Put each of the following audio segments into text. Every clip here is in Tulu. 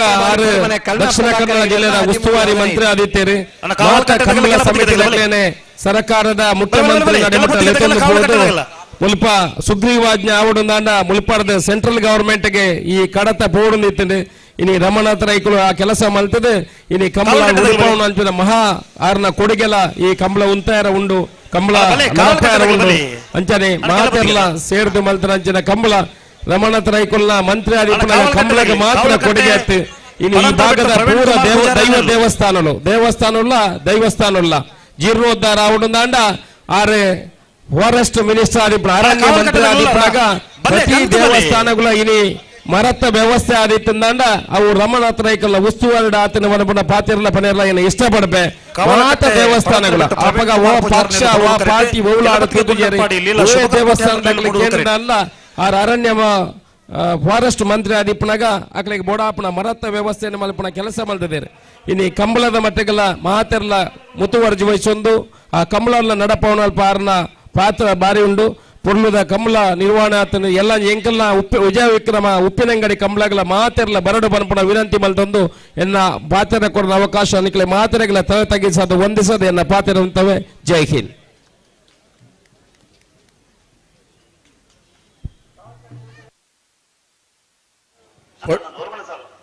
ಅಪಗ ಆರು ದಕ್ಷಿಣ ಕನ್ನಡ ಜಿಲ್ಲೆಯ ಉಸ್ತುವಾರಿ ಮಂತ್ರಿ ಆದಿತ್ಯರು ಮಾತ ಕಂಬಳ ಸಮಿತಿ ಸರ್ಕಾರದ ಮುಖ್ಯಮಂತ್ರಿ ಮುಲ್ಪ ಸುಗ್ರೀವಾಜ್ಞೆ ಆವಡುಂದಾಂಡ ಮುಲ್ಪಾರದ ಸೆಂಟ್ರಲ್ ಗವರ್ಮೆಂಟ್ ಗೆ ಈ ಕಡತ ಪೋಡುಂದಿತ್ತಂಡು ಇನಿ ರಮಣಾಥ ರೈಕುಲು ಆ ಕೆಲಸ ಮಲ್ತದೆ ಇನಿ ಕಂಬಳ ಉಡುಪವನ ಅಂಚಿನ ಮಹಾ ಆರ್ನ ಕೊಡುಗೆಲ ಈ ಕಂಬಳ ಉಂತಾಯರ ಉಂಡು ಕಂಬಳ ನಡಪಾಯರ ಉಂಡು ಅಂಚನೆ ಮಾತೆರ್ಲ ಸೇರ್ದು ಮಲ್ತನ ಅಂಚಿನ ಕಂಬಳ ರಮಣಾಥ ರೈಕುಲ್ನ ಮಂತ್ರಿ ಆದಿಪ್ಪನ ಕಂಬಳಗೆ ಮಾತ್ರ ಕೊಡುಗೆ ಆಯ್ತು. ಇನ್ನು ಈ ಭಾಗದ ಪೂರ ದೈವ ದೇವಸ್ಥಾನಲು ದೇವಸ್ಥಾನಲ್ಲ ದೈವಸ್ಥಾನಲ್ಲ ಜೀರ್ಣೋದ್ಧಾರ ಆವಡುಂದಾಂಡ ಆರೆ ಫಾರೆಸ್ಟ್ ಮಿನಿಸ್ಟರ್ ಆದಿಪ್ಪನ ಅರಣ್ಯ ಮಂತ್ರಿ ಆದಿಪ್ಪನಾಗ ಪ್ರತಿ ದೇವಸ್ಥಾನಗಳ ಇನಿ ಮರತ್ತ ವ್ಯವಸ್ಥೆ ಆದಿತ್ತಂದಾಂಡ ಅವು ರಮಣಾಥ ರೈಕಲ್ಲ ಉಸ್ತುವಾರಿ ಆತನ ವನಪುನ ಪಾತಿರ್ಲ ಪನೇರ್ಲ ಏನ ಇಷ್ಟಪಡಬೆ ಮಾತ ದೇವಸ್ಥಾನಗಳ ಅಪಗ ಓ ಪಕ್ಷ ಓ ಪಾರ್ಟಿ ಓಲಾಡ ದೇವಸ್ಥಾನದಲ್ಲಿ ಕೇಂದ್ರ ಅಲ್ಲ ಆರ್ ಅರಣ್ಯ ಫಾರೆಸ್ಟ್ ಮಂತ್ರಿ ಆದಿಪ್ಪನಾಗ ಅಕ್ಲಿಗೆ ಬೋಡಾಪನ ಮರತ್ತ ವ್ಯವಸ್ಥೆಯನ್ನು ಮಲ್ಪನ ಕೆಲಸ ಮಲ್ತಿದ್ದಾರೆ. ಇನ್ನು ಕಂಬಳದ ಮಟ್ಟಗೆಲ್ಲ ಮಾತೆರ್ಲ ಮುತುವರ್ಜಿ ವಹಿಸೊಂದು ಆ ಕಂಬಳಲ್ಲ ನಡಪವನ ಅಲ್ಪ ಆರ್ನ ಪಾತ್ರ ಬಾರಿ ಉಂಡು. ಪೊರ್ಲುದ ಕಂಬಳ ನಿರ್ವಹಣೆ ಆತನ ಎಲ್ಲ ಎಂಕಲ್ನ ಉಪ್ಪಿ ವಿಜಯ ವಿಕ್ರಮ ಉಪ್ಪಿನಂಗಡಿ ಕಂಬಳಗಳ ಮಾತೆರ್ಲ ಬರಡು ಬನ್ಪುಣ ವಿನಂತಿ ಮಲ್ತೊಂದು ಎನ್ನ ಪಾತ್ರ ಕೊಡದ ಅವಕಾಶ ಅನಿಕಲೆ ಮಾತೆರೆಗಳ ತಲೆ ತಗ್ಗಿಸೋದು ವಂದಿಸೋದು ಎನ್ನ ಪಾತ್ರ ಅಂತವೆ. ಜೈ ಹಿಂದ್.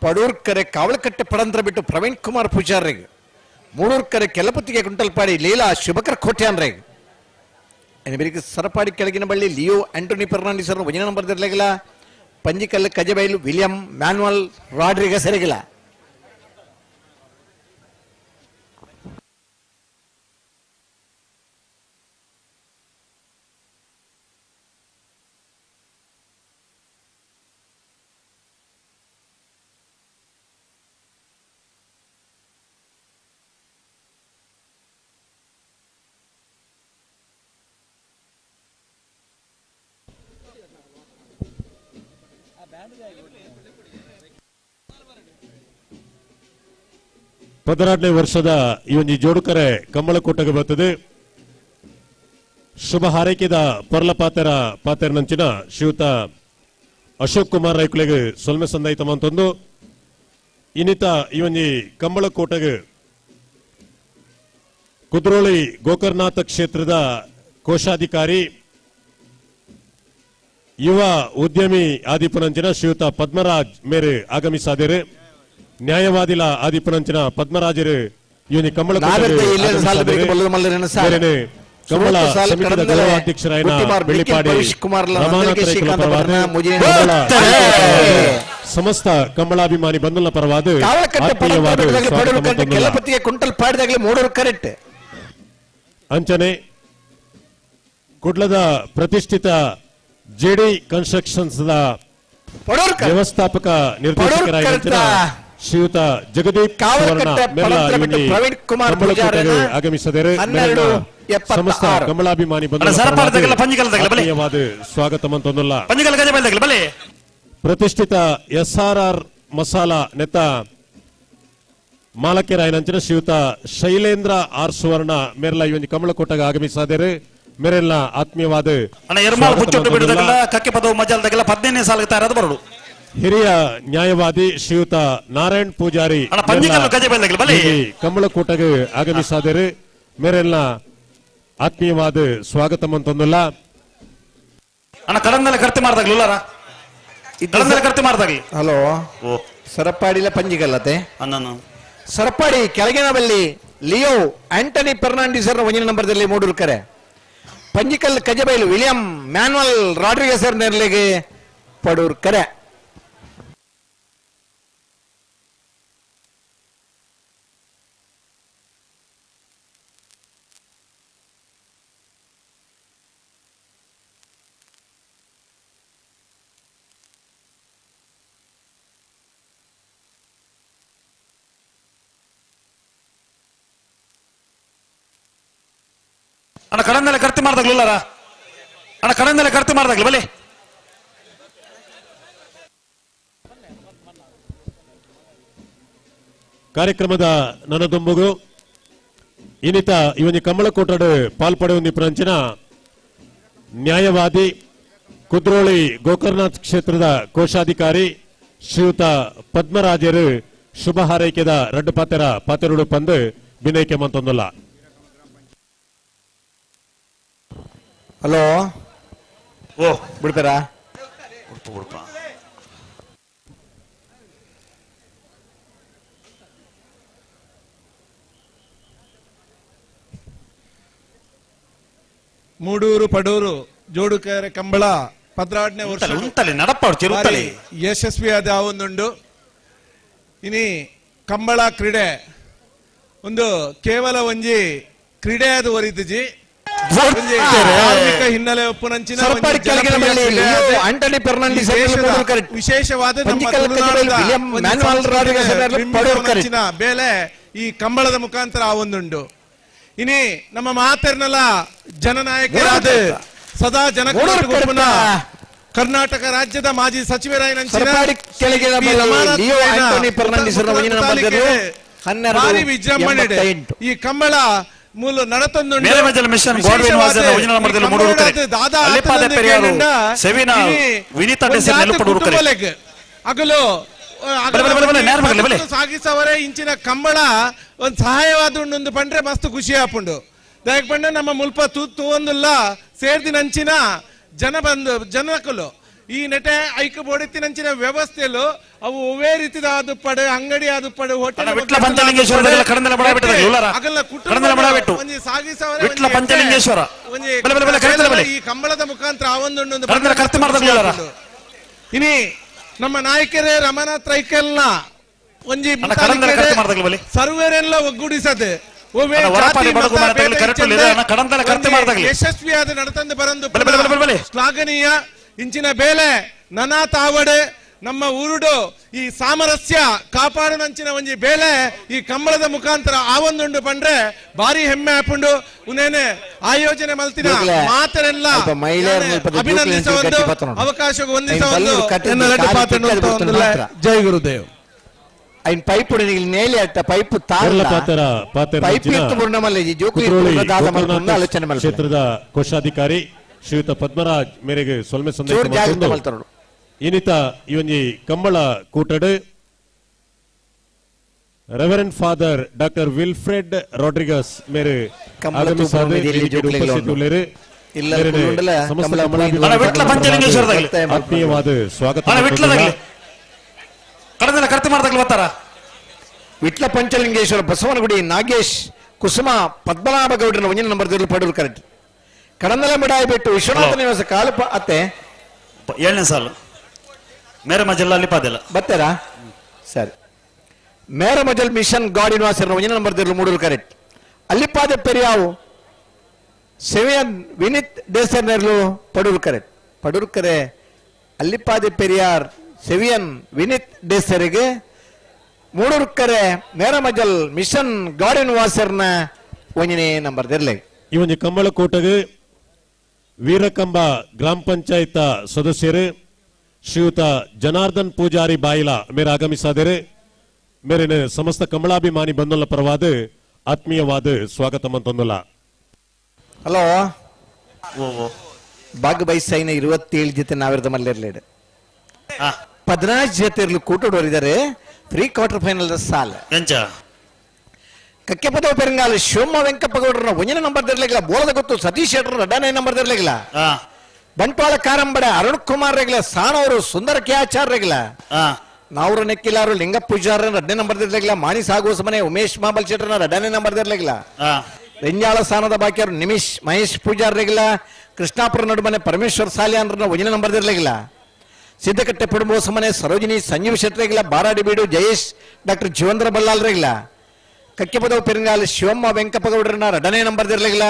ಪಡೂರ್ಕರೆ ಕಾವಲಕಟ್ಟೆ ಪಡಂತ್ರ ಬಿಟ್ಟು ಪ್ರವೀಣ್ ಕುಮಾರ್ ಪೂಜಾರಿಗೆ, ಮೂಡೂರ್ಕರೆ ಕೆಲಪತ್ತಿಗೆ ಕುಂಟಲ್ಪಾಡಿ ಲೀಲಾ ಶುಭಕರ್ ಕೋಟ್ಯಾನ್ರಿಗೆ, ಸರಪಾಡಿ ಕೆಳಗಿನ ಬಳ್ಳಿ ಲಿಯೋ ಆಂಟೋನಿ ಫರ್ನಾಂಡಿಸ್ ಅವರು ಒಂಜನೇ ನಂಬರ್ ಇರಲಿಲ್ಲ, ಪಂಜಿಕಲ್ಲು ಕಜಬೈಲು William manual Rodrigues ಇರಗಿಲ್ಲ. ಪದರಾಡನೇ ವರ್ಷದ ಈ ಒಂದು ಜೋಡುಕರೆ ಕಂಬಳಕೋಟೆಗೆ ಬರ್ತದೆ. ಶುಭ ಹಾರೈಕೆದ ಪೊರ್ಲ ಪಾತೆರ ಪಾತೆರನಂಚಿನ ಶ್ರೀಯುತ ಅಶೋಕ್ ಕುಮಾರ್ ರೈಕುಲೆಗೆ ಸೊಲ್ಮೆ ಸಂದಾಯಿತ ಅಂತಂದು ಇನ್ನಿತ ಈ ಒಂದು ಕಂಬಳಕೋಟೆಗೆ ಕುದ್ರೋಳಿ ಗೋಕರ್ಣನಾಥ ಕ್ಷೇತ್ರದ ಕೋಶಾಧಿಕಾರಿ ಯುವ ಉದ್ಯಮಿ ಆದಿಪುನಂಚಿನ ಶ್ರೀಯುತ ಪದ್ಮರಾಜ್ ಮೇರೆ ಆಗಮಿಸಾದಿರು. ನ್ಯಾಯವಾದಿಲ ಆದಿಪುನಂಚಿನ ಪದ್ಮರಾಜರು ಇವನಿ ಕಂಬಳ ಕಂಬಳ ಸಮಿತಿಯ ಗೌರವಾಧ್ಯಕ್ಷರಾಯನ ಬೆಳ್ಳಿಪಾಡಿ ರಮಾನಾಥ ರೈಕುಲ ಪರವಾದ ಸಮಸ್ತ ಕಂಬಳಾಭಿಮಾನಿ ಬಂಧುಲ ಪರವಾದ ಆತ್ಮೀಯವಾದ ಅಂಚನೆ ಕುಡ್ಲದ ಪ್ರತಿಷ್ಠಿತ ಜೆಡಿ ಕನ್ಸ್ಟ್ರಕ್ಷನ್ಸ್ ವ್ಯವಸ್ಥಾಪಕ ನಿರ್ದೇಶಕರಾಗಿದ್ದ ಶ್ರೀಯುತ ಜಗದೀಪ್ ಆಗಮಿಸಿದರೆ ಸಮಸ್ತ ಕಮಲಾಭಿಮಾನಿ ಬಂಧು ಸ್ವಾಗತ ಮಂತೊಂದಲ್ಲ. ಪ್ರತಿಷ್ಠಿತ ಎಸ್ಆರ್ಆರ್ ಮಸಾಲಾ ನೆತ್ತ ಮಾಲಕರಾಯನಂಚಿನ ಶ್ರೀಯುತ ಶೈಲೇಂದ್ರ ಆರ್ ಸುವರ್ಣ ಮೇರ್ಲ ಈ ಒಂದು ಕಮಲಕೋಟೆಗೆ ಆಗಮಿಸಿದರೆ ಮೇರೆಲ್ಲ ಆತ್ಮೀಯವಾದ ಹಿರಿಯ ನ್ಯಾಯವಾದಿ ಶ್ರೀಯುತ ನಾರಾಯಣ್ ಪೂಜಾರಿ ಕಮಲಕೋಟೆಗೆ ಆಗಮಿಸಾದರೆ ಮೇರೆಲ್ಲ ಆತ್ಮೀಯವಾದ ಸ್ವಾಗತ ಮಂತೊಂದಲ್ಲ. ಹಲೋ ಸರಪಾಡಿಲ ಪಂಜಿಗಲ್ಲತೆ ಸರಪಾಡಿ ಕೆಳಗಿನ ಬಲ್ಲಿ ಲಿಯೋ ಆಂಟನಿ ಫರ್ನಾಂಡಿಸ್ ಒಂದಿನ ನಂಬರ್ದಲ್ಲಿ ಮೂಡೂರ್ಕರೆ, ಪಂಜಿಕಲ್ ಕಜಬೈಲು William manual Rodrigues ನೆರಳಿಗೆ ಪಡೂರ್ಕರೆ. ಅಣ್ಣ ಕಡಂದಲೆ ಕರ್ತಿ ಮಾಡ್ದಾಗ್ಲಿಲ್ಲಾರ ಅಣ್ಣ ಕಡಂದಲೆ ಕರ್ತಿ ಮಾಡ್ದಾಗ್ಲಿ ಬಲಿ. ಕಾರ್ಯಕ್ರಮದ ನನದೊಂಬುಗು ಇನ್ನಿತ ಇವನಿ ಕಮಲಕೋಟಡು ಪಾಲ್ಪಡೆಯುವ ಪ್ರಂಚಿನ ನ್ಯಾಯವಾದಿ ಕುದ್ರೋಳಿ ಗೋಕರ್ಣನಾಥ್ ಕ್ಷೇತ್ರದ ಕೋಶಾಧಿಕಾರಿ ಶ್ರೀಯುತ ಪದ್ಮರಾಜರು ಶುಭ ಹಾರೈಕೆದ ರಡ್ಡು ಪಾತೆರ ಪಾತೆರುಡು ಪಂದು ವಿನಯಕ್ಕೆ ಮಂತೊಂದುಲ್ಲ. ಹಲೋ ಓ ಬಿಡ್ತಾರಾ? ಉಡುಪು ಉಡುಪ ಮೂಡೂರು ಪಡೂರು ಜೋಡುಕೆರೆ ಕಂಬಳ 14ನೇ ವರ್ಷ ನಡಪಾಡು ಯಶಸ್ವಿಯಾದ ಒಂದುಂಡು. ಇನಿ ಕಂಬಳ ಕ್ರೀಡೆ ಒಂದು ಕೇವಲ ಒಂಜಿ ಕ್ರೀಡೆಯಾದ ಒರಿತುಜಿ ಧಾರ್ಮಿಕ ಹಿನ್ನೆಲೆ ಒಪ್ಪುನಂಚಿನ ವಿಶೇಷವಾದ ಬೇಲೆ ಈ ಕಂಬಳದ ಮುಖಾಂತರ ಆ ಒಂದುಂಡು. ಇನಿ ನಮ್ಮ ಮಾತೆರ್ನಲ್ಲ ಜನನಾಯಕರಾದ ಸದಾ ಜನ ಕರ್ನಾಟಕ ರಾಜ್ಯದ ಮಾಜಿ ಸಚಿವರಾಯ ಭಾರಿ ವಿಜೃಂಭಣೆ ಈ ಕಂಬಳ ಮೂಲ ನಡತೊಂದು ಅಗಲು ಸಾಗಿಸವರೆ ಇಂಚಿನ ಕಂಬಳ ಒಂದು ಸಹಾಯವಾದ ಉಂಡು ಪಂಡ್ರೆ ಮಸ್ತ್ ಖುಷಿ ಆಪುಂಡು. ದಯಕ್ ಪಂಡ ನಮ್ಮ ಮುಲ್ಪ ತೂವೊಂದುಲ್ಲ ಸೇರ್ದಿನಂಚಿನ ಜನ ಬಂದು ಜನಕಲು ಈ ನೆಟೆ ಐಕ್ ಬೋಡಿತ್ತಿನಂಚಿನ ವ್ಯವಸ್ಥೆಲು ಅವು ಒವೇ ರೀತಿದ ಆದುಪ್ಪಡು ಅಂಗಡಿ ಆದುಪ್ಪಡು ಹೋಟೆಲ್ ಸಾಗಿಸವರೆ ಈ ಕಂಬಳದ ಮುಖಾಂತರ ಆ ಒಂದು ಇನಿ ನಮ್ಮ ನಾಯಕರೇ ರಮನಾಥ್ ರೈಕಲ್ನ ಒಂಜಿ ಸರ್ವೇರೆಲ್ಲ ಒಗ್ಗೂಡಿಸದೆ ಯಶಸ್ವಿಯಾದ ನಡತಂದು ಬರಂದು ಶ್ಲಾಘನೀಯ ಇಂಚಿನ ಬೇಲೆ ನನಾ ತಾವಡೆ ನಮ್ಮ ಊರುಡು ಈ ಸಾಮರಸ್ಯ ಕಾಪಾಡುನಂಚಿನ ಒಂಜಿ ಬೇಲೆ ಈ ಕಂಬಳದ ಮುಖಾಂತರ ಆ ಒಂದುಂಡು ಪಂಡ್ರೆ ಭಾರಿ ಹೆಮ್ಮೆ ಆಪುಂಡು. ಉನೇನೆ ಆಯೋಜನೆ ಮಲ್ತಿನ ಮಾತರೆಲ್ಲ ಅಭಿನಂದಿಸ ಒಂದು ಅವಕಾಶ ಹೊಂದಿಸ ಒಂದು ಜೈ ಗುರುದೇವ್. ಐನ್ ಪೈಪ್ ನೇಲಿ ಅಟ್ಟ ಪೈಪ್ ಕ್ಷೇತ್ರದ ಕೋಶಾಧಿಕಾರಿ ಶ್ರೀಯುತ ಪದ್ಮರಾಜ್ ಮೇರೆಗೆ ಸೊಲ್ಮೆ ಸಂದೇಶ ಇನಿತ ಈ ಒಂಜಿ Kambala ಕೂಟಡು reverend father doctor Wilfred Rodrigues ಮೇರೆ ಆಗಮಿಸಾದೆ ಸಮಸ್ತ ಆತ್ಮೀಯವಾದ ಸ್ವಾಗತ. ವಿಟ್ಲ ಪಂಚಲಿಂಗೇಶ್ವರ ಬಸವನಗುಡಿ ನಾಗೇಶ್ ಕುಸುಮ ಪದ್ಮನಾಭ ಗೌಡನ ಒಂಜಿನ ನಂಬರ್ ಪಡೂರು ಕರೆಕ್ಟ್ ಕಡಂದಲ ಮಿಡಾಯಿ ಬಿಟ್ಟು ವಿಶ್ವನಾಥ ನಿವಾಸ ಕಾಲು ಅತ್ತೆ 7ನೇ ಸಾಲು ಮೇರಮಜಲ್ ಅಲ್ಲಿ ಪಾದೆಲ್ಲ ಬರ್ತಾರಾ ಸರಿ. ಮೇರಮಜಲ್ ಮಿಷನ್ ಗಾಡಿ ನಿವಾಸ ಒಂಜಿನ ನಂಬರ್ ಮೂಡೂರು ಕರೆಕ್ಟ್ ಅಲ್ಲಿಪಾದೆ ಪೆರಿಯಾವು ಸೆವೆನ್ ವಿನಿತ್ ದೇಸರ್ನೆರ್ಲು ಪಡೂರು ಕರೆಕ್ಟ್ ಪಡೂರು ಕರೆ ಅಲ್ಲಿಪಾದೆ ಪೆರಿಯಾರ್ ಸೆವಿಯನ್ ವಿನಿತ್ ದೇಸರಿಗೆ ಮೂಡೂರು ಕರೆ ಮೇರಮಜಲ್ ಮಿಷನ್ ಗಾರ್ಡನ್ ವಾಸರ್ನ ಒಂಜನೇ ನಂಬರ್ ಇರಲಿ. ಈ ಒಂಜಿ ಕಂಬಳಕೋಟಗೆ ವೀರಕಂಬ ಗ್ರಾಮ ಪಂಚಾಯತ್ ಸದಸ್ಯರು ಶ್ರೀಯುತ ಜನಾರ್ದನ್ ಪೂಜಾರಿ ಬಾಯಿಲ ಮೇರೆ ಆಗಮಿಸಾದರೆ ಮೇರಿನ ಸಮಸ್ತ ಕಮಲಾಭಿಮಾನಿ ಬಂಧುಲ ಪರವಾದ ಆತ್ಮೀಯವಾದ ಸ್ವಾಗತ ಮಂತೊಂದುಲ್ಲ. ಹಲೋ ಬಾಗ್ ಬೈಸೈನ 27 ಜೊತೆ ನಾವಿರದ ಮಲ್ಲಿರ್ಲೇಡು 14 ಜೊತೆ ಇರಲು ಕೂಟೋಡೋರಿದ್ದಾರೆ. 3 ಕ್ವಾರ್ಟರ್ ಫೈನಲ್ ಸಾಲ ಕಕ್ಕೆಪದವ ಪೆರಂಗಾಲ ಶಿವಮ್ಮ ವೆಂಕಪ್ಪ ಗೌಡರನ್ನ ಒಂಜಿನ ನಂಬರ್ ಇರ್ಲಿಲ್ಲ. ಬೋಳದ ಗೊತ್ತು ಸತೀಶ್ ಶೆಟ್ಟರ್ ರಡ್ಡನೇ ನಂಬರ್ ಇರ್ಲಿಲ್ಲ. ಬಂಟ್ವಾಳ ಕಾರಂಬಡ ಅರುಣ್ ಕುಮಾರ್ ರೆಗ್ಲ ಸಾಣವರು ಸುಂದರ ಕೆ ಆಚಾರ್ ರೆಗ್ಲ ನಾವ್ರ ನೆಕ್ಕಿಲಾರು ಲಿಂಗಪ್ಪ ಪೂಜಾರ ರಡ್ಡನೇ ನಂಬರ್ ಇರ್ಲಿಲ್ಲ. ಮಾಣಿ ಸಾಗೋಸ್ ಮನೆ ಉಮೇಶ್ ಮಾಬಲ್ ಶೆಟ್ಟರ್ನ ರಡ್ಡನೇ ನಂಬರ್ ಇರ್ಲಿಲ್ಲ. ರೆಂಜಾಳ ಸ್ಥಾನದ ಬಾಕಿಯವರು ನಿಮಿಷ್ ಮಹೇಶ್ ಪೂಜಾರ್ ರೆಗ್ಲ ಕೃಷ್ಣಾಪುರ ನಡುಮನೆ ಪರಮೇಶ್ವರ್ ಸಾಲಿಯಾನ್ರನ್ನ ಒಂಜಿನ ನಂಬರ್ ಇರ್ಲಿಲ್ಲ. ಸಿದ್ದಕಟ್ಟೆ ಪುಡುಂಬೋಸ ಮನೆ ಸರೋಜಿನಿ ಸಂಜೀವ್ ಶೆಟ್ಟರೆಗಿಲ್ಲ. ಬಾರಾಡಿ ಬೀಡು ಜಯೇಶ್ ಡಾಕ್ಟರ್ ಜೀವಂದ್ರ ಬಲ್ಲಾಲ್ರೆಗಿಲ್ಲ. ಕಕ್ಕೆಪದವು ಪೆರಂಗಾಲ ಶಿವಮ್ಮ ವೆಂಕಪ್ಪ ಗೌಡರನ್ನ ರಡನೇ ನಂಬರ್ ಇರ್ಲಿಲ್ಲ.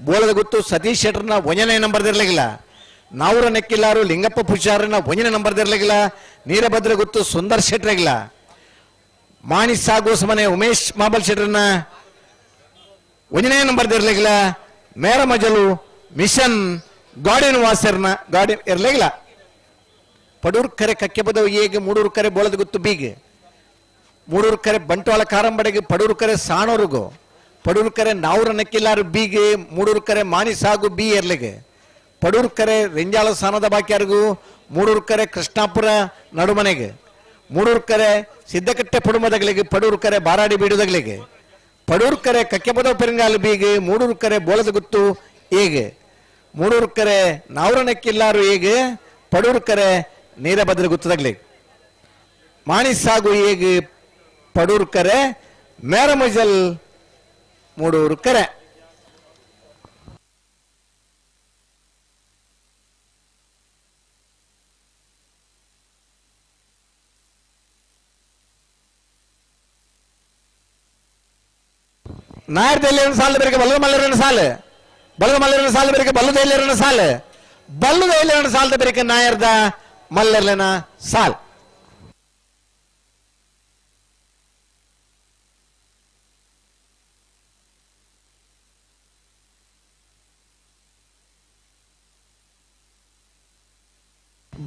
ಬೋಳದ ಗುತ್ತು ಸತೀಶ್ ಶೆಟ್ಟರ್ನ ಒಂಜನೇ ನಂಬರ್ ಇರ್ಲಿಲ್ಲ. ನಾವೂರ ನೆಕ್ಕಿಲ್ಲಾರು ಲಿಂಗಪ್ಪ ಪೂಜಾರನ್ನ ಒಂಜನೇ ನಂಬರ್ ಇರ್ಲಿಲ್ಲ. ನೀರಭದ್ರ ಗುತ್ತು ಸುಂದರ್ ಶೆಟ್ಟರೆಗಿಲ್ಲ. ಮಾಣಿ ಸಾಗೋಸ್ ಮನೆ ಉಮೇಶ್ ಮಾಬಲ್ ಶೆಟ್ಟರ್ನ ಒಂಜನೇ ನಂಬರ್ ಇರ್ಲಿಲ್ಲ. ಮೇರಮಜಲು ಮಿಷನ್ ಗಾರ್ಡನ್ ವಾಸರ್ನ ಗಾರ್ಡನ್ ಇರ್ಲಿಲ್ಲ. ಪಡೂರು ಕರೆ ಕಕ್ಕೆಪದವು ಏಗೆ ಮೂಡೂರು ಕರೆ ಬೋಳದ ಗುತ್ತು ಬೀಗೆ ಮೂಡೂರು ಕರೆ ಬಂಟ್ವಾಳ ಕಾರಂಬಡೆಗೆ ಪಡೂರು ಕರೆ ಸಾಣೋರುಗು ಪಡೂರು ಕರೆ ನಾವೂರ ನೆಕ್ಕಿಲ್ಲಾರು ಬೀಗೆ ಮೂಡೂರು ಕರೆ ಮಾಣಿ ಸಾಗು ಬಿ ಎರ್ಲಿಗೆ ಪಡೂರು ಕರೆ ರೆಂಜಾಳ ಸ್ಥಾನದ ಬಾಕಿಯಾರಿಗೂ ಮೂಡೂರು ಕರೆ ಕೃಷ್ಣಾಪುರ ನಡುಮನೆಗೆ ಮೂಡೂರ್ಕರೆ ಸಿದ್ದಕಟ್ಟೆ ಪಡುಮದಗಳಿಗೆ ಪಡೂರ್ಕರೆ ಬಾರಾಡಿ ಬೀಡುದಗಳಿಗೆ ಪಡೂರ್ಕರೆ ಕಕ್ಕೆಪದ ಪೆರಂಗಾಲು ಬೀಗೆ ಮೂಡೂರ್ಕರೆ ಬೋಳದ ಗುತ್ತು ಹೇಗೆ ಮೂಡೂರ್ಕರೆ ನಾವ್ರನಕ್ಕಿಲ್ಲಾರು ಹೇಗೆ ಪಡೂರ್ಕರೆ ನೀರಭದ್ರ ಗುತ್ತದಗ್ಲಿ ಮಾಣಿಸಾಗು ಹೇಗೆ ಪಡೂರ್ಕರೆ ಮೇರಮಜಲ್ ಮೂಡೂರ್ಕರೆ. ನಾಯರ್ದಲ್ಲಿ ಸಾಲು ಬೇರೆ ಬಲ್ಲದ ಮಲ್ಲರನ ಸಾಲು ಬಲ್ಲದ ಮಲ್ಲರನ ಸಾಲು ಬೇರೆ ಬಲ್ಲದ ಎಲ್ಲರನ ಸಾಲು ಬಲ್ಲದ ಎಲ್ಲರನ ಸಾಲದ ಬೇರೆ ನಾಯರ್ದ ಮಲ್ಲರ್ಲನ ಸಾಲ್.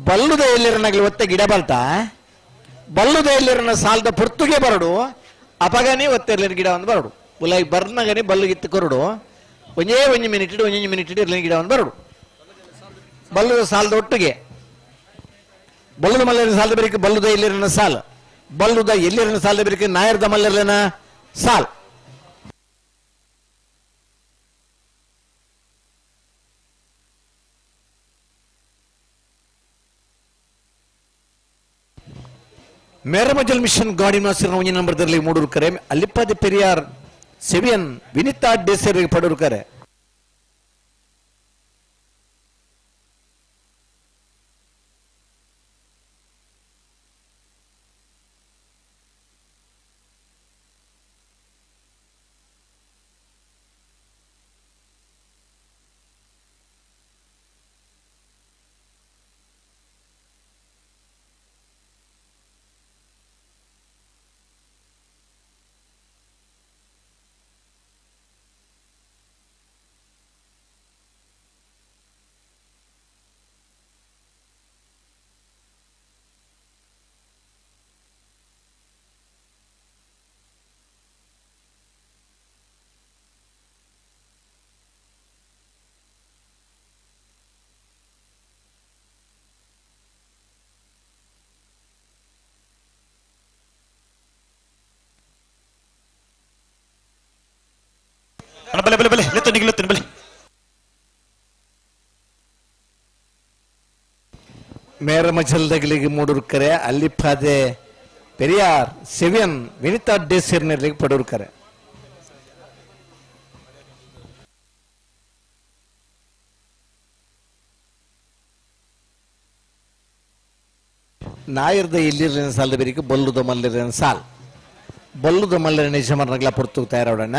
ಬಲ್ಲುದ ಎಲ್ಲರನಾಗ್ಲಿ ಒತ್ತೆ ಗಿಡ ಬಲ್ತ ಬಲ್ಲುದ ಎಲ್ಲರನ ಸಾಲದ ಪುರ್ತುಗೆ ಬರಡು ಅಪಗನೇ ಒತ್ತೆರ್ಲಿನ ಗಿಡ ಒಂದು ಬರಡು ಉಲಾಯಿ ಬರ್ನಗನೆ ಬಲ್ಲುಗಿತ್ತು ಕೊರಡು ಒಂದೇ ಒಂಜಿ ಮಿನಿಟ್ ಒಂಜೊಂಜಿ ಮಿನಿಟ್ ಇರ್ಲಿನ ಗಿಡ ಒಂದು ಬರಡು ಬಲ್ಲುದ ಸಾಲದ ಒಟ್ಟಿಗೆ ಬಲ್ಲದ ಮಲ್ಲರಿನ ಸಾಲದ ಬೇರೆ ಬಲ್ಲುದ ಎಲ್ಲಿರನ ಸಾಲ ಬಲ್ಲುದ ಎಲ್ಲಿರನ ಸಾಲದ ಬೇರೆ ನಾಯರ್ದ ಮಲ್ಲರ್ಲನ ಸಾಲ್. ಮೇರಮಜಲ್ ಮಿಷನ್ ಗಾಡಿ ಮಾಸಿನ ಒಂಜಿ ನಂಬರ್ದಲ್ಲಿ ಮೂಡೂರ್ಕರೆ ಅಲ್ಲಿಪ್ಪದ ಪೆರಿಯಾರ್ ಸೆವಿಯನ್ ವಿನಿತಾ ಡೇಸರ್ ಪಡೂರ್ಕರೆ. ಬಲೆ ಬಲೆ ಬಲೆ ಲೆತ್ತು ನಿಗ್ಲುತ್ತೇನೆ ಬಲೆ. ಮೇರಮಜಲ್ದಗಲಿಗೆ ಮೂಡೂರ್ಕರೆ ಅಲ್ಲಿಪ್ಪಾದೆ ಪೆರಿಯಾರ್ ಸೆವಿಯನ್ ವಿನಿತಾ ಡೇಸರ್ನಲ್ಲಿ ಪಡೂರ್ಕರೆ. ನಾಯರ್ದ ಎಲ್ಲಿರಲಿನ ಸಾಲದ ಬೇರಿಕೆ ಬಲ್ಲುದ ಮಲ್ಲರಿನ ಸಾಲ್ ಬಲ್ಲುದ ಮಲ್ಲರಿನ ಯಜಮಾನಗಳ ಪೊರ್ತು ತಯಾರೋಡಣ.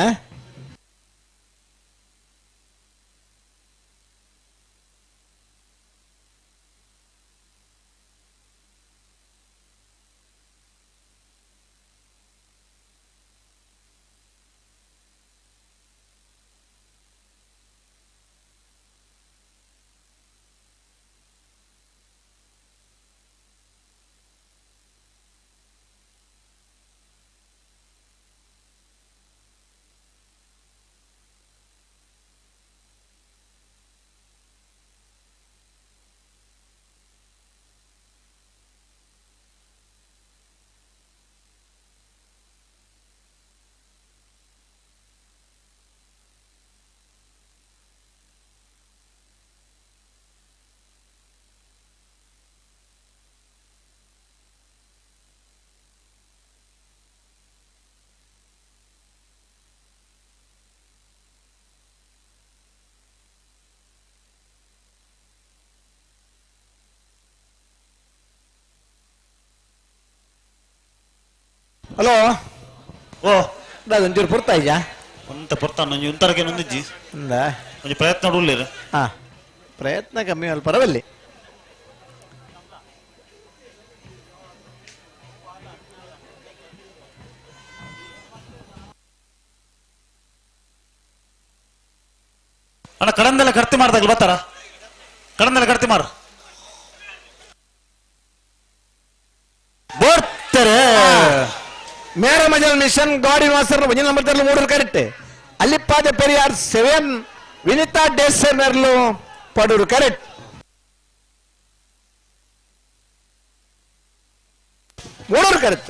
ಹಲೋ ಓ ದಾದ ಒಂಚೂರು ಪುರ್ತಾ ಇದ್ಯಾ? ಒಂತ ಪುರ್ತಾನ ಒಂಜಿ ಉಂತರಕ್ಕೆ ನೊಂದಿಜ್ಜಿ ಅಂದ ಒಂಜಿ ಪ್ರಯತ್ನ ಉಳ್ಳೇರು. ಹಾ ಪ್ರಯತ್ನ ಕಮ್ಮಿ ಅಲ್ಲ ಪರವಲ್ಲಿ. ಅಣ್ಣ ಕಡಂದೆಲ್ಲ ಕರ್ತಿ ಮಾಡ್ದಾಗಲಿ ಬರ್ತಾರ ಕಡಂದೆಲ್ಲ ಕರ್ತಿ ಮಾರ ಬರ್ತಾರೆ. ಮೇರಮಜಲ್ ಮಿಷನ್ ಗಾಡಿ ಮಾಸರ್ ಒಂಜಿ ನಂಬರ್ ತರಲು ಮೂಡೂರು ಕರೆಕ್ಟ್ ಅಲ್ಲಿಪ್ಪಾದ ಪೆರಿಯಾರ್ ಸೆವೆನ್ ವಿನಿತಾ ಡೇಸರ್ನರ್ಲು ಪಡೂರು ಕರೆಕ್ಟ್. Mudur ಕರೆತ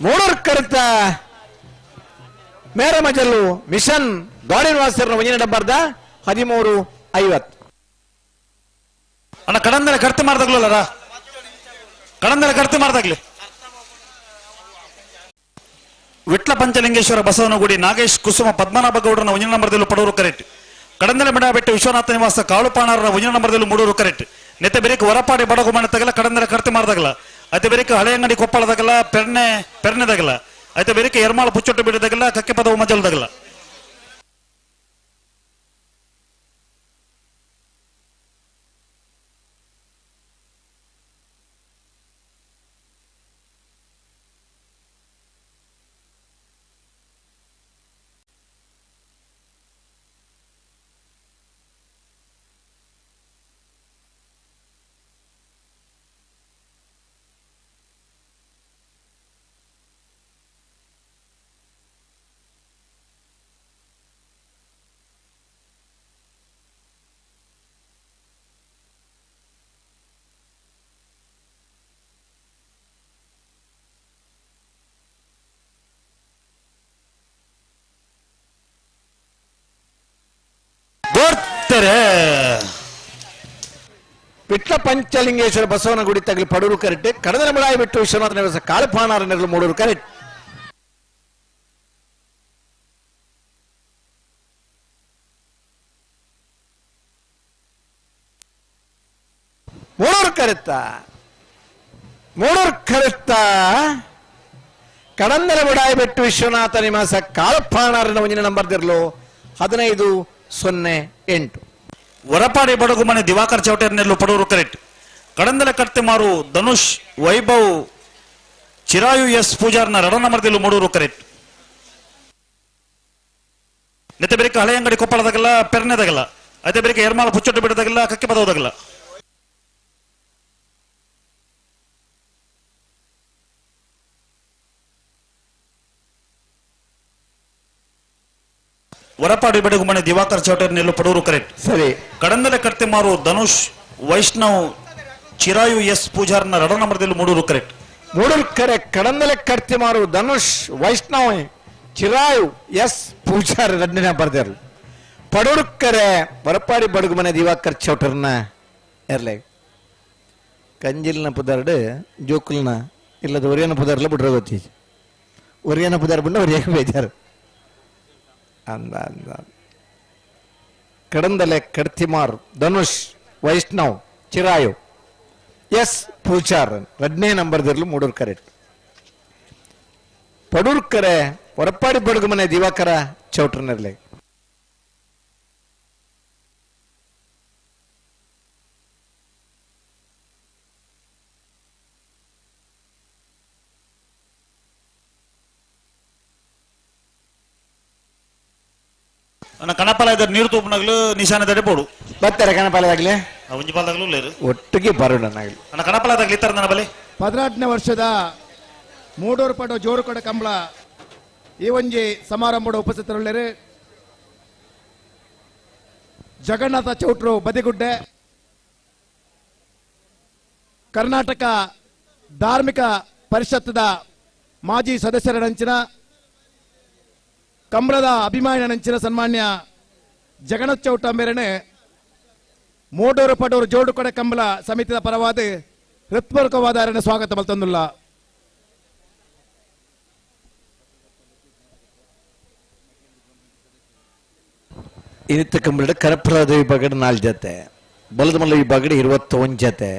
ಮೂಡೂರು ಕರೆತ ಮೇರಮಜಲ್ಲು ಮಿಷನ್ ಗಾರ್ಡನ್ ವಾಸರ್ನ ಒಂಜಿನ ಡಬ್ಬರ್ದ 13:50. ಅಣ್ಣ ಕಡಂದಲೆ ಕರ್ತಿ ಮಾಡ್ದಾಗ್ಲಲ್ಲ, ಕಡಂದಲೆ ಕರ್ತಿ ಮಾಡ್ದಾಗ್ಲಿ. ವಿಟ್ಲ ಪಂಚಲಿಂಗೇಶ್ವರ ಬಸವನಗುಡಿ ನಾಗೇಶ್ ಕುಸುಮ ಪದ್ಮನಾಭ ಗೌಡರನ ಒಂಜಿನ ನಂಬರ್ದಲ್ಲಿ ಪಡೂರು ಕರೆಕ್ಟ್. ಕಡಂದಲೆ ಬೆಟ್ಟು ವಿಶ್ವನಾಥ ನಿವಾಸ ಕಾಳುಪಾಣರ ಒಂಜಿನ ನಂಬರ್ದಲ್ಲಿ ಮೂಡೂರು ಕರೆಕ್ಟ್. ನೆತ್ತೆ ಬೆರಿಕೆ ಹೊರಪಾಡಿ ಬಡಗು ಮನೆ ತಗಲ ಕಡಂದಲೆ ಕರ್ತಿ ಮಾಡ್ದಾಗಲ. ಅತಿ ಬೆರಿಕೆ ಹಳೆಯಂಗಡಿ ಕೊಪ್ಪಳದಾಗಲ ಪೆರ್ನೆ ಪೆರ್ನೆದಾಗಲ. ಅತಿ ಬೆರಿಕೆ ಎರ್ಮಾಳ ಪುಚ್ಚೊಟ್ಟು ಬಿಡದಾಗಲ ಕಕ್ಕೆ ಪದವು ಮಜಲ್ದಾಗಲ. ವಿಟ್ಲ ಪಂಚಲಿಂಗೇಶ್ವರ ಬಸವನಗುಡಿ ತಗಲಿ ಪಡೂರು ಕರೆಕ್ಟ್. ಕಡದನ ಬಡಾಯಿ ಬಿಟ್ಟು ವಿಶ್ವನಾಥ ನಿವಾಸ ಕಾಳುಪಾಣಾರ ನೆರಳು ಮೂಡೂರು ಕರೆಕ್ಟ್. ಮೂಡೂರು ಕರೆತ್ತ ಮೂಡೂರು ಕರೆತ್ತ ಕಡಂದಲ ಬಡಾಯಿ ಬಿಟ್ಟು ವಿಶ್ವನಾಥ ನಿವಾಸ ಕಾಳುಪಾಣಾರನ ಒಂಜಿನ ನಂಬರ್ ದಿರಲು 15:08. ಹೊರಪಾಡಿ ಬಡಗು ಮನೆ ದಿವಾಕರ್ ಚೌಟೇರ್ನೆಲ್ಲು ಪಡೂರು ಕರೆಕ್ಟ್. ಕಡಂದಲ ಕರ್ತಿಮಾರು ಧನುಷ್ ವೈಭವ್ ಚಿರಾಯು ಎಸ್ ಪೂಜಾರ್ನ ರಡನಮರ್ದಿಲು ಮೂಡೂರು ಕರೆಕ್ಟ್. ನೆತ್ತೆ ಬೆರಿಕೆ ಹಳೆಯಂಗಡಿ ಕೊಪ್ಪಳದಾಗಲ್ಲ ಪೆರ್ನೆದಾಗಲ್ಲ. ಅದೇ ಬೆರಿಕೆ ಎರ್ಮಾಲ ಪುಚ್ಚೊಟ್ಟು ಬಿಡದಾಗಲ್ಲ ಕಕ್ಕೆ ಪದವದಾಗಲ್ಲ. ಹೊರಪಾಡಿ ಬಡಗುಮನೆ ದಿವಾಕರ್ ಚೌಟೇರ್ನೆಲ್ಲು ಪಡೂರು ಕರೆಕ್ಟ್. ಸರಿ. ಕಡಂದಲೆ ಕರ್ತಿಮಾರು ಧನುಷ್ ವೈಷ್ಣವ್ ಚಿರಾಯು ಎಸ್ ಪೂಜಾರ್ನ ರಡನಮರದಲ್ಲಿ ಮೂಡೂರು ಕರೆಕ್ಟ್. ಮೂಡೂರು ಕರೆ ಕಡಂದಲೆ ಕರ್ತಿಮಾರು ಧನುಷ್ ವೈಷ್ಣವ್ ಚಿರಾಯು ಎಸ್ ಪೂಜಾರ್ ರಡ್ಡಿನ ಬರ್ದರು. ಪಡೂರು ಕರೆ ಹೊರಪಾಡಿ ಬಡಗುಮನೆ ದಿವಾಕರ್ ಚೌಟರ್ನ ಎರ್ಲೆ ಕಂಜಿಲ್ನ ಪುದರ್ಡು ಜೋಕುಲ್ನ ಇಲ್ಲದ ಒರಿಯನ ಪುದರ್ಲ ಬಿಡ್ರ ಗೊತ್ತಿ ಒರಿಯನ ಪುದರ್ ಬಿಂಡ ಒರಿಯಕ್ಕೆ ಬೇಜಾರು ಅಂದ ಅಂದ. ಕಡಂದಲೆ ಕಡ್ತಿಮಾರ್ ಧನುಷ್ ವೈಷ್ಣವ್ ಚಿರಾಯು ಎಸ್ ಪೂಜಾರ್ ರಡ್ನೇ ನಂಬರ್ ದಿರ್ಲು ಮೂಡೂರು ಕರೆಕ್ಟ್. ಪಡೂರು ಕರೆ ಹೊರಪಾಡಿ ಬಡಗುಮನೆ ದಿವಾಕರ ಚೌಟ್ರನಿರ್ಲಿ. ಕಣಪಾಲ ಇದ್ದಾರೆ ನೀರು ತೂಪನಾಗ್ಲು ನಿಶಾನೆ ತಡೆ ಬೋಡು ಬರ್ತಾರೆ ಕಣಪಾಲದಾಗ್ಲೆ ಒಂಜಿ ಪಾಲದಾಗ್ಲೂ ಲೇರು ಒಟ್ಟಿಗೆ ಬರೋಣನಾಗ್ಲಿ. ಅಣ್ಣ ಕಣಪಾಲದಾಗ್ಲಿ ಇತ್ತಾರೆ ನನ್ನ ಬಲಿ. 18ನೇ ವರ್ಷದ ಮೂಡೂರು ಪಡ ಜೋರುಕೊಡ ಕಂಬಳ ಈ ಒಂಜಿ ಸಮಾರಂಭದ ಉಪಸ್ಥಿತರುಳ್ಳರು ಜಗನ್ನಾಥ ಚೌಟ್ರು ಬದಿಗುಡ್ಡೆ, ಕರ್ನಾಟಕ ಧಾರ್ಮಿಕ ಪರಿಷತ್ತದ ಮಾಜಿ ಸದಸ್ಯರ ನಂಚಿನ ಕಂಬಳದ ಅಭಿಮಾನಿಯ ನಂಚಿನ ಸನ್ಮಾನ್ಯ ಜಗನ್ನಾಥ ಚೌಟ ಮೇರೆನೆ ಮೂಡೂರು ಪಡೂರು ಜೋಡುಕೊಡೆ ಕಂಬಳ ಸಮಿತಿಯ ಪರವಾದ ಹೃತ್ಪೂರ್ವಕವಾದ ಅರಣ್ಯ ಸ್ವಾಗತ ಮಲ್ತಂದುಲ್ಲ. ಇನ್ನಿತ್ತ ಕಂಬಳ ಕರಪ್ರದ ವಿಭಾಗದ 4 ಜೊತೆ, ಬಲದ ಮಲ್ಲ ವಿಭಾಗದ 21 ಜೊತೆ,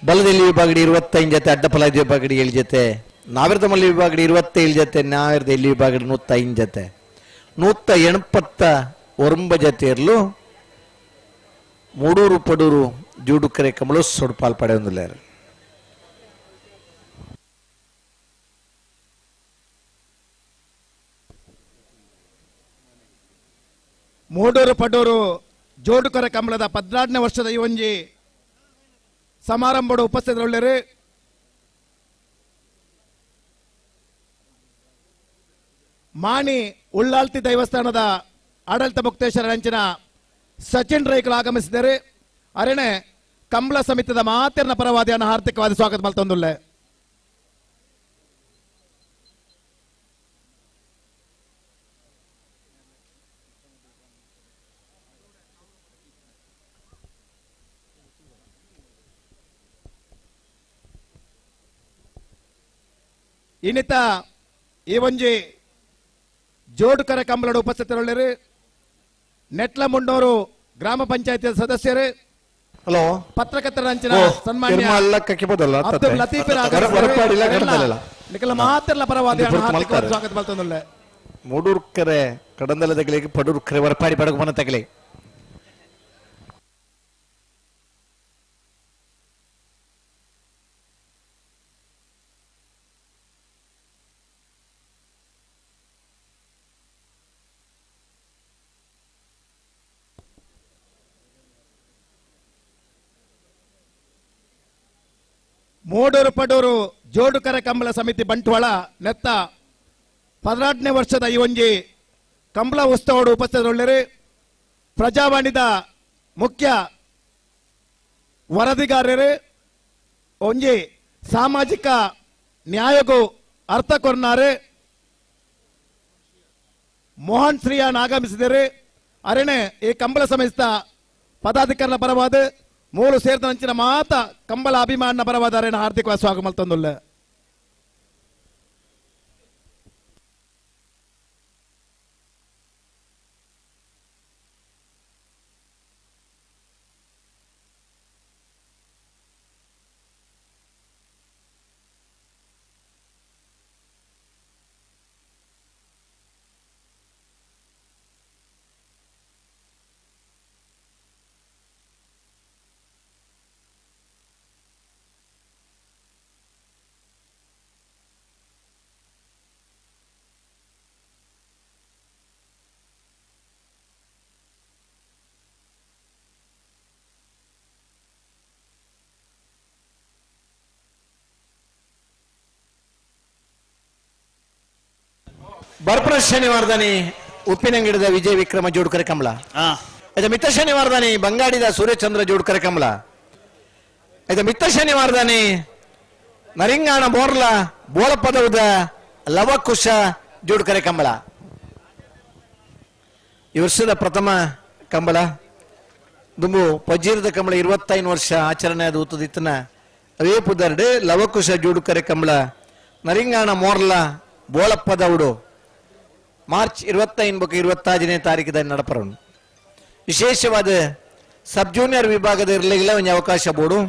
ಬಲದಲ್ಲಿ ವಿಭಾಗದ 25 ಜೊತೆ, ಅಡ್ಡಫಲದ ವಿಭಾಗದ 7 ಜೊತೆ, ನಾವಿರದ ಮಲ್ಲ ವಿಭಾಗದ 27 ಜೊತೆ, ನಾವಿರದ ಎಲ್ಲಿ ವಿಭಾಗದ 105 ಜೊತೆ, 189 ಜೊತೆ ಇರಲು ಮೂಡೂರು ಪಡೂರು ಜೂಡುಕರೆ ಕಮಲೋತ್ಸವ ಪಾಲ್ಪಡೆ ಹೊಂದಿದ್ದಾರೆ. ಮೂಡೂರು ಪಡೂರು ಜೋಡುಕರೆ ಕಮಲದ 14ನೇ ವರ್ಷದ ಈ ಒಂಜಿ ಸಮಾರಂಭದ ಉಪಸ್ಥಿತರುಳ್ಳರು ಮಾಣಿ ಉಳ್ಳಾಲ್ತಿ ದೇವಸ್ಥಾನದ ಆಡಳಿತ ಮುಕ್ತೇಶ್ವರ ಅಂಚಿನ ಸಚಿನ್ ರೈಕುಲು ಆಗಮಿಸಿದರೆ ಅರಣೆ ಕಂಬಳ ಸಮಿತಿದ ಮಾತಿನ ಪರವಾದಿಯನ್ನು ಹಾರ್ದಿಕವಾದ ಸ್ವಾಗತ ಮಲ್ತೊಂದುಲ್ಲೆ. ಇನ್ನಿತ ಈ ಒಂಜಿ ಜೋಡುಕರ ಕಂಬಳದ ಉಪಸ್ಥಿತರುಳ್ಳರು ನೆಟ್ಲ ಮುಂಡೋರು ಗ್ರಾಮ ಪಂಚಾಯತ್ ಸದಸ್ಯರು ಹಲೋ ಪತ್ರಕರ್ತರ ಅಂಚಿನ ಸನ್ಮಾನ್ಯ ಅಬ್ದುಲ್ ಲತೀಫ್ ನಿಖಲ ಮಾತ್ರ ಪರವಾದ ಸ್ವಾಗತ ಬಲ್ತೊಂದುಲ್ಲ ಮೂಡೂರ್ಕರೆ ಕಡಂದಲ ತಗಲಿಗೆ ಪಡೂರ್ಕರೆ ವರಪಾಡಿ ಬಡಗುಮನ ತಗಲಿ ಮೂಡೂರು ಪಡೂರು ಜೋಡುಕರ ಕಂಬಳ ಸಮಿತಿ ಬಂಟ್ವಾಳ ನೆತ್ತ 16ನೇ ವರ್ಷದ ಈ ಒಂಜಿ ಕಂಬಳ ಉತ್ಸವಡು ಉಪಸ್ಥಿತರುಳ್ಳರು ಪ್ರಜಾವಾಣಿದ ಮುಖ್ಯ ವರದಿಗಾರರು ಒಂಜಿ ಸಾಮಾಜಿಕ ನ್ಯಾಯಗೂ ಅರ್ಥ ಕೊರ್ನಾರು ಮೋಹನ್ ಶ್ರೀಯಾನ್ ಆಗಮಿಸಿದರು. ಅರಣೆ ಈ ಕಂಬಳ ಸಮಿತಿಯ ಪದಾಧಿಕಾರಿಗಳ ಪರವಾದ ಮೂಲು ಸೇರಿದ ಅಂಚಿನ ಮಾತ ಕಂಬಳ ಅಭಿಮಾನ ಪರವಾದ ಅರೆನ ಹಾರ್ದಿಕ ಸ್ವಾಗತ ಮಲ್ತೊಂದುಲ್ಲ. ಬರ್ಪುನ ಶನಿವಾರದಾನಿ ಉಪ್ಪಿನಂಗಡಿದ ವಿಜಯ ವಿಕ್ರಮ ಜೋಡ್ಕರೆ ಕಮಲ, ಆಯ್ತಾ ಮಿತ್ತ ಶನಿವಾರದಾನಿ ಬಂಗಾಡಿದ ಸೂರ್ಯಚಂದ್ರ ಜೋಡ್ಕರೆ ಕಮಲ, ಆಯ್ತಾ ಮಿತ್ತ ಶನಿವಾರದಾನಿ ನರಿಂಗಾಣ ಬೋರ್ಲ ಬೋಳಪದವುದ ಲವಕುಶ ಜೋಡ್ಕರೆ ಕಂಬಳ. ಈ ವರ್ಷದ ಪ್ರಥಮ ಕಂಬಳ ದುಂಬು ಪಜೀರದ ಕಂಬಳ 25 ವರ್ಷ ಆಚರಣೆ ಅದು ಊತದಿತ್ತನ ಅವೇ ಪುದರ್ಡು ಲವಕುಶ ಜೋಡುಕರೆ ಕಂಬಳ ನರಿಂಗಾಣ ಮೋರ್ಲ ಬೋಳಪ್ಪದವುಡು ಮಾರ್ಚ್ 25 26ನೇ ತಾರೀಕಿದ ನಡಪರನು. ವಿಶೇಷವಾದ ಸಬ್ ಜೂನಿಯರ್ ವಿಭಾಗದ ಇರಲಿಲ್ಲ ಒಂಜಿ ಅವಕಾಶ ಬೋಡು,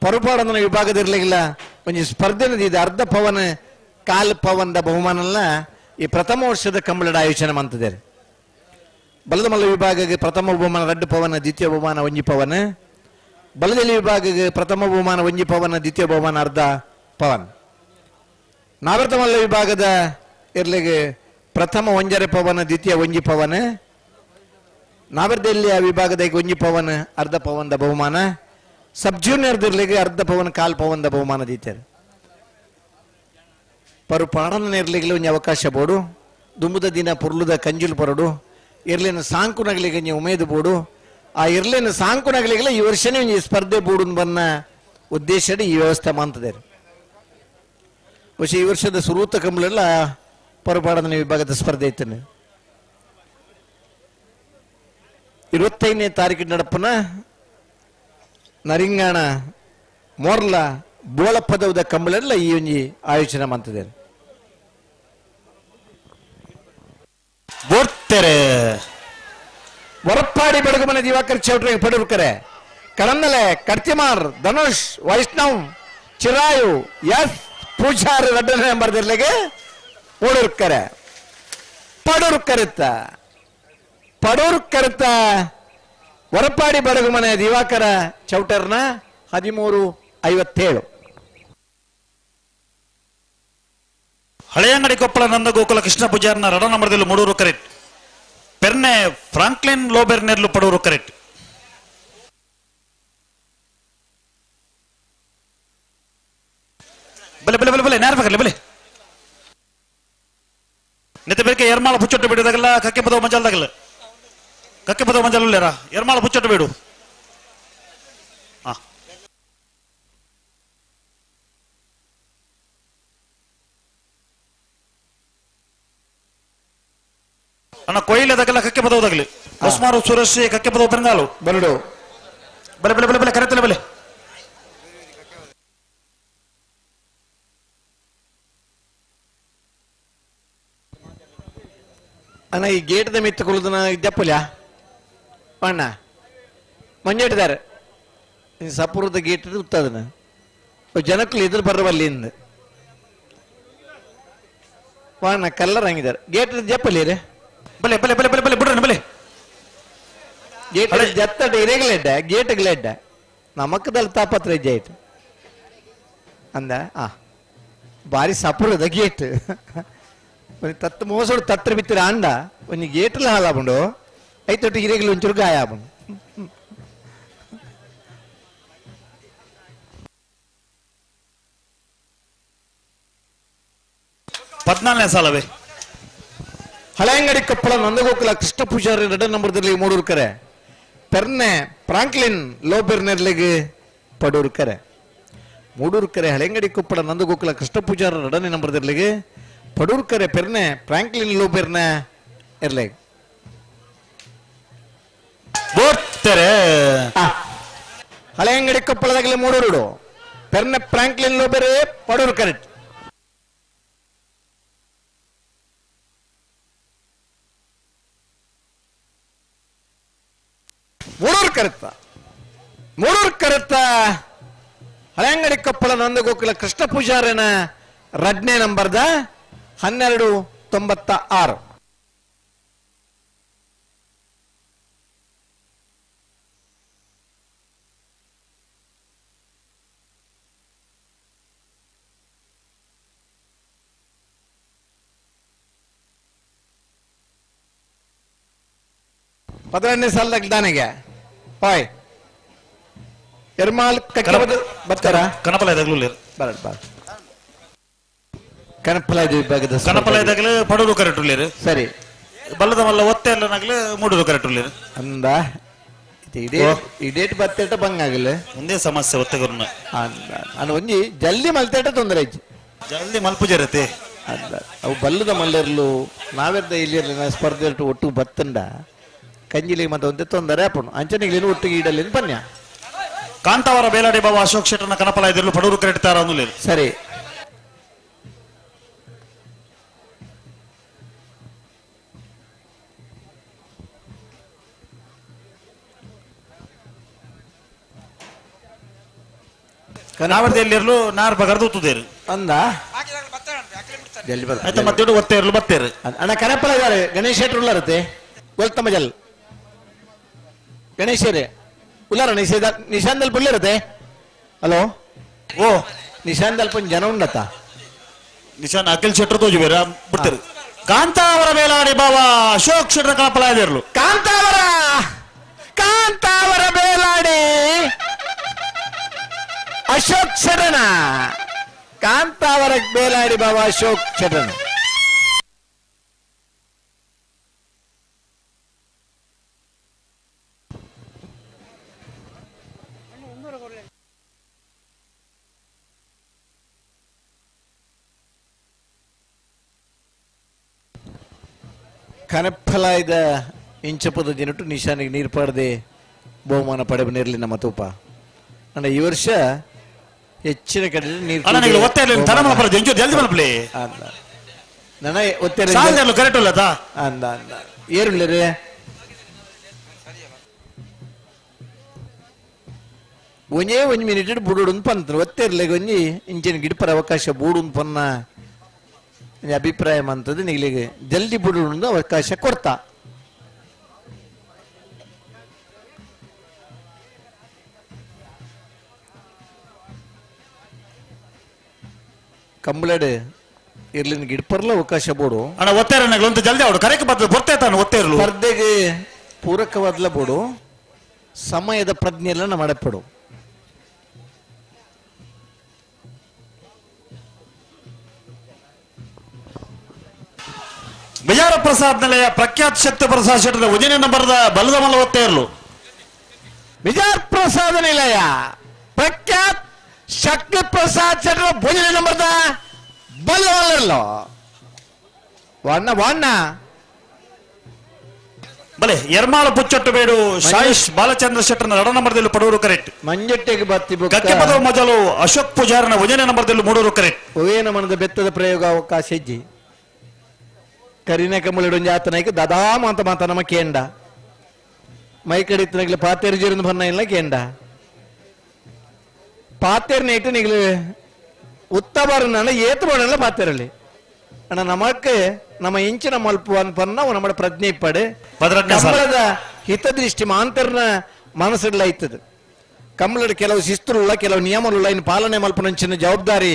ಪರುಪಾಡಂದನ ವಿಭಾಗದ ಇರಲಿಲ್ಲ ಒಂಜಿ ಸ್ಪರ್ಧೆ ಇದೆ. ಅರ್ಧ ಪವನ್ ಕಾಲ್ ಪವನ್ದ ಬಹುಮಾನಲ್ಲ ಈ ಪ್ರಥಮ ವರ್ಷದ ಕಂಬಳದ ಆಯೋಜನೆ ಮಾಡ್ತಿದ್ದಾರೆ. ಬಲದ ಮಲ್ಲ ವಿಭಾಗಕ್ಕೆ ಪ್ರಥಮ ಬಹುಮಾನ 2 ಪವನ, ದ್ವಿತೀಯ ಬಹುಮಾನ 1 ಪವನ. ಬಲದಲ್ಲಿ ವಿಭಾಗಕ್ಕೆ ಪ್ರಥಮ ಬಹುಮಾನ 1 ಪವನ, ದ್ವಿತೀಯ ಬಹುಮಾನ ಅರ್ಧ ಪವನ್. ನಾವರ್ತಮಲ್ಲ ವಿಭಾಗದ ಇರ್ಲಿಗೆ ಪ್ರಥಮ 1.5 ಪವನ, ದ್ವಿತೀಯ 1 ಪವನ. ನಾವರ್ದೆಲ್ಲಿ ಆ ವಿಭಾಗದ 1 ಪವನ ಅರ್ಧ ಪವನದ ಬಹುಮಾನ. ಸಬ್ ಜೂನಿಯರ್ ಇರ್ಲಿಗೆ ಅರ್ಧ ಪವನ ಕಾಲ್ ಪವನದ ಬಹುಮಾನ ದೀತಾರೆ. ಪರು ಪಾಡನ ಇರ್ಲಿಗೆ ಒಂಜಿ ಅವಕಾಶ ಬೋಡು, ದುಂಬುದ ದಿನ ಪುರ್ಲುದ ಕಂಜುಲ್ ಪರಡು ಇರ್ಲಿನ ಸಾಂಕುನಗಲಿಗೆ ಒಂಜಿ ಉಮೇದು ಬೋಡು. ಆ ಇರ್ಲಿನ ಸಾಂಕುನಗಲಿಗೆಲ್ಲ ಈ ವರ್ಷನೇ ಒಂಜಿ ಸ್ಪರ್ಧೆ ಬೋಡು ಬನ್ನ ಉದ್ದೇಶ ಈ ವ್ಯವಸ್ಥೆ ಮಾಡ್ತಿದ್ದಾರೆ. ಬಹುಶಃ ಈ ವರ್ಷದ ಸುರೂತ ಕಂಬಳೆಲ್ಲ ಪರುಪಾಡನ ವಿಭಾಗದ ಸ್ಪರ್ಧೆ ಇತ್ತನೆ. 25ನೇ ತಾರೀಕು ನಡಪನ ನರಿಂಗಾಣ ಮೋರ್ಲ ಬೋಳಪ್ಪದವದ ಕಂಬಳೆಲ್ಲ ಈ ಒಂಜಿ ಆಯೋಜನೆ ಮಾಡ್ತಿದ್ದಾರೆ. ಹೊರಪಾಡಿ ಬೆಳಗುಮನೆ ದಿವಾಕರ್ ಚೌಟ್ರಿ ಪಡೂರ್ಕರೆ, ಕಡಂದಲೆ ಕಡ್ತಿಮಾರ್ ಧನುಷ್ ವೈಷ್ಣವ್ ಚಿರಾಯು ಎಸ್ ಪೂಜಾರಿ ರಡ್ಡನೆ ನಂಬರ್ದಿರ್ಲಿಗೆ ಓಡೂರ್ಕರೆ. ಪಡೂರ್ ಕರಿತ ಪಡೂರ್ ಕರಿತ ಹೊರಪಾಡಿ ಬಡಗುಮನೆ ದಿವಾಕರ ಚೌಟರ್ನ 13:57. ಹಳೆಯಂಗಡಿ ಕೊಪ್ಪಳ ನಂದ ಗೋಕುಲ ಕೃಷ್ಣ ಪೂಜಾರ್ನ ರಡ ನಂಬರ್ದಲ್ಲಿ ಮೂಡೂರು ಕರೆಕ್ಟ್. ಪೆರ್ನೆ ಫ್ರಾಂಕ್ಲಿನ್ ಲೋಬೆರ್ನೆರ್ಲು ಪಡೂರು ಕರೆಕ್ಟ್. ಬಲೆ ಬಲೆ ಬಲೆ ಬಲೆ ನೇರ ಬರಲಿ ಬಲೆ ನೆತ್ತ ಬೇಕೆ ಎರ್ಮಾಳ ಪುಚ್ಚೊಟ್ಟು ಬಿಡೋದಾಗಲ್ಲ ಕಕ್ಕೆ ಪದವ ಮಂಜಾಲ್ದಾಗಲ್ಲ ಕಕ್ಕೆ ಪದವ ಮಂಜಾಲ ಎರ್ಮಾಳ ಪುಚ್ಚೊಟ್ಟು ಬಿಡು. ಅಣ್ಣ ಕೊಯ್ಲದಾಗಲ್ಲ ಕಕ್ಕೆ ಪದವದಾಗಲಿ ಹೊಸ್ಮಾರು ಸುರೇಶ್ ಕಕ್ಕೆ ಪದವ ಬೆಂಗಾಲು ಬರಡು ಬಲೆ ಬಲೆ ಬಲೆ ಬಲೆ ಕರೆತಲೆ ಬಲೆ. ಅಣ್ಣ ಈ ಗೇಟ್ದ ಮಿತ್ತ ಕುಳಿದನ ಜಪ್ಪುಲ ಅಣ್ಣ ಮಂಜೇಟಿದ್ದಾರೆ ಸಪುರದ ಗೇಟ್ ಉತ್ತದನ ಜನಕ್ಕಲು ಎದುರು ಬರವಲ್ಲಿ ಇಂದ ವಾಣ ಕಲ್ಲರ್ ಹಂಗಿದ್ದಾರೆ ಗೇಟ್ ಜಪ್ಪಲಿ ರೇ ಬಲೆ ಬಲೆ ಬಲೆ ಬಲೆ ಬಲೆ ಬಿಡ್ರಿ ಬಲೆ ಗೇಟ್ ಜತ್ತಟ ಇರೇಗಲೆಡ್ಡ ಗೇಟ್ಗಲೆಡ್ಡ ನಮಕ್ಕದಲ್ಲಿ ತಾಪತ್ರ ಇಜ್ಜೆ ಆಯ್ತು ಅಂದ ಆ ಬಾರಿ ಸಪುರದ ಗೇಟ್ ಒಂಜಿ ತತ್ತು ಮೋಸಡು ತತ್ರ ಬಿತ್ತಿರ ಅಂಡ ಒಂಜಿ ಗೇಟ್ಲ ಹಾಲಾಪುಂಡು ಐತೊಟ್ಟು ಇರೇಗಲು ಒಂಚೂರು ಗಾಯ ಆಪುಂಡು. ಪದ್ನಾಲ್ಕನೇ ಸಾಲವೇ. ಹಳೆಯಂಗಡಿ ಕೊಪ್ಪಳ ನಂದಗೋಕುಲ ಕೃಷ್ಣ ಪೂಜಾರಿ ಎರಡನೇ ನಂಬರ್ದಲ್ಲಿ ಮೂಡೂರು ಕರೆ ಪೆರ್ನೆ ಫ್ರಾಂಕ್ಲಿನ್ ಲೋಬೆರ್ನೆರ್ಲಿಗೆ ಪಡೂರು ಕರೆ ಮೂಡೂರು ಕರೆ ಹಳೆಯಂಗಡಿ ಕೊಪ್ಪಳ ನಂದಗೋಕುಲ ಕೃಷ್ಣ ಪೂಜಾರಿ ಎರಡನೇ ನಂಬರ್ದಲ್ಲಿಗೆ ಪಡೂರು ಕರೆ ಪೆರ್ನೆ ಫ್ರಾಂಕ್ಲಿನ್ ಲೋಬೆರ್ನ ಇರ್ಲಿಗೆ ಬೋರ್ತಾರೆ. ಹಳೆಯಂಗಡಿ ಕೊಪ್ಪಳದಾಗಲೇ ಮೂಡೂರು ಪೆರ್ನೆ ಫ್ರಾಂಕ್ಲಿನ್ ಲೋಬೆರೆ ಪಡೂರು ಕರೆ. ಮೂಡೂರು ಕರೆತ್ತ ಮೂಡೂರು ಕರೆತ್ತ ಹಳೆಯಂಗಡಿ ಕೊಪ್ಪಳ ನಂದಗೋಕುಲ ಕೃಷ್ಣ ಪೂಜಾರನ ರಡ್ನೇ ನಂಬರ್ದ 1296. ಪದರನೇ ಸಾಲದಾಗ ದಾನಿಗೆ ಹಾಯ್ ಎರ್ಮಾಲ್ ಕಕ್ಕೆ ಬರ್ತಾರ ಕನಪಲ ಇದಾಗಲೂ ಬರ ಬರ ಕನಪಲ ವಿಭಾಗದ ಕನಪಲ ಇದಾಗಲೇ ಪಡೂರು ಕರೆಕ್ಟ್ ಉಳ್ಳೇರು. ಸರಿ ಬಲ್ಲದ ಮಲ್ಲ ಒತ್ತೆ ಎಲ್ಲ ನಾಗಲೇ ಮೂಡೂರು ಕರೆಕ್ಟ್ ಉಳ್ಳೇರು. ಅಂದ ಇಡೇ ಇಡೇಟ್ ಬತ್ತೇಟ ಬಂಗಾಗಲ್ಲ ಒಂದೇ ಸಮಸ್ಯೆ ಒತ್ತೆಗುರ್ನ ಅನ್ನ ಒಂಜಿ ಜಲ್ದಿ ಮಲ್ತೇಟ ತೊಂದರೆ ಐತಿ ಜಲ್ದಿ ಮಲ್ಪುಜರತೆ ಅಂದ ಅವು ಬಲ್ಲದ ಮಲ್ಲರ್ಲು ನಾವೆದ್ದ ಇಲ್ಲಿರ್ಲಿ ನಾ ಸ್ಪರ್ಧೆ ಒಟ್ಟು ಬತ್ತಂಡ ಕಂಜಿಲಿ ಮತ್ತೆ ಒಂದೇ ತೊಂದರೆ ಅಪ್ಪನು ಅಂಚನಿಗ್ಲೇನು ಒಟ್ಟಿಗೆ ಇಡಲಿ ಪನ್ಯ. ಕಾಂತಾವರ ಬೇಲಾಡಿ ಬಾಬಾ ಅಶೋಕ್ ಶೆಟ್ಟರ್ನ ಕನಪಲ ಇದಿರಲು ಪಡೂರು ಕರೆಕ್ಟ್ ತಾರ ಅನ್ನುಲೇರು. ಸರಿ ನಾವರ್ದೆಲ್ಲಿರಲು ನಾರ್ ಬಗರ್ದು ಉತ್ತುದೇರು ಅಂದ ಜಲ್ದಿ ಬರ ಆಯ್ತಾ ಮತ್ತೆ ಒತ್ತೆ ಇರಲು ಬತ್ತೇರು. ಅಣ್ಣ ಕನಪಲ ಇದ್ದಾರೆ ಗಣೇಶ್ ಶೆಟ್ಟರ್ ಉಳ್ಳಾರತ್ತೆ ಗೊಲ್ತಮ್ಮ ಜಲ್ ಗಣೇಶರೇ ಉಲ್ಲಾರ ನಿಷೇಧ ನಿಶಾಂದಲ್ಲಿ ಪುಳ್ಳಿರತ್ತೆ. ಹಲೋ ಓ ನಿಶಾಂದಲ್ಲಿ ಪುಂಜ ಜನ ಉಂಡತ್ತ ನಿಶಾನ್ ಅಖಿಲ್ ಶೆಟ್ಟರ್ ತೋಜು ಬೇರೆ ಬಿಡ್ತಾರೆ. ಕಾಂತಾವರ ಬೇಲಾಡಿ ಬಾಬಾ ಅಶೋಕ್ ಶೆಟ್ಟರ್ ಕನಪಲ ಇದಿರಲು. ಕಾಂತಾವರ ಕಾಂತಾವರ ಬೇಲಾಡಿ ಅಶೋಕ್ ಶರಣ ಕಾಂತಾವರ ಬೇಲಾಡಿ ಬಾಬಾ ಅಶೋಕ್ ಶರಣ. ಕನಫಲಾಯ್ದ ಇಂಚಪದ ದಿನಟು ನಿಶಾನಿಗೆ ನೀರು ಪಾಡದೆ ಬಹುಮಾನ ಪಡೆವ ನೀರ್ಲಿ ನಮ್ಮ ತೂಪ ಅಂದ್ರೆ ಈ ವರ್ಷ ಹೆಚ್ಚಿನ ಕಡೆ ನೀರು ನನ್ನ ಅಂದ ಅಂದ ಏರುಳ್ಳಿ ಒಂಜೇ ಒಂಜಿ ಮಿನಿಟ್ ಬುಡುಡು ಪಂತ ಒತ್ತೆರ್ಲೆಗ್ ಒಂಜಿ ಇಂಚಿನ ಗಿಡಪರ ಅವಕಾಶ ಬೂಡು ಪನ್ನ ಅಭಿಪ್ರಾಯ ಅಂತದ್ದು ನಿಗ್ಲಿಗೆ ಜಲ್ದಿ ಬುಡುಡು ಅವಕಾಶ ಕೊಡ್ತಾ. ಕಂಬಳಡೆ ಇರ್ಲಿನ ಗಿಡಪರ್ಲ ಅವಕಾಶ ಬೋಡು ಅಣ್ಣ ಒತ್ತೇರಣ್ಣಗಳು ಜಲ್ದಿ ಅವಡು ಕರೆಕ್ ಬರ್ತದೆ ಬರ್ತೇ ತಾನು ಒತ್ತೇರ್ಲು ಸ್ಪರ್ಧೆಗೆ ಪೂರಕವಾದ್ಲ ಬೋಡು ಸಮಯದ ಪ್ರಜ್ಞೆಲ್ಲ ಮಾಡಪಡು. ಬಿಜಾರ ಪ್ರಸಾದ್ ನೆಲೆಯ ಪ್ರಖ್ಯಾತ ಶಕ್ತಿ ಪ್ರಸಾದ್ ಶೆಟ್ಟರ್ ಉಜಿನೆ ನಂಬರ್ದ ಬಲದ ಮಲ್ಲ ಒತ್ತೇರ್ಲು. ಬಿಜಾರ್ ಪ್ರಸಾದ್ ನಿಲಯ ಪ್ರಖ್ಯಾತ್ ಶಕ್ತಿ ಪ್ರಸಾದ್ ಶೆಟ್ಟರ್ ಭೋಜನ ನಂಬರ್ದ ಬಲದ ಮಲ್ಲರ್ಲು ವಣ್ಣ ವಣ್ಣ ಬಲೆ ಎರ್ಮಾಳ ಪುಚ್ಚೊಟ್ಟು ಬೇಡು ಶಾಯಿಶ್ ಬಾಲಚಂದ್ರ ಶೆಟ್ಟರ್ನ ಎರಡ ನಂಬರ್ದಲ್ಲಿ ಪಡೂರು ಕರೆಕ್ಟ್. ಮಂಜಟ್ಟೆಗೆ ಬತ್ತಿ ಕಕ್ಕೆಪದವು ಮೊದಲು ಅಶೋಕ್ ಪೂಜಾರನ ಉಜನೆ ನಂಬರ್ದಲ್ಲಿ ಮೂಡೂರು ಕರೆಕ್ಟ್. ಒವೇನ ಮನದ ಬೆತ್ತದ ಪ್ರಯೋಗ ಅವಕಾಶ ಹೆಜ್ಜೆ. ಕರಿನ ಕಂಬಳಿಡು ಜಾತನೈಕ್ ದದಾ ಮಾತ ಮಾತ ನಮ್ಮ ಕೇಂಡ ಮೈಕಡಿತ್ತನಗ್ಲ ಪಾತೇರು ಜೀರಂದು ಬನ್ನ ಇಲ್ಲ ಕೇಂಡ ಪಾತೇರ್ ನೇಟು ನಿಗ್ಲು ಉತ್ತಬಾರನ್ನ ಏತು ಬೋಡಲ್ಲ ಪಾತೇರಲ್ಲಿ ಅಣ್ಣ ನಮಕ್ ನಮ್ಮ ಇಂಚಿನ ಮಲ್ಪು ಅನ್ಪನ್ನ ನಮ್ಮ ಪ್ರಜ್ಞೆ ಇಪ್ಪಡು ಕಂಬಳದ ಹಿತದೃಷ್ಟಿ ಮಾಂತರ್ನ ಮನಸ್ಸುಡ್ಲ ಐತದ ಕಂಬಳದ ಕೆಲವು ಶಿಸ್ತುలుಲ್ಲ ಕೆಲವು ನಿಯಮలుಲ್ಲ ಇನ್ನು ಪಾಲನೆ ಮಲ್ಪುನಂಚಿನ ಜವಾಬ್ದಾರಿ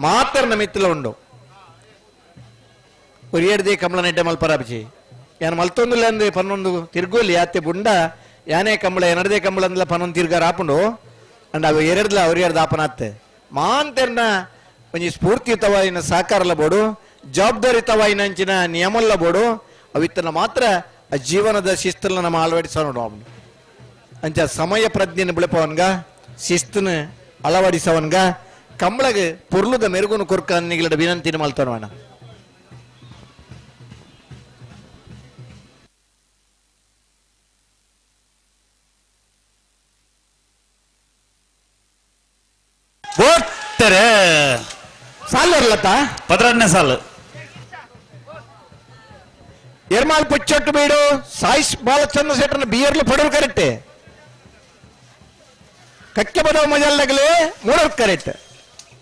ಮಾತ್ರ ಮಿತ್ತಲ ಉಂಡು ಒರಿಯಡ್ದೆ ಕಂಬಳ ನೆಡ್ಡೆ ಮಲ್ಪರಾಬಜಿ ಯಾನ್ ಮಲ್ತೊಂದುಲ್ಲ ಅಂದೆ ಪನ್ನೊಂದು ತಿರ್ಗೋಲಿ ಯಾತೆ ಬುಂಡ ಯಾನೇ ಕಂಬಳ ಎನಡದೆ ಕಂಬಳ ಅಂದಲ ಪನ್ನೊಂದು ತಿರ್ಗಾರ ಆಪುಂಡು ಅಂಡ್ ಅವು ಎರಡ್ಲ ಒರಿಯಡ್ದ ಆಪನಾತ್ತೆ ಮಾಂತೆರ್ನ ಒಂಜಿ ಸ್ಫೂರ್ತಿಯುತವಾಯಿನ ಸಹಕಾರಲ ಬೋಡು ಜವಾಬ್ದಾರಿತವಾಯಿನ ಅಂಚಿನ ನಿಯಮಲ್ಲ ಬೋಡು ಅವಿತ್ತನ ಮಾತ್ರ ಆ ಜೀವನದ ಶಿಸ್ತನ್ನ ನಮ್ಮ ಅಳವಡಿಸ ನೋಡು ಅವನು ಅಂಚ ಸಮಯ ಪ್ರಜ್ಞೆನ ಬಿಳಪವನ್ಗ ಶಿಸ್ತನ ಅಳವಡಿಸವನ್ಗ ಕಂಬಳಗ ಪೊರ್ಲುದ ಮೆರುಗುನು ಕೊರ್ಕ ಅನ್ನಿಗಳ ವಿನಂತಿನ ಮಲ್ತನವಣ. ಓದ್ತಾರೆ ಸಾಲು ಇರ್ಲತ್ತ 16ನೇ ಸಾಲು. ಎರ್ಮಾಲ್ ಪುಚ್ಚೊಟ್ಟು ಬೀಡು ಸಾಯಿಸ್ ಬಾಲಚಂದ್ರ ಶೆಟ್ಟರ್ನ ಬಿಯರ್ಲು ಪಡೋರು ಕರೆಕ್ಟ್, ಕಕ್ಕೆ ಬದವ ಮಜಲ್ಲಾಗಲಿ ಮೂಡೋರ್ ಕರೆಕ್ಟ್,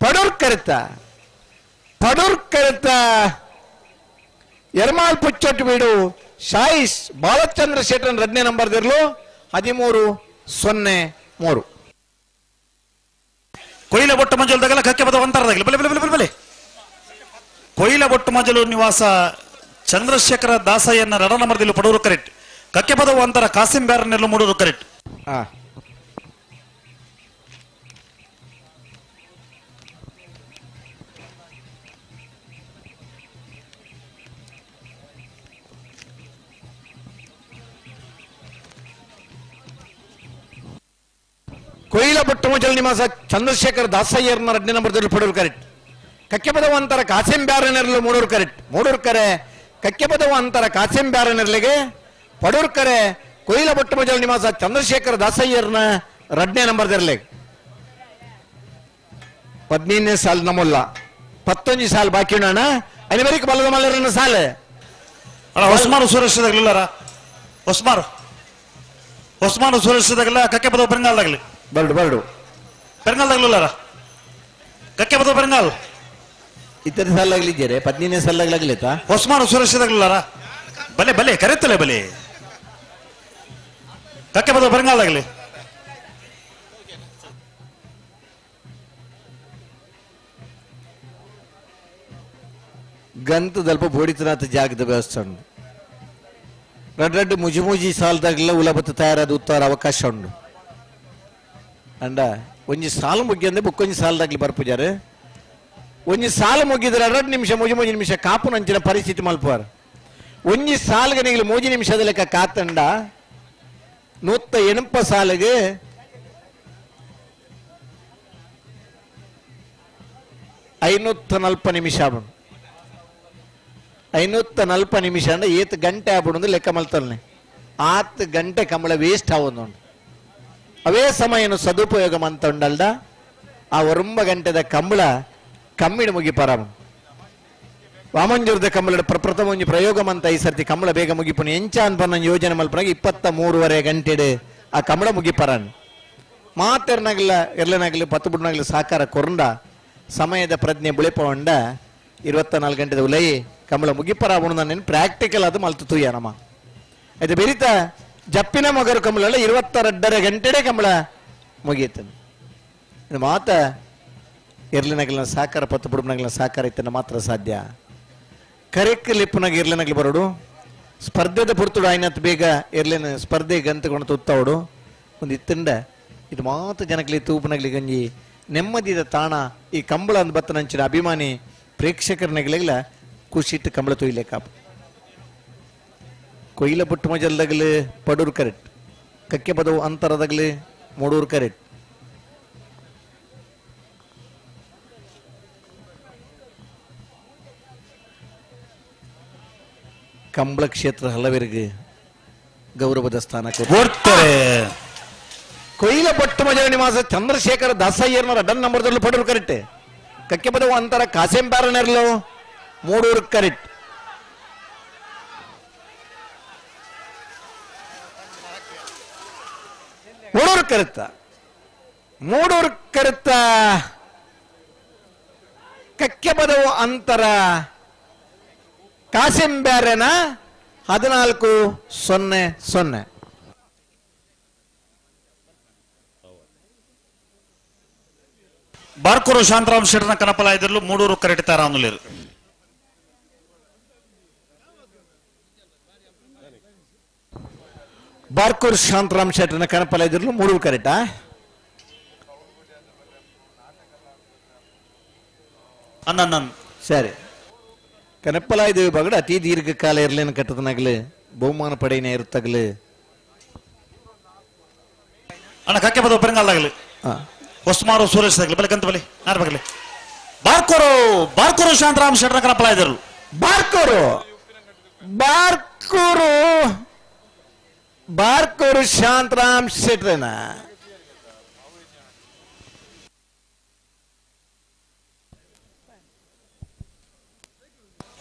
ಪಡೋರ್ ಕರೆತ ಪಡೋರ್ ಕರೆತ ಎರ್ಮಾಲ್ ಪುಚ್ಚೊಟ್ಟು ಬೀಡು ಸಾಯಿಸ್ ಬಾಲಚಂದ್ರ ಶೆಟ್ಟರ್ನ 2ನೇ ನಂಬರ್ ದಿರ್ಲು 13-03. ಕೊಯ್ಲ ಬೊಟ್ಟು ಮಂಜುಲ್ದಾಗಲ್ಲ ಕಕ್ಕೆ ಬದವ ಅಂತಾರದಾಗಲಿ ಬಲೆ ಬಲೆ ಬಲೆ ಬಲೆ ಬಲೆ. ಕೊಯ್ಲ ಬೊಟ್ಟು ಮಂಜಲು ನಿವಾಸ ಚಂದ್ರಶೇಖರ ದಾಸಯ್ಯನ 2 ನಂಬರ್ದಲ್ಲಿ ಪಡೂರು ಕರೆಕ್ಟ್, ಕಕ್ಕೆ ಪದವು ಅಂತರ ಕಾಸಿಂ ಬ್ಯಾರನೆಲ್ಲ ಮೂಡೂರು ಕರೆಕ್ಟ್. ಕೊಯ್ಲ ಬೊಟ್ಟು ಮಂಜಲ್ ನಿವಾಸ ಚಂದ್ರಶೇಖರ ದಾಸಯ್ಯರ್ನ 2ನೇ ನಂಬರ್ದಲ್ಲಿ ಪಡೂರು ಕರೆಕ್ಟ್, ಕಕ್ಕೆ ಪದವು ಅಂತರ ಕಾಸಿಂ ಬ್ಯಾರನೆರ್ಲು ಮೂಡೂರು ಕರೆಕ್ಟ್, ಮೂಡೂರು ಕರೆ ಕಕ್ಕೆ ಪದವು ಅಂತರ ಕಾಸಿಂ ಬ್ಯಾರನೆರ್ಲಿಗೆ ಪಡೂರ್ ಕರೆ ಕೊಯ್ಲ ಬೊಟ್ಟು ಮಂಜಲ್ ನಿವಾಸ ಚಂದ್ರಶೇಖರ ದಾಸಯ್ಯರ್ನ 2ನೇ ನಂಬರ್ದಲ್ಲಿ. 15ನೇ ಸಾಲು ನಮ್ಮಲ್ಲ 11 ಸಾಲು ಬಾಕಿ ಉಂಡಣ್ಣ ಅನಿವರಿಗೆ ಬಲದ ಮಲ್ಲರನ್ನ ಸಾಲು. ಅಣ್ಣ ಹೊಸ್ಮಾರು ಸುರೇಶದಾಗಲಿಲ್ಲಾರ ಹೊಸ್ಮಾರು ಹೊಸ್ಮಾರು ಸುರೇಶದಾಗಲ್ಲ ಕಕ್ಕೆ ಪದವು ಬೆಂಗಾಲ್ದಾಗಲಿ ಬರಡು ಬರಡು ಬೆಂಗಾಲ್ದಾಗಲಿಲ್ಲಾರ ಕಕ್ಕೆ ಪದವು ಬೆಂಗಾಲ್ ಇತರ ಸಾಲಾಗ್ಲಿದ್ದೀರಿ 15ನೇ ಸಾಲಾಗ್ಲಾಗ್ಲಿತ್ತ ಹೊಸ್ಮಾರು ಸುರೇಶದಾಗಲಿಲ್ಲಾರ ಬಲೆ ಬಲೆ ಕರೆತ್ತಲೆ ಬಲೆ ಕಕ್ಕೆ ಪದವು ಬೆಂಗಾಲ್ದಾಗಲಿ. ಗಂತದಲ್ಪ ಬೋಡಿತನಾಥ ಜಾಗದ ವ್ಯವಸ್ಥೆ ಉಂಟು. ರಡ್ ರಡ್ಡು ಮುಜಿ ಮುಜಿ ಸಾಲದಾಗಲೆಲ್ಲ ಉಲಬತ್ತು ತಯಾರಾದ ಉತ್ತರ ಅವಕಾಶ ಉಂಟು. ಅಂಡ ಒಂಜಿ ಸಾಲು ಮುಗಿಯಂದ್ರೆ ಬುಕ್ಕೊಂಜಿ ಸಾಲದಾಗ್ಲಿ ಬರ್ಪುಜಾರು ಒಂಜಿ ಸಾಲು ಮುಗಿದ್ರೆ 2 ನಿಮಿಷ ಮುಜಿ ಮುಜಿ ನಿಮಿಷ ಕಾಪು ನಂಚಿನ ಪರಿಸ್ಥಿತಿ ಮಲ್ಪುವಾರ. ಒಂಜಿ ಸಾಲ್ಗೆ ನೀವು 3 ನಿಮಿಷದ ಲೆಕ್ಕ ಕಾತಂಡ 180 ಸಾಲಿಗೆ 540 ನಿಮಿಷ ಆಬುಂಡು. 540 ನಿಮಿಷ ಅಂದ್ರೆ ಏತ್ ಗಂಟೆ ಆಗ್ಬಿಡು ಲೆಕ್ಕ ಮಲ್ತಲ್ನೆ 8 ಗಂಟೆ ಕಂಬಳ ವೇಸ್ಟ್ ಆವೊಂದು. ಅವೇ ಸಮಯನು ಸದುಪಯೋಗ ಅಂತ ಉಂಡಲ್ದ ಆ 9 ಗಂಟೆದ ಕಂಬಳ ಕಮ್ಮಿಡ ಮುಗಿಪಾರ. ವಾಮಂಜೂರದ ಕಂಬಳ ಪ್ರಪ್ರಥಮ ಒಂಜಿ ಪ್ರಯೋಗ ಅಂತ ಈ ಸರ್ತಿ ಕಂಬಳ ಬೇಗ ಮುಗಿಪುನ ಎಂಚ ಅನ್ಪನ್ನ ಯೋಜನೆ ಮಲ್ಪನಾಗ 23.5 ಗಂಟೆಡು ಆ ಕಂಬಳ ಮುಗಿಪಾರನ್. ಮಾತೆರ್ನಾಗಲ್ಲ ಎರ್ಲನಾಗಲಿ ಪತ್ತು ಬುಡ್ನಾಗಲಿ ಸಹಕಾರ ಕೊರಂಡ ಸಮಯದ ಪ್ರಜ್ಞೆ ಬುಳಿಪವಂಡ 24 ಗಂಟೆದ ಉಲೈ ಕಂಬಳ ಮುಗಿಪರ ನಾನು ಪ್ರಾಕ್ಟಿಕಲ್ ಅದು ಮಲ್ತು ತೂಯ ನಮ್ಮ ಅದು ಬೆರಿತ ಜಪ್ಪಿನ ಮಗರು ಕಂಬಳ 22.5 ಗಂಟೆಡೆ ಕಂಬಳ ಮುಗಿಯುತ್ತೆ. ಇದು ಮಾತ ಎರ್ಲಿನಾಗಲಿನ ಸಹಕಾರ ಪತ್ತು ಬುಡ್ನಾಗಲಿನ ಸಹಕಾರ ಇತ್ತನ್ನ ಮಾತ್ರ ಸಾಧ್ಯ. ಕರೆಕ್ ಲಿಪ್ಪುನಾಗ ಎರ್ಲಿನಾಗಲಿ ಬರೋಡು ಸ್ಪರ್ಧೆದ ಪುರ್ತುಡು ಆಯ್ನತ್ ಬೇಗ ಎರ್ಲಿನ ಸ್ಪರ್ಧೆ ಗಂತಕೊಂಡು ತುತ್ತವಡು ಒಂದು ಇತ್ತಂಡ ಇದು ಮಾತು ಜನಕ್ಲಿ ತೂಪುನಗ್ಲಿ ಗಂಜಿ ನೆಮ್ಮದಿದ ತಾಣ ಈ ಕಂಬಳ ಅಂದ್ ಬತ್ತನಂಚಿನ ಅಭಿಮಾನಿ ಪ್ರೇಕ್ಷಕರನಗಲಿಲ್ಲ ಖುಷಿಟ್ಟು ಕಂಬಳ ತೊಯ್ಲೇಕಾಪ. ಕೊಯ್ಲ ಬುಟ್ಟು ಮಜಲ್ದಾಗಲಿ ಪಡೂರು ಕರೆಕ್ಟ್, ಕಕ್ಕೆ ಪದವು ಅಂತರದಾಗಲಿ ಮೂಡೂರು ಕರೆಕ್ಟ್. ಕಂಬಳ ಕ್ಷೇತ್ರ ಹಲವರಿಗೆ ಗೌರವದ ಸ್ಥಾನ ಕೊಡ್ತಾರೆ. ಕೊಯ್ಲ ಬೊಟ್ಟು ಮಜಲ ನಿವಾಸ ಚಂದ್ರಶೇಖರ ದಾಸಯ್ಯರ್ನ 2 ನಂಬರ್ದಲ್ಲಿ ಪಡೂರು ಕರೆಕ್ಟ್, ಕಕ್ಕೆ ಪದವು ಅಂತರ ಕಾಸೆಂಬಾರನೆರ್ಲು ಮೂಡೂರು ಕರೆಕ್ಟ್. ಕರೆತ್ತ ಮೂಡೂರು ಕರೆತ್ತ ಕಕ್ಕೆಬದವು ಅಂತರ ಕಾಸಿಂ ಬ್ಯಾರೆನ 14-0-0. ಬಾರ್ಕೂರು ಶಾಂತರಾಮ್ ಶೆಟ್ಟರ್ನ ಕನಪಲ ಇದ್ರಲು ಮೂಡೂರು ಕರೆಟ್ ತಾರಾನುಲೇರು. ಬಾರ್ಕೂರು ಶಾಂತರಾಮ್ ಶೆಟ್ಟರ್ನ ಕನಪಲ ಇದ್ರಲು ಮೂಡೂರು ಕರೆಟಾ? ಅನ್ನನ್ ಸರಿ. ಕನಪಲಾಯ್ದ ವಿಭಾಗದ ಅತಿ ದೀರ್ಘಕಾಲ ಇರ್ಲೇನು ಕಟ್ಟದನಾಗಲಿ ಬಹುಮಾನ ಪಡೆಯನೇ ಇರುತ್ತಾಗಲಿ. ಅಣ್ಣ ಕಕ್ಕೆ ಬದ ಪೆರಂಗಾಲ್ದಾಗಲಿ ಹೊಸ್ಮಾರು ಸುರೇಶ್ ಆಗಲಿ ಬಲೆ ಕಂತ ಬಲೆ ನಾರ್ ಬಗಲಿ. ಬಾರ್ಕೂರು ಬಾರ್ಕೂರು ಶಾಂತರಾಮ್ ಶೆಟ್ಟರ ಕನಪಲ ಇದ್ದರು. ಬಾರ್ಕೂರು ಬಾರ್ಕೂರು ಬಾರ್ಕೂರು ಶಾಂತರಾಮ್ ಶೆಟ್ಟರನ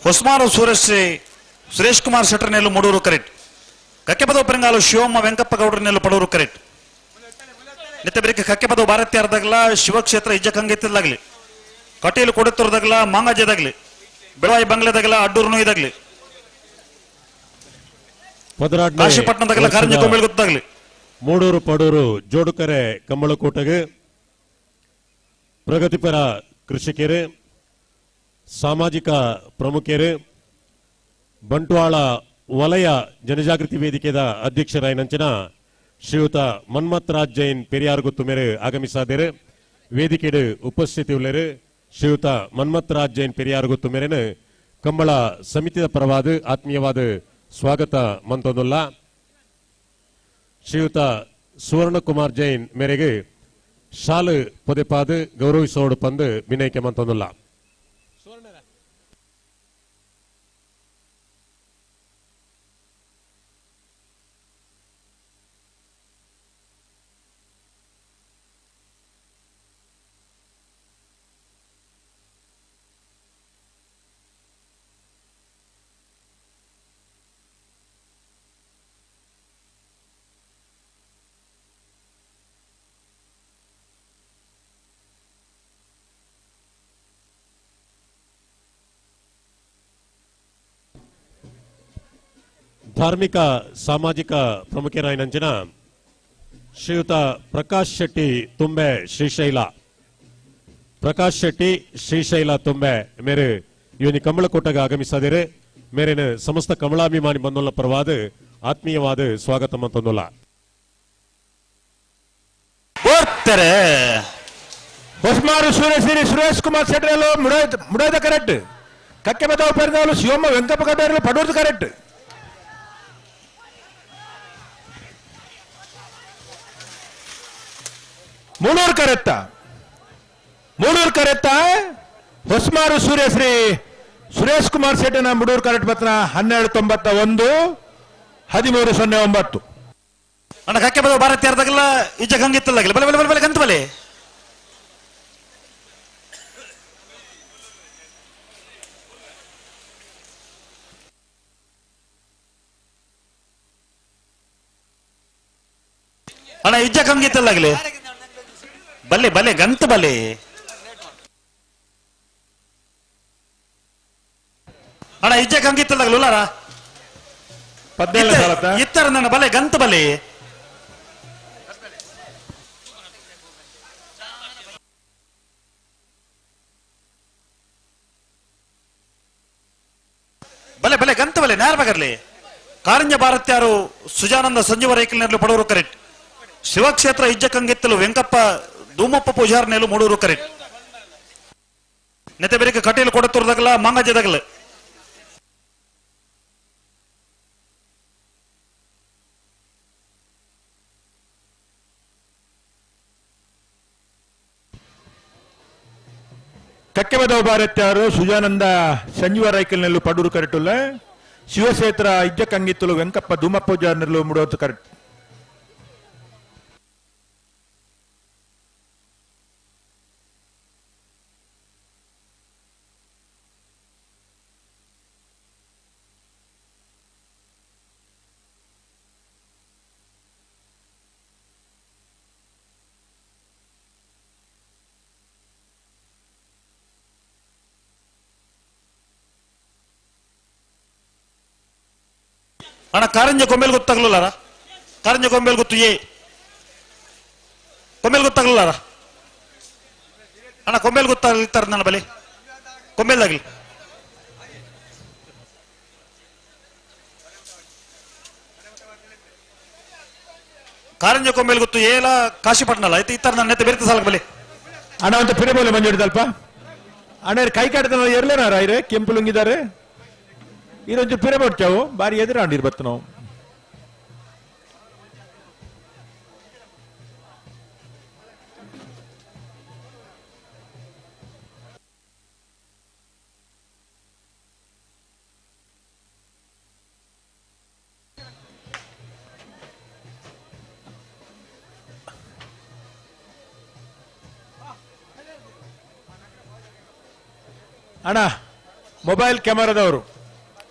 ಹೊಸ್ಮಾರು ಸುರೇಶ್ ಸುರೇಶ್ ಕುಮಾರ್ ಶೆಟ್ಟರ್ ನೆಲ್ಲು ಮೂಡೂರು ಕರೆಕ್ಟ್. ಕಕ್ಕೆಪದವು ಪೆರಂಗಾಲು ಶಿವಮ್ಮ ವೆಂಕಪ್ಪ ಗೌಡ್ರ ನೆಲ್ಲು ಪಡೂರು ಕರೆಕ್ಟ್. ನಿತ್ಯ ಬೆರಿಕೆ ಕಕ್ಕೆಪದವು ಭಾರತೀಯರದಾಗಲ ಶಿವಕ್ಷೇತ್ರ ಇಜ್ಜಕಂಗೆತ್ತಿದಾಗಲಿ ಕಟೀಲು ಕೊಡುತ್ತರದಾಗಲ ಮಾಂಗಾಜದಾಗಲಿ ಬೆಳವಾಯಿ ಬಂಗ್ಲೆದಾಗಲ ಅಡ್ಡೂರುನು ಇದಾಗಲಿ ಕಾಶಿಪಟ್ಟಣದಾಗಲ ಕಾರಂಜಿ ಕೊಂಬೇಲ್ ಗೊತ್ತಾಗಲಿ. ಮೂಡೂರು ಪಡೂರು ಜೋಡುಕರೆ ಕಂಬಳಕೋಟೆಗೆ ಪ್ರಗತಿಪರ ಕೃಷಿಕರು ಸಾಮಾಜಿಕ ಪ್ರಮುಖರು ಬಂಟ್ವಾಳ ವಲಯ ಜನಜಾಗೃತಿ ವೇದಿಕೆದ ಅಧ್ಯಕ್ಷರಾಯನಂಚಿನ ಶ್ರೀಯುತ ಮನ್ಮಥರಾಜ್ ಜೈನ್ ಪೆರಿಯಾರ್ ಗುತ್ತು ಮೇರೆ ಆಗಮಿಸಾದರು. ವೇದಿಕೆಡು ಉಪಸ್ಥಿತಿ ಉಳ್ಳರು ಶ್ರೀಯುತ ಮನ್ಮಥರಾಜ್ ಜೈನ್ ಪೆರಿಯಾರ್ ಗುತ್ತು ಮೇರೆನ ಕಂಬಳ ಸಮಿತಿಯ ಪರವಾದ ಆತ್ಮೀಯವಾದ ಸ್ವಾಗತ ಮಂತೊಂದುಲ್ಲ. ಶ್ರೀಯುತ ಸುವರ್ಣಕುಮಾರ್ ಜೈನ್ ಮೇರೆಗೆ ಶಾಲು ಪೊದೆಪಾದು ಗೌರವಿಸೋಡು ಪಂದು ವಿನಯಕ್ಕೆ ಮಂತೊಂದುಲ್ಲ. ಧಾರ್ಮಿಕ ಸಾಮಾಜಿಕ ಪ್ರಮುಖರಾಯನಂಚಿನ ಶ್ರೀಯುತ ಪ್ರಕಾಶ್ ಶೆಟ್ಟಿ ತುಂಬೆ ಶ್ರೀಶೈಲ, ಪ್ರಕಾಶ್ ಶೆಟ್ಟಿ ಶ್ರೀಶೈಲ ತುಂಬೆ ಮೇರೆ ಇವನಿ ಕಮಲಕೋಟೆಗೆ ಆಗಮಿಸಾದಿರು. ಮೇರಿನ ಸಮಸ್ತ ಕಮಲಾಭಿಮಾನಿ ಬಂಧುಗಳ ಪರವಾದ ಆತ್ಮೀಯವಾದ ಸ್ವಾಗತ ಮಂತೊಂದುಲ್ಲ. ಹೊಸ್ಮಾರು ಸೂರ್ಯಶ್ರೀ ಸುರೇಶ್ ಕುಮಾರ್ ಶೆಟ್ಟರಲ್ಲೂ ಮುಡೋದ ಕರೆಕ್ಟ್. ಕಕ್ಕೆ ಬದಾವ ಪೆರ್ಗಾಲು ಶಿವಮ್ಮ ವೆಂಕಪ್ಪ ಗಡ್ಡರಲ್ಲೂ ಪಡೋದು ಕರೆಕ್ಟ್. ಮೂಳೂರು ಕರೆತ್ತ ಮೂಳೂರು ಕರೆತ್ತ ಹೊಸ್ಮಾರು ಸೂರ್ಯಶ್ರೀ ಸುರೇಶ್ ಕುಮಾರ್ ಶೆಟ್ಟನ ಮುಡೂರು ಕರೆಕ್ಟ್ ಪತ್ರ 12.91 13.09. ಅಣ್ಣ ಕಕ್ಕೆ ಬದಾವ ಭಾರತೀಯರದಾಗಲ್ಲ ಇಜ್ಜ ಗಂಗಿತ್ತಲ್ಲಾಗಲಿ ಬಲೆ ಬಲೆ ಬಲೆ ಬಲೆ ಗಂತ ಬಲೆ. ಅಣ್ಣ ಇಜ್ಜ ಕಂಗಿತ್ತಲ್ಲಾಗಲಿ ಬಲೆ ಬಲೆ ಗಂತ ಬಲೆ. ಅಣ್ಣ ಇಜ್ಜ ಕಂಗಿತ್ತಲ್ಲಾಗಲಿ ಉಲ್ಲಾರ ಇತ್ತರ ನನ್ನ ಬಲೆ ಗಂತ ಬಲೆ. ಬಲೆ ಬಲೆ ಗಂತ ಬಲೆ ನ್ಯಾರ ಬಗರ್ಲಿ. ಕಾರಂಜ ಭಾರತ್ಯಾರು ಸುಜಾನಂದ ಸಂಜೀವ ರೇಖಲ್ನಲ್ಲಿ ಪಡೋರು ಕರೆಕ್ಟ್. ಶಿವಕ್ಷೇತ್ರ ಇಜ್ಜ ಕಂಗೆತ್ತಲು ವೆಂಕಪ್ಪ ಧೂಮಪ್ಪ ಪೂಜಾರ್ ನೆಲು ಮೂಡೂರು ಕರೆಕ್ಟ್. ನೆತೆ ಬೆರಿಕೆ ಕಟೀಲು ಕೊಡತೂರ್ದಾಗಲ ಮಾಂಗಜದಾಗಲ. ಕಕ್ಕೆಬದವ ಭಾರತ್ಯಾರು ಸುಜಾನಂದ ಸಂಜೀವ ರೈಕಲ್ನೆಲ್ಲು ಪಡೂರು ಕರೆಟುಲ್ಲ. ಶಿವಕ್ಷೇತ್ರ ಇಜ್ಜ ಕಂಗಿತ್ತಲು ವೆಂಕಪ್ಪ ಧೂಮಪ್ಪ ಪೂಜಾರ್ನೆಲ್ಲು ಮುಡೋದು ಕರೆಕ್ಟ್. ಅಣ್ಣ ಕಾರಂಜ ಕೊಂಬೇಲ್ ಗೊತ್ತಾಗ್ಲಿಲ್ಲಾರ? ಕಾರಂಜ ಕೊಂಬೇಲ್ ಗೊತ್ತು ಏ ಕೊಂಬೇಲ್ ಗೊತ್ತಾಗ್ಲಿಲ್ಲಾರ? ಅಣ್ಣ ಕೊಂಬೇಲ್ ಗೊತ್ತಾಗ್ಲಿತ್ತಾರ ನನ್ನ ಬಲಿ ಕೊಂಬೇಲ್ದಾಗ್ಲಿ. ಕಾರಂಜ ಕೊಂಬೇಲ್ ಗೊತ್ತು ಏಲ ಕಾಶಿಪಟ್ಟಣ ಆಯ್ತು ಇತ್ತರ ನನ್ನ ನೆತ್ತ ಬೇರೆ ಸಾಲಕ್ಕೆ ಬಲಿ. ಅಣ್ಣ ಅಂತ ಪಿರಬೋಲೆ ಮಂಜು ಅಲ್ಪ ಅಣ್ಣ ಕೈ ಕಾಡ್ತಾನ ಎರ್ಲೇನಾರ ಇರೆ ಕೆಂಪು ಲುಂಗಿದ್ದಾರೆ ಇದೊಂಚೂರು ಪಿರಬೋಡ್ಚಾವು ಬಾರಿ ಎದುರಾಂಡಿರ್ ಬತ್ತು ನಾವು. ಅಣ್ಣ ಮೊಬೈಲ್ ಕ್ಯಾಮರಾದವರು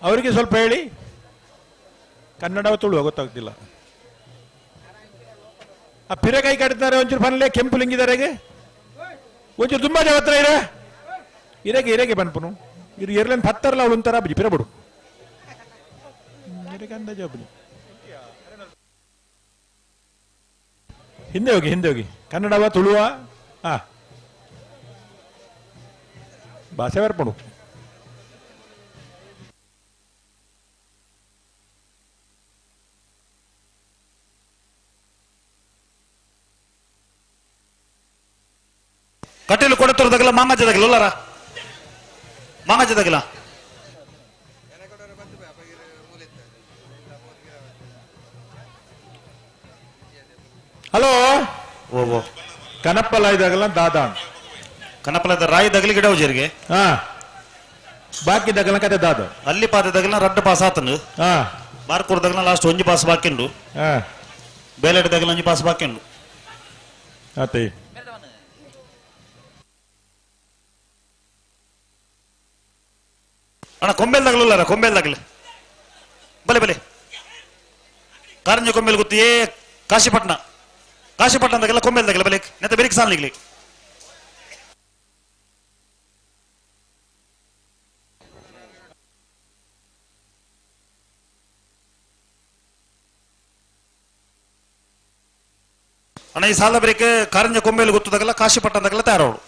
ಅವರಿಗೆ ಸ್ವಲ್ಪ ಹೇಳಿ, ಕನ್ನಡ ತುಳು ಗೊತ್ತಾಗ್ತಿಲ್ಲ. ಆ ಪಿರಕೈ ಕಟ್ತಾರೆ ಒಂಚೂರು ಪನ್ಲೆ ಕೆಂಪು ಲಿಂಗಿದಾರೆಗೆ ಒಂಚೂರು ತುಂಬಾ ಹತ್ರ ಇರೇ ಇರಗೆ ಇರಗೆ ಬನ್ಪುನು ಇರು ಎರ್ಲೇನು ಪತ್ತರಲ್ಲ ಅವಳು ಒಂಥರ ಬುಜಿ ಪಿರ ಬಿಡು ಇರಗೆ ಅಂದಾಜು ಬುಜಿ. ಹಿಂದೆ ಹೋಗಿ ಹಿಂದೆ ಹೋಗಿ ಕನ್ನಡವ ತುಳುವ ಹಾ ಭಾಷೆ ಬರ್ಪಡು. ಕಟೀಲು ಕೊಡತೂರದಾಗಲ್ಲ ಮಾಂಗಜದಾಗಲ್ಲ ಉಲ್ಲಾರ ಮಾಂಗಜದಾಗಲ್ಲ. ಹಲೋ ಓ ಕನಪ್ಪಲ ಇದಾಗಲ್ಲ ದಾದಾ ಕನಪ್ಪಲ ರಾಯಿ ದಗಲಿ ಗಿಡ ಜರಿಗೆ ಹಾ ಬಾಕಿ ದಗಲ ಕತೆ ದಾದ ಅಲ್ಲಿ ಪಾದದಾಗಲ ರಡ್ಡು ಪಾಸ್ ಆತನು ಹಾ ಬಾರ್ಕೂರ್ದಾಗಲ ಲಾಸ್ಟ್ ಒಂಜಿ ಪಾಸ್ ಬಾಕಿಂಡು ಹಾ ಬೇಲೆಡ್ದಾಗಲ ಒಂಜಿ ಪಾಸ್ ಬಾಕಿಂಡು ಆತೇ. ಅಣ್ಣ ಕೊಂಬೇಲ್ದಾಗಲಲ್ಲ ಕೊಂಬೇಲ್ದಾಗಲಿ ಬಲೆ ಬಲೆ ಕಾರಂಜ ಕೊಂಬೇಲ್ ಗೊತ್ತು ಏ ಕಾಶಿಪಟ್ಟಣ ಕಾಶಿಪಟ್ಟಣದಾಗೆಲ್ಲ ಕೊಂಬೇಲ್ದಾಗಲ್ಲ ಬಲೆ ನೆತ್ತ ಬೆರಿಕ್ ಸಾಲಿಗ್ಲಿ. ಅಣ್ಣ ಈ ಸಾಲ ಬ್ರೇಕ್ ಕಾರಂಜ ಕೊಂಬೇಲ್ ಗೊತ್ತದಾಗಲ್ಲ ಕಾಶಿಪಟ್ಟಣದಾಗೆಲ್ಲ ತಯಾರವಳು.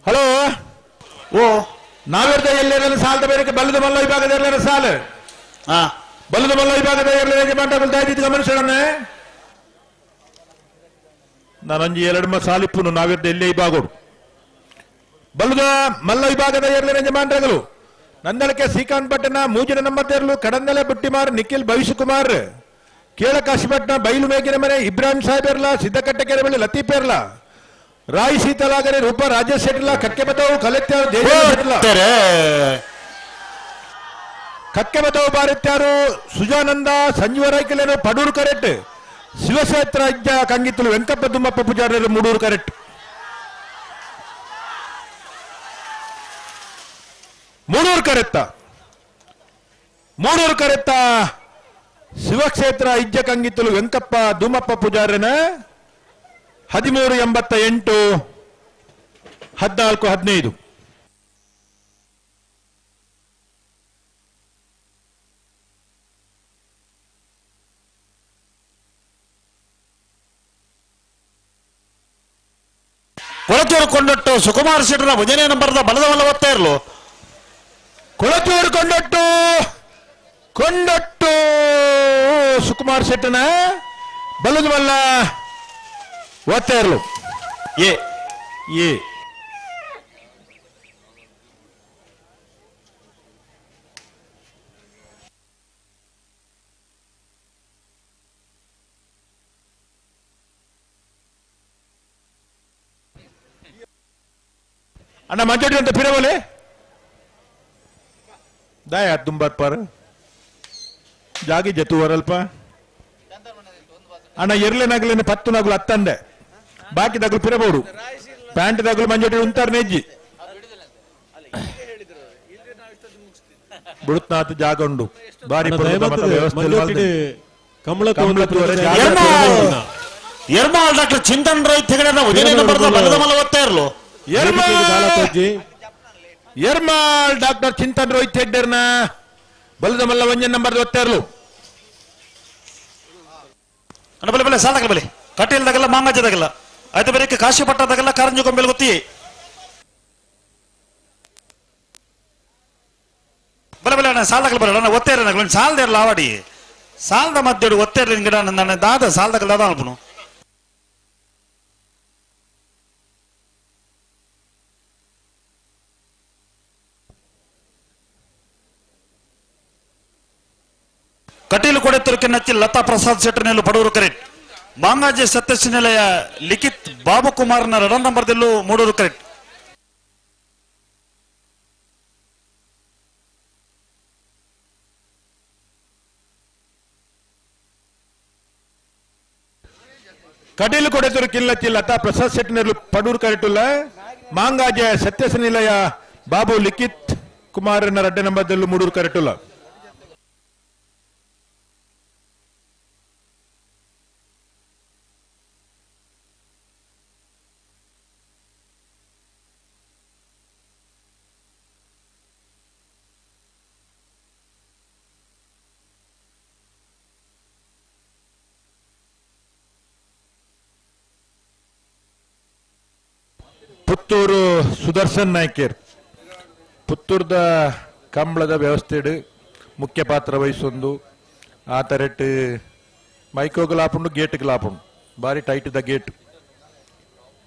ಹಲೋ ಓ ನಾವೆರ್ದ ಎಲ್ಲೆಲ್ಲ ಸಾಲದ ಬೇರೆ ಬಲ್ಲದ ಮಲ್ಲ ವಿಭಾಗದ ಎಲ್ಲರ ಸಾಲ ಹಾ ಬಲ್ಲದ ಮಲ್ಲ ವಿಭಾಗದ ಎಲ್ಲರಿಗೆ ಮಂಟಪದ ಗಮನಿಸೋಣ. ನಾನೊಂಜಿ ಎರಡು ಸಾಲಿಪ್ಪುನು ನಾವೆರ್ದ ಎಲ್ಲೇ ವಿಭಾಗೋಡು ಬಲ್ಲದ ಮಲ್ಲ ವಿಭಾಗದ ಎರಡನೇ ಮಾಂಡ್ರಗಳು ನಂದಳಕ್ಕೆ ಶ್ರೀಕಾಂತ್ ಭಟ್ಟನ ಮೂಜಿನ ನಂಬರ್ ತೆರಲು ಕಡಂದಲೆ ಬುಟ್ಟಿಮಾರ್ ನಿಖಿಲ್ ಭವಿಷ್ಯ ಕುಮಾರ್ ಕೇಳ ಕಾಶಿಪಟ್ಟಣ ಬೈಲು ಮೇಗಿನ ಮನೆ ಇಬ್ರಾಹಿಂ ಸಾಹೇಬ್ ಸಿದ್ದಕಟ್ಟೆ ಕೆರೆ ಬಳಿ ಲತೀಫ್ ಎರ್ಲ ರಾಯ್ ಶೀತಲಾಗರೆ ರೂಪ ರಾಜೇಶ್ ಶೆಟ್ಟಿಲ ಕಕ್ಕೆ ಬತಾವು ಕಲೆಕ್ಟರ್ ಕಕ್ಕೆ ಬತಾವು ಬಾರಿತ್ಯಾರು ಸುಜಾನಂದ ಸಂಜೀವ ರಾಯ್ಕಲೇನು ಪಡೂರು ಕರೆಕ್ಟ್ ಶಿವಕ್ಷೇತ್ರ ಅಜ್ಜ ಕಂಗಿತ್ತಲು ವೆಂಕಪ್ಪ ದುಮ್ಮಪ್ಪ ಪೂಜಾರರು ಮೂಡೂರು ಕರೆಕ್ಟ್ ಮೂಡೂರು ಕರೆತ್ತ ಮೂಡೂರು ಕರೆತ್ತ ಶಿವಕ್ಷೇತ್ರ ಇಜ್ಜ ಕಂಗಿತ್ತಲು ವೆಂಕಪ್ಪ ದುಮ್ಮಪ್ಪ ಪೂಜಾರನ 13.88 14.15. ಕೊಳತೂರು ಕೊಂಡೊಟ್ಟು ಸುಕುಮಾರ್ ಶೆಟ್ಟರ ಭಜನೆ ನಂಬರ್ದ ಬಲದ ಬಲ ಒತ್ತಾ ಇರಲು. ಕೊಳತೂರು ಕೊಂಡೊಟ್ಟು ಕೊಂಡೊಟ್ಟು ಸುಕುಮಾರ್ ಶೆಟ್ಟನ ಬಲದ ಬಲ್ಲ ಒತ್ತಾ ಇರಲು. ಎ ಎ ಅಣ್ಣ ಮಂಜೋಡಿ ಅಂತ ಪಿರವಲೆ ದಾಯ ತುಂಬಾರ್ ಪಾರ್ ಜಾಗಿ ಜತು ವರಲ್ಪ ಅಣ್ಣ ಎರ್ಲೆ ನಗಲೇನೆ ಪತ್ತು ನಗಲು ಅತ್ತಂದೆ ಬಾಕಿ ದಗಲು ಪಿರಬಹುದು ಪ್ಯಾಂಟ್ ದಗಲು ಮಂಜೋಡಿ ಉಂತಾರ ನೆಜ್ಜಿ ಬಿಡುತ್ನಾಥ ಜಾಗ ಉಂಡು ಬಾರಿ ಎರ್ಮಾಲ್ ಡಾಕ್ಟರ್ ಚಿಂತನ್ ರೈ ತೆಗಡೆ ಬಲದ ಎರ್ಮಾಲ್ ಡಾಕ್ಟರ್ ಚಿಂತನ್ ರೋಹಿತ್ ಹೆಗ್ಡೆರ್ನ ಬಲದ ಮಲ್ಲ ಒಂಜನ್ ನಂಬರ್ ಒತ್ತಾ ಇರ್ಲು ಬಲೆ ಬಲೆ ಸಾಲಗಲ ಬಲೆ ಕಟೀಲ್ದಾಗಲ್ಲ ಮಾಂಗಾಜದಾಗಲ್ಲ ಆಯ್ತು ಬೇರೆ ಕಾಶಿ ಪಟ್ಟದಾಗಲ್ಲ ಕಾರಂಜಿ ಕೊಂಬೆಲ್ ಗೊತ್ತಿ ಬಲೆ ಬಲೆ ಅಣ್ಣ ಸಾಲದಾಗಲ ಬರಲ್ಲ ಅಣ್ಣ ಒತ್ತೇರ ಸಾಲದೇರ್ಲ ಆವಾಡಿ ಸಾಲದ ಮಧ್ಯಡು ಒತ್ತೇರ್ಲಿನ ಗಿಡ ನನ್ನ ದಾದ ಸಾಲದಾಗಲ ದಾದ ಅಲ್ಪನು ಕಟೀಲು ಕೊಡೆತ್ತೂರು ನಚ್ಚಿ ಲತಾ ಪ್ರಸಾದ್ ಶೆಟ್ಟರ್ನೆಲ್ಲು ಬಡವರು ಕರೆಕ್ಟ್ ಮಾಂಗಾಜೆ ಸತ್ಯಶ್ರೀ ನಿಲಯ ಲಿಖಿತ್ ಬಾಬು ಕುಮಾರ್ನ ರಡನ್ ನಂಬರ್ದಲ್ಲೂ ಮೂಡೂರು ಕರೆಕ್ಟ್. ಕಟೀಲು ಕೊಡೆತ್ತೂರು ಕಿಲ್ಲಚ್ಚಿ ಲತಾ ಪ್ರಸಾದ್ ಶೆಟ್ಟರ್ನೆಲ್ಲು ಪಡೂರು ಕರೆಕ್ಟುಲ್ಲ ಮಾಂಗಾಜೆ ಸತ್ಯಶ್ರೀ ನಿಲಯ ಬಾಬು ಲಿಖಿತ್ ಕುಮಾರ್ನ ರಡ್ಡೆ ನಂಬರ್ದಲ್ಲೂ ಮೂಡೂರು ಕರೆಕ್ಟುಲ್ಲ. ಪುತ್ತೂರು ಸುದರ್ಶನ್ ನಾಯ್ಕರ್ ಪುತ್ತೂರ್ದ ಕಂಬಳದ ವ್ಯವಸ್ಥೆಡು ಮುಖ್ಯ ಪಾತ್ರ ವಹಿಸೊಂದು ಆ ತರೆಟ್ ಮೈಕೋಗ್ಲಾಪುಂಡು ಗೇಟ್ಗ್ಲಾಪುಂಡು ಬಾರಿ ಟೈಟ್ the gate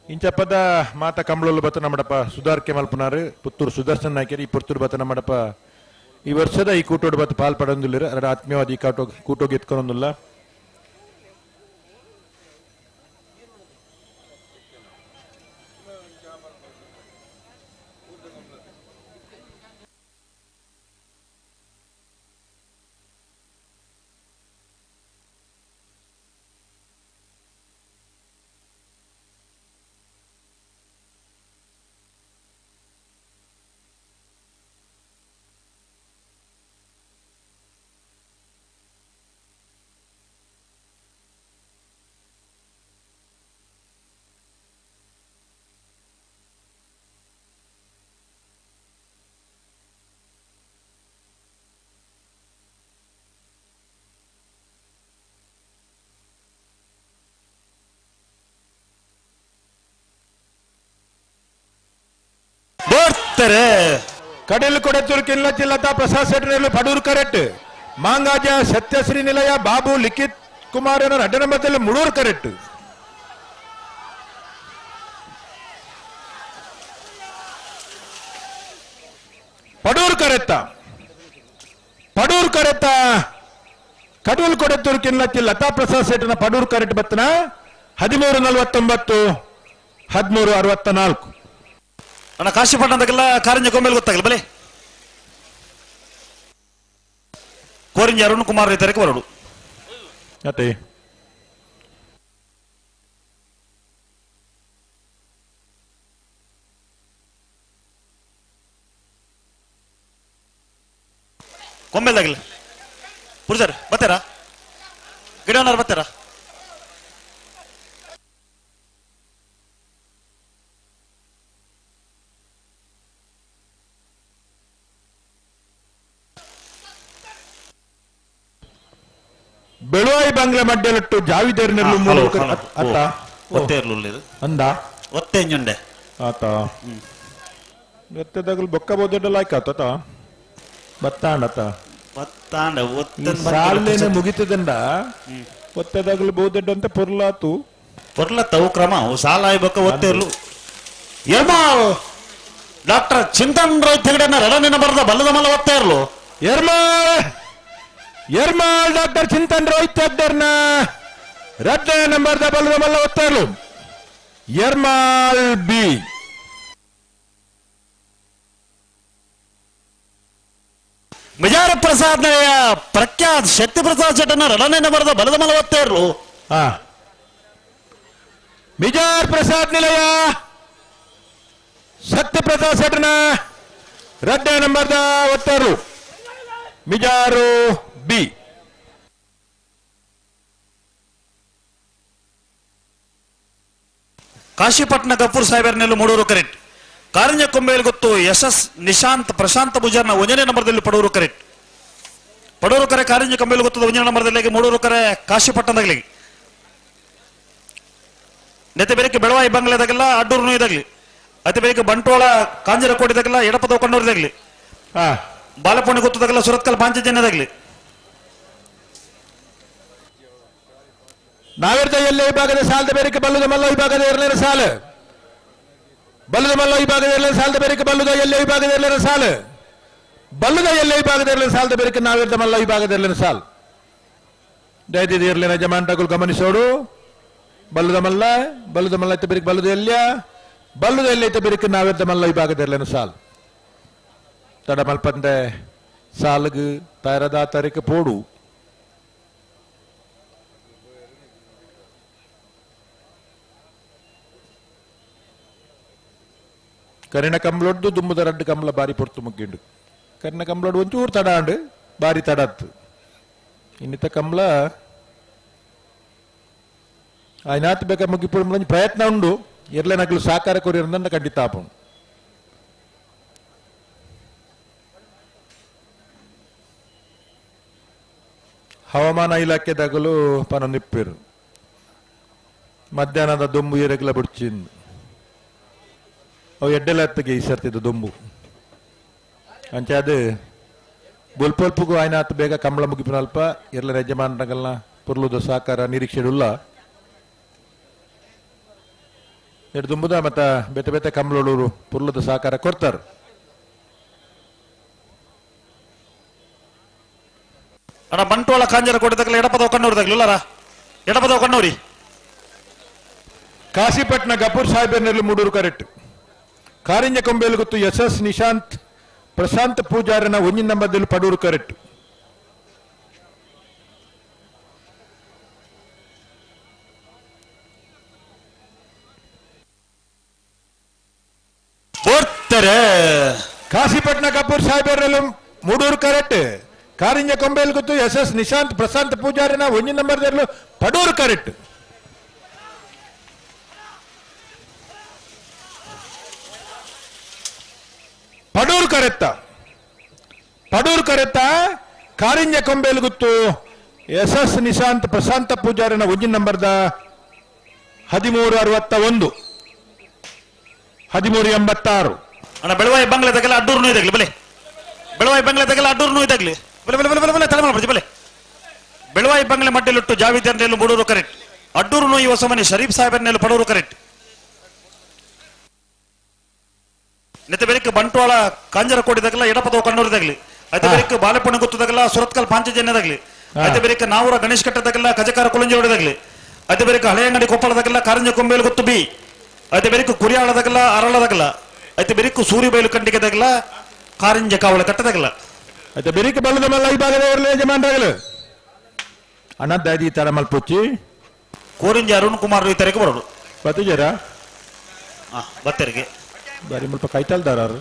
ಇಂಚಪ್ಪದ ಮಾತ ಕಂಬಳೊಲ್ಲು ಬತ್ತ ನಮ್ಮಡಪ್ಪ ಸುಧಾರ್ಕೆ ಮಲ್ಪನಾರು ಪುತ್ತೂರು ಸುದರ್ಶನ್ ನಾಯ್ಕರ್ ಈ ಪುತ್ತೂರು ಬತ್ತ ನಮ್ಮಡಪ್ಪ ಈ ವರ್ಷದ ಈ ಕೂಟೋಡು ಬತ್ತ ಪಾಲ್ ಪಡೊಂದಿಲ್ಲ ಅದರ ಆತ್ಮೀಯವಾದ ಈ ಕಾಟೋ ಕೂಟೋಗಿ ಎತ್ಕೊಂಡೊಂದಿಲ್ಲ. ಕಡಲು ಕೊಡಚೂರು ಕಿಲ್ಲಚ್ಚಿ ಲತಾ ಪ್ರಸಾದ್ ಶೆಟ್ಟರ್ ಪಡೂರು ಕರೆಕ್ಟ್ ಮಾಂಗಾಜ ಸತ್ಯಶ್ರೀ ನಿಲಯ ಬಾಬು ಲಿಖಿತ್ ಕುಮಾರ್ ಅಡ್ಡ ನಂಬರ್ದಲ್ಲಿ ಮುಡೂರು ಕರೆಕ್ಟ್. ಪಡೂರು ಕರೆತ್ತ ಪಡೂರು ಕರೆತ್ತ ಕಡೂಲ್ ಕೊಡತ್ತೂರು ಕಿಲ್ಲಚ್ಚಿ ಲತಾ ಪ್ರಸಾದ್ ಶೆಟ್ಟರ್ನ ಪಡೂರು ಕರೆಕ್ಟ್ ಬತ್ತನ 13:49 13:64. ಅಣ್ಣ ಕಾಶಿಪಟ್ಟಣದಾಗೆಲ್ಲ ಕಾರಂಜಿ ಕೊಂಬೆಲ್ ಗೊತ್ತಾಗಲ್ಲ ಬಲೆ ಕೋರಿಂಜಿ ಅರುಣ್ ಕುಮಾರ್ ರೈತರಿಗೆ ಬರೋಡು ಅತ್ತೆ ಕೊಂಬೆಲ್ದಾಗಿಲ್ಲ ಪುರುಷರ್ ಬರ್ತಾರಾ ಗಿಡವನ್ನಾರು ಬರ್ತಾರಾ? ಬೆಳುವಾಯಿ ಬಂಗ್ಲೆ ಮಡ್ಡೆಲಟ್ಟು ಜಾವಿದೇರ್ನೆಲ್ಲು ಅತ್ತ ಒತ್ತೆ ಇರ್ಲಿಲ್ಲ ಅಂದ ಒತ್ತೆ ಇಂಜುಂಡೆ ಆತ ಒತ್ತೆದಾಗಲು ಬೊಕ್ಕ ಬೋದಡ್ಡಲ್ಲ ಆಯ್ಕಾತ ಬತ್ತಾಂಡತ ಬತ್ತಾಂಡ ಒತ್ತೆ ಸಾಲೇನೆ ಮುಗಿತದಂಡ ಒತ್ತೆದಾಗಲು ಬೋದಡ್ಡ ಅಂತ ಪೊರ್ಲಾತು ಪೊರ್ಲತ್ತವು ಕ್ರಮ ಸಾಲ ಆಯ್ಬೇಕ ಒತ್ತೆ ಇರ್ಲು. ಎರ್ಮಾಲ್ ಡಾಕ್ಟರ್ ಚಿಂತನ್ ರೋಹಿತ್ ಹೆಗಡೆನ ರಡನಿನ ಬರದ ಬಲ್ಲದ ಮಲ್ಲ ಒತ್ತೆ ಇರ್ಲು. ಎರ್ಮಾಲ್ ಎರ್ಮಾಲ್ ಡಾಕ್ಟರ್ ಚಿಂತನ್ ರೋಹಿತ್ ಹೆಗ್ಡೆರ್ನ ರಡ್ಡ ನಂಬರ್ the ಬಲ್ಲದ ಮಲ್ಲ ಒತ್ತಾರು ಎರ್ಮಾಲ್ ಬಿ. ಮಿಜಾರ ಪ್ರಸಾದ್ ಪ್ರಖ್ಯಾತ್ ಶಕ್ತಿ ಪ್ರಸಾದ್ ಶೆಟ್ಟನ ರಡನೆ ನಂಬರ್ದ ಬಲದ ಮಲವತ್ತೇರ್ಲು. ಮಿಜಾರ್ ಪ್ರಸಾದ್ ನಿಲಯ ಸತ್ಯಪ್ರಸಾದ್ ಶೆಟ್ಟನ ರಡ್ಡೆ ನಂಬರ್ದ ಒತ್ತೇರು ಮಿಜಾರು ಬಿ. ಕಾಶಿಪಟ್ಟಣ ಗಫೂರ್ ಸಾಹೇಬರ್ನೆಲ್ಲ ಮೂಡೂರು ಕರೆಕ್ಟ್. ಕಾರಂಜ ಕೊಂಬೇಲ್ ಗೊತ್ತು ಯಶಸ್ ನಿಶಾಂತ್ ಪ್ರಶಾಂತ್ ಪೂಜಾರ್ನ ಒಂದನೇ ನಂಬರ್ದಲ್ಲಿ ಪಡೂರು ಕರೆಕ್ಟ್. ಪಡೂರು ಕರೆ ಕಾರಂಜ ಕೊಂಬೇಲ್ ಗೊತ್ತದ ಒಂದನೇ ನಂಬರ್ದಲ್ಲಿ ಮೂಡೂರು ಕರೆ ಕಾಶಿಪಟ್ಟಣದಾಗಲಿ. ನೆತ್ತೆ ಬೇರೆ ಬೆಳವಾಯಿ ಬಂಗ್ಲೆದಾಗೆಲ್ಲ ಅಡ್ಡೂರು ಇದಾಗ್ಲಿ. ಅತಿ ಬೇರೆ ಬಂಟ್ವಾಳ ಕಾಂಜರಕೋಟಿದಾಗೆಲ್ಲ ಎಡಪದ ಕಣ್ಣೂರಿದಾಗ್ಲಿ. ಬಾಲಪೋಣಿ ಗೊತ್ತದಾಗೆಲ್ಲ ಸುರತ್ಕಲ್ ಪಾಂಚಜನ್ಯದಾಗ್ಲಿ. ನಾವಿರ್ದ ಎಲ್ಲೇ ವಿಭಾಗದ ಸಾಲದ ಬೇರಿಕೆ ಬಲ್ಲದ ಮಲ್ಲ ವಿಭಾಗದ ಎರಡನೇ ಸಾಲು ಬಲ್ಲದ ಮಲ್ಲ ವಿಭಾಗದ ಎರಡನೇ ಸಾಲದ ಬೇರಿಕೆ ಬಲ್ಲದ ಎಲ್ಲೇ ವಿಭಾಗದ ಎರಡನೇ ಸಾಲು ಬಲ್ಲದ ಎಲ್ಲೇ ವಿಭಾಗದ ಎರಡನೇ ಸಾಲದ ಬೇರಿಕೆ ನಾವಿರ್ದ ಮಲ್ಲ ವಿಭಾಗದ ಎರಡನೇ ಸಾಲು. ದಯದಿದ ಎರಡನೇ ಯಜಮಾನ್ರಗಳು ಗಮನಿಸೋಡು. ಬಲ್ಲದ ಮಲ್ಲ ಬಲ್ಲದ ಮಲ್ಲ ಐತೆ ಬೇರಿಕೆ ಬಲ್ಲದ ಎಲ್ಲಿಯ ಬಲ್ಲದ ಎಲ್ಲಿ ಐತೆ ಬೇರಿಕೆ ನಾವಿರ್ದ ಮಲ್ಲ ವಿಭಾಗದ ಎರಡನೇ ಸಾಲು. ತಡ ಮಲ್ಪಂದೆ ಸಾಲುಗು ತಯಾರದ ತಾರೀಕು ಪೋಡು. ಕರಿಣ ಕಂಬ್ಲೊಡ್ದು ದುಂಬುದ ರಡ್ಡು ಕಂಬ್ಲ ಬಾರಿ ಪೊರ್ತು ಮುಗ್ಗಿಂಡು. ಕರಿಣ ಕಂಬ್ಲೊಡ್ಡು ಒಂಚೂರು ತಡ ಅಂಡು ಬಾರಿ ತಡತ್ತು. ಇನ್ನಿತ ಕಂಬ್ಲ ಆಯ್ನಾತ್ ಬೇಕ ಮುಗಿಪುಡು ಪ್ರಯತ್ನ ಉಂಡು. ಎರ್ಲೆ ನಗಲು ಸಾಕಾರ ಕೊರಿಯಂದ ಖಂಡಿತ ಆಪುಂಡು. ಹವಾಮಾನ ಇಲಾಖೆದಾಗಲು ಪನೊಂದಿಪ್ಪಿರು ಮಧ್ಯಾಹ್ನದ ದೊಂಬು ಏರಗ್ಲ ಬುಡ್ಚಿಂದು ಅವು ಎಡ್ಡೆಲ್ಲ ಹತ್ತಿಗೆ ಈ ಸರ್ತಿದ್ದು ದೊಂಬು ಅಂಚೆ ಅದು ಬೊಲ್ಪೊಲ್ಪುಗು ಆಯ್ನಾತ್ ಬೇಗ ಕಂಬಳ ಮುಗಿಪಿನ ಅಲ್ಪ ಎರ್ಲ ಯಜಮಾನರಂಗಲ್ನ ಪುರ್ಲುದ ಸಾಕಾರ ನಿರೀಕ್ಷೆಡುಲ್ಲ. ಎಡ್ ದುಂಬುದ ಮತ್ತ ಬೇತೆ ಬೇತೆ ಕಂಬಳೂರು ಪುರ್ಲುದ ಸಾಕಾರ ಕೊಡ್ತಾರೆ. ಅಣ್ಣ ಬಂಟ್ವಾಳ ಕಾಂಜರ ಕೊಟ್ಟಿದ್ದಾಗಲ ಎಡಪದ ಕಣ್ಣೂರಿದಾಗಲಿ ಇಲ್ಲಾರ ಎಡಪದ ಕಣ್ಣೂರಿ. ಕಾಶಿಪಟ್ಟಣ ಗಪೂರ್ ಸಾಹೇಬರ್ನಲ್ಲಿ ಮೂಡೂರು ಕರೆಕ್ಟ್. ಕಾರಿಂಜ ಕೊಂಬೇಲು ಗೊತ್ತು ಎಸ್ ಎಸ್ ನಿಶಾಂತ್ ಪ್ರಶಾಂತ್ ಪೂಜಾರನ ಒಂಜಿನ ನಂಬರ್ದಲ್ಲಿ ಪಡೂರು ಕರೆಕ್ಟ್. ಕಾಶಿಪಟ್ಟಣ ಕಪೂರ್ ಸಾಹೇಬರ್ನಲ್ಲಿ ಮೂಡೂರು ಕರೆಕ್ಟ್. ಕಾರಿಂಜ ಕೊಂಬೇಲು ಗೊತ್ತು ಎಸ್ ಎಸ್ ನಿಶಾಂತ್ ಪ್ರಶಾಂತ್ ಪೂಜಾರನ ಒಂಜಿನ ನಂಬರ್ದಲ್ಲಿ ಪಡೂರು ಕರೆಕ್ಟ್. ಪಡೂರು ಕರೆತ್ತ ಪಡೂರು ಕರೆತ್ತ ಕಾರಿಂಜ ಕೊಂಬೇಲು ಗುತ್ತು ಎಸ್ ಎಸ್ ನಿಶಾಂತ್ ಪ್ರಶಾಂತ ಪೂಜಾರಿನ ಒಂಜಿನ ನಂಬರ್ದ 1361 1386. ಅಣ್ಣ ಬೆಳವಾಯಿ ಬಂಗ್ಲೆದಾಗೆಲ್ಲ ಅಡ್ಡೂರು ಇದಾಗ್ಲಿ ಬಲೆ. ಬೆಳವಾಯಿ ಬಂಗ್ಲೆದಾಗೆಲ್ಲ ಅಡ್ಡೂರು ಇದಾಗ್ಲಿ ಬಲೆ ಬಲೆ ಬಲೆ ಬಲೆ ತಲೆ ಮಾಡ್ಬಿಡ್ತಿ ಬಲೆ. ಬೆಳವಾಯಿ ಬಂಗ್ಲೆ ಮಡ್ಡೆಲುಟ್ಟು ಜಾವಿದರ್ನೆಲ್ಲು ಮೂಡೂರು ಕರೆಕ್ಟ್. ಅಡ್ಡೂರು ನೋಯಿ ಹೊಸಮನೆ ಶರೀಫ್ ಸಾಹೇಬರ್ನೆಲ್ಲು ಪಡೂರು ಕರೆಕ್ಟ್. ನೆತ್ತೆ ಬೇರೆ ಬಂಟ್ವಾಳ ಕಾಂಜರಕೋಟಿದಾಗಲ್ಲ ಎಡಪದ ಕಣ್ಣೂರಿದಾಗ್ಲಿ. ಅದೇ ಬೇರೆ ಬಾಲೆಪಣ್ಣ ಗೊತ್ತದಾಗಲ್ಲ ಸುರತ್ಕಲ್ ಪಾಂಚಜನ್ಯದಾಗ್ಲಿ. ಅದೇ ಬೇರೆ ನಾವೂರ ಗಣೇಶ್ ಕಟ್ಟದಾಗಲ್ಲ ಕಜಕಾರ ಕುಲಂಜೋಡಿದಾಗ್ಲಿ. ಅದೇ ಬೇರೆ ಹಳೆಯಂಗಡಿ ಕೊಪ್ಪಳದಾಗಲ್ಲ ಕಾರಂಜ ಕೊಂಬೇಲು ಗೊತ್ತು ಬಿ. ಅದೇ ಬೇರೆ ಕುರಿಯಾಳದಾಗಲ್ಲ ಅರಳದಾಗಲ್ಲ. ಐತೆ ಬೇರೆ ಸೂರ್ಯಬೈಲು ಕಂಡಿಗೆದಾಗಲ್ಲ ಕಾರಂಜ ಕಾವಳ ಕಟ್ಟದಾಗಲ್ಲ. ಐತೆ ಬೇರೆ ಬಲ್ಲದ ಮಲ್ಲ ಈ ಭಾಗದ ಯಜಮಾನರಾಗಲು ಅಣ್ಣ ದಾದಿ ತರ ಮಲ್ಪುಚ್ಚಿ ಕೋರಿಂಜ ಅರುಣ್ ಕುಮಾರ್ ಈ ತರಕ್ಕೆ ಬರೋದು ಬತ್ತಿಜರ ಬತ್ತರಿಗೆ ಬಾರಿ ಮುಲ್ಪ ಕೈತಾಲ್ದಾರರು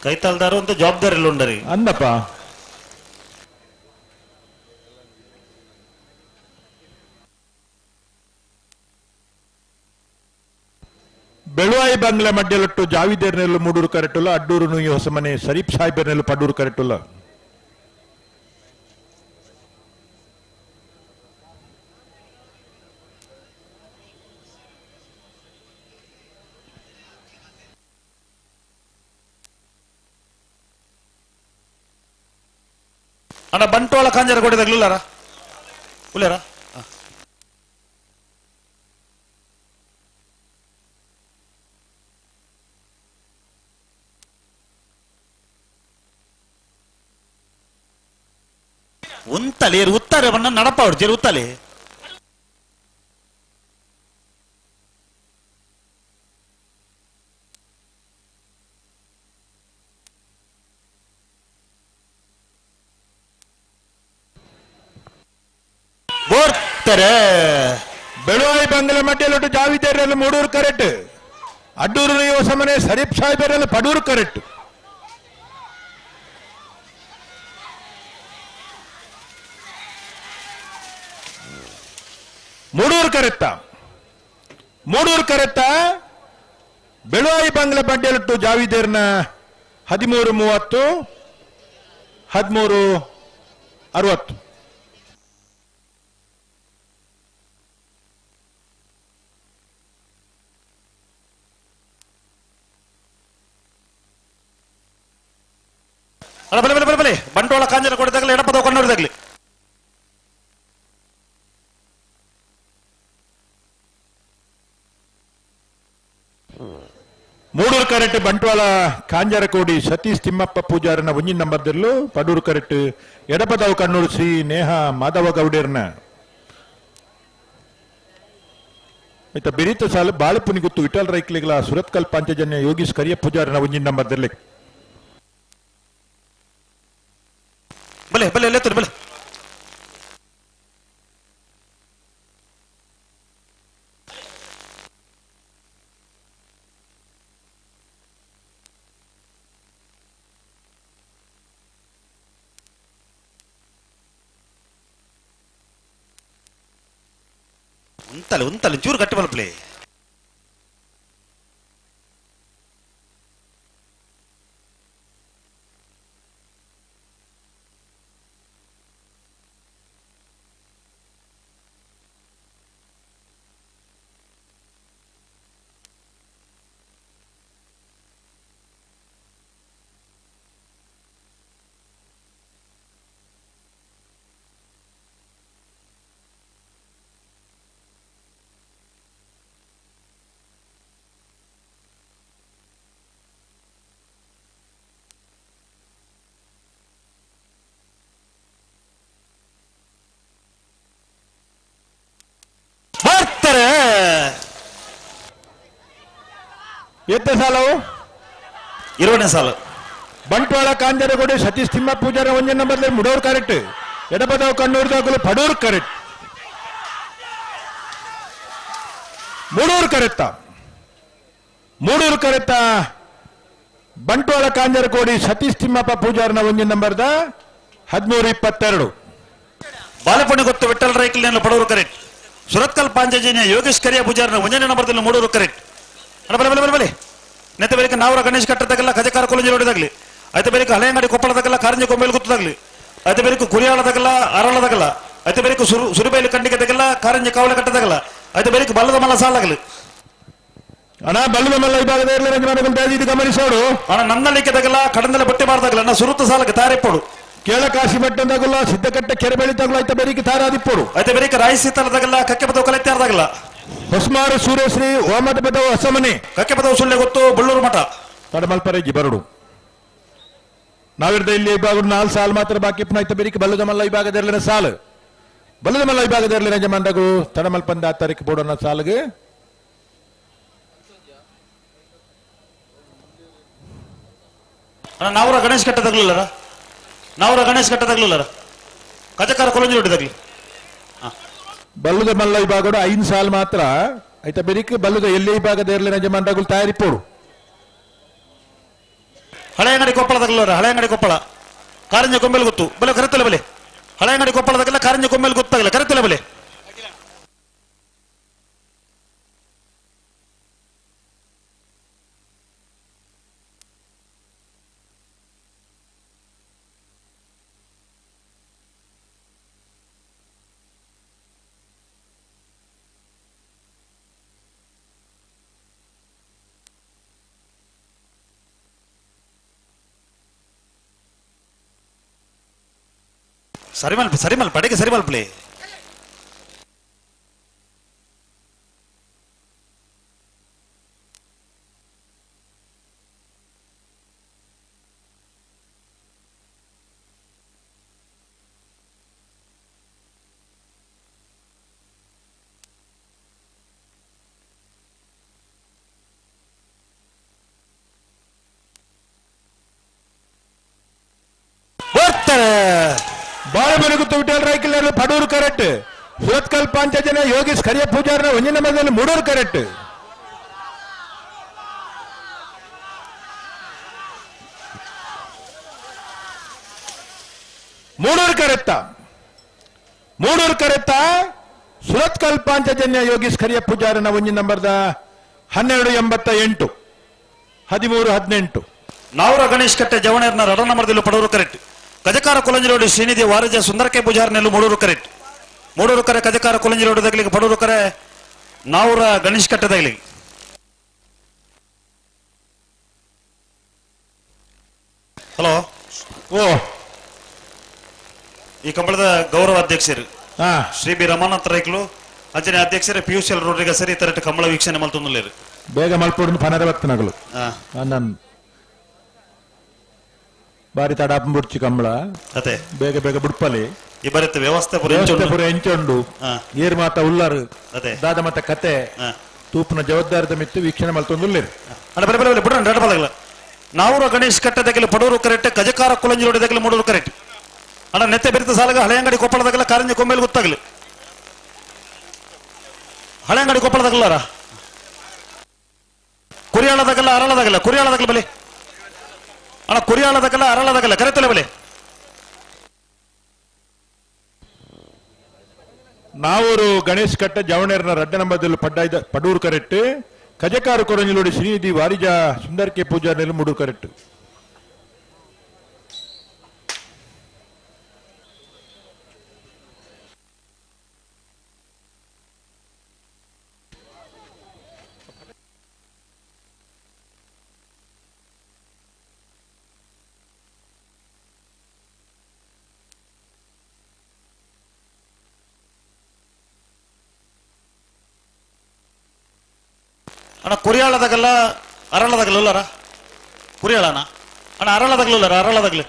ಕೈತಾಲ್ದಾರು ಅಂತ ಜವಾಬ್ದಾರಿ ಇಲ್ಲ ಉಂಡರಿ ಅಂದಪ್ಪ. ಬೆಳುವಾಯಿ ಬಂಗ್ಲೆ ಮಡ್ಯಲೊಟ್ಟು ಜಾವಿದೇರ್ನೆಲ್ಲು ಮೂಡೂರು ಕರೆಟುಲ್ಲ ಅಡ್ಡೂರು ನುಯಿ ಹೊಸಮನೆ ಶರೀಫ್ ಸಾಹೇಬರ್ನೆಲ್ಲು ಪಡೂರು ಕರೆಟುಲ್ಲ. ಅಣ್ಣ ಬಂಟ್ವಾಳ ಕಾಂಜರ ಕೊಟ್ಟಿದ್ದಾಗಲಿಲ್ಲಾರ ಉಲ್ಲಾರ ಉಂತಲೆ ಉತ್ತಾರೆ ಬಣ್ಣ ನಡಪ ಹೊಡ್ತೀರಿ ಉತ್ತಲೆ. ಬರ್ತಾರೆ. ಬೆಳುವಾಯಿ ಬಂಗಲ ಮಡ್ಯಲೊಟ್ಟು ಜಾವಿದೇರಲ್ಲಿ ಮೂಡೂರು ಕರೆಕ್ಟ್. ಅಡ್ಡೂರು ಹೊಸಮನೆ ಸರೀಫ್ ಸಾಹೇಬರಲ್ಲಿ ಪಡೂರು ಕರೆಕ್ಟ್. ಮೂಡೂರು ಕರೆತ್ತ, ಮೂಡೂರು ಕರೆತ್ತ ಬೆಳುವಾಯಿ ಬಂಗ್ಲ ಬಂಡೆಲಟ್ಟು ಜಾವಿದೇರ್ನ 13:30, 13:60. ಅಲ್ಲ ಬಲೆ ಬಲೆ ಬಲೆ ಬಲೆ ಬಂಟ್ವಾಳ ಕಾಂಜನ ಕೊಡದಾಗಲಿ ಎಡಪದ ಕಣ್ಣೂರಿದಾಗಲಿ. ಮೂಡೂರು ಕರೆಕ್ಟ್ ಬಂಟ್ವಾಳ ಕಾಂಜರಕೋಡಿ ಸತೀಶ್ ತಿಮ್ಮಪ್ಪ ಪೂಜಾರನ ಒಂಜಿನ ನಂಬರ್ ದಿರ್ಲು. ಪಡೂರು ಕರೆಕ್ಟ್ ಎಡಪದವು ಕಣ್ಣೂರು ಶ್ರೀ ನೇಹ ಮಾಧವ ಗೌಡೇರ್ನ. ಇತ್ತ ಬಿರಿತ ಸಾಲು ಬಾಳೆಪುನಿ ಗುತ್ತು ವಿಠಲ್ ರೈಕ್ಲಿಗಳ ಸುರತ್ಕಲ್ ಪಾಂಚಜನ್ಯ ಯೋಗೀಶ್ ಕರಿಯ ಪೂಜಾರನ ಒಂಜಿನ ನಂಬರ್ ದಿರ್ಲಿ. ಬಲೆ ಬಲೆ ಲೇತರು ಬಲೆ. ಉಂತಲೆ ಉಂತಲೆ ಚೂರು ಗಟ್ಟಿ ಮಲ್ಪಲೆ. ಬರ್ತಾರೆ. ಎತ್ತ ಸಾಲವು 20ನೇ ಸಾಲು. ಬಂಟ್ವಾಳ ಕಾಂಜರಗೋಡಿ ಸತೀಶ್ ತಿಮ್ಮ ಪೂಜಾರ ಒಂಜನ ನಂಬರ್ ಮುಡೋರ್ ಕರೆಕ್ಟ್. ಎಡಪದವು ಕಣ್ಣೂರು ದಾಖಲು ಪಡೂರು ಕರೆಕ್ಟ್. ಮೂಡೂರು ಕರೆತ್ತ, ಮೂಡೂರು ಕರೆತ್ತ ಬಂಟ್ವಾಳ ಕಾಂಜರಕೋಡಿ ಸತೀಶ್ ತಿಮ್ಮಪ್ಪ ಪೂಜಾರನ ಒಂಜಿನ ನಂಬರ್ದ 13:22. ಬಾಲಪುಣಿ ಗೊತ್ತು ವಿಠಲ್ ರೈಕಲ್ ಪಡೂರು ಕರೆಕ್ಟ್. ಸುರತ್ಕಲ್ ಪಾಂಚಜನ್ಯ ಯೋಗೇಶ್ ಕರಿಯ ಪೂಜಾರನ ಒಂಜನೇ ನಂಬರ್ದಲ್ಲಿ ಮೂಡೂರು ಕರೆಕ್ಟ್. ಬಲೆ ಬಲೆ ಬಲೆ ಬಲೆ ನೆತ್ತ ಬೇರೆ ನಾವರ ಗಣೇಶ್ ಕಟ್ಟದಾಗಲ್ಲ ಕಜಕಾರ ಕೊಲಂಜಿ ರೋಡಿದಾಗಲಿ. ಐತೆ ಬೇರೆ ಹಳೆಯಂಗಡಿ ಕೊಪ್ಪಳದಾಗಲ್ಲ ಕಾರಂಜಿ ಕೊಂಬೇಲು ಗುತ್ತದಾಗಲಿ. ಐತೆ ಬೇರೆ ಕುರಿಯಾಳದಾಗಲ್ಲ ಅರಳದಾಗಲ್ಲ. ಐತೆ ಬೇರೆ ಸುರಿಬೈಲು ಕಂಡಿಗೆದಾಗಲ್ಲ ಕಾರಂಜಿ ಕಾವಲ ಕಟ್ಟದಾಗಲ್ಲ. ಐತೆ ಬೇರೆ ಬಲ್ಲದ ಮಲ್ಲ ಸಾಲಾಗಲಿ. ಅಣ್ಣ ಬಲ್ಲದ ಮಲ್ಲ ವಿಭಾಗದ ಇದು ಗಮನಿಸೋಡು. ಅಣ್ಣ ನನ್ನಲ್ಲಿಕ್ಕದಾಗಲ್ಲ ಕಡಂದಲೆ ಬಟ್ಟೆ ಮಾಡ್ದಾಗಲ್ಲ ಅಣ್ಣ ಸುರುತ್ತ ಸಾಲಕ್ಕೆ ತಾರೆಪ್ಪಡು. ಕೇಳ ಕಾಶಿ ಬಟ್ಟಂದಾಗಲ್ಲ ಸಿದ್ದಕಟ್ಟೆ ಕೆರೆ ಬೆಳಿತಾಗಲ್ಲ ಐತೆ ಬೇರಿಕೆ ತಾರಾದಿಪ್ಪಡು. ಐತೆ ಬೇರೆ ರಾಯಿ ಸೀತಲದಾಗಲ್ಲ ಕಕ್ಕೆ ಪದವು ಕಲೆತ್ತಾರದಾಗಲ್ಲ. ಹೊಸಮಾರು ಸೂರ್ಯಶ್ರೀ ಓಮದ ಪದವು ಹೊಸಮನೆ ಕಕ್ಕೆ ಪದವು ಸುಳ್ಳೆ ಗೊತ್ತು ಬಳ್ಳೂರು ಮಠ ತಡಮಲ್ಪರೇಜಿ ಬರಡು. ನಾವಿರ್ದ ಇಲ್ಲಿ ವಿಭಾಗ 4 ಸಾಲು ಮಾತ್ರ ಬಾಕಿ. ಐತೆ ಬೇರಿಕೆ ಬಲ್ಲದ ಮಲ್ಲ ವಿಭಾಗದ ಸಾಲು, ಬಲ್ಲದ ಮಲ್ಲ ವಿಭಾಗದ ಯಜಮಾನರು ತಡಮಲ್ಪಂದ 6 ತಾರೀಕು ಬೋಡೋಣ ಸಾಲಿಗೆ. ಅಣ್ಣ ನಾವರ ಗಣೇಶ್ ಕಟ್ಟದಾಗ್ಲಿಲ್ಲ, ನಾವರ ಗಣೇಶ್ ಕಟ್ಟದಾಗ್ಲಿಲ್ಲ ಕಜಕಾರ ಕೊಲಂಜಿ ರೋಡಿದಾಗ್ಲಿ. ಬಲ್ಲದ ಮಲ್ಲ ವಿಭಾಗ 5 ಸಾಲು ಮಾತ್ರ ಆಯ್ತಾ ಬೇರಿಕೆ ಬಲ್ಲದ ಎಲ್ಲಿ ವಿಭಾಗದ ಯಜಮಾನರುಗಳು ತಯಾರಿಪೋಡು. ಹಳೆಯಂಗಡಿ ಕೊಪ್ಪಳದಾಗಲ್ಲ, ಹಳೆಯಂಗಡಿ ಕೊಪ್ಪಳ ಕಾರಂಜಿ ಕೊಂಬೇಲು ಗೊತ್ತು ಬಲೆ ಕರೆತಲೆ ಬಲೆ. ಹಳೆಯಂಗಡಿ ಕೊಪ್ಪಳದಾಗಲ್ಲ ಕಾರಂಜಿ ಕೊಂಬೇಲು ಗೊತ್ತಾಗಲ್ಲ ಕರೆತಲೆ ಬಲೆ. ಸರಿ ಮಲ್ಪ ಸರಿ ಮಲ್ಪ ಅಡಿಗೆ ಸರಿ ಮಲ್ಪಲಿ. ಬರ್ತಾರೆ. ಬಾಳೆಬೆಳಗುತ್ತ ವಿಠಲ್ ರಾಯ್ಕಿಲ್ಲರು ಪಡೂರು ಕರೆಕ್ಟ್. Surathkal Panchajanya Yogesh ಕರಿಯ ಪೂಜಾರನ ಒಂಜಿನ ನಂಬರ್ದಲ್ಲಿ ಮೂಡೂರು ಕರೆಕ್ಟ್. ಮೂಡೂರು ಕರೆತ್ತ ಮೂಡೂರು ಕರೆತ್ತ ಸುರತ್ಕಲ್ ಪಾಂಚಜನ್ಯ ಯೋಗೀಶ್ ಕರಿಯ ಪೂಜಾರನ ಒಂಜಿನ ನಂಬರ್ದ 12.88 13.18. ನಾವರ ಗಣೇಶ್ ಕಟ್ಟೆ ಜವಣೇರ್ನ ರಡ ನಂಬರ್ದಲ್ಲಿ ಪಡೂರು ಕರೆಕ್ಟ್. ಕಜಕಾರ ಕೊಲಂಜಿರೋಡು ಶ್ರೀನಿಧಿ ವಾರಜ ಸುಂದರಕೆ ಪೂಜಾರನೆಲ್ಲು ಮೂಡೂರು ಕರೆಕ್ಟ್. ಮೂಡೂರು ಕರೆ ಕಜಕಾರ ಕೊಲಂಜಿರೋಡು ದಗಲಿಗೆ ಪಡೂರು ಕರೆ ನಾವರ ಗಣೇಶ್ ಕಟ್ಟೆ ದಗಲಿಗೆ. ಹಲೋ ಓ ಈ ಕಂಬಳದ ಗೌರವ ಅಧ್ಯಕ್ಷರು ಶ್ರೀ ಬಿ ರಮಾನಾಥ್ ರೈಕ್ಲು ಅಂಚನೆ ಅಧ್ಯಕ್ಷರೇ ಪಿಯೂಷ್ ಎಲ್ ರೋಡ್ರಿಗ ಸರಿ ತರಟ ಕಂಬಳ ವೀಕ್ಷಣೆ ಮಲ್ತೊಂದುಲ್ಲೇರು. ಬೇಗ ಮಲ್ಪೊಡು ಪನರ ಬತ್ತನಗಲು ನನ್ ಬಾರಿ ತಡಾಪ ಬುಡ್ಚಿ ಕಂಬಳ ಅದೇ ಬೇಗ ಬೇಗ ಬುಡ್ಪಲಿ ಈ ಬರುತ್ತೆ ವ್ಯವಸ್ಥೆ ಪೂರ ಎಂಚೊಂಡು ಏರ್ ಮಾತ ಉಲ್ಲಾರು ಅದೇ ದಾದ ಮತ ಕತೆ ತೂಪನ ಜವಾಬ್ದಾರಿದ ಮಿತ್ತು ವೀಕ್ಷಣೆ ಮಲ್ತೊಂದುಲ್ಲೇರು. ಅಣ್ಣ ಬರೆ ಬರೆ ಬುಡ್ರ ರಡ ಬಲಗಲ. ನಾವೂರ ಗಣೇಶ್ ಕಟ್ಟದಗಲಿ ಪಡೂರು ಕರೆಕ್ಟ್. ಕಜಕಾರ ಕುಲಂಜಿ ರೋಡ್ ಮೂಡೂರು ಕರೆಕ್ಟ್. ಅಣ್ಣ ನೆತ್ತೆ ಬೆರಿತ ಸಾಲಗ ಹಳೆಯಂಗಡಿ ಕೊಪ್ಪಳದಾಗಲ್ಲ ಕಾರಂಜಿ ಕೊಂಬೇಲಿ ಗೊತ್ತಾಗಲಿ ಹಳೆಯಂಗಡಿ ಕೊಪ್ಪಳದಾಗಲ್ಲಾರ ಕುರಿಯಾಳದಾಗಲ್ಲ ಅರಳದಾಗಲ್ಲ ಕುರಿಯಾಳದಾಗಲ್ಲ ಬಲಿ ಅಣ್ಣ ಕುರಿಯಾಳದಾಗಲ್ಲ ಅರಳದಾಗಲ್ಲ ಕರೆತಲೆ ಬಲಿ. ನಾವೂರು ಗಣೇಶ್ ಕಟ್ಟ ಜವಣೇರ್ನ ರಡ್ಡ ನಂಬರ್ದಲ್ಲಿ ಪಡ್ಡಾಯ್ದ ಪಡೂರು ಕರೆಕ್ಟ್. ಕಜಕಾರು ಕೊರಂಜಿಲೋಡಿ ಶ್ರೀನಿಧಿ ವಾರಿಜ ಸುಂದರ್ಕೆ ಪೂಜಾರ್ನೆಲ್ಲ ಮೂಡೂರು ಕರೆಕ್ಟ್. ಅಣ್ಣ ಕುರಿಯಾಳದಾಗಲ್ಲ ಅರಳದಾಗಲ್ಲ ಕುರಿಯಾಳನ ಅಣ್ಣ ಅರಳದಾಗಲ್ಲ ಅರಳದಾಗ್ಲಿ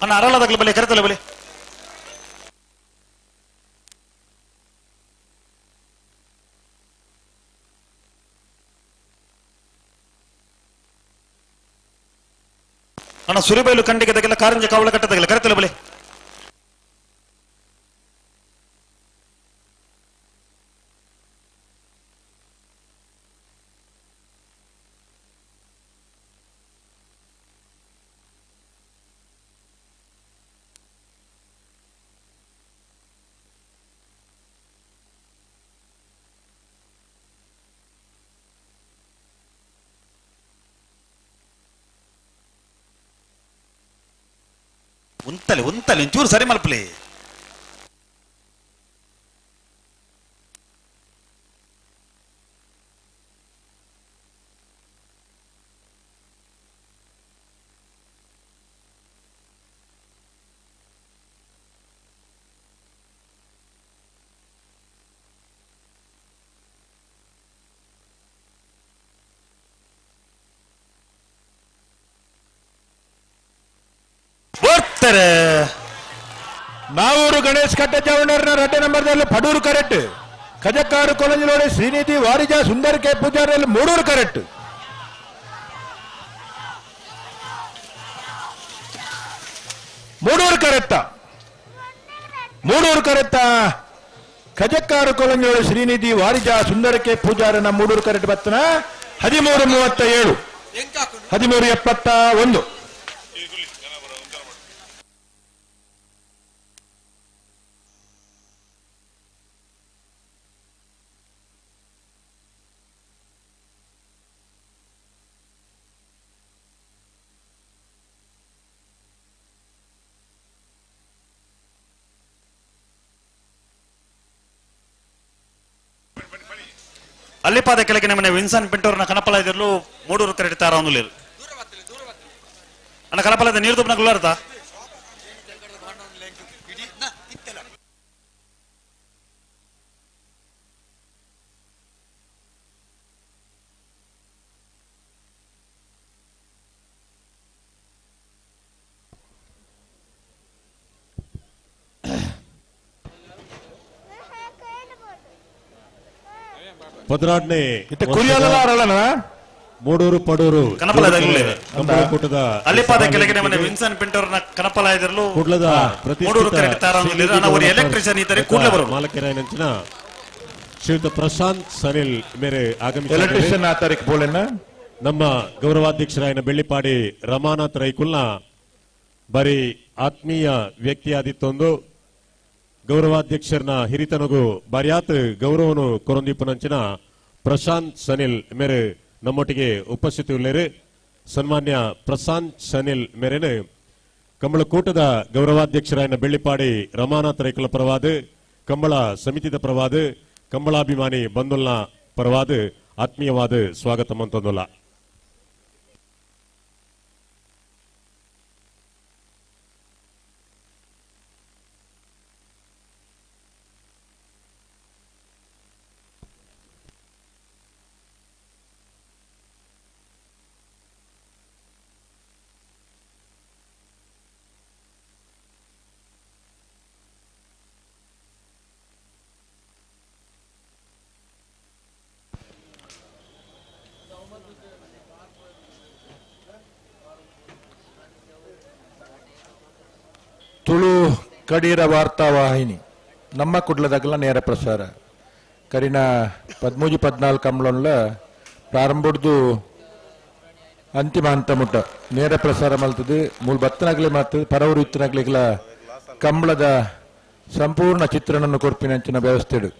ಅಣ್ಣ ಅರಳದಾಗ್ಲಿ ಬಲಿ ಕರೆತಲ್ಲ ಬಲಿ. ಅಣ್ಣ ಸುರಿಬೈಲು ಕಂಡಿಗೆ ತಗಲ್ಲ ಕಾರಂಜಿ ಕಾವಳ ಕಟ್ಟದಾಗಲ್ಲ ಕರೆತಲ್ಲ ಬಲಿ. ಉಂತಲೆ ಉಂತಲೆ ಒಂಚೂರು ಸರಿ ಮಲ್ಪಲಿ. ನಾವೂರು ಗಣೇಶ್ ಕಟ್ಟ ಚೌಡರ್ನ ರಡ್ಡೆ ನಂಬರ್ದಲ್ಲಿ ಪಡೂರು ಕರೆಕ್ಟ್. ಕಜಕ್ಕಾರು ಕೊಲಂಜಿಲೋಡಿ ಶ್ರೀನಿಧಿ ವಾರಿಜ ಸುಂದರ್ ಕೆ ಪೂಜಾರಿಯಲ್ಲಿ ಮೂಡೂರು ಕರೆಕ್ಟ್. ಮೂಡೂರು ಕರೆಕ್ಟ ಮೂಡೂರು ಕರೆಕ್ಟ ಕಜಕ್ಕಾರು ಕೊಲಂಜಿಲೋಡಿ ಶ್ರೀನಿಧಿ ವಾರಿಜ ಸುಂದರಕ್ಕೆ ಪೂಜಾರನ ಮೂಡೂರು ಕರೆಕ್ಟ್ ಬತ್ತನ 13:37 13:71. ಅಲ್ಲಿಪಾದ ಕೆಳಗೆ ನಮ್ಮನೆ ವಿನ್ಸನ್ ಪಿಂಟೋರ್ನ ಕನಪಲ ಇದಿರಲು ಮೂಡೂರು ಕರೆಕ್ಟ್ ತಾರ ಒಂದು ಅಣ್ಣ ಕನಪಲ ನೀರು ತುಪ್ಪನ ಗುಲ್ಲಾರ್ತಾ ಪದ್ರಾಡ್ನೆ ಕುರಿಯಾಳಲ್ಲ ಅರಳನ Mudur Padur ಕನಪಲಾಯದರ್ಲು ಅಲ್ಲಿಪಾದ ಕೆಳಗಿನ ಮನೆ ವಿನ್ಸನ್ ಪಿಂಟೋರ್ನ ಕನಪಲಾಯದರ್ಲು ಕುಡ್ಲದ ಮೂಡೂರು ಕರೆಕ್ಟ್ ತಾರಾಂದು ಎಲೆಕ್ಟ್ರಿಷಿಯನ್ ಇದ್ದಾರೆ ಕೂಡಲೇ ಬರೋದು ಮಾಲಕರಾಯನಂಚಿನ ಶ್ರೀಯುತ ಪ್ರಶಾಂತ್ ಸನಿಲ್ ಮೇರೆ ಆಗಮಿಸಿ ಎಲೆಕ್ಟ್ರಿಷಿಯನ್ ಆ ತಾರೀಕು ಬೋಲೆನ ನಮ್ಮ ಗೌರವಾಧ್ಯಕ್ಷರಾಯನ ಬೆಳ್ಳಿಪಾಡಿ ರಮಾನಾಥ್ ರೈಕುಲ್ನ ಬರೀ ಆತ್ಮೀಯ ವ್ಯಕ್ತಿಯಾದಿತ್ತೊಂದು ಗೌರವಾಧ್ಯಕ್ಷರನ್ನ ಹಿರಿತನಗೂ ಬಾರ್ಯಾತ್ ಗೌರವನು ಕೊರೊಂದಿಪ್ಪನಂಚಿನ ಪ್ರಶಾಂತ್ ಸನಿಲ್ ಮೇರೆ ನಮ್ಮೊಟ್ಟಿಗೆ ಉಪಸ್ಥಿತಿ ಉಳ್ಳೇರು. ಸನ್ಮಾನ್ಯ ಪ್ರಶಾಂತ್ ಸನಿಲ್ ಮೇರೆನು ಕಂಬಳಕೂಟದ ಗೌರವಾಧ್ಯಕ್ಷರಾಯನ ಬೆಳ್ಳಿಪಾಡಿ ರಮಾನಾಥ್ ರೈಕುಲ ಪರವಾದ, ಕಂಬಳ ಸಮಿತಿದ ಪರವಾದ, ಕಂಬಳಾಭಿಮಾನಿ ಬಂದುಲ್ನ ಪರವಾದ ಆತ್ಮೀಯವಾದ ಸ್ವಾಗತ ಮಂತೊಂದುಲ್ಲ. ತುಳು ಕಡೀರ ವಾರ್ತಾ ವಾಹಿನಿ ನಮ್ಮ ಕುಡ್ಲದಾಗಲ ನೇರ ಪ್ರಸಾರ ಕರಿನ 13 14 ಕಂಬಳೊಲ್ಲ ಪ್ರಾರಂಭದ್ದು ಅಂತಿಮ ಹಂತ ಮುಟ್ಟ ನೇರ ಪ್ರಸಾರ ಮಲ್ತದೆ. ಮೂಲ ಬತ್ತನಾಗಲಿ ಮಾತು ಪರವರು ಇತ್ತನಾಗ್ಲಿಗಳ ಕಂಬಳದ ಸಂಪೂರ್ಣ ಚಿತ್ರಣವನ್ನು ಕೊರ್ಪಿನಂಚಿನ ವ್ಯವಸ್ಥೆ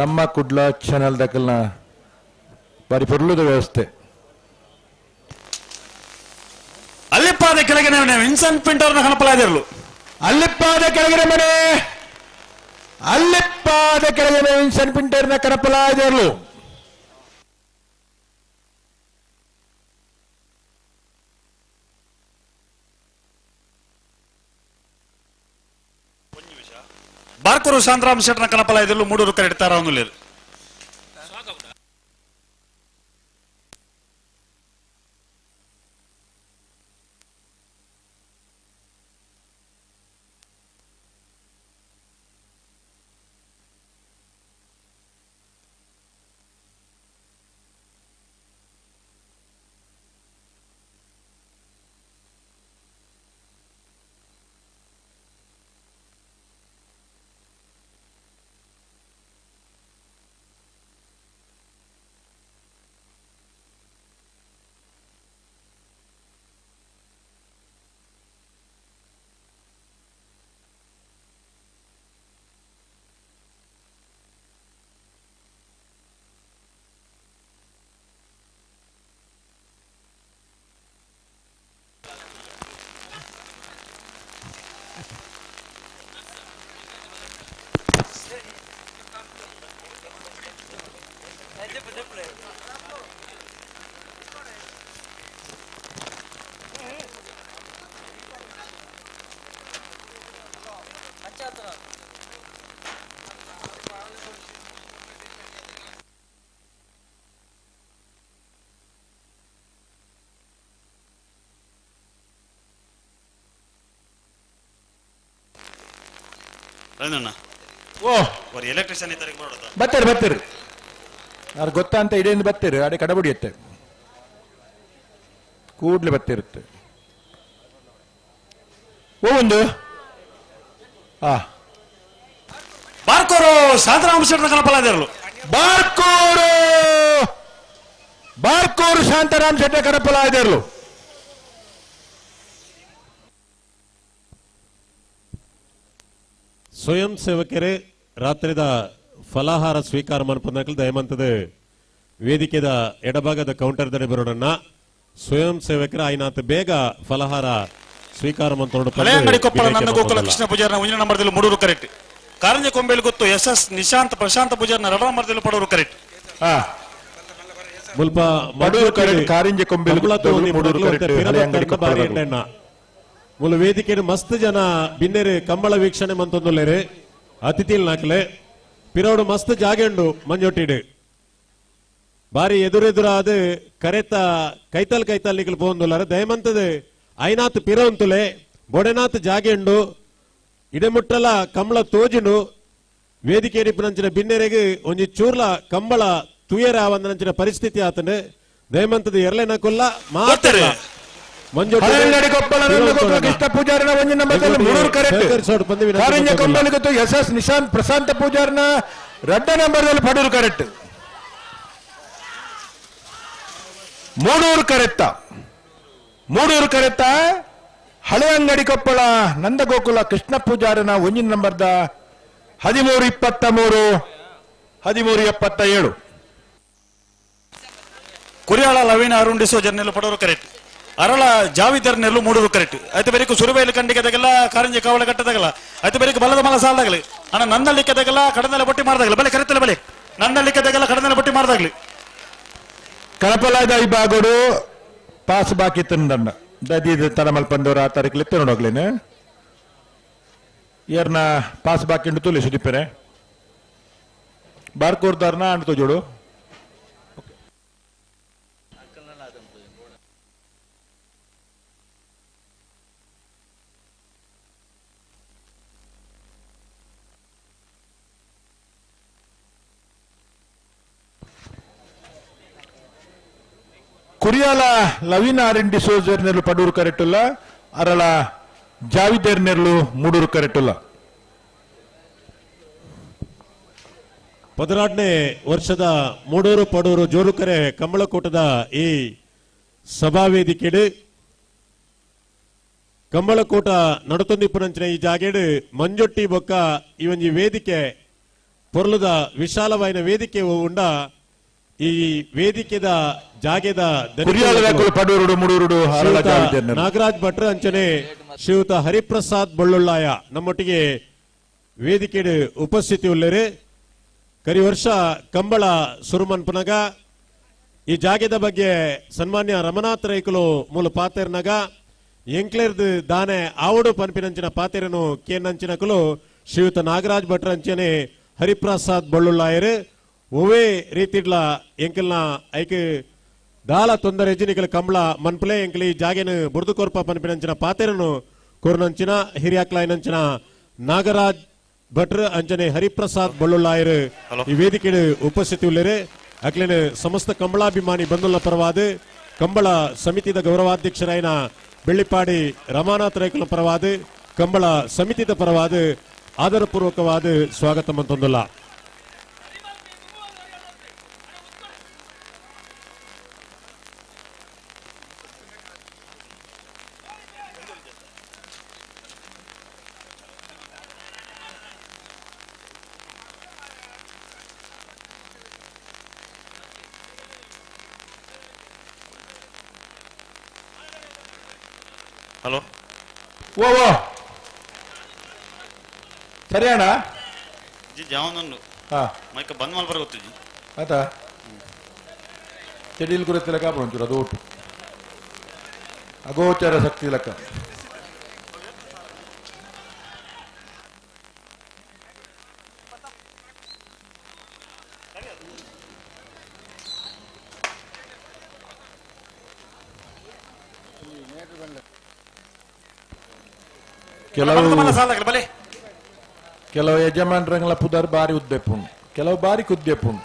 ನಮ್ಮ ಕುಡ್ಲ ಚಾನಲ್ ದಕಲ್ನ ಬಾರಿ ಪೊರ್ಲುದ ವ್ಯವಸ್ಥೆ. ಅಲ್ಲಿಪ್ಪಾದ ಕೆಳಗಿನ ಮನೆ ವಿನ್ಸೆಂಟ್ ಪಿಂಟೋರ್ನ ಕನಪಲಾಯದರ್ಲು ಅಲ್ಲಿಪ್ಪಾದ ಕೆಳಗಿನ ಮನೆ ಅಲ್ಲಿಪ್ಪಾದ ಕೆಳಗಿನ ವಿನ್ಸೆಂಟ್ ಪಿಂಟರ್ನ ಕನಪಲಾಯದರ್ಲು. ಬಾರ್ಕೂರು ಶಾಂತರಾಮ್ ಶೆಟ್ಟನ ಕನಪಲಾಯದರ್ಲು ಮೂಡೂರು ಕರೆಕ್ಟ್ ತಾರಾಂದುಲೇರು. ಎಲೆಕ್ಟ್ರಿಷಿಯನ್ ಬರ್ತಾರೆ ಬರ್ತೀರಿ ಯಾರು ಗೊತ್ತಾ ಅಂತ ಇಡೀ ಬರ್ತೀರಿ ಅಡೆ ಕಡಬಡಿಯುತ್ತೆ ಕೂಡ್ಲೆ ಬರ್ತಿರುತ್ತೆ. ಓ ಒಂದು ಬಾರ್ಕೋರು ಶಾಂತರಾಮ ಶೆಟ್ಟರ ಕನಪಲಾಯದರ್ಲು ಬಾರ್ಕೋರು ಬಾರ್ಕೋರು ಶಾಂತರಾಮ್ ಶೆಟ್ಟರ ಕನಪಲಾಯದರ್ಲು. ಸ್ವಯಂ ಸೇವಕರೇ ರಾತ್ರಿದ ಫಲಾಹಾರ ಸ್ವೀಕಾರ ಮನ್ಪಂದಾಕಲು ದಯಮಂತದ ವೇದಿಕೆದ ಎಡಭಾಗದ ಕೌಂಟರ್ ದಡೆ ಬರೋಡನ್ನ ಸ್ವಯಂ ಸೇವಕರ ಆಯ್ನಾತ್ ಬೇಗ ಫಲಹಾರ ಸ್ವೀಕಾರ ಹಳೆಯಂಗಡಿ ಕೊಪ್ಪಳ ನಂದಗೋಕುಲ ಕೃಷ್ಣ ಪೂಜಾರನ ಒಂದನೇ ನಂಬರ್ದಲ್ಲಿ ಮೂಡೂರು ಕರೆಕ್ಟ್. ಕಾರಂಜಿ ಕೊಂಬೇಲು ಗೊತ್ತು ಎಸ್ ಎಸ್ ನಿಶಾಂತ್ ಪ್ರಶಾಂತ್ ಪೂಜಾರನ ಎರಡನೇ ನಂಬರ್ದಲ್ಲಿ ಪಡೂರು ಕರೆಕ್ಟ್. ಮುಲ್ಪ ಪಡೂರು ಕರೆಕ್ಟ್ ಕಾರಂಜಿ ಕೊಂಬೇಲು ಮೂಡೂರು ಕರೆಕ್ಟ್ ಹಳೆಯಂಗಡಿ ಕೊಪ್ಪಳ. ಮೂಲ ವೇದಿಕೆ ಮಸ್ತ್ ಜನ ಬಿನ್ನೆರೆ ಕಂಬಳ ವೀಕ್ಷಣೆ ಮಂತೊಂದುಲ್ಲೇರೆ ಅತಿಥಿಲ್ ನಾಕ್ಲೆ ಪಿರೋಡು ಮಸ್ತ್ ಜಾಗೆಂಡು ಮಂಜೊಟ್ಟಿಡು ಬಾರಿ ಎದುರೆದುರಾದ ಕರೆತ ಕೈತಲ್ ಕೈತಲ್ ನಿಕಲ್ ಪೋಂದುಲ್ಲಾರ ದಯಮಂತದ ಐನಾತ್ ಪಿರೋಂತುಲೆ ಬೊಡೆನಾಥ್ ಜಾಗೆಂಡು ಇಡೆಮುಟ್ಟಲ ಕಂಬಳ ತೋಜಿಂಡು ವೇದಿಕೆ ನಂಚಿನ ಬಿನ್ನೆರೆಗೆ ಒಂಜಿ ಚೂರ್ಲ ಕಂಬಳ ತುಯರ ಆವಂದನಂಚಿನ ಪರಿಸ್ಥಿತಿ ಆತಂಡು. ದಯಮಂತದ ಎರಲೇನ ಕುಲ್ಲ ಮಾತ್ರ ಕೃಷ್ಣ ಪೂಜಾರಿನ ಒಂಜಿ ನಂಬರ್ ಮೂಡೂರು ಕರೆಕ್ಟ್. ಕಾರಂಜ ಕಂಬಳಿಗೊತ್ತು ಎಸ್ ಎಸ್ ನಿಶಾಂತ್ ಪ್ರಶಾಂತ ಪೂಜಾರಿನ ರಡ್ಡ ನಂಬರ್ದಲ್ಲಿ ಪಡೂರು ಕರೆಕ್ಟ್. ಮೂಡೂರು ಕರೆತ್ತ ಮೂಡೂರು ಕರೆತ್ತ ಹಳೆ ಅಂಗಡಿ ಕೊಪ್ಪಳ ನಂದಗೋಕುಲ ಕೃಷ್ಣ ಪೂಜಾರಿನ ಒಂಜಿನ ನಂಬರ್ದ 13-23 13-77. ಕುರಿಯಾಳ ಲವೀನ ಅರುಣ್ ಡಿಸೋಜರ್ನೆಲ್ಲ ಪಡೋರು ಕರೆಕ್ಟ್. ಅರಳ ಜಾವಿದರ್ನೆಲ್ಲು ಮೂಡೂರು ಕರೆಕ್ಟ್. ಐತೆ ಬೇರೆ ಸುರುಬೈಲು ಕಂಡಿಗೆದಾಗೆಲ್ಲ ಕಾರಂಜಿ ಕಾವಲ ಕಟ್ಟದಾಗಲ್ಲ. ಐತೆ ಬೇರೆ ಬಲದ ಮಲ ಸಾಲದಾಗಲಿ ಅಣ್ಣ ನನ್ನಲ್ಲಿಕ್ಕದಾಗೆಲ್ಲ ಕಡನೆಲ್ಲ ಬಟ್ಟಿ ಮಾರದಾಗಲಿ ಬಲೆ ಕರೆತ್ತಲ್ಲ ಬಲೆ ನನ್ನಲ್ಲಿಕ್ಕದಾಗೆಲ್ಲ ಕಡನೆಲ್ಲ ಬಟ್ಟಿ ಮಾರದಾಗಲಿ. ಕಳಪಲಾದ ವಿಭಾಗಡು ಪಾಸ್ ಬಾಕಿ ತಂದಣ್ಣ ದದಿ ತಲಮಲ್ಪಂದವರು ಆ ತಾರೀಕು ನೋಡೋಗ್ಲೇನೆ ಇಯರ್ನ ಪಾಸ್ ಬಾಕಿ ಉಂಟು ತುಲಿ ಸುದೀಪನೆ ಬಾರ್ಕೋರ್ದಾರ್ನ ಅಂಡ್ ತೋಜೋಡು. ಕುರಿಯಾಲ ಲವೀನ ಆರ್ ಡಿಸೋಜರ್ ನೆರ್ಲು ಪಡೂರು ಕರೆಟ್ಟುಲ್ಲ. ಅರಳ ಜಾವಿದೇರ್ ನೆರ್ಲು ಮೂಡೂರು ಕರೆಟ್ಟುಲ್ಲ. 16ನೇ ವರ್ಷದ ಮೂಡೂರು ಪಡೂರು ಜೋರುಕರೆ ಕಂಬಳಕೂಟದ ಈ ಸಭಾವೇದಿಕೆಡು ಕಂಬಳಕೂಟ ನಡುತೊಂದಿಪ್ಪುನಂಚಿನ ಈ ಜಾಗೆಡು ಮಂಜೊಟ್ಟಿ ಬೊಕ್ಕ ಈ ಒಂಜಿ ವೇದಿಕೆ ಪೊರ್ಲುದ ವಿಶಾಲವಾಯಿನ ವೇದಿಕೆ ಉಂಡ. ಈ ವೇದಿಕೆದ ಜಾಗೆದ ನಾಗರಾಜ್ ಭಟ್ರು ಅಂಚನೆ ಶ್ರೀಯುತ ಹರಿಪ್ರಸಾದ್ ಬಳ್ಳುಳ್ಳಾಯ ನಮ್ಮೊಟ್ಟಿಗೆ ವೇದಿಕೆ ಉಪಸ್ಥಿತಿ ಉಳ್ಳೇರು. ಕರಿ ವರ್ಷ ಕಂಬಳ ಸುರುಮನ್ಪುನಗ ಈ ಜಾಗೆದ ಬಗ್ಗೆ ಸನ್ಮಾನ್ಯ ರಮನಾಥ್ ರೈಕುಲು ಮೂಲ ಪಾತೆರ್ನಗ ಎಂಕ್ಲೇರ್ದು ದಾನೆ ಆವಡು ಪನ್ಪಿನಂಚಿನ ಪಾತೆರನು ಕೇನಂಚಿನಕುಲು ಶ್ರೀಯುತ ನಾಗರಾಜ್ ಭಟ್ರು ಅಂಚನೆ ಹರಿಪ್ರಸಾದ್ ಬಳ್ಳುಳ್ಳಾಯರು. ಒವೇ ರೀತಿಡ್ಲ ಎಂಕಲ್ನ ಐಕ್ ದಾಲ ತೊಂದರೆ ಎಜ್ಜಿನಿಕಲ್ ಕಂಬಳ ಮನ್ಪುಲೆ ಎಂಕಲಿ ಜಾಗೆನ ಬುರ್ದು ಕೊರ್ಪ ಪನ್ಪಿನಂಚಿನ ಪಾತೆರನು ಕೊರ್ನಂಚಿನ ಹಿರಿಯಾಕ್ಲಾಯಿನಂಚಿನ ನಾಗರಾಜ್ ಭಟ್ರು ಅಂಚನೆ ಹರಿಪ್ರಸಾದ್ ಬಳ್ಳುಳ್ಳಾಯರು ಈ ವೇದಿಕೆ ಉಪಸ್ಥಿತಿ ಉಳ್ಳೇರು. ಅಕ್ಲೇನ ಸಮಸ್ತ ಕಂಬಳಾಭಿಮಾನಿ ಬಂಧುಲ ಪರವಾದ ಕಂಬಳ ಸಮಿತಿದ ಗೌರವಾಧ್ಯಕ್ಷರಾಯಿನ ಬೆಳ್ಳಿಪಾಡಿ ರಮಾನಾಥ್ ರೈಕುಲ ಪರವಾದ ಕಂಬಳ ಸಮಿತಿದ ಪರವಾದ ಆದರಪೂರ್ವಕವಾದ ಸ್ವಾಗತ ಮಂತೊಂದುಲ್ಲ. ಹಲೋ ಓ ಓ ಸರಿ ಅಣ್ಣ ಜಿ ಜಾವನೊಂದು ಮೈಕ ಬಂದ್ ಮಲ್ಪರ ಗೊತ್ತು ಜಿ ಆತ ಚೆಡಿಲ್ ಗುರುತಿಲಕ ಒಂಚೂರು ಅದು ಒಟ್ಟು ಅಗೋಚರ ಶಕ್ತಿ ಲಕ್ಕ. ಕೆಲವು ಯಜಮಾನ್ರಂಗಳ ಪುದರ್ ಬಾರಿ ಉದ್ದೆಪ್ಪುಂಡು, ಕೆಲವು ಬಾರಿ ಕುದ್ದೆಪ್ಪುಂಡು.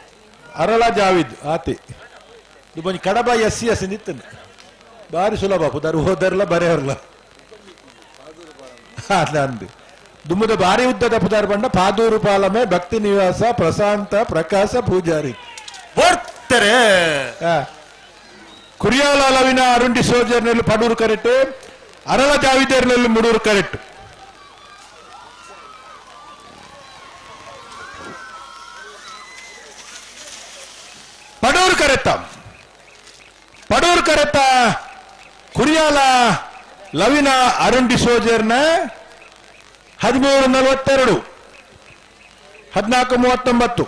ಅರಳ ಜಾವಿದ್ ಆತಿ ಇದು ಬಂದು ಕಡಬ ಎಸ್ ಎಸ್ ನಿತ್ತನೆ ಬಾರಿ ಸುಲಭ ಪುದರ್ ಹೋದರ್ಲ ಬರೆಯರ್ಲ ಅಂದು ದುಮ್ಮದ ಬಾರಿ ಉದ್ದದ ಪುದರ್ ಬಂಡ ಪಾದೂರು ಪಾಲಮೆ ಭಕ್ತಿ ನಿವಾಸ ಪ್ರಶಾಂತ ಪ್ರಕಾಶ ಪೂಜಾರಿ ಬರ್ತಾರೆ. ಕುರಿಯಾಲ ಲವಿನ ಅರುಂಡಿ ಸೋಜರ್ನಲ್ಲಿ ಪಡೂರು ಕರೆಕ್ಟ್, ಅರಳ ಜಾವಿದೇರ್ನಲ್ಲಿ ಮುಡೂರು ಕರೆಕ್ಟ್. ಪಡೂರು ಕರೆತ್ತ ಪಡೂರು ಕರೆತ್ತ ಕುರಿಯಾಲ ಲವಿನ ಅರುಣ್ ಡಿಸೋಜರ್ನ 13:42 14:39.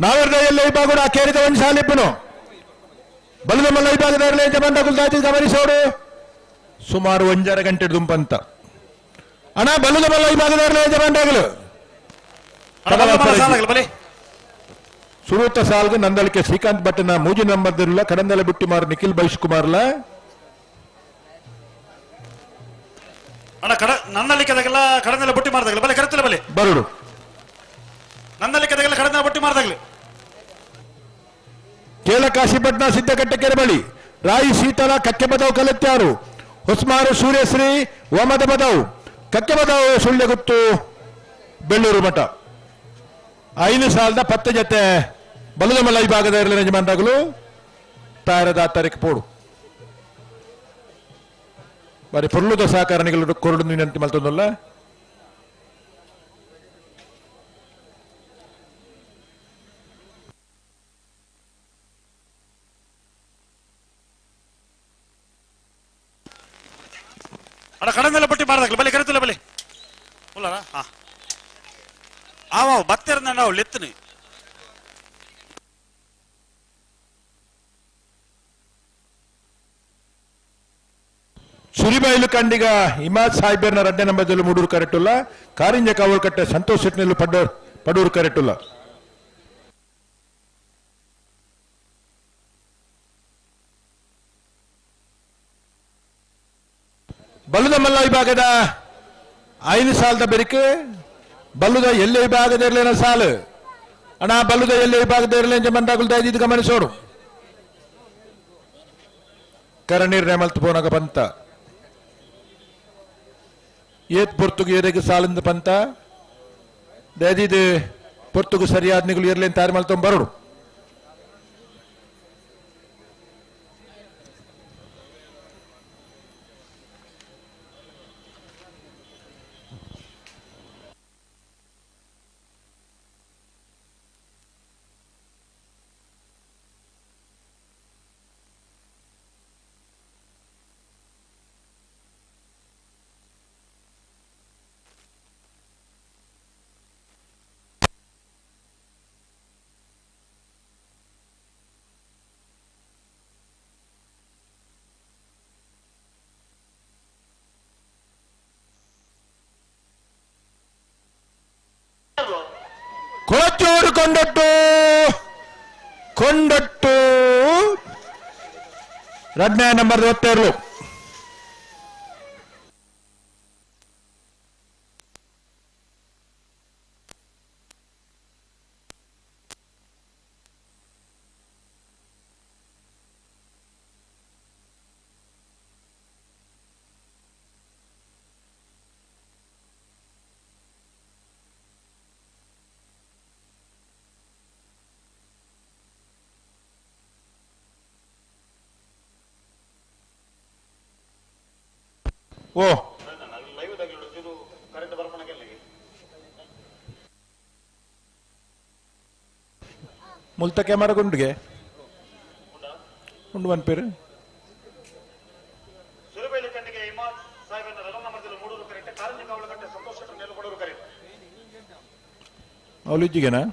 ನಾವರ್ದ ವಿಭಾಗ ಕೇರಿದ ಒಂದು ಶಾಲಿಪ್ಪನು ಬಲದ ಮಲ್ಲ ವಿಭಾಗದ ಬಂದ ಗಮನಿಸೋಡು ಸುಮಾರು 1.5 ಗಂಟೆ ದುಂಪಂತ ಅಣ್ಣ ಬಲದ ಮಲ್ಲ ವಿಭಾಗದ ಬಂದಾಗಲು ಸುರೂತ ಸಾಲ್ಗೆ ನಂದಳಿಕೆ ಶ್ರೀಕಾಂತ್ ಭಟ್ಟನ ಮೂಜಿ ನಂಬರ್ ದಿರಲ್ಲ ಕಡಂದಲೆ ಬುಟ್ಟಿಮಾರು ನಿಖಿಲ್ ಭವಿಷ್ ಕುಮಾರ್ಲ. ಅಣ್ಣ ಕಡ ನನ್ನಲಿಕೆದಾಗೆಲ್ಲ ಕಡಂದಲೆ ಬುಟ್ಟಿ ಮಾರದಾಗಲಿ ಬಲೆ ಕರೆತಲೆ ಬಲೆ ಬರುಡು ನನ್ನಲಿಕೆದಾಗೆಲ್ಲ ಕಡಂದಲೆ ಬುಟ್ಟಿ ಮಾರದಾಗಲಿ. ಕೇಳಕಾಶಿಪಟ್ನ ಸಿದ್ದಕಟ್ಟೆ ಕೆರೆಬಳಿ ರಾಯಿ ಶೀತಲ ಕಕ್ಕೆಬದವು ಕಲೆತ್ಯಾರು ಹೊಸ್ಮಾರು ಸೂರ್ಯಶ್ರೀ ಓಮದ ಬದವು ಕಕ್ಕೆಬದವು ಸುಳ್ಳೆಗುತ್ತು ಬೆಳ್ಳೂರು ಮಠ 5 ಸಾಲದ 10 ಜೊತೆ ಬಲದಮಲ್ಲ ವಿಭಾಗದ ಇರಲಿ ಯಜಮಾನರಾಗಲು ತಾರದ ತಾರೀಕು ಪೋಡು ಬಾರಿ ಪೊರ್ಲುದ ಸಹಕಾರಣಿಗಳು ಕೊರಡು ವಿನಂತಿ ಮಲ್ತೊಂದಲ್ಲ. ಅಣ್ಣ ಕಡಂದಲೆ ಬಟ್ಟಿ ಮಾರದಾಗಲಿ ಬಲೆ ಕರೆತಲೆ ಬಲೆ ಉಲ್ಲಾರ. ಹಾ ಆವ ಬತ್ತೆರ ನಾವು ಲೆತ್ತನಿ ಸುರಿಬೈಲು ಕಂಡಿಗ ಇಮಾದ್ ಸಾಹೇಬರ್ನ ರಡ್ಡೆ ನಂಬರ್ದಲ್ಲಿ ಮೂಡೂರು ಕರೆಟುಲ್ಲ ಕಾರಿಂಜ ಕಾವಲ್ಕಟ್ಟೆ ಸಂತೋಷ್ ಶೆಟ್ನಲ್ಲೂ ಪಡೂರು ಕರೆಟುಲ್ಲ. ಬಲ್ಲದ ಮಲ್ಲ ವಿಭಾಗದ 5 ಸಾಲದ ಬೆರಿಕೆ ಬಲ್ಲುದ ಎಲ್ಲೆ ವಿಭಾಗದ ಇರಲೇನ ಸಾಲು ಅಣ್ಣ ಬಲ್ಲುದ ಎಲ್ಲೆ ವಿಭಾಗದ ಇರಲೇ ಮಂದಾಗುಲ್ದ ಇದು ಗಮನಿಸೋಡು. ಕರನೀರ್ ನೇಮಲ್ತು ಪೋನಾಗ ಪಂತ ಏತ್ ಪೊರ್ತುಗು ಏರೆಗೆ ಸಾಲಿಂದ ಪಂತ ದಯದಿದು ಪೊರ್ತುಗು ಸರಿಯಾದ ನಿಗಳು ಇರ್ಲೇನ್ ತಯಾರು ಮಲ್ತೊಂಬ ಬರೋಡು. ಕೊಳಚೂರು ಕೊಂಡಟ್ಟು ಕೊಂಡಟ್ಟು 2ನೇ ನಂಬರ್ 52. ಓ ಮುಲ್ತ ಕ್ಯಾಮರಾ ಗುಂಡಿಗೆ ಉಂಡು ಮನ್ಪೇರು ಅವಳಿಜ್ಜಿಗೆನಾ?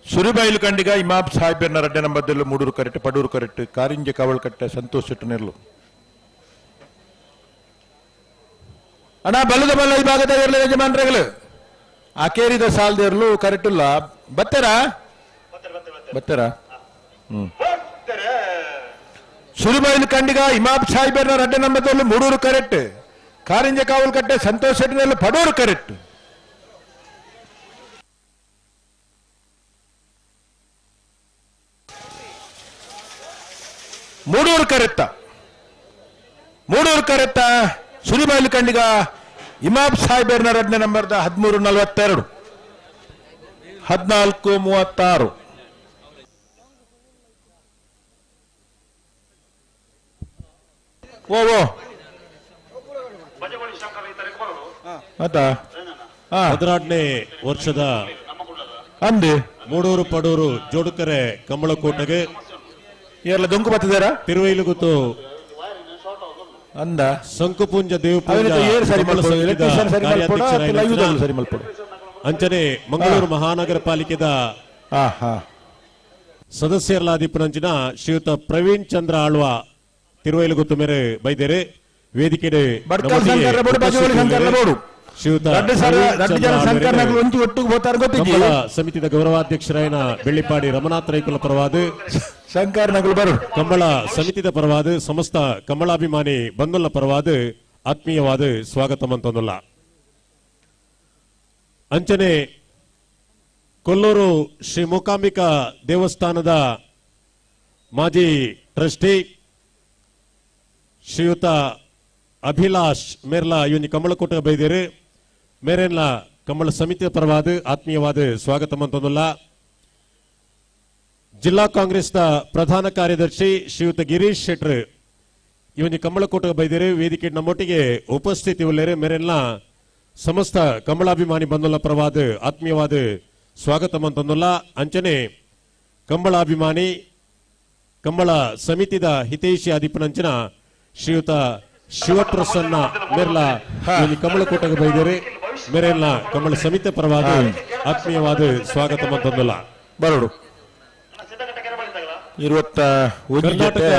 ಸುರಿಬೈಲು ಕಂಡಿಗ ಇಮಾಬ್ ಸಾಹೇಬರ್ನ ರಡ್ಡೆ ನಂಬರ್ದಲ್ಲೂ ಮೂಡೂರು ಕರೆಕ್ಟ್ ಪಡೂರು ಕರೆಕ್ಟ್ ಕಾರಿಂಜೆ ಕಾವಲ್ಕಟ್ಟೆ ಸಂತೋಷ್ ಶೆಟ್ಟನೆರ್ಲು. ಅಣ್ಣ ಬಲ್ಲದ ಬಲ್ಲ ಈ ಭಾಗದ ಇರಲಿ ಯಜಮಾನ್ರಗಳು ಅಕೇರಿದ ಸಾಲದೇರ್ಲು ಕರೆಕ್ಟ್ ಇಲ್ಲ. ಬತ್ತೆರಾ ಬತ್ತೆರಾ? ಹ್ಮ್. ಸುರಿಬೈಲು ಕಂಡಿಗ ಇಮಾಬ್ ಸಾಹೇಬರ್ನ ರಡ್ಡೆ ನಂಬರ್ದಲ್ಲೂ ಮೂಡೂರು ಕರೆಕ್ಟ್ ಕಾರಿಂಜೆ ಕಾವಲ್ಕಟ್ಟೆ ಸಂತೋಷ್ ಶೆಟ್ಟನೆರ್ಲು ಪಡೂರು ಕರೆಕ್ಟ್. ಮೂಡೂರು ಕರೆತ್ತ ಮೂಡೂರು ಕರೆತ್ತ ಸುರಿಬೈಲು ಕಂಡಿಗ ಇಮಾಬ್ ಸಾಹೇಬರ್ನ ರಡ್ನೇ ನಂಬರ್ದ 13:42 14:36. ಓ ಓ ಮತ್ತ 12ನೇ ವರ್ಷದ ಅಂದು ಮೂಡೂರು ಪಡೂರು ಜೋಡುಕರೆ ಕಂಬಳಕೋಟೆಗೆ ಎಲ್ಲ ದೊಂಕು ಬತ್ತಿದಾರ ತಿರುವೈಲುಗುತ್ತು ಅಂದ ಸಂಕುಪುಂಜ ದೇವಪೂಂಜ ಸರಿ ಸರಿ ಮಲ್ಪಡು ಅಂಚನೆ ಮಂಗಳೂರು ಮಹಾನಗರ ಪಾಲಿಕೆದ ಸದಸ್ಯರಲಾದಿಪ್ಪನಂಚಿನ ಶ್ರೀಯುತ ಪ್ರವೀಣ್ ಚಂದ್ರ ಆಳ್ವ ತಿರುವೈಲುಗುತ್ತು ಮೇರೆ ಬೈದೇರೆ ವೇದಿಕೆ ಶ್ರೀಯುತ ಕಂಬಳ ಸಮಿತಿದ ಗೌರವಾಧ್ಯಕ್ಷರಾಯನ ಬೆಳ್ಳಿಪಾಡಿ ರಮನಾಥ್ ರೈಕುಲ ಪರವಾದ ಕಂಬಳ ಸಮಿತಿದ ಪರವಾದ ಸಮಸ್ತ ಕಂಬಳಾಭಿಮಾನಿ ಬಂಧುಲ ಪರವಾದ ಆತ್ಮೀಯವಾದ ಸ್ವಾಗತ ಮಂತೊಂದುಲ್ಲ. ಅಂಚನೆ ಕೊಲ್ಲೂರು ಶ್ರೀ ಮೂಕಾಂಬಿಕಾ ದೇವಸ್ಥಾನದ ಮಾಜಿ ಟ್ರಸ್ಟಿ ಶ್ರೀಯುತ ಅಭಿಲಾಷ್ ಮೇರ್ಲಾ ಇವನಿ ಕಂಬಳಕೋಟ ಬೈದೇರು ಮೇರೆಲ್ಲ ಕಂಬಳ ಸಮಿತಿಯ ಪರವಾದ ಆತ್ಮೀಯವಾದ ಸ್ವಾಗತ ಮಂತೊಂದುಲ್ಲ. ಜಿಲ್ಲಾ ಕಾಂಗ್ರೆಸ್ನ ಪ್ರಧಾನ ಕಾರ್ಯದರ್ಶಿ ಶ್ರೀಯುತ ಗಿರೀಶ್ ಶೆಟ್ರ್ ಇವನಿ ಕಂಬಳಕೋಟ ಬೈದೇರು ವೇದಿಕೆ ನಮ್ಮೊಟ್ಟಿಗೆ ಉಪಸ್ಥಿತಿ ಉಳ್ಳೇರು ಮೇರೆಲ್ಲ ಸಮಸ್ತ ಕಂಬಳಾಭಿಮಾನಿ ಬಂಧುಲ ಪರವಾದ ಆತ್ಮೀಯವಾದ ಸ್ವಾಗತ ಮಂತೊಂದುಲ್ಲ. ಅಂಚನೆ ಕಂಬಳಾಭಿಮಾನಿ ಕಂಬಳ ಸಮಿತಿದ ಹಿತೈಷಿ ಅಧಿಪನಂಚಿನ ಶ್ರೀಯುತ ಶಿವಪ್ರಸನ್ನ ಮೇರ್ಲಾ ಕಮಲಕೋಟೆಗೆ ಬೈದೇರಿ ಮೇರೆಲ್ಲ ಕಮಲ ಸಮಿತಿ ಪರವಾದ ಆತ್ಮೀಯವಾದ ಸ್ವಾಗತ ಮಂತೊಂದುಲ್ಲ. ಬರೋಡು ಕರ್ನಾಟಕ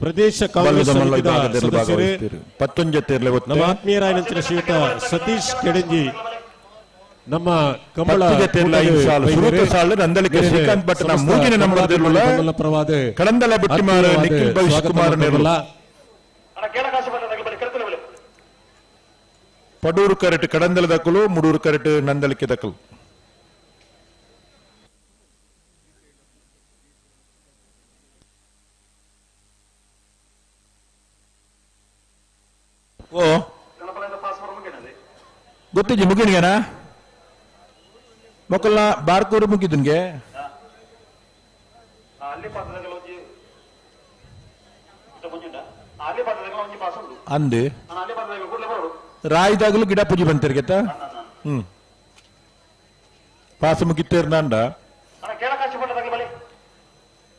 ಪ್ರದೇಶ ಕಾಂಗ್ರೆಸ್ ಸಮಿತಿದ ಸದಸ್ಯರು ನಮ್ಮ ಆತ್ಮೀಯರಾಯನಂಚಿನ ಶ್ರೀಯುತ ಸತೀಶ್ ಕೆಡಂಜಿ ನಮ್ಮ ಕಮಲ ಪರವಾದ ಪಡೂರು ಕರೆಟ್ ಕಡಂದಲ ದಕ್ಕಲು ಮುಡೂರು ಕರೆಟ್ ನಂದಲಿಕೆ ದಕ್ಕಲು. ಓ ಗೊತ್ತಿಜ್ಜಿ ಮುಗಿಣಿಗೆನಾ ಮೊಕ್ಕಲ್ನ ಬಾರ್ಕೂರು ಮುಗಿದುನ್ಗೆ ಅಂದು ರಾಯ್ದಾಗಲೂ ಗಿಡ ಪೂಜೆ ಬಂತಿರ್ಗೆತ್ತ ಪಾಸ ಮುಗಿತ್ತೇರ್ನಾಂಡ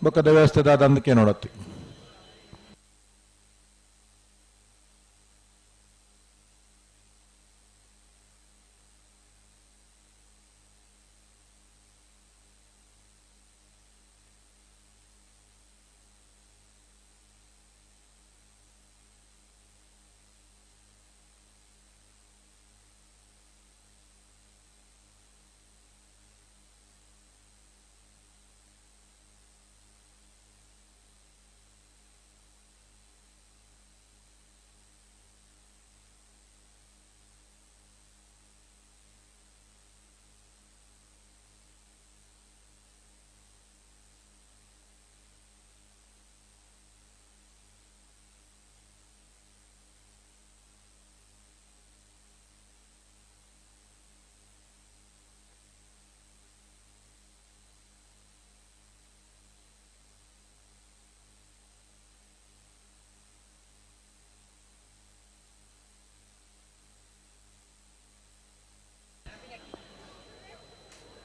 ಬೊಕ್ಕದ ವ್ಯವಸ್ಥೆ ದಾದ ಅಂದಕ್ಕೆ ನೋಡತ್ತಿ.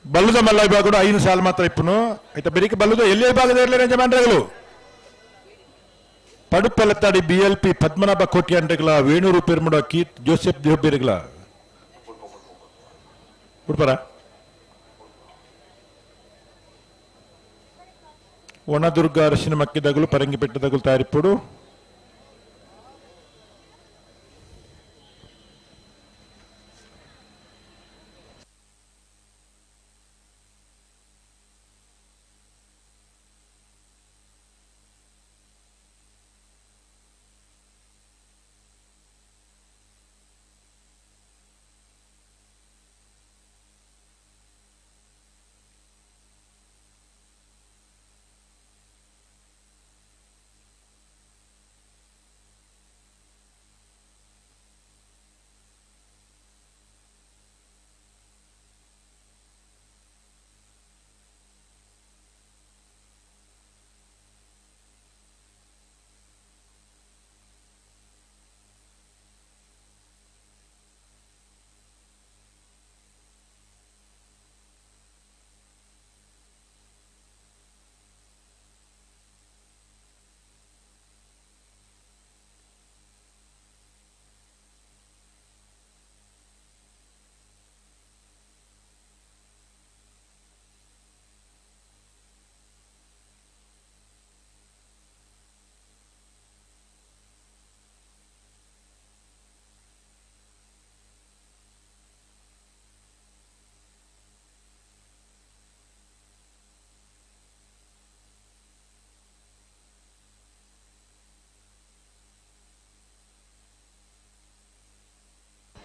ಬಲ್ಲದ ಮಲ್ಲ ವಿಭಾಗ 5 ಸಾಲ ಮಾತ್ರ ಇಪ್ಪನು ಆಯ್ತಾ ಬೆರಿಕೆ ಬಲ್ಲದ ಎಲ್ಲಿ ವಿಭಾಗದ ಇರಲಿ ಯಜಮಾನ್ರಗಳು ಪಡುಪೆಲತ್ತಾಡಿ ಬಿಎಲ್ಪಿ ಪದ್ಮನಾಭ ಕೋಟಿ ಅಂಡ್ರೆಗಳ ವೇಣೂರು ಪೆರ್ಮುಡ ಕೀತ್ ಜೋಸೆಫ್ ದೇವಬೇರಿಗಳ ಉಡ್ಪರ ಒಣದುರ್ಗ ಅರಶಿನ ಮಕ್ಕಿದಗಳು ಪರಂಗಿ ಬೆಟ್ಟದಗಳು ತಯಾರಿಪ್ಪುಡು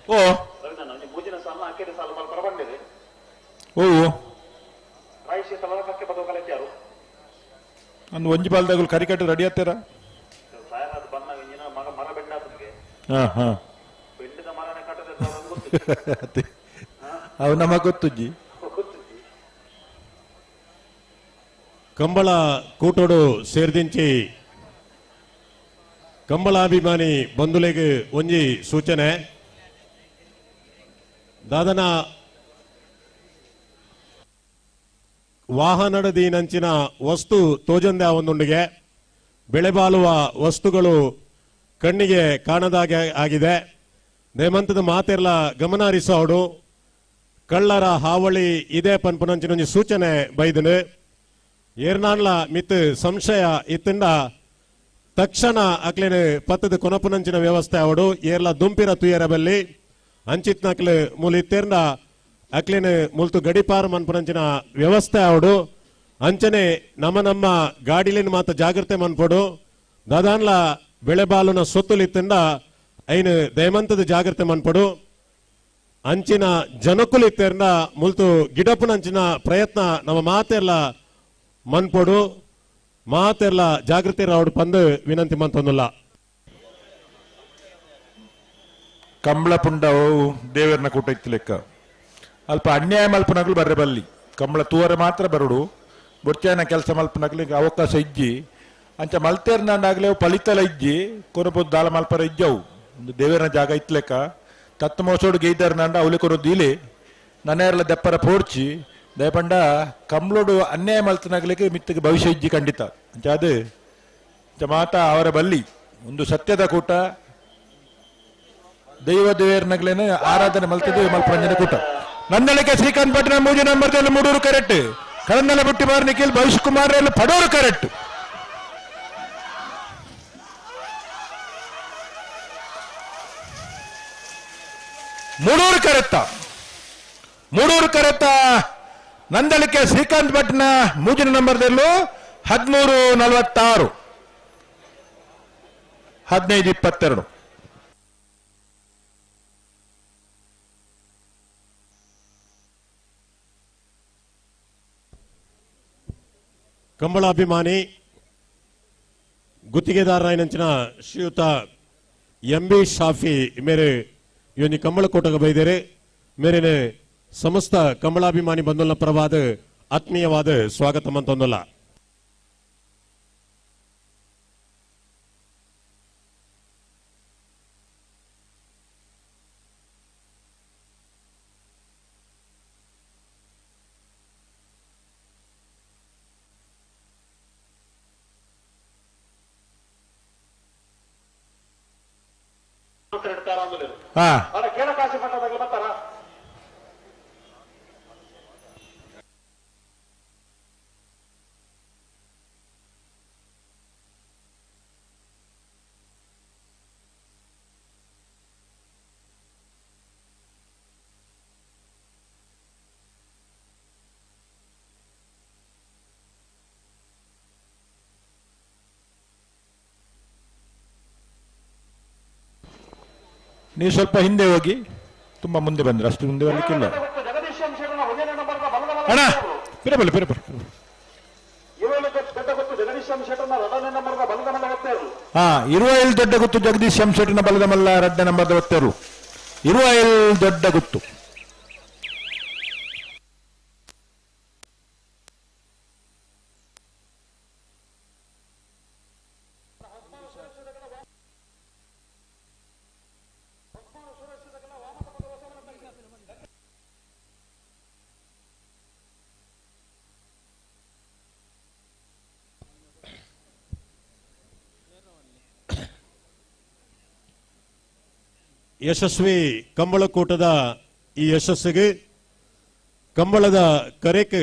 ಓ ಓ ಅಂದು ಒಂಜಿ ಬಾಲ್ದಾಗಲು ಕರಿಕಟ್ಟು ರೆಡಿ ಆಗ್ತೀರ? ಹಾ ಹಾ ಅವು ನಮಗ್ ಗೊತ್ತುಜ್ಜಿ. ಕಂಬಳ ಕೂಟೋಡು ಸೇರ್ದಿಂಚಿ ಕಂಬಳಾಭಿಮಾನಿ ಬಂಧುಲೆಗ್ ಒಂಜಿ ಸೂಚನೆ. ದಾದನ ವಾಹನಡದೀನಂಚಿನ ವಸ್ತು ತೋಜಂದೆ ಒಂದುಂಡಿಗೆ ಬೆಳೆಬಾಳುವ ವಸ್ತುಗಳು ಕಣ್ಣಿಗೆ ಕಾಣದಾಗೆ ಆಗಿದೆ. ನೇಮಂತದ ಮಾತೆರ್ಲ ಗಮನ ಹರಿಸೋಡು. ಕಳ್ಳರ ಹಾವಳಿ ಇದೇ ಪನ್ಪುನಂಚಿನ ಒಂಜಿ ಸೂಚನೆ ಬೈದನು. ಏರ್ನಾನ್ಲ ಮಿತ್ ಸಂಶಯ ಇತ್ತಿಂದ ತಕ್ಷಣ ಅಕ್ಲೇನು ಪತ್ತದ ಕೊನಪುನಂಚಿನ ವ್ಯವಸ್ಥೆ ಅವಡು. ಏರ್ಲ ದುಂಪಿರ ತುಯರ ಬಲ್ಲಿ ಅಂಚಿತ್ನಕ್ಲು ಮೂಲ ಇತ್ತೇರ್ನ ಅಕ್ಲೇನು ಮುಲ್ತು ಗಡಿಪಾರು ಮನ್ಪುನಂಚಿನ ವ್ಯವಸ್ಥೆ ಅವಡು. ಅಂಚನೆ ನಮ್ಮ ನಮ್ಮ ಗಾಡಿಲಿನ ಮಾತ ಜಾಗ್ರತೆ ಮನ್ಪೊಡು. ದಾದಾನ್ಲ ಬೆಳೆಬಾಲುನ ಸೊತ್ತುಲಿತ್ತಿಂದ ಐನು ದಯಮಂತದ ಜಾಗ್ರತೆ ಮನ್ಪೊಡು. ಅಂಚಿನ ಜನಕುಲಿತ್ತೇರ್ನ ಮುಲ್ತು ಗಿಡಪುನಂಚಿನ ಪ್ರಯತ್ನ ನಮ್ಮ ಮಾತೆಲ್ಲ ಮನ್ಪೊಡು. ಮಾತೆಲ್ಲ ಜಾಗೃತಿ ರಾವಡು ಪಂದು ವಿನಂತಿ ಮಂತೊಂದುಲ್ಲ. ಕಂಬಳ ಪುಂಡ ದೇವರನ್ನ ಕೂಟ ಇತ್ತು ಲೆಕ್ಕ. ಅಲ್ಪ ಅನ್ಯಾಯ ಮಲ್ಪನಗ್ಲು ಬರ್ರೆ ಬಲ್ಲಿ. ಕಂಬಳ ತೂವರೆ ಮಾತ್ರ ಬರುಡು. ಬೊರ್ಚಾನ ಕೆಲಸ ಮಲ್ಪನಗ್ಲಿಗೆ ಅವಕಾಶ ಇಜ್ಜಿ. ಅಂಚ ಮಲ್ತೇರ್ನಾಗಲೇ ಫಲಿತಲ ಇಜ್ಜಿ ಕೊರಬೋದು ದಾಲ ಮಲ್ಪರ ಇಜ್ಜವು. ಒಂದು ದೇವರನ ಜಾಗ ಇತ್ತು ಲೆಕ್ಕ. ತತ್ತ ಮೋಸೋಡು ಗೇಯ್ದಾರ್ನಾಂಡ ಅವಲಿ ಕೊರೋದು ಇಲೆ ನನ್ನೆಲ್ಲ ದೆಪ್ಪರ ಪೋಡ್ಚಿ ದಯಪಂಡ ಕಂಬ್ಳೋಡು ಅನ್ಯಾಯ ಮಲ್ತನಾಗ್ಲಿಕ್ಕೆ ಮಿತ್ತಿಗೆ ಭವಿಷ್ಯ ಇಜ್ಜಿ ಖಂಡಿತ. ಅಂಚ ಅದು ಮಾತಾ ಅವರ ಬಲ್ಲಿ ಒಂದು ಸತ್ಯದ ಕೂಟ. ದೈವ ದೇವರನಗ್ಲೇನೆ ಆರಾಧನೆ ಮಲ್ತದೆ ಮಲ್ಪರಂಜನೆ ಕೂಟ. ನಂದಳಿಕೆ ಶ್ರೀಕಾಂತ್ ಪಟ್ನ ಮೂಜು ನಂಬರ್ದಲ್ಲಿ ಮೂಡೂರು ಕರೆಕ್ಟ್. ಕರಂದಲ ಬುಟ್ಟಿಮಾರ್ ನಿಖಿಲ್ ಭವಿಷ್ಯ ಕುಮಾರ್ ಪಡೋರು ಕರೆಕ್ಟ್. ಮೂಡೂರು ಕರೆತ್ತ ಮೂಡೂರು ಕರೆತ್ತ ನಂದಳಿಕೆ ಶ್ರೀಕಾಂತ್ ಭಟ್ನ ಮೂಜಿನ ನಂಬರ್ದಲ್ಲೂ 13:46 15:22. ಕಂಬಳಾಭಿಮಾನಿ ಗುತ್ತಿಗೆದಾರರಾಯಿನಂಚಿನ ಶ್ರೀಯುತ ಎಂ ಬಿ ಶಾಫಿ ಮೇರೆ ಇವನಿ ಕಂಬಳ ಕೋಟಗ ಬೈದೇರೆ. ಮೇರೆನೆ ಸಮಸ್ತ ಕಂಬಳಾಭಿಮಾನಿ ಬಂಧುಲ ಪರವಾದ ಆತ್ಮೀಯವಾದ ಸ್ವಾಗತ ಮಂತೊಂದಲ್ಲ. ನೀವು ಸ್ವಲ್ಪ ಹಿಂದೆ ಹೋಗಿ, ತುಂಬಾ ಮುಂದೆ ಬಂದ್ರೆ ಅಷ್ಟು ಮುಂದೆ ಬರ್ಲಿಕ್ಕಿಲ್ಲ. ಅಣ್ಣ ಪಿರಬಲ್ಲ ಪಿರಬಲ್ಲ. ಹಾ, ಇರುವೈಲ್ ದೊಡ್ಡ ಗುತ್ತು ಜಗದೀಶ್ ಶೆಟ್ಟನ ಬಲದ ಮಲ್ಲ ರಡ್ಡ ನಂಬರ್ದ ಒತ್ತರು. ಇರುವೈಲ್ ದೊಡ್ಡ ಗುತ್ತು. ಯಶಸ್ವಿ ಕಂಬಳಕೂಟದ ಈ ಯಶಸ್ಸಿಗೆ ಕಂಬಳದ ಕರೆಕ್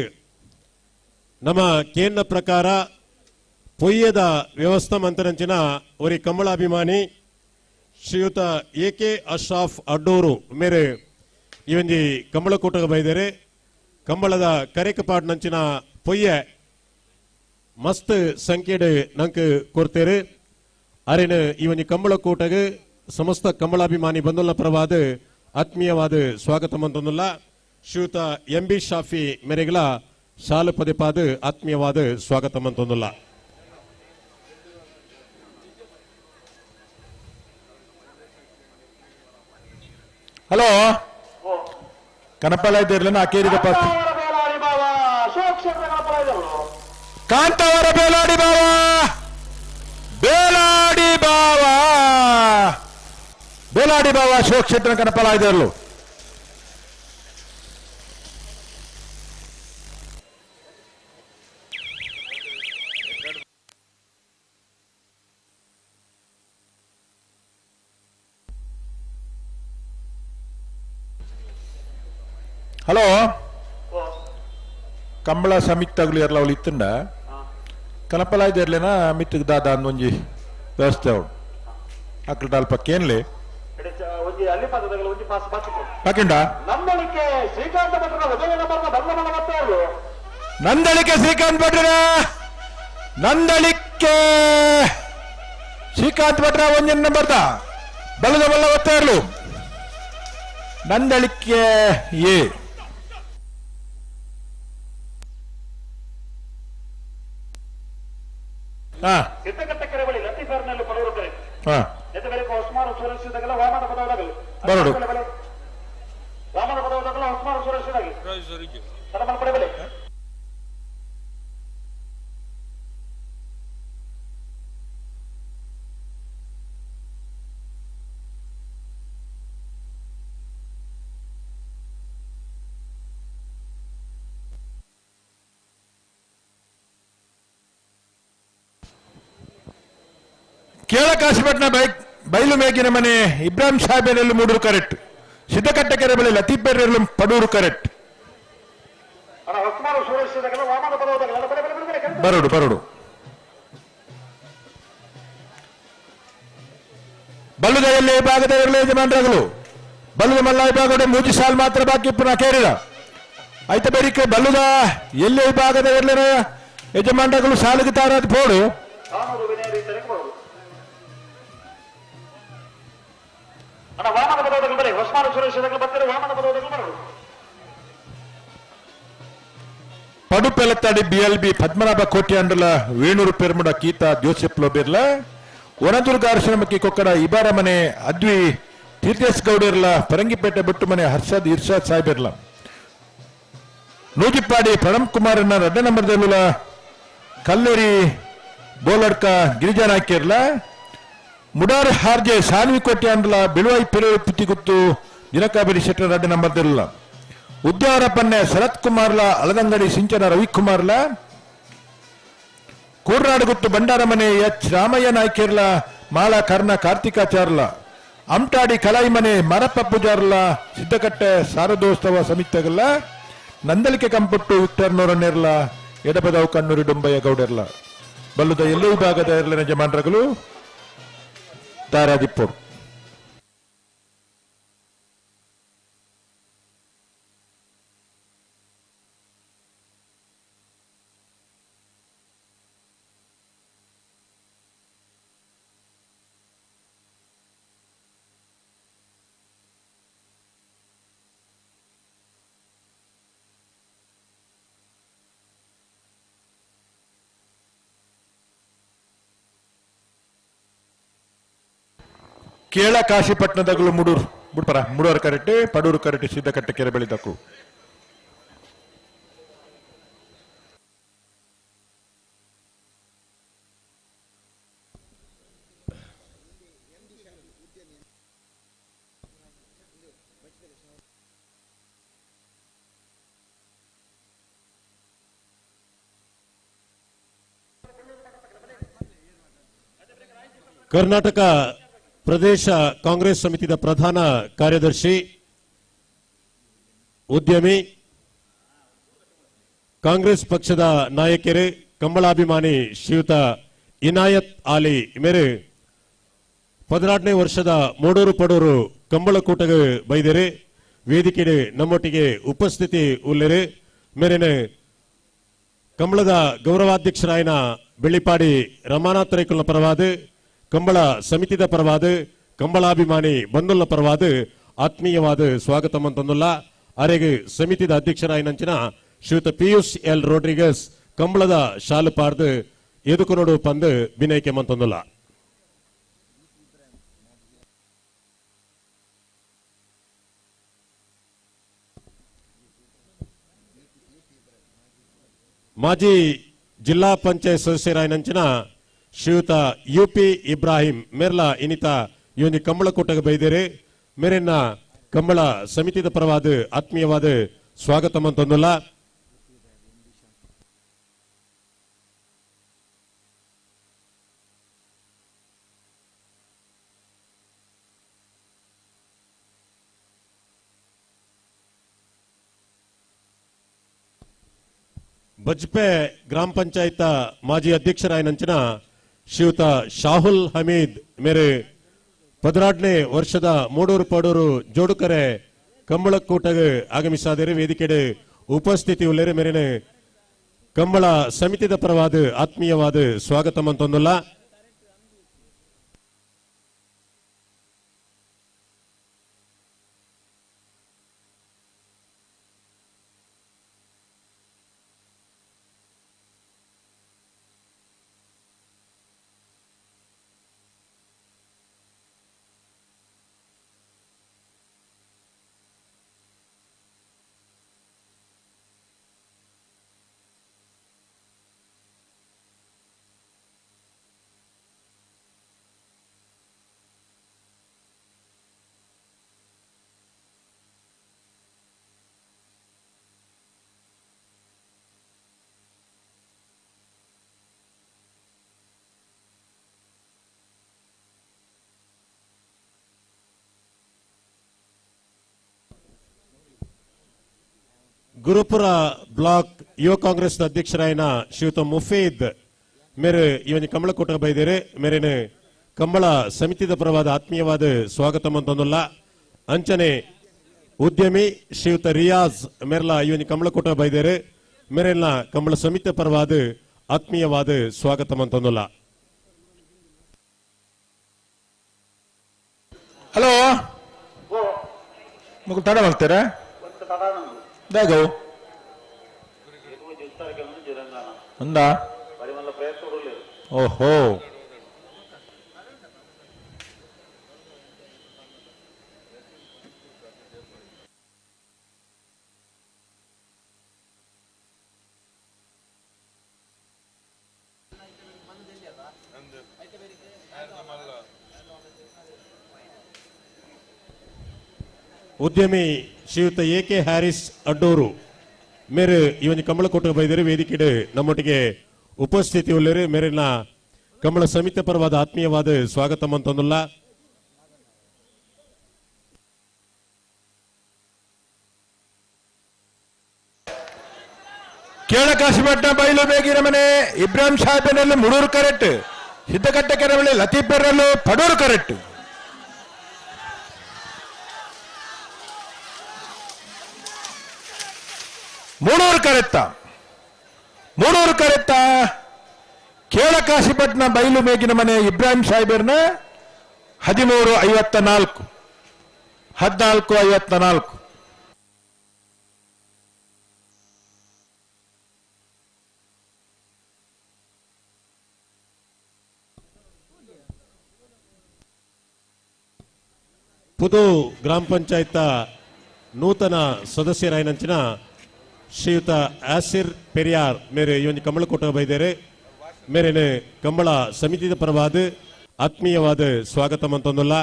ನಮ್ಮ ಕೇಂದ್ರ ಪ್ರಕಾರ ಪೊಯ್ಯದ ವ್ಯವಸ್ಥೆ ಮಂತರಂಚಿನ ಒರಿ ಕಂಬಳಾಭಿಮಾನಿ ಶ್ರೀಯುತ ಎ ಕೆ ಅಶ್ರಾಫ್ ಅಡ್ಡೂರು ಮೇರೆ ಈ ಒಂಜಿ ಕಂಬಳಕೂಟಗ ಬೈದರೆ. ಕಂಬಳದ ಕರೆಕ್ ಪಾಡ್ನಂಚಿನ ಪೊಯ್ಯೆ ಮಸ್ತ್ ಸಂಖ್ಯೆಡ್ ನಂಕ್ ಕೊರ್ತೇರು. ಅರಿನ ಈ ಒಂಜಿ ಕಂಬಳಕೂಟಗ ಸಮಸ್ತ ಕಂಬಳಾಭಿಮಾನಿ ಬಂಧುಲ ಪರವಾದ ಆತ್ಮೀಯವಾದ ಸ್ವಾಗತ ಮಂತೊಂದುಲ್ಲ. ಶ್ರೀಯುತ ಎಂ ಬಿ ಶಾಫಿ ಮೆರೆಗಳ ಶಾಲು ಪದಿಪಾದ ಆತ್ಮೀಯವಾದ ಸ್ವಾಗತ ಮಂತೊಂದುಲ್ಲ. ಹಲೋ ಕನಪಲ ಇದ್ದಿರ್ಲಿಲ್ಲ ಅಕೇರಿದ ಪಾಸ್ ಕಾಂತಾವರ ಬೇಲಾಡಿ ಬಾವ ಬೇಲಾಡಿ ಬಾವ ಬೇಲಾಡಿ ಬಾವ ಅಶೋಕ್ ಶೆಟ್ಟರ್ ಕನಪಲ ಇದ್ದಿರಲು. ಹಲೋ ಕಂಬಳ ಸಮಿತಿಗಳು ಇರಲ್ಲ ಅವಳು ಇತ್ತಂಡ ಕನಪಲ ಇದ್ದಿರ್ಲೇನ ಮಿತ್ತಿಗೆ ದಾದ ಅಂದೊಂಜಿ ವ್ಯವಸ್ಥೆ ಅವಳು ಅಕ್ಕಡ ಅಲ್ಪ ಕೇನ್ಲಿ ಬಾಕಿಂಡ ನಂದಳಿಕೆ ಶ್ರೀಕಾಂತ್ ಭಟ್ರ ನಂದಳಿಕೆ ಶ್ರೀಕಾಂತ್ ಭಟ್ರ ಒಂಜಿ ನಂಬರ್ದ ಬಲದ ಬಲ್ಲ ಒತ್ತಾ ಇರ್ಲು ನಂದಳಿಕೆ ಎ ಬರೋಡು ಕೇಳಕಾಶಿಪಟ್ಟಣ ಬೈಲು ಮೇಗಿನ ಮನೆ ಇಬ್ರಾಹಿಂ ಸಾಹೇಬರಲ್ಲಿ ಮೂಡೂರು ಕರೆಕ್ಟ್. ಸಿದ್ದಕಟ್ಟೆ ಕೆರೆ ಬಳಿ ಲತೀಫ್ ಬೇರೆಲ್ಲೂ ಪಡೂರು ಕರೆಕ್ಟ್. ಬರೋಡು ಬರೋಡು ಬಲ್ಲುದ ಎಲ್ಲಿ ಭಾಗದ ಇರಲಿ ಯಜಮಾನರಾಗಲು ಬಲ್ಲುದ ಮಲ್ಲ ವಿಭಾಗದ ಮೂಜಿ ಸಾಲ್ ಮಾತ್ರ ಬಾಕಿ ಪುನಃ ಕೇರಿದ ಐತ ಬೇರಿಕೆ ಬಲ್ಲುದ ಎಲ್ಲಿ ಭಾಗದ ಇರಲಿ ಯಜಮಾನರಾಗಲು ಸಾಲಿಗೆ ತಾರಾದ ಪೋಡು ಪಡುಪೆಲತ್ತಾಡಿ ಬಿಎಲ್ಬಿ ಪದ್ಮನಾಭ ಕೋಟಿ ಅಂಡಲ ವೇಣೂರು ಪೆರ್ಮುಡ ಕೀತ ಜೋಸೆಫ್ ಲೋಬಿರ್ಲ ವನದುರ್ಗ ಆಶ್ರಮಕ್ಕೆ ಕೊಕ್ಕಡ ಇಬಾರ ಮನೆ ಅದ್ವಿ ತೀರ್ಥೇಶ್ ಗೌಡಿರ್ಲ ಪರಂಗಿಪೇಟೆ ಬೊಟ್ಟು ಮನೆ ಹರ್ಷದ್ ಇರ್ಷಾದ್ ಸಾಹೇಬಿರ್ಲ ನೂಜಿಪ್ಪಾಡಿ ಪ್ರಣಮ್ ಕುಮಾರ್ ಎರಡನೇ ನಂಬರ್ ದಲ್ಲುಲ ಕಲ್ಲೇರಿ ಬೋಲಡ್ಕ ಗಿರಿಜಾ ನಾಯ್ಕಿರ್ಲ ಮುಡಾರ್ ಹಾರ್ಜೆ ಸಾನ್ವಿ ಕೋಟೆ ಅಂಡಲ ಬಿಳುವೈ ಪೆರು ಪುತ್ತಿಗುತ್ತು ದಿನಕಾಬೇರಿ ಶೆಟ್ಟರ್ ಎರಡನೇ ನಂಬರ್ ದಲ್ಲ ಉದ್ಯಾವರ ಪನ್ನೆ ಶರತ್ ಕುಮಾರ್ಲ ಅಲದಂಗಡಿ ಸಿಂಚನ ರವಿಕುಮಾರ್ಲ ಕೂರ್ನಾಡುಗುತ್ತು ಬಂಡಾರಮನೆ ಎಚ್ ರಾಮಯ್ಯ ನಾಯ್ಕಿರ್ಲ ಮಾಲಾ ಕರ್ಣ ಕಾರ್ತಿಕಾಚಾರ್ಲ ಅಮ್ಟಾಡಿ ಕಲಾಯಿಮನೆ ಮರಪ್ಪ ಪೂಜಾರ್ಲ ಸಿದ್ದಕಟ್ಟೆ ಸಾರದೋತ್ಸವ ಸಮಿತಿಗಲ್ಲ ನಂದಲಿಕೆ ಕಂಪುಟ್ಟು ವಿಕ್ಟರ್ ನೋರನ್ನಿರ್ಲ ಎಡಬದವು ಕಣ್ಣೂರಿ ಡೊಂಬಯ್ಯ ಗೌಡರ್ಲ ಬಲ್ಲುದ ಎಲ್ಲೂ ವಿಭಾಗದ ಇರಲಿನ ಜಮಾನ್ರಗಳು ತಾರಾದಿಪ್ಪೂರ್. ಕೇಳ ಕಾಶಿಪಟ್ಟಣದಗಳು ಮುಡೂರು ಬುಡ್ಪರ ಮುಡೂರು ಕರೆಕ್ಟ್ ಪಡೂರು ಕರೆಕ್ಟ್ ಸಿದ್ದಕಟ್ಟೆ ಕೆರೆ ಬೆಳೆದಕ್ಕೂ ಕರ್ನಾಟಕ ಪ್ರದೇಶ ಕಾಂಗ್ರೆಸ್ ಸಮಿತಿಯ ಪ್ರಧಾನ ಕಾರ್ಯದರ್ಶಿ ಉದ್ಯಮಿ ಕಾಂಗ್ರೆಸ್ ಪಕ್ಷದ ನಾಯಕರು ಕಂಬಳಾಭಿಮಾನಿ ಶ್ರೀಯುತ ಇನಾಯತ್ ಆಲಿ ಮೇರೆ 16ನೇ ವರ್ಷದ ಮೋಡೂರು ಪಡೂರು ಕಂಬಳಕೂಟಗೆ ಬೈದರೆ ವೇದಿಕೆ ನಮ್ಮೊಟ್ಟಿಗೆ ಉಪಸ್ಥಿತಿ ಉಳ್ಳರು ಮೇರೆನೆ ಕಂಬಳದ ಗೌರವಾಧ್ಯಕ್ಷರಾಯನ ಬೆಳ್ಳಿಪಾಡಿ ರಮಾನಾಥ್ ರೈಕುಲ್ನ ಪರವಾದ ಕಂಬಳ ಸಮಿತಿದ ಪರವಾದ ಕಂಬಳಾಭಿಮಾನಿ ಬಂಧುಲ ಪರವಾದ ಆತ್ಮೀಯವಾದ ಸ್ವಾಗತ ಮಂತಂದುಲ್ಲ. ಅರೆಗೆ ಸಮಿತಿದ ಅಧ್ಯಕ್ಷರಾಯಿನಂಚಿನ ಶ್ರೀಯುತ ಪಿಯೂಷ್ ಎಲ್ ರೋಡ್ರಿಗಸ್ ಕಂಬಳದ ಶಾಲು ಪಾರ್ದು ಎದುಕುನೋಡು ಪಂದು ವಿನಯಕ್ಕೆ ಮಂತಂದುಲ್ಲ. ಮಾಜಿ ಜಿಲ್ಲಾ ಪಂಚಾಯತ್ ಸದಸ್ಯರಾಯಿನಂಚಿನ ಶ್ರೀಯುತ ಯು ಪಿ ಇಬ್ರಾಹಿಂ ಮೇರ್ಲಾ ಇನಿತ ಇವನಿ ಕಂಬಳ ಕೂಟಗ ಬೈದೇರಿ ಮೇರೆನ್ನ ಕಂಬಳ ಸಮಿತಿದ ಪರವಾದ ಆತ್ಮೀಯವಾದ ಸ್ವಾಗತ ಮಂತಂದುಲ್ಲ. ಬಜ್ಪೆ ಗ್ರಾಮ ಪಂಚಾಯತ್ ಮಾಜಿ ಅಧ್ಯಕ್ಷರಾಯಿನಂಚಿನ ಶ್ರೀಯುತ ಶಾಹುಲ್ ಹಮೀದ್ ಮೇರೆ 12ನೇ ವರ್ಷದ ಮೂಡೂರು ಪಡೂರು ಜೋಡುಕರೆ ಕಂಬಳಕ್ಕೂಟಗ ಆಗಮಿಸಾದರೆ ವೇದಿಕೆಡೆ ಉಪಸ್ಥಿತಿ ಉಳ್ಳೇರೆ ಮೇರೆನೆ ಕಂಬಳ ಸಮಿತಿದ ಪರವಾದ ಆತ್ಮೀಯವಾದ ಸ್ವಾಗತ ಮಂತಂದುಲ್ಲ. ಗುರುಪುರ ಬ್ಲಾಕ್ ಯುವ ಕಾಂಗ್ರೆಸ್ ಅಧ್ಯಕ್ಷರಾಯನ ಶ್ರೀಯುತ ಮುಫೀದ್ ಮೇರೆ ಇವನಿ ಕಂಬಳಕೂಟ ಬೈದೇರೆ ಮೇರೆನೆ ಕಂಬಳ ಸಮಿತಿದ ಪರವಾದ ಆತ್ಮೀಯವಾದ ಸ್ವಾಗತ ಮಂತಂದುಲ್ಲ. ಅಂಚನೆ ಉದ್ಯಮಿ ಶ್ರೀಯುತ ರಿಯಾಜ್ ಮೇರ್ಲಾ ಇವನಿ ಕಂಬಳಕೂಟ ಬೈದೇರೆ ಮೇರೆಲ್ಲ ಕಂಬಳ ಸಮಿತಿ ಪರವಾದ ಆತ್ಮೀಯವಾದ ಸ್ವಾಗತ ಮಂತಂದುಲ್ಲ. ಹಲೋ ಮುಗು ತಡ ಮಾಡ್ತೀರಾ? ಓಹೋ ಉದ್ಯಮಿ ಶ್ರೀಯುತ ಎ ಕೆ ಹ್ಯಾರಿಸ್ ಅಡ್ಡೂರು ಮೇರೆ ಇವನಿ ಕಂಬಳಕೋಟ ಬೈದರೆ ವೇದಿಕೆಡೆ ನಮ್ಮೊಟ್ಟಿಗೆ ಉಪಸ್ಥಿತಿ ಉಳ್ಳೇರು ಮೇರಿನ ಕಂಬಳ ಸಮಿತಿ ಪರವಾದ ಆತ್ಮೀಯವಾದ ಸ್ವಾಗತ ಮಂತಂದುಲ್ಲ. ಕೇಳಕಾಶಿಪಟ್ಟಣ ಬೈಲು ಬೇಗಿನ ಮನೆ ಇಬ್ರಾಹಿಂ ಸಾಹೇಬನಲ್ಲಿ ಮುಡೂರು ಕರೆಕ್ಟ್, ಸಿದ್ದಕಟ್ಟೆ ಕೆರವಳಿ ಲತೀಫರಲ್ಲೂ ಪಡೂರು ಕರೆಕ್ಟ್. ಮೂಡೂರು ಕರೆತ್ತ, ಮೂಡೂರು ಕರೆತ್ತ ಕೇಳಕಾಶಿಪಟ್ಟಣ ಬೈಲು ಮೇಗಿನ ಮನೆ ಇಬ್ರಾಹಿಂ ಸಾಹೇಬರ್ನ 13:54 14:54. ಪುದು ಗ್ರಾಮ ಪಂಚಾಯತ್ ನೂತನ ಸದಸ್ಯರಾಯಿನಂಚಿನ ಶ್ರೀಯುತ ಆಸಿರ್ ಪೆರಿಯಾರ್ ಮೇರೆ ಇವನಿ ಕಂಬಳಕೋಟ ಬೈದೇರೆ ಮೇರೆನೆ ಕಂಬಳ ಸಮಿತಿದ ಪರವಾದ ಆತ್ಮೀಯವಾದ ಸ್ವಾಗತ ಮಂತಂದುಲ್ಲ.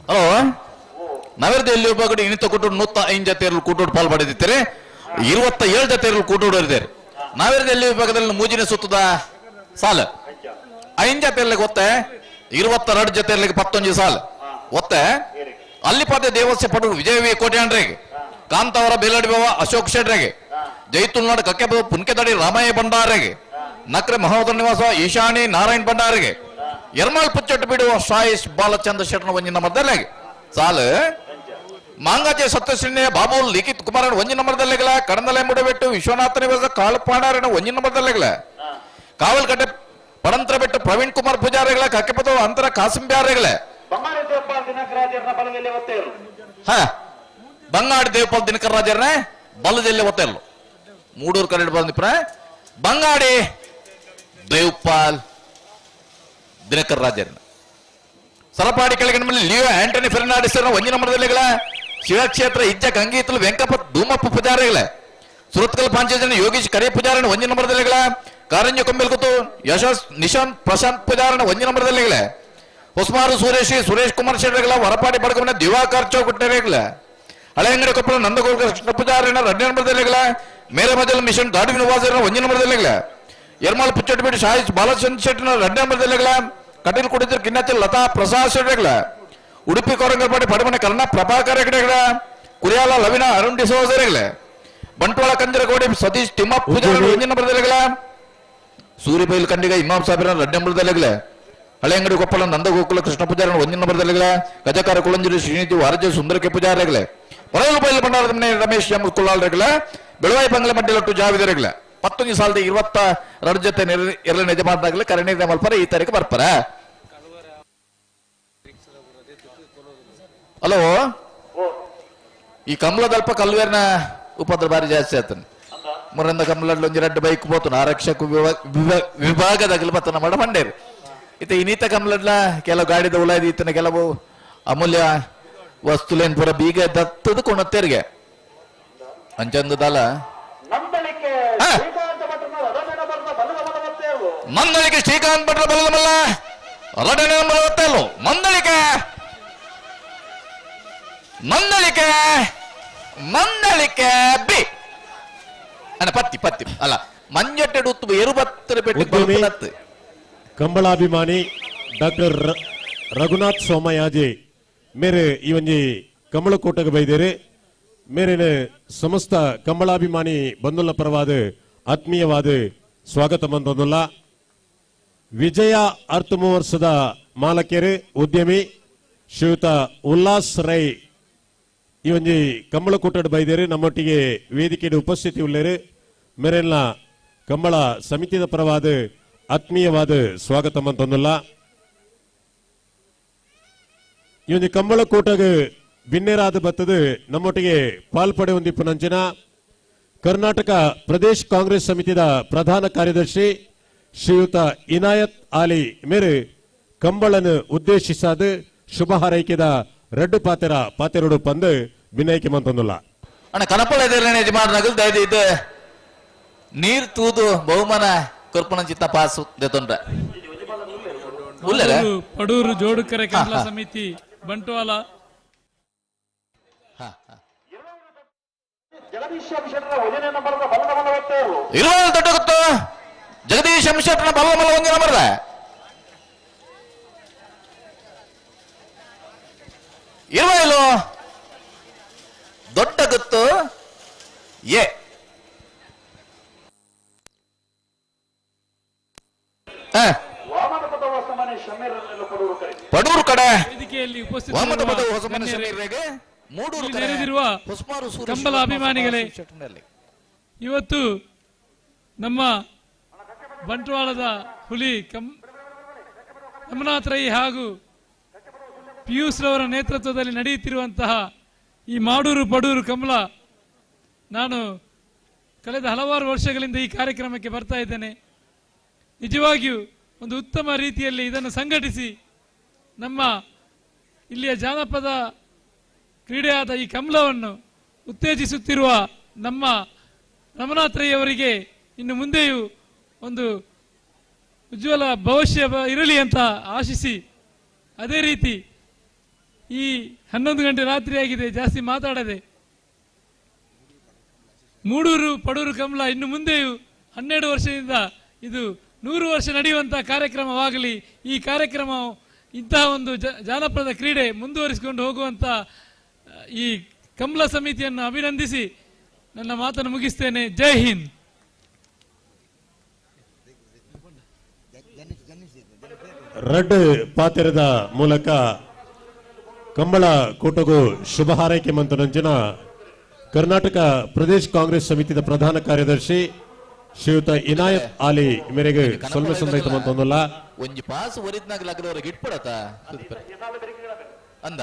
ಹಲೋ ನಗರದ ಎಲ್ಲಿ ಒಬ್ಬ ಇನ್ನಿತ ಕೂಟು 105 ಜತೆಯರು ಕೂಟೋಡು ಪಾಲ್ ಪಡೆದಿದ್ದಾರೆ, 27 ಜತೆಯರು ಕೂಟೋಡು ಇದ್ದಾರೆ. ನಾವೇರದ ಎಲ್ಲಿ ವಿಭಾಗದಲ್ಲಿ ಮೂಜಿನ ಸುತ್ತದ ಸಾಲ 5 ಜತೆಯಲ್ಲಿ ಗೊತ್ತೆ, 22 ಜತೆಯಲ್ಲಿ 11 ಸಾಲ ಒತ್ತೆ. ಅಲ್ಲಿ ಪಾತೆ ದೇವಸ್ಯ ಪಟು ವಿಜಯ ವಿ ಕೋಟ್ಯಾಂಡ್ರಿಗೆ, ಕಾಂತಾವರ ಬೇಲಾಡಿ ಬಾವ ಅಶೋಕ್ ಶೆಟ್ರಿಗೆ, ಜೈತುಲ್ನಾಡು ಕಕ್ಕೆ ಪುನ್ಕೆದಡಿ ರಾಮಯ್ಯ ಭಂಡಾರಿಗೆ, ನಕ್ರೆ ಮಹೋದರ ನಿವಾಸ ಈಶಾನಿ ನಾರಾಯಣ್ ಭಂಡಾರಿಗೆ, ಎರ್ಮಾಲ್ ಪುಚ್ಚಟ್ಟು ಬಿಡುವ ಸಾಯಿಶ್ ಬಾಲಚಂದ್ರ ಶೆಟ್ಟನ ಒಂಜಿನ ಮದ್ದಲ್ಲಾಗಿ ಸಾಲು ಮಾಂಗಾಜೆ ಸತ್ಯಶ್ರೀ ಬಾಬು ಲಿಖಿತ್ ಕುಮಾರನ ಒಂಜಿನ ಮರದಲ್ಲೆಗಲ, ಕಡಂದಲೆ ಮುಡಬೆಟ್ಟು ವಿಶ್ವನಾಥ ನಿವಾಸ ಕಾಳುಪಾಣಾರನ ಒಂಜಿನ ಮರದಲ್ಲೆಗಲ, ಕಾವಲ್ಕಟ್ಟೆ ಪಡಂತ್ರ ಬೆಟ್ಟು ಪ್ರವೀಣ್ ಕುಮಾರ್ ಪೂಜಾರಿಗಳ, ಕಕ್ಕೆಪದ ಅಂತರ ಕಾಸಿಂಬ್ಯಾರಿಗಳ, ಹಾ ಬಂಗಾಡಿ ದೇವಪಾಲ್ ದಿನಕರ್ ರಾಜರ್ನೆ ಬಲ್ಲದೆಲ್ಲ ಒತ್ತೆಲ್ಲು ಮೂಡೂರು ಕರೆಡ್ ಬಂದಿಪ್ರ ಬಂಗಾಡಿ ದೇವಪಾಲ್ ದಿನಕರ್ ರಾಜರ್ನ ಸಲಪಾಡಿ ಕೆಳಗಿನ ಮೇಲೆ ಲಿಯೋ ಆಂಟನಿ ಫೆರ್ನಾಂಡಿಸ್ ಒಂಜಿ ನಂಬರ್ದಲ್ಲಿಗಳ ಶಿವಕ್ಷೇತ್ರ ಇಜ್ಜ ಗಂಗೀತಲು ವೆಂಕಪ್ಪ ಧೂಮಪ್ಪ ಪೂಜಾರಿಗಳ ಸುರತ್ಕಲ್ ಪಾಂಚಜನ ಯೋಗೀಶ್ ಕರೆ ಪೂಜಾರಣ ಒಂಜಿ ನಂಬರ್ದಲ್ಲಿಗಳ ಕಾರಂಜ ಕೊಂಬೆಲ್ಕುತು ಯಶಸ್ ನಿಶಾಂತ್ ಪ್ರಶಾಂತ್ ಪೂಜಾರಣ ಒಂಜಿ ನಂಬರ್ದಲ್ಲಿಗಳ ಹೊಸ್ಮಾರು ಸುರೇಶ್ ಸುರೇಶ್ ಕುಮಾರ್ ಶೆಟ್ಟರ್ಗಳ ವರಪಾಡಿ ಬಡಗಮನೆ ದಿವಾಕರ್ ಚೌಕಟ್ಟೆಗಳ ಹಳೆಯಂಗಡಿ ಕೊಪ್ಪಳ ನಂದಗೋಕುಲ ಕೃಷ್ಣ ಪೂಜಾರಣ ಎರಡನೇ ನಂಬರ್ದಲ್ಲಿಗಳ ಮೇರೆ ಮಜಲ್ ಮಿಷನ್ ಗಾಡ್ವಿನ್ ವಾಸರನ ಒಂಜಿ ನಂಬರ್ದಲ್ಲಿಗಳ ಯರ್ಮಾಲ್ ಪುಚ್ಚಟ್ಟಿಪೇಟೆ ಶಾಹಿಜ್ ಬಾಲಚಂದ್ರ ಶೆಟ್ಟಿನ ಎರಡನೇ ನಂಬರ್ದಲ್ಲಿಗಳ ಕಟೀಲ್ ಕುಡಿದ್ರ ಕಿನ್ನತಿ ಲತಾ ಪ್ರಸಾದ್ ಶೆಟ್ಟಿಗಳ ಉಡುಪಿ ಕೋರಂಗಲ್ಪಾಡಿ ಪಡಮನೆ ಕರ್ಣ ಪ್ರಭಾಕರ್ ಹೆಗಡೆಗಳ ಕುರಿಯಾಲ ಲವಿನ ಅರುಣ್ ಡಿಸೋಜರ್ಗಳ ಬಂಟ್ವಾಳ ಕಂಜರಗೋಡಿ ಸತೀಶ್ ತಿಮ್ಮಪ್ಪ ಪೂಜಾರಿ ಒಂಜಿ ನಂಬರ್ದಲ್ಲಿಗಳ ಸೂರ್ಯಬೈಲ್ ಖಂಡಿಗ ಇಮಾಮ್ ಸಾಬಿರ ಎರಡನೇ ನಂಬರ್ದಲ್ಲಿಗಳ ಹಳೆಯಂಗಡಿ ಕೊಪ್ಪಳ ನಂದಗೋಕುಲ ಕೃಷ್ಣ ಪೂಜಾರನ ಒಂಜಿ ನಂಬರ್ದಲ್ಲಿಗಳ ಗಜಕಾರ ಕುಳಂಜರಿ ಶ್ರೀನಿಧಿ ವಾರಜ ಸುಂದರಕ್ಕೆ ಪೂಜಾರಿಗಳ ಹೊರಗಲು ಬೈಲು ಭಂಡಾರದ ಮನೆ ರಮೇಶ್ ಎಂ ಕುಲ್ಲಾಲ್ರೆಗಳ ಬೆಳವಾಯಿ ಬಂಗ್ಲೆ ಮಡ್ಡಿಲೊಟ್ಟು ಜಾವಿದರೆಗಳ 11,022 ಜೊತೆ ಎರಡನೇ ಯಜಮಾನದಾಗಲೇ ಕರಣಿ ಮಲ್ಪರ ಈ ತಾರೀಕು ಬರ್ಪರ. ಹಲೋ, ಈ ಕಮಲದಲ್ಪ ಕಲ್ವೇರ್ನ ಉಪದ್ರ ಬಾರಿ ಜಾಸ್ತಿ ಆತನ. ಮುರಂದ ಕಮಲಡ್ಲು ಒಂಜಿ ರಡ್ಡು ಬೈಕ್ ಪೋತನ ಆರಕ್ಷಕ ವಿಭಾಗದಾಗಲು ಬತ್ತನ ಮಾಡ ಮಂಡೇರು. ಇತ್ತ ಇನ್ನೀತ ಕಮಲಡ್ಲ ಕೆಲವು ಗಾಡಿದ ಉಲಾಯ್ದು ಈತನ ಕೆಲವು ಅಮೂಲ್ಯ ವಸ್ತುಲೇನ್ ಪೂರ ಬೀಗ ದತ್ತದ ಕೊಣತ್ತೇರಿಗೆ ಅಂಚಂದದಲ್ಲ. ಮಂದಳಿಕೆ ಶ್ರೀಕಾಂತ್ ಭಟ್ರ ಬಲದ ಮಲ್ಲ ಎರಡನೇ ನಂಬರ್ ಒತ್ತಲು. ಮಂದಳಿಕೆ ಮಂದಳಿಕೆ ಮಂದಳಿಕೆ ಬಿ ಅಣ್ಣ ಪತ್ತಿ ಪತ್ತಿ ಅಲ್ಲ ಮಂಜಟ್ಟೆ ಉತ್ತು ಎರುಬತ್ತರ ಪೆಟ್ಟಿ. ಕಂಬಳಾಭಿಮಾನಿ ಡಾಕ್ಟರ್ ರಘುನಾಥ್ ಸೋಮಯಾಜಿ ಮೇರೆ ಈ ಒಂಜಿ ಕಂಬಳಕೂಟಕ್ಕೆ ಬೈದೇರಿ. ಮೇರಿನ ಸಮಸ್ತ ಕಂಬಳಾಭಿಮಾನಿ ಬಂಧುಲ ಪರವಾದ ಆತ್ಮೀಯವಾದ ಸ್ವಾಗತ ಬಂದೊಂದುಲ್ಲ. ವಿಜಯ ಅರ್ಥಮು ವರ್ಷದ ಮಾಲಕರು ಉದ್ಯಮಿ ಶ್ರೀಯುತ ಉಲ್ಲಾಸ್ ರೈ ಈ ಒಂಜಿ ಕಂಬಳಕೂಟದ ಬೈದೇರಿ. ನಮ್ಮೊಟ್ಟಿಗೆ ವೇದಿಕೆಯ ಉಪಸ್ಥಿತಿ ಉಳ್ಳೇರು. ಮೇರೆಲ್ಲ ಕಂಬಳ ಸಮಿತಿಯ ಪರವಾದ ಆತ್ಮೀಯವಾದ ಸ್ವಾಗತ ಮಂತೊಂದುಲ್ಲ. ಈ ಒಂದು ಕಂಬಳಕೂಟಗೆ ಬಿನ್ನೇರಾದ ಬತ್ತದು ನಮ್ಮೊಟ್ಟಿಗೆ ಪಾಲ್ಪಡೆ ಹೊಂದಿಪ್ಪುನಂಚಿನ ಕರ್ನಾಟಕ ಪ್ರದೇಶ ಕಾಂಗ್ರೆಸ್ ಸಮಿತಿಯ ಪ್ರಧಾನ ಕಾರ್ಯದರ್ಶಿ ಶ್ರೀಯುತ ಇನಾಯತ್ ಆಲಿ ಮೇರೆ ಕಂಬಳನ್ನು ಉದ್ದೇಶಿಸಾದ ಶುಭ ಹಾರೈಕೆದ ರಡ್ಡು ಪಾತೆರ ಪಾತೆರಡು ಪಂದು ವಿನಯಕ್ಕೆ ಮಂತೊಂದುಲ್ಲ. ಅಣ್ಣ ಕನಪಳ ಯಜಮಾನಗಲ್ ದಯದ ನೀರ್ ತೂದು ಬಹುಮಾನ ಕೊರ್ಪಣಂಚಿತ್ತ ಪಾಸ್ ದೆತೊಂಡ್ರೆ. ಪಡೂರು ಜೋಡುಕರೆ ಕಂಬಳ ಸಮಿತಿ ಬಂಟ್ವಾಳ. ಇರುವಲ್ಲಿ ದೊಡ್ಡ ಗೊತ್ತು ಜಗದೀಶ್ ಶೆಟ್ಟನ ಬಲ್ಲ ಮಲ್ಲ ಒಂದೇ ನಂಬರ್ದ. ಇರುವೈಲು ದೊಡ್ಡ ಗೊತ್ತು ಎ ಪಡೂರು ಕಡೆ ವೇದಿಕೆಯಲ್ಲಿ ಉಪಸ್ಥಿತರಿರುವ ಕಂಬಳ ಅಭಿಮಾನಿಗಳೇ, ಇವತ್ತು ನಮ್ಮ ಬಂಟ್ವಾಳದ ಹುಲಿ ರಮನಾಥ್ ರೈ ಹಾಗೂ ಪಿಯೂಷ್ ರವರ ನೇತೃತ್ವದಲ್ಲಿ ನಡೆಯುತ್ತಿರುವಂತಹ ಈ ಮಾಡೂರು ಪಡೂರು ಕಂಬಳ, ನಾನು ಕಳೆದ ಹಲವಾರು ವರ್ಷಗಳಿಂದ ಈ ಕಾರ್ಯಕ್ರಮಕ್ಕೆ ಬರ್ತಾ ಇದ್ದೇನೆ. ನಿಜವಾಗಿಯೂ ಒಂದು ಉತ್ತಮ ರೀತಿಯಲ್ಲಿ ಇದನ್ನು ಸಂಘಟಿಸಿ ನಮ್ಮ ಇಲ್ಲಿಯ ಜಾನಪದ ಕ್ರೀಡೆಯಾದ ಈ ಕಂಬಳವನ್ನು ಉತ್ತೇಜಿಸುತ್ತಿರುವ ನಮ್ಮ ರಮನಾಥ್ ರೈ ಅವರಿಗೆ ಇನ್ನು ಮುಂದೆಯೂ ಒಂದು ಉಜ್ವಲ ಭವಿಷ್ಯ ಇರಲಿ ಅಂತ ಆಶಿಸಿ, ಅದೇ ರೀತಿ ಈ 11 ಗಂಟೆ ರಾತ್ರಿಯಾಗಿದೆ, ಜಾಸ್ತಿ ಮಾತಾಡದೆ ಮೂಡೂರು ಪಡೂರು ಕಂಬಳ ಇನ್ನು ಮುಂದೆಯೂ 12 ವರ್ಷದಿಂದ ಇದು 100 ವರ್ಷ ನಡೆಯುವಂತಹ ಕಾರ್ಯಕ್ರಮವಾಗಲಿ. ಈ ಕಾರ್ಯಕ್ರಮವು ಇಂತಹ ಒಂದು ಜಾನಪದ ಕ್ರೀಡೆ ಮುಂದುವರಿಸಿಕೊಂಡು ಹೋಗುವಂಥ ಈ ಕಂಬಳ ಸಮಿತಿಯನ್ನು ಅಭಿನಂದಿಸಿ ನನ್ನ ಮಾತನ್ನು ಮುಗಿಸ್ತೇನೆ. ಜೈ ಹಿಂದ್. ರಡ್ ಪಾತೆರದ ಮೂಲಕ ಕಂಬಳ ಕೂಟಗೂ ಶುಭ ಹಾರೈಕೆ ಮಂತನಂಚಿನ ಕರ್ನಾಟಕ ಪ್ರದೇಶ ಕಾಂಗ್ರೆಸ್ ಸಮಿತಿಯ ಪ್ರಧಾನ ಕಾರ್ಯದರ್ಶಿ ಶ್ರೀಯುತ ಇನಾಯತ್ ಆಲಿ ಮೇರೆಗೆ ಸೊಲ್ಮೆ ಸಂದೈತ ಮಂತೊಂದುಲ್ಲ. ಒಂಜಿ ಪಾಸ್ ಒರಿದ್ನಾಗ ಲಗ್ನವರೆಗೆ ಇಟ್ಬಿಡತ ಅಂದ.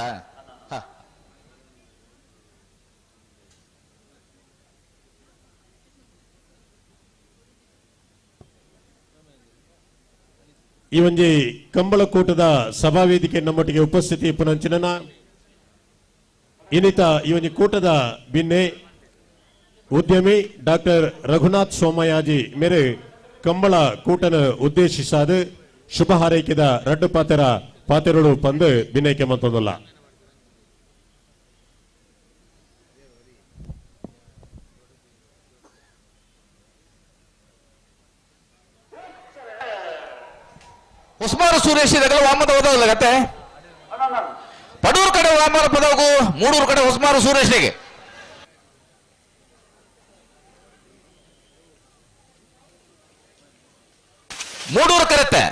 ಈ ಒಂಜಿ ಕಂಬಳಕೂಟದ ಸಭಾವೇದಿಕೆ ನಮ್ಮೊಟ್ಟಿಗೆ ಉಪಸ್ಥಿತಿ ಪುನಂಚಿನ ಇನ್ನಿತ ಈ ಒಂಜಿ ಕೂಟದ ಬಿನ್ನೆ ಉದ್ಯಮಿ ಡಾಕ್ಟರ್ ರಘುನಾಥ್ ಸೋಮಯಾಜಿ ಮೇರೆ ಕಂಬಳ ಕೂಟನ ಉದ್ದೇಶಿಸಾದ ಶುಭ ಹಾರೈಕೆದ ರಡ್ಡು ಪಾತೆರ ಪಾತೆರಳು ಪಂದು ಬಿನ್ನೈಕೆ ಮಂತೊಂದಲ್ಲ. ಉಸ್ಮಾನ್ ಸುರೇಶ್ ಇದೆಲ್ಲ ವಾಮದ ಓದೋಲ್ಲ ಕತೆ ಪಡೂರು ಕಡೆ ವಾಮನ ಪದವು ಮೂಡೂರು ಕಡೆ ಉಸ್ಮಾನ್ ಸುರೇಶ್ಗೆ. ಮೂಡೂರು ಕರೆತ್ತೆ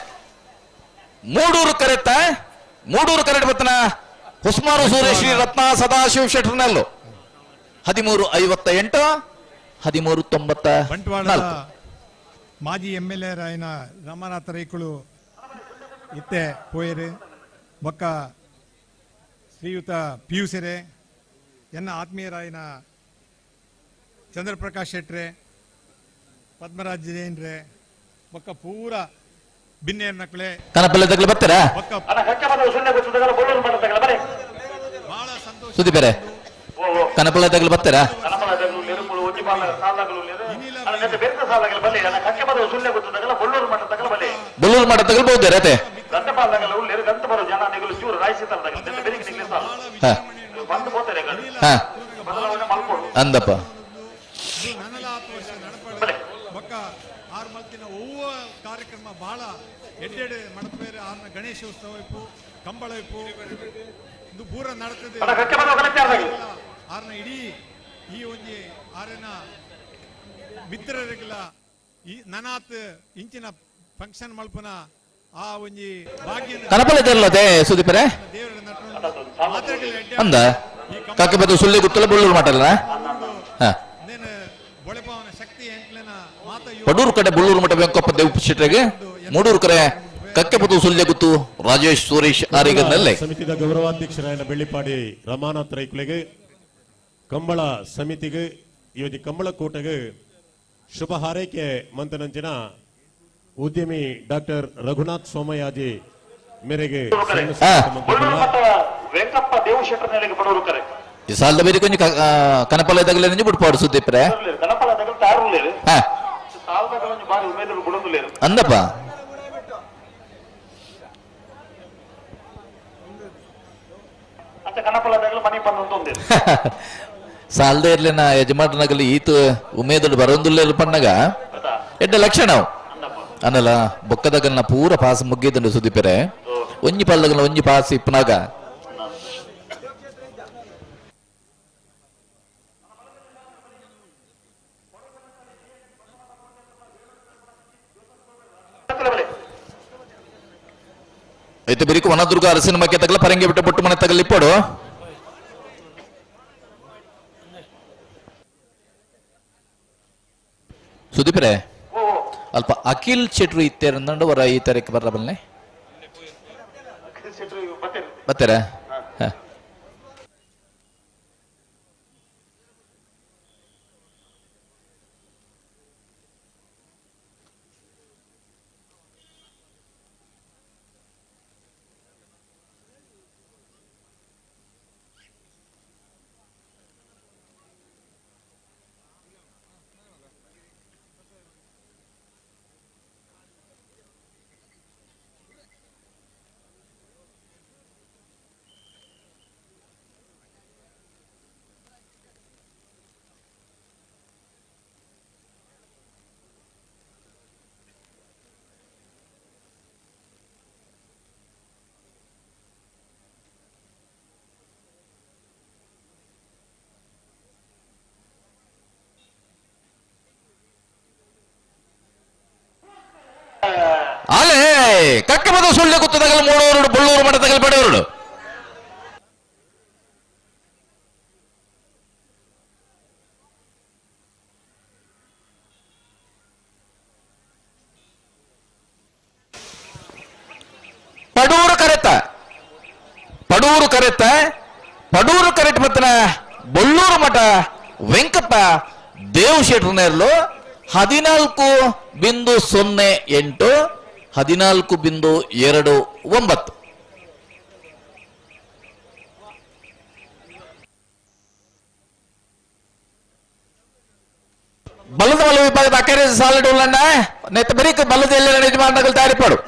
ಮೂಡೂರು ಕರೆತ್ತ ಮೂಡೂರು ಕರೆಟ್ ಬತ್ತನ ಉಸ್ಮಾನು ಸುರೇಶ್ ರತ್ನ ಸದಾಶಿವ ಶೆಟ್ಟರ್ನಲ್ಲು 13:58 13:94. ಬಂಟ್ವಾಳದ ಮಾಜಿ M L A ರಾಯನ ರಮಾನಾಥ ರೈಕುಳು ಇತ್ತೆ ಪೋಯರು ಬೊಕ್ಕ ಶ್ರೀಯುತ ಪಿಯೂಸೆರೆ ಎನ್ನ ಆತ್ಮೀಯರಾಯನ ಚಂದ್ರಪ್ರಕಾಶ್ ಶೆಟ್ರೆ ಪದ್ಮರಾಜ್ ಜೈನ್ರೆ ಬೊಕ್ಕ ಪೂರ ಬಿನ್ನೆಯರ್ನಕ್ಲೆ ಬರ್ತಾರಾ ಸುದ್ದಿ ಬೇರೆ ಕನಪಲ್ಲ ತಗಲು ಬರ್ತಾರಾ? ಬೊಳ್ಳೂರು ಮಠ ತಗಲ್ಬಹುದು ರತೆ ಅಂದಪ್ಪ ಕಾರ್ಯಕ್ರಮ ಬಹಳ ಎಡ್ಡೆಡೆ ಮಡಪೇರೆ ಆರ್ನ ಗಣೇಶ ಉತ್ಸವ ಇಪ್ಪು ಕಂಬಳ ಇಪ್ಪು ಇದು ಪೂರ ನಡತದೆ. ಆರ್ನ ಇಡೀ ಈ ಒಂಜಿ ಆರನ ಮಿತ್ರರಿಗೆಲ್ಲ ಈ ನನಾತ್ ಇಂಚಿನ ಫಂಕ್ಷನ್ ಮಲ್ಪನ ಆ ಒಂಜಿ ಭಾಗ್ಯ ಸುದೀಪರೇ ಅಂದ ಕಾಕಿ ಸುಳ್ಳಿ ಗುತ್ತಲ ಬೊಳ್ಳೂರು ಮಾಟಲ್ಲ ಪಡೂರು ಕಡೆ ಬೊಳ್ಳೂರು ಮಠ ವೆಂಕಪ್ಪ ದೇವ ಶೆಟ್ಟರಿಗೆ ಮೂಡೂರು ಕಡೆ ಕಕ್ಕೆಪದು ಸುಳ್ಳೆ ಗುತ್ತು ರಾಜೇಶ್ ಸುರೇಶ್ ಆರಿಗನ್ನಲ್ಲೇ. ಸಮಿತಿದ ಗೌರವಾಧ್ಯಕ್ಷರಾಯನ ಬೆಳ್ಳಿಪಾಡಿ ರಮಾನಾಥ್ ರೈಕುಲೆಗೆ ಕಂಬಳ ಸಮಿತಿಗೆ ಈ ಒಂದು ಕಂಬಳ ಕೂಟಗೆ ಶುಭ ಹಾರೈಕೆ ಮಂತನಂಚಿನ ಉದ್ಯಮಿ ಡಾಕ್ಟರ್ ರಘುನಾಥ್ ಸೋಮಯಾಜಿ ಮೇರೆಗೆ ವೆಂಕಪ್ಪ ದೇವಶೆಟ್ಟರ್ ನೆಲೆಗೆ ಪಡೂರು ಕರೆ ಈ ಸಾಲದ ಬೇರೆ ಕೊಂಚ ಕನಪಲ ತಗಲೆ ಬಿಡ್ಪಾಡು ಸುದ್ದೀಪ್ರೆ ಕನಪಲ ತಗಲು ತಾರುಲೇರು ಸಾಲದ ಬಾರಿ ಉಮೇದರು ಬುಡಂದುಲೇರು ಅಂದಪ್ಪ. ಅಂತ ಕನಪಲ ತಗಲು ಮನಿ ಬಂದು ಸಾಲದೇ ಇರ್ಲಿನ ಯಜಮಾನನಾಗಲಿ ಈತ ಉಮೇದಡು ಬರೋಂದುಲ್ಲೇರು ಪಣ್ಣಗ ಎಡ್ಡ ಲಕ್ಷಣ ಅನ್ನಲ್ಲ ಬೊಕ್ಕದಗಲ್ನ ಪೂರ ಪಾಸ್ ಮುಗ್ಗಿದ್ದಂಡು ಸುದೀಪರೆ ಒಂಜಿ ಪಲ್ಲಗಲ್ನ ಒಂಜಿ ಪಾಸ್ ಇಪ್ಪನಾಗ అయితే ಬಿರಿಕು ವನದುರ್ಗ ಅರಸಿನ ಮಕ್ಕೆ ತಗಲ ಪರಂಗಿ ಬಿಟ್ಟ ಬೊಟ್ಟು ಮನೆ ತಗಲಿಪ್ಪಡು ಸುದೀಪ್ರೆ ಅಲ್ಪ ಅಖಿಲ್ ಶೆಟ್ರು ಇತ್ತೇರಂದಂಡು ವರ ಈ ತಾರೀಕು ಬರ್ರ ಬಲ್ಲೆ ಬರ್ತಾರ. ಅಲೆ ಕಕ್ಕಬದ ಸುಳ್ಳೆ ಗುತ್ತದಗಲ್ ಮೂಡೂರು ಬೊಳ್ಳೂರು ಮಠದಗಲ್ ಬಡವರು ಪಡೂರು ಕರೆತ ಪಡೂರು ಕರೆತ ಪಡೂರು ಕರೆಟ್ ಮತ್ತನ ಬೊಳ್ಳೂರು ಮಠ ವೆಂಕಪ್ಪ ದೇವ್ ಶೆಟ್ರನೇರ್ಲು 14.08. 14.29. ಬಲದ ಮಲ್ಲ ವಿಭಾಗದ ಅಕೇರಿ ಸಾಲಡ್ ಉಲ್ಲಣ್ಣ ನೆತ್ತ ಬರೀಕ್ ಬಲದ ಎಲ್ಲ ಯಜಮಾನಗಳು ತಯಾರಿಪಾಡು.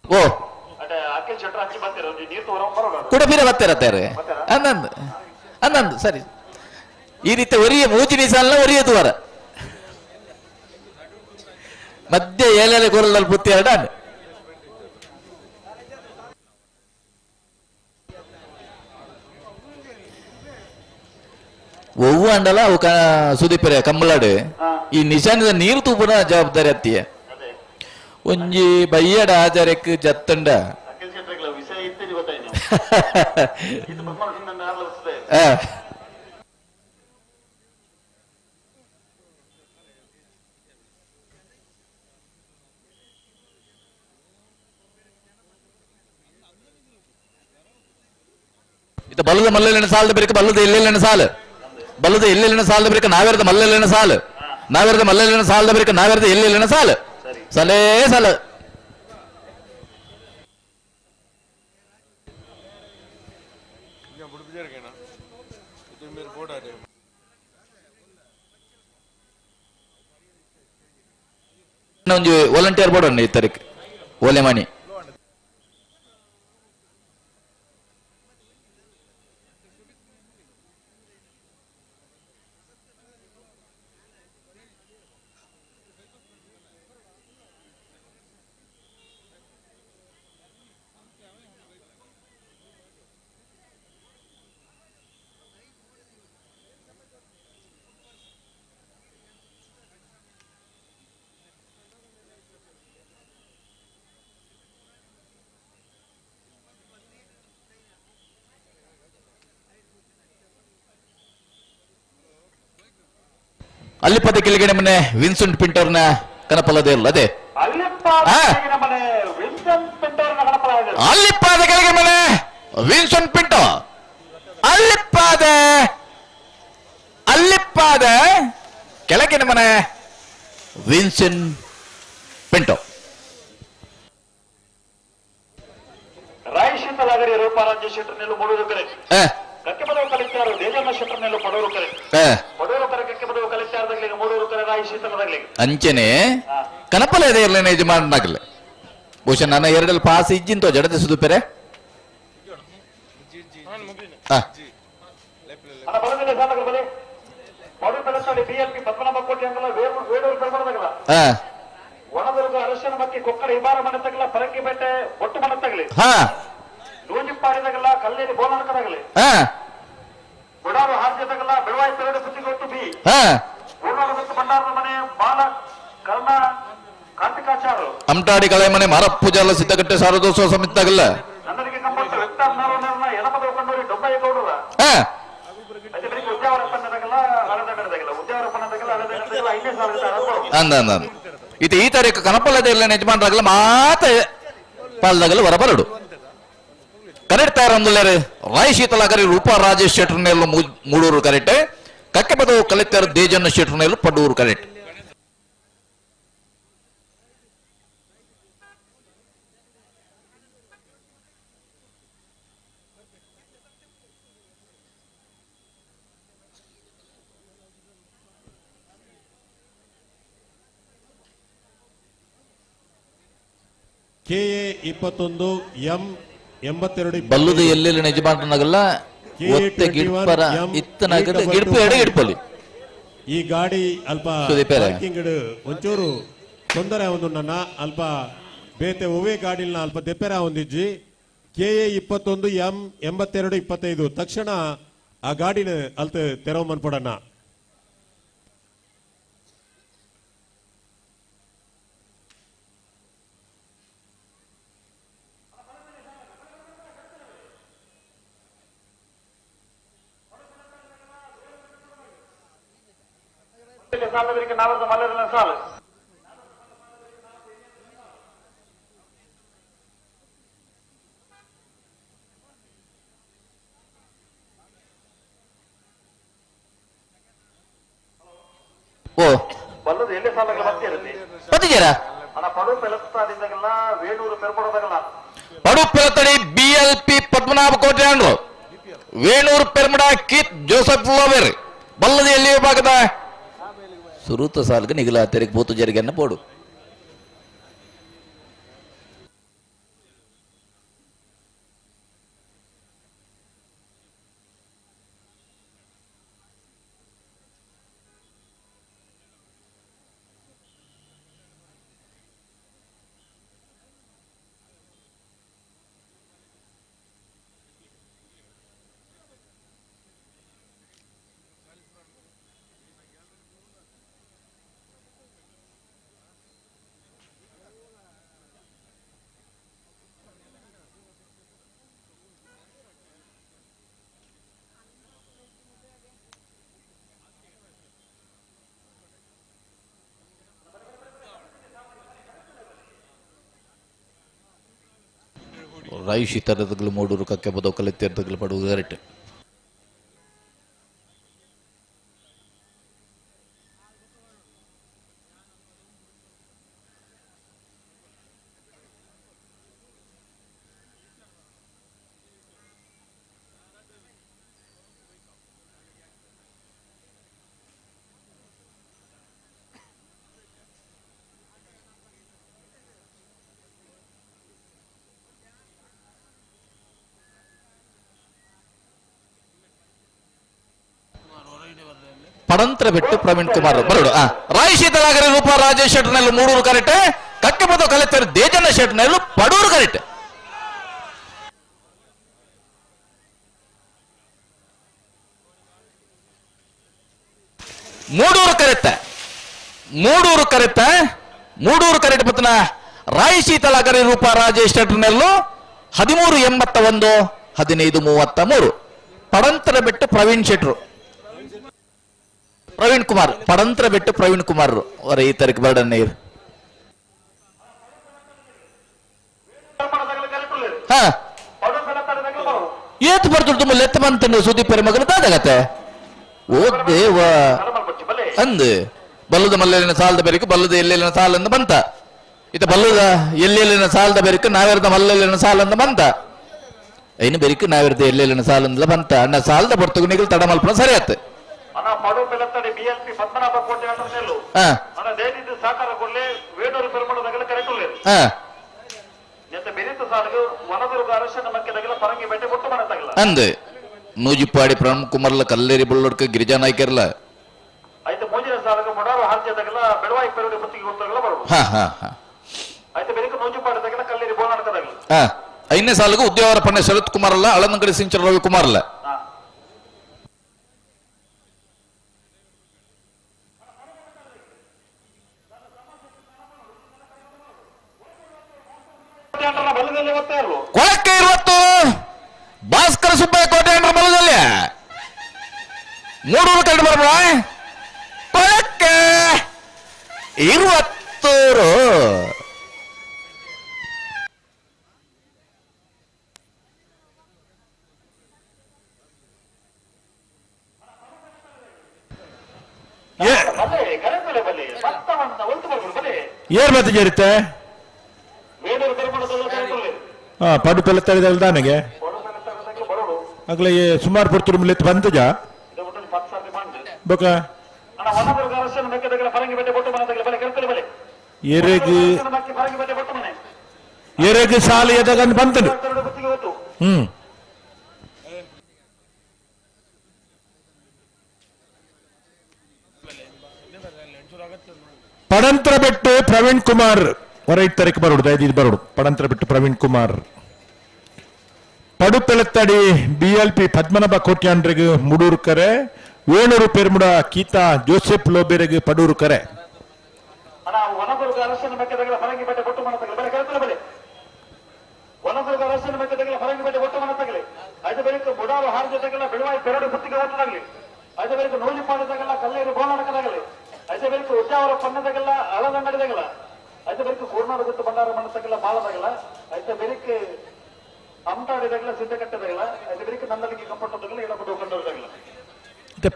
ಓ ಕೂಡ ಬೀರ ಬರ್ತಾರ ಅನ್ನಂದು ಅನ್ನಂದು ಸರಿ. ಈ ರೀತಿ ಒರಿಯ ಮೂಜಿನಿ ಸಾಲನ ಒರಿಯ ದುವಾರ ಮಧ್ಯೆ ಏಳೆಲೆ ಕೊರಲಲ್ಲಿ ಪುತ್ತಿ ಎರಡ ಒವ್ವು ಅಂಡಲ ಅವು ಸುದೀಪರೆ ಕಮ್ಮಲಾಡು ಈ ನಿಶಾನದ ನೀರು ತೂಪುನ ಜವಾಬ್ದಾರಿ ಅತ್ತಿಯ ಒಂಜಿ ಬಯ್ಯಡ ಆಚಾರ್ಯಕ್ಕೆ ಜತ್ತಂಡ ಇದು ಬಲದ ಮಲ್ಲಲಿನ ಸಾಲದ ಬರಿಕ ಬಲ್ಲದ ಎಲ್ಲೆಲ್ಲಿನ ಸಾಲು ಬಲ್ಲದ ಎಲ್ಲೆಲ್ಲಿನ ಸಾಲದ ಬರಿಕ ನಾವೇರದ ಮಲ್ಲಲಿನ ಸಾಲು ನಾವೇರದ ಮಲ್ಲಲಿನ ಸಾಲದ ಬರಿಕ ನಾವೇರದ ಎಲ್ಲೆಲ್ಲಿನ ಸಾಲು ಸಲೇ ಸಾಲ. ಒಂಜಿ ವಾಲಂಟಿಯರ್ ಬೋರ್ಡ್ ಈ ತಾರೀಕು ಓಲೆ ಮಣಿ ಅಲ್ಲಿಪದ ಕೆಳಗಡೆ ಮನೆ ವಿನ್ಸೆಂಟ್ ಪಿಂಟೋರ್ನ ಕನಪಲದೇ ಇಲ್ಲ ಅದೇ ಅಲ್ಲಿಪ್ಪಾದ ಕೆಳಗೆ ಮನೆ ವಿನ್ಸೆಂಟ್ ಪಿಂಟೋ ಅಲ್ಲಿಪ್ಪಾದ ಅಲ್ಲಿಪ್ಪಾದ ಕೆಳಗಿನ ಮನೆ ವಿನ್ಸೆಂಟ್ ಪಿಂಟೋ. ರಾಯಶೀತಲಾಗರಿ ರೂಪಾರಾಜ್ಯ ಶೆಟ್ಟರ್ನೆಲ್ಲ ಮೂಡೂರು ಕರೆ ಕಕ್ಕೆಬದವು ಕಲಿತಾರು ದೇಜಮ್ಮ ಶೆಟ್ಟರ್ನೆಲ್ಲ ಪಡೂರು ಕರೆ ಪಡೂರು ಕರೆ ಕಕ್ಕೆಬದವು ಕಲಿತಾರದಾಗ್ಲಿ ಮೂಡೂರು ಕರೆ ರಾಯಶೀತಲದಾಗ್ಲಿ ಅಂಚನೆ ಕನಪಲ ಇದೆ ಇರಲೇನೆ ಯಜಮಾನನಾಗಲೆ ಬಹುಶಃ ನನ್ನ ಎರಡಲ್ಲಿ ಪಾಸ್ ಇಜ್ಜಿಂತೋ ಜಡತೆ ಸುದುಪೆರೆ ಒಣದುರ್ಗ ಅರಶನ ಮಕ್ಕಿ ಕೊಕ್ಕಡ ಇಬಾರ ಮನೆ ತಗಲ ಪರಂಗಿಪೇಟೆ ಒಟ್ಟು ಮನೆ ತಗಲಿ ನೂಜಿಪ್ಪಾಡಿದಾಗಲ್ಲ ಕಲ್ಲೇರಿ ಬೋಲನಕದಾಗಲಿ ಬುಡಾರು ಹಾರ್ಜದಾಗಲ್ಲ ಬೆಳವಾಯಿ ತರಡು ಬುದ್ಧಿಗೊಟ್ಟು ಬಿ ಊರ್ನಾಡು ಭಂಡಾರದ ಮನೆ ಬಾಲ ಕರ್ಣ ಕಾರ್ತಿಕಾಚಾರು ಅಮಟಾಡಿ ಕಳೆ ಮನೆ ಮಾರಪ್ಪುಜಾಲ ಸಿದ್ದಗಟ್ಟೆ ಸಾರದೋತ್ಸವ ಸಮಿತಿ ಆಗಲ್ಲ ನನ್ನರಿಗೆ ಕಂಪಟ್ಟ ವ್ಯಕ್ತ ಎನಪದ ಕಂಡೂರಿ ಡೊಬ್ಬಯ್ಯ ಗೌಡರ ಉದ್ಯಾವರಪ್ಪನದಾಗಲ್ಲ ಹಳದಗಡದಾಗಲ್ಲ ಉದ್ಯಾವರಪ್ಪನದಾಗಲ್ಲ ಹಳದಗಡದಾಗಲ್ಲ ಐದನೇ ಸಾವಿರದ ಅಂದ ಅಂದ ಇದು ಈ ತಾರೀಕು ಕನಪಲ್ಲದ ಇಲ್ಲ ಯಜಮಾನರಾಗಲ್ಲ ಮಾತ ಪಾಲ್ದಾಗಲ್ಲ ಹೊರಬರಡು ಕರೆಕ್ಟ್ ತಯಾರಂದುಲ್ಲಾರು ರಾಯ್ ಶೀತಲಾಗರಿ ರೂಪಾ ರಾಜೇಶ್ ಶೆಟ್ಟರ್ನೆಲ್ಲ ಮೂಡೂರು ಕರೆಕ್ಟ್ ಕಕ್ಕೆಪದವು ಕಲೆಕ್ಟರ್ ದೇಜನ್ನ ಶೆಟ್ಟರ್ನೆಲ್ಲ ಪಡೂರು ಕರೆಕ್ಟ್. ಕೆಎ 21 ಎಂ 82 ಬಲ್ಲುದು ಎಲ್ಲೆಲ್ಲಿ ಯಜಮಾನನಾಗಲ್ಲ ಒತ್ತೆ ಗಿಡ್ಪರ ಇತ್ತನಾಗದ ಗಿಡ್ಪ ಎಡೆ ಗಿಡ್ಪಲಿ ಈ ಗಾಡಿ ಅಲ್ಪ ಪಾರ್ಕಿಂಗ್ ಒಂಚೂರು ತೊಂದರೆ ಒಂದು ನನ್ನ ಅಲ್ಪ ಬೇತೆ ಒವೇ ಗಾಡಿನ ಅಲ್ಪ ದೆಪ್ಪೆರ ಒಂದಿಜ್ಜಿ ಕೆಎ 21 ಎಂ 82 25 ತಕ್ಷಣ ಆ ಗಾಡಿನ ಅಲ್ತ ತೆರವು ಮನ್ಪಡಣ್ಣ. ಸಾಲ. ಪತಿಜರ Padupelathadi BLP Padmanabha Kotian Venur Permada Keith Joseph Lober ಬಲ್ಲದ ಎಲ್ಲಿ ವಿಭಾಗದ ಸುರೂತ ಸಾಲ್ಗೆ ನಿಗಲ ತೆರಿಗೆ ಪೂತು ಜರಿಗೆನ್ನ ಪೋಡು. ರೈಶಿ ತರದಗಳು ಮೂಡೂರು ಕಕ್ಕೆ ಬದೋ ಕಲೆತ್ತೀರ್ಥಗಳು ಪಡುವುದು ಕರೆಕ್ಟ್. ಪಡಂತ್ರ ಬಿಟ್ಟು ಪ್ರವೀಣ್ ಕುಮಾರ್ ಬರೋಡು. ರಾಯ್ ಶೀತಲಾಗರಿ ರೂಪ ರಾಜೇಶ್ ಶೆಟ್ಟರ್ನಲ್ಲಿ ಮೂಡೂರು ಕರೆಕ್ಟ್. ಕಕ್ಕೆಬದ ಕಲೆಕ್ಟರ್ ದೇಜಣ್ಣ ಶೆಟ್ಟರ್ನಲ್ಲೂ ಪಡೂರು ಕರೆಕ್ಟ್. ಮೂಡೂರು ಕರೆಕ್ಟ್, ಮೂಡೂರು ಕರೆಕ್ಟ್, ಮೂಡೂರು ಕರೆಕ್ಟ್. ಪತ್ನ ರಾಯ್ ಶೀತಲಾಗರಿ ರೂಪ ರಾಜೇಶ್ ಶೆಟ್ಟರ್ನಲ್ಲೂ 13.81 15.33. ಪಡಂತರ ಬಿಟ್ಟು ಪ್ರವೀಣ್ ಶೆಟ್ರು, ಪ್ರವೀಣ್ ಕುಮಾರ್ ಪಡಂತ್ರ ಬಿಟ್ಟು ಪ್ರವೀಣ್ ಕುಮಾರ್ ಅವರ ಈ ತಾರೀಕು ಬರ್ಡನ್ ನೀರು. ಏತ್ ಬರ್ತುಂಟು ತುಂಬ ಲೆತ್ತ ಬಂತಂಡು ಸುದೀಪ್ ಮಗನ ದಾದಾಗತ್ತೆ ಓ ದೇವ ಅಂದ್ ಬಲ್ಲದ ಮಲ್ಲೆಲ್ಲಿನ ಸಾಲದ ಬೆರಕು ಬಲ್ಲದ ಎಲ್ಲೆಲ್ಲಿನ ಸಾಲಂದ ಬಂತ. ಇತ ಬಲ್ಲದ ಎಲ್ಲೆಲ್ಲಿನ ಸಾಲದ ಬೆರಕು ನಾವೆರದ ಮಲ್ಲೆಲ್ಲಿನ ಸಾಲಂದ ಬಂತ. ಐನು ಬೆರಕು ನಾವೆರದ ಎಲ್ಲೆಲ್ಲಿನ ಸಾಲಂದಲ ಬಂತ. ಅಣ್ಣ ಸಾಲದ ಬರ್ತುಗು ನಿಗಲ್ ತಡ ಮಲ್ಪನ ಸರಿ ಆಯ್ತು. ಅಂದ್ ನೂಜಿಪ್ಪಾಡಿ ಪ್ರಣ್ ಕುಮಾರ್ಲ ಕಲ್ಲೇರಿ ಬುಳ್ಳೊಡ್ಕ ಗಿರಿಜಾ ನಾಯ್ಕರ್ಲ ಐದನೇ ಸಾಲಿಗೆ ಉದ್ಯೋಗರ ಪಣ್ಣ ಶರತ್ ಕುಮಾರ್ ಅಲ್ಲ, ಅಳನಂಗಡಿ ಸಿಂಚನ ರವಿಕುಮಾರ್ ಅಲ್ಲ. ಕೊಳಕ್ಕೆ 20 ಭಾಸ್ಕರ ಸುಬ್ಬಯ್ಯ ಕೋಟೆ ಬಲದಲ್ಲಿ ಮೂಡೂರು ಕರೆಕ್ಟ್ ಬರಬೇಡ. ಕೊಳಕ್ಕೆ 21. ಏರ್ ಮತ್ತೆ ಜೇರುತ್ತೆ ಪಡು ಪೆಲ್ಲ ದಾನೆಗೆ ಅಗ್ಲ ಸುಮಾರು ಪುರ್ತುರು ಮಿಲ್ಲಿತ್ತು ಬಂತಜ ಬೊಕ ಎರೆಗ್ ಎರೆಗ್ ಸಾಲ ಎದಗನ್ ಬಂತನು. ಹ್ಮ್ ಪಡಂತ್ರ ಬಿಟ್ಟು ಪ್ರವೀಣ್ ಕುಮಾರ್ ಹೊರ ತಾರೀಕು ಬರೋಡು, ದಯದೀದ್ ಬರೋಡು. ಪಡಂತ್ರ ಬಿಟ್ಟು ಪ್ರವೀಣ್ ಕುಮಾರ್. ಪಡುಪೆಳತ್ತಡಿ ಬಿಎಲ್ಪಿ ಪದ್ಮನಾಭ ಕೋಟ್ಯಾಂಡ್ರಿಗೆ ಮುಡೂರು ಕರೆ, ವೇಣೂರು ಪೆರ್ಮುಡ ಕೀತಾ ಜೋಸೆಫ್ ಲೋಬೆರೆಗೆ ಪಡೂರು ಕರೆ.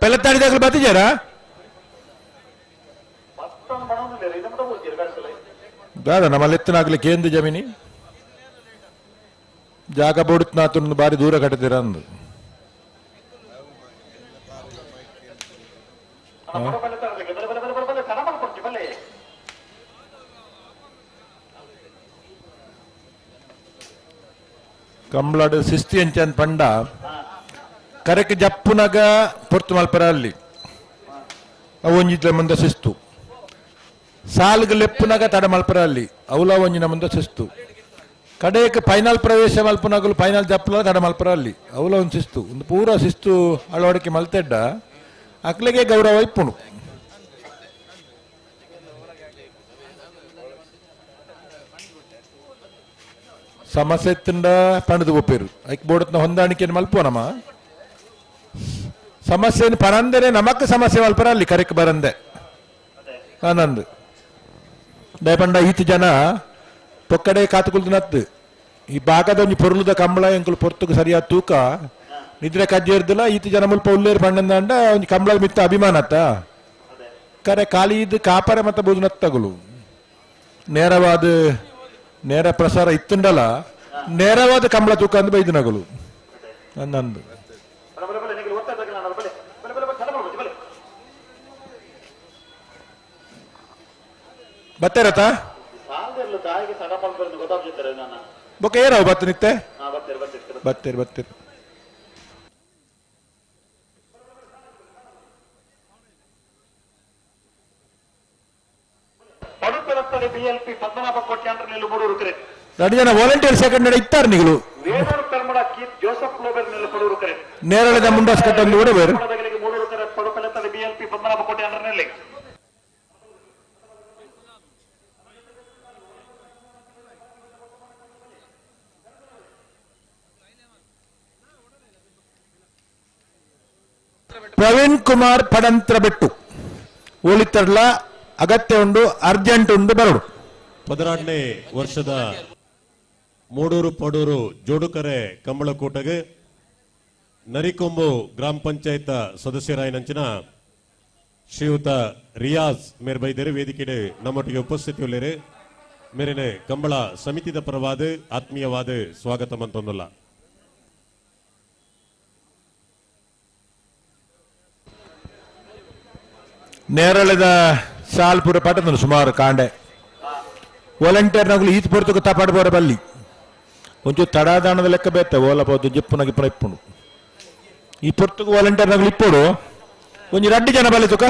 ಪೆಲತ್ತಾಡಿದಾಗಲೂ ಬತ್ತಿದ್ದಾರಾ? ದಾದ ನಮ್ಮಲ್ಲಿ ಕೇಂದ್ರ ಜಮೀನಿ ಜಾಗ ಬೋಡುತ್ತ ಬಾರಿ ದೂರ ಕಟ್ಟುತ್ತೀರ ಅಂದು ಕಂಬ್ಲಾಡು ಸಿಸ್ತಿ ಅಂಚನ್ ಪಂಡ ಕರೆಕ್ ಜಪ್ಪುನಗ ಪೊರ್ತು ಮಲ್ಪರ ಅಲ್ಲಿ ಅವು ಒಂಜಿತ್ಲ ಮುಂದೆ ಶಿಸ್ತು ಸಾಲ್ಗ್ ಲೆಪ್ಪುನಗ ತಡ ಮಲ್ಪರ ಅಲ್ಲಿ ಅವಲ ಒಂಜಿನ ಮುಂದೆ ಶಿಸ್ತು ಕಡೆಗೆ ಫೈನಲ್ ಪ್ರವೇಶ ಮಲ್ಪುನಗಲು ಫೈನಲ್ ಜಪ್ಪುಲ ತಡ ಮಲ್ಪರ ಅಲ್ಲಿ ಅವಲ ಒಂದು ಶಿಸ್ತು ಒಂದು ಪೂರ ಶಿಸ್ತು ಅಳವಡಿಕೆ ಮಲ್ತೆಡ್ಡ ಅಕ್ಲಿಗೆ ಗೌರವ ಇಪ್ಪುಣು. ಸಮಸ್ಯೆ ತಿಂಡ ಪಣದು ಒಪ್ಪೇರು ಐಕ್ ಬೋಡತ್ನ ಹೊಂದಾಣಿಕೆಯನ್ನು ಮಲ್ಪೋ ನಮ್ಮ ಸಮಸ್ಯೆಯನ್ನು ಪರಂದರೆ ನಮಕ್ ಸಮಸ್ಯೆ ಮಲ್ಪರ ಅಲ್ಲಿ ಕರೆಕ್ ಬರಂದೆ ಆನಂದ್ ದಯಪಂಡ ಈತ ಜನ ಪೊಕ್ಕಡೆ ಕಾತುಕುಲ್ದು ಈ ಭಾಗದ ಒಂಜಿ ಪೊರ್ಲುದ ಕಂಬಳ ಎಂಕುಲು ಪೊರ್ತುಕು ಸರಿಯಾದ ತೂಕ ನಿದ್ರೆ ಕಜ್ಜೇರ್ದಿಲ್ಲ ಈತ ಜನ ಮುಲ್ಪ ಉಲ್ಲೇರು ಪಂಡಂದ ಒಂಜಿ ಕಂಬಳದ ಮಿತ್ತ ಅಭಿಮಾನತ್ತ ಕರೆ ಖಾಲಿ ಇದು ಕಾಪರೆ ಮತ್ತೆ ಬೂದು ನೇರವಾದ ನೇರ ಪ್ರಸಾರ ಇತ್ತುಂಡಲ್ಲ ನೇರವಾದ ಕಂಬಳ ತೂಕ ಅಂದ್ ಬೈದು ನಗಲು ನಂದು ಬತ್ತೇರತ ಬೊಕ್ಕ ಏರಾವ್ ಬತ್ತ ನಿತ್ತೆ ಬತ್ತೇರಿ ಬತ್ತೇರಿ ಎರಡು ಜನ ವಾಲಂಟಿಯರ್ ಸೆಕೆಂಡ್ ಇತ್ತಾರೆ ನೀವು ನೇರಳದ ಮುಂಡಾಸ್ ಕಟ್ಟೊಂದು ಓಡಬೇರು ಪ್ರವೀಣ್ ಕುಮಾರ್ ಪಡಂತ್ರ ಬೆಟ್ಟು ಒಳಿತರ್ಲ ಅಗತ್ಯ ಉಂಡು ಅರ್ಜೆಂಟ್ ಉಂಡು ಬರಡು. 16ನೇ ವರ್ಷದ ಮೂಡೂರು ಪಡೂರು ಜೋಡುಕರೆ ಕಂಬಳಕೂಟಗೆ ನರಿಕೊಂಬು ಗ್ರಾಮ ಪಂಚಾಯತ್ ಸದಸ್ಯರಾಯನಂಚಿನ ಶ್ರೀಯುತ ರಿಯಾಜ್ ಮೇರ್ಬೈದೇರು ವೇದಿಕೆಡೆ ನಮ್ಮೊಟ್ಟಿಗೆ ಉಪಸ್ಥಿತಿಯುಳ್ಳೇರು ಮೇರಿನ ಕಂಬಳ ಸಮಿತಿದ ಪರವಾದ ಆತ್ಮೀಯವಾದ ಸ್ವಾಗತ ಮಂತೊಂದುಲ್ಲ. ನೇರಳದ ಸಾಲ್ಪುರ ಪಟ್ಟದ ಸುಮಾರು ಕಾಂಡೆ ವಾಲಂಟಿಯರ್ ನಗಲು ಈತ್ ಪೊರ್ತುಕು ತಪಾಡು ಬೋರ ಬಲ್ಲಿ ಒಂಚೂರು ತಡಾದಾಣದ ಲೆಕ್ಕ ಬೇತ ಓಲ ಬೋದು ಜಿಪ್ಪುನ ಗಿಪ್ಪುನ ಇಪ್ಪುಂಡು ಈ ಪೊರ್ತುಕು ವಾಲಂಟಿಯರ್ ನಗಲು ಇಪ್ಪುಡು ಒಂಜಿ ರಡ್ಡಿ ಜನ ಬಲ್ಲಿ ತುಕ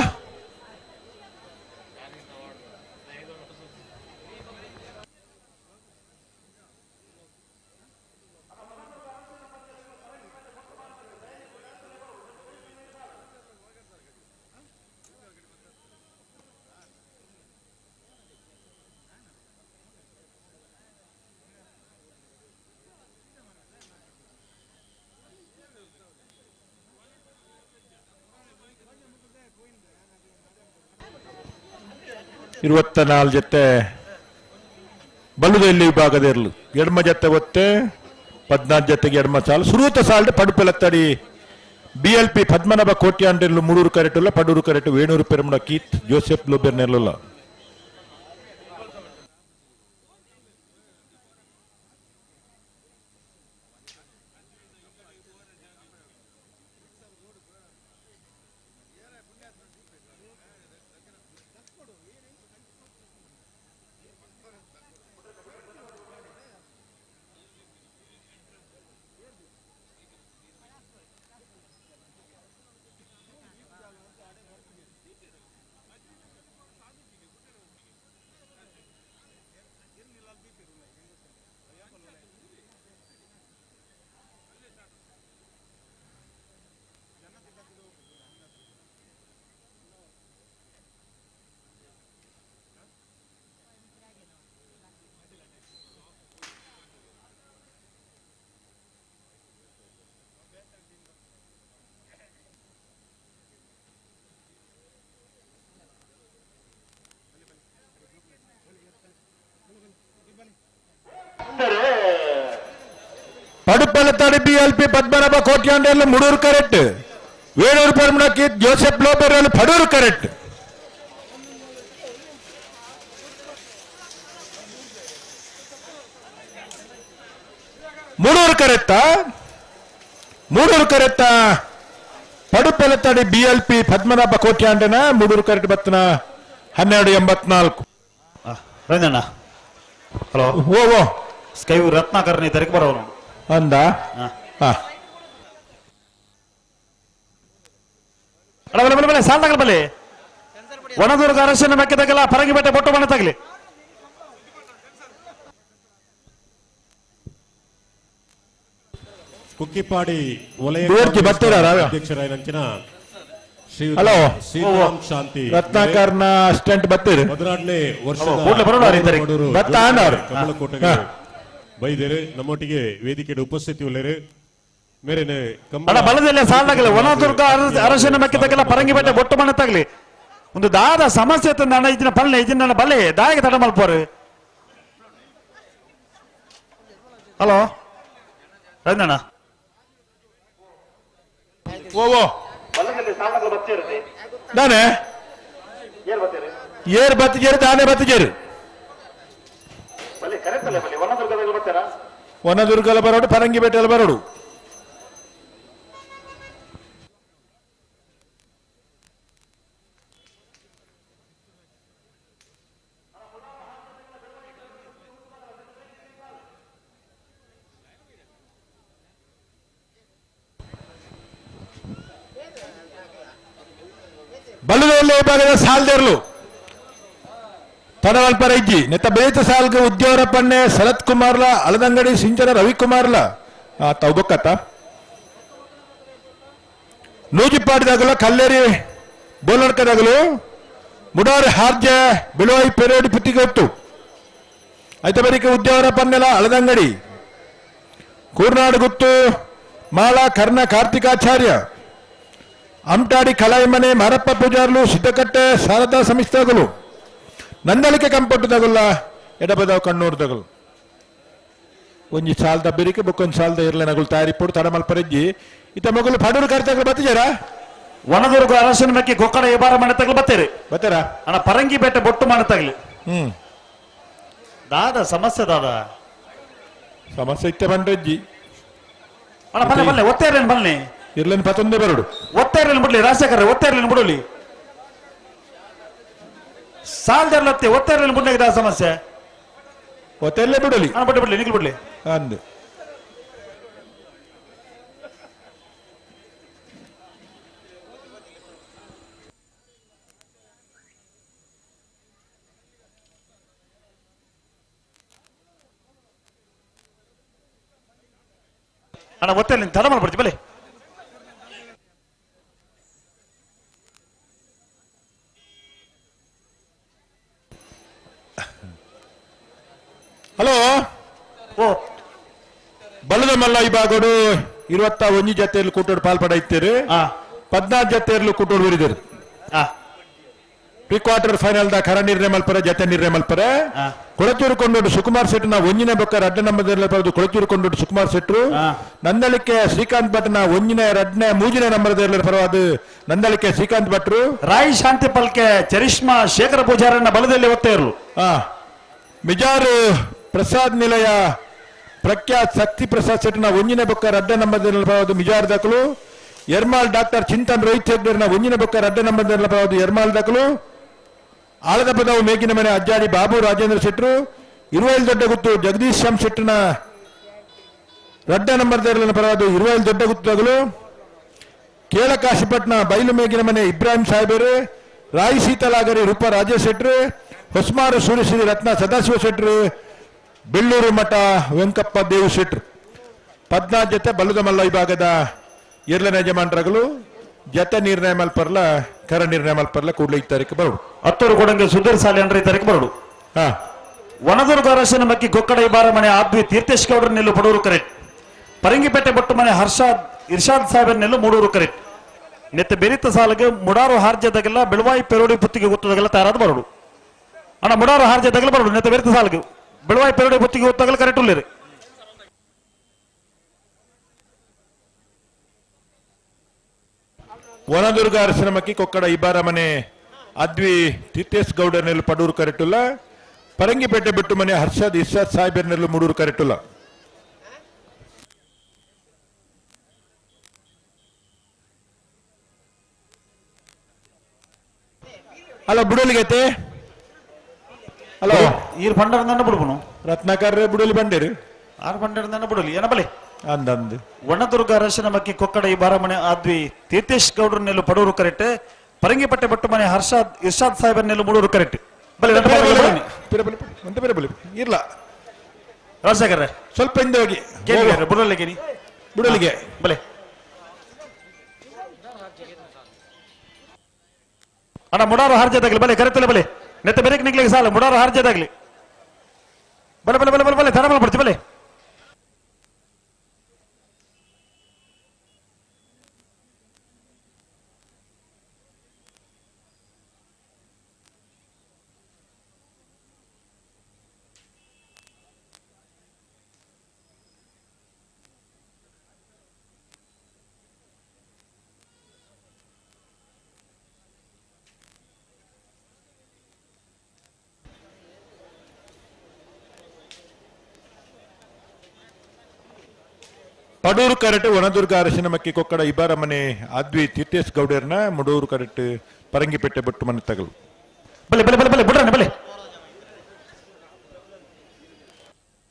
24 ಜೊತೆ ಬಲ್ಲುದಲ್ಲಿ ವಿಭಾಗದ ಇರಲು ಎಡ್ಮ ಜೊತೆ ಒತ್ತೆ 14 ಜೊತೆಗೆ ಎಡ್ಮ ಸಾಲು ಸುರೂತ ಸಾಲು ಪಡುಪೆಲತ್ತಡಿ B L P Padmanabha ಕೋಟ್ಯಾಂಡಿರ್ಲು ಮೂಡೂರು ಕರೆಟುಲ್ಲ ಪಡೂರು ಕರೆಟು ವೇಣೂರು ಪೆರುಮಡ ಕೀತ್ ಜೋಸೆಫ್ ಲೋಬೆರ್ ನೆರಳುಲ್ಲ. ಪಡುಪಲತ್ತಾಡಿ B L P Padmanabha ಕೋಟ್ಯಾಂಡಲ್ಲಿ ಮುಡೂರು correct Venur ಪರ್ಮಣಕ್ಕೆ Joseph ಲೋಬೆರಲ್ಲಿ ಪಡೂರು correct. Mudur ಕರೆತ್ತ ಮೂಡೂರು ಕರೆತ್ತ ಪಡುಪೆಲತ್ತಡಿ ಬಿಎಲ್ಪಿ ಪದ್ಮನಾಭ ಕೋಟ್ಯಾಂಡನ ಮೂಡೂರು ಕರೆಟ್ ಬತ್ತನ 12.84. ರಂಜಣ್ಣ ಹಲೋ ಓ ಓ ಸ್ಕೈ ರತ್ನಾಕರ್ ತರಕ್ಕೆ ಬರೋನು ಅಂದ ಬಲೆ ಸಾಲ್ ತಗಲ ಬಲೆ ವನದುರ್ಗ ಅರಸನ ಮೆಕ್ಕೆ ತಗಲ ಪರಂಗಿಪೇಟೆ ಬೊಟ್ಟು ಬಣ್ಣ ತಗಲಿ. ಕುಕ್ಕಿಪಾಡಿ ವಲಯ ಅಧ್ಯಕ್ಷರಾದ ಶ್ರೀ ಸೀತಾರಾಮ್ ಶಾಂತಿ ರತ್ನಾಕರ್ನ ಅಸಿಸ್ಟೆಂಟ್ ಬತ್ತೀರಿ 14ನೇ ವರ್ಷದ ಕಮಲಕೋಟೆಗೆ ಬೈದೇರು ನಮ್ಮೊಟ್ಟಿಗೆ ವೇದಿಕೆ ಉಪಸ್ಥಿತಿ ಉಳ್ಳೇರು ಮೇರೆನೆ ಕಂಬಳ ಬಲದಲ್ಲೇ ಸಾಲಾಗಲಿ ವನದುರ್ಗ ಅರಸನ ಮೆಕ್ಕೆ ತಗಲ ಪರಂಗಿಪೇಟೆ ಬೊಟ್ಟು ಮನೆ ತಗಲಿ. ಒಂದು ದಾದ ಸಮಸ್ಯೆ ತಂದ ಇದ್ದಿನ ಪಲ್ಲೆ ಇದ್ದಿನ ಬಲ್ಲೆ ದಾಯಿಗೆ ತಡ ಮಲ್ಪೋರು. ಹಲೋ ರಂಜಣ್ಣ ಓ ಓ ನಾನೇ ಏರ್ ಬತ್ತಿಜೇರು ತಾನೇ ಬತ್ತಿಜೇರು ವನದುರ್ಗಲ ಬರೋಡು ಪರಂಗಿಪೇಟೆಲ್ಲ ಬರೋಡು. ಬಲ್ಲದಲ್ಲೇ ಭಾಗದ ಸಾಲ್ದೇರ್ಲು ತಡವಲ್ಪರ ಇಜ್ಜಿ ನೆತ್ತ ಬೇತ ಸಾಲ್ಗ ಉದ್ಯೋರ ಪನ್ನೆ ಶರತ್ ಕುಮಾರ್ಲ ಅಳದಂಗಡಿ ಸಿಂಚನ ರವಿಕುಮಾರ್ಲ ತೌಬೊಕ್ಕತ್ತ ನೂಜಿಪಾಡಿದಾಗಲ ಕಲ್ಲೇರಿ ಬೋಲಡ್ಕದಾಗಲು ಮುಡಾರಿ ಹಾರ್ಜೆ ಬಿಳುವಾಯಿ ಪೆರೇಡಿ ಪುತ್ತಿಗೊತ್ತು ಐತ ಬರಿಕೆ ಉದ್ಯೋರ ಪನ್ನೆಲ ಅಳದಂಗಡಿ ಕೂರ್ನಾಡು ಗುತ್ತು ಮಾಳಾ ಕರ್ಣ ಕಾರ್ತಿಕಾಚಾರ್ಯ ಅಮ್ಟಾಡಿ ಕಲಾಯಿಮನೆ ಮಾರಪ್ಪ ಪೂಜಾರ್ಲು ಸಿದ್ದಕಟ್ಟೆ ಶಾರದಾ ಸಂಸ್ಥೆಗಳು ನಂದಳಿಕೆ ಕಂಪಟ್ಟು ತಗಲ್ಲ ಎಡಬದವ್ ಕಣ್ಣೂರು ತಗಲು ಒಂಜಿ ಸಾಲದ ಬೆರಿಕೆ ಬೊಕ್ಕೊಂದು ಸಾಲದ ಇರ್ಲೆನಗಳು ತಯಾರಿ ಪೋಡು ತಡಮಲ್ಪರೆಜ್ಜಿ ಇತ್ತ ಮಗಳು ಪಡೂರು ಕರ್ತಗಳು ಬತ್ತಿಜಾರ ವನದುರ್ಗ ಅರಸನ ಮೆಕ್ಕಿ ಗೊಕ್ಕಡ ಏಬಾರ ಮನೆ ತಗಲು ಬತ್ತೀರಿ ಬತ್ತೀರಾ ಅಣ್ಣ ಪರಂಗಿಪೇಟೆ ಬೊಟ್ಟು ಮನೆ ತಗಲಿ. ದಾದ ಸಮಸ್ಯೆ ದಾದ ಸಮಸ್ಯೆ ಇತ್ತೆ ಬಂಡ್ರೆಜ್ಜಿ ಅಣ್ಣ ಬನ್ನಿ ಬನ್ನಿ ಒತ್ತೇರೇನು ಬನ್ನಿ ಇರ್ಲೇನು ಪತ್ತೊಂದೇ ಬರೋಡು ಒತ್ತೇರ್ಲಿನ ಬಿಡ್ಲಿ ರಾಜಶೇಖರ್ ಒತ್ತೇರ್ಲಿನ ಬಿಡಲಿ ಸಾಲದರ್ಲತ್ತೆ ಒತ್ತೇರ್ಲಿನ ಬಿಡ್ಲಿ ಸಮಸ್ಯೆ ಒತ್ತೆಲ್ಲೇ ಬಿಡಲಿ ಬಿಡ್ಲಿ ಬಿಡ್ಲಿ ನಿಗ್ಲು ಬಿಡ್ಲಿ ಅಂದು ಅಣ್ಣ ಒತ್ತೇರ್ಲಿನ ತಡ ಮಾಡ್ಬಿಡ್ತೀವಿ ಬಲೆ. ಹಲೋ ಓ ಬಲದ ಮಲ್ಲ ವಿಭಾಗಡು 21 ಜತೆಯಲ್ಲಿ ಕೂಟೋಡು ಪಾಲ್ಪಡ ಇತ್ತೀರಿ 14 ಜತೆಯಲ್ಲಿ ಕೂಟೋಡು ಬರಿದಿರು. Pre quarter final the ಕರ ನಿರ್ಣಯ ಮಲ್ಪರೆ ಜತೆ ನಿರ್ಣಯ ಮಲ್ಪರೆ ಕೊಳಚೂರು ಕೊಂಡೋಡು ಸುಕುಮಾರ್ ಶೆಟ್ನ ಒಂಜಿನ ಬೊಕ್ಕ ರಡ್ಡ ನಂಬರ್ ಬರೆದು ಕೊಳಚೂರು ಕೊಂಡೋಡು ಸುಕುಮಾರ್ ಶೆಟ್ರು ನಂದಳಿಕೆ ಶ್ರೀಕಾಂತ್ ಭಟ್ನ ಒಂಜಿನ ರಡ್ಡನೇ ಮೂಜಿನ ನಂಬರ್ ಪರವಾದ ನಂದಳಿಕೆ ಶ್ರೀಕಾಂತ್ ಭಟ್ರು ರಾಯ್ ಶಾಂತಿ ಪಲ್ಕೆ ಚರಿಷ್ಮಾ ಶೇಖರ ಪೂಜಾರನ್ನ ಬಲದಲ್ಲಿ ಒತ್ತೇರು ಮಿಜಾರು ಪ್ರಸಾದ್ ನಿಲಯ ಪ್ರಖ್ಯಾತ್ ಶಕ್ತಿ ಪ್ರಸಾದ್ ಶೆಟ್ನ ಒಂಜಿನ ಬೊಕ್ಕ ರಡ್ಡ ನಂಬರ್ ಪರವಾದ ಮಿಜಾರ್ ದಾಖಲು ಎರ್ಮಾಲ್ ಡಾಕ್ಟರ್ ಚಿಂತನ್ ರೋಹಿತ್ ಹೆಗ್ಡೆರ್ನ ಒಂಜಿನ ಬೊಕ್ಕ ರಡ್ಡ ನಂಬರ್ ಪರವಾದ ಎರ್ಮಾಲ್ ದಾಖಲು ಆಳದ ಪದವು ಮೇಗಿನ ಮನೆ ಅಜ್ಜಾಡಿ ಬಾಬು ರಾಜೇಂದ್ರ ಶೆಟ್ರು ಇರುವೈಲ್ ದೊಡ್ಡ ಗುತ್ತು ಜಗದೀಶ್ ಶ್ಯಾಮ್ ಶೆಟ್ಟನ ರಡ್ಡ ನಂಬರ್ ಪರವಾದ ಇರುವೈಲ್ ದೊಡ್ಡ ಗುತ್ತುಗಳು ಕೇಳಕಾಶಿಪಟ್ನ ಬೈಲು ಮೇಗಿನ ಮನೆ ಇಬ್ರಾಹಿಂ ಸಾಹೇಬರು ರಾಯಿ ಸೀತಲಾಗರಿ ರೂಪ ರಾಜೇಶ್ ಶೆಟ್ರು ಹೊಸ್ಮಾರು ಸೂರ್ಯಶ್ರೀ ರತ್ನ ಸದಾಶಿವ ಶೆಟ್ರು ಬೆಳ್ಳೂರು ಮಠ ವೆಂಕಪ್ಪ ದೇವು ಶೆಟ್ರು 14 ಜೊತೆ ಬಲ್ಲದ ಮಲ್ಲ ವಿಭಾಗದ ಎರಡನೇ ಯಜಮಾನರುಗಳು ಜತೆ ನಿರ್ಣಯ ಮಲ್ಪರ್ಲ ಕರ ನಿರ್ಣಯ ಮಲ್ಪರ್ಲ ಕೂಡಲೇ ಈ ತಾರೀಕು ಬರೋಡು ಹತ್ತೂರು ಕೊಡಂಗೆ ಸುಧೀರ್ ಸಾಲೆ ಅಂದ್ರೆ ಈ ತಾರೀಕು ಬರೋಡು. ವನದುರ್ಗ ಅರಸನ ಮಕ್ಕಿ ಗೊಕ್ಕಡ ಇಬಾರ ಮನೆ ಆದ್ವಿ ತೀರ್ಥೇಶ್ ಗೌಡರ ನಿಲ್ಲು ಪಡೂರು ಕರೆಕ್ಟ್ ಪರಂಗಿಪೇಟೆ ಬೊಟ್ಟು ಮನೆ ಹರ್ಷಾದ್ ಇರ್ಷಾದ್ ಸಾಹೇಬರ್ ನಿಲ್ಲು ಮೂಡೂರು ಕರೆಕ್ಟ್ ನೆತ್ತ ಬೆರಿತ ಸಾಲಿಗೆ ಮುಡಾರು ಹಾರ್ಜದಾಗೆಲ್ಲ ಬೆಳವಾಯಿ ಪೆರೋಡಿ ಪುತ್ತಿಗೆ ಗೊತ್ತದಾಗೆಲ್ಲ ತಯಾರಾದ ಬರೋಡು ಅಣ್ಣ ಮುಡಾರು ಹಾರ್ಜದಾಗೆಲ್ಲ ಬರೋಡು ನೆತ್ತ ಬೆರಿತ ಸಾಲಿಗೆ ಬೆಳವಾಯಿ ಪೆರೋಡಿ ಪುತ್ತಿಗೆ ಗೊತ್ತಾಗಲ್ಲ ಕರೆಕ್ಟ್ ಉಳ್ಳಿರಿ. ವನದುರ್ಗ ಅರಸನಮಕ್ಕಿ ಕೊಕ್ಕಡ ಇಬ್ಬಾರ ಮನೆ ಅದ್ವಿ ತೀರ್ಥೇಶ್ ಗೌಡರ್ನೆಲ್ಲು ಪಡೂರು ಕರೆಟುಲ್ಲ ಪರಂಗಿಪೇಟೆ ಬಿಟ್ಟು ಮನೆ ಹರ್ಷದ್ ಇರ್ಷಾದ್ ಸಾಹೇಬರ್ನೆಲ್ಲು ಮೂಡೂರು ಕರೆಟುಲ್ಲ. Hello ಬುಡೋಲಿಗೈತೆ hello ಈರ್ ಪಂಡರ ಬುಡುಪುನು ರತ್ನಾಕರ್ ಬುಡೋಲಿ ಬಂಡೇರು ಆರು ಪಂಡರ ಬುಡೋಲಿ ಏನ ಬಲೆ ಅಂದಂದು ವನದುರ್ಗ ಅರಶಿನ ಮಕ್ಕಿ ಕೊಕ್ಕಡ ಈ ಬಾರಮನೆ ಆದ್ವಿ ತೀರ್ಥೇಶ್ ಗೌಡ್ರ ನೆಲ್ಲು ಪಡೂರು ಕರೆಕ್ಟ್ ಪರಂಗಿಪಟ್ಟೆ ಬಟ್ಟು ಮನೆ ಹರ್ಷಾದ್ ಇರ್ಷಾದ್ ಸಾಹೇಬರ್ ನೆಲ್ಲು ಮೂಡೂರು ಕರೆಕ್ಟ್ ಬಲೆ ಇರ್ಲ ರಾಜಶೇಖರ್ ಸ್ವಲ್ಪ ಹಿಂದೆ ಹೋಗಿ ಬುಡೋಲಿಗೆ ಬುಡೋಲಿಗೆ ಬಲೆ ಅಣ್ಣ ಮುಡಾರು ಹಾರ್ಜದಾಗ್ಲಿ ಬಲೆ ಕರೆತಲೆ ಬಲೆ ನೆತ್ತ ಬೆರಕ್ ನಿಗ್ಲಿಗೆ ಸಾಲ ಮುಡಾರು ಹಾರ್ಜದಾಗ್ಲಿ ಬಲೆ ಬಲೆ ಬಲೆ ಬಲೆ ಬಲೆ ತಡ ಬರ್ತಿ ಬಲೆ ಪಡೂರು ಕರೆಟ್ ವನದುರ್ಗ ಅರಶಿನ ಮಕ್ಕಿ ಕೊಕ್ಕಡ ಇಬ್ಬಾರ ಮನೆ ಆದ್ವಿ ತೀರ್ಥೇಶ್ ಗೌಡರ್ನ ಮುಡೂರು ಕರೆಟ್ ಪರಂಗಿಪೇಟೆ ಬಟ್ಟು ಮನೆ ತಗಲು ಬಲೆ ಬಲೆ ಬಲೆ ಬಲೆ ಬಿಡ್ರಣ್ಣ ಬಲೆ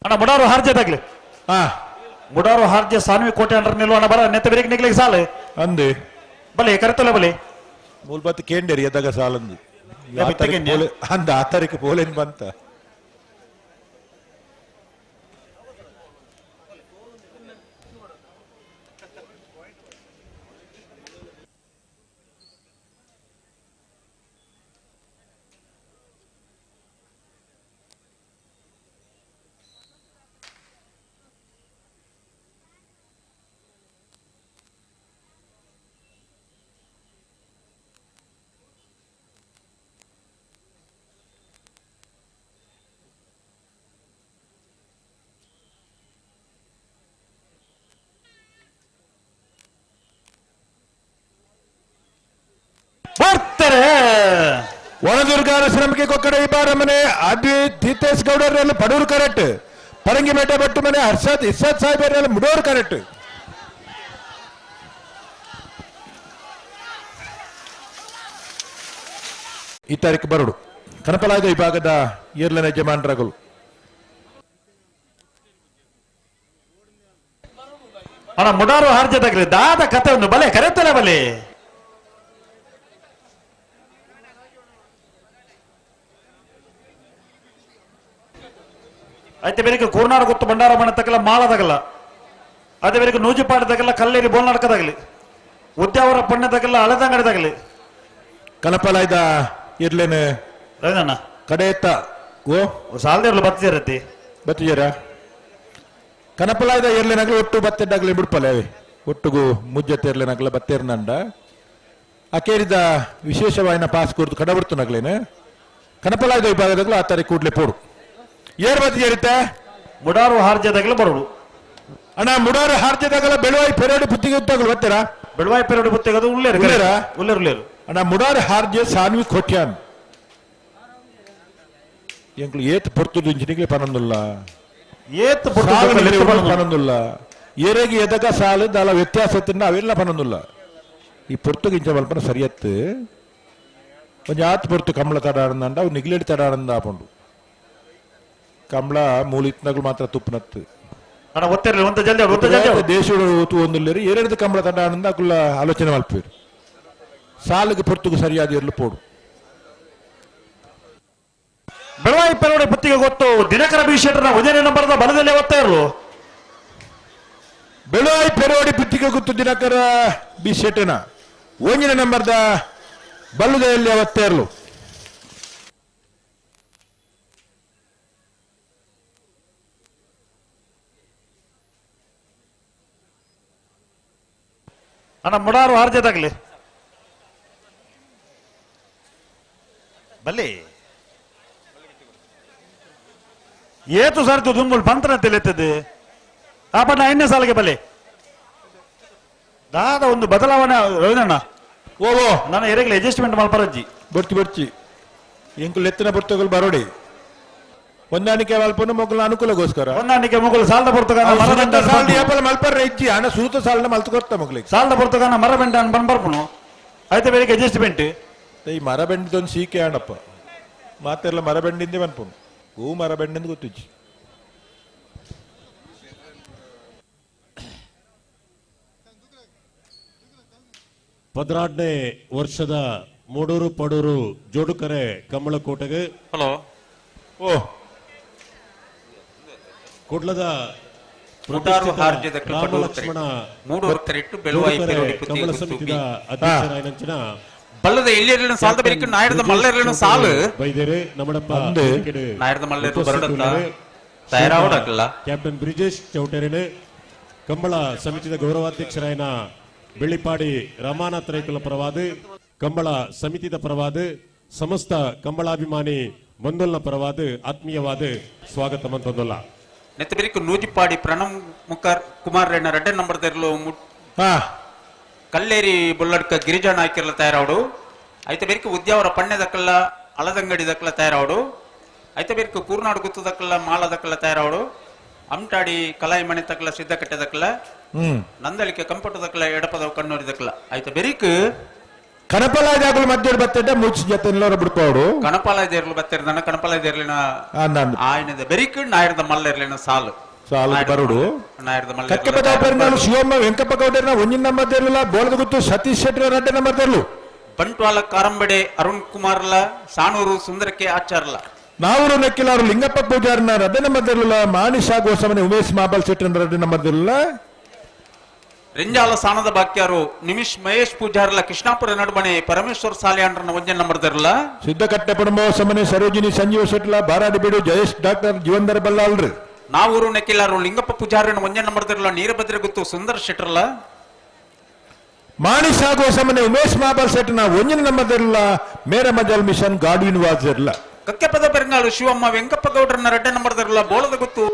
ಅಣ್ಣ ಮುಡಾರು ಹಾರ್ಜದಾಗ್ಲಿ ಹಾ ಮುಡಾರು ಹಾರ್ಜೆ ಸಾನ್ವಿ ಕೋಟೆ ಅಂಡ್ರ ನಿಲ್ಲು ಅಣ್ಣ ಬರ ನೆತ್ತ ಬೆರಕ್ ನಿಗ್ಲಿಗೆ ಸಾಲ ಅಂದೆ ಬಲೆ ಕರೆತಲ್ಲ ಬಲೆ ಮೂಲ್ಬತ್ ಕೇಂಡೇರಿ ಎದಾಗ ಸಾಲಂದು ಅಂದ ಆ ತಾರೀಕು ಪೋಲೇನ್ ಬಂತ ಬರ್ತಾರೆ ವನದುರ್ಗ ಶ್ರಮಕ್ಕೆ ಕೊಕ್ಕಡ ಇಬ್ಬಾರ ಮನೆ ಅದ್ವಿ ತೀರ್ಥೇಶ್ ಗೌಡರಲ್ಲಿ ಪಡೂರು ಕರೆಕ್ಟ್ ಪರಂಗಿಪೇಟೆ ಬಟ್ಟು ಮನೆ ಹರ್ಷದ್ ಇರ್ಷಾದ್ ಸಾಹೇಬರಲ್ಲಿ ಮುಡೋರು ಕರೆಕ್ಟ್ ಈ ತಾರೀಕು ಬರಡು ಕನಪಲಾದ ವಿಭಾಗದ ಏರ್ಲನ ಯಜಮಾನರಾಗಲು ಅಣ್ಣ ಮುಡಾರು ಹಾರ್ಜದಾಗ್ಲಿ ದಾದ ಕತೆ ಒಂದು ಬಲೆ ಕರೆತಲ್ಲ ಬಲೆ అయితే ಬೇರೆ ಕೂರ್ನಾಡ ಗೊತ್ತು ಬಂಡಾರ ಮನೆ ತಕ್ಕಲ್ಲ ಮಾಳದಾಗಲ್ಲ ಅದೇ ಬೇರೆ ನೂಜಿಪಾಡದಾಗಲ್ಲ ಕಲ್ಲೇರಿ ಬೋಲ್ನಾಡಕದಾಗಲಿ ಉದ್ಯಾವರ ಪಣ್ಣದಾಗಲ್ಲ ಹಳೆದಂಗಡಿದಾಗಲಿ ಕನಪಲಾಯ್ದ ಇರ್ಲೇನೆ ರವೀಂದ್ರಣ್ಣ ಕಡೆಯತ್ತ ಓ ಸಾಲದೇರ್ಲು ಬತ್ತಿರತ್ತಿ ಬತ್ತಿಜರ ಕನಪಲಾಯ್ದ ಇರ್ಲೇನಾಗ್ಲಿ ಒಟ್ಟು ಬತ್ತೆಡ್ಡಾಗ್ಲಿ ಬಿಡ್ಪಲೆ ಅವೆ ಒಟ್ಟುಗು ಮುಜ್ಜತ್ತೆ ಇರ್ಲೇನಾಗ್ಲ ಬತ್ತೇರ್ನಂಡ ಅಕೇರಿದ ವಿಶೇಷವಾಯಿನ ಪಾಸ್ ಕೊಡ್ತು ಕಡಬಡ್ತು ನಗ್ಲೇನೆ ಕನಪಲಾಯ್ದ ವಿಭಾಗದಾಗ್ಲೂ ಆ ತಾರೀಕು ಕೂಡ್ಲೆ ಪೋಡು ಏರ್ ಬತ್ತಿಜರಿತ್ತೆ ಮುಡಾರು ಹಾರ್ಜದಾಗಲೂ ಬರೋಡು ಅಣ್ಣ ಮುಡಾರು ಹಾರ್ಜದಾಗಲ ಬೆಳುವಾಯಿ ಪೆರಡು ಬುತ್ತಿಗೆ ಉತ್ತಾಗಲು ಗೊತ್ತೀರಾ ಬೆಳುವಾಯಿ ಪೆರಡು ಬುತ್ತಿಗೆ ಅದು ಉಳ್ಳೇರು ಉಳ್ಳೇರಾ? ಉಳ್ಳೇರು ಉಳ್ಳೇರು ಅಣ್ಣ ಮುಡಾರು ಹಾರ್ಜೆ ಸಾನ್ವಿ ಕೊಟ್ಯಾನ್ ಎಂಕ್ಲು ಏತ್ ಪೊರ್ತುದು ಇಂಚಿನಿಗ್ಲೆ ಪನೊಂದುಲ್ಲ ಏತ್ ಪನೊಂದುಲ್ಲ ಏರೆಗೆ ಎದಗ ಸಾಲು ದಾಲ ವ್ಯತ್ಯಾಸ ತಿನ್ನ ಅವೆಲ್ಲ ಪನೊಂದುಲ್ಲ ಈ ಪೊರ್ತುಗೆ ಇಂಚ ಮಲ್ಪನ ಸರಿಯತ್ತು ಒಂಜಿ ಆತ್ ಪೊರ್ತು ಕಮಲ ತಡ ಆಡಂದ ಅವು ನಿಗ್ಲೆಡ್ ತಡ ಆಡಂದ ಆಪುಂಡು ಕಮಲ ಮೂಲಿತ್ನಗಳು ಮಾತ್ರ ತುಪ್ಪನತ್ತು ಅಣ್ಣ ಒತ್ತಿರಲಿ ಒಂತ ಜಲ್ದಿ ಆಡು, ಒತ್ತ ಜಲ್ದಿ ಆಡು. ದೇಶದ ಒಂದುಲ್ಲೇರು ಏರೆಡ್ದು ಕಮಲ ತಡ ಆಡಂದ ಅಕುಲ್ಲ ಆಲೋಚನೆ ಮಲ್ಪೇರು ಸಾಲಿಗೆ ಪೊರ್ತುಗು ಸರಿಯಾದ ಇರ್ಲು ಪೋಡು ಬೆಳವಾಯಿ ಪೆರವಡೆ ಬುತ್ತಿಗೆ ಗೊತ್ತು ದಿನಕರ ಬಿ ಶೆಟ್ಟರ್ನ ಒಂದನೇ ನಂಬರ್ದ ಬಲದಲ್ಲಿ ಒತ್ತಾ ಇರಲು ಬೆಳವಾಯಿ ಪೆರೋಡಿ ಬುತ್ತಿಗೆ ಗೊತ್ತು ದಿನಕರ ಬಿ ಶೆಟ್ಟನ ಒಂದಿನ ನಂಬರ್ದ ಬಲ್ಲುದೆಯಲ್ಲಿ ಅವತ್ತೇ ಇರಲು ಅಣ್ಣ ಮುಡಾರು ಹಾರ್ಜದಾಗ್ಲಿ ಬಲ್ಲಿ ಏತು ಸರ್ತು ದುಂಬುಲ್ ಪಂತ್ರನ ತಿಳಿತದೆ ಆ ಪಣ್ಣ ಐದನೇ ಸಾಲಿಗೆ ಬಲ್ಲಿ ದಾದ ಒಂದು ಬದಲಾವಣೆ ರವೀಂದ್ರಣ್ಣ ಓ ನಾನು ಎರೆಗ್ಲೆ ಅಡ್ಜಸ್ಟ್ಮೆಂಟ್ ಮಲ್ಪರಜ್ಜಿ ಬರ್ತಿ ಬರ್ತಿ ಎಂಕುಲು ಎತ್ತಿನ ಬರ್ತಗಳು ಬರೋಡಿ ಹೊಂದಾಣಿಕೆ ಮಲ್ಪನು ಮೊಗ್ಲ ಅನುಕೂಲಗೋಸ್ಕರ ಹೊಂದಾಣಿಕೆ ಮೊಗಲು ಸಾಲದ ಪೊರ್ತುಗಾನ ಮರ ಸಾಲದ ಏಪಲ ಮಲ್ಪರ್ರೆ ಇಜ್ಜಿ ಹಣ ಸುರುತ ಸಾಲನ ಮಲ್ತು ಕೊರ್ತ ಮೊಗ್ಲಿಗೆ ಸಾಲದ ಪೊರ್ತುಗಾನ ಮರ ಬೆಂಡ ಬನ್ ಬರ್ಪುನು ಐತೆ ಬೇರೆ ಅಡ್ಜಸ್ಟ್ಮೆಂಟ್. ಈ ಮರ ಬೆಂಡಿದೊಂದು ಸೀಕೆ ಆಣಪ್ಪ ಮಾತೆಲ್ಲ ಮರ ಬೆಂಡಿಂದೇ ಮನ್ಪುನು ಹೂ ಮರ ಬೆಂಡಿಂದ ಗೊತ್ತಿಜ್ಜಿ. ಪದ್ರಾಡನೇ ವರ್ಷದ ಮೂಡೂರು ಪಡೂರು ಜೋಡುಕರೆ ಕಮ್ಮಳಕೋಟೆಗೆ ಹಲೋ ಓ ಕುಡ್ಲದ ಬಲ್ಲದ ಎಲ್ಲಿರಲಿನ ಸಾಲದ ಬೆರಿಕೆ ನಾಯರದ ಮಲ್ಲರಲಿನ ಸಾಲು ಬೈದೇರೆ ನಮ್ಮಡಪ್ಪ ನಾಯರದ ಮಲ್ಲರು ಬರಡತ್ತ ತಯಾರಾವಡಕಲ್ಲ. ಕ್ಯಾಪ್ಟನ್ ಬ್ರಿಜೇಶ್ ಚೌಟೇರಿನ ಕಂಬಳ ಸಮಿತಿದ ಗೌರವಾಧ್ಯಕ್ಷರಾಯನ ಬೆಳ್ಳಿಪಾಡಿ ರಮಾನಾಥ ರೈಕುಲ ಪರವಾದ ಕಂಬಳ ಸಮಿತಿದ ಪರವಾದ ಸಮಸ್ತ ಕಂಬಳಾಭಿಮಾನಿ ಬಂದೋಲ್ನ ಪರವಾದ ಆತ್ಮೀಯವಾದ ಸ್ವಾಗತ ಮಂತೊಂದಲ್ಲ. ನೆತ್ತಬೆರಿಕು ನೂಜಿಪಾಡಿ ಪ್ರಣಮ್ ಮುಖರ್ ಕುಮಾರ್ ರೆಣ್ಣ ರಡ್ಡೆ ನಂಬರ್ ತೆರಲು ಕಲ್ಲೇರಿ ಬುಲ್ಲಡ್ಕ ಗಿರಿಜಾ ನಾಯ್ಕರ್ಲ ತಯಾರಾವಡು. ಐತ ಬೆರಿಕು ಉದ್ಯಾವರ ಪಣ್ಣೆದಕ್ಕಲ್ಲ ಅಳದಂಗಡಿ ದಕ್ಕಲ ತಯಾರಾವಡು. ಐತ ಬೆರಿಕು ಕೂರ್ನಾಡು ಗುತ್ತದಕ್ಕಲ್ಲ ಮಾಲದಕ್ಕಲ್ಲ ತಯಾರಾವಡು. ಅಮ್ಟಾಡಿ ಕಲಾಯಿ ಮಣೆ ತಕ್ಕಲ ಸಿದ್ದಕಟ್ಟೆದಕ್ಕಲ್ಲ ನಂದಳಿಕೆ ಕಂಪಟದಕ್ಕಲ್ಲ ಎಡಪದ ಕಣ್ಣೂರಿದಕ್ಕಲ್ಲ. ಐತ ಬೆರಿಕು ಕಣಪಲಾಯದಾಗಲು ಮಧ್ಯ ಬತ್ತೆಡ್ಡ ಮುಚ್ಚಿ ಜೊತೆ ಬಿಡ್ಕೋಡು ಕಣಪಾಲಯದೇರ್ಲು ಬತ್ತಿರ್ದನ ಕಣಪಾಲಯದೇರ್ಲಿನ ಆಯನದ ಬೆರಿಕು ನಾಯರದ ಮಲ್ಲರ್ಲಿನ ಸಾಲು ಸಾಲು ಬರುಡು ನಾಯರದ ಮಲ್ಲ ಕಕ್ಕೆಪದ ಪೆರ್ನಾಳು ಶಿವಮ್ಮ ವೆಂಕಪ್ಪ ಗೌಡರ್ನ ಒಂಜಿನ ನಂಬರ್ ದೇರ್ಲಿಲ್ಲ ಬೋಳದ ಗುತ್ತು ಸತೀಶ್ ಶೆಟ್ಟಿ ರಡ್ಡೆ ನಂಬರ್ ದೇರ್ಲು ಬಂಟ್ವಾಳ ಕಾರಂಬಡೆ ಅರುಣ್ ಕುಮಾರ್ಲ ಸಾನೂರು ಸುಂದರಕ್ಕೆ ಆಚಾರ್ಲ ನಾವೂರು ನೆಕ್ಕಿಲಾರು ಲಿಂಗಪ್ಪ ಪೂಜಾರನ ರಡ್ಡೆ ನಂಬರ್ ದೇರ್ಲಿಲ್ಲ ಮಾಣಿಷಾ ಗೋಸ್ವಾಮಿ ಉಮೇಶ್ ಮಾಬಲ್ ಶೆಟ್ಟಿ ರಡ್ಡೆ ನಂಬರ್ ದೇರ್ಲಿಲ್ಲ ರೆಂಜಾಲ ಸಾನದ ಬಾಕ್ಯಾರು ನಿಮಿಷ್ ಮಹೇಶ್ ಪೂಜಾರ್ಲ ಕೃಷ್ಣಾಪುರ ನಡುಮನೆ ಪರಮೇಶ್ವರ ಸಾಲಿಯಾಂಡ್ರನ ಒಂಜನ್ ನಂಬರ್ ದೇರ್ಲ ಸಿದ್ದಕಟ್ಟೆ ಪಡಂಬ ಸಮನೆ ಸರೋಜಿನಿ ಸಂಜೀವ ಶೆಟ್ಲ ಬಾರಾಡಿ ಬೀಡು ಜಯೇಶ್ ಡಾಕ್ಟರ್ ಜೀವಂಧರ ಬಲ್ಲಾಳ್ರು ನಾವೂರು ನೆಕ್ಕಿಲಾರು ಲಿಂಗಪ್ಪ ಪೂಜಾರನ ಒಂಜನ್ ನಂಬರ್ ದೇರ್ಲ ನೀರಭದ್ರ ಗುತ್ತು ಸುಂದರ ಶೆಟ್ರಲ ಮಾಣಿಷಾ ಗೋಸ್ವಾಮಿ ಉಮೇಶ್ ಮಾಬಲ್ ಶೆಟ್ನ ಒಂಜಿನ ನಂಬರ್ ದೇರ್ಲ ಮೇರ ಮಜಲ್ ಮಿಷನ್ ಗಾಡ್ವಿನ್ ವಾಜರ್ಲ ಕಕ್ಕೆಪದ ಪೆರಂಗಾಳು ಶಿವಮ್ಮ ವೆಂಕಪ್ಪ ಗೌಡ್ರನ್ನ ರಡ್ಡೆ ನಂಬರ್ ದೇರ್ಲ ಬೋಳದ ಗುತ್ತು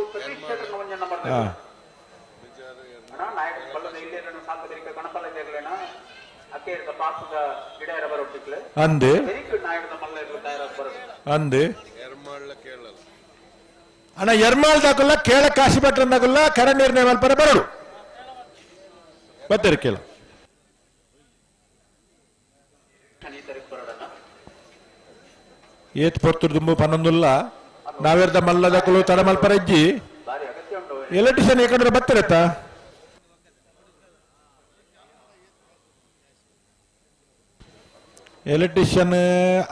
ಅಂದೆ ಅಂದೆ ಅಣ್ಣ ಎರ್ಮಾಳ್ ದಾಕಲ್ಲ ಕೇಳ ಕಾಶಿ ಭಟ್ರಂದಾಗಲ್ಲ ಕರ ನಿರ್ಣಯ ಮಲ್ಪರ ಬರಡು ಬತ್ತರಿ ಕೇಳ ಏತ್ ಪೊರ್ತುರು ದುಂಬು ಪನ್ನೊಂದುಲ್ಲ ನಾವೇರ್ದ ಮಲ್ಲದಕ್ಕಲು ತಡ ಮಲ್ಪರ ಇಜ್ಜಿ ಎಲೆಕ್ಟ್ರಿಷಿಯನ್ ಏಕಂದ್ರೆ ಬತ್ತರತ್ತ ಎಲೆಕ್ಟ್ರಿಷಿಯನ್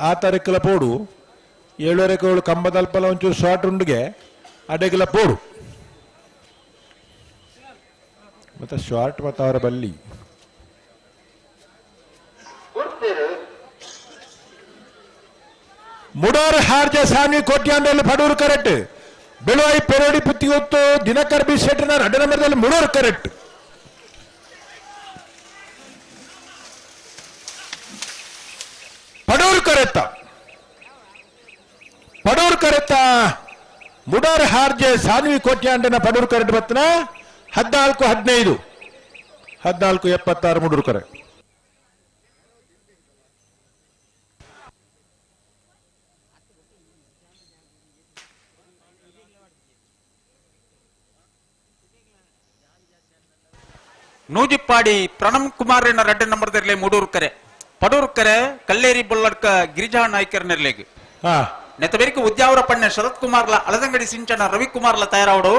ಆ ತಾರೀಕಲ ಪೋಡು ಏಳುವರೆಗೆ ಕಂಬದಲ್ಪಲ ಒಂಚೂರು ಶಾರ್ಟ್ ಉಂಡಿಗೆ ಅಡೆಗೆಲ್ಲ ಪೋಡು ಮತ್ತೆ ಶಾರ್ಟ್ ಮತ್ತೆ ಅವರ ಬಲ್ಲಿ ಮುಡೋರ್ ಹಾರ್ಜ ಸಾನಿ ಕೋಟ್ಯಾಂಡಲ್ಲಿ ಪಡೂರು ಕರೆಕ್ಟ್ ಬೆಳುವಾಯಿ ಪೆರೋಡಿ ಪುತ್ತಿಗೊತ್ತು ದಿನಕರ್ ಬಿ ಶೆಟ್ಟಿನ ರಡ್ಡ ನಂಬರ್ದಲ್ಲಿ ಮುಡೋರ್ ಕರೆಕ್ಟ್ ಪಡೂರು ಕರೆತ್ತ ಪಡೂರು ಕರೆತ್ತ ಮುಡೋರ್ ಹಾರ್ಜೆ ಸಾನ್ವಿ ಕೋಟ್ಯಾಂಡನ ಪಡೂರು ಕರೆಕ್ಟ್ ಬತ್ತನ 14 15 14 76 ಮುಡೂರು ಕರೆ. ನೂಜಿಪ್ಪಾಡಿ ಪ್ರಣಮ್ ಕುಮಾರ್ ರಡ್ಡೆ ನಂಬರ್ದಲ್ಲಿ ಮೂಡೂರು ಕರೆ ಪಡೂರು ಕರೆ ಕಲ್ಲೇರಿ ಬೊಲ್ಲಡ್ಕ ಗಿರಿಜಾ ನಾಯ್ಕರ್ ನೆರ್ಲೆಗ್ ನೆತ್ತ ಬೆರಿಕು ಉದ್ಯಾವರ ಪಣ್ಣೆ ಶರತ್ ಕುಮಾರ್ಲ ಅಳದಂಗಡಿ ಸಿಂಚನ ರವಿಕುಮಾರ್ಲ ತಯಾರಾವಡು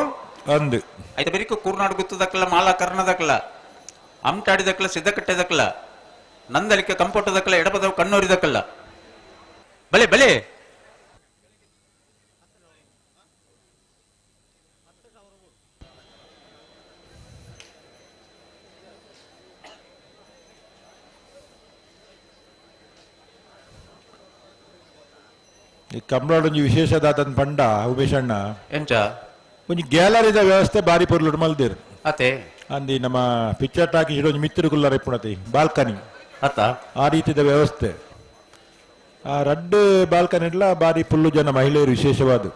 ಅಂದು ಐತ ಬೆರಿಕು ಕೂರ್ನಾಡು ಗುತ್ತದಕ್ಕಲ್ಲ ಮಾಲಾ ಕರ್ಣದಕ್ಕಲ್ಲ ಅಮ್ಟಾಡಿದಕ್ಕಲ್ಲ ಸಿದ್ದಕಟ್ಟೆದಕ್ಕಲ್ಲ ನಂದಲಿಕೆ ಕಂಪೋಟದಕ್ಕಲ್ಲ ಎಡಪದವು ಕಣ್ಣೂರಿದಕ್ಕಲ್ಲ ಬಲೆ ಬಲೆ ಈ ಕಂಬಳೊಂಜಿ ವಿಶೇಷದಾತನ್ ಪಂಡ ಉಮೇಶಣ್ಣ ಎಂಚ ಒಂಜಿ ಗ್ಯಾಲರಿದ ವ್ಯವಸ್ಥೆ ಬಾರಿ ಪೊರ್ಲುಡು ಮಲ್ದಿರ್ ಅತೆ ಅಂದಿ ನಮ್ಮ ಪಿಕ್ಚರ್ ಟಾಕಿ ಒಂಜಿ ಮಿತ್ರ ಕುಲ್ಲರ ಇಪ್ಪುಣತಿ ಬಾಲ್ಕನಿ ಅತ್ತ ಆ ರೀತಿದ ವ್ಯವಸ್ಥೆ. ಆ ರಡ್ಡು ಬಾಲ್ಕನಿ ಇಡ್ಲ ಬಾರಿ ಪುಲ್ಲು ಜನ ಮಹಿಳೆಯರು ವಿಶೇಷವಾದ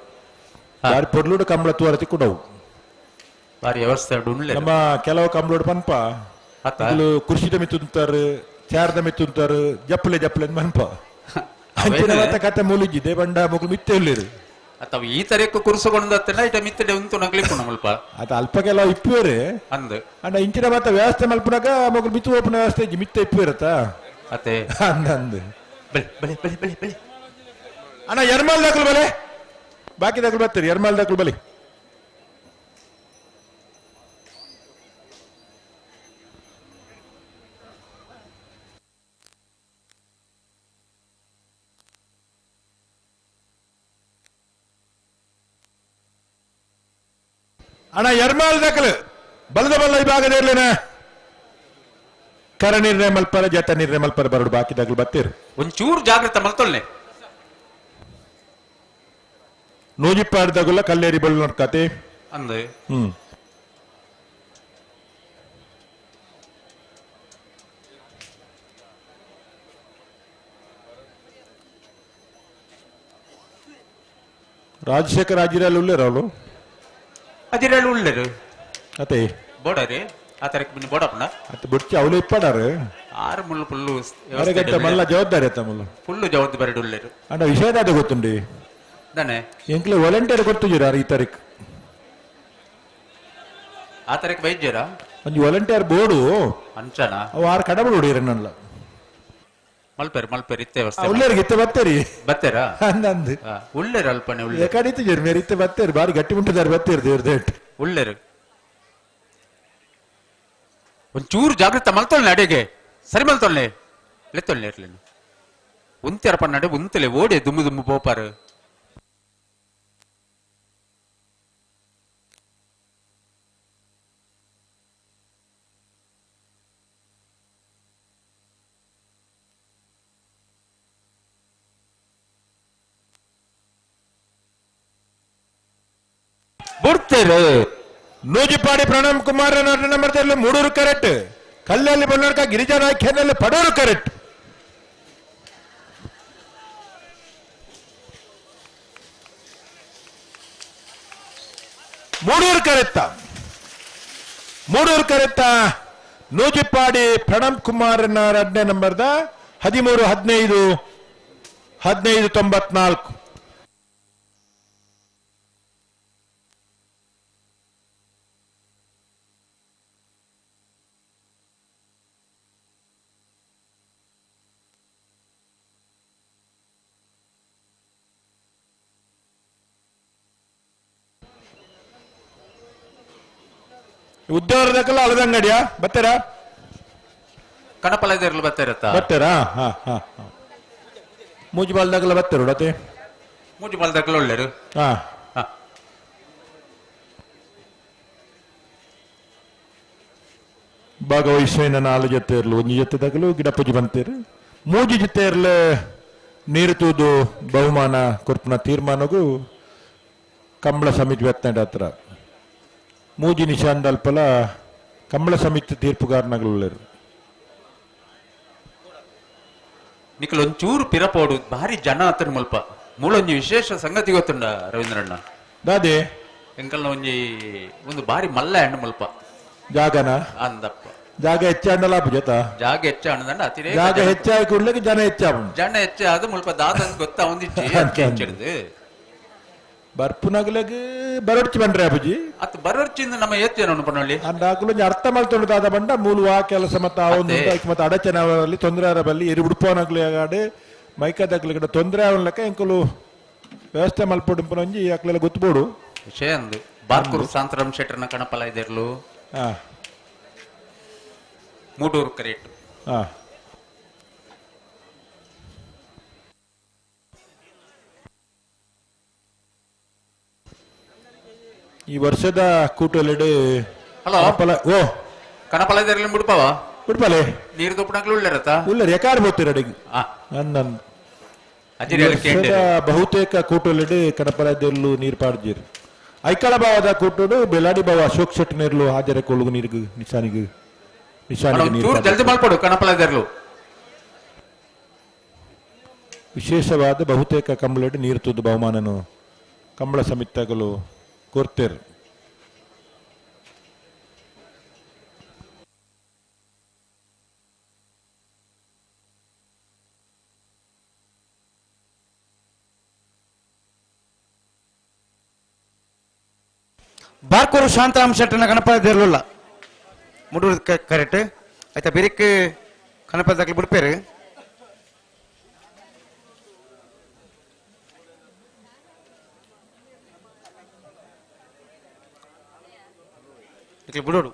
ಬಾರಿ ಪೊರ್ಲುಡು ಕಂಬಳ ತೂವರತಿ ಕುಡವು ಬಾರಿ ವ್ಯವಸ್ಥೆ ನಮ್ಮ ಕೆಲವು ಕಂಬಳೋಡು ಪನ್ಪ ಕುರ್ಚಿದ ಮಿತ್ತುಂತಾರು ಚಾರದ ಮಿತ್ತುಂತಾರು ಜಪ್ಪಲೆ ಜಪ್ಪಲೆ ಮನ್ಪ ಅಂಚಿನ ಕತೆ ಮೂಲಿಜ್ಜಿ ದೇವಂಡ ಮುಗುಲು ಮಿತ್ತೆ ಉಳ್ಳೇರು ಅಥವಾ ಈ ತರಕ್ಕೆ ಕುರುಸುಗೊಂಡತ್ತಲ್ಲ ಇಟ ಮಿತ್ತಡೆ ಉಂಟು ನಗ್ಲಿಪ್ಪು ನಮ್ಮಲ್ಪ ಅದ ಅಲ್ಪ ಕೆಲವು ಇಪ್ಪುವೇರು ಅಂದ್ ಅಂಡ ಇಂಚಿನ ಮಾತ ವ್ಯವಸ್ಥೆ ಮಲ್ಪುನಾಗ ಮಗುಲು ಮಿತ್ತು ಓಪನ ವ್ಯವಸ್ಥೆ ಇಜ್ಜಿ ಮಿತ್ತೆ ಇಪ್ಪುವೇರತ್ತ ಅತ್ತೆ ಅಂದ ಅಂದ್ ಬಲೆ ಬಲೆ ಬಲೆ ಬಲೆ ಬಲೆ ಅಣ್ಣ ಎರ್ಮಾಲ್ ದಾಖಲು ಬಲೆ ಬಾಕಿ ದಾಖಲು ಬರ್ತೀರಿ ಎರ್ಮಾಲ್ ದಾಖಲು ಬಲಿ ಅಣ್ಣ ಎರ್ಮಾಲ್ ದಾಖಲು ಬಲದ ಬಲ್ಲ ವಿಭಾಗದ ಇರ್ಲೇನ ಕರ ನಿರ್ಣಯ ಮಲ್ಪರ ಜತ ನಿರ್ಣಯ ಮಲ್ಪರ ಬರಡು ಬಾಕಿ ದಾಖಲು ಬರ್ತೀರಿ ಒಂಚೂರು ಜಾಗ್ರತೆ ಮಲ್ತೊಲ್ನೆ ನೂಜಿಪ್ಪಾಡ್ದಾಗುಲ್ಲ ಕಲ್ಲೇರಿ ಬಳ್ಳು ನೋಡ್ಕತೆ ಅಂದೆ ರಾಜಶೇಖರ್ ಅಜಿರಾಲ್ ಉಳ್ಳೇರು ಅವಳು ಅಜಿರಾಲ್ ಉಳ್ಳೇರು ಅತೆ ಬೋಡರಿ ಆ ತರಕ್ಕೆ ಬಿನ್ನು ಬೋಡಪ್ಪನ ಅತ್ತೆ ಬುಡ್ಚಿ ಅವಳು ಇಪ್ಪಡಾರು ಆರು ಮುಳ್ಳು ಫುಲ್ಲು ಅರಗಂಟೆ ಮಲ್ಲ ಜವಾಬ್ದಾರಿ ಅತ್ತ ಮುಳ್ಳು ಫುಲ್ಲು ಜವಾಬ್ದಾರಿ ಉಳ್ಳೇರು ಅಂಡ ವಿಷಯದಾದ ಗೊತ್ತುಂಡಿ ದಾನೆ ಎಂಕ್ಲೆ ವಾಲಂಟಿಯರ್ ಗೊತ್ತಿದ್ದೀರಾ ಈ ತಾರೀಕು ಆ ತಾರೀಕು ಬೈಜ್ಜರಾ ಒಂಜಿ ವಾಲಂಟಿಯರ್ ಬೋರ್ಡು ಅಂಚನ ಅವು ಆರು ಕಡಬಡು ಹೊಡಿಯರ ನಲ್ಲ ಮಲ್ಪೇರು ಮಲ್ಪೇರು ಇತ್ತೆ ವ್ಯವಸ್ಥೆ ಉಳ್ಳೇರಿಗೆ ಇತ್ತೆ ಬತ್ತೇರಿ ಬತ್ತೇರಾ ಅಂದಂದು ಉಳ್ಳೇರು ಅಲ್ಪನೆ ಉಳ್ಳೇರು ಕಡಿತು ಜರ್ ಮೇರೆ ಇತ್ತೆ ಬತ್ತೇರಿ ಬಾರಿ ಗಟ್ಟಿ ಮುಟ್ಟಿದ್ದಾರೆ ಬತ್ತೇರಿ ದೇವ್ರ ದೇಟ್ ಉಳ್ಳೇರು ಒಂಚೂರು ಜಾಗ್ರತೆ ಮಲ್ತೊಲ್ನೆ ಅಡಿಗೆ ಸರಿ ಮಲ್ತೊಲ್ನೆ ಲೆತ್ತೊಲ್ನೆ ಇರ್ಲಿ ಉಂತೆರಪ್ಪ ನಡೆ ಉಂತಲೆ ಓಡೆ ದುಮ್ಮು ದುಮ್ಮು ಪೋಪಾರು ಬುಡ್ತೇರು ನೂಜಿಪಾಡಿ ಪ್ರಣಮ್ ಕುಮಾರ್ ನಂಬರ್ ಮೂಡೂರು ಕರೆಕ್ಟ್ ಕಲ್ಲಲ್ಲಿ ಬಲ್ಲೋರ್ಕ ಗಿರಿಜಾ ನಾಯ್ಕನಲ್ಲಿ ಪಡೂರು ಕರೆಕ್ಟ್ ಮೂಡೂರು ಕರೆತ್ತ ಮೂಡೂರು ಕರೆತ್ತ ನೂಜಿಪಾಡಿ ಪ್ರಣಮ್ ಕುಮಾರ್ ಎರಡನೇ ನಂಬರ್ದ 13 15 15 94 ಉದ್ಯೋಗದಕ್ಕೆಲ್ಲ ಅಳದಂಗಡಿಯಾ ಬತ್ತೀರಾ ಕಣಪಲದರ್ಲು ಬತ್ತೀರತ್ತ ಬತ್ತೀರಾ ಹಾ ಹಾ ಮೂಜಿಬಾಲ್ದಾಗಲ್ಲ ಬತ್ತೀರ ಡತೆ ಮೂಜಿಬಾಲ್ದಾಗಲ್ಲ ಒಳ್ಳೆರು ಹಾ ಭಾಗವಹಿಸಿನ ನಾಲು ಜೊತೆ ಇರಲು ಒಂದು ಜೊತೆ ತಗಲು ಗಿಡ ಪೂಜೆ ಬಂತೀರು ಮೂಜಿ ಜೊತೆ ಇರಲು ನೀರು ತೂದು ಬಹುಮಾನ ಕೊರ್ಪುನ ತೀರ್ಮಾನಗೂ ಕಂಬಳ ಸಮಿತಿ ಬೆತ್ತಂಡ ಹತ್ರ ಮೂಜಿ ನಿಶಾಂದಲ್ಪಲ ಕಂಬಳ ಸಮಿತಿ ತೀರ್ಪುಗಾರನಗಳುಳ್ಳರು ನಿಖಲ್ ಒಂಚೂರು ಪಿರಪೋಡು ಭಾರಿ ಜನ ಆತನ ಮುಲ್ಪ ಮೂಲೊಂಜಿ ವಿಶೇಷ ಸಂಗತಿ ಗೊತ್ತುಂಡ ರವೀಂದ್ರಣ್ಣ ದಾದೆ ಎಂಕಲ್ನ ಒಂಜಿ ಒಂದು ಭಾರಿ ಮಲ್ಲ ಹಣ್ಣು ಮುಲ್ಪ ಜಾಗನ ಅಂದಪ್ಪ ಜಾಗ ಹೆಚ್ಚಾಂಡಲ ಜೊತ ಜಾಗ ಹೆಚ್ಚಾಂಡ ಅತಿರೇಕ ಜಾಗ ಹೆಚ್ಚಾಗಿ ಕೂಡ್ಲಿಕ್ಕೆ ಜನ ಹೆಚ್ಚಾಗ ಜನ ಹೆಚ್ಚಾದ ಮುಲ್ಪ ದಾದ ಗೊತ್ತಾ ಒಂದಿಚ್ಚಿ ಹೆಚ್ಚಿಡ್ದು ಬರ್ಪುನಗಲಗ್ ಬರೊಡ್ಚಿ ಬಂಡ್ರೆ ಅಬುಜಿ ಅತ್ ಬರೊಡ್ಚಿಂದ ನಮ್ಮ ಏತ್ತೇನ ಪನ್ನೊಳ್ಳಿ ಅಂದಾಕಲು ಅರ್ಥ ಮಲ್ತೊಂಡು ದಾದ ಬಂಡ ಮೂಲು ಆ ಕೆಲಸ ಮತ್ತೆ ಆ ಒಂದು ಮತ್ತೆ ಅಡಚಣೆ ತೊಂದರೆ ಬಲ್ಲಿ ಎರಿ ಉಡುಪೋನಗ್ಲಿ ಆಗಾಡು ಮೈಕದಗ್ಲಿ ಕಡೆ ತೊಂದರೆ ಅವನ್ಲಕ್ಕ ಎಂಕುಲು ವ್ಯವಸ್ಥೆ ಮಲ್ಪೊಡು ಒಂಜಿ ಅಕ್ಲೆಲ್ಲ ಗೊತ್ತಬೋಡು ವಿಷಯ ಅಂದು ಬಾರ್ಕೂರು ಶಾಂತರಾಮ್ ಶೆಟ್ಟರ್ನ ಕಣಪಲ ಇದಿರ್ಲು ಮೂಡೂರು ಕರೇಟು ಈ ವರ್ಷದ ಕೂಟಲೆಡೆ ಹಲೋ ಓ ಕಣಪಲ ಇದಿರ್ಲಿ ಬಿಡ್ಪಾವ ಬಿಡ್ಪಾಲೆ ನೀರು ದೊಪ್ಪಣಕ್ಲು ಉಳ್ಳೇರತ್ತ ಉಳ್ಳೇರು ಯಾರು ಬೋತೀರ ಅಡಿಗೆ ನನ್ನ ಬಹುತೇಕ ಕೂಟಲೆಡೆ ಕಣಪಲದೆಲ್ಲು ನೀರು ಪಾಡ್ಜೀರು ಐಕಳ ಭಾವದ ಕೂಟೋಡು ಬೆಲಾಡಿ ಭಾವ ಅಶೋಕ್ ಶೆಟ್ಟಿ ನೀರ್ಲು ಹಾಜರ ಕೊಳುಗು ನೀರಿಗೆ ನಿಶಾನಿಗೆ ನಿಶಾನಿಗೆ ನೀರು ಜಲ್ದಿ ಮಾಡ್ಕೊಡು ಕಣಪಲದೆರ್ಲು ವಿಶೇಷವಾದ ಬಹುತೇಕ ಕಂಬಳಡಿ ನೀರು ತುದ್ದು ಬಹುಮಾನನು ಕಂಬಳ ಸಮಿತಿಗಳು ಕೊಡ್ತೇರು. ಬಾರ್ಕೂರು ಶಾಂತರಾಮ್ ಶೆಟ್ಟನ ಗಣಪತಿ ಇರಲಿಲ್ಲ ಮುಡೂರು ಕರೆಕ್ಟ್ ಆಯ್ತಾ ಬಿರಿಕ್ ಗಣಪತಿ ದಾಖಲೆ ಬಿಡ್ಪೇರು. ಇಕ್ಲಿ ಬುಡೋಡು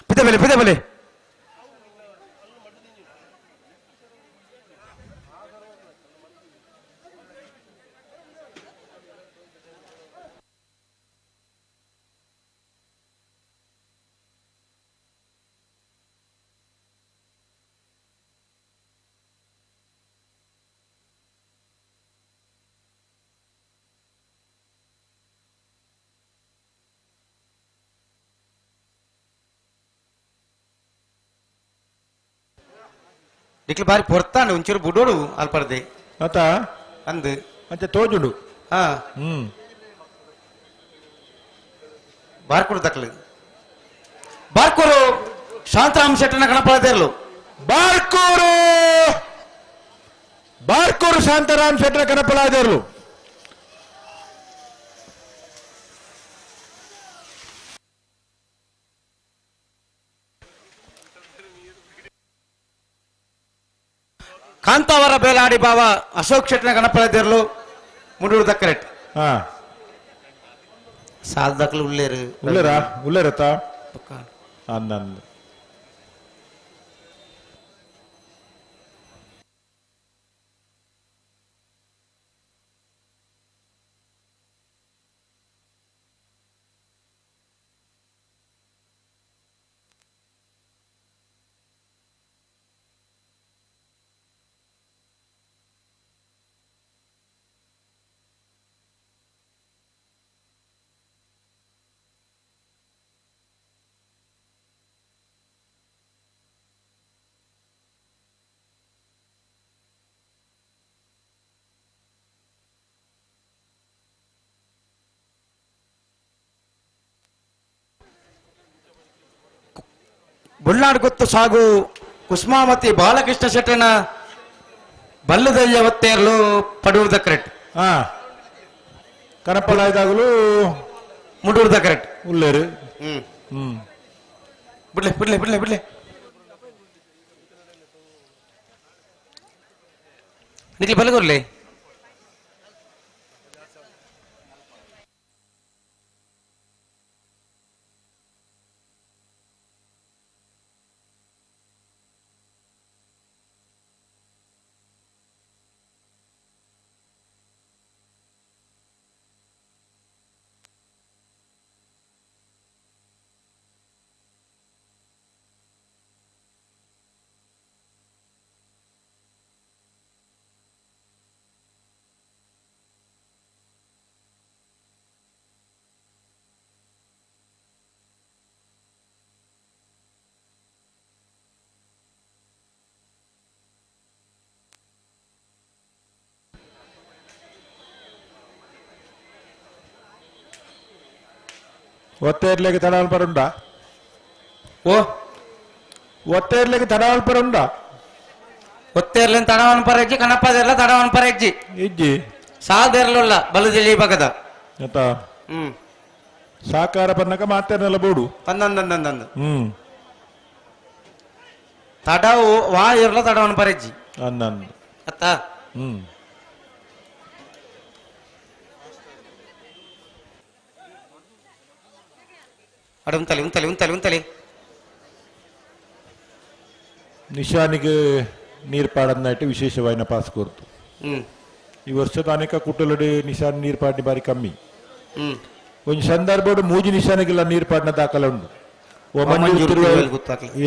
ಪಿದೆ ಬಲೆ ಪಿದೆ ಬಲೆ ಇಕ್ಲಿ ಬಾರಿ ಪೊರ್ತಾಂಡು ಒಂಚೂರು ಬುಡೋಡು ಅಲ್ಪರ್ದೆ ಅತ ಅಂದು ಅಂಚೆ ತೋಜುಂಡು ಹಾ ಬಾರ್ಕೂರು ದಕ್ಲು ಬಾರ್ಕೂರು ಶಾಂತರಾಮ್ ಶೆಟ್ಟನ ಗಣಪತಿರ್ಲು ಬಾರ್ಕೂರು ಬಾರ್ಕೂರು ಶಾಂತರಾಮ್ ಶೆಟ್ಟರ ಕಣಪಲಾದೇರ್ಲು ಕಾಂತಾವರ ಬೇಲಾಡಿ ಬಾವ ಅಶೋಕ್ ಶೆಟ್ಟನ ಗಣಪತಿರ್ಲು ಮುಡೂರು ದಕ್ಕರೆಟ್ ಹಾ ಸಾಲ್ ದಕ್ಲು ಉಳ್ಳೇರು ಉಳ್ಳೇರಾ ಉಳ್ಳೇರತ್ತ ಅಂದಂದು ಬುಲ್ನಾಡ್ ಗೊತ್ತು ಸಾಗು ಕುಸ್ಮಾವತಿ ಬಾಲಕೃಷ್ಣ ಶೆಟ್ಟನ ಬಲ್ಲದಯ್ಯ ಒತ್ತೇರ್ಲು ಪಡುವುದ ಕರೆಕ್ಟ್. ಹಾ ಕನಪಲಾಯ್ದಾಗಲೂ ಮುಡುವುದ ಕರೆಕ್ಟ್. ಉಳ್ಳೇರು. ಹ್ಮ್ ಹ್ಮ್ ಬಿಡ್ಲೆ ಬಿಡ್ಲೆ ಬಿಡ್ಲೆ ಬಿಡ್ಲೆ ನಿಕ್ಲಿ ಬಲಗೊರ್ಲೆ ಒತ್ತೇರ್ಲಿಕ್ಕೆ ತಡವಲ್ಪರುಂಡ ಓ ಒತ್ತೇರ್ಲಿಕ್ಕೆ ತಡವಲ್ಪರುಂಡ ಒತ್ತೇರ್ಲಿನ ತಡವನ್ ಪರಜ್ಜಿ ಕಣಪ್ಪದೆಲ್ಲ ತಡವನ್ ಪರಜ್ಜಿ ಇಜ್ಜಿ ಸಾದೆರ್ಲುಲ್ಲ ಬಲದಿಳಿ ಬಗದ ಆತ ಹ್ಮ್ ಸಾಕಾರ ಪನ್ನಕ ಮಾತೇರ್ನೆಲ್ಲ ಬೋಡು ತಂದಂದಂದಂದಂದು ಹ್ಮ್ ತಡವು ವಾ ಇರ್ಲ ತಡವನ್ ಪರಜ್ಜಿ ಅನ್ನನ್ ಅತ್ತ ಹ್ಮ್ ಅಡ ಉಂತಲೆ ಉಂತಲೆ ಉಂತಲೆ ಉಂತಲೆ ನಿಶಾನಿಗೆ ನೀರು ಪಾಡನ್ನಾಯ್ತು ವಿಶೇಷವಾಯಿನ ಪಾಸ್ ಕೊರ್ತು. ಈ ವರ್ಷದ ಅನೇಕ ಕುಟುಲಡು ನಿಶಾನ್ ನೀರು ಪಾಡ್ನಿ ಬಾರಿ ಕಮ್ಮಿ. ಒಂದು ಸಂದರ್ಭ ಮೂಜಿ ನಿಶಾನಿಗೆಲ್ಲ ನೀರು ಪಾಡಿನ ದಾಖಲೆ ಉಂಟು.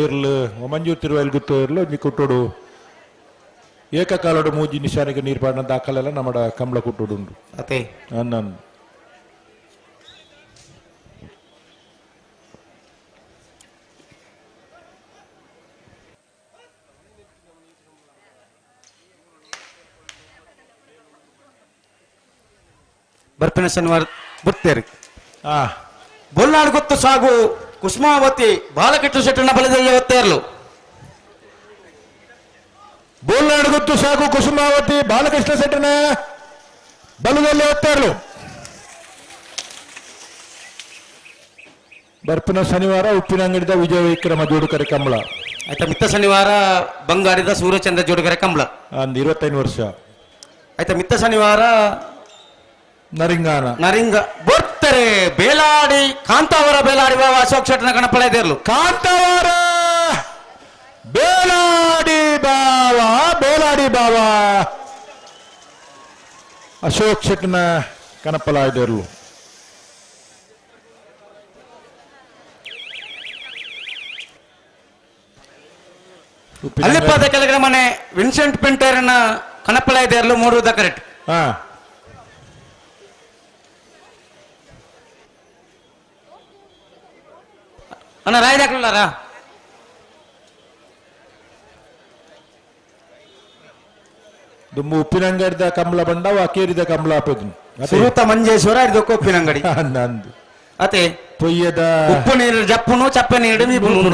ಇರ್ಲು ಮಂಜೂರು ತಿರುವೈಲ್ ಗುತ್ತು ಇರ್ಲು ಒಂಜಿ ಕುಟ್ಟೋಡು ಏಕಕಾಲಡು ಮೂಜಿ ನಿಶಾನಿಗೆ ನೀರು ಪಾಡಿನ ದಾಖಲೆಲ್ಲ ನಮ್ಮ ಕಮಲ ಕುಟ್ಟೋಡು ಉಂಟು. ಅದೇ ನನ್ನ ಬರ್ಪಿನ ಶನಿವಾರ ಬುತ್ತೇರಿ ಬೊಲ್ನಾಡು ಗೊತ್ತು ಸಾಗು ಕುಸುಮಾವತಿ ಬಾಲಕೃಷ್ಣ ಶೆಟ್ಟನ ಬಲದಲ್ಲಿ ಒತ್ತೇರ್ಲು. ಬೋಲ್ನಾಡು ಗೊತ್ತು ಸಾಗು ಕುಸುಮಾವತಿ ಬಾಲಕೃಷ್ಣ ಶೆಟ್ಟನ ಬಲದಲ್ಲಿ ಒತ್ತೇರ್ಲು. ಬರ್ಪಿನ ಶನಿವಾರ ಉಪ್ಪಿನ ಅಂಗಡಿದ ವಿಜಯ ವಿಕ್ರಮ ಜೋಡುಕರೆ ಕಮಲ. ಆಯ್ತಾ ಮಿತ್ತ ಶನಿವಾರ ಬಂಗಾರಿದ ಸೂರ್ಯಚಂದ್ರ ಜೋಡುಕರೆ ಕಮಲ. ಅಂದ್ 25 ವರ್ಷ. ಆಯ್ತಾ ಮಿತ್ತ ಶನಿವಾರ ನರಿಂಗಾನ ನರಿಂಗ ಬರ್ತಾರೆ ಬೇಲಾಡಿ ಕಾಂತಾವರ ಬೇಲಾಡಿ ಬಾವ ಅಶೋಕ್ ಶೆಟ್ಟನ ಗಣಪಳೆದೇರ್ಲು. ಕಾಂತಾವರ ಬೇಲಾಡಿ ಬಾವ ಬೇಲಾಡಿ ಬಾವ ಅಶೋಕ್ ಶೆಟ್ಟನ ಕಣಪಲಾಯ್ದೇರ್ಲು. ಅಲ್ಲಿಪ್ಪಾದ ಕೆಳಗಡೆ ಮನೆ ವಿನ್ಸೆಂಟ್ ಪಿಂಟರ್ನ ಕಣಪಲಾಯ್ದೇರ್ಲು ಮೂರು ಕರೆಕ್ಟ್. ಹಾ ಅಣ್ಣ ರಾಯದಾಕ್ಲಾರ ದುಂಬು ಉಪ್ಪಿನಂಗಡಿದ ಕಮಲ ಬಂಡವ ಅಕೇರಿದ ಕಮಲ ಹಾಪುದು ಸುರುತ ಮಂಜೇಶ್ವರ ಇದಕ್ಕೆ ಉಪ್ಪಿನಂಗಡಿ ನಂದು ಅತೆ ಪೊಯ್ಯದ ಉಪ್ಪು ನೀರು ಜಪ್ಪುನು ಚಪ್ಪೆ ನೀರು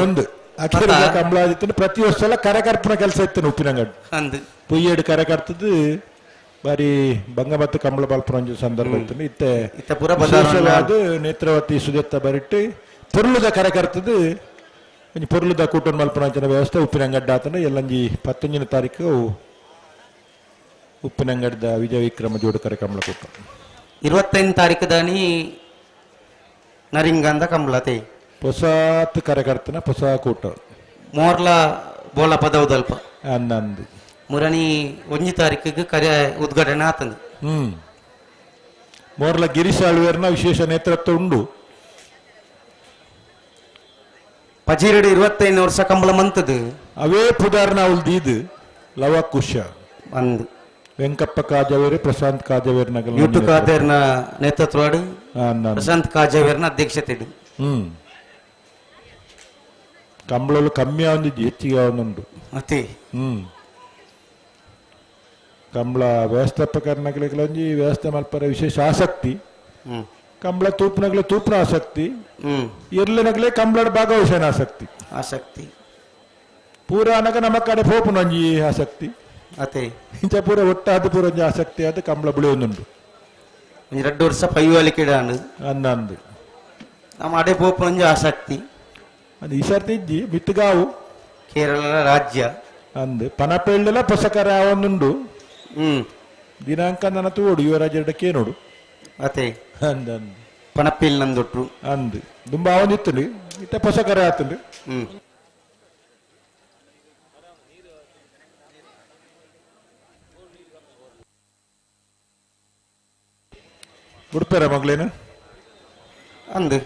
ಒಂದು ಅಕೇರಿದ ಕಮಲ ಆದಿತ್ತು. ಪ್ರತಿ ವರ್ಷ ಕರೆಕರ್ಪಣ ಕೆಲಸ ಇತ್ತು ಉಪ್ಪಿನಂಗಡಿ ಅಂದು ಪೊಯ್ಯಡು ಕರೆ ಕರ್ತದ್ದು ಬಾರಿ ಬಂಗ ಮತ್ತು ಕಮಲ ಬಾಲ್ಪುರ ಸಂದರ್ಭ ಇತ್ತು. ಇತ್ತೆ ವಿಶೇಷವಾದ ನೇತ್ರಾವತಿ ಸುಜತ್ತ ಬರಿಟ್ಟು ಪೊರ್ಲುದ ಕರೆ ಕರ್ತದ್ದು ಒಂಜಿ ಪೊರ್ಲುದ ಕೂಟನ್ ಮಲ್ಪನಾಂಚಿನ ವ್ಯವಸ್ಥೆ ಉಪ್ಪಿನಂಗಡ್ಡ ಆತನ ಎಲ್ಲಂಜಿ 19ನೇ ತಾರೀಕು ಉಪ್ಪಿನಂಗಡ್ದ ವಿಜಯ ವಿಕ್ರಮ ಜೋಡು ಕರೆ ಕಮಲ ಕೂಟ. 25 ತಾರೀಕು ದಾನಿ ನರಿಂಗಂದ ಕಮಲತೆ ಹೊಸಾತ್ ಕರೆಕರ್ತನ ಹೊಸ ಕೂಟ ಮೋರ್ಲ ಬೋಲ ಪದವದಲ್ಪ ಅನ್ನಂದು ಮುರಣಿ 1 ತಾರೀಕಿಗೆ ಕರೆ ಉದ್ಘಾಟನೆ ಆತಂದು. ಮೋರ್ಲ ಗಿರೀಶ್ ಆಳ್ವೇರ್ನ ವಿಶೇಷ ನೇತೃತ್ವ ಉಂಡು. ಪಜೀರಡಿ 25 ವರ್ಷ ಕಂಬಳ ಮಂತದು ಅವೇ ಪುದಾರ್ನ ಅವಲ್ದೀದು ಲವ ಕುಶ ಅಂದು ವೆಂಕಪ್ಪ ಕಾಜವೇರಿ ಪ್ರಶಾಂತ್ ಕಾಜವೇರ್ ನಗಲ ಯೂಟು ಕಾದೇರ್ನ ನೇತೃತ್ವ ಪ್ರಶಾಂತ್ ಕಾಜವೇರ್ನ ಅಧ್ಯಕ್ಷತೆ. ಕಂಬಳಲು ಕಮ್ಮಿ ಆವೊಂದಿಜ್ಜಿ ಹೆಚ್ಚಿಗೆ ಆವೊಂದುಂಡು. ಅತೆ ಕಂಬಳ ವ್ಯವಸ್ಥಾಪಕರ್ನಗಲಿಗೆ ಒಂಜಿ ವ್ಯವಸ್ಥೆ ಮಲ್ಪರ ವಿಶೇಷ ಆಸಕ್ತಿ. ಕಂಬಳ ತೂಪನಗಲೆ ತೂಪನ ಆಸಕ್ತಿ, ಎರ್ಲನಗಲೆ ಕಂಬಳದ ಭಾಗವಹಿಸನ ಆಸಕ್ತಿ ಆಸಕ್ತಿ ಪೂರ ಅನಗ ನಮ್ಮ ಕಡೆ ಪೋಪುನ ಒಂಜಿ ಆಸಕ್ತಿ. ಅತೆ ಇಂಚ ಪೂರ ಒಟ್ಟಾದ ಪೂರ ಒಂಜಿ ಆಸಕ್ತಿ ಆದ ಕಂಬಳ ಬುಳಿಯೊಂದುಂಡು. 2 ವರ್ಷ ಪೈವಾಲಿಕೆ ಅನ್ನಂದು ನಮ್ಮ ಅಡೆ ಪೋಪುನ ಒಂಜಿ ಆಸಕ್ತಿ. ಅದು ಈ ಸರ್ತಿ ಇಜ್ಜಿ ಮಿತ್ತುಗಾವು ಕೇರಳ ರಾಜ್ಯ ಅಂದು ಪನಪೇಳ್ದೆಲ್ಲ ಪೊಸಕರ ಒಂದುಂಡು. ದಿನಾಂಕ ನನ್ನ ತೋಡು ಯುವರಾಜರ ಕೇನೋಡು ಅತೆ ಅಂದ ಪನಪಿಲ್ ನಂದೊಟ್ರು ಅಂದು ದುಂಬ ಅವನಿತ್ತು ಇತ್ತ ಪೊಸಕರ ಆತಂದು. ಬಿಡ್ತಾರ ಮಗಳೇನು ಅಂದು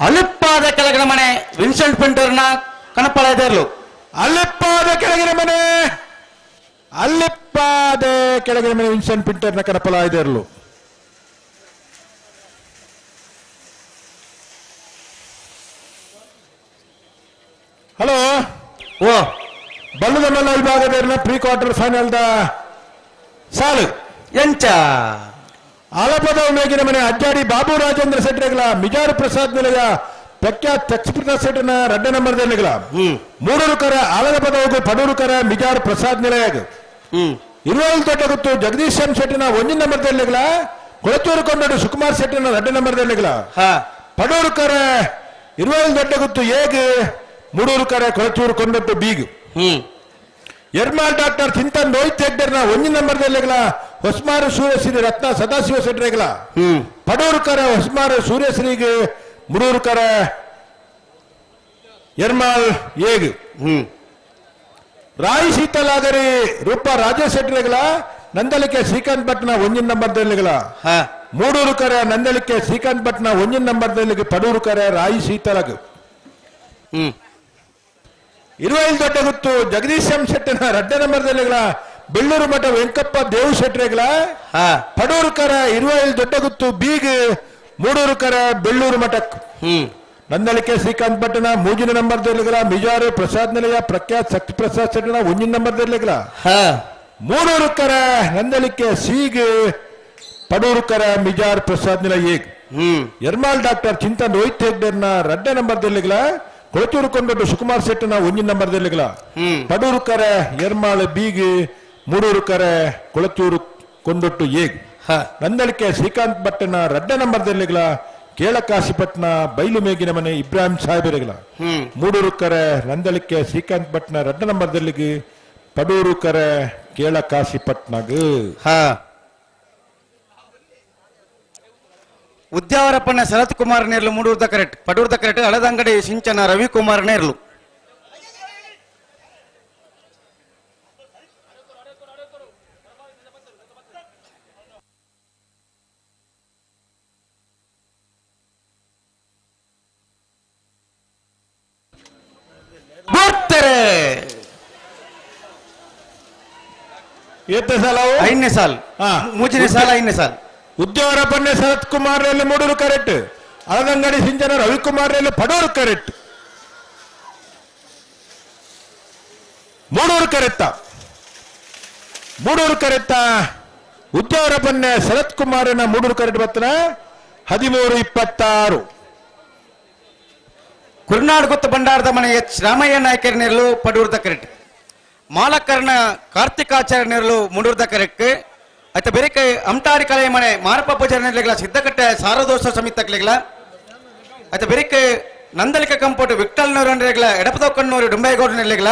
ಅಲಿಪ್ಪಾದ ಕೆಳಗಿನ ಮನೆ ವಿನ್ಸೆಂಟ್ ಪಿಂಟರ್ನ ಕಣಪಳದೇರ್ಲು. ಅಲ್ಲಿಪ್ಪಾದ ಕೆಳಗಿನ ಮನೆ ಅಲ್ಲಿಪ್ಪಾದ ಕೆಳಗಿನ ಮನೆ ವಿನ್ಸೆಂಟ್ ಪಿಂಟರ್ನ ಕಣಪಲಾಯ್ದೇರ್ಲು. ಹಲೋ ಓ ಬಲ್ಲದ ಮಲ್ಲ ವಿಭಾಗದ pre quarter final the ಸಾಲು ಎಂಚ ಆಲಪದ ಮೇಗಿನ ಮನೆ ಅಜ್ಜಾಡಿ ಬಾಬು ರಾಜೇಂದ್ರ ಶೆಟ್ಟರ್ಗಳ ಮಿಜಾರು ಪ್ರಸಾದ್ ನಿಲಯ ಪ್ರಖ್ಯಾತ್ ತಕ್ಷಪ್ರಸಾದ್ ಶೆಟ್ಟರ್ನ ರಡ್ಡ ನಂಬರ್ ನಿಲಯ ಮೂರೂರು ಕರ ಆಲದ ಪದವು ಪಡೂರು ಕರ ಮಿಜಾರು ಪ್ರಸಾದ್ ನಿಲಯ ಇರುವಲ್ ದೊಡ್ಡ ಗುತ್ತು ಜಗದೀಶ್ ಎಂ ಶೆಟ್ಟಿನ 1 ನಂಬರ್ ನಿಲಯ ಕೊಳತೂರು ಕೊಂಡಡು ಸುಕುಮಾರ್ ಶೆಟ್ಟಿನ 2 ನಂಬರ್ ನಿಲಯ ಪಡೂರು ಕರ ಇರುವಲ್ ದೊಡ್ಡ ಗುತ್ತು ಏಗ್ ಮೂಡೂರು ಕರ ಕೊಳತೂರು ಕೊಂಡಟ್ಟು ಬೀಗ್ Ermal doctor Chintan Rohit ಹೆಗ್ಡೆರ್ನ ಒಂಜಿ ನಂಬರ್ ದೆರ್ಲೆಗ್ಲ ಹೊಸ್ಮಾರು ಸೂರ್ಯಶ್ರೀ ರತ್ನ ಸದಾಶಿವ ಶೆಟ್ರೆಗ್ಲ ಪಡೂರು ಕರ ಹೊಸ್ಮಾರು ಸೂರ್ಯಶ್ರೀಗೆ ಮುಡೂರು ಕರ ಎರ್ಮಾಲ್ ಏಗ್ ರಾಯಿ ಶೀತಲಾಗರಿ ರೂಪ ರಾಜೇಶ್ ಶೆಟ್ರೆಗ್ಲ ನಂದಲಿಕೆ ಶ್ರೀಕಾಂತ್ ಭಟ್ನ ಒಂಜಿನ ನಂಬರ್ ದೆರ್ಲೆಗ್ಲ ಮೂಡೂರು ಕರ ನಂದಲಿಕೆ ಶ್ರೀಕಾಂತ್ ಭಟ್ನ ಒಂಜಿನ ನಂಬರ್ ದೆರ್ಲೆಗ್ ಪಡೂರು ಕರ ರಾಯಿ ಶೀತಲಗ್ ಇರುವೈಲ್ ದೊಡ್ಡ ಗುತ್ತು ಜಗದೀಶ್ ಎಂ ಶೆಟ್ಟಿನ ರಡ್ಡ ನಂಬರ್ ದೆರ್ಲೆಗ್ಲ ಬೆಳ್ಳೂರು ಮಠ ವೆಂಕಪ್ಪ ದೇವು ಶೆಟ್ರೆಗ್ಲ ಪಡೂರು ಕರ ಇರುವೈಲ್ ದೊಡ್ಡ ಗುತ್ತು ಬೀಗ್ ಮೂಡೂರು ಕರ ಬೆಳ್ಳೂರು ಮಠಕ್ ನಂದಳಿಕೆ ಶ್ರೀಕಾಂತ್ ಭಟ್ಟನ ಮೂಜಿನ ನಂಬರ್ ದೆರ್ಲೆಗ್ಲ ಮಿಜಾರು ಪ್ರಸಾದ್ ನಿಲಯ ಪ್ರಖ್ಯಾತ್ ಶಕ್ತಿ ಪ್ರಸಾದ್ ಶೆಟ್ಟನ ಒಂಜಿನ ನಂಬರ್ ದೆರ್ಲೆಗ್ಲ ಮೂಡೂರು ಕರ ನಂದಳಿಕೆ ಸೀಗ್ ಪಡೂರು ಕರ ಮಿಜಾರ್ ಪ್ರಸಾದ್ ನಿಲಯ ಏಗ್ ಎರ್ಮಾಲ್ ಡಾಕ್ಟರ್ ಚಿಂತನ್ ರೋಹಿತ್ ಹೆಗ್ಡೆರ್ನ ರಡ್ಡ ನಂಬರ್ ದೆರ್ಲೆಗ್ಲ ಕೊಳಚೂರು ಕೊಂಡೊಡ್ಡು ಸುಕುಮಾರ್ ಶೆಟ್ಟನ ಒಂಜಿನ ನಂಬರ್ ದೆರ್ಲೆಗ್ಲ ಪಡೂರು ಕರ ಎರ್ಮಾಲ್ ಬೀಗ್ ಮೂಡೂರು ಕರ ಕೊಳಚೂರು ಕೊಂಡೊಟ್ಟು ಏಗ್ ನಂದಳಿಕೆ ಶ್ರೀಕಾಂತ್ ಭಟ್ಟನ ರಡ್ಡ ನಂಬರ್ ದೆರ್ಲೆಗ್ಲ ಕೇಳಕಾಶಿಪಟ್ನ ಬೈಲು ಮೇಗಿನ ಮನೆ ಇಬ್ರಾಹಿಂ ಸಾಹೇಬರೆಗ್ಲ ಮೂಡೂರು ಕರೆ ನಂದಳಿಕೆ ಶ್ರೀಕಾಂತ್ ಭಟ್ನ ರಡ್ಡ ನಂಬರ್ ದೆರ್ಲಿಗೆ ಪಡೂರು ಕರೆ ಕೇಳಕಾಶಿಪಟ್ನಾಗ ಉದ್ಯಾವರಪ್ಪನ ಶರತ್ ಕುಮಾರ್ ನೇರ್ಲು ಮೂಡೂರ್ದ ಕರೆಕ್ಟ್ ಪಡೂರ್ದ ಕರೆಕ್ಟ್ ಹಳದಂಗಡಿ ಸಿಂಚನ ರವಿಕುಮಾರ್ ನೇರ್ಲು ಬರ್ತಾರೆ. ಐದನೇ ಸಾಲ್ ಮೂರನೇ ಸಾಲ ಐದನೇ ಸಾಲ್ ಉದ್ಯಾವರಪ್ಪನ್ನೇ ಶರತ್ ಕುಮಾರ್ ರಲ್ಲಿ ಮೂಡೂರು ಕರೆಕ್ಟ್ ಅಳದಂಗಡಿ ಸಿಂಚನ ರವಿಕುಮಾರ್ ರಲ್ಲಿ ಪಡೂರು ಕರೆಕ್ಟ್ ಮೂಡೂರು ಕರೆತ್ತ ಮೂಡೂರು ಕರೆತ್ತ ಉದ್ಯಾವರಪ್ಪನ್ನೇ ಶರತ್ ಕುಮಾರನ ಮೂಡೂರು ಕರೆಕ್ಟ್ ಬತ್ತನ 13-26. ಕುರ್ನಾಡ್ ಗೊತ್ತು ಭಂಡಾರದ ಮನೆ ಎಚ್ ರಾಮಯ್ಯ ನಾಯಕರ ನೆರಳು ಪಡೂರ್ದ ಕರೆಕ್ಟ್ ಮಾಲಕರ್ಣ ಕಾರ್ತಿಕಾಚಾರ್ಯ ನೆರಳು ಮುಡೂರ್ದ ಕರೆಕ್ಟ್ ಆಯ್ತಾ ಬೇರೆ ಅಮ್ಟಾರಿ ಕಲೆ ಮನೆ ಮಾರಪ್ಪ ಪೂಜಾರಿ ನೆರಳಿಗಳ ಸಿದ್ದಕಟ್ಟೆ ಸಾರದೋಷ ಸಮಿತಕ್ಲಿಗಳ ಆಯ್ತಾ ಬೇರೆ ನಂದಲಿಕ ಕಂಪೋಟು ವಿಠಲ್ ನೂರು ನೆರಳಿಗಳ ಎಡಪದ ಕಣ್ಣೂರು ಡುಂಬೇಗೌಡ ನೆರಳಿಗಳ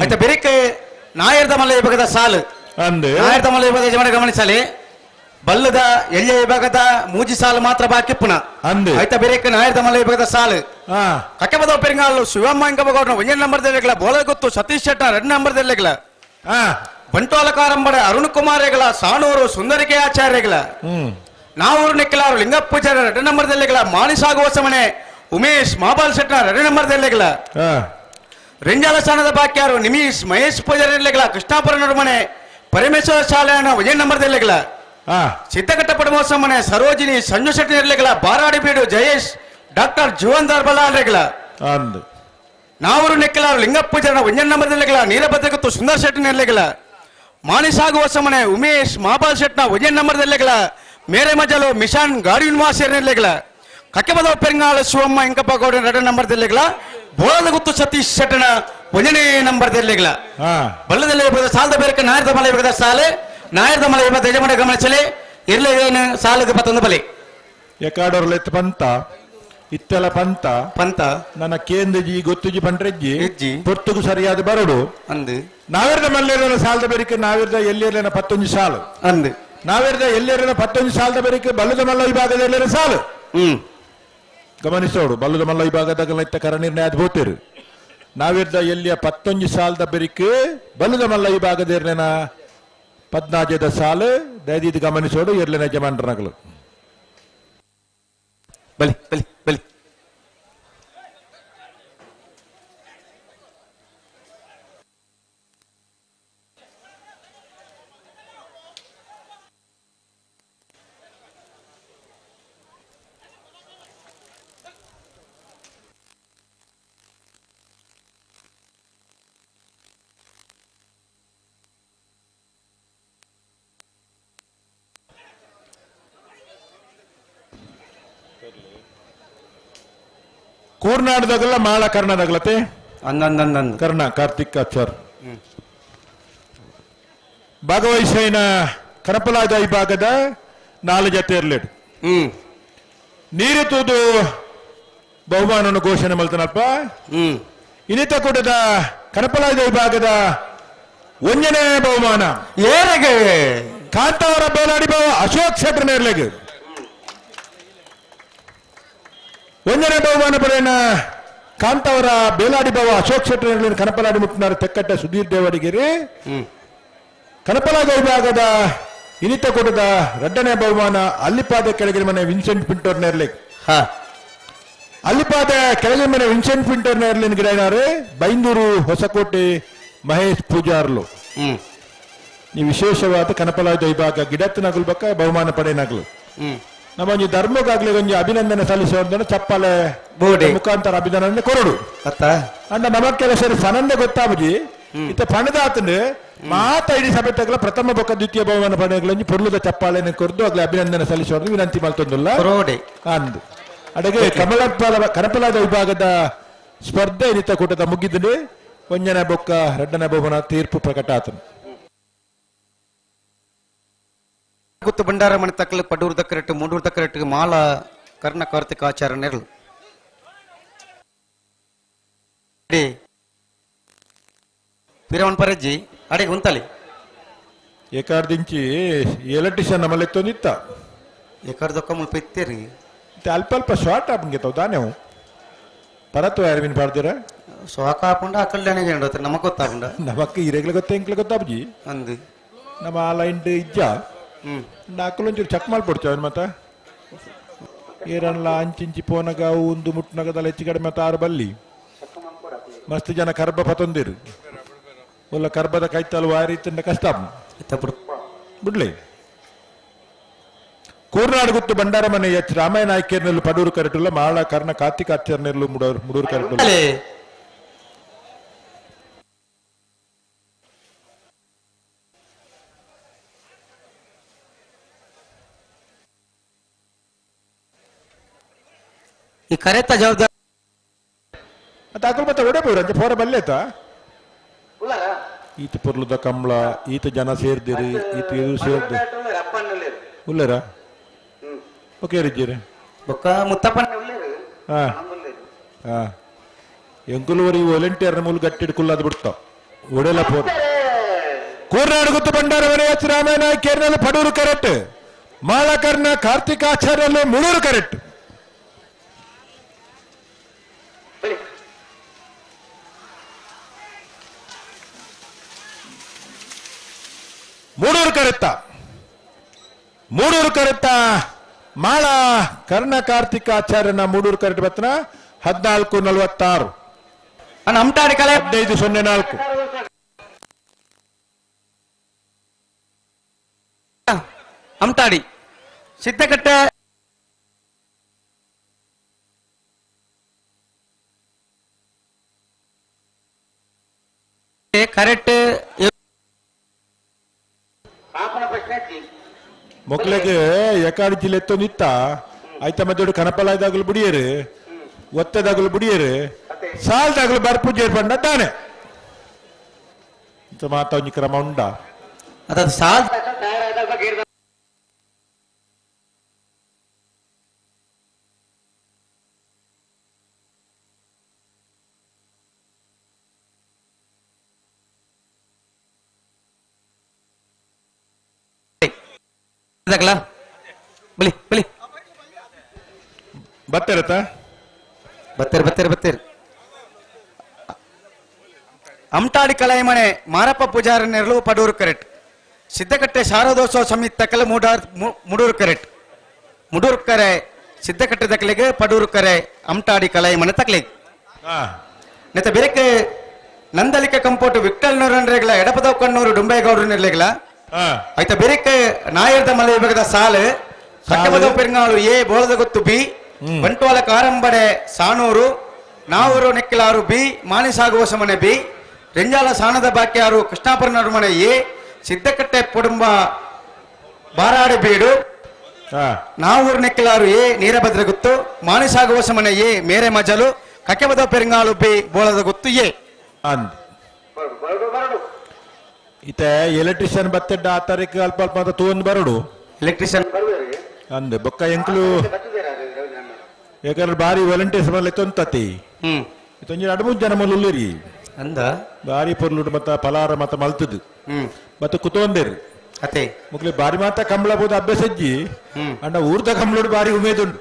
ಆಯ್ತಾ ಬೇರೆ ನಾಯರ್ದ ಮಲೆ ವಿಭಾಗದ ಸಾಲು ನಾಯರ್ದ ಮಲೆ ವಿಭಾಗದ ಯಜಮಾನ ಗಮನಿಸಲಿ ಬಲ್ಲದ ಎಳ್ಳೆ ವಿಭಾಗದ ಮೂಜಿ ಸಾಲು ಮಾತ್ರ ಬಾಕಿ ಪುನಃ ಆಯ್ತಾ ಬೇರೆ ನಾಯರ್ದ ಮಲೆ ವಿಭಾಗದ ಸಾಲು ಕಕ್ಕಬದ ಪೆರಿಂಗಾಲು ಶಿವಮ್ಮ ಇಂಕಬಗೌಡನ ಒಂದೇ ನಂಬರ್ ದೆರ್ಲೆಗಳ ಬೋಲಗೊತ್ತು ಸತೀಶ್ ಶೆಟ್ಟ ಎರಡು ನಂಬರ್ ದೆರ್ಲೆಗಳ ಬಂಟ್ವಾಳ ಕಾರಂಬಡೆ ಅರುಣ್ ಕುಮಾರ್ ಸಾಣೂರು ಸುಂದರಿಕೆ ಆಚಾರ್ಯಗಳ ನಾವೂರು ನಿಕ್ಕಲಾರು ಲಿಂಗಪ್ಪ ಪೂಜಾರಿ ಎರಡು ನಂಬರ್ ದೆರ್ಲೆಗಳ ಮಾಣಿಸಾಗುವ ಸಮನೆ ಉಮೇಶ್ ಮಾಬಾಲ್ ಶೆಟ್ಟ ಎರಡು ನಂಬರ್ ದೆರ್ಲೆಗಳ ರಿಂಜಾಲ ಸ್ಥಾನದ ಬಾಕ್ಯಾರು ನಿಮೀಶ್ ಮಹೇಶ್ ಪೂಜಾರಿ ನೆರಳಿಗಳ ಕೃಷ್ಣಾಪುರ ನಡುಮನೆ ಪರಮೇಶ್ವರ ಶಾಲೆಯ ಒಂದೇ ನಂಬರ್ ದೆರ್ಲೆಗಳ ಸಿದ್ದಘಟ್ಟ ಪಡಮೋತ್ಸವ ಸರೋಜಿನಿ ಸಂಜು ಶೆಟ್ಟಿ ನೆರಳಿಗಳ ಬಾರಾಡಿಬೀಡು ಜಯೇಶ್ ಡಾಕ್ಟರ್ ಜೀವನ್ದಾರ್ ಬಲ್ಲಾಳ್ರೆಗಳ ನಾವರು ನೆಕ್ಕಲಾರು ಲಿಂಗಪ್ಪ ಜನ ಒಂಜನ್ ನಂಬರ್ ನೆಲೆಗಳ ನೀರಭದ್ರಗತ್ತು ಸುಂದರ್ ಶೆಟ್ಟಿ ನೆಲೆಗಳ ಮಾಣಿಸಾಗುವ ಸಮನೆ ಉಮೇಶ್ ಮಾಬಾಲ್ ಶೆಟ್ನ ಒಂಜನ್ ನಂಬರ್ ನೆಲೆಗಳ ಮೇರೆ ಮಜಲು ಮಿಷಾನ್ ಗಾಡಿ ನಿವಾಸಿಯರ ನೆಲೆಗಳ ಕಕ್ಕೆಬದ ಪೆರಂಗಾಳ ಶಿವಮ್ಮ ಇಂಕಪ್ಪ ಗೌಡ ಎರಡು ನಂಬರ್ ನೆಲೆಗಳ ಬೋಳದಗುತ್ತು ಸತೀಶ್ ಶೆಟ್ಟನ ಒಂದನೇ ನಂಬರ್ ನೆಲೆಗಳ ಬಲ್ಲದಲ್ಲಿ ಸಾಲದ ಬೇರೆ ನಾಯರ್ದ ಮಲೆ ವಿಭಾಗದ ಸಾಲೆ ನಾಯರ್ದ ಮಲೆ ವಿಭಾಗದ ಯಜಮಾನ ಗಮನಿಸಲಿ ಇರ್ಲೇನು ಸಾಲದ ಪತ್ತೊಂದು ಬಲಿ ಎಕಾಡೋರ್ಲೆತ್ ಪಂತ ಇತ್ತೆಲ ಪಂತ ಪಂತ ನನ್ನ ಕೇಂದ್ರಜಿ ಗೊತ್ತುಜಿ ಪಂಡ್ರೆಜ್ಜಿ ಪೊರ್ತುಗು ಸರಿಯಾದ ಬರಡು ಅಂದು ನಾವಿರ್ದ ಮಲ್ಲೇರನ ಸಾಲದ ಬೇರಿಕೆ ನಾವಿರ್ದ ಎಲ್ಲಿರ್ಲೇನ ಪತ್ತೊಂದು ಸಾಲು ಅಂದು ನಾವಿರ್ದ ಎಲ್ಲಿರ್ಲೇನ ಪತ್ತೊಂದು ಸಾಲದ ಬೇರಿಕೆ ಬಲ್ಲದ ಮಲ್ಲ ವಿಭಾಗದ ಎಲ್ಲರ ಸಾಲು ಗಮನಿಸೋಡು ಬಲ್ಲದ ಮಲ್ಲ ವಿಭಾಗದ ಇತ್ತ ಕರ ನಿರ್ಣಯ ಅದು ಹೋತಿರು ನಾವಿರ್ದ ಎಲ್ಲಿಯ ಪತ್ತೊಂದು ಸಾಲದ ಬೆರಿಕೆ ಬಲ್ಲದ ಮಲ್ಲ ವಿಭಾಗದ ಇರ್ಲೇನ ಪದ್ನಾಜದ ಸಾಲು ದಯದೀದು ಗಮನಿಸೋಡು ಎರ್ಲೇನ ಯಜಮಾನ್ರನಗಳು ಬಲಿ ಬಲಿ ಬಲಿ ಕೂರ್ನಾಡದಾಗಲ್ಲ ಮಾಳ ಕರ್ಣದಾಗಲತೆ ಅಂದಂದಂದಂದು ಕರ್ಣ ಕಾರ್ತಿಕ್ ಆಚಾರ್ ಭಾಗವಹಿಸಿನ ಕನಪಲಾದ ವಿಭಾಗದ ನಾಲು ಜತೆ ಇರ್ಲೇಡು ನೀರು ತೂದು ಬಹುಮಾನವನ್ನು ಘೋಷಣೆ ಮಾಡ್ತಾನಪ್ಪ. ಇನ್ನಿತ ಕೂಟದ ಕನಪಲಾದ ವಿಭಾಗದ ಒಂಜನೇ ಬಹುಮಾನ ಏರೆಗೆ ಕಾಂತಾವರ ಬೇಲಾಡಿ ಬಾವ ಅಶೋಕ್ ಶೆಟ್ಟರ್ ನೇರ್ಲೆಗ್. ಒಂಜನೇ ಬಹುಮಾನ ಪಡೆಯನ ಕಾಂತಾವರ ಬೇಲಾಡಿ ಬಾವ ಅಶೋಕ್ ಶೆಟ್ಟರ್ ನೇರ್ಲಿನ ಕನಪಲಾಡಿ ಮುಟ್ಟಿನಾರು ತೆಕ್ಕಟ್ಟ ಸುಧೀರ್ ದೇವಡಿಗೆರೆ. ಕನಪಲಾದ ವಿಭಾಗದ ಇನಿತ ಕೂಟದ ಎರಡನೇ ಬಹುಮಾನ ಅಲ್ಲಿಪಾದ ಕೆಳಗಿನ ಮನೆ ವಿನ್ಸೆಂಟ್ ಪಿಂಟೋರ್ ನೇರ್ಲೆಗ್. ಅಲ್ಲಿಪಾದ ಕೆಳಗಿನ ಮನೆ ವಿನ್ಸೆಂಟ್ ಪಿಂಟೋರ್ ನೇರ್ಲಿನ ಗಿಡನಾರು ಬೈಂದೂರು ಹೊಸಕೋಟೆ ಮಹೇಶ್ ಪೂಜಾರ್ಲು. ಈ ವಿಶೇಷವಾದ ಕನಪಲಾದ ವಿಭಾಗ ಗಿಡತ್ತಿನಗಲು ಬಕ್ಕ ಬಹುಮಾನ ಪಡೆಯನಗಲು. ನಮ್ಮ ಒಂಜಿ ಧರ್ಮಕ್ಕಾಗ್ಲಿ ಒಂಜಿ ಅಭಿನಂದನೆ ಸಲ್ಲಿಸುವಂತ ಚಪ್ಪಾಳೆ ಮುಖಾಂತರ ಅಭಿನಂದನೆ ಕೊರಡು. ಅಂಡ ನಮಕ್ಕೆಲ್ಲ ಸರಿ ಫನಂದ ಗೊತ್ತಾಬುಜಿ ಇತ್ತ ಪಣದಾತಂದು ಮಾತ ಇಡೀ ಸಭೆ ತಗಲ ಪ್ರಥಮ ಬೊಕ್ಕ ದ್ವಿತೀಯ ಬಹುಮಾನ ಪಡೆಯಗಳ ಒಂಜಿ ಪೊರ್ಲುದ ಚಪ್ಪಾಳೆಯನ್ನು ಕೊರದು ಆಗ್ಲಿ ಅಭಿನಂದನೆ ಸಲ್ಲಿಸುವ ವಿನಂತಿ ಮಲ್ತೊಂದುಲ್ಲ ಅಂದು. ಅಡಗೆ ಕನಪಲಾದ ವಿಭಾಗದ ಸ್ಪರ್ಧೆ ಇನಿತ ಕೂಟದ ಮುಗಿದ್ದು ಒಂಜನೇ ಬೊಕ್ಕ ಎರಡನೇ ಬಹುಮಾನ ತೀರ್ಪು ಪ್ರಕಟ ಆತನು. ಗುತ್ತು ಭಂಡಾರ ಮನೆ ತಕ್ಕಲು ಪಡೂರು ದಕ್ಕರೆಟ್ಟು ಮೂಡೂರು ದಕ್ಕರೆಟ್ಟು ಮಾಲ ಕರ್ಣ ಕಾರ್ತಿಕ ಆಚಾರ ನೆರಳು ಪಿರವನ್ ಪರಜ್ಜಿ ಅಡೆಗೆ ಉಂತಲಿ ಏಕಾರ್ದಿಂಚಿ ಎಲೆಕ್ಟ್ರಿಷಿಯನ್ ನಮ್ಮಲ್ಲಿ ತೊಂದಿತ್ತ ಏಕಾರ್ದೊಕ್ಕ ಮುಲ್ಪ ಇತ್ತೀರಿ ಅಲ್ಪ ಅಲ್ಪ ಶಾರ್ಟ್ ಆಪಂಗೆ ತಾವು ದಾನೆ ಪರತ್ವ ಯಾರು ಮೀನು ಪಾಡ್ದಿರ ಸೋಕ ಹಾಕೊಂಡ ಆ ಕಲ್ಯಾಣಿಗೆ ನಮಗ್ ಗೊತ್ತಾಪುಂಡ ನಮಕ್ ಇರೆಗ್ಲ ಗೊತ್ತ ಎಂಕ್ಲ ಗೊತ್ತಾಪುಜಿ ಅಂದು ನಮ್ಮ ಆ ಲೈನ್ ಇಜ್ಜ ನಾಲ್ಕು ಚೆಕ್ ಮಾಡ್ಬಿಡ್ತೇವೆ ಮತ್ತ ಏರನ್ಲ ಅಂಚಿಂಚಿ ಪೋನಗ ಒಂದು ಮುಟ್ನಗದಲ್ಲ ಹೆಚ್ಚು ಕಡಿಮೆ ಮತ್ತೆ ಆರು ಬಲ್ಲಿ ಮಸ್ತ್ ಜನ ಕರ್ಬ ಪತೊಂದಿರು ಒಲ್ಲ ಕರ್ಬದ ಕೈತಾಲು ವಾರಿ ತಿಂದ ಕಷ್ಟ ಬಿಡ್ಲಿ. ಕೂರ್ನಾಡು ಗುತ್ತು ಭಂಡಾರ ಮನೆ ಎಚ್ ರಾಮಾಯಣ ನಾಯ್ಕೇರ್ನೆಲ್ಲು ಪಡೂರು ಕರೆಟುಲ್ಲ ಮಾಳ ಕರ್ಣ ಕಾರ್ತಿಕ್ ಆಚಾರ್ನೆಲ್ಲು ಮುಡೂರು ಕರೆಟುಲ್ಲ. ಈ ಕರೆತ ಜವಾಬ್ದಾರಿ ಮತ್ತೆ ಅಕಲ್ ಮತ್ತೆ ಒಡೆ ಅಂಚೆ ಪೋರ ಬಲ್ಲೇತ ಈತ ಪೊರ್ಲುದ ಕಂಬಳ ಈತ ಜನ ಸೇರ್ದಿರಿ ಈತ ಇದು ಸೇರ್ದಿ ಉಲ್ಲೇರ ಓಕೆ ರಿಜ್ಜಿರಿ ಬೊಕ್ಕ ಮುತ್ತಪ್ಪ ಹಾ ಹಾ ಎಂಕುಲುವರಿ ವಾಲಂಟಿಯರ್ ಮೂಲ ಗಟ್ಟಿಡ್ ಕುಲ್ಲದ ಬಿಡ್ತಾವ ಒಡೆಲ ಪೋರ್. ಕೂರ್ನಾಡು ಗುತ್ತು ಭಂಡಾರ ಮನೆ ಎಚ್ ರಾಮಾಯಣ ಕೇರ್ನಲ್ ಪಡೂರು ಕರೆಕ್ಟ್ ಮಾಳಕರ್ಣ ಕಾರ್ತಿಕ್ ಆಚಾರ್ಯಲ್ಲೂ ಮುಳೂರು ಕರೆಕ್ಟ್. ಮೂಡೂರು ಕರೆತ್ತ ಮೂಡೂರು ಕರೆತ್ತ ಮಾಳ ಕರ್ಣ ಕಾರ್ತಿಕ ಆಚಾರ್ಯನ ಮೂಡೂರು ಕರೆಟ್ ಬತ್ತನ 14:46 15:04. ಅಮ್ಟಾಡಿ ಸಿದ್ದಕಟ್ಟೆ ಕರೆಕ್ಟ್ ಮೊಕ್ಲೆಗೆ ಎಕಾಡಿ ಜಿಲ್ಲೆ ಎತ್ತೊಂದಿತ್ತ ಆಯ್ತ ಮಧ್ಯೆ ಕನಪಲಾಯ್ದಾಗಲು ಬುಡಿಯರು ಒತ್ತದಾಗಲು ಬುಡಿಯರು ಸಾಲ್ದಾಗಲು ಬರ್ಪುಜೇರು ಪಂಡ ತಾನೆ ಮಾತ ಒಂಜಿ ಕ್ರಮ ಉಂಡ ಅದ ಸಾಲ್ ಬಲಿ ಬಲಿ ಬತ್ತಿರತ್ತ ಬತ್ತೇರಿ ಬತ್ತೇರಿ ಬತ್ತೇರಿ. ಅಮ್ಟಾಡಿ ಕಲಾಯಿಮನೆ ಮಾರಪ್ಪ ಪೂಜಾರಿ ನೆರಳು ಪಡೂರು ಕರೆಕ್ಟ್. ಸಿದ್ದಕಟ್ಟೆ ಶಾರದೋತ್ಸವ ಸಮಿತಿ ತಕಲ ಮುಡೂರು ಕರೆಕ್ಟ್. ಮುಡೂರು ಕರೆ ಸಿದ್ದಕಟ್ಟೆ ತಕಲಿಗೆ ಪಡೂರು ಕರೆ ಅಮ್ಟಾಡಿ ಕಲಾಯಿಮನೆ ತಕಲಿಗೆ. ನೆತ್ತ ಬೇರೆ ನಂದಲಿಕ ಕಂಪೋಟು ವಿಠಲ್ ನೂರನ್ರೇಗಲ ಎಡಪದವ್ ಕಣ್ಣೂರು ಡುಂಬೇಗೌಡರು ನಿರ್ಲಿಗಲ ಆಯ್ತಾ ಬೇರೆ ನಾಯರ್ದ ಮಲೆ ವಿಭಾಗದ ಸಾಲು ಕಟ್ಟಬದವ್ ಪೆರಂಗಾಳು ಎ ಬೋಳದ ಗೊತ್ತು ಬಿ ಬಂಟ್ವಾಳ ಕಾರಂಬಡೆ ಸಾಣೂರು ನಾವೂರು ನೆಕ್ಕಿಲಾರು ಬಿ ಮಾನಿಸಾಗುವ ಸಮನೆ ಬಿ ರೆಂಜಾಲ ಸಾಣದ ಬಾಕ್ಯಾರು ಕೃಷ್ಣಾಪುರ ನಡುಮನೆ ಎ ಸಿದ್ದಕಟ್ಟೆ ಪೊಡುಂಬ ಬಾರಾಡಿ ಬೀಡು ನಾವೂರು ನೆಕ್ಕಿಲಾರು ಎ ನೀರಭದ್ರ ಗುತ್ತು ಮಾನಿಸಾಗುವ ಸಮನೆ ಎ ಮೇರೆ ಮಜಲು ಕಕೆಬದ ಪೆರಂಗಾಳು ಬಿ ಬೋಳದ ಗುತ್ತು ಎ. ಇತ್ತೆ ಎಲೆಕ್ಟ್ರಿಷಿಯನ್ ಬತ್ತೆಡ್ಡ ಆ ತಾರೀಕು ಅಲ್ಪ ಅಲ್ಪ ಅಂತ ತೂಂದು ಬರಡು ಎಲೆಕ್ಟ್ರಿಷಿಯನ್ ಅಂದೆ ಬೊಕ್ಕ ಎಂಕ್ಲು ಯಾಕಂದ್ರೆ ಬಾರಿ ವಾಲಂಟಿಯರ್ಸ್ ಮೇಲೆ ತೊಂತತಿ ತೊಂಜಿ ಎರಡು ಮೂರು ಜನ ಮೂಲ ಉಲ್ಲಿರಿ ಅಂದ ಬಾರಿ ಪೊರ್ಲುಡು ಮತ್ತ ಫಲಾರ ಮತ್ತ ಮಲ್ತದು ಮತ್ತೆ ಕುತೋಂದೇರು ಅತೆ ಮುಕ್ಲಿ ಬಾರಿ ಮಾತ ಕಂಬಳ ಬೋದು ಅಭ್ಯಾಸ ಇಜ್ಜಿ ಅಂಡ ಊರ್ದ ಕಂಬಳೋಡು ಬಾರಿ ಉಮೇದುಂಡು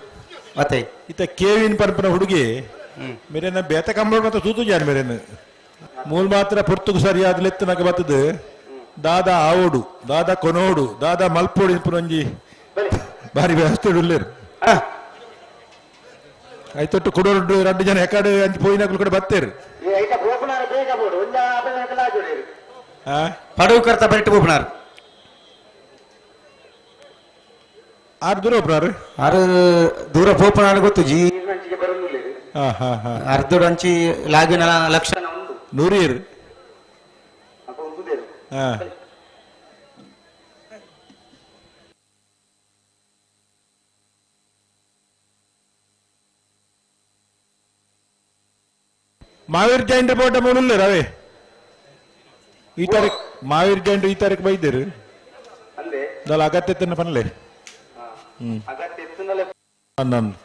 ಅತೆ ಇತ್ತ ಕೇವಿನ ಪನ್ಪನ ಹುಡುಗಿ ಮೇರೆನ ಬೇತ ಕಂಬಳೋಡು ಮತ್ತೆ ತೂತು ಜಾನ್ ಮೇರೆನ ಮೂಲ ಮಾತ್ರ ಪೊರ್ತುಗು ಸರಿಯಾದ ಲೆತ್ತನಗ ಬತ್ತದು ದಾದಾ ಆವೋಡು ದಾದಾ ಕೊನೋಡು ದಾದಾ ಮಲ್ಪೋಡು ಇನ್ಪುನೊಂಜಿ ಬಾರಿ ವ್ಯವಸ್ಥೆ ಉಲ್ಲೇರು ಐತೊಟ್ಟು ಕುಡೋರು ಎರಡು ಜನ ಎಕಾಡು ಅಂಚಿ ಪೋಯಿನಕುಲು ಕೂಡ ಬತ್ತೇರು. ಪಡವು ಕರ್ತ ಬರಿಟ್ಟು ಬೋಪನಾರ್ ಆರು ದೂರ ಒಬ್ಬರಾರು ಆರು ದೂರ ಪೋಪನಾರ್ ಗೊತ್ತು ಜಿ ಅರ್ಧಡು ಅಂಚಿ ಲಾಗಿನ ಲಕ್ಷ ನೂರಿಯರು. ಮಾವೀರ್ ಜೈನ್ ರಿಪೋರ್ಟ್ ಮೂಲುಲ್ಲೇರು ಅವೇ ಈ ತಾರೀಖ್ ಮಾವೀರ್ ಜೈನ್ ಈ ತಾರೀಖ್ ಬೈದೇರು ದಲ ಅಗತ್ಯ ತನ್ನ ಪನ್ಲೆ ಹನ್ನೊಂದು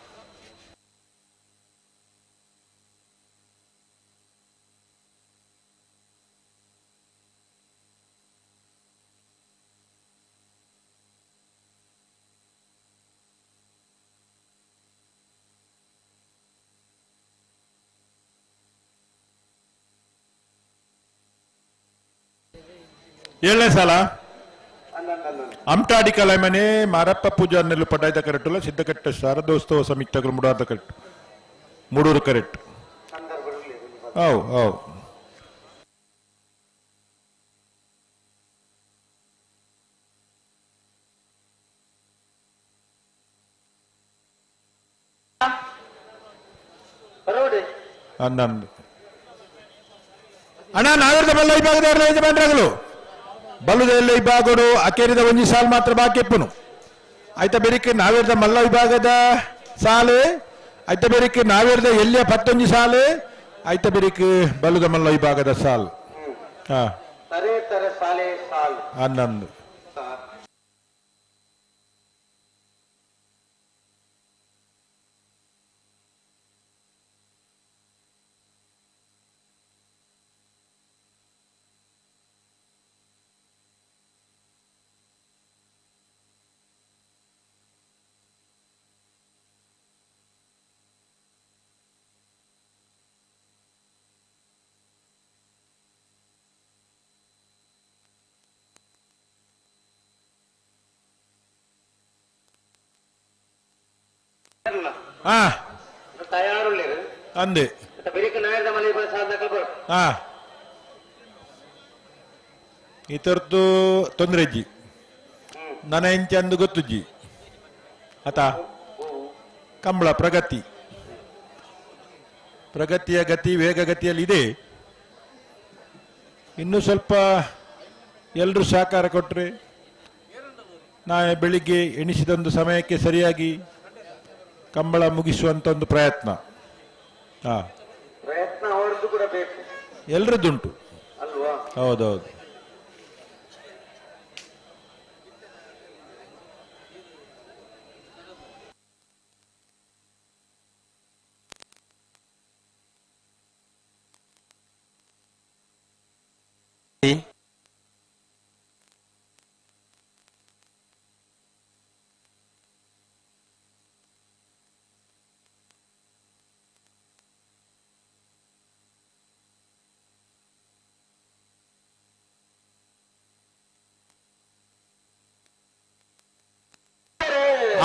ಏಳನೇ ಸಾಲ ಅಮ್ಟಾಡಿ ಕಲೈಮನೆ ಮಾರಪ್ಪ ಪೂಜಾರ್ನೆಲ್ಲು ಪಟಾಯ್ದ ಕರೆಕ್ಟುಲ್ಲ ಸಿದ್ಧಕಟ್ಟ ಶಾರದೋತ್ಸವ ಸಮಿತಿಗಳು ಮುಡಾದ ಕರೆಕ್ಟ್ ಮೂಡೂರು ಕರೆಕ್ಟ್. How how ಹನ್ನೊಂದು ಅಣ್ಣ ನಾವಿರದ ಬಲ್ಲ ವಿಭಾಗದ ಯಜಮಾನರಾಗಲು ಬಲ್ಲುದೆಲ್ಲ ವಿಭಾಗಡು ಅಕೇರಿದ ಒಂಜಿ ಸಾಲು ಮಾತ್ರ ಬಾಕಿ ಎಪ್ಪುನು ಆಯ್ತ ಬೇರಿಕೆ ನಾವೇರ್ದ ಮಲ್ಲ ವಿಭಾಗದ ಸಾಲು ಆಯ್ತ ಬೇರಿಕೆ ನಾವೇರ್ದ ಎಲ್ಲಿಯ ಪತ್ತೊಂಜಿ ಸಾಲು ಆಯ್ತ ಬೇರಿಕೆ ಬಲ್ಲುದ ಮಲ್ಲ ವಿಭಾಗದ ಸಾಲು. ಹಾ 11. ಅಂದೆ ಈ ತರದ್ದು ತೊಂದರೆ ಇಜ್ಜಿ ನನ್ನ ಎಂಚ ಅಂದು ಗೊತ್ತುಜ್ಜಿ ಆತ ಕಂಬಳ ಪ್ರಗತಿ ಪ್ರಗತಿಯ ಗತಿ ವೇಗ ಗತಿಯಲ್ಲಿ ಇದೆ. ಇನ್ನು ಸ್ವಲ್ಪ ಎಲ್ಲರೂ ಸಹಕಾರ ಕೊಟ್ಟರೆ ನಾಳೆ ಬೆಳಿಗ್ಗೆ ಎಣಿಸಿದೊಂದು ಸಮಯಕ್ಕೆ ಸರಿಯಾಗಿ ಕಂಬಳ ಮುಗಿಸುವಂತ ಒಂದು ಪ್ರಯತ್ನ. ಪ್ರಯತ್ನ ಅವರದ್ದು ಕೂಡ ಬೇಕು, ಎಲ್ಲರದ್ದುಂಟು ಅಲ್ವಾ? ಹೌದೌದು.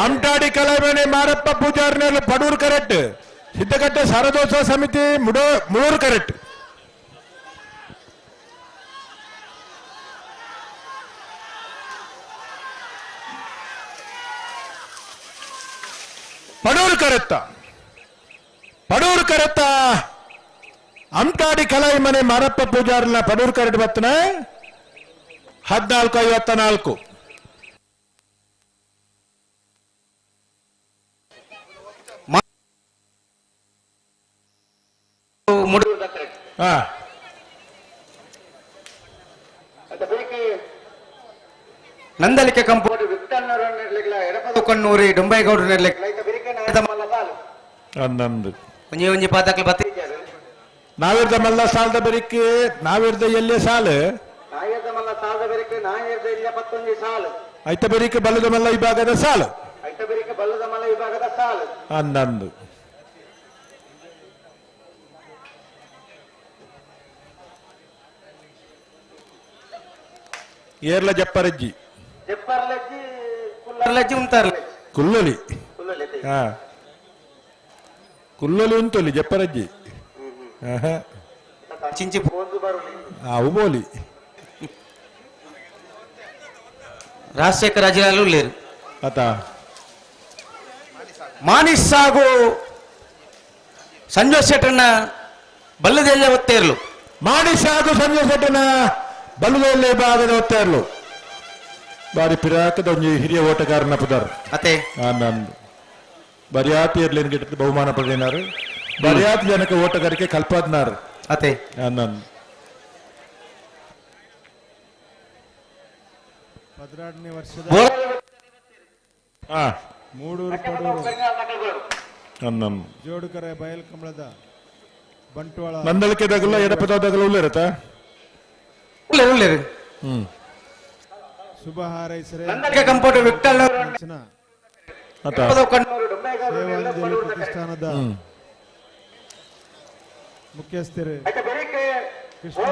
ಅಮ್ಟಾಡಿ ಕಲೈಮನೆ ಮಾರಪ್ಪ ಪೂಜಾರ್ನೆಲ್ಲ ಪಡೂರು ಕರೆಕ್ಟ್, ಸಿದ್ದಕಟ್ಟೆ ಶಾರದೋತ್ಸವ ಸಮಿತಿ ಮುಡೂರು ಕರೆಕ್ಟ್. ಪಡೂರು ಕರೆತ್ತ ಪಡೂರು ಕರೆತ್ತ ಅಮ್ಟಾಡಿ ಕಲೈಮನೆ ಮಾರಪ್ಪ ಪೂಜಾರ್ನ ಪಡೂರು ಕರೆಕ್ಟ್ ಬತ್ತನ 14:54. ನಂದಲಿಕೆ ಕಂಪು ಕಣ್ಣೂರಿ ಡೊಂಬೈಗೌಡರು ಒಂಜಿ ಒಂಜಿ ಪಾತಕ್ಲು ಬತ್ತಿ ನಾವಿರ್ದ ಮಲ್ಲ ಸಾಲದ ಬೆರಿಕೆ ನಾವಿರ್ದ ಎಲ್ಲೆ ಸಾಲು ಐತ ಬೆರಿಕೆ ಬಲ್ಲದ ಮಲ್ಲ ವಿಭಾಗದ ಸಾಲು 11. ಏರ್ಲ ಜಪ್ಪರಜ್ಜಿ ಕುಲ್ಲೊಲಿ ಕುಲ್ಲೊಲಿ ಉಂತೊಲಿ ಜಪ್ಪರಜ್ಜಿ ಚಿಂಚಿ ಉಬೋಲಿ ರಾಜಶೇಖರ ಅಜಿಲಾಲು ಲೇರು ಅತ ಮಾನಿಸ್ ಸಾಗು ಸಂಜೋಷ್ ಶೆಟ್ಟರ್ನ ಬಲ್ಲದೆಲ್ಲ ಒತ್ತೇರ್ಲು ಮಾನಿಸ್ ಸಾಗು ಸಂಜೋಷ್ ಶೆಟ್ಟರ್ನ ಬಲ್ಲದೆಲ್ಲ ಭಾಗದ ಒತ್ತೇರ್ಲು ಬಾರಿ ಪಿರಾಕದ ಒಂಜಿ ಹಿರಿಯ ಓಟಗಾರನ ಪುದರ್ ಅತೆ ನಂದು ಬರಿಯಾತಿ ಇರ್ಲೇನು ಗಿಟ್ಟ ಬಹುಮಾನ ಪಡೆದಿನಾರು ಬರಿಯಾತಿ ಜನಕ್ಕೆ ಓಟಗಾರಿಕೆ ಕಲ್ಪಾದ್ನಾರು ಅತೆ ನಂದು 12ನೇ ವರ್ಷದ ಮೂಡೂರು ಪಡೂರು ಜೋಡುಕರೆ ಬಯಲ್ ಕಮಲದ ಬಂಟ್ವಾಳ ನಂದಳಿಕೆ ದಗಲ ಎಡಪದಗಲ ಉಳ್ಳಿರತ್ತ ಶುಭ ಹಾರೈಸರೆ ಕಂಪ್ಯೂಟರ್ ವಿಠಲ್ ಸೇವಾಂಜಲಿ ಪ್ರತಿಷ್ಠಾನದ ಮುಖ್ಯಸ್ಥರು ಕೃಷ್ಣ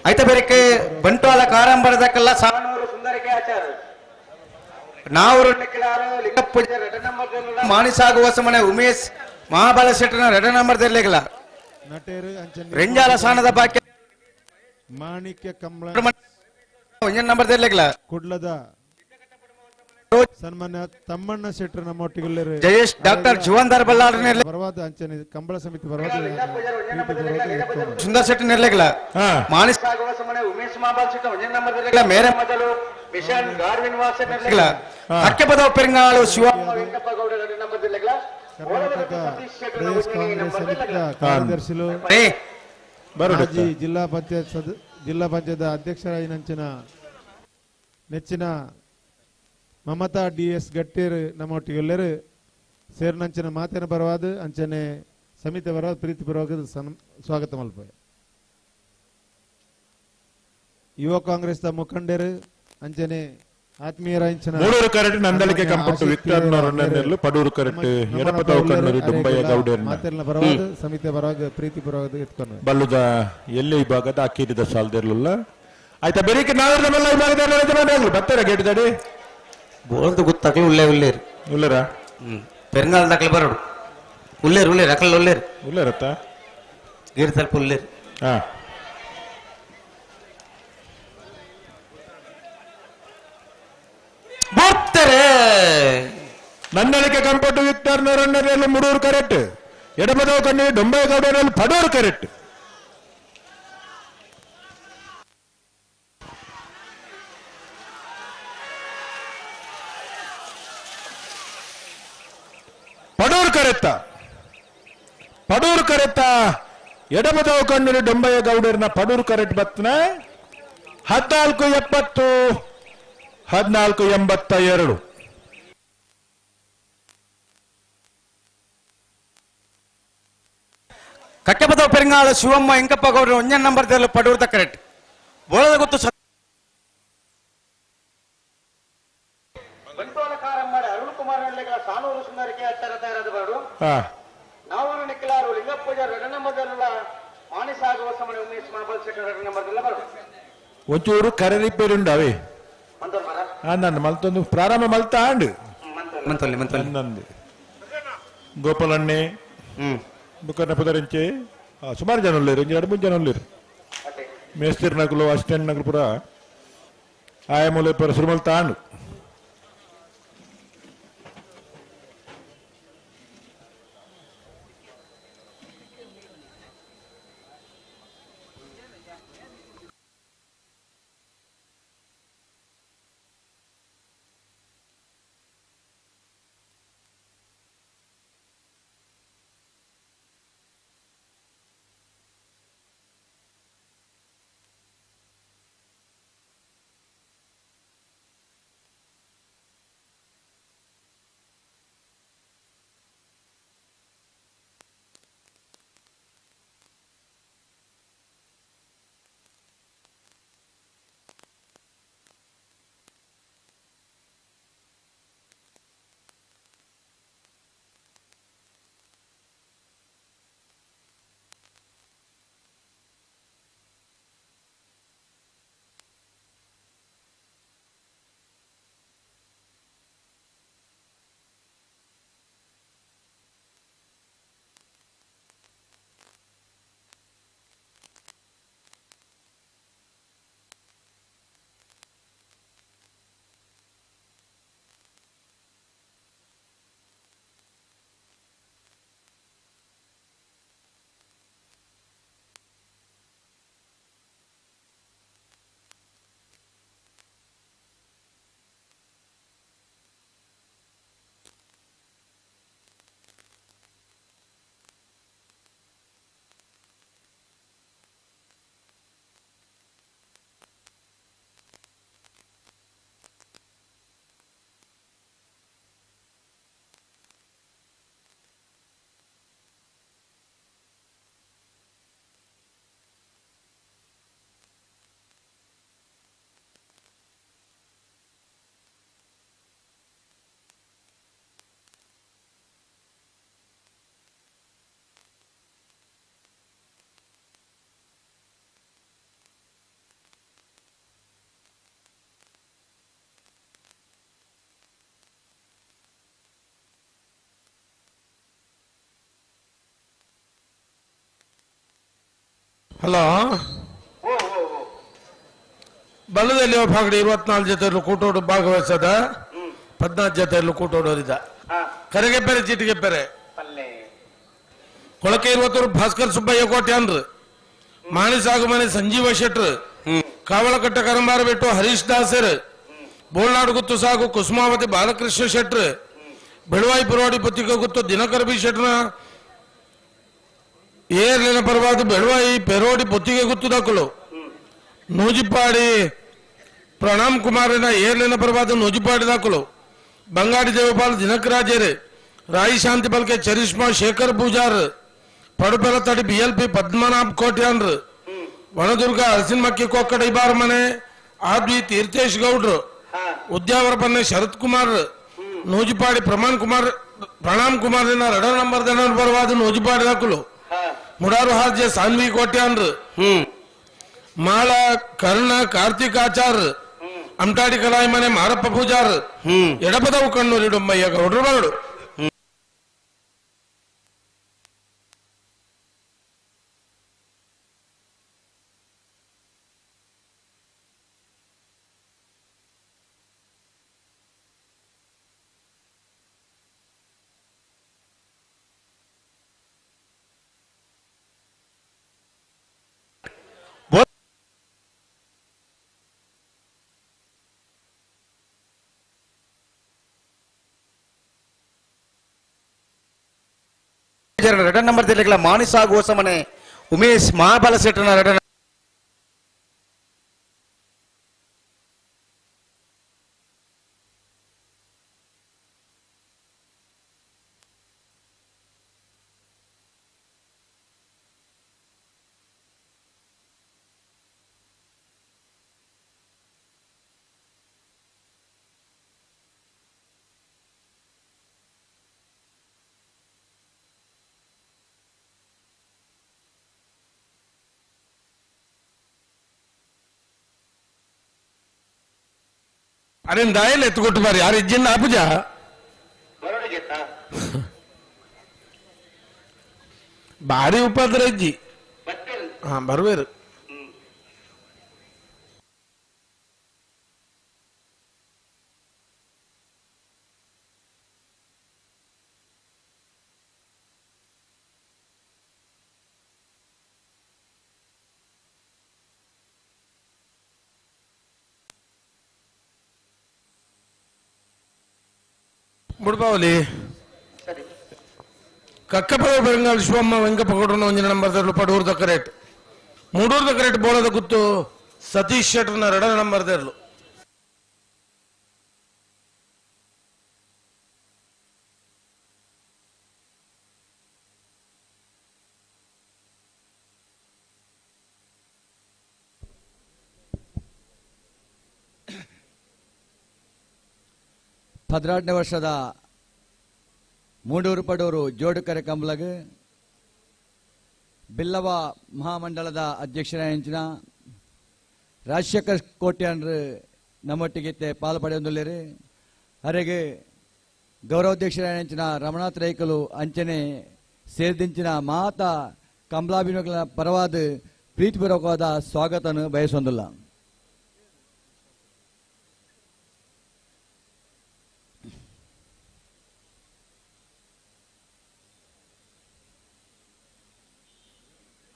ಐತ ಬೇರೆಕ್ಕೆ ಬಂಟ್ವಾಳ ಕಾರಂಬರದಕ್ಕೆಲ್ಲ ನಾವರು ಮಾನಿಸಾಗುವ ಸಮನೆ ಉಮೇಶ್ ಮಹಾಬಲ ಶೆಟ್ಟನ ಎರಡ ನಂಬರ್ ದೆರ್ಲೆಗಲ ರೆಂಜಾಲ ಸಾಣದ ಬಾಕಿ ಮಾಣಿಕ್ಯ ಕಮಲ ಒಂಜನ್ ನಂಬರ್ ದೆರ್ಲೆಗಲ ಕುಡ್ಲದ ಸನ್ಮಾನ್ಯ ತಮ್ಮಣ್ಣ ಶೆಟ್ಟರ್ ನಮ್ಮೊಟ್ಟಿಗೆ ಜಯೇಶ್ ಡಾಕ್ಟರ್ ಜೀವನ್ದಾರ್ ಬಲ್ಲಾಳ್ ಪರವಾದ ಅಂಚನೆ ಕಂಬಳ ಸಮಿತಿ ಪರವಾದ ಸುಂದರ್ ಶೆಟ್ಟಿ ನೆರ್ಲೆಗಲ ಮಾನಿಸ್ ಮೇರೆ ಅಕ್ಕೆಪದ ಪೆರಂಗಾಳು ಶಿವ ಕರ್ನಾಟಕ ಪ್ರದೇಶ ಕಾಂಗ್ರೆಸ್ ಸಮಿತಿಯ ಕಾರ್ಯದರ್ಶಿಲು ಮಾಜಿ ಜಿಲ್ಲಾ ಪಂಚಾಯತ್ ಜಿಲ್ಲಾ ಪಂಚಾಯತ್ ಅಧ್ಯಕ್ಷರಾಗಿನಂಚಿನ ನೆಚ್ಚಿನ ಮಮತಾ ಡಿ ಎಸ್ ಗಟ್ಟೇರು ನಮ್ಮೊಟ್ಟಿಗೆ ಎಲ್ಲರೂ ಸೇರಿನಂಚಿನ ಮಾತಿನ ಪರವಾದ ಅಂಚನೆ ಸಮಿತಿ ಪರವಾದ ಪ್ರೀತಿ ಪರವಾದ ಸ್ವಾಗತ ಮಲ್ಪ. ಯುವ ಕಾಂಗ್ರೆಸ್ ಮುಖಂಡರು ಅಂಚನೆ ಆತ್ಮೀಯರಾಂಚಿನ ಮೂಡೂರು ಕರೆಕ್ಟ್ ನಂದಳಿಕೆ ಕಂಪಟ್ಟು ವಿಕ್ಟರ್ ನೊರಣ್ಣನೆಲ್ಲು ಪಡೂರು ಕರೆಕ್ಟ್ ಎಡಪದವು ಕಣ್ಣೂರು ಡುಂಬಯ್ಯ ಗೌಡೇರ್ನ ಮಾತಿನ ಪರವಾದ ಸಮಿತಿ ಪರವಾದ ಪ್ರೀತಿ ಪರವಾದ ಎತ್ಕೊಂಡು ಬಲ್ಲುದ ಎಲ್ಲಿ ವಿಭಾಗದ ಅಕ್ಕೀರಿದ ಸಾಲದಿರಲಿಲ್ಲ ಆಯ್ತಾ ಬೆರಿಕೆ ನಾವಿರ್ದ ಮಲ್ಲ ವಿಭಾಗದ ಬರ್ತಾರ ಗೇಟ್ ದಡಿ ಬೋರ್ದು ಗೊತ್ತಾಗ್ಲಿ ಉಳ್ಳೇ ಉಳ್ಳೇರು ಉಳ್ಳೇರ ಪೆರಂಗಾಲ ದಾಖಲೆ ಬರೋಡು ಉಳ್ಳೇರು ಉಳ್ಳೇರು ಅಕಲ್ ಉಳ್ಳೇರು ಉಳ್ಳೇರತ್ತ ಗೀರ್ ತಲ್ಪ ಉಳ್ಳೇರು ಹಾ ಬರ್ತಾರೆ ನಂದಳಿಕೆ ಕಂಪಟ್ಟು ವಿಕ್ಟರ್ ನೊರಣ್ಣರಲ್ಲಿ ಮುಡೂರು ಕರೆಕ್ಟ್ ಎಡಬದವು ಕಣ್ಣಿ ಡೊಂಬೈಗೌಡರಲ್ಲಿ ಪಡೂರು ಕರೆಕ್ಟ್ ಪಡೂರು ಕರೆತ್ತ ಪಡೂರು ಕರೆತ್ತ ಎಡಬದವು ಕಣ್ಣು ಡೊಂಬಯ್ಯ ಗೌಡರ್ನ ಪಡೂರು ಕರೆಕ್ಟ್ ಬತ್ನ 14 70 14 82. ಕಟ್ಟೆಪದ ಪೆರಂಗಾಳ ಶಿವಮ್ಮ ಎಂಕಪ್ಪ ಗೌಡರು ಒಂಜನ್ ನಂಬರ್ ದೇಲು ಪಡೂರ್ದ ಕರೆಕ್ಟ್ ಬೋಳದ ಗೊತ್ತು ಒಂಚೂರು ಕರೆ ರಿಪೇರಿ ಉಂಡಾವೆ ನನ್ನ ಮಲ್ತೊಂದು ಪ್ರಾರಂಭ ಮಲ್ತ ಆಂಡ್ ನಂದು ಗೋಪಾಲಣ್ಣೆ ಬುಕ್ಕರ್ನ ಪುದರಿಂಚೆ ಸುಮಾರು ಜನ ಉಳ್ಳೇರು, ಒಂಜಿ ಎರಡು ಮೂರು ಜನ ಉಳ್ಳೇರು. ಮೇಸ್ತಿರ್ ನಗಲು ಅಸಿಸ್ಟೆಂಟ್ ನಗಲು ಪೂರ ಆಯ ಮೂಲೆ ಪೂರ ಸುರು ಮಲ್ತ ಆಂಡ್. ಹಲೋ ಬಲದಲ್ಲಿ ಭಾಗಡಿ 24 ಜೊತೆಯಲ್ಲೂ ಕೂಟೋಡು ಭಾಗವಹಿಸದ 14 ಜೊತೆಯಲ್ಲೂ ಕೂಟೋಡೋರಿದ್ದ ಕರೆಗೆ ಪೆರೆ ಚೀಟಿಗೆ ಪೆರೆ ಕೊಳಕೆ 20 ಭಾಸ್ಕರ್ ಸುಬ್ಬಯ್ಯ ಕೋಟ್ಯಾನ್ರು ಮಾಣಿ ಸಾಗುಮನೆ ಸಂಜೀವ ಶೆಟ್ರು ಕಾವಳಕಟ್ಟ ಕರಂಬಾರ ಬಿಟ್ಟು ಹರೀಶ್ ದಾಸರ್ ಬೋಳ್ನಾಡು ಗುತ್ತು ಸಾಗು ಕುಸುಮಾವತಿ ಬಾಲಕೃಷ್ಣ ಶೆಟ್ರು ಬೆಳವಾಯಿ ಪುರವಾಡಿ ಪುತ್ತಿಕ ಗುತ್ತು ದಿನಕರ ಬಿ ಶೆಟ್ರನ ಏರ್ಲಿನ ಪರವಾದ ಬೆಳವಾಯಿ ಪೆರೋಡಿ ಪೊತ್ತಿಗೆ ಗುತ್ತು ದಾಖಲು ನೂಜಿಪಾಡಿ ಪ್ರಣಾಮ್ ಕುಮಾರನ ಏರ್ಲಿನ ಪರವಾದ ನೂಜಿಪಾಡಿ ದಾಖಲು ಬಂಗಾಡಿ ದೇವಪಾಲ್ ದಿನಕರಾಜೇರು ರಾಯಿ ಶಾಂತಿ ಬಲ್ಕೆ ಚರಿಷ್ಮಾ ಶೇಖರ್ ಪೂಜಾರ್ ಪಡುಪೆಲತಡಿ ಬಿ ಎಲ್ ಪಿ ಪದ್ಮನಾಭ್ ಕೋಟ್ಯಾನ್ರು ವನದುರ್ಗ ಅರಸಿನಮಕ್ಕಿ ಕೊಕ್ಕಡ ಇಬಾರ್ ಮನೆ ಆದ್ವಿ ತೀರ್ಥೇಶ್ ಗೌಡ್ರು ಉದ್ಯಾವರ ಪನ್ನೆ ಶರತ್ ಕುಮಾರ್ ನೂಜಿಪಾಡಿ ಪ್ರಮಾಣ್ ಕುಮಾರ್ ಪ್ರಣಾಮ್ ಕುಮಾರ್ ಎರಡ ನಂಬರ್ ದನ ಪರವಾದ ನೂಜಿಪಾಡಿ ದಾಖಲು ಮುಡಾರು ಹಾರ್ಜೆ ಸಾನ್ವಿ ಕೋಟ್ಯಾನ್ರು ಮಾಳ ಕರ್ಣ ಕಾರ್ತಿಕ್ ಆಚಾರ್ ಅಮ್ಟಾಡಿ ಕಲಾಯಿ ಮನೆ ಮಾರಪ್ಪ ಪೂಜಾರ್ ಎಡಪದವು ಕಣ್ಣೂರು ಇಡೊಮ್ಮಯ್ಯ ಗೌಡ್ರು ಬರಡು. ರೆಡನ್ ನಂಬರ್ ದಿಲ್ಲಿಗಳ ಮಾನಿಸಾ ಗೋಸಮನೆ ಉಮೇಶ್ ಮಹಾಬಲ ಶೆಟ್ಟನ ರೆಡನ್ ಅರೆ ದಾಯಲ್ ಎತ್ತುಕೊಟ್ಟು ಬಾರಿ ಯಾರು ಇಜ್ಜಿಂದ ಆಪುಜ ಭಾರಿ ಉಪದ್ರ ಇಜ್ಜಿ. ಹಾ ಬರ್ಬೇರು. ಮುಡ್ಬಾವಲಿ ಕಕ್ಕಪದ ಬೆಂಗಾಲ್ ಶಿವಮ್ಮ ವೆಂಕಪ್ಪ ಗೌಡ್ರನ ಒಂದಿನ ನಂಬರ್ ತರಲು ಪಡೂರು ದಕ್ಕರೇಟ್ ಮೂಡೂರು ದಕ್ಕರೇಟ್ ಬೋಳದ ಗುತ್ತು ಸತೀಶ್ ಶೆಟ್ಟರ್ನ ಎರಡನೇ ನಂಬರ್ ತರಲು. ಪದ್ರಾಟನೇ ವರ್ಷದ ಮೂಡೂರು ಪಡೂರು ಜೋಡುಕರೆ ಕಂಬಲಗ್ ಬಿಲ್ಲವ ಮಹಾಮಂಡಲದ ಅಧ್ಯಕ್ಷರಾಯಂಚಿನ ರಾಜಶೇಖರ್ ಕೋಟ್ಯಾನ್ರು ನಮ್ಮೊಟ್ಟಿಗೆ ಪಾಲು ಪಡೆಯೊಂದುಲ್ಲೇರು. ಅರೆಗೆ ಗೌರವಾಧ್ಯಕ್ಷರಾಯಂಚಿನ ರಮಣಾಥ್ ರೈಕಲು ಅಂಚನೆ ಸೇರಿದಿಂಚಿನ ಮಾತ ಕಂಬಲಾಭಿಮಗಳ ಪರವಾದ ಪ್ರೀತಿಪೂರ್ವಕವಾದ ಸ್ವಾಗತವನ್ನು ಬಯಸೊಂದಿಲ್ಲ.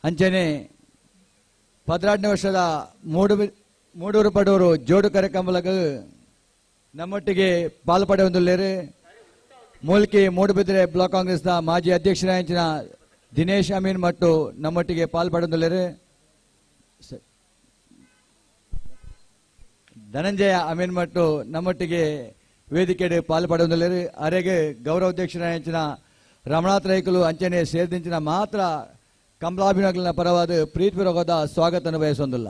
ಅಂಚನೆ 14ನೇ ವರ್ಷದ ಮೂಡೂರು ಪಡೂರು ಜೋಡು ಕಾರ್ಯಕ್ರಮಲಗ ನಮ್ಮೊಟ್ಟಿಗೆ ಪಾಲು ಪಡೆಯೊಂದುಲ್ಲೇರು. ಮೂಲ್ಕಿ ಮೂಡುಬಿದಿರೆ ಬ್ಲಾಕ್ ಕಾಂಗ್ರೆಸ್ನ ಮಾಜಿ ಅಧ್ಯಕ್ಷರಾಂಚಿನ ದಿನೇಶ್ ಅಮೀನ್ ಮತ್ತು ನಮ್ಮೊಟ್ಟಿಗೆ ಪಾಲು ಪಡೆಯೊಂದುಲ್ಲೇರು. ಧನಂಜಯ ಅಮೀನ್ ಮತ್ತು ನಮ್ಮೊಟ್ಟಿಗೆ ವೇದಿಕೆ ಪಾಲು ಪಡೆಯೊಂದುಲ್ಲೇರು. ಅರೆಗೆ ಗೌರವಾಧ್ಯಕ್ಷರಾಂಚಿನ ರಮಣಾಥ್ ರೈಕಲು ಅಂಚನೆ ಸೇರಿದಿಂಚಿನ ಮಾತ್ರ ಕಮಲಾಭಿನಗಲಿನ ಪರವಾದ ಪ್ರೀತಿಪೂರ್ವಕವಾದ ಸ್ವಾಗತವನ್ನು ಬಯಸೊಂದಿಲ್ಲ.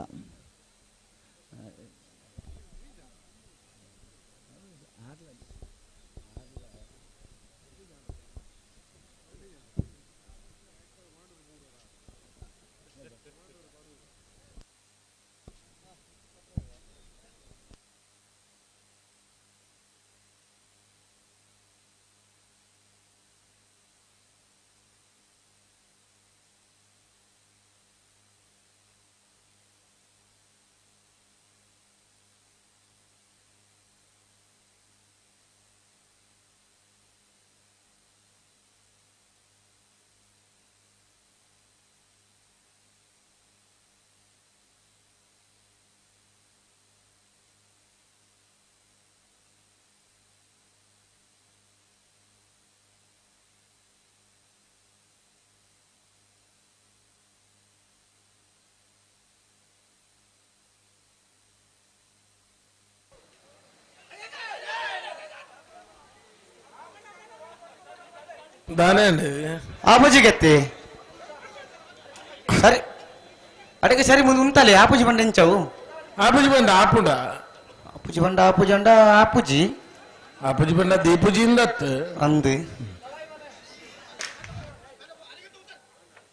ದಾನೆ ಆಪುಜಿಗತ್ತೆ ಸರಿ ಅಡಗೆ ಸರಿ ಮುಂದೆ ಉಂಟಲೆ ಆಪುಜಿ ಬಂಡ ಎಂಚವು ಆಪುಜಿ ಬಂಡ ಆಪುಂಡ ಆಪುಜಿ ಬಂಡ ಆಪುಜಿ ಅಂಡ ಆಪುಜಿ ಆಪುಜಿ ಬಂಡ ದೀಪುಜಿ ಇಂದತ್ತು ಅಂದು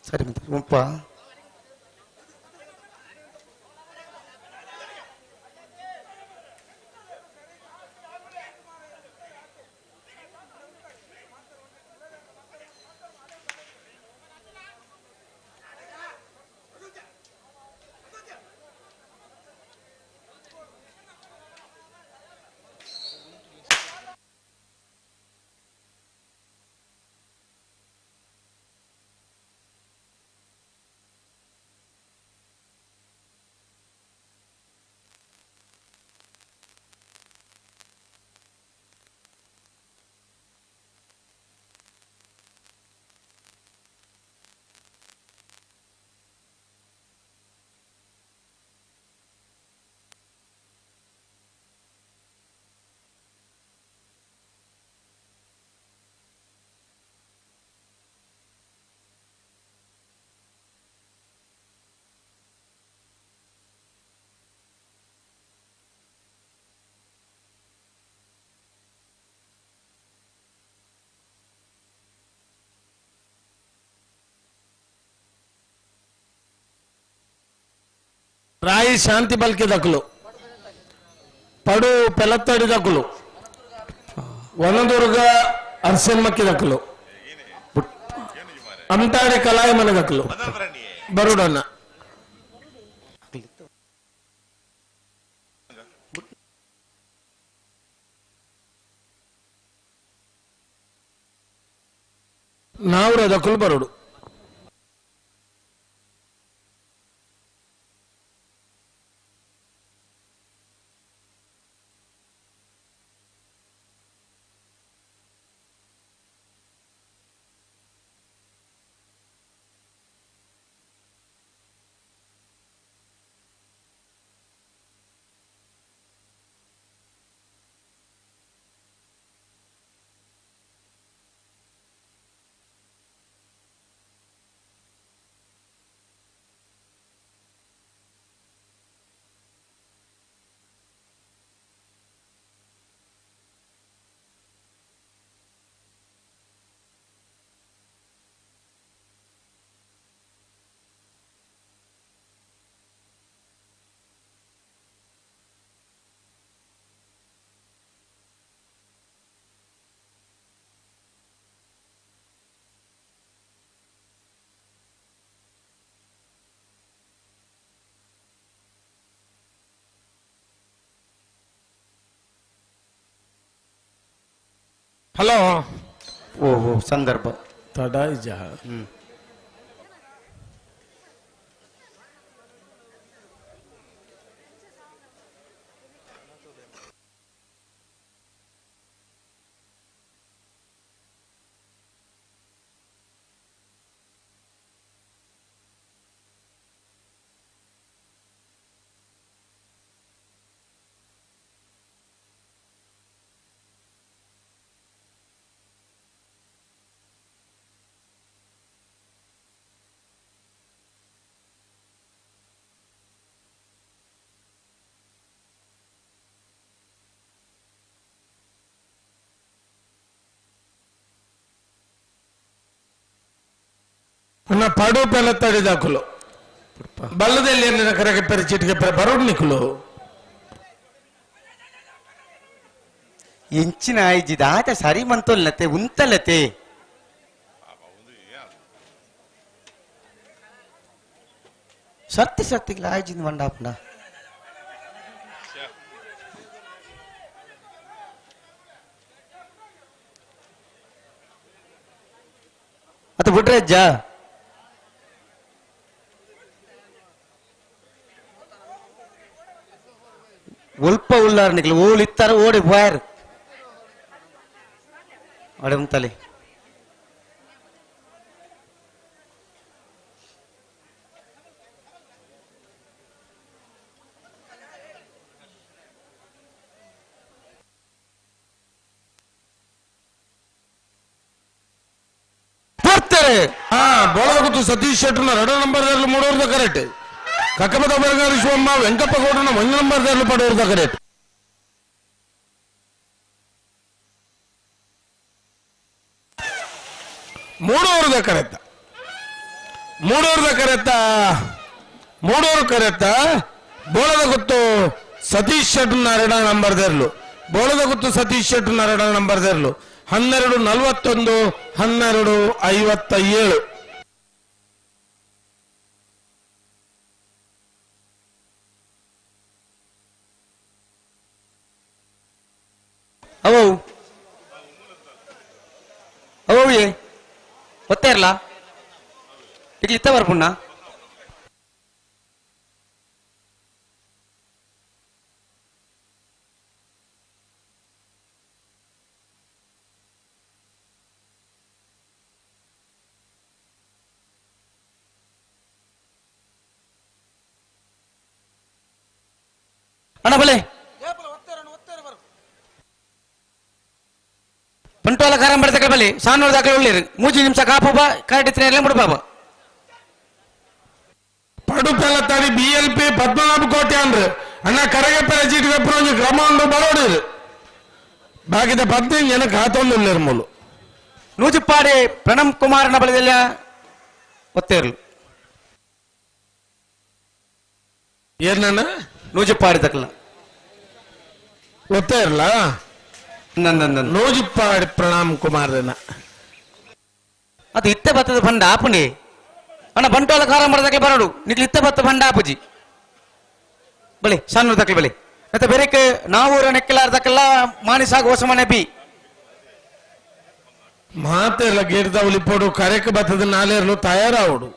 ಸರಿ ಮುಪ್ಪ ರಾಯಿ ಶಾಂತಿ ಬಲ್ಕೆ ದಕ್ಕಲು ಪಡು ಪೆಲತ್ತಡಿ ದಕ್ಕಲು ವನದುರ್ಗ ಅರ್ಸನ್ಮಕ್ಕಿ ದಕ್ಕಲು ಅಂತಾಡಿ ಕಲಾಯಿ ಮನೆ ದಕ್ಕಲು ಬರುಡನ್ನ ನಾವ್ರ ದಕ್ಕಲು ಬರುಡು. ಹಲೋ ಓಹೋ ಸಂದರ್ಭ ತಡ ಇಜ. ಅನ್ನ ಪಡು ಪೆಲತ್ತಡಿ ದಾಕುಲು ಬಲ್ಲದಲ್ಲಿ ಏನಿನ ಕರಗೆ ಪೆರೆ ಚೀಟಿಗೆ ಪೆರೆ ಬರೋಡ್ ನಿಕ್ಕಲು ಎಂಚಿನ ಆಯ್ಜಿ ದಾತ ಸರಿ ಮಂತೊಲ್ಲತೆ ಉಂತಲತೆ ಸತ್ಯ ಸತ್ತಿಗ್ಲ ಆಯ್ಜಿನ ಮಂಡಾಪನ ಅದು ಬಿಟ್ರೆ ಅಜ್ಜ ಒಲ್ಪ ಉಳ್ಳಾರ ನಿಕ್ಲು ಓಲ್ ಇತ್ತಾರ ಓಡಿ ಬಾಯರ್ ಅಡೆ ಉಂತಲೆ ಬಲೆ ಹಾ ಬೋಳಗುತ್ತು ಸತೀಶ್ ಶೆಟ್ಟರ್ನ ಎರಡನೇ ನಂಬರ್ ದಾರ್ಲು ಮೂಡೂರ್ದ ಕರೆಕ್ಟ್ ಕಕ್ಕಪದ ಬರಗಾರಿ ಶಿವಮ್ಮ ವೆಂಕಪ್ಪ ಗೌಡನ ಒಂದು ನಂಬರ್ ದಾರ್ಲು ಪಡೂರ್ದ ಕರೆಕ್ಟ್ ಮೂಡೂರ್ದ ಕರೆತ್ತ ಮೂಡೂರ್ದ ಕರೆತ್ತ ಮೂಡೂರು ಕರೆತ್ತ ಬೋಳದ ಗುತ್ತು ಸತೀಶ್ ಶೆಟ್ಟರ್ನ ಎರಡನೇ ನಂಬರ್ ದಾರ್ಲು ಬೋಳದ ಗುತ್ತು ಸತೀಶ್ ಶೆಟ್ಟರ್ನ ಎರಡನೇ ನಂಬರ್ ದಾರ್ಲು 12:41 12:57 ಅವವು ಅವವು ಏ ಒತ್ತೆ ಇರಲ್ಲ ಈಗ ಇತ್ತ ಬರ್ಪುಣ್ಣ ಅಣ್ಣ ಬಲೆ ಬಂಟ್ವಾಳ ಕಾರಂಬರ ತಕ ಬಲಿ ಸಾನೂರು ದಾಖಲೆ ಉಳ್ಳಿರು ಮೂಜಿ ನಿಮಿಷ ಕಾಪು ಬಾ ಕರೆಕ್ಟ್ ಇತ್ತಿನ ಮುಡುಪಾಬ ಪಡುಪೆಲ್ಲ ಬಿ ಎಲ್ ಪಿ ಪದ್ಮನಾಭ ಕೋಟೆ ಅಂದ್ರೆ ಅಣ್ಣ ಕರಗಪ್ಪರ ಚೀಟಿ ಒಂಜಿ ಕ್ರಮ ಉಂಡು ಬರೋಡಿರು ಬಾಕಿದ 15 ಜನ ಕಾತೊಂದು ಉಳ್ಳೇರು ಮೂಲು ನೂಜಿಪ್ಪಾಡಿ ಪ್ರಣಮ್ ಕುಮಾರನ ಬಲದಲ್ಲ ಒತ್ತೇರ್ಲು ಏನಣ್ಣ ನೂಜಿಪ್ಪಾಡಿ ತಕಲ ಒತ್ತೇ ಇರಲ್ಲ ನೂಜಿಪ್ಪಾಡಿ ಪ್ರಣಾಮ್ ಕುಮಾರನ ಅದು ಇತ್ತೆ ಬತ್ತದ ಬಂಡ ಆಪುನಿ ಅಣ್ಣ ಬಂಟೋಲ ಖಾರ ಮರದಾಗಲಿ ಬರೋಡು ನಿಕ್ಲು ಇತ್ತೆ ಬತ್ತ ಬಂಡ ಆಪುಜಿ ಬಳಿ ಸಣ್ಣ ತಕ್ಲಿ ಬಳಿ ಮತ್ತೆ ಬೇರೆಕ್ ನಾವೂರ ನೆಕ್ಕಲಾರ್ದಕ್ಕೆಲ್ಲ ಮಾನಿಸಾಗ ಹೊಸಮನೆ ಬಿ ಮಾತೆಲ್ಲ ಗೇರ್ದವಲಿ ಪೋಡು ಕರೆಕ್ ಬತ್ತದ ನಾಲೇರ್ಲು ತಯಾರಾವಡು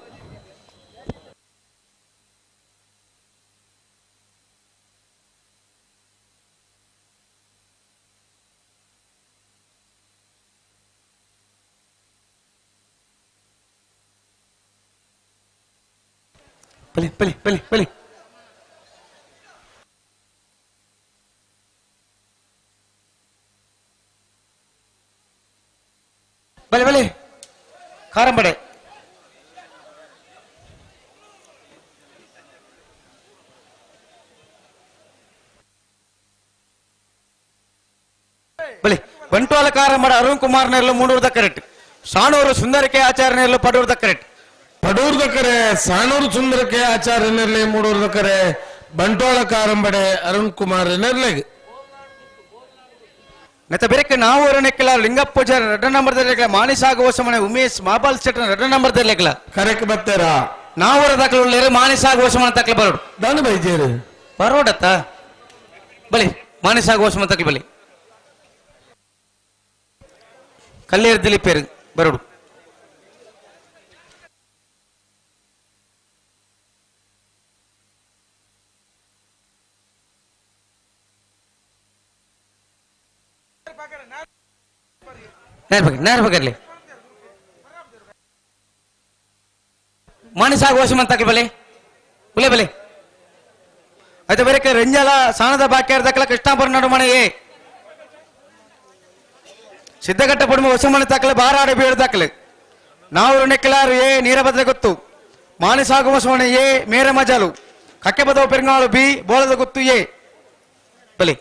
ಬಲಿ ಬಲಿ ಬಲಿ ಬಲಿ ಬಲಿ ಬಲಿ ಕಾರಂಬಡೆ ಬಲಿ ಬಂಟ್ವಾಳ ಕಾರಂಬಡ ಅರುಣ್ ಕುಮಾರ್ ನೆರ್ಲು ಮೂಡೂರ್ದ ಕರೆಕ್ಟ್ ಸಾಣೂರು ಸುಂದರಕೆ ಆಚಾರ್ಯ ನೆರ್ಲು ಪಡೂರ್ದ ಕರೆಕ್ಟ್ ಪಡೂರ್ದ ಕರೆ ಸಾಣೂರು ಸುಂದರಕ್ಕೆ ಆಚಾರ್ಯ ನೆರ್ಲೆ ಮೂಡೂರ್ದ ಕರೆ ಬಂಟ್ವಾಳ ಕಾರಂಬಡೆ ಅರುಣ್ ಕುಮಾರ್ ನೆರ್ಲೆಗ್ ನೆತ್ತ ಬೇರೆಕ್ಕೆ ನಾವು ನೆಕ್ಕಲ ಲಿಂಗಪ್ಪ ಪೂಜಾರಿ ರಡ್ಡ ನಂಬರ್ ದರ್ಲೆಗ್ಲ ಮಾನಿಸಾಗ ಹೊಸಮನೆ ಉಮೇಶ್ ಮಾಬಾಲ್ ಶೆಟ್ಟರ್ ರಡ್ಡ ನಂಬರ್ ದರ್ಲೆಗ್ಲ ಕರೆಕ್ ಬತ್ತೇರಾ ನಾವೂರ ದಾಖಲೆ ಉಳ್ಳೇರು ಮಾನಿಸಾಗ ಹೊಸಮನೆ ತಕ್ಲೆ ಬರೋಡು ದಾನ ಬೈಜೇರು ಬರೋಡತ್ತ ಬಲಿ ಮಾನಿಸಾಗ ಹೊಸಮನೆ ತಕ್ಲೆ ಬಲಿ ಕಲ್ಲೇರು ದಿಲೀಪೇರು ಬರೋಡು ನೇರ ಬಗರ್ಲಿ ಮಾನಿಸಾಗ ಹೊಸಮನ್ ತಕ್ಲೆ ಬಲೆ ಬಲೆ ಬಲೆ ಆಯ್ತು ಬೇರೆ ರಂಜಾಲ ಸಾಣದ ಬಾಕ್ಯಾರ ದಕ್ಕಲ ಕೃಷ್ಣಾಪುರ ನಡುಮನೆ ಏ ಸಿದ್ಧಘಟ್ಟ ಪುಡುಮ ಹೊಸಮನೆ ತಕ್ಕಲೆ ಬಾರಾಡ ಬೀಳು ದಾಖಲೆ ನಾವು ನೆಕ್ಕಲಾರು ಎ ನೀರಭದ್ರ ಗೊತ್ತು ಮಾನಿಸಾಗ ಹೊಸಮನೆ ಎ ಮೇರ ಮಜಾಲು ಕಕ್ಕೆಬದವ ಪೆರಂಗಾಳು ಬಿ ಬೋಳದ ಗೊತ್ತು ಎ ಬಲಿ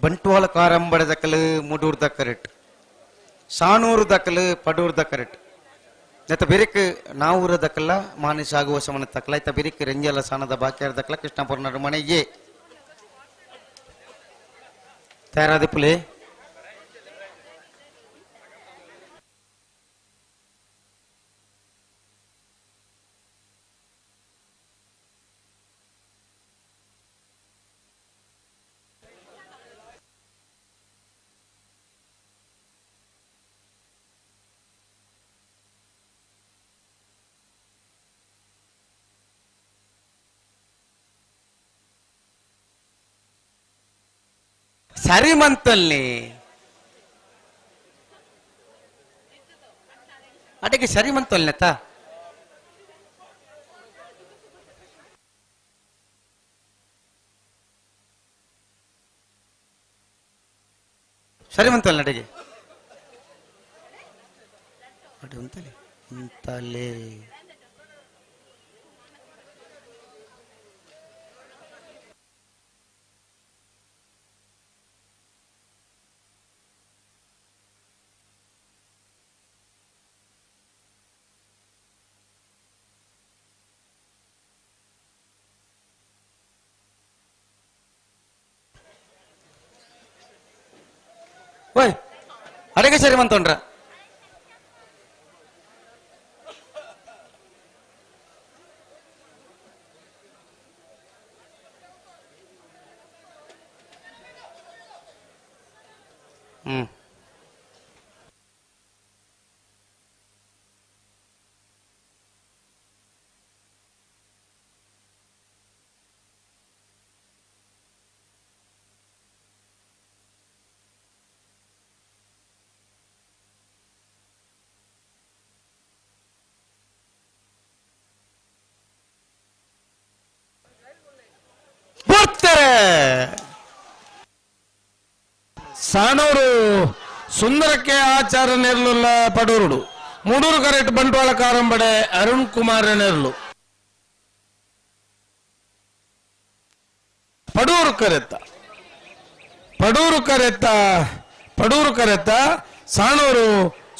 Bantwal Karambada ದಕಲು ಮುಡೂರ್ ದಕರೆಟ್ ಸಾಣೂರು ದಕಲು ಪಡೂರ್ ದಕರೆಟ್ ನೆತ್ತ ಬಿರಿಕ್ ನಾವೂರ ದಕಲ ಮಾನಿಸಾಗುವ ಸಮನ ತಕಲ ಇತ್ತ ಬಿರಿಕ್ ರೆಂಜಲ ಸಾಣದ ಬಾಕ್ಯಾರ ದಕಲ ಕೃಷ್ಣಪುರ ನಡುಮನೆ ಎ ತಯಾರಾದಿಪ್ಪುಲೆ ಸರಿ ಮಂತಲ್ಲಿ ಅಟಕ್ಕೆ ಸರಿ ಮಂತಲ್ನೆತ್ತ ಸರಿ ಮಂತಲ್ಲ ಅಡಿಗೆ ಉಂತಲೆ ಉಂತಲೆ ಓಯ್ ಅಡಗೆ ಸರಿ ಮಂತೊಂಡ್ರ ಹ್ಮ್ ಸಾಣೂರು ಸುಂದರಕ್ಕೆ ಆಚಾರ ನೆರ್ಲುಲ್ಲ ಪಡೂರುಡು ಮೂಡೂರು ಕರೆಕ್ಟ್ ಬಂಟ್ವಾಳ ಕಾರಂಬಡೆ ಅರುಣ್ ಕುಮಾರ್ ನೆರ್ಲು ಪಡೂರು ಕರೆತ್ತ ಪಡೂರು ಕರೆತ್ತ ಪಡೂರು ಕರೆತ್ತ ಸಾಣೂರು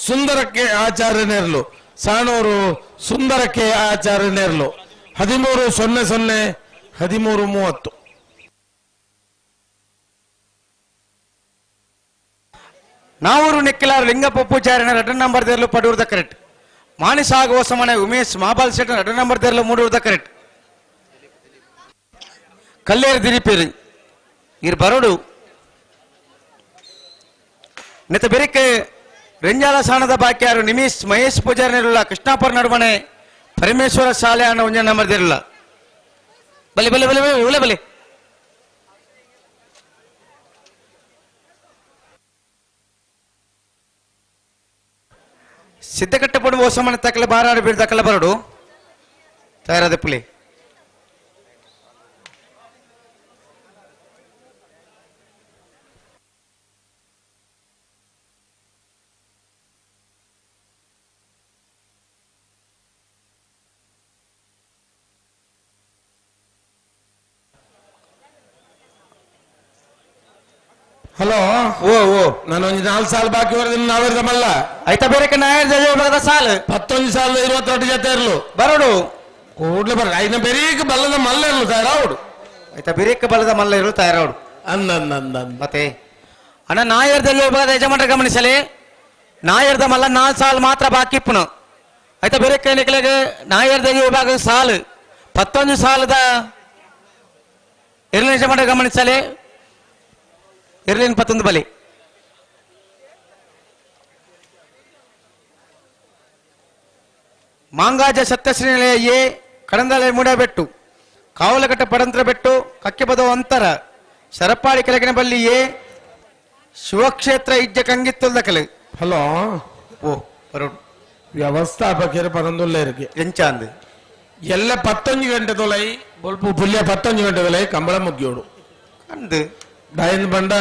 ಸುಂದರಕ್ಕೆ ಆಚಾರ್ಯ ನೆರ್ಲು ಸಾಣೂರು ಸುಂದರಕ್ಕೆ ಆಚಾರ್ಯ ನೆರ್ಲು 13:00 13:30. ನಾವೂರು ನಿಕ್ಕಿಲಾರು ಲಿಂಗಪ್ಪ ಪೂಜಾರಿನ 2 ನಂಬರ್ ದೇರ್ಲು ಪಡೂರ್ದ ಕರೆಕ್ಟ್ ಮಾನಿಸಾಗುವ ಸಮನೆ ಉಮೇಶ್ ಮಾಬಾಲ್ ಶೆಟ್ಟರ್ 2 ನಂಬರ್ ದೇರ್ಲು ಮೂಡೂರ್ದ ಕರೆಕ್ಟ್ ಕಲ್ಲೇರು ದಿರಿಪೇರಿ ಇರ್ ಬರೋಡು ನೆತ್ತ ಬೆರಿಕೆ ರೆಂಜಾಲ ಸಾಣದ ಬಾಕಿಯಾರು ನಿಮೀಶ್ ಮಹೇಶ್ ಪೂಜಾರಿನಿರಲ್ಲ ಕೃಷ್ಣಾಪುರ ನಡುಮನೆ ಪರಮೇಶ್ವರ ಶಾಲೆ ಅನ್ನೋ ಒಂಜ ನಂಬರ್ ದೇರಲ್ಲ ಬಲೆ ಬಲೆ ಬಲೆ ಬಲೆ ಬಲೆ ಸಿದ್ಧಕಟ್ಟಪಡು ಓಸಮನ ತಕಲೆ ಬಾರಾಡು ಬೀರ್ ತಕಲೆ ಬರಡು ತಯಾರಾದ ಪುಲಿ ಹಲೋ ಓ ಓ ನಾನು ಒಂದು 4 ಸಾಲ ಬಾಕಿ ಬರೋದಿಲ್ಲ ನಾವಿರ್ದಮಲ್ಲ ಆಯ್ತಾ ಬೇರೆ ನಾಯರ್ ಸಾಲ 11 ಸಾಲ 22 ಜೊತೆ ಇರಲು ಬರೋಡು ಕೂಡ್ಲೆ ಬರ ಐನ ಬೆರೀಕ್ ಬಲ್ಲದ ಮಲ್ಲ ಇರಲು ತಯಾರಾವಡು ಆಯ್ತಾ ಬೆರೀಕ್ ಬಲ್ಲದ ಮಲ್ಲ ಇರಲು ತಯಾರಾವಡು ಅಂದ ಅಂದ ಅಂದ ಮತ್ತೆ ಅಣ್ಣ ನಾಯರ್ದಲ್ಲಿ ಒಬ್ಬ ಯಜಮಾನರ ಗಮನಿಸಲಿ ನಾಯರ್ದ ಮಲ್ಲ 4 ಸಾಲ ಮಾತ್ರ ಬಾಕಿ ಇಪ್ಪನು ಆಯ್ತಾ ಬೇರೆ ಕೈನಿಕಲಿಗೆ ನಾಯರ್ದಲ್ಲಿ ವಿಭಾಗ ಸಾಲು 11 ಸಾಲದ ಇರಲಿ ಯಜಮಾನರ ಗಮನಿಸಲಿ ಇರ್ಲಿನ್ 11 ಬಲಿ ಮಾಂಗಾಜ ಸತ್ಯಶ್ರೀ ನಿಲಯ ಎ ಕಡಂದಲೆ ಮೂಡಬೆಟ್ಟು ಕಾವಲಘಟ್ಟ ಪಡಂತ್ರ ಬೆಟ್ಟು ಕಕ್ಕೆಬದ ಅಂತರ ಸರಪಾಡಿ ಕೆಳಗಿನ ಬಲ್ಲಿ ಎ ಶಿವಕ್ಷೇತ್ರ ಇಜ್ಜ ಕಂಗಿತ್ತುಲ್ದಕಲೆ ಹಲೋ ಓ ಬರೋಡು ವ್ಯವಸ್ಥಾಪಕರು ಪರಂದುಲ್ಲೇರಿಗೆ ಎಂಚಾಂದು ಎಲ್ಲ 11 ಗಂಟೆ ತೊಲೈ ಬೊಲ್ಪು ಪುಲ್ಯ 11 ಗಂಟೆ ತೊಲೈ ಕಂಬಳ ಮುಗ್ಯೋಡು ಅಂದು ಡೈನ್ ಬಂಡ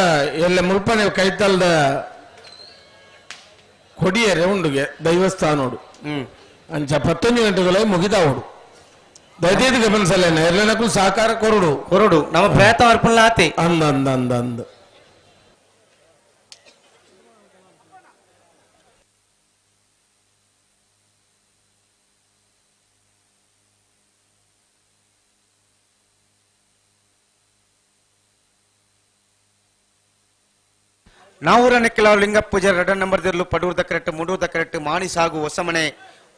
ಎಲ್ಲ ಮುಲ್ಪನೆ ಕೈತಲ್ದ ಕೊಡಿಯರೆ ಉಂಡುಗೆ ದೈವಸ್ಥಾನೋಡು ಅಂಚ 11 ಗಂಟೆ ತೊಲೈ ಮುಗಿದಾವಡು ದಯದೈದು ಗಮನಿಸಲೇನ ಎಲ್ಲನಕ್ಕೂ ಸಹಕಾರ ಕೊರಡು ಕೊರಡು ನಮ್ಮ ಪ್ರಯತ್ನ ಅರ್ಪಣ ಆತಿ ಅಂದ ಅಂದ ಅಂದ ಅಂದ ನಾವೂರ ನೆಕ್ಕಿಲಾರು ಲಿಂಗಪ್ಪ ಪೂಜಾರಿ ರಡನ್ ನಂಬರ್ ದಿರ್ಲು ಪಡೂರ್ದ ಕರೆಕ್ಟ್ ಮೂಡೂರ್ದ ಕರೆಕ್ಟ್ ಮಾಣಿ ಸಾಗು ಹೊಸಮನೆ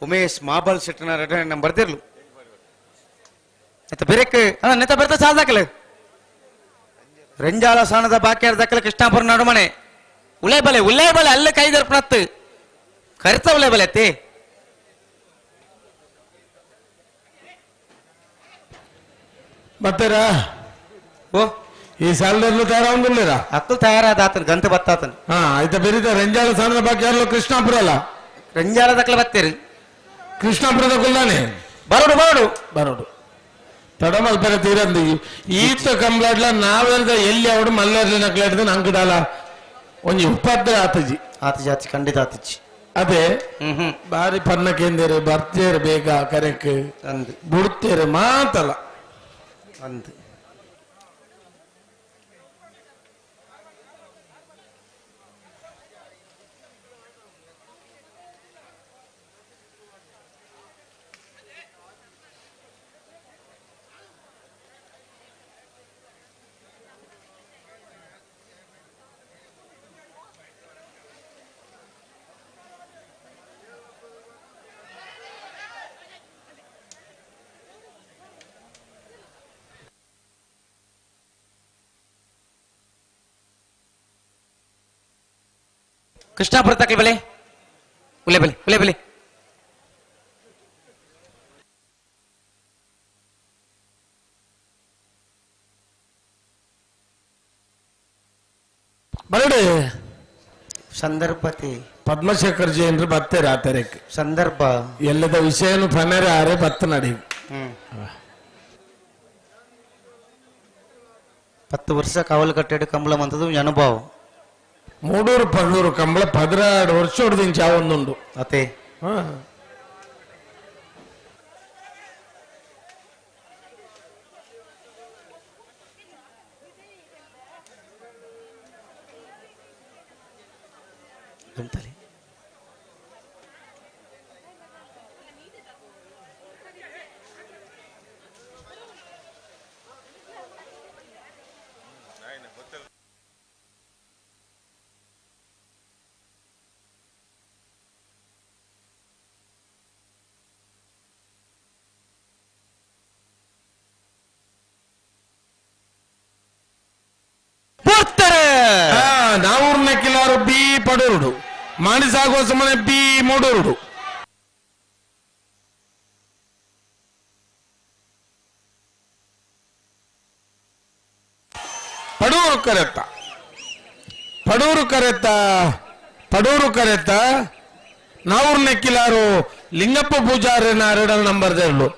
ಉಮೇಶ್ ಮಾಬಲ್ ಶೆಟ್ಟನ ರಡನ್ ನಂಬರ್ ದಿರ್ಲು ನೆತ್ತ ಬೆರಕ್ ನೆತ್ತ ಬೆರ್ತ ಸಾಲ್ದಾಕಲ ರೆಂಜಾಲ ಸಾಣದ ಬಾಕಿಯಾರ ದಕ್ಕಲ ಕೃಷ್ಣಾಪುರ ನಡುಮನೆ ಉಲೇ ಬಲೆ ಉಲೇ ಬಲೆ ಅಲ್ಲೇ ಕೈ ದರ್ಪಣತ್ತು ಕರಿತ ಉಲೇ ಬಲೆ ಅತ್ತಿ ಬತ್ತೀರಾ ಓ ಈ ಸಾಲದಲ್ಲಿ ತಯಾರಾಗುದಿಲ್ಲ ಅಕ್ಕಲು ತಯಾರಾದ ಆತನ ಗಂತ ಬತ್ತಾತನ ಹಾ ಆಯ್ತಾ ಬೆರೀತ ರಂಜಾಲ ಸಾಣದ ಬಾಕಿ ಯಾರಲ್ಲ ಕೃಷ್ಣಾಪುರ ಅಲ್ಲ ರಂಜಾಲ ದಕ್ಕಲ ಬತ್ತೀರಿ ಕೃಷ್ಣಾಪುರದ ಕುಲ್ದಾನೆ ಬರೋಡು ಬರೋಡು ಬರೋಡು ತಡಮಲ್ ಪರ ತೀರಂದು ಈತ ಕಂಪ್ಲೇಂಟ್ಲ ನಾವೆಲ್ದ ಎಲ್ಲಿ ಅವಡು ಮಲ್ಲೇರ್ಲಿ ನಕ್ಲಾಡ್ದ ನಂಗಡಾಲ ಒಂಜಿ ಉಪದ್ರ ಆತಜಿ ಆತಜಿ ಆತಜಿ ಖಂಡಿತ ಆತಜಿ ಅದೇ ಬಾರಿ ಪನ್ನಕೇಂದೇರು ಬರ್ತೇರು ಬೇಗ ಕರೆಕ್ ಬುಡ್ತೇರು ಮಾತಲ್ಲ ಅಂದು ಕೃಷ್ಣಾಪುರ ತಕಲಿ ಬಲೆ ಉಲೆ ಬಲೆ ಉಲೆ ಬಲೆ ಬರಡೆ ಸಂದರ್ಭತಿ ಪದ್ಮಶೇಖರ್ ಜೈನ್ರು ಬತ್ತೇರು ಆತರಕ್ಕೆ ಸಂದರ್ಭ ಎಲ್ಲದ ವಿಷಯನು ಪನೇರೆ ಆರೆ ಬತ್ತ ನಡಿ 10 ವರ್ಷ ಕಾವಲು ಕಟ್ಟೆಡು ಕಂಬಳ ಮಂತದ್ದು ಅನುಭವ ಮೂಡೂರು ಪಡೂರು ಕಂಬಳ 16 ವರ್ಷ ಹೊಡೆದಿಂಚ ಒಂದುಂಡು ಅತೆ ತುಂಬ್ತಲೆ ನಾವೂರ್ನ ಕಿಲಾರು ಬಿ ಪಡೂರುಡು ಮಾಣಿಸಾಗುವ ಸಮನೆ ಬಿ ಮೂಡೂರುಡು ಪಡೂರು ಕರೆತ್ತ ಪಡೂರು ಕರೆತ್ತ ಪಡೂರು ಕರೆತ್ತ ನಾವೂರು ನೆಕ್ಕಿಲಾರು ಲಿಂಗಪ್ಪ ಪೂಜಾರಿ ಎರಡರ ನಂಬರ್ ದೇರ್ಲು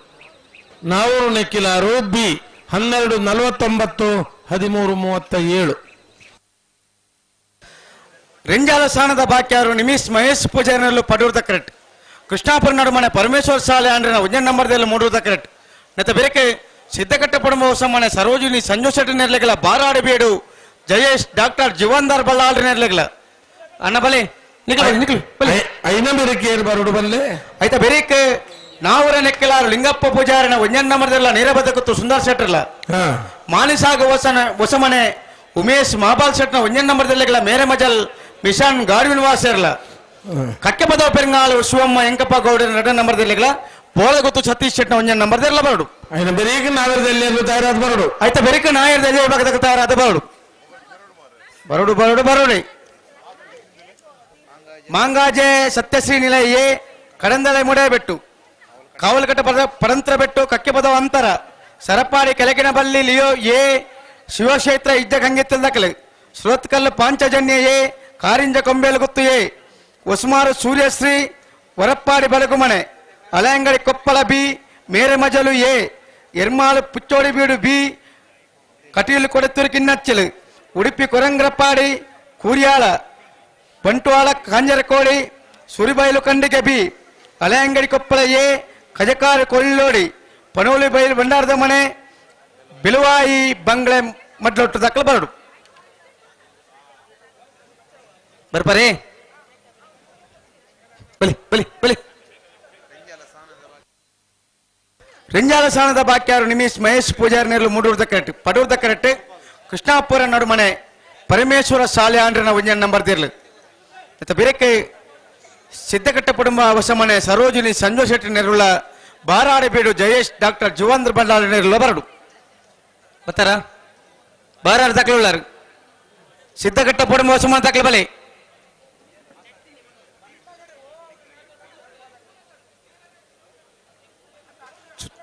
ನಾವೂರು ನೆಕ್ಕಿಲಾರು ಬಿ 12 49 13 37 ರೆಂಜಾಲ ಸಾಣದ ಬಾಕ್ಯಾರು ನಿಮಿಷ್ ಮಹೇಶ್ ಪೂಜಾರಿನಲ್ಲೂ ಪಡೂರ್ದ ಕರೆಕ್ಟ್ ಕೃಷ್ಣಾಪುರ ನಡುಮನೆ ಪರಮೇಶ್ವರ ಶಾಲೆ ಅಂಡ್ರಿನ ಒಂಜನ್ ನಂಬರ್ದಲ್ಲಿ ಮೂಡೂರ್ದ ಕರೆಕ್ಟ್ ನೆತ್ತ ಬೇರೆ ಸಿದ್ದಕಟ್ಟೆ ಪಡಂಬ ಹೊಸಮನೆ ಸರೋಜಿನಿ ಸಂಜು ಶೆಟ್ಟಿ ನೆರ್ಲೆಗಲ ಬಾರಾಡಿ ಬೇಡು ಜಯೇಶ್ ಡಾಕ್ಟರ್ ಜೀವನ್ದಾರ್ ಬಲ್ಲಾಳ್ರಿ ನೆರ್ಲೆಗಲ ಅಣ್ಣ ಬಲೆ ನಿಕ್ಲು ನಿಕ್ಲು ಬಲೆ ಐನ ಬೇರೆ ಬರೋಡು ಬಲ್ಲೆ ಆಯ್ತಾ ಬೇರೆ ನಾವೂರ ನೆಕ್ಕೆಲಾರು ಲಿಂಗಪ್ಪ ಪೂಜಾರಿನ ಒಂಜನ್ ನಂಬರ್ದಲ್ಲ ನೀರಬದ್ದ ಕೂತು ಸುಂದರ್ ಶೆಟ್ಟರ್ಲ ಮಾನಿಸಾಗ ಹೊಸಮನೆ ಉಮೇಶ್ ಮಾಬಾಲ್ ಶೆಟ್ನ ಒಂಜನ್ ನಂಬರ್ದಲ್ಲೆಗಲ ಮೇರೆ ಮಜಲ್ ಮಿಷನ್ ಗಾಡ್ವಿನ್ ವಾಸರ್ಲ ಕಕ್ಕೆ ಪದವ ಪೆರಂಗಾಳು ಶಿವಮ್ಮ ಎಂಕಪ್ಪ ಗೌಡ ನಡ ನಂಬರ್ದಲ್ಲಿಗಳ ಬೋಳಗುತ್ತು ಸತೀಶ್ ಶೆಟ್ನ ಒಂಜನ್ ನಂಬರ್ದಲ್ಲ ಬರಡು ಆಯ್ತಾ ಬೆರೀಕ ನಾಯರದಲ್ಲಿ ತಯಾರಾದ ಬರಡು ಆಯ್ತಾ ಬೆರೀಕ ನಾಯರದಲ್ಲಿ ಭಾಗದ ತಯಾರಾದ ಬರಡು ಬರಡು ಬರಡು ಬರಡಿ ಮಾಂಗಾಜೆ ಸತ್ಯಶ್ರೀ ನಿಲಯ ಕಡಂದಳೆ ಮುಡೇಬೆಟ್ಟು ಕಾವಲುಕಟ್ಟ ಪದ ಪರಂತ್ರ ಬೆಟ್ಟು ಕಕ್ಕೆ ಪದವ ಅಂತರ ಸರಪಾಡಿ ಕೆಳಗಿನ ಬಲ್ಲಿ ಲಿಯೋ ಎ ಶಿವಕ್ಷೇತ್ರ ಇಜ್ಜ ಗಂಗೆತ್ತಲ್ದಕಲೆ ಸುರತ್ಕಲ್ ಪಾಂಚಜನ್ಯ ಎ ಕಾರಿಂಜ ಕೊಂಬೇಲುಗುತ್ತು ಎ ಉಸ್ಮಾರು ಸೂರ್ಯಶ್ರೀ ವರಪ್ಪಾಡಿ ಬಲಗುಮನೆ ಅಲೆಂಗಡಿ ಕೊಪ್ಪಳ ಬಿ ಮೇರೆಮಜಲು ಎ ಎರ್ಮಾಳು ಪುಚ್ಚೋಡಿಬೀಡು ಬಿ ಕಟೀಲು ಕೊಡತ್ತೂರು ಕಿನ್ನಚ್ಚಲು ಉಡುಪಿ ಕೊರಂಗ್ರಪ್ಪಾಡಿ ಕೂರ್ಯಾಳ ಬಂಟ್ವಾಳ ಕಾಂಜರಕೋಡಿ ಸುರಿಬೈಲು ಖಂಡಿಗೆ ಬಿ ಅಲೆಂಗಡಿ ಕೊಪ್ಪಳ ಎ ಕಜಕಾರು ಕೊಳ್ಳೋಡಿ ಪನೋಲಿ ಬೈಲು ಭಂಡಾರದ ಮನೆ ಬಿಲುವಾಯಿ ಬಂಗ್ಲೆ ಮಡ್ಲೊಟ್ಟು ದಕ್ಕಲು ಬರಡು ಬರ್ಪರೇ ಬಲಿ ಬಲಿ ಬಲಿ ರಿಂಜಾಲ ಸಾಣದ ಬಾಕ್ಯಾರು ನಿಮಿಷ್ ಮಹೇಶ್ ಪೂಜಾರಿ ನೆರಳು ಮೂಡೂರ್ದ ಕರೆಕ್ಟ್ ಪಡೂರ್ದ ಕರೆಕ್ಟ್ ಕೃಷ್ಣಾಪುರ ನಡುಮನೆ ಪರಮೇಶ್ವರ ಸಾಲ್ಯಾಂಡ್ರನ ಒಂಜನ ನಂಬರ್ ದಿರ್ಲು ಇತ್ತ ಬಿರಕ್ಕೆ ಸಿದ್ದಕಟ್ಟೆ ಕುಟುಂಬ ವಸಮನೆ ಸರೋಜಿನಿ ಸಂಜು ಶೆಟ್ಟಿ ನೆರುಳ್ಳ ಬಾರಾಡಿ ಬೀಡು ಜಯೇಶ್ ಡಾಕ್ಟರ್ ಜುವಂದ್ರ ಬಂಡಾರ ನೆರುಳ್ಳ ಬರಡು ಬತ್ತಾರ ಬಾರಾಡಿ ದಾಖಲೆ ಸಿದ್ದಕಟ್ಟೆ ಕುಟುಂಬ ವಸಮನೆ ದಾಖಲೆ ಬಲೆ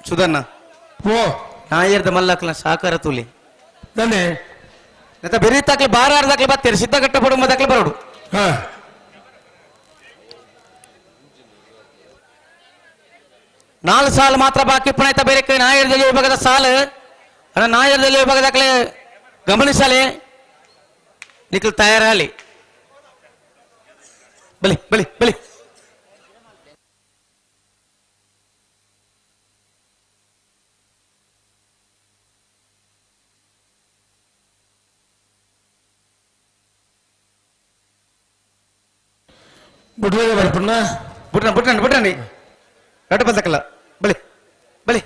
ಸುಧನ್ನ ಓ ನಾಯರ್ದ ಮಲ್ಲಕ್ಲ ಸಾಕಾರ ತುಲಿ ದನೆ ನತ ಬೆರಿ ತಾಕ್ಲೆ ಬಾರಾರ್ ದಾಖಲೆ ಬತ್ತೀರಿ ಸಿದ್ದಕಟ್ಟೆ ಕುಟುಂಬ ದಾಖಲೆ ಬರಡು ಹಾ ನಾಲ್ಕು ಸಾಲು ಮಾತ್ರ ಬಾಕಿ ಪುಣಾಯ್ತ ಬೇರೆ ನಾಯರ್ದಲ್ಲಿ ವಿಭಾಗದ ಸಾಲು ಅಣ್ಣ ನಾಯರ್ದಲ್ಲಿ ವಿಭಾಗದ ದಾಖಲೆ ಗಮನಿಸಲಿ ನಿಖಲ್ ತಯಾರಾಲಿ ಬಲಿ ಬಲಿ ಬಲಿ ಬುಡ್ರೆ ಬರ್ಪಣ್ಣ ಬುಟ್ರ ಬುಟ್ರಂడి ಬುಟ್ರಂಡಿ ರಡ್ಡು ಬಂದಕ್ಕಲ್ಲ ಬಲಿ ಬಲಿ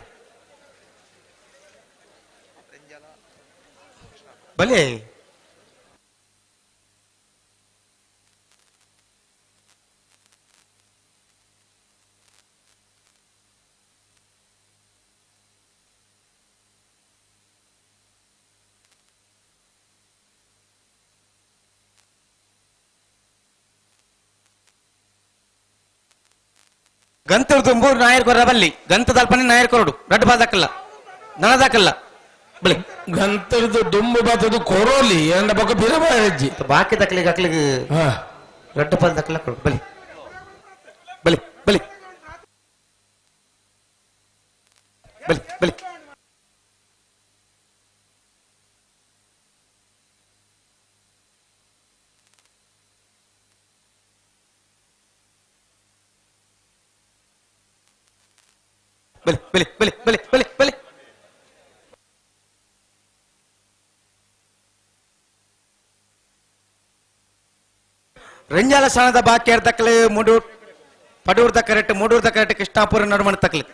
ಬಲಿ ಗಂತದ ತುಂಬು ನಾಯರ್ ಕೊರ ಬಲ್ಲಿ ಗಂತದಲ್ಪನೆ ನಾಯರ್ ಕೊರಡು ರಡ್ಡು ಬಾದಕ್ಕಲ್ಲ ನನದಾಕಲ್ಲ ಬಲಿ ಗಂತರದು ದುಂಬು ಬತ್ತದು ಕೊರೋಲಿ ಅಂಡ ಬೊಕ್ಕ ಬಿರಬಾರಜ್ಜಿ ಬಾಕಿ ದಕ್ಲಿಗೆ ಅಕ್ಲಿಗೆ ರಡ್ಡು ಪಾಲ್ ದಕ್ಕಲ ಕೊಡು ಬಲಿ ಬಲಿ ಬಲಿ ಬಲಿ ಬಲಿ ಬಲಿ ಬಲಿ ಬಲಿ ಬಲಿ ಬಲಿ ಬಲಿ ರಂಜಾಲ ಸ್ಥಾನದ ಬಾಕಿ ತಕ್ಕಲೆ ಮುಡೂರ್ ಪಡೂರ್ದ ಕರೆಕ್ಟ್ ಮೂಡೂರ್ದ ಕರೆಕ್ಟ್ ಕೃಷ್ಣಾಪುರ ನಡುಮಣ ತಕ್ಕಲೆ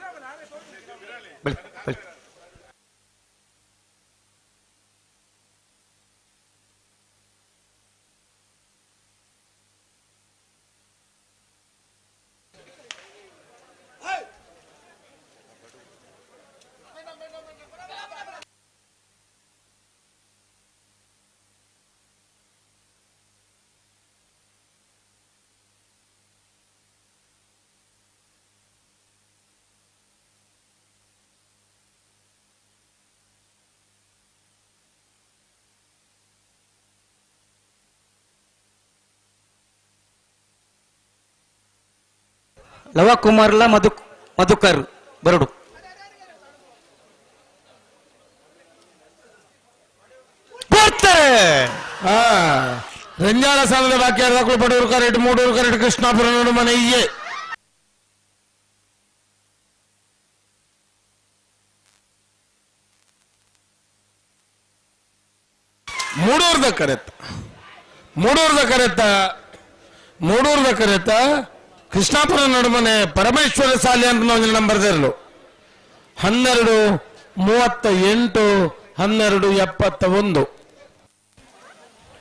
ಬಲಿ ಬಲಿ ಲವ ಕುಮಾರ್ಲ ಮಧು ಮಧುಕರ್ ಬರಡು ಬರ್ತಾರೆ ಹಾ ರಂಜಾಲ ಸಾಲದ ಬಾಕಿ ಅರ್ಧಕ್ಕೂ ಪಡೂರು ಕರೆಕ್ಟ್ ಮೂಡೂರು ಕರೆಕ್ಟ್ ಕೃಷ್ಣಾಪುರ ನೋಡು ಮನೆ ಇಯ್ಯೆ ಮೂಡೂರ್ದ ಕರೆತ್ತ ಮೂಡೂರ್ದ ಕರೆತ್ತ ಮೂಡೂರ್ದ ಕರೆತ್ತ ಕೃಷ್ಣಾಪುರ ನಡುಮನೆ ಪರಮೇಶ್ವರ ಸಾಲಿ ಅಂತ ಒಂದು ನಂಬರ್ ಇರಲು 12 38 12 71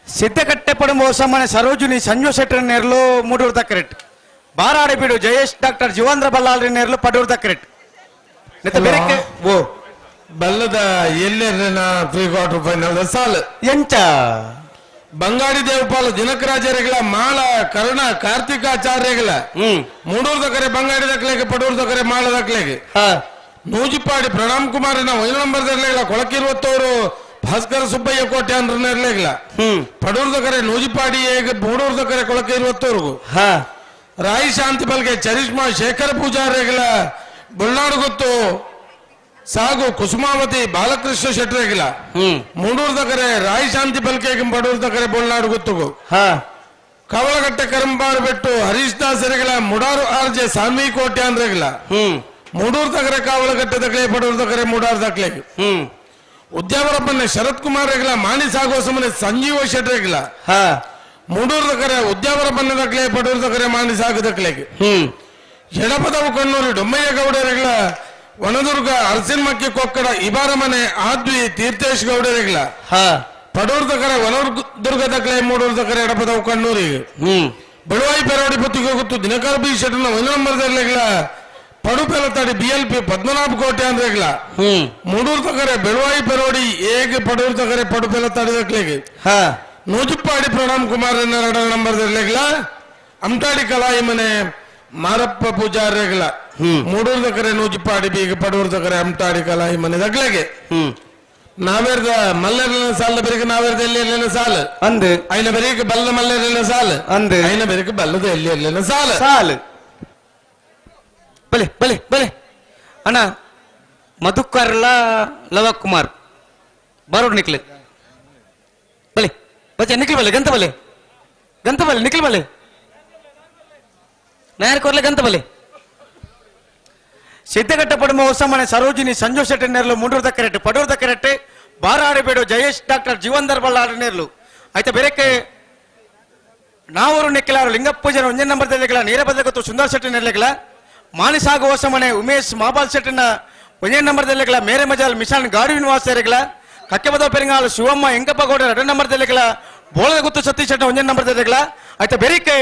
ಸಿದ್ದಕಟ್ಟೆ ಪಡಂಬ ಹೊಸಮನೆ ಸರೋಜಿನಿ ಸಂಜು ಶೆಟ್ಟರ್ ನೇರ್ಲು ಮೂಡೂರ್ದ ಕರೆಕ್ಟ್ ಬಾರಾಡಿ ಬೀಡು ಜಯೇಶ್ ಡಾಕ್ಟರ್ ಜೀವಂದ್ರ ಬಲ್ಲಾಳ್ರಿ ನೇರ್ಲು ಪಡೂರ್ದ ಕರೆಕ್ಟ್ ಬೆರಕೆ ಓ ಬಲ್ಲದ ಎಲ್ಲೆರ್ನ ಪ್ರೀ ಕ್ವಾರ್ಟರ್ ಫೈನಲ್ ಸಾಲು ಎಂಚ ಬಂಗಾಡಿ ದೇವಪಾಲ ದಿನಕರಾಚಾರ್ಯಗಳ ಮಾಳ ಕರುಣ ಕಾರ್ತಿಕಾಚಾರ್ಯಗಳ ಮೂಡೂರ್ದ ಕರೆ ಬಂಗಾಡಿ ದಕ್ಲೆಗೆ ಪಡೂರ್ದ ಕರೆ ಮಾಳ ದಕ್ಲೆಗೆ ನೂಜಿಪಾಡಿ ಪ್ರಣಾಮ್ ಕುಮಾರಿನ ಐದು ನಂಬರ್ ದರ್ಲೆಗಳ ಕೊಳಕಿರುವತ್ತವರು ಭಾಸ್ಕರ ಸುಬ್ಬಯ್ಯ ಕೋಟೆ ಅಂದ್ರೆ ಇರ್ಲಿಲ್ಲ ಪಡೂರ್ದ ಕರೆ ನೂಜಿಪಾಡಿ ಮೂಡೂರ್ದ ಕರೆ ಕೊಳಕಿರುವತ್ತವ್ರಿಗೂ ರಾಯಿ ಶಾಂತಿ ಬಲ್ಗೆ ಚರಿಷ್ಮಾ ಶೇಖರ ಪೂಜಾರಿಗಳ ಬುಳ್ನಾಡು ಗೊತ್ತು ಸಾಗು ಕುಸುಮಾವತಿ ಬಾಲಕೃಷ್ಣ ಶೆಟ್ಟರಿಗಿಲ್ಲ ಮೂಡೂರ್ದ ಕರೆ ರಾಯಿ ಶಾಂತಿ ಬಲ್ಕೆ ಪಡೂರ್ದ ಕರೆ ಬೊಳ್ನಾಡು ಗೊತ್ತುಗು ಕವಲಗಟ್ಟೆ ಕರಂಬಾರು ಬೆಟ್ಟು ಹರೀಶ್ ದಾಸರಿಗಳ ಮುಡಾರು ಆರ್ ಜೆ ಸಾನ್ವಿ ಕೋಟೆ ಅಂದ್ರೆಗಿಲ್ಲ ಮೂಡೂರ್ ತಕರೆ ಕಾವಲಗಟ್ಟೆ ತಕಲೆ ಪಡೂರ್ ತಕರೆ ಮೂಡಾರ್ ತಕಲೆ ಉದ್ಯಾವರಪ್ಪನ ಶರತ್ ಕುಮಾರ್ ರೆಗಿಲ ಮಾಣಿ ಸಾಗೋಸಮನೆ ಸಂಜೀವ ಶೆಟ್ಟರಿಗಿಲ್ಲ ಮೂಡೂರ್ ತಕರೆ ಉದ್ಯಾವರಪ್ಪನ ತಕಲೆ ಪಡೂರ್ ತಕರೆ ಮಾಣಿ ಸಾಗು ತಕಲೆಗೆ ಎಡಪದವು ಕಣ್ಣೂರು ಡೊಮ್ಮಯ್ಯ ಗೌಡರಿಗಳ ವನದುರ್ಗ ಅರಸಿನಮಕ್ಕಿ ಕೊಕ್ಕಡ ಇಬಾರಮನೆ ಆದ್ವಿ ತೀರ್ಥೇಶ್ ಗೌಡರಿಗಳ ಪಡೂರ್ ತಕರೆ ವನೂರ್ ದುರ್ಗ ತಕಲೆ ಮೂಡೂರ್ ತಕರೆ ಎಡಪದವು ಕಣ್ಣೂರಿಗೆ ಬಳುವಾಯಿ ಪೆರೋಡಿ ಪೊತ್ತಿಗೆ ಗೊತ್ತು ದಿನಕರ ಬಿ ಶೆಟ್ಟನ ಒಂದು ನಂಬರ್ ದರ್ಲೆಗ್ಲ ಪಡು ಪೆಲತಾಡಿ ಬಿ ಎಲ್ ಪಿ ಪದ್ಮನಾಭ ಕೋಟೆ ಅಂದ್ರೆಗ್ಲ ಮೂಡೂರ್ ತಕರೆ ಬೆಳುವಾಯಿ ಪೆರೋಡಿ ಏಗೆ ಪಡೂರ್ ತಕರೆ ಪಡು ಪೆಲತಾಡಿ ದಕ್ಲೆಗೆ ನೂಜುಪ್ಪಾಡಿ ಪ್ರಣಾಮ್ ಕುಮಾರ್ ಎರಡನೇ ನಂಬರ್ ದರ್ಲೆಗ್ಲ ಅಮ್ಟಾಡಿ ಕಲಾಯಿ ಮನೆ ಮಾರಪ್ಪ ಪೂಜಾರ್ಯಗಳ ಮೂಡೂರ್ ತಕರೆ ನೂಜುಪ್ಪಾಡಿ ಬೀಗ ಪಡೂರ್ ತಕರೆ ಅಮ್ಟಾಡಿ ಕಲಾಯಿ ಮನೆ ದಗ್ಲೆಗೆ ನಾವೇರ್ದ ಮಲ್ಲೆರ್ಲಿನ ಸಾಲ ಬೆರಕೆ ನಾವೇರ್ದ ಎಲ್ಲಿ ಎಲ್ಲಿನ ಸಾಲ ಅಂದು ಐನ ಬೆರಕೆ ಬಲ್ಲ ಮಲ್ಲೆರ್ಲಿನ ಸಾಲ ಅಂದು ಐನ ಬೆರಕೆ ಬಲ್ಲದ ಎಲ್ಲಿ ಎಲ್ಲಿನ ಸಾಲ ಸಾಲು ಬಲೆ ಬಲೆ ಬಲೆ ಅಣ್ಣ ಮಧುಕರ್ಲ ಲವಕುಮಾರ್ ಬರೋಡ್ ನಿಕ್ಲೆ ಬಲೆ ಬಚ್ಚ ನಿಕ್ಲು ಬಲೆ ಗಂತ ಬಲೆ ಗಂತ ಬಲೆ ನಿಕ್ಲು ಬಲೆ ನಾಯರ್ ಕೊರ್ಲೆ ಗಂತ ಬಲೆ ಸಿದ್ಧಘಟ್ಟ ಪಡುಮ ಹೊಸಮನೆ ಸರೋಜಿನಿ ಸಂಜು ಶೆಟ್ಟಿ ನೇರ್ಲು ಮುಂಡೂರ್ದ ಕರೆಕ್ಟ್ ಪಡೂರ್ದ ಕರೆಕ್ಟ್ ಬಾರಾಡಿಬೇಡು ಜಯೇಶ್ ಡಾಕ್ಟರ್ ಜೀವಂದರ್ ಬಲ್ಲಾಡ ನೇರ್ಲು ಆಯ್ತಾ ಬೇರೆಕ್ಕೆ ನಾವರು ನಿಕ್ಕಿಲಾರು ಲಿಂಗಪ್ಪೂಜನ ಒಂದೇ ನಂಬರ್ ದಲ್ಲಿಗಳ ನೀರಭದ್ರ ಗೊತ್ತು ಸುಂದರ್ ಶೆಟ್ಟಿ ನೆರ್ಲೆಗಳ ಮಾನಿಸಾಗು ಹೊಸಮನೆ ಉಮೇಶ್ ಮಾಬಾಲ್ ಶೆಟ್ಟಿನ ಒಂದೇ ನಂಬರ್ ದಲ್ಲಿಗಳ ಮೇರೆ ಮಜಾಲ್ ಮಿಷಾನ್ ಗಾಡಿ ನಿವಾಸರಿಗಳ ಕಕ್ಕೆಬದ ಪೆರಿಂಗಾಲ್ ಶಿವಮ್ಮ ಎಂಕಪ್ಪ ಗೌಡ ಎರಡು ನಂಬರ್ ದಲ್ಲಿಗಳ ಬೋಳದ ಗುತ್ತು ಸತೀಶ್ ಶೆಟ್ಟಿ ಒಂದೇ ನಂಬರ್ ದಲ್ಲಿಗಳ ಆಯ್ತಾ ಬೆರಿಕೆ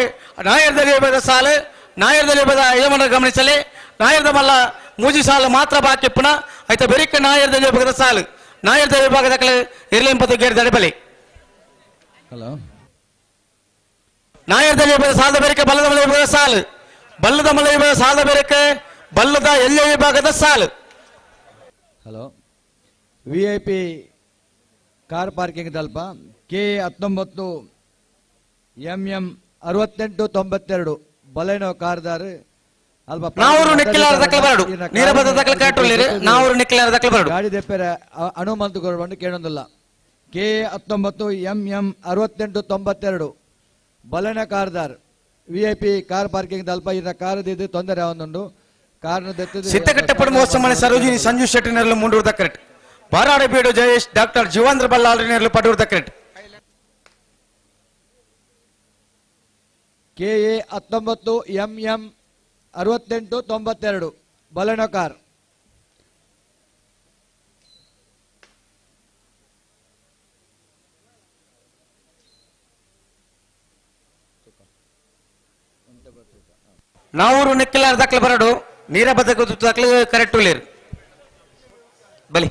ನಾಯರ್ದಲ್ಲಿ ಸಾಲು ನಾಯರ್ದಲ್ಲಿ ಯಜಮಾನರು ಗಮನಿಸಲಿ ನಾಯರ್ದ ಮಲ್ಲ ಮೂಜಿ ಸಾಲು ಮಾತ್ರ ಬಾಕಿ ಪುನಃ ಆಯ್ತಾ ಬೆರಿಕೆ ನಾಯರ್ದಲ್ಲಿ ವಿಭಾಗದ ಸಾಲು ನಾಯರ್ದ ವಿಭಾಗದ ಕಲೆ ಇರ್ಲೆಂಪತ್ತು ಗೇರ್ ದಡಬಲಿ ಹಲೋ ನಾಯರ್ದಲ್ಲಿ ವಿಭಾಗದ ಸಾಲದ ಬೆರಿಕೆ ಬಲ್ಲದ ಮಲೆ ವಿಭಾಗದ ಸಾಲು ಬಲ್ಲದ ಮಲೆ ವಿಭಾಗದ ಸಾಲದ ಬೆರಿಕೆ ಬಲ್ಲದ ಎಲ್ಲ ವಿಭಾಗದ ಸಾಲು. Hello V I P car parking ತಲ್ಪ ಕೆ 19 ಎಂ ಎಂ 68 92 ಬಲೆನೋ ಕಾರ್ದಾರು ಅಲ್ಪ ನಾವರು ನಿಕ್ಕಿಲಾರ ದಕ್ಕಲ ಬರಡು ನೀರಬದ ದಕ್ಕಲ ಕಾಟುಳ್ಳಿರು ನಾವರು ನಿಕ್ಕಿಲಾರ ದಕ್ಕಲ ಬರಡು ಗಾಡಿ ದೆಪ್ಪೆರೆ ಹನುಮಂತ ಗೌಡವನ್ನು ಕೇಳೊಂದಿಲ್ಲ ಕೆ 19 ಎಂ ಎಂ 68 92 ಬಲೆನ ಕಾರ್ದಾರ್ V I P car parking ತಲ್ಪ ಇನ್ನ ಕಾರದಿದ್ದು ತೊಂದರೆ ಒಂದುಂಡು ಕಾರಣ ಸಿದ್ಧಘಟ್ಟ ಪಡುಮ ಹೊಸಮನೆ ಸರೋಜಿನಿ ಸಂಜು ಶೆಟ್ಟಿ ನೆರಳು ಮುಂಡೂರ್ದ ಕರೆಕ್ಟ್ ಬಾರಾಡಬೇಡು ಜಯೇಶ್ ಡಾಕ್ಟರ್ ಜೀವಾಂದ್ರ ಬಲ್ಲಾಳ್ ನೆರಳು ಪಡೂರ್ದ ಕರೆಕ್ಟ್ K A 19 M M 68 92 Baleno car. Navoor ನಿಕ್ಕಿಲಾರ ದಾಖಲೆ ಬರಡು ನೀರಬದ್ದ ದಾಖಲೆ ಕರೆಕ್ಟ್ ಉಳ್ಳೇರು ಬಲಿ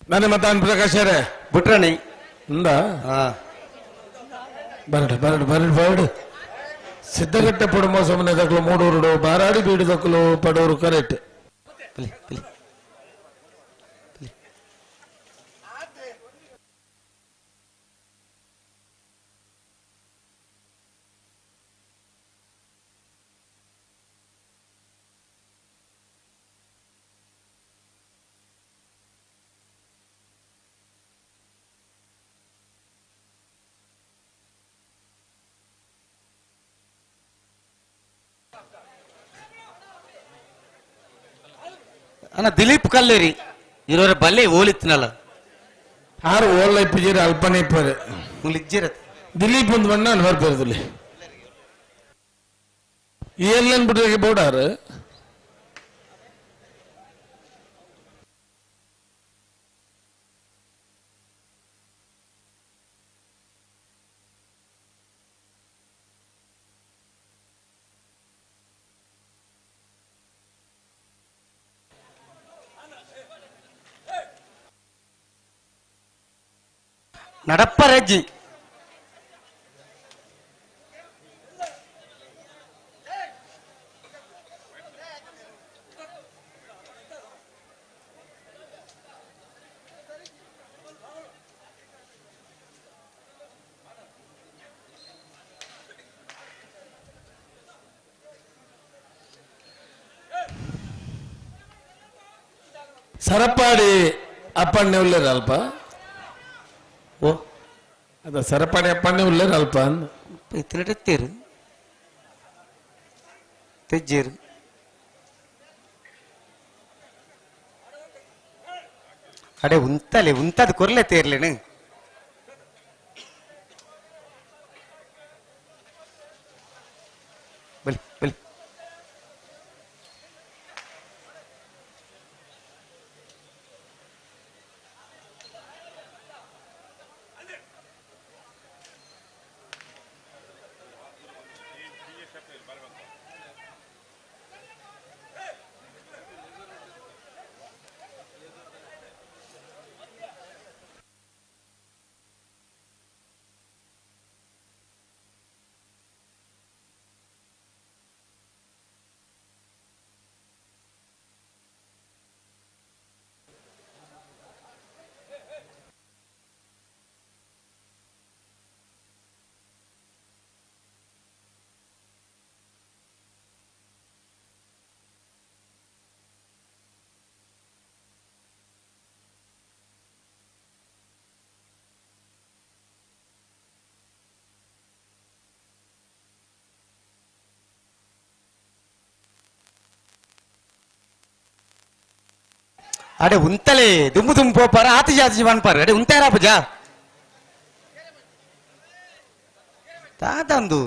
ನನ್ನ ಮತಾನ್ ಪ್ರಕಾಶರೇ ಬುಟ್ರಣಿ ಇಂದ ಬರಡು ಬರಡು ಬರಡು ಬರಡು ಸಿದ್ಧಗಟ್ಟ ಪಡುಮ ಸೊಮನೆ ದಕ್ಕಲು ಮೂಡೂರುಡು ಬಾರಾಡಿ ಬೀಡು ದಕ್ಕಲು ಪಡೂರು ಕರೆಕ್ಟ್. ಅಣ್ಣ ದಿಲೀಪ್ ಕಲ್ಲೇರಿ ಇರೋರ ಬಲ್ಲೆ ಓಲಿತ್ತಿನಲ್ಲ ಆರು ಓಲ್ಲ ಇಪ್ಪಿಜೀರಿ ಅಲ್ಪನೆ ಇಪ್ಪರೆ ದಿಲೀಪ್ ಒಂದು ಬಣ್ಣ ಅನ್ವರ್ ಪೇರದಲ್ಲಿ ಏರ್ಲನ್ ಬಿಡ್ರಿಗೆ ಬೋಡಾರು ನಡಪ್ಪ ರಜ್ಜಿ ಸರಪಾಡಿ ಅಪ್ಪಣ್ಣೆ ಉಲ್ಲೇರ ಅಲ್ಪ ಓ ಅದ ಸರಪಾಡಿ ಅಪ್ಪಣ್ಣೆ ಉಲ್ಲೇರ ಅಲ್ಪ ತಿನ್ನಟತ್ತೀರು ತೆಜ್ಜೇರು ಅಡೆ ಉಂತಲೆ ಉಂತದ ಕೊರ್ಲೆ ತೇರ್ಲೇನು ಬಲಿ ಬಲಿ ಅಡೆ ಉಂತಲೆ ದುಂಬು ದುಂಬು ಪೋಪಾರ ಆತಿ ಜಾತಿ ಪನ್ಪಾರ ಅಡೆ ಉಂತಾರ ಪೂಜಾ ತಾತಂದು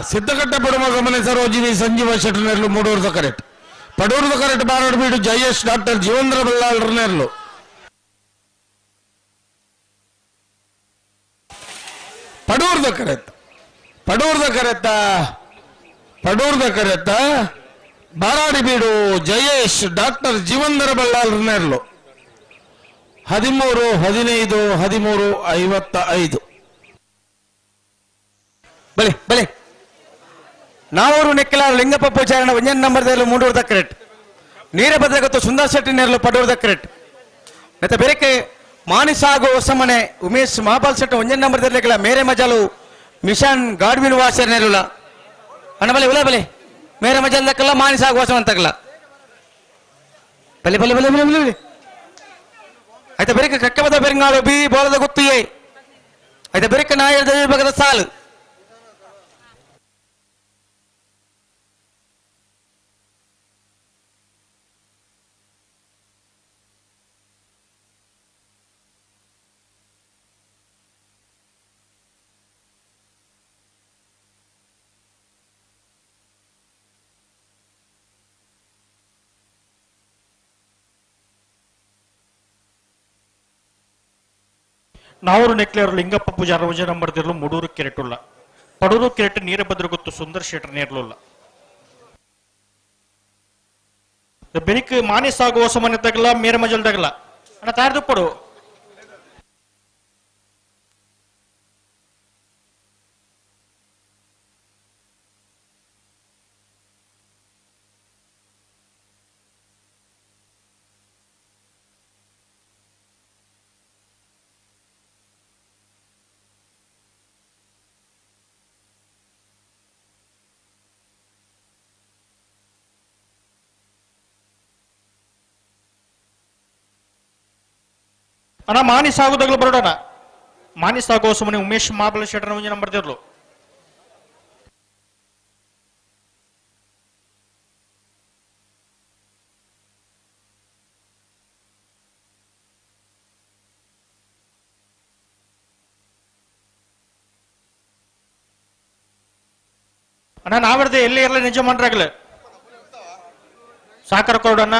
ಸಿದ್ದಕಟ್ಟ ಪಡುಮ ಗಮನ ಸರೋಜಿನಿ ಸಂಜೀವ ಶೆಟ್ಟರ್ನೆರ್ಲು ಮೂಡೂರ್ದ ಕರೆಕ್ಟ್ ಪಡೂರ್ದ ಕರೆಕ್ಟ್ ಬಾರಡ್ ಬೀಡು ಜಯೇಶ್ ಡಾಕ್ಟರ್ ಜೀವೇಂದ್ರ ಬಲ್ಲಾಳ್ರನೆರ್ಲು ಪಡೂರ್ದ ಕರೆಕ್ಟ್ ಪಡೂರ್ದ ಕರೆತ್ತ ಪಡೂರ್ದ ಕರೆತ್ತ ಬಾರಾಡಿ ಬೀಡು ಜಯೇಶ್ ಡಾಕ್ಟರ್ ಜೀವಂಧರ ಬಲ್ಲಾಳ್ರನೆರ್ಲು 13 15 13 55. ಬಲೆ ಬಲೆ ನಾವೂರು ನೆಕ್ಕಲಾರು ಲಿಂಗಪ್ಪ ಪೂಜಾರನ ಒಂಜನ್ ನಂಬರ್ದಲ್ಲಿ ಮೂಡೂರ್ದ ಕರೆಕ್ಟ್ ನೀರಭದ್ರ ಗೊತ್ತು ಸುಂದರ್ ಶೆಟ್ಟಿ ನೇರಲು ಪಡೂರ್ದ ಕರೆಕ್ಟ್ ಮತ್ತೆ ಬೇರೆಕೆ ಮಾನಿಸಾಗು ಹೊಸಮನೆ ಉಮೇಶ್ ಮಹಾಬಾಲ್ ಶೆಟ್ಟಿ ಒಂಜನ್ ನಂಬರ್ದಲ್ಲಿ ಮೇರೆ ಮಜಾಲು ಮಿಷನ್ ಗಾಡ್ವಿನ್ ವಾಸರ್ ನೇರುಲ ಅಣ್ಣ ಬಲೆ ಉಲ ಬಲೆ ಮೇರೆ ಮಜಾಲ್ ದಕ್ಕಲ್ಲ ಮಾನಿಸಾಗು ಹೊಸ ಅಂತಕಲ್ಲ ಬಲೆ ಬಲೆ ಬಲೆ ಬಲೆ ಬಲೆ ಬಲೆ ಆಯ್ತಾ ಬೇರೆಕೆ ಕಕ್ಕಬದ ಬೆರಂಗಾಳು ಬಿ ಬೋಲದ ಗೊತ್ತಿಯೇ ಆಯ್ತಾ ಬೇರೆಕೆ ನಾಯರದ ವಿಭಾಗದ ಸಾಲು ನಾವೂರು ನೆಕ್ಲೆಯವರು ಲಿಂಗಪ್ಪ ಪೂಜಾರ ಒಂಜಿ ನಂಬರ್ ದಿರ್ಲು ಮೂಡೂರು ಕೆರೆಟುಲ್ಲ ಪಡೂರು ಕೆರೆಟ್ ನೀರಭದ್ರ ಗೊತ್ತು ಸುಂದರ್ ಶೆಟ್ಟರ್ ನೇರ್ಲುಲ್ಲ ಬೆನಿಕ್ ಮಾನಿ ಸಾಗುವ ಸಮಾನ್ಯ ತಗಲ ಮೇರ ಮಜಲ್ ತಗಲ ಅಣ್ಣ ತಯಾರ್ದುಪ್ಪಡು ಅಣ್ಣ ಮಾನಿ ಸಾಗುದಾಗಲೂ ಬರೋಣ ಮಾನಿ ಸಾಗುವ ಸುಮ್ಮನೆ ಉಮೇಶ್ ಮಾಬಲ ಶೆಟ್ಟರ್ ಒಂಜಿ ನಂಬರ್ ದಿರ್ಲು ಅಣ್ಣ ನಾವರ್ದೆ ಎಲ್ಲಿ ಇರಲಿ ನಿಜ ಮಾಡ್ರಾಗಲೇ ಸಾಕರ ಕೊಡೋಣ.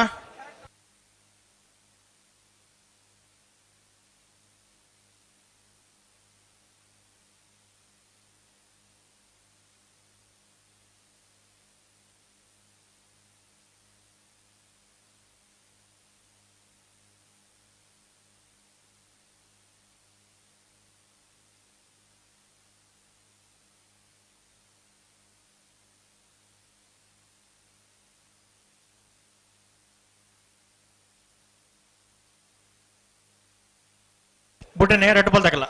ಬುಡ್ಡನೆ ರೆಡ್ ಬಾಲ್ ತಗಲ.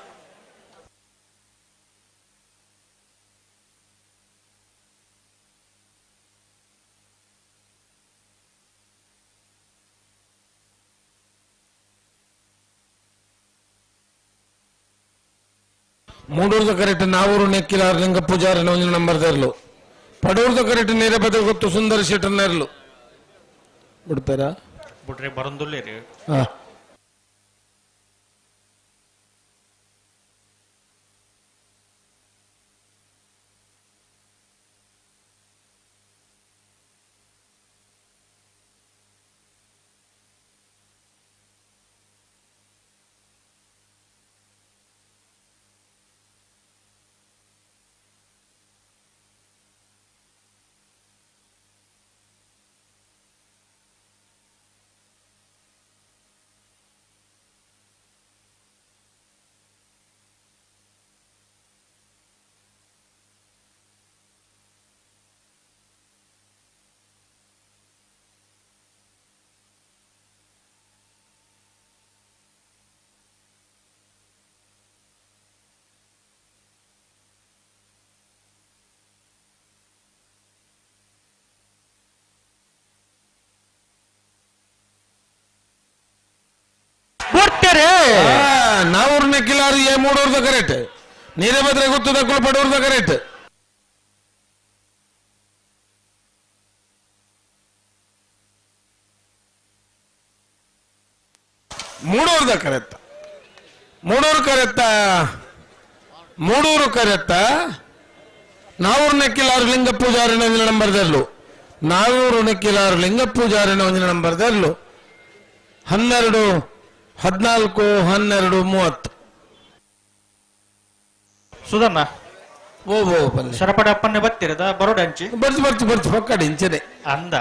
ಮೂಡೂರ್ದ ಕರೆಕ್ಟ್ ನಾವೂರು ನೆಕ್ಕಿಲಾರ್ ಲಿಂಗ ಪೂಜಾರಿ ಒಂಜಿ ನಂಬರ್ ದರ್ಲು. ಪಡೂರ್ದ ಕರೆಕ್ಟ್ ನೇರ ಬದ ಗೊತ್ತು ಸುಂದರ ಶೆಟ್ಟರ್ ನೆರ್ಲು. ಬಿಡ್ತಾರಾ? ಬಿಡ್ರಿ ಬರಂದುಲ್ಲೇರಿ. ನಾವೂರು ನೆಕ್ಕಿಲಾರು ಎ ಮೂಡೂರ್ದ ಕರೆಕ್ಟ್. ನೀರಭದ್ರ ಗೊತ್ತದ ಪಡೂರ್ದ ಕರೆಕ್ಟ್. ಮೂಡೂರ್ದ ಕರೆತ್ತ. ಮೂಡೂರು ಕರೆತ್ತ. ಮೂಡೂರು ಕರೆತ್ತ. ನಾವೂರು ನೆಕ್ಕಿಲಾರು ಲಿಂಗ ಪೂಜಾರಿನ ಒಂದಿನ ನಂಬರ್ ದರ್ಲು. ನಾವೂರು ನೆಕ್ಕಿಲಾರು ಲಿಂಗ ಪೂಜಾರಿನ ಒಂದಿನ ನಂಬರ್ ದರ್ಲು. 12 14 12 30. ಸುಧಣ್ಣ ಓ ಓ ಬನ್ನಿ. ಸರಪಡ ಅಪ್ಪನ್ನೇ ಬತ್ತಿರದ ಬರೋಡ ಅಂಚಿ ಬರ್ಚು ಬರ್ಚು ಬರ್ಚು ಪಕ್ಕಡಿ ಇಂಚನೆ ಅಂದ.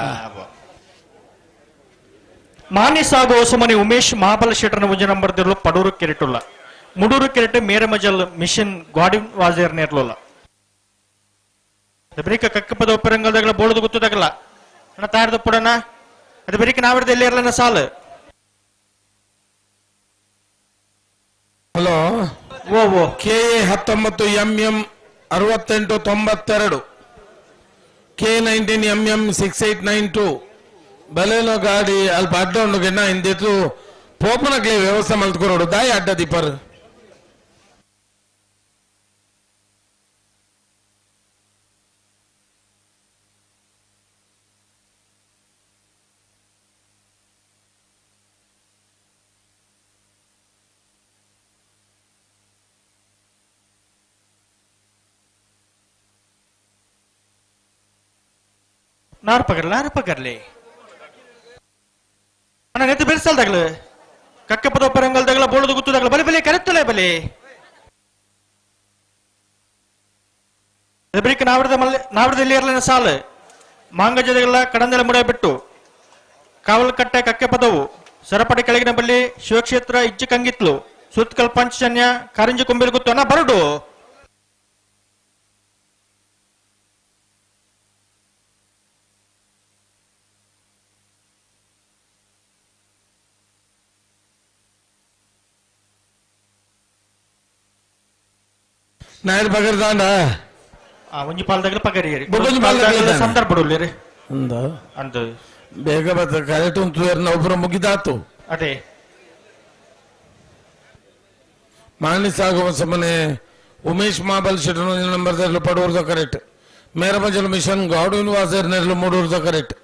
ಮಾನಿ ಸಾಗು ಹೊಸಮನಿ ಉಮೇಶ್ ಮಹಾಬಲ ಶೆಟ್ಟರ್ನ ಒಂಜಿ ನಂಬರ್ ದಿರ್ಲು ಪಡೂರು ಕೆರೆಟುಲ್ಲ. ಮುಡೂರು ಕೆರೆಟು ಮೇರಮಜಲ್ ಮಿಷನ್ ಗಾಡಿನ್ ವಾಜೇರ್ ನೇರ್ಲುಲ್ಲ. ಬ್ರೇಕ ಕಕ್ಕಪದ ಒಪ್ಪರಂಗಲ್ದಾಗಲ ಬೋಳದು ಗೊತ್ತದಾಗಲ್ಲ ಅಣ್ಣ ತಯಾರದ ಪುಡಣ ಅದು ಬರೀಕ ನಾವಿರ್ದ ಎಲ್ಲಿ ಇರಲಣ್ಣ ಸಾಲು. ಹಲೋ ಓ ಓ ಕೆ ಎ 19 M M 68 92 K 19 M M 6892 Baleno ಗಾಡಿ ಅಲ್ಪ ಅಡ್ಡ ಉಂಡು ಗೆಣ್ಣ ಇಂದಿತ್ತು ಪೋಪನಕ್ಲೆ ವ್ಯವಸ್ಥೆ ಮಲ್ತ್ಕೊರೋಡು ದಾಯಿ ಅಡ್ಡ ದೀಪರ್. ನಾರು ಪಗರ್ಲ ನಾರು ಪಗರ್ಲಿ ಅಣ್ಣ ನೆತ್ತು ಬೆಳೆಸಲ್ದಾಗಲು ಕಕ್ಕ ಪದ ಪರಂಗಲ್ದಾಗಲ ಬೋಳದು ಗುತ್ತದಾಗಲ ಬಲೆ ಬಲೆ ಕರೆತ್ತಲೆ ಬಲೆ. ಬರೀಕ ನಾವರದ ಮಲ್ಲೆ ನಾವರದಲ್ಲಿ ಇರಲಿನ ಸಾಲು ಮಾಂಗಜದಗಲ ಕಡಂದೆಲ ಮುಡ ಬಿಟ್ಟು ಕಾವಲಕಟ್ಟೆ ಕಕ್ಕೆ ಪದವು ಸರಪಡಿ ಕೆಳಗಿನ ಬಳ್ಳಿ ಶಿವಕ್ಷೇತ್ರ ಇಜ್ಜಿ ಕಂಗಿತ್ಲು ಸುತ್ಕಲ್ ಪಂಚಜನ್ಯ ಕಾರಂಜಿ ಕೊಂಬಿಲ್ ಗುತ್ತು ಅಣ್ಣ ಬರಡು. ನಾಯರ್ ಪಗರ್ ದಾಂಡ ಒಂಜಿ ಪಾಲ್ದಾಗಲ ಪಗರಿ ಒಂಜಿ ಪಾಲ್ದಾಗಲ ಸಂದರ್ಭ ಬಿಡುಲ್ಲೇರಿ ಅಂದ ಅಂದ ಬೇಗ ಬತ್ತ ಕರೆಕ್ಟ್ ಉಂಟು ಒಬ್ಬರು ಮುಗಿದಾತು. ಅದೇ ಮಾನಿ ಸಾಗುವ ಸಮನೆ ಉಮೇಶ್ ಮಾಬಲ್ ಶೆಟ್ಟರ್ ನಂಬರ್ ದರ್ಲು ಪಡೂರ್ದ ಕರೆಕ್ಟ್. ಮೇರಮಜಲ್ ಮಿಷನ್ ಗಾರ್ಡನ್ ವಾಸರ್ ನೆರ್ಲು ಮೂಡೂರ್ದ ಕರೆಕ್ಟ್.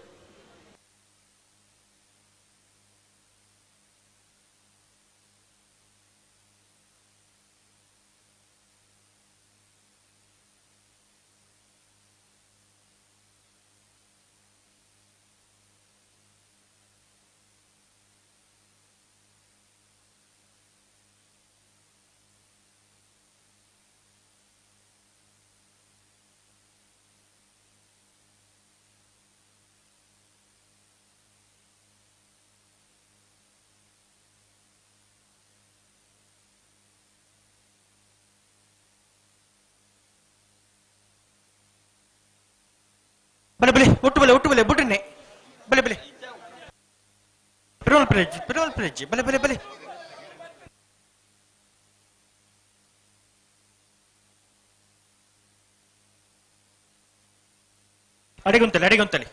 ಬಲೆ ಬಲೆ ಒಟ್ಟು ಬಲೆ ಒಟ್ಟು ಬಲೆ ಬುಡ್ರಿನೆ ಬಲೆ ಬಲೆ ಪೆರೋಲ್ ಪ್ರೇಜ್ ಪೆರೋಲ್ ಪ್ರೇಜ್ ಬಲೆ ಬಲೆ ಬಲೆ. ಅಡಿಗುಂತಲಿ ಅಡಿಗುಂತಲಿ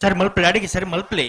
ಸರಿ ಮಲ್ಪಲೆ ಅಡಿಗೆ ಸರಿ ಮಲ್ಪಲೆ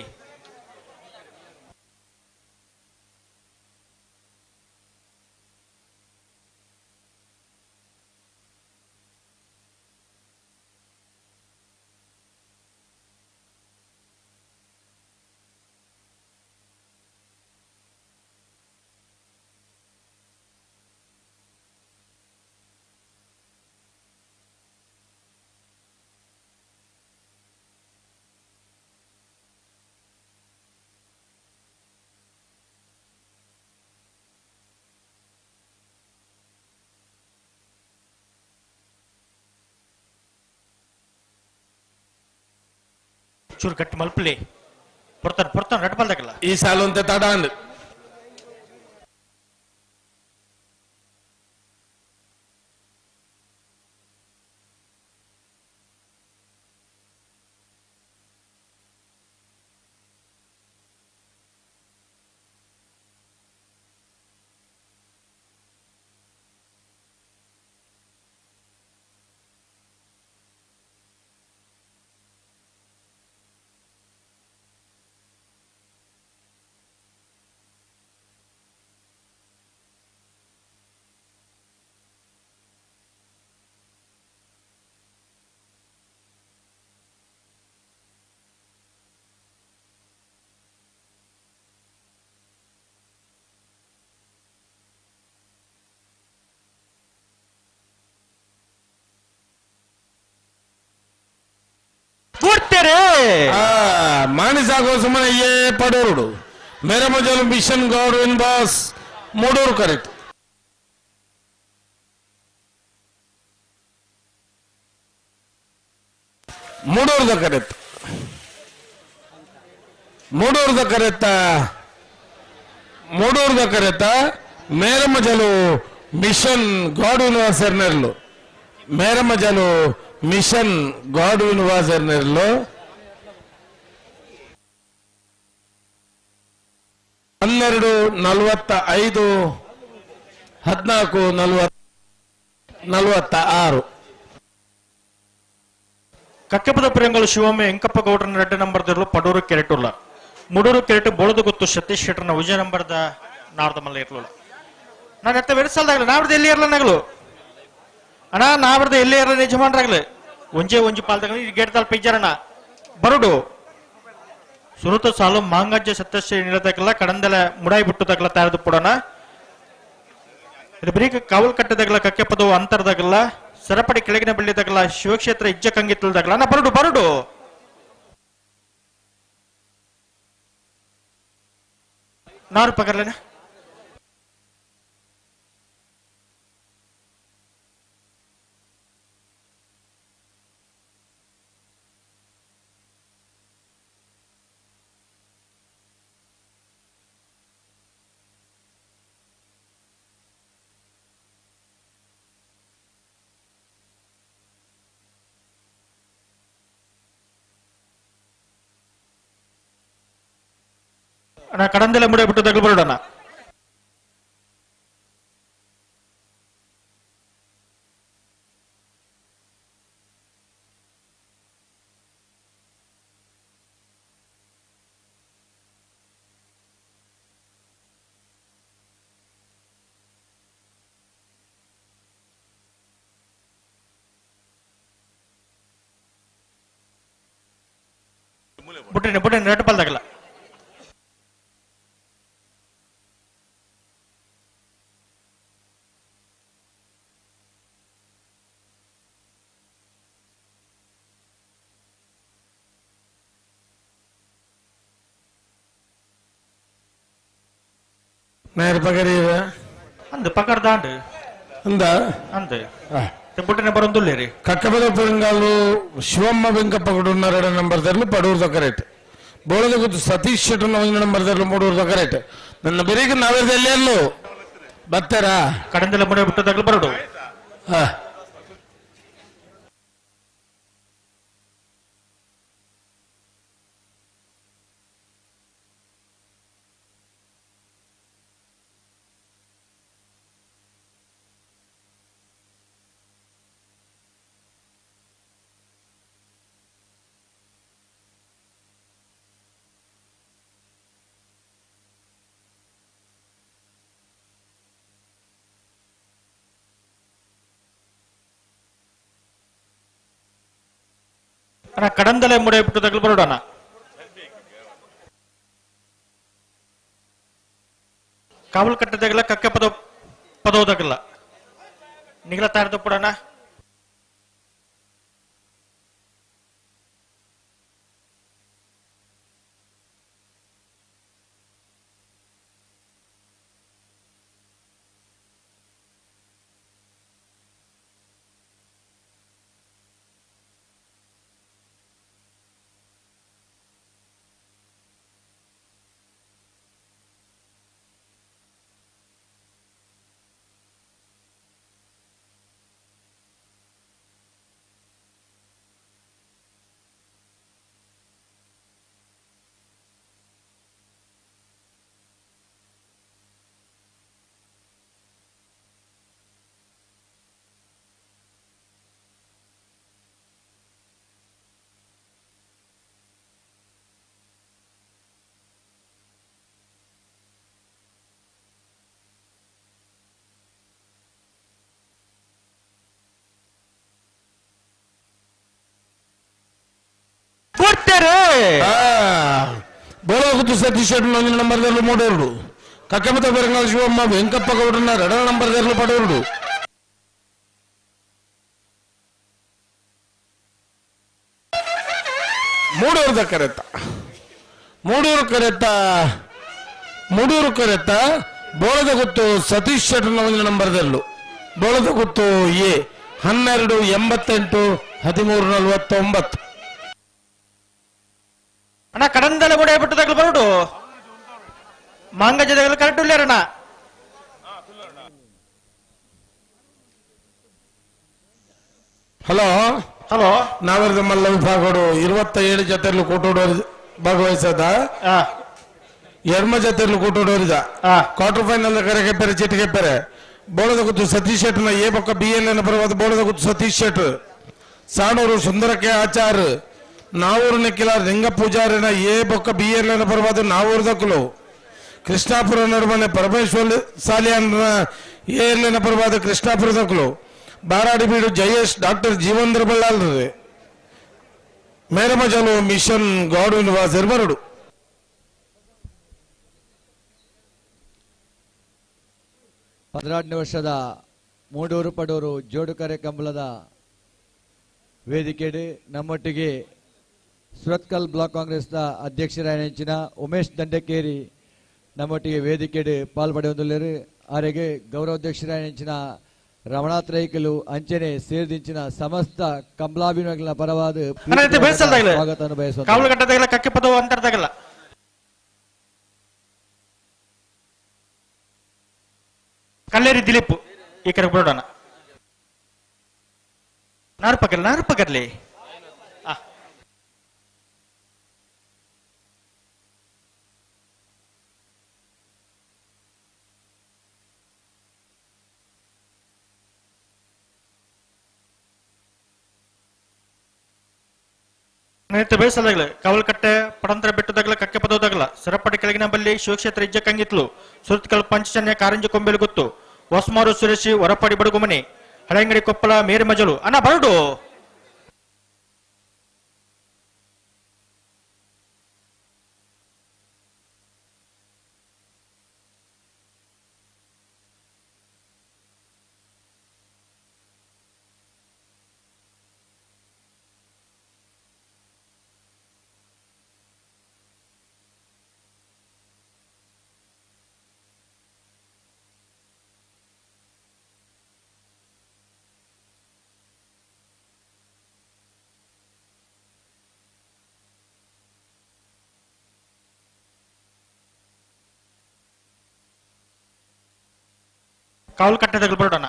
ಚೂರು ಗಟ್ಟಿ ಮಲ್ಪಲಿ ಪೊರ್ತಾನೆ ಪೊರ್ತಾನೆ ರಟ್ ಬಲ್ದಾಗಲ್ಲ ಈ ಸಾಲು ತಡ ಅಂದ್ ಮಾಣಿಸಾಗೋಸಮನ ಏ ಪಡೋರುಡು ಮೇರಮಜಲು ಮಿಷನ್ ಗೌಡ್ ಬಾಸ್ ಮೂಡೂರು ಕರೆಕ್ಟ್ ಮೂಡೂರ್ದ ಕರೆಕ್ಟ್ ಮೂಡೂರ್ದ ಕರೆತ್ತ ಮೂಡೂರ್ದ ಕರೆತ್ತ ಮೇರಮಜಲು ಮಿಷನ್ ಗಾಡ್ ಯೂನಿವರ್ಸರ್ನೆರ್ಲು ಮೇರಮಜಲು ಮಿಷನ್ ಗಾಡ್ ಯೂನಿವರ್ಸರ್ನೆರ್ಲು 12 45 14 46 ಕಕ್ಕಪದ ಪ್ರೇಂಗಲು ಶಿವೊಮ್ಮೆ ಎಂಕಪ್ಪ ಗೌಡ್ರನ 2 ನಂಬರ್ ದಿರ್ಲು ಪಡೂರು ಕೆರೆಟುಲ್ಲ ಮುಡೂರು ಕೆರೆಟು ಬೋಳದ ಗೊತ್ತು ಸತೀಶ್ ಶೆಟ್ಟರ್ನ ವಿಜಯ ನಂಬರ್ದ ನಾರ್ದ ಮಲ್ಲ ಇರ್ಲಿಲ್ಲ. ನಾನು ಎತ್ತ ಬೆರೆಸಲ್ದಾಗಲ ನಾವ್ರದ ಎಲ್ಲಿ ಇರಲ್ಲ ನಗಲು ಅಣ್ಣ ನಾವ್ರದ ಎಲ್ಲಿ ಇರಲ್ಲ ಯಜಮಾನ್ರಾಗ್ಲಿ ಒಂಜೇ ಒಂಜಿ ಪಾಲ್ದಾಗ ಈ ಗೇಟ್ ತಲ್ಪ ಇಜ್ಜಾರಣ್ಣ ಬರುಡು ಸುರುತ ಸಾಲು ಮಾಂಗಜ್ಯ ಸತ್ಯಶ್ರೀ ನಿಲತಕಲ್ಲ ಕಡಂದಲ ಮುಡಾಯಿ ಬಿಟ್ಟು ತಗಲ ತಯಾರದು ಪುಡೋಣ ಇದು ಬರೀ ಕಾವಲ್ ಕಟ್ಟದಾಗಲ ಕಕ್ಕೆ ಪದವು ಅಂತರದಾಗಲ್ಲ ಸರಪಡಿ ಕೆಳಗಿನ ಬಳ್ಳಿದಾಗಲ ಶಿವಕ್ಷೇತ್ರ ಇಜ್ಜ ಕಂಗಿತ್ತಲ್ದಾಗಲ ಅಣ್ಣ ಬರುಡು ಬರುಡು ನಾರು ಪಗರ್ಲೇನ ಅಣ್ಣ ಕಡಂದೆಲ್ಲ ಮುಡೆ ಬಿಟ್ಟು ತಗಲು ಬರೋಣ. ಬುಟ್ಟಿನ ಬುಟ್ಟಿನ ರೆಡ್ ಬಲ್ದಾಗಲ್ಲ. ನೇರ ಪಗರಿ ಅಂದು ಪಕರ್ದಾಂಡ್ ಅಂದ ಅಂದು ಬುಟ್ಟಿನ ಬರೊಂದುಲ್ಲೇರಿ. ಕಕ್ಕಬದ ಪೆರಂಗಾಲು ಶಿವಮ್ಮ ವೆಂಕಪ್ಪ ಗುಡುನ್ನ ನಂಬರ್ ತರಲು ಪಡೂರ್ದ ಕರೆಕ್ಟ್. ಬೋಳದ ಗುತ್ತು ಸತೀಶ್ ಶೆಟ್ಟರ್ನ ಒಂದು ನಂಬರ್ ತರಲು ಮೂಡೂರ್ದ ಕರೆಕ್ಟ್. ನನ್ನ ಬೆರಿಗೆ ನಾವೇದೆಲ್ಲೆಲ್ಲೂ ಬರ್ತಾರಾ ಕಡಂದೆಲ್ಲ ಮುಡೆ ಬಿಟ್ಟದಾಗಲು ಬರೋಡು. ಹಾ ಅಣ್ಣ ಕಡಂದಲೆ ಮುಡೆ ಬಿಟ್ಟದಾಗಲು ಬರೋಡೋಣ. ಕಾವಲು ಕಟ್ಟದಾಗಲ್ಲ ಕಕ್ಕೆ ಪದ ಪದೋದಾಗಲ್ಲ ನಿಗಲ ತಾರದು ಪಡೋಣ. ಬೋಳಗುತ್ತು ಸತೀಶ್ ಶೆಟ್ಟರ್ನ ಒಂದು ನಂಬರ್ ತರಲು ಮೂಡೂರು. ಕಕ್ಕಮತ ಪೆರಂಗಾಲು ಶಿವಮ್ಮ ವೆಂಕಪ್ಪ ಗೌಡನ ಎರಡನೇ ನಂಬರ್ ತರಲು ಪಡೂರು. ಮೂಡೂರ್ದ ಕರೆತ ಮೂಡೂರು ಕರೆತ ಮೂಡೂರು ಕರೆತ ಬೋಳದ ಗುತ್ತು ಸತೀಶ್ ಶೆಟ್ಟರ್ನ ಒಂದು ನಂಬರ್ ತರಲು ಬೋಳದ ಗುತ್ತು ಎ 12 88 13 49. ಅಣ್ಣ ಕಡಂದಲೆ ಮುಡೆ ಬಿಟ್ಟದಾಗಲು ಬರೋಡು. ಮಾಂಗಜದಾಗಲು ಕರೆಕ್ಟ್ ಉಳ್ಳೇರಣ್ಣ. ಹಲೋ ಹಲೋ ನಾವರದ ಮಲ್ಲ ವಿಭಾಗಡು 27 ಜೊತೆಯಲ್ಲಿ ಕೂಟೋಡು ಭಾಗವಹಿಸದ ಎರ್ಮ ಜೊತೆಯಲ್ಲಿ ಕೂಟೋಡೋರಿದ ಕ್ವಾರ್ಟರ್ ಫೈನಲ್ ಕರೆಗೆ ಚೀಟಿಗೆ ಪೆರೆ ಬೋಳದ ಗುತ್ತು ಸತೀಶ್ ಶೆಟ್ಟರ್ನ ಎ ಪಕ್ಕ ಬಿ ಎಲ್ ಎನ್ ಪರವಾದ ಬೋಳದ ಗುತ್ತು ಸತೀಶ್ ಶೆಟ್ಟರ್ ಸಾಣೂರು ಸುಂದರಕ್ಕೆ ಆಚಾರ್ ನಾವೂರು ನಿಖಿಲ ಲಿಂಗ ಪೂಜಾರಿನ ಎ ಬೊಕ್ಕ ಬಿ ಎಲ್ ಎನ್ ಪರವಾದ ನಾವೂರು ದಕ್ಕಲು ಕೃಷ್ಣಾಪುರ ನಡುವನೆ Parameshwar Saliyana A L N ಪರವಾದ ಕೃಷ್ಣಾಪುರ ದಕ್ಕಲು ಬಾರಾಡಿಬೀಡು ಜಯೇಶ್ ಡಾಕ್ಟರ್ ಜೀವಂದ್ರ ಬಳ್ಳಾಲ್ರಿ ಮೇರಮಜಲು ಮಿಷನ್ ಗಾಡ್ವಿನ್ ವಾಸರ್ ಬರಡು. 12ನೇ ವರ್ಷದ ಮೂಡೂರು ಪಡೂರು ಜೋಡುಕರೆ ಕಂಬಳದ ವೇದಿಕೆಡೆ ನಮ್ಮೊಟ್ಟಿಗೆ ಸುರತ್ಕಲ್ ಬ್ಲಾಕ್ ಕಾಂಗ್ರೆಸ್ನ ಅಧ್ಯಕ್ಷರಾದ ಉಮೇಶ್ ದಂಡಕೇರಿ ನಮ್ಮೊಟ್ಟಿಗೆ ವೇದಿಕೆಡೆ ಪಾಲ್ಪಡೆಯೊಂದುಲ್ಲೇರು. ಆರೆಗೆ ಗೌರವಾಧ್ಯಕ್ಷರಾದ ರಮಣಾಥ್ ರೈಕಲು ಅಂಚನೆ ಸೇರಿದಿಂಚಿನ ಸಮಸ್ತ ಕಂಬಳಾಭಿಮಾನಿಗಳ ಪರವಾದ ಸ್ವಾಗತವನ್ನು ಬಯಸುವ. ಕಾವಲುಗಟ್ಟದಾಗಲ್ಲ ಕಕ್ಕೆ ಪದವು ಅಂತರದಾಗಲ್ಲ. ಕಲ್ಲೇರಿ ದಿಲೀಪ್ ಈ ಕಡೆ ಬರೋಣ. ನಾರು ಪಕರ್ಲಿ ನಾರು ಪಕರ್ಲಿ. ಬೇಸದಾಗಲ ಕಾವಲ್ಕಟ್ಟೆ ಪಡಂತರ ಬೆಟ್ಟದಾಗಲ ಕಕ್ಕೆ ಪದೋದಾಗಲ ಸರಪಡಿ ಕೆಳಗಿನ ಬಲ್ಲಿ ಶಿವಕ್ಷೇತ್ರ ಇಜ್ಜ ಕಂಗಿತ್ಲು ಸುರತ್ಕಲ್ ಪಂಚಜನ್ಯ ಕಾರಂಜಿ ಕೊಂಬೆಲು ಗೊತ್ತು ಹೊಸ್ಮಾರು ಸುರೇಶಿ ಹೊರಪಾಡಿ ಬಡಗುಮನಿ ಹಳೆಂಗಡಿ ಕೊಪ್ಪಳ ಮೇರಿ ಮಜಲು ಅಣ್ಣ ಬರಡು. ಕಾವಲು ಕಟ್ಟೆದಗಳು ಬರೋಣ.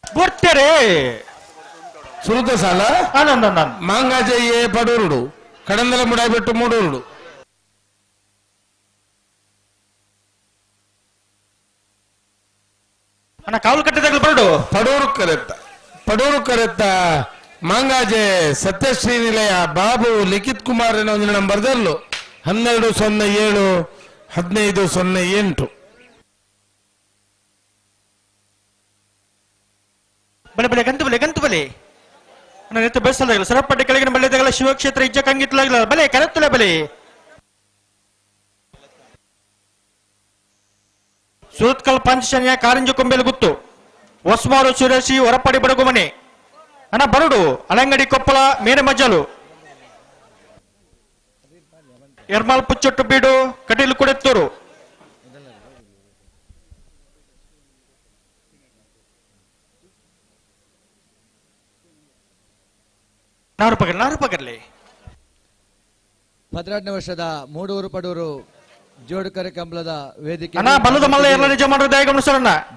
ಬರ್ತಾರೆ ಸುರುತ ಸಾಲ ಮಾಂಗಾಜಯ್ಯೇ ಪಡೂರುಡು ಕಡಂದಲ ಮುಡಾಯ್ಬಿಟ್ಟು ಮೂಡೂರುಡು. ಅಣ್ಣ ಕಾವಲು ಕಟ್ಟಿದಾಗಲೂ ಬರಡು. ಪಡೂರು ಕರೆತ್ತ ಪಡೂರು ಕರೆತ್ತ ಮಾಂಗಾಜೆ ಸತ್ಯಶ್ರೀ ನಿಲಯ ಬಾಬು ಲಿಖಿತ್ ಕುಮಾರ್ ಒಂದು ನಂಬರ್ದಲ್ಲೂ 12 0 7 15 0 8. ಬಲೆ ಬಲೆ ಗಂತು ಬಲೆ ಗಂತು ಬಲೆ ನನ್ನ ಬೆಳೆಸಲಾಗಲ್ಲ. ಸರಪಟ್ಟೆ ಕೆಳಗಿನ ಬಳ್ಳಿದಾಗಲ ಶಿವಕ್ಷೇತ್ರ ಇಜ್ಜ ಕಂಗಿತ್ಲಾಗಲ್ಲ ಬಲೆ ಕರೆತ್ತಲೆ ಬಲೆ. ಸೂರತ್ಕಲ್ ಪಂಚಶನ್ಯ ಕಾರಂಜು ಕೊಂಬೆಲು ಗುತ್ತು ಹೊಸ್ಮಾರು ಸುರೇಶಿ ಹೊರಪಡಿ ಬಡಗುಮನೆ ಅಣ್ಣ ಬರಡು ಅಲಂಗಡಿ ಕೊಪ್ಪಳ ಮೇರೆ ಮಜ್ಜಲು ಎರ್ಮಾಲ್ ಪುಚ್ಚೊಟ್ಟು ಬೀಡು ಕಟೀಲು ಕುಡೆತ್ತೂರು. ನಾರು ಪಗರ್ಲಿ. 12ನೇ ವರ್ಷದ ಮೂಡೂರು ಪಡೂರು ಜೋಡುಕರೆ ಕಂಬಳದ ವೇದಿಕೆ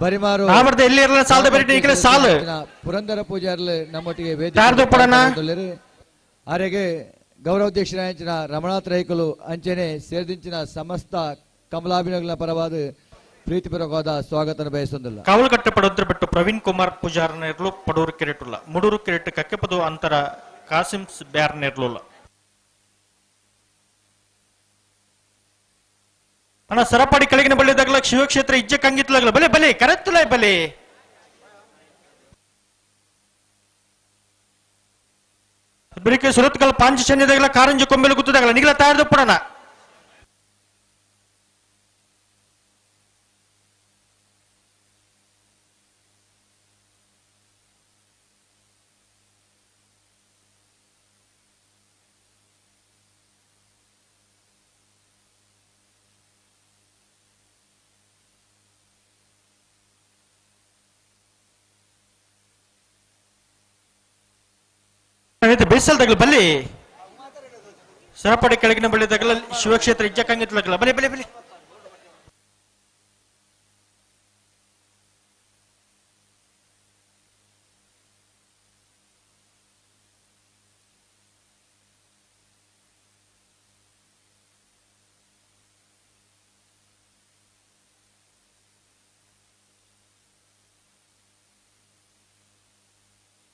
ಬರಿಮಾರು ಪುರಂದರ ಪೂಜಾರ್ಲು ನಮ್ಮೊಟ್ಟಿಗೆ ವೇದಿಕೆ ಆರೆಗೆ ಗೌರವಾಧ್ಯಕ್ಷರಾಂಚಿನ ರಮಣಾಥ್ ರೈಕುಲು ಅಂಚನೆ ಸೇರಿದಿಂಚಿನ ಸಮಸ್ತ ಕಮಲಾಭಿನಗಳ ಪರವಾದ ಪ್ರೀತಿಪೂರ್ವಕವಾದ ಸ್ವಾಗತ ಬಯಸುವುದಿಲ್ಲ. ಕಾವಲುಕಟ್ಟೆ ಪಡೋದ್ರ ಬಿಟ್ಟು ಪ್ರವೀಣ್ ಕುಮಾರ್ ಪೂಜಾರ್ನೇರ್ಲು ಪಡೂರು ಕೆರೆಟುಲ್ಲ ಮುಡೂರು ಕೆರೆಟ್ ಕಕ್ಕೆಪದು ಅಂತರ ಕಾಸಿಮ್ಸ್ ಬ್ಯಾರ್ನೇರ್ಲುಲ್ಲ. ಅಣ್ಣ ಸರಪಾಡಿ ಕೆಳಗಿನ ಬಳ್ಳಿದಾಗಲ ಶಿವಕ್ಷೇತ್ರ ಇಜ್ಜೆ ಕಂಗಿತ್ಲಾಗಲ ಬಲೆ ಬಲೆ ಕರೆತ್ತಲ ಬಲೆ. ಬೆಳಿಗ್ಗೆ ಸುರತ್ಕಲ್ ಪಾಂಚಜನ್ಯದಾಗಲ ಕಾರಂಜಿ ಕೊಂಬೆಲು ಗುತ್ತದಾಗಲ ನಿಗಲ ತಯಾರದು ಪಡೋಣ. ಬೇಸಲ್ದಾಗಲ ಬಲ್ಲಿ ಸರಪಡಿ ಕೆಳಗಿನ ಬಳ್ಳಿದಾಗಲ ಶಿವಕ್ಷೇತ್ರ ಇಜ್ಜಕಂಗಿತ್ಲಾಗಲ ಬಲೆ ಬಲೆ ಬಲೆ.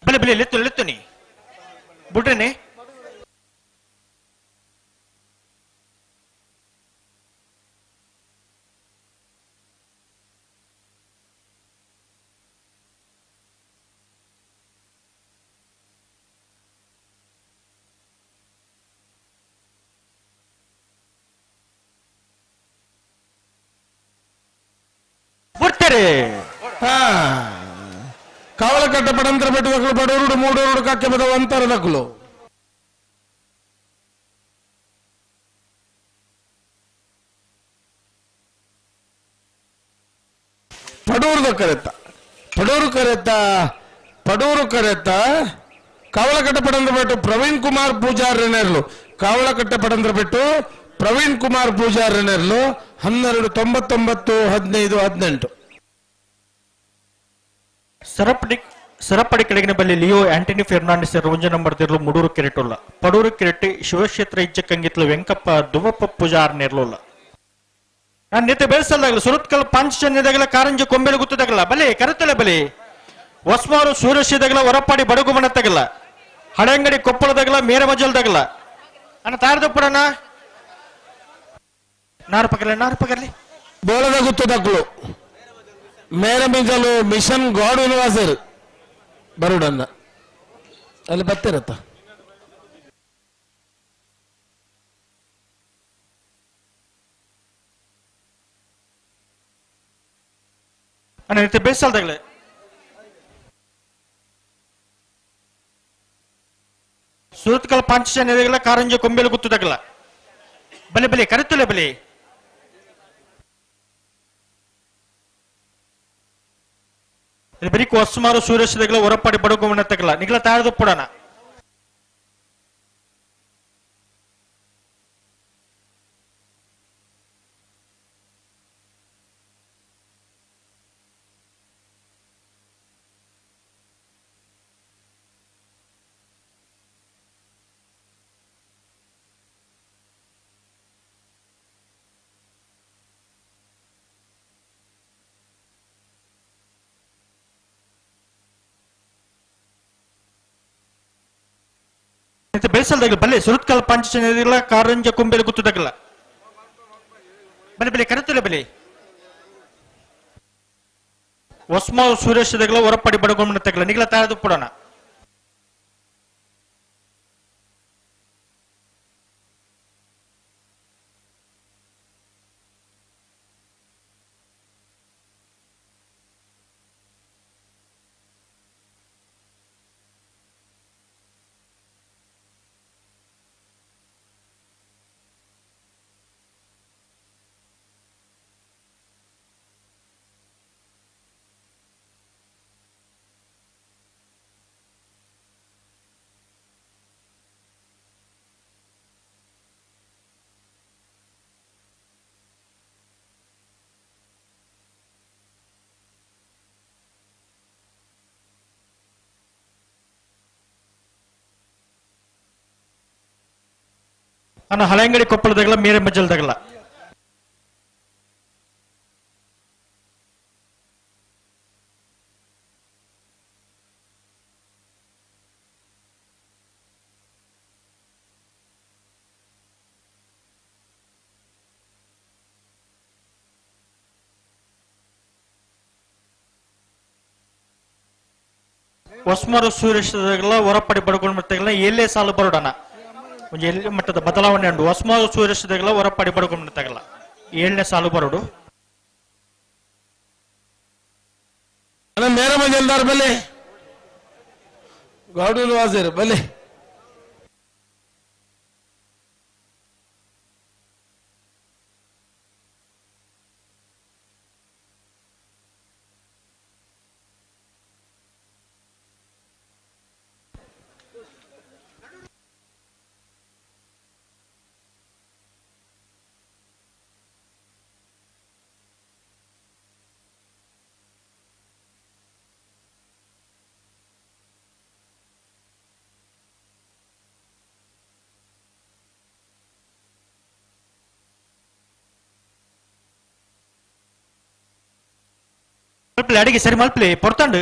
ಬಲೆ ಬಲೆ ಲೆತ್ತು ಲೆತ್ತು ನೀ ಬುಡ್ರನೆ. ಬರ್ತಾರೆ ಕಾವಲಕಟ್ಟ ಪಡಂತರ ಬೆಟ್ಟದಕ್ಕಲು ಪಡೂರುಡು ಮೂಡೂರುಡು ಕಕ್ಕೆ ಬದ ಅಂತರದಕ್ಕಲು. ಪಡೂರು ಕರೆತ್ತ ಪಡೂರು ಕರೆತ್ತ ಪಡೂರು ಕರೆತ್ತ ಕಾವಲಕಟ್ಟ ಪಡಂದ್ರ ಬೆಟ್ಟು ಪ್ರವೀಣ್ ಕುಮಾರ್ ಪೂಜಾರ್ನೇರ್ಲು ಕಾವಲಕಟ್ಟೆ ಪಡಂದ್ರ ಬೆಟ್ಟು ಪ್ರವೀಣ್ ಕುಮಾರ್ ಪೂಜಾರ್ನೇರ್ಲು 12 99 15 18. ಸರಪಡಿ ಕೆಳಗಿನ ಬಲ್ಲಿ ಲಿಯೋ ಆಂಟನಿ ಫೆರ್ನಾಂಡಿಸ್ ರೋಂಜ ನಂಬರ್ ತಿರ್ಲು ಮುಡೂರು ಕೆರೆಟುಲ್ಲ ಪಡೂರು ಕೆರೆಟ್ಟಿ ಶಿವಕ್ಷೇತ್ರ ಇಜ್ಜಕ್ಕಂಗಿತ್ಲು ವೆಂಕಪ್ಪ ದುವಪ್ಪ ಪೂಜಾರ್ ನೇರ್ಲುಲ್ಲ. ನಾನು ನಿತ್ಯ ಬೆಳೆಸಲ್ದಾಗಲ ಸುರತ್ಕಲ್ ಪಾಂಚಜನ್ಯದಾಗಲ ಕಾರಂಜಿ ಕೊಂಬೆಲು ಗುತ್ತದಾಗಲ ಬಲೆ ಕರೆತಲೆ ಬಲೆ ಹೊಸ್ಮಾರು ಸೂರ್ಯಶಿದಾಗಲ ಹೊರಪಾಡಿ ಬಡಗುಮನ ತಗಲ ಹಳೆಂಗಡಿ ಕೊಪ್ಪಳದಾಗಲ ಮೇರಮಜಲ್ದಾಗಲ ಅಣ್ಣ ತಾರದಪ್ಪಡಣ್ಣ ನಾರು ಪಗರ್ಲಿ ನಾರು ಪಗರ್ಲಿ. ಬೋಳದ ಗುತ್ತದಕ್ಕಲು ಮೇರಮಿಜಲು ಮಿಷನ್ ಗಾಡ್ ಯೂನಿವರ್ಸಲ್ ಬರುಡನ್ನ ಅಲ್ಲಿ ಬರ್ತಿರತ್ತ. ಅಣ್ಣ ನಿತ್ಯ ಬೇಸಲ್ದಾಗಲೇ. ಸುರತ್ಕಲ್ ಪಾಂಚಜನ್ಯದಗಲ ಕಾರಂಜ ಕೊಂಬೆಲು ಗುತ್ತುದಗಲ ಬಲೆ ಬಲೆ ಕರೆತುಲೆ ಬಲೆ ಬೆರಿಕು ಹೊಸ್ಮಾರು ಸೂರ್ಯಶದಗಲ ಹೊರಪಾಡಿ ಬಡಗುಮನ ತಗಲ ನಿಗಲ ತಾರದು ಪುಡನ ಬೇಸಲ್ದಾಗಲ ಬಲ್ಲೆ ಸುರತ್ಕಲ್ ಪಂಚಜನ್ಯದಗಲ ಕಾರಂಜ ಕೊಂಬೆಲು ಗುತ್ತುದಗಲ ಬಲೆ ಬಲೆ ಕರೆತುಲೆ ಬಲೆ ಹೊಸ್ಮಾರು ಸೂರ್ಯಶದಗಲ ಹೊರಪಾಡಿ ಬಡಗುಮನ ತಗಲ ನಿಗಲ ತಾರದು ಪುಡನ ಅನ್ನ ಹಳೆಂಗಡಿ ಕೊಪ್ಪಳದಾಗಲ ಮೇರೆ ಮಜ್ಜಲ್ದಾಗಲ ಹೊಸ್ಮರು ಸೂರ್ಯಶದಗಲ ಹೊರಪಡಿ ಬಡ್ಕೊಂಡು ಬರ್ತಾಗಲ ಎಲ್ಲೇ ಸಾಲು ಬರೋಡಣ ಒಂಜಿ ಎಲ್ಲಿ ಮಟ್ಟದ ಬದಲಾವಣೆ ಉಂಟು ಹೊಸ್ಮಾರು ಸೂರ್ಯಶದಗಲ ಹೊರಪಡಿ ಬಡ್ಕೊಂಡು ತಗಲ ಏಳನೇ ಸಾಲು ಬರೋಡು ಮೇರ ಮಜಲ್ದಾರ್ ಬಲೆ ಗೌಡೂರು ವಾಸರ್ ಬಲೆ ಮಲ್ಪಲೆ ಅಡಿಗೆ ಸರಿ ಮಲ್ಪಲೆ ಪೊರ್ತಂಡು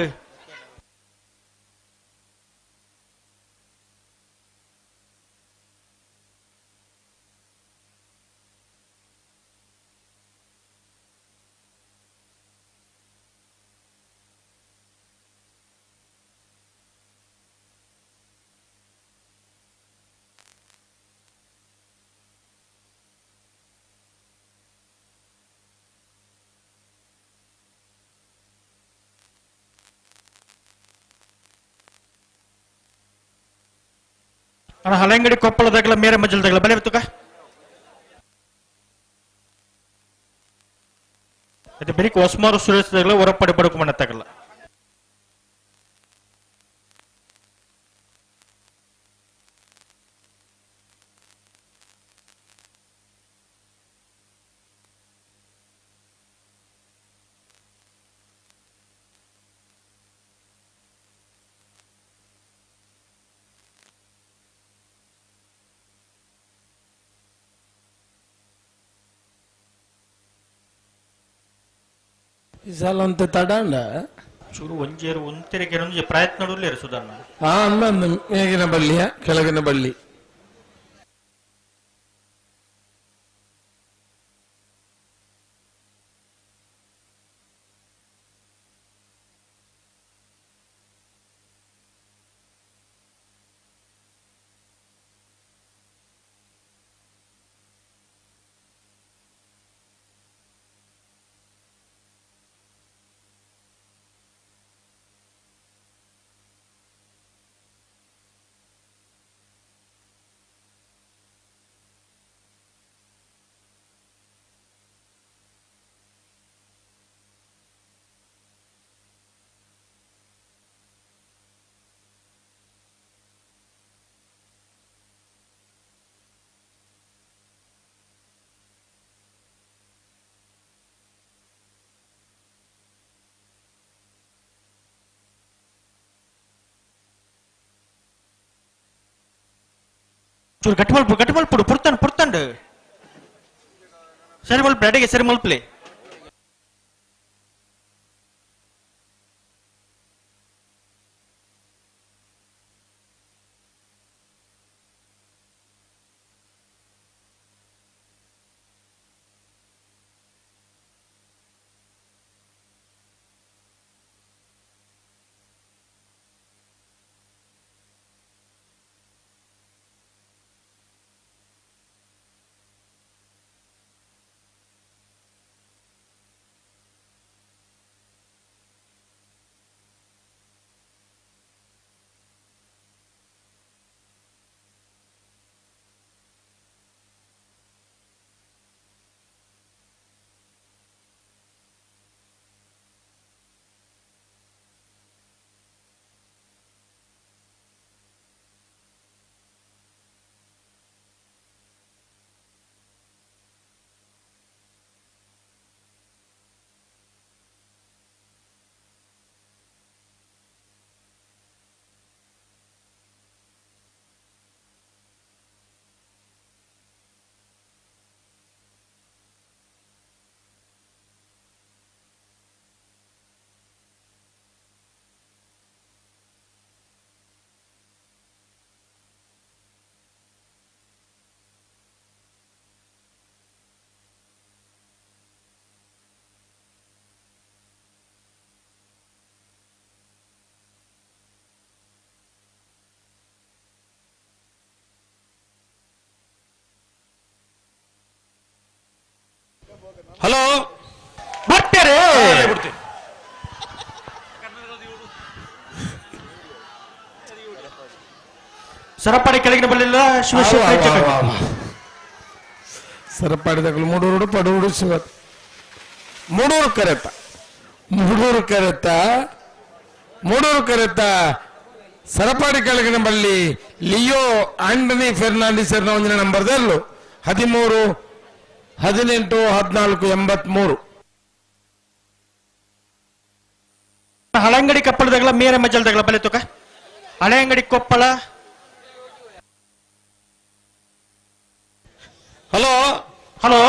ಅಣ್ಣ ಹಳೆಂಗಡಿ ಕೊಪ್ಪಳದಾಗಲ ಮೇರೆ ಮಜ್ಜಲ್ದಾಗಲ ಬಲೆ ತುಕ ಇದು ಬೆರಿಕ್ ಹೊಸ್ಮಾರು ಸುರೇಶದಾಗಲ ಹೊರಪಡಿ ಬಡಕು ಮಣ್ಣತ್ತಾಗಲ್ಲ ಈ ಸಲ ಅಂತ ತಡಂಡ ಚೂರು ಒಂಜೇರು ಒಂತೆರೆಗೆ ಒಂಜಿ ಪ್ರಯತ್ನ ಉಲ್ಲೇರು ಸುಧಣ್ಣ ಆ ಅಂದ ಮೇಗಿನ ಬಳ್ಳಿಯ ಕೆಳಗಿನ ಬಳ್ಳಿ ಚೂರು ಗಟ್ಟಿ ಮಲ್ಪು ಗಟ್ಟಿ ಮಲ್ಪುಡು ಪುರ್ತಂಡು ಪುರ್ತಂಡು ಸರಿ ಮಲ್ಪು ಅಡಿಗೆ ಸರಿ ಮಲ್ಪಲೆ. ಹಲೋ ಬರ್ತಾರೆ ಬಿಡ್ತೀನಿ. ಸರಪಾಡಿ ಕೆಳಗಿನ ಬಲ್ಲಿಲ್ಲ ಶಿವಶೇಖರ. ಸರಪಾಡಿದಾಗಲು ಮೂಡೂರು ಪಡೂರು ಶಿವ ಮೂಡೂರು ಕರೆತ ಮೂಡೂರು ಕರೆತ ಮೂಡೂರು ಕರೆತ ಸರಪಾಡಿ ಕೆಳಗಿನ ಬಳ್ಳಿ ಲಿಯೋ ಆಂಟನಿ ಫೆರ್ನಾಂಡಿಸ್ ಒಂದಿನ ನಂಬರ್ದಲ್ಲೂ 13 18 14 83. ಹಳಂಗಡಿ ಕಪ್ಪಳದಾಗಲ ಮೇರೆ ಮಜ್ಜಲ್ದಾಗಲ ಬಲೆ ತುಕ ಹಳೆಂಗಡಿ ಕೊಪ್ಪಳ. ಹಲೋ ಹಲೋ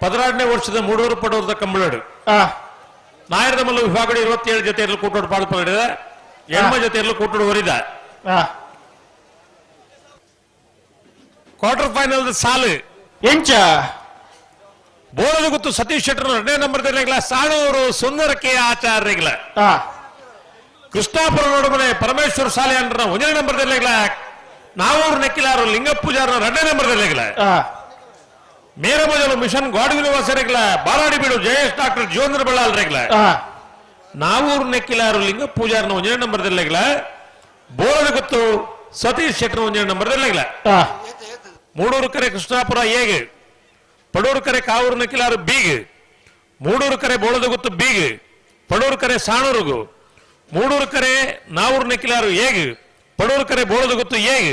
16ನೇ ವರ್ಷದ ಮೂಡೂರು ಪಡೂರದ ಕಂಬಳಡು ನಾಯರದ ಮಲ್ಲ ವಿಭಾಗ 27 ಜೊತೆಯಲ್ಲಿ ಕೂಟೋಡು ಪಾಡು ಪಡೆದ ಎಣ್ಮ ಜೊತೆಯಲ್ಲಿ ಕೂಟೋಡು ಹೊರಿದ ಕ್ವಾರ್ಟರ್ ಫೈನಲ್ ಸಾಲು ಎಂಚ ಬೋಳದ ಗೊತ್ತು ಸತೀಶ್ ಶೆಟ್ಟರ್ 2ನೇ ನಂಬರ್ ಸಾಣೂರು ಸುಂದರಕ್ಕೆ ಆಚಾರ್ಯಗಳ ಕೃಷ್ಣಾಪುರ ನೋಡುಮನೆ ಪರಮೇಶ್ವರ ಸಾಲೆ ಅಂದ್ರ 1ನೇ ನಂಬರ್ ನಾವೂರು ನೆಕ್ಕಿಲಾರು ಲಿಂಗಪ್ಪೂಜಾರ 2ನೇ ನಂಬರ್ ಮೇರಮಜಲು ಮಿಷನ್ ಗಾಡ್ ನಿವಾಸರಿಗಳ ಬಾರಾಡಿ ಬೀಡು ಜಯೇಶ್ ಡಾಕ್ಟರ್ ಜೀವೇಂದ್ರ ಬಳ್ಳಾಲ್ರಿಗಳ ನಾವೂರು ನೆಕ್ಕಿಲಾರು ಲಿಂಗ ಪೂಜಾರನ 1ನೇ ನಂಬರ್ ಬೋಳದ ಗೊತ್ತು ಸತೀಶ್ ಶೆಟ್ಟರ್ 1ನೇ ನಂಬರ್ ಮೂಡೂರು ಕರೆ ಕೃಷ್ಣಾಪುರ ಏಗ್ ಪಡೂರು ಕರೆ ಕಾವೂರು ನೆಕ್ಕಿಲಾರು ಬೀಗ್ ಮೂಡೂರು ಕರೆ ಬೋಳದ ಗೊತ್ತು ಬೀಗ್ ಪಡೂರು ಕರೆ ಸಾಣೂರುಗು ಮೂಡೂರು ಕರೆ ನಾವೂರು ನೆಕ್ಕಿಲಾರು ಏಗ್ ಪಡೂರು ಕರೆ ಬೋಳದ ಗೊತ್ತು ಏಗ್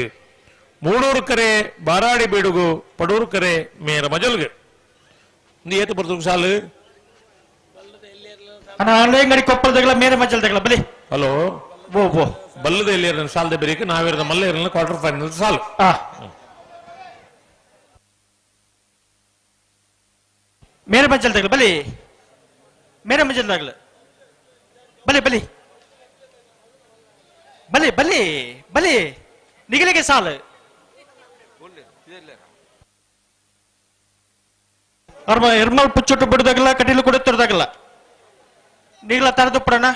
ಮೂಡೂರು ಕರೆ ಬಾರಾಡಿ ಬೀಡುಗು ಪಡೂರು ಕರೆ ಮೇರ ಮಜಲ್ಗು ಏತು ಬರ್ತದೆ ಸಾಲು ಹಳೆಂಗಡಿ ಕೊಪ್ಪಳದಾಗಲ ಮೇರೆ ಮಜಲ್ದಾಗಲ ಬಲಿ. ಹಲೋ ಓ ಓ ಬಲ್ಲದ ಎಲ್ಲಿ ಸಾಲದ ಬೇರೆ ನಾವಿರದ ಮಲ್ಲ ಇರಲ್ಲ ಕ್ವಾರ್ಟರ್ ಫೈನಲ್ ಸಾಲು. ಮೇರೆ ಮಜಲ್ದಾಗಲ ಬಲಿ ಮೇರೆ ಮಜಲ್ದಾಗಲ ಬಲಿ ಬಲಿ ಬಲಿ ಬಲಿ ಬಲಿ ನಿಗಲಿಗೆ ಸಾಲು. ಎರ್ಮಲ್ ಪುಚ್ಚೊಟ್ಟು ಬಿಡುದಾಗಲ್ಲ ಕಟೀಲು ಕೂಡ ತುರ್ದಾಗಲ್ಲ ನೀಗಳ ತರದು ಪಡೋಣ.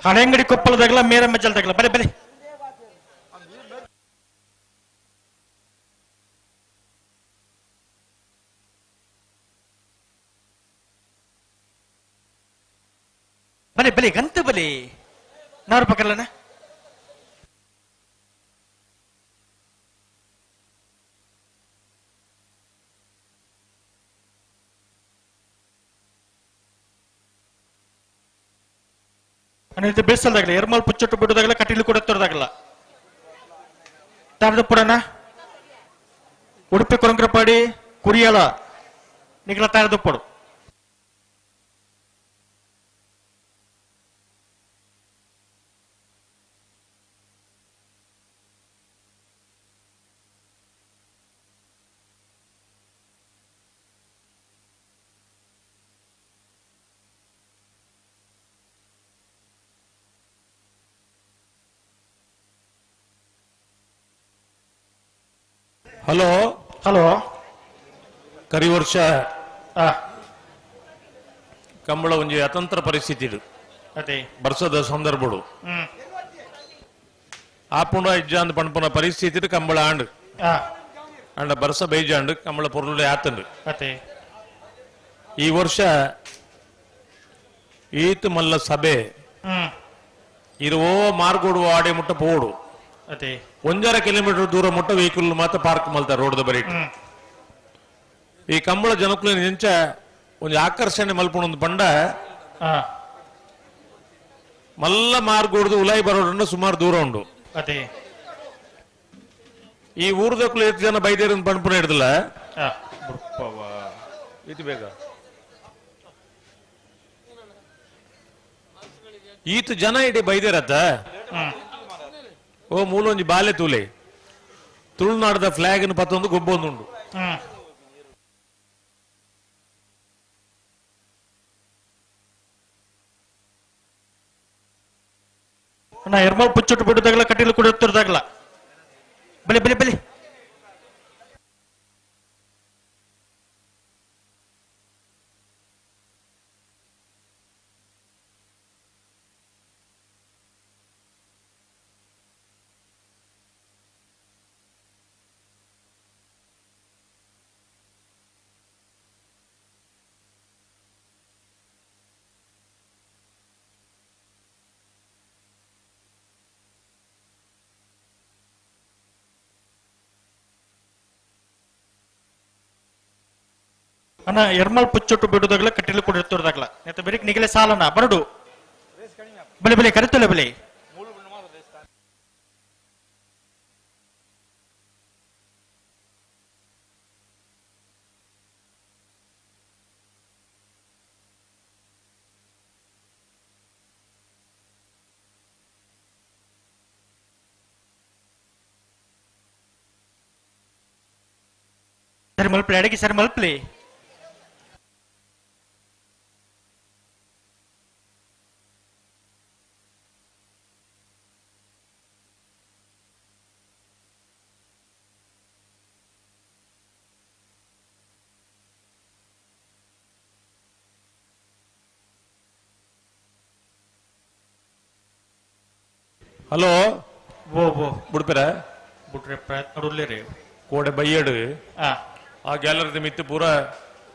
ಹಳೆಂಗಡಿ ಕೊಪ್ಪಳದಾಗಲ ಮೇರೆ ಮಜ್ಜಲ್ದಾಗಲ ಬಲೆ ಬಲೆ. ಬಲೆ ಬಲೆ ಗಂತ ಬಲೆ ನಾರು ಪಕರ್ಲನ ಅನಿತ ಬೇಸಲ್ದಾಗಲ್ಲ ಎರ್ಮಲ್ ಪುಚ್ಚೊಟ್ಟು ಬಿಡೋದಾಗಲ್ಲ ಕಟೀಲು ಕೂಡ ತೋರದಾಗಲ್ಲ ತಾರದ ಪುಡನ ಉಡುಪಿ ಕೊರಂಗ್ರಪಾಡಿ ಕುರಿಯಾಳ ನಿಗಲ ತಾರದ ಪೊಡು ಹಲೋ ಹಲೋ ಕರಿ ವರ್ಷ ಕಂಬಳ ಒಂಜಿ ಅತಂತ್ರ ಪರಿಸ್ಥಿತಿ ಇದು ಅದೇ ಬರ್ಸದ ಸಂದರ್ಭಡು ಆಪುಂಡ ಇಜ್ಜಾಂದ್ ಪಣ್ಪುನ ಪರಿಸ್ಥಿತಿ ಕಂಬಳ ಆಂಡ್ ಅಂಡ ಬರ್ಸ ಬೈಜಾಂಡ್ ಕಂಬಳ ಪೊರುಳು ಆತಂಡು ಅದೇ ಈ ವರ್ಷ ಈತ್ ಮಲ್ಲ ಸಭೆ ಇರುವೋ ಮಾರ್ಗೋಡು ಆಡೆ ಮುಟ್ಟ ಪೋಡು ಅದೇ ಒಂಜರ ಕಿಲೋಮೀಟರ್ ದೂರ ಮುಟ್ಟ ವೆಹಿಕಲ್ ಮಾತ್ರ ಪಾರ್ಕ್ ಮಲ್ತಾರೆ ರೋಡ್ ಬರೀಟ್ ಈ ಕಂಬಳ ಜನಕುಲಿನ ಎಂಚ ಒಂಜಿ ಆಕರ್ಷಣೆ ಮಲ್ಪುಣೊಂದು ಪಂಡ ಮಲ್ಲ ಮಾರ್ಗೋಡ್ದು ಉಲಾಯಿ ಬರೋಡನ್ನ ಸುಮಾರು ದೂರ ಉಂಡು ಅದೇ ಈ ಊರ್ದಕ್ಕೂ ಎಷ್ಟು ಜನ ಬೈದೇರ ಪಣಪುಣ ಹಿಡ್ದಲ್ಲ ಇದು ಬೇಗ ಈತ ಜನ ಇಡೀ ಬೈದೇರತ್ತ ಓ ಮೂಲೊಂಜಿ ಬಾಲೆ ತೂಲೆ ತುಳುನಾಡದ ಫ್ಲಾಗ್ ಪತ್ತೊಂದು ಗೊಬ್ಬೊಂದುಂಡು ಅಣ್ಣ ಎರ್ಮಲ್ ಪುಚ್ಚೊಟ್ಟು ಬಿಡೋದಾಗಲ್ಲ ಕಟೀಲು ಕೂಡ ತೋರದಾಗಲ್ಲ ಬಲೆ ಬಲೆ ಬಲೆ ಅಣ್ಣ ಎರ್ಮಲ್ ಪುಚ್ಚೊಟ್ಟು ಬಿಡೋದಾಗಲ್ಲ ಕಟೀಲು ಕೂಡ ತೋರದಾಗಲ್ಲ ನೆತ್ತ ಬೆರಿಕ್ ನಿಗಲೆ ಸಾಲನ ಬರಡು ಬಲೆ ಬಲೆ ಕರಿತಲೆ ಬಲೆ ಸರಿ ಮಲ್ಪಲೆ ಅಡಗಿ ಸರಿ ಮಲ್ಪಲೆ ಹಲೋ ಓ ಓ ಬಿಡ್ಪಿರ ಬಿಟ್ರೆ ಪ್ರಯತ್ನ ರೀ ಕೋಡೆ ಬೈಯಡು ಆ ಗ್ಯಾಲರಿ ಮಿತ್ತು ಪೂರ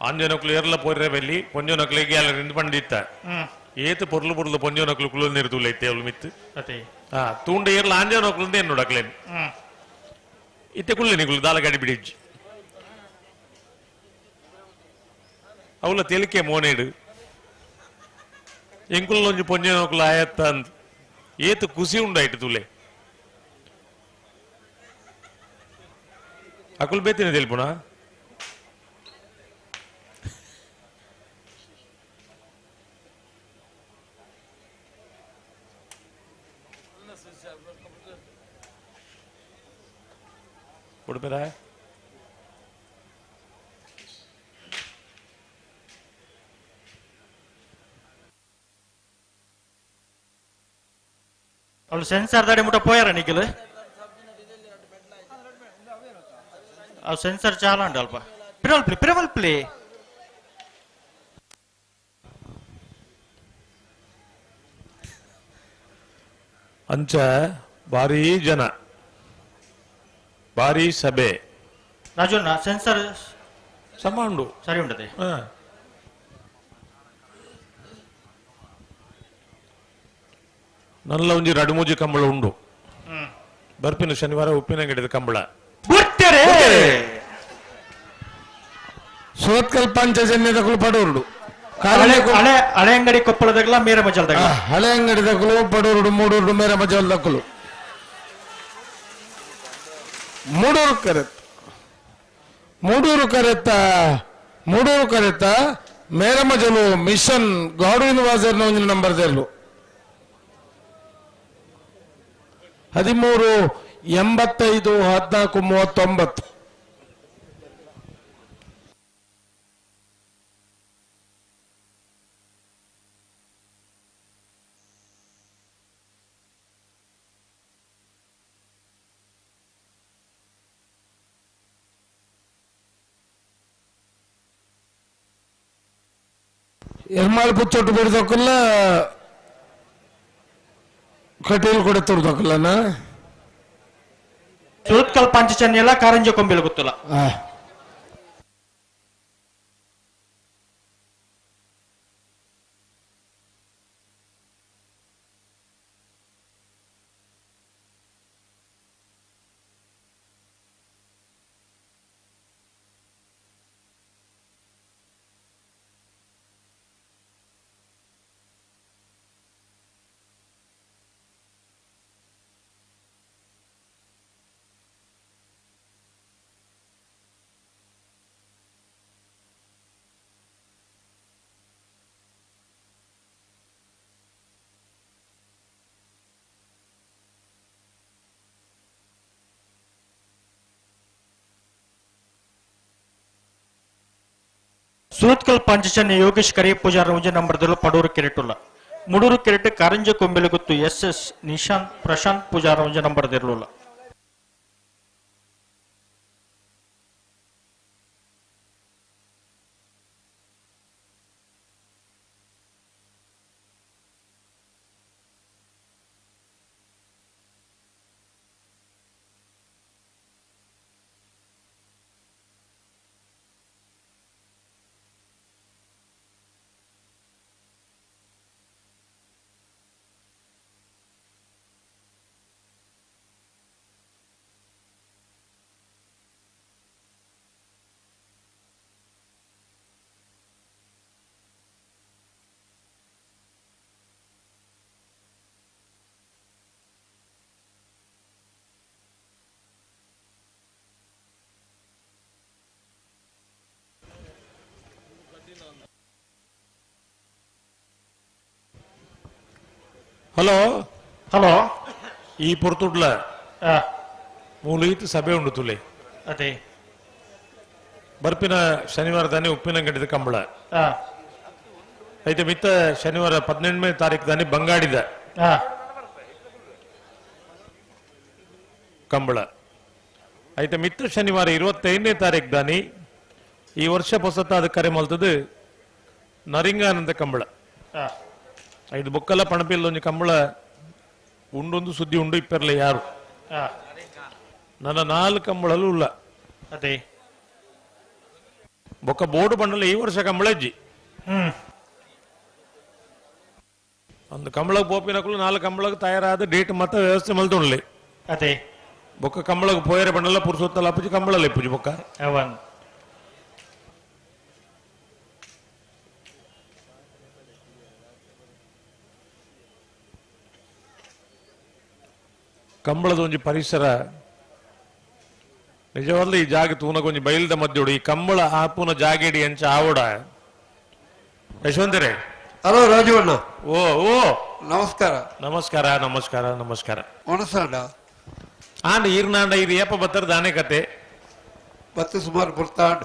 ಆಂಜನಕ್ಲು ಏರ್ಲ ಪೋರ್ರೆ ಬೆಲ್ಲಿ ಪೊಂಜನಕ್ಲೆ ಗ್ಯಾಲರಿ ಪಂಡಿತ್ತ ಏತು ಪೊರ್ಲು ಪೊರ್ಲು ಪೊಂಜನಕ್ಲು ಕುಲು ನಿರ್ತುಲ ಇತ್ತೆ ಅವಳು ಮಿತ್ತು ಅದೇ ಆ ತೂಂಡ ಏರ್ಲ ಆಂಜನಕ್ಲು ಏನು ನೋಡಕ್ಲೇನು ಇತ್ತೆ ಕುಳ್ಳೆ ನಿಗುಲು ದಾಲ ಗಾಡಿ ಬಿಡಿಜ್ಜಿ ಅವಳ ತೇಲಿಕೆ ಮೋನೇಡು ಎಂಕುಲ್ಲೊಂಜಿ ಪೊಂಜನಕ್ಲು ಆಯತ್ತ ಅಂದ್ ಏತು ಖುಷಿ ಉಂಡಾಯ್ತು ತುಲೆ ಅಕುಲ್ ಬೇತಿನ ತೆಲ್ಪುಣ ಉಡುಪಿರ ಅವಳು ಸೆನ್ಸಾರ್ ದಾಡಿ ಮುಟ್ಟ ಪೋಯಾರ ನಿಖಿಲ್ ಅವು ಸೆನ್ಸರ್ ಚಾಲ ಉಂಟು ಅಲ್ಪ ಪಿರವಲ್ಪ್ಲಿ ಪಿರವಲ್ಪ್ಲಿ ಅಂಚ ಭಾರೀ ಜನ ಭಾರೀ ಸಭೆ ರಾಜಣ್ಣ ಸೆನ್ಸರ್ ಸಮ ಉಂಡು ಸರಿ ಉಂಟದೆ ನಲ್ಲ ಒಂಜಿ ರಡುಮೂಜಿ ಕಂಬಳ ಉಂಡು. ಬರ್ಪಿನ ಶನಿವಾರ ಉಪ್ಪಿನಂಗಡಿದ ಕಂಬಳ. ಸುರತ್ಕಲ್ ಪಂಚಜನ್ಯದಕುಲು ಪಡೂರುಡು. ಹಳೆ ಅಂಗಡಿ ಕೊಪ್ಪಳದಾಗಲ ಮೇರ ಮಜಲ್ದಾಗ. ಹಳೆ ಅಂಗಡಿ ದಕ್ಕಲು ಪಡೂರುಡು ಮೂಡೂರುಡು ಮೇರ ಮಜಲ್ ದಕ್ಕಲು. ಮೂಡೂರು ಕರೆತ್ ಮೂಡೂರು ಕರೆತ್ತ ಮೂಡೂರು ಕರೆತ್ತ ಮೇರಮಜಲು ಮಿಷನ್ ಗಾಡ್ವಿನ್ ವಾಜರ್ನ ಒಂದು ನಂಬರ್ ದೇರ್ಲು 13 85 14 39. ಎರ್ಮಾಳ್ ಪುಚ್ಚೊಟ್ಟು ಬಿಡ್ದಕ್ಕಲ್ಲ ಕಟೀಲ್ ಕೂಡ ತುರ್ದಕ್ಕಲ್ಲನ ಸುರತ್ಕಲ್ ಪಂಚಚನ್ಯಲ್ಲ ಕಾರಂಜಿ ಕೊಂಬಿಲ್ ಗೊತ್ತಿಲ್ಲ. ಸುರತ್ಕಲ್ ಪಂಚಚನ್ಯ ಯೋಗೇಶ್ ಕರಿ ಪೂಜಾರ ಒಂಜಿ ನಂಬರ್ದಲ್ಲೂ ಪಡೂರು ಕೆರೆಟುಲ್ಲ. ಮುಡೂರು ಕೆರೆಟ್ ಕಾರಂಜಿ ಕೊಂಬೆಲು ಗೊತ್ತು ಎಸ್ ಎಸ್ ನಿಶಾಂತ್ ಪ್ರಶಾಂತ್ ಪೂಜಾರ ಒಂಜಿ ನಂಬರ್ದಿರಲಿಲ್ಲ. ಹಲೋ ಹಲೋ ಈ ಪೊರ್ತುಡ್ಲ ಮೂಲೀತ್ ಸಭೆ ಉಂಡು ತುಲೆ. ಅದೇ ಬರ್ಪಿನ ಶನಿವಾರ ದಾನೆ ಉಪ್ಪಿನಂಗಡಿದ ಕಂಬಳ. ಐತೆ ಮಿತ್ತ ಶನಿವಾರ 18ನೇ ತಾರೀಕು ದಾನೆ ಬಂಗಾಡಿದ ಕಂಬಳ. ಐತೆ ಮಿತ್ತ ಶನಿವಾರ 25ನೇ ತಾರೀಕು ದಾನಿ ಈ ವರ್ಷ ಹೊಸತಾದ ಕರೆ ಮಲ್ತದು ನರಿಂಗಾನಂದ ಕಂಬಳ. ಐದು ಬೊಕ್ಕಲ ಪಣಪಿಲ್ ಒಂಜಿ ಕಂಬಳ ಉಂಡೊಂದು ಸುದ್ದಿ ಉಂಡು ಇಪ್ಪೆರ್ಲ ಯಾರು ನನ್ನ 4 ಕಂಬಳಲು ಉಲ್ಲ. ಅದೇ ಬೊಕ್ಕ ಬೋರ್ಡು ಬಂಡಲ ಈ ವರ್ಷ ಕಂಬಳ ಅಜ್ಜಿ ಒಂದು ಕಂಬಳಗ್ ಪೋಪಿನಕುಲು 4 ಕಂಬಳಗ್ ತಯಾರಾದ ಡೇಟ್ ಮತ್ತ ವ್ಯವಸ್ಥೆ ಮಲ್ತುಂಡ್ಲಿ. ಅದೇ ಬೊಕ್ಕ ಕಂಬಳಗ್ ಪೋಯರೆ ಬಂಡಲ ಪುರುಸೊತ್ತಲ ಅಪ್ಪುಜಿ ಕಂಬಳಲ್ಲ ಇಪ್ಪುಜಿ ಬೊಕ್ಕ. ಅವನ್ ಕಂಬಳದ ಒಂಜಿ ಪರಿಸರ ನಿಜವಾಗ್ಲೂ ಈ ಜಾಗ ತೂನಗೊಂಜಿ ಬೈಲ್ದ ಮಧ್ಯೋಡು ಈ ಕಂಬಳ ಆಪುನ ಜಾಗೆಡಿ ಅಂಚ ಆವಡ. ಯಶವಂತರೇ. ಹಲೋ ರಾಜೀವಣ್ಣ. ಓ ಓ ನಮಸ್ಕಾರ ನಮಸ್ಕಾರ ನಮಸ್ಕಾರ ನಮಸ್ಕಾರ. ಒಣಸಾಂಡ ಆಂಡ ಈರ್ನಾಂಡ ಇದು ಏಪ ಬತ್ತರ ದಾನೆ ಕತೆ ಬತ್ತು ಸುಮಾರು ಬುರ್ತಾಂಡ್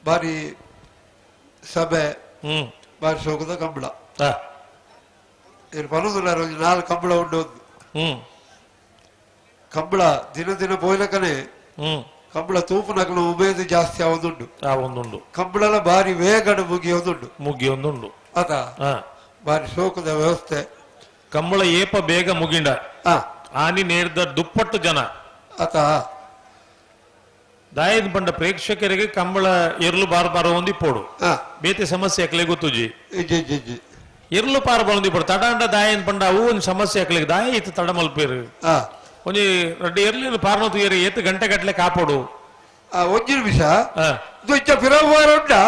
ಬಾರಿ ಸಭೆ ಬಾರಿ ಸೋಕದ ಕಂಬಳ. ಪನೊಂದುಲ್ಲ ಒಂಜಿ 4 ಕಂಬಳ ಉಂಡು. ಕಂಬಳ ದಿನ ದಿನ ಪೋಯ್ಲಕನೆ ಕಂಬಳ ತೂಪುನಕಲು ಉಮೇದು ಜಾಸ್ತಿ ಆವೊಂದುಂಡು. ಒಂದುಂಡು ಕಂಬಳಲ ಬಾರಿ ವೇಗಡು ಮುಗಿಯೊಂದುಂಡು ಮುಗಿಯೊಂದುಂಡು. ಅತ ಬಾರಿ ಶೋಕದ ವ್ಯವಸ್ಥೆ. ಕಂಬಳ ಏಪ ಬೇಗ ಮುಗಿಂಡ ಆನಿ ನೇರ್ದ ದುಪ್ಪಟ್ಟು ಜನ ಅತ ದಾಯದ ಬಂಡ ಪ್ರೇಕ್ಷಕರಿಗೆ ಕಂಬಳ ಎರ್ಲು ಬಾರ್ ಬಾರ ಒಂದಿ ಪೋಡು ಬೇತೆ ಸಮಸ್ಯೆ ಅಕ್ಲೆ ಗೊತ್ತುಜಿ. ಎರ್ಲು ಪಾರ ಬಂದು ఇప్పుడు ತಡಾಂಡ ದಾಯನ್ ಪಂಡ ಅವು ಒಂದು ಸಮಸ್ಯೆ ಅಕ್ಲಿಗೆ ದಾಯ ಇತ್ತು ತಡ ಮಲ್ಪೇರು ಒಂಜಿ ರಡ್ಡು ಎರ್ಲಿನ ಪಾರ್ನ ತೂಯರು ಏತ್ ಗಂಟೆ ಗಟ್ಟಲೆ ಕಾಪೋಡು ಒಂಜಿ ನಿಮಿಷ ಇದು ಫಿರವಾರ ಉಂಟಾ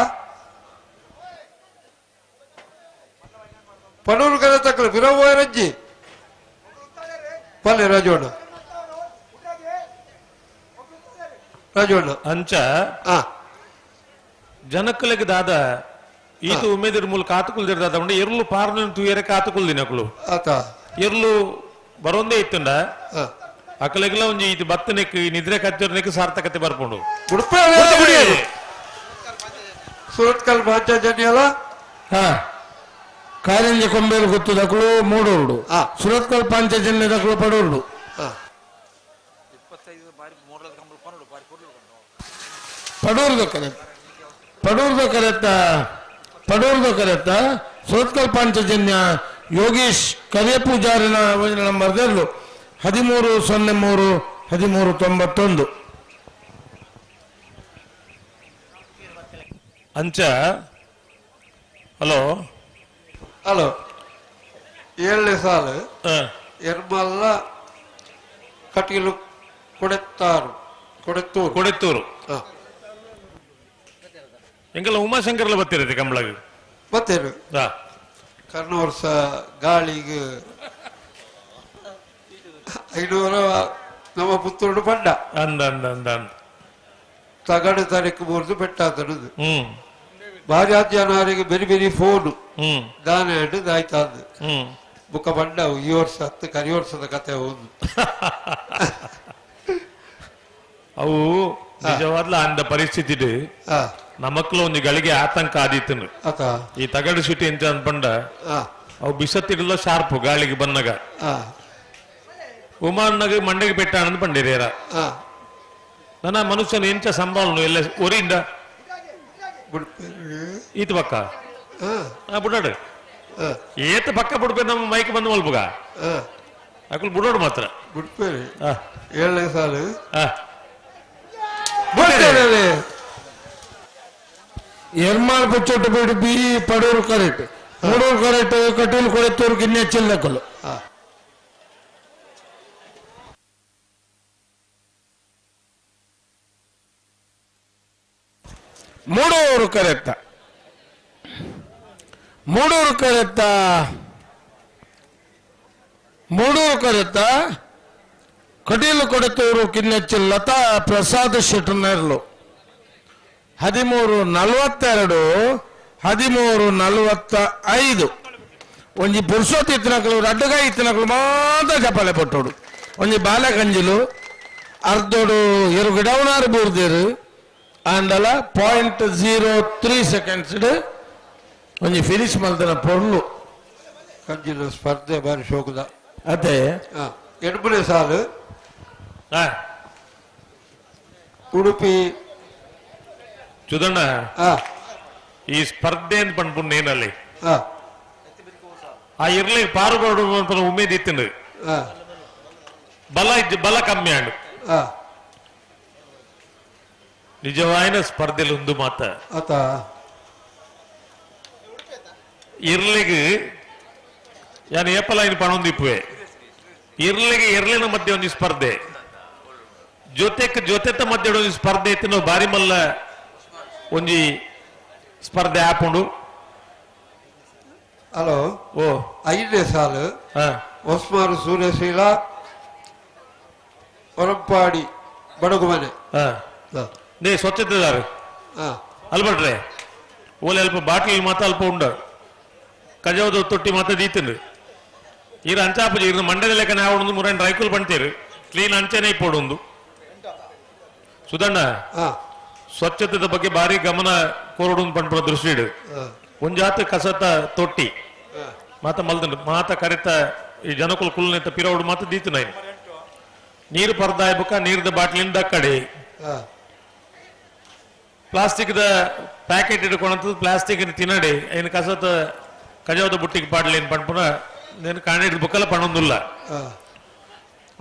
ಪಡೂರು ಕರೆ ತಕ್ಕಲು ಫಿರವಾರಜ್ಜಿ ಪಲ್ಲೆ ರಾಜೋಣ ರಾಜೋಣ ಅಂಚ ಜನಕ್ಕಲಿಗೆ ದಾದ ಈತ ಉಮೇದಿರ್ ಮೂಲಕ ಆತುಕುಲ್ ದಾದ ಉಂಡು ಎರ್ಲು ಪಾರ್ನ ತೂಯರೆ ಕಾತುಕುಲ್ ದಿನಕುಲು ಎರ್ಲು ಬರೋಂದೇ ಇತ್ತುಂಡ ಅಕಲೆಗ್ಲ ಒಂಜಿ ಇದು ಬತ್ತನೆಕ್ ನಿದ್ರೆ ಕಚ್ಚರ್ನೆಕ್ ಸಾರ್ಥಕತೆ ಬರ್ಪುಂಡು ಸೂರತ್ಕಲ್ ಪಾಂಚಜನ್ಯಲ ಕಾರಂಜಿ ಕೊಂಬೇರು ಗೊತ್ತು ದಕಲು ಮೂಡೋರುಡು ಸುರತ್ಕಲ್ ಪಾಂಚಜನ್ಯ ದಕಲು ಪಡೋರುಡು ಪಡೂರ್ದು ಕರೆತ್ತ ಪಡೂರ್ದು ಕರೆತ್ತ ಪಡೂರ್ದು ಕರೆತ್ತ ಸುರತ್ಕಲ್ ಪಾಂಚಜನ್ಯ ಯೋಗೀಶ್ ಕರಿಯ ಪೂಜಾರಿನ ನಂಬರ್ 13 03 13 91. ಅಂಚ ಹಲೋ ಹಲೋ 7ನೇ ಸಾಲು ಎರ್ಮಲ್ಲ ಕಟೀಲು ಕೊಡೆತ್ತಾರು ಕೊಡೆತ್ತೂರು ಕೊಡೆತ್ತೂರು ಎಂಗೆಲ್ಲ ಉಮಾಶಂಕರ್ಲ ಬತ್ತಿರತ್ತೆ ಕಂಬಳಗ್ ಬತ್ತೇರು ಕರ್ಣ ವರ್ಷ ಗಾಳಿಗೆ 500 ನಮ್ಮ ಪುತ್ತೂರು ಪಂಡ ಅಂದ ಅಂದ ಅಂದ ಅಂದ ತಗಡು ತಾರೀಕು ಮೂರ್ದು ಬೆಟ್ಟಾತನದು ಭಾರಿ ಜನರಿಗೆ ಬೆರಿ ಬೆರಿ ಫೋನ್ ದಾನ ದಾಯ್ತಾಂದು ಬುಕ್ಕ ಬಂಡ ಈ ವರ್ಷ ಹತ್ತು ಕರಿ ವರ್ಷದ ಕತೆ ಒಂದು ಅವು ನಿಜವಾದ್ಲ ಅಂದ ಪರಿಸ್ಥಿತಿ ನಮಕ್ಲ ಒಂದು ಗಳಿಗೆ ಆತಂಕ ಆದಿತ್ತು ಈ ತಗಡು ಸಿಟಿ ಅಂತ ಅನ್ಪಂಡ ಅವು ಬಿಸತ್ತಿಡಲ್ಲ ಶಾರ್ಪ್ ಗಾಳಿಗೆ ಬಂದಾಗ ಉಮಾನ್ನಾಗ ಮಂಡೆಗೆ ಪೆಟ್ಟ ಅಂತ ಪಂಡಿರೇರ ನನ್ನ ಮನುಷ್ಯನ ಎಂಚ ಸಂಭಾವನೆ ಎಲ್ಲ ಒರಿಂದ ಈತ ಪಕ್ಕ ಬುಡಾಡು ಏತ ಪಕ್ಕ ಬುಡ್ಪೇರು ನಮ್ಮ ಮೈಕ್ ಬಂದು ಮಲ್ಪುಗ ಅಕುಲು ಬುಡೋಡು ಮಾತ್ರ ಬುಡ್ಪೇರು 7ನೇ ಸಾಲು ಎರ್ಮಾಲ್ ಪುಚ್ಚೊಟ್ಟು ಬಿಡು B Padur correct Mudur correct Kateel Kodettur ಗಿನ್ನೆ ಚಿಲ್ಲಕಲು Moodur ಕರೆತ್ತ ಮೂಡೂರು ಕರೆತ್ತ ಮೂಡೂರು ಕರೆತ್ತ ಕಟೀಲು ಕೊಡೆತೂರು ಕಿನ್ನೆಚ್ಚಿ ಲತಾ ಪ್ರಸಾದ್ ಶೆಟ್ಟರ್ನೇರ್ಲು 13 42 13 45. ಒಂಜಿ ಪುರುಷೋತ್ ಇತ್ತಿನಕಲು ರಡ್ಡುಗಾಯಿ ಇತ್ತಿನಕಲು ಮಾತ್ರ ಚಪ್ಪಾಳೆ ಪಟ್ಟೋಡು ಒಂಜಿ ಬಾಲಕಂಜಿಲು ಅರ್ಧೋಡು ಎರು ಗಿಡವನಾರು ಬೂರ್ದೇರು ಆಂಡಲ 0.03 ಸೆಕೆಂಡ್ಸ್ ಒಂಜಿ ಫಿನಿಶ್ ಮಲ್ತನ ಪೊರ್ಲು ಕಂಜಿನ ಸ್ಪರ್ಧೆ ಬಾರಿ ಶೋಕದ ಅದೇ 8ನೇ ಸಾಲು ಉಡುಪಿ ಚುದಣ್ಣ ಈ ಸ್ಪರ್ಧೆ ಅಂತ ಪನ್ಪುಂಡು ನೇನಲ್ಲಿ ಆ ಇರ್ಲಿ ಪಾರುಬಾಡು ಅಂತ ಉಮೇದ್ ಇತ್ತು ಬಲ ಬಲ ಕಮ್ಮಿ ಆಂಡು ನಿಜವಾಯಿನ ಸ್ಪರ್ಧೆಲು ಉಂದು ಮಾತ ಇರ್ಲಿಗೆ ಯಾನು ಏಪಲ ಇನ್ ಪಣೊಂದಿಪ್ಪುವೆ ಇರ್ಲಿಗೆ ಇರ್ಲಿನ ಮಧ್ಯೆ ಒಂದು ಸ್ಪರ್ಧೆ ಜೊತೆಕ್ ಜೊತೆತ ಮಧ್ಯೆ ಒಂದು ಸ್ಪರ್ಧೆ ಇತ್ತು ನಾವು ಬಾರಿ ಮಲ್ಲ ಒಂಜಿ ಸ್ಪರ್ಧೆ ಆಪುಂಡು. ಹಲೋ ಓ 5ನೇ ಸಾಲು ಹೊಸ್ಮಾರು ಸೂರ್ಯಶೀಲ ಹೊರಂಪಾಡಿ ಬಡಗುಮನೆ ನೇ ಸ್ವಚ್ಛತೆದಾರ ಅಲ್ಬಟ್ರೆ ಓಲೆ ಅಲ್ಪ ಬಾಟ್ಲಿ ಮಾತ ಅಲ್ಪ ಉಂಡ ಕಜಾವದ ತೊಟ್ಟಿ ಮಾತ ದೀತಂಡ್ರಿ ಈರ ಅಂಚಾಪುಜಿ ಇರ್ನ ಮಂಡಲ ಲೆಕ್ಕನೆ ಆವೊಂದು ಮುರನ್ ರೈಕುಲ್ ಬಂತೀರು ಕ್ಲೀನ್ ಅಂಚನೆ ಇಪ್ಪೊಡೊಂದು. ಸುಧಣ್ಣ ಸ್ವಚ್ಛತೆದ ಬಗ್ಗೆ ಭಾರಿ ಗಮನ ಕೋರಡು ಪಂಪುನ ದೃಷ್ಟಿ ಒಂಜಾತ ಕಸತ ತೊಟ್ಟಿ ಮಾತ ಮಲ್ದಂಡು ಮಾತ ಕರೆತ ಈ ಜನಕುಲ್ ಕುಲ್ನೆತ್ತ ಪಿರವಡು ಮಾತ ದೀತು ನೈನ್ ನೀರು ಪರ್ದಾಯ ಬುಕ್ಕ ನೀರ್ದ ಬಾಟ್ಲಿಂದ ದಕ್ಕಡೆ plastic the packet ಇಟ್ಕೊಂಡಂತದ್ದು plastic ತಿನ್ನಡಿ ಏನು ಕಸತ ಕಜಾವದ ಬುಟ್ಟಿಗೆ ಪಾಡ್ಲೇನು ಪಂಪುನ నేను ಕಾಣಿಡ್ ಬುಕ್ಕಲ ಪಣೊಂದುಲ್ಲ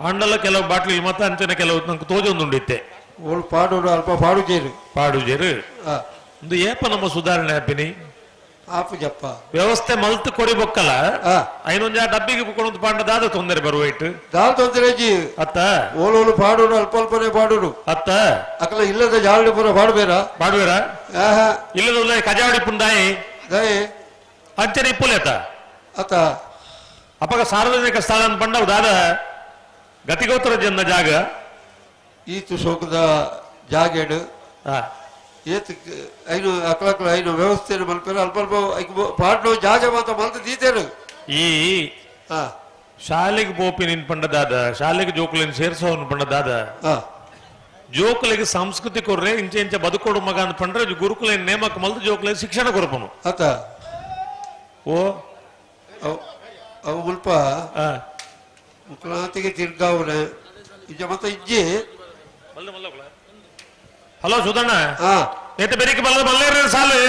ಆಂಡಲ ಕೆಲವು ಬಾಟ್ಲಿ ಮಾತ ಅಂಚನೆ ಕೆಲವು ನಂಗೆ ತೋಜೊಂದುಂಡಿತ್ತೆ ಓಳು ಪಾಡೋಡು ಅಲ್ಪ ಪಾಡುಜೇರು ಪಾಡುಜೇರು ಒಂದು ಏಪ ನಮ್ಮ ಸುಧಾರಣೆ ಆಪಿನಿ. ಆಪು ಜಪ್ಪ ವ್ಯವಸ್ಥೆ ಮಲ್ತು ಕೊರಿ ಬೊಕ್ಕಲ ಐನೊಂಜ ಡಬ್ಬಿಗೆ ಕೊಡೊಂದು ಪಾಂಡ ದಾದ ತೊಂದರೆ ಬರುವೈಟ್ ದಾದ ತೊಂದರೆ ಜಿ ಅತ್ತ ಓಲೋಲು ಪಾಡೋಡು ಅಲ್ಪ ಅಲ್ಪನೆ ಪಾಡೋಡು ಅತ್ತ ಅಕಲ ಇಲ್ಲದ ಜಾರಡಿ ಪೂರ ಪಾಡುಬೇರ ಪಾಡುವೇರ ಇಲ್ಲದ ಕಜಾವಡಿ ಪುಂದಾಯಿ ದಾಯಿ ಅಂಚನೆ ಇಪ್ಪುಲೇತ ಅತ್ತ ಅಪಗ ಸಾರ್ವಜನಿಕ ಸ್ಥಳ ಅಂತ ಪಂಡವು ದಾದ ಗತಿಗೋತ್ರ ಜನ ಜಾಗ ಈತು ಶೋಕದ ಜಾಗೇಡು ಏತ್ ಐನು ಅಕಲಕಲ ಐನು ವ್ಯವಸ್ಥೆಯನ್ನು ಮಲ್ಪೇರು ಅಲ್ಪ ಅಲ್ಪ ಪಾಡ್ನೋ ಜಾಗ ಮಾತ್ರ ಮಲ್ತು ದೀತೇರು ಈ ಶಾಲೆಗೆ ಪೋಪಿ ನಿನ್ ಪಂಡದಾದ ಶಾಲೆಗೆ ಜೋಕುಲಿನ ಸೇರ್ಸೋನ್ ಪಂಡದಾದ ಜೋಕುಲಿಗೆ ಸಂಸ್ಕೃತಿ ಕೊರ್ರೆ ಇಂಚೆ ಇಂಚೆ ಬದುಕೋಡು ಮಗ ಅಂತ ಪಂಡ್ರೆ ಗುರುಕುಲ ನೇಮಕ ಮಲ್ತು ಜೋಕುಲಿಗೆ ಶಿಕ್ಷಣ ಕೊರಪನು ಅತ್ತ ಓ ಅವು ಮುಲ್ಪ ಮುಕ್ಲಾತಿಗೆ ತಿರ್ಗಾವನೆ ಇಂಚ ಮತ್ತೆ ಇಜ್ಜಿ ಹಲೋ ಸುಧಣ್ಣ ನೇತ ಬೆರಿಕೆ ಬಲ್ಲ ಬಲ್ಲೇರ ಸಾಲು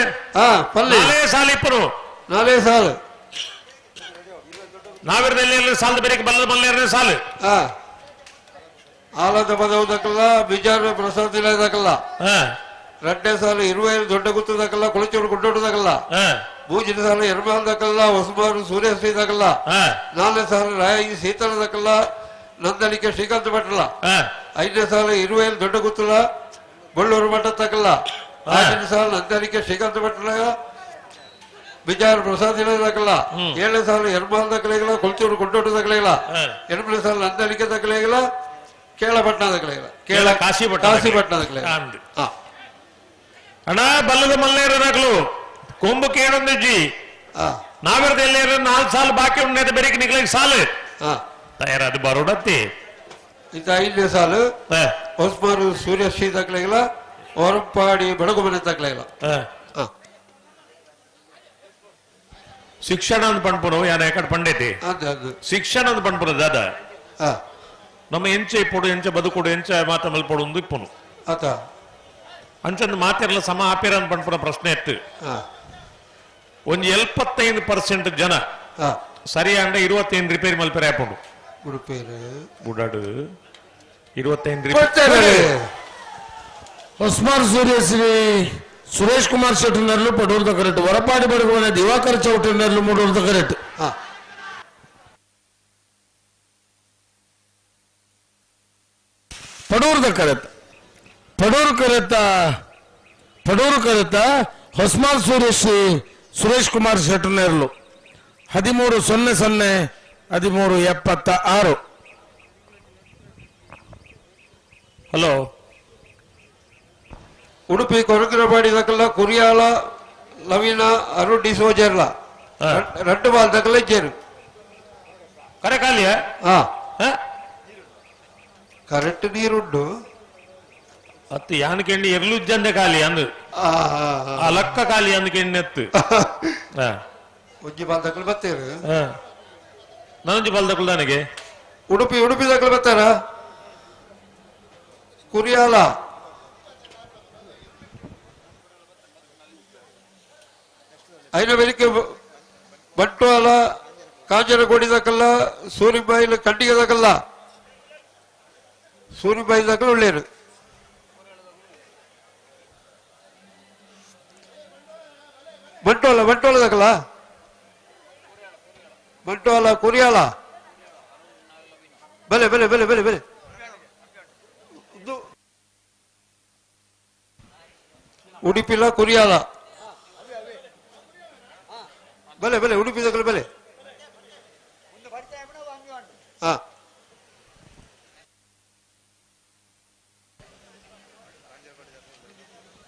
ಪಲ್ಲೆ ನಾಲೇ ಸಾಲು ಇಪ್ಪರು ನಾಲೇ ಸಾಲು ನಾವಿರದಲ್ಲಿ ಸಾಲದ ಬೆರಿಕೆ ಬಲ್ಲ ಬಲ್ಲೇರ ಸಾಲು ಆಲದ ಬದವುದಕ್ಕಲ್ಲ ಬಿಜಾರ ಪ್ರಸಾದ್ ಇಲ್ಲದಕ್ಕಲ್ಲ ರಡ್ಡೆ ಸಾಲು ಇರುವೈರು ದೊಡ್ಡ ಗುತ್ತದಕ್ಕಲ್ಲ ಕುಳಚೂರು ಗುಡ್ಡೋಟದಕ್ಕಲ್ಲ ಮೂಜಿನ ಸಾಲು ಎರ್ಮಾಲ್ದಕ್ಕಲ್ಲ ಹೊಸಮಾರು ಸೂರ್ಯಶ್ರೀದಕ್ಕಲ್ಲ ನಾಲ್ನೇ ಸಾಲು ರಾಯಿ ಸೀತಳದಕ್ಕಲ್ಲ ನಂದಳಿಕೆ ಶ್ರೀಕಾಂತ ಭಟ್ರಲ್ಲ ಐದನೇ ಸಾಲು ಇರುವೈರು ದೊಡ್ಡ ಗುತ್ತಲ ಬಳ್ಳೂರು ಮಠ ತಕ್ಕಲ್ಲ ಆರನೇ ಸಾಲು ನಂದಳಿಕೆ ಶ್ರೀಕಾಂತ ಭಟ್ರಲ ಬಿಜಾರ ಪ್ರಸಾದ್ ಇಲ್ಲದಕ್ಕಲ್ಲ ಏಳನೇ ಸಾಲು ಎರ್ಮಾಲ್ ದಕ್ಕಲಿಲ್ಲ ಕೊಲ್ಚೂರು ಗುಡ್ಡೋಟ ದಕ್ಕಲಿಲ್ಲ ಎಂಟನೇ ಸಾಲು ನಂದಳಿಕೆ ದಕ್ಕಲಿಲ್ಲ ಕೇಳಪಟ್ಟಣ ದಕ್ಕಲಿಲ್ಲ ಕೇಳ ಕಾಶಿಪಟ್ಟಣ ಕಾಶಿಪಟ್ಟಣ ದಕ್ಕಲಿಲ್ಲ ಅಣ್ಣ ಬಲ್ಲದ ಮಲ್ಲೇರನಾಗ್ಲು ಕೊಂಬು ಕೇಳೊಂದಿಜ್ಜಿ ನಾವಿರದ ಎಲ್ಲೇರ ನಾಲ್ಕು ಸಾಲು ಬಾಕಿ ಉಂಟು ಬೆರಿಕೆ ನಿಗ್ಲಿಗೆ ಸಾಲು ತಯಾರಾದ ಬರೋಡತ್ತಿ ಇದು ಐದನೇ ಸಾಲು ಹೊಸಮಾರು ಸೂರ್ಯಶ್ರೀ ದಕ್ಕಲಿಲ್ಲ ಹೊರಪಾಡಿ ಬಡಗುಮನೆ ತಕ್ಕಲಿಲ್ಲ ಶಿಕ್ಷಣ ಅಂತ ಪಣ್ಪುನು ಯಾನ ಎಕಡೆ ಪಂಡೈತಿ ಶಿಕ್ಷಣ ಅಂತ ಪಣ್ಪುನು ದಾದ ನಮ್ಮ ಎಂಚೆ ಇಪ್ಪೊಡು ಎಂಚೆ ಬದುಕೊಡು ಎಂಚೆ ಮಾತ ಮಲ್ಪೊಡು ಒಂದು ಇಪ್ಪುನು ಆತ ಅಂಚಂದು ಮಾತಿರಲ್ಲ ಸಮ ಆಪಿರ ಅಂತ ಪಣ್ಪುನ ಪ್ರಶ್ನೆ ಎತ್ತು ಒಂದು 75% ಜನ ಸರಿ ಅಂಡ 25 ರಿಪೇರಿ ಮಲ್ಪೆರೆ ಆಪುಂಡು ಉಡುಪೇರು ಬುಡಾಡು 25 ಹೊಸ್ಮಾರ್ ಸೂರ್ಯಶ್ರೀ ಸುರೇಶ್ ಕುಮಾರ್ ಶೆಟ್ಟಿನರ್ಲು ಪಡೂರ್ದ ಕರೆಕ್ಟ್ ಹೊರಪಾಡಿ ಬಡಗುವನೆ ದಿವಾಕರ್ ಚೌಟಿನರ್ಲು ಮೂಡೂರ್ದ ಕರೆಕ್ಟ್ ಪಡೂರ್ದ ಕರೆಕ್ಟ್ ಪಡೂರು ಕರೆತ ಪಡೂರು ಕರೆತ ಹೊಸ್ಮಾರ್ ಸೂರ್ಯಶ್ರೀ ಸುರೇಶ್ ಕುಮಾರ್ ಶೆಟ್ಟಿನರ್ಲು 13:00 13:76. ಹಲೋ ಉಡುಪಿ ಕೊರಗಿರಬಾಡಿ ದಕ್ಕಲ್ಲ ಕುರಿಯಾಳ ಲವೀನ ಅರುಣ್ ಡಿಸೋಜರ್ಲ ರಡ್ಡು ಬಾಲ್ ದಕ್ಕಲ್ಲ ಇಜ್ಜೇರು ಕರೆ ಖಾಲಿಯ ಕರೆಕ್ಟ್ ನೀರುಂಡು ಅತ್ತು ಯಾನ್ ಕೆಂಡಿ ಎರ್ಲು ಜಂದೆ ಖಾಲಿ ಅಂದು ಆ ಲಕ್ಕ ಖಾಲಿ ಅಂದು ಕೆಂಡಿ ಎತ್ತು ಒಂಜಿ ಬಾಲ್ ದಕ್ಕಲು ಬತ್ತೇರು ನಾನೊಂಜಿ ಬಾಲ್ ದಕ್ಕಲು ನನಗೆ ಉಡುಪಿ ಉಡುಪಿ ದಕ್ಕಲು ಬರ್ತಾರ ಕುರಿಯಾಲ ಐನ ಬೆಳಿಗ್ಗೆ ಬಂಟ್ವಾಲ ಕಾಂಜನಗೋಡಿ ದಕ್ಕಲ್ಲ ಸೂರಿಬಾಯಿಲು ಕಂಡಿಗೆ ದಕ್ಕಲ್ಲ ಸೂರಿಬಾಯಿ ದಕ್ಕಲು ಒಳ್ಳೆಯರು ಬಂಟ್ವಾಲ ಬಂಟ್ವಾಲ ದಕ್ಕಲ್ಲ ಬಂಟ್ವಾಲ ಕುರಿಯಾಲ ಬಲೆ ಬಲೆ ಬಲೆ ಬಲೆ ಬಲೆ ಉಡುಪಿಲ ಕುರಿಯಾಲ ಬಲೆ ಬಲೆ ಉಡುಪಿ ದಕ್ಕಲು ಬಲೆ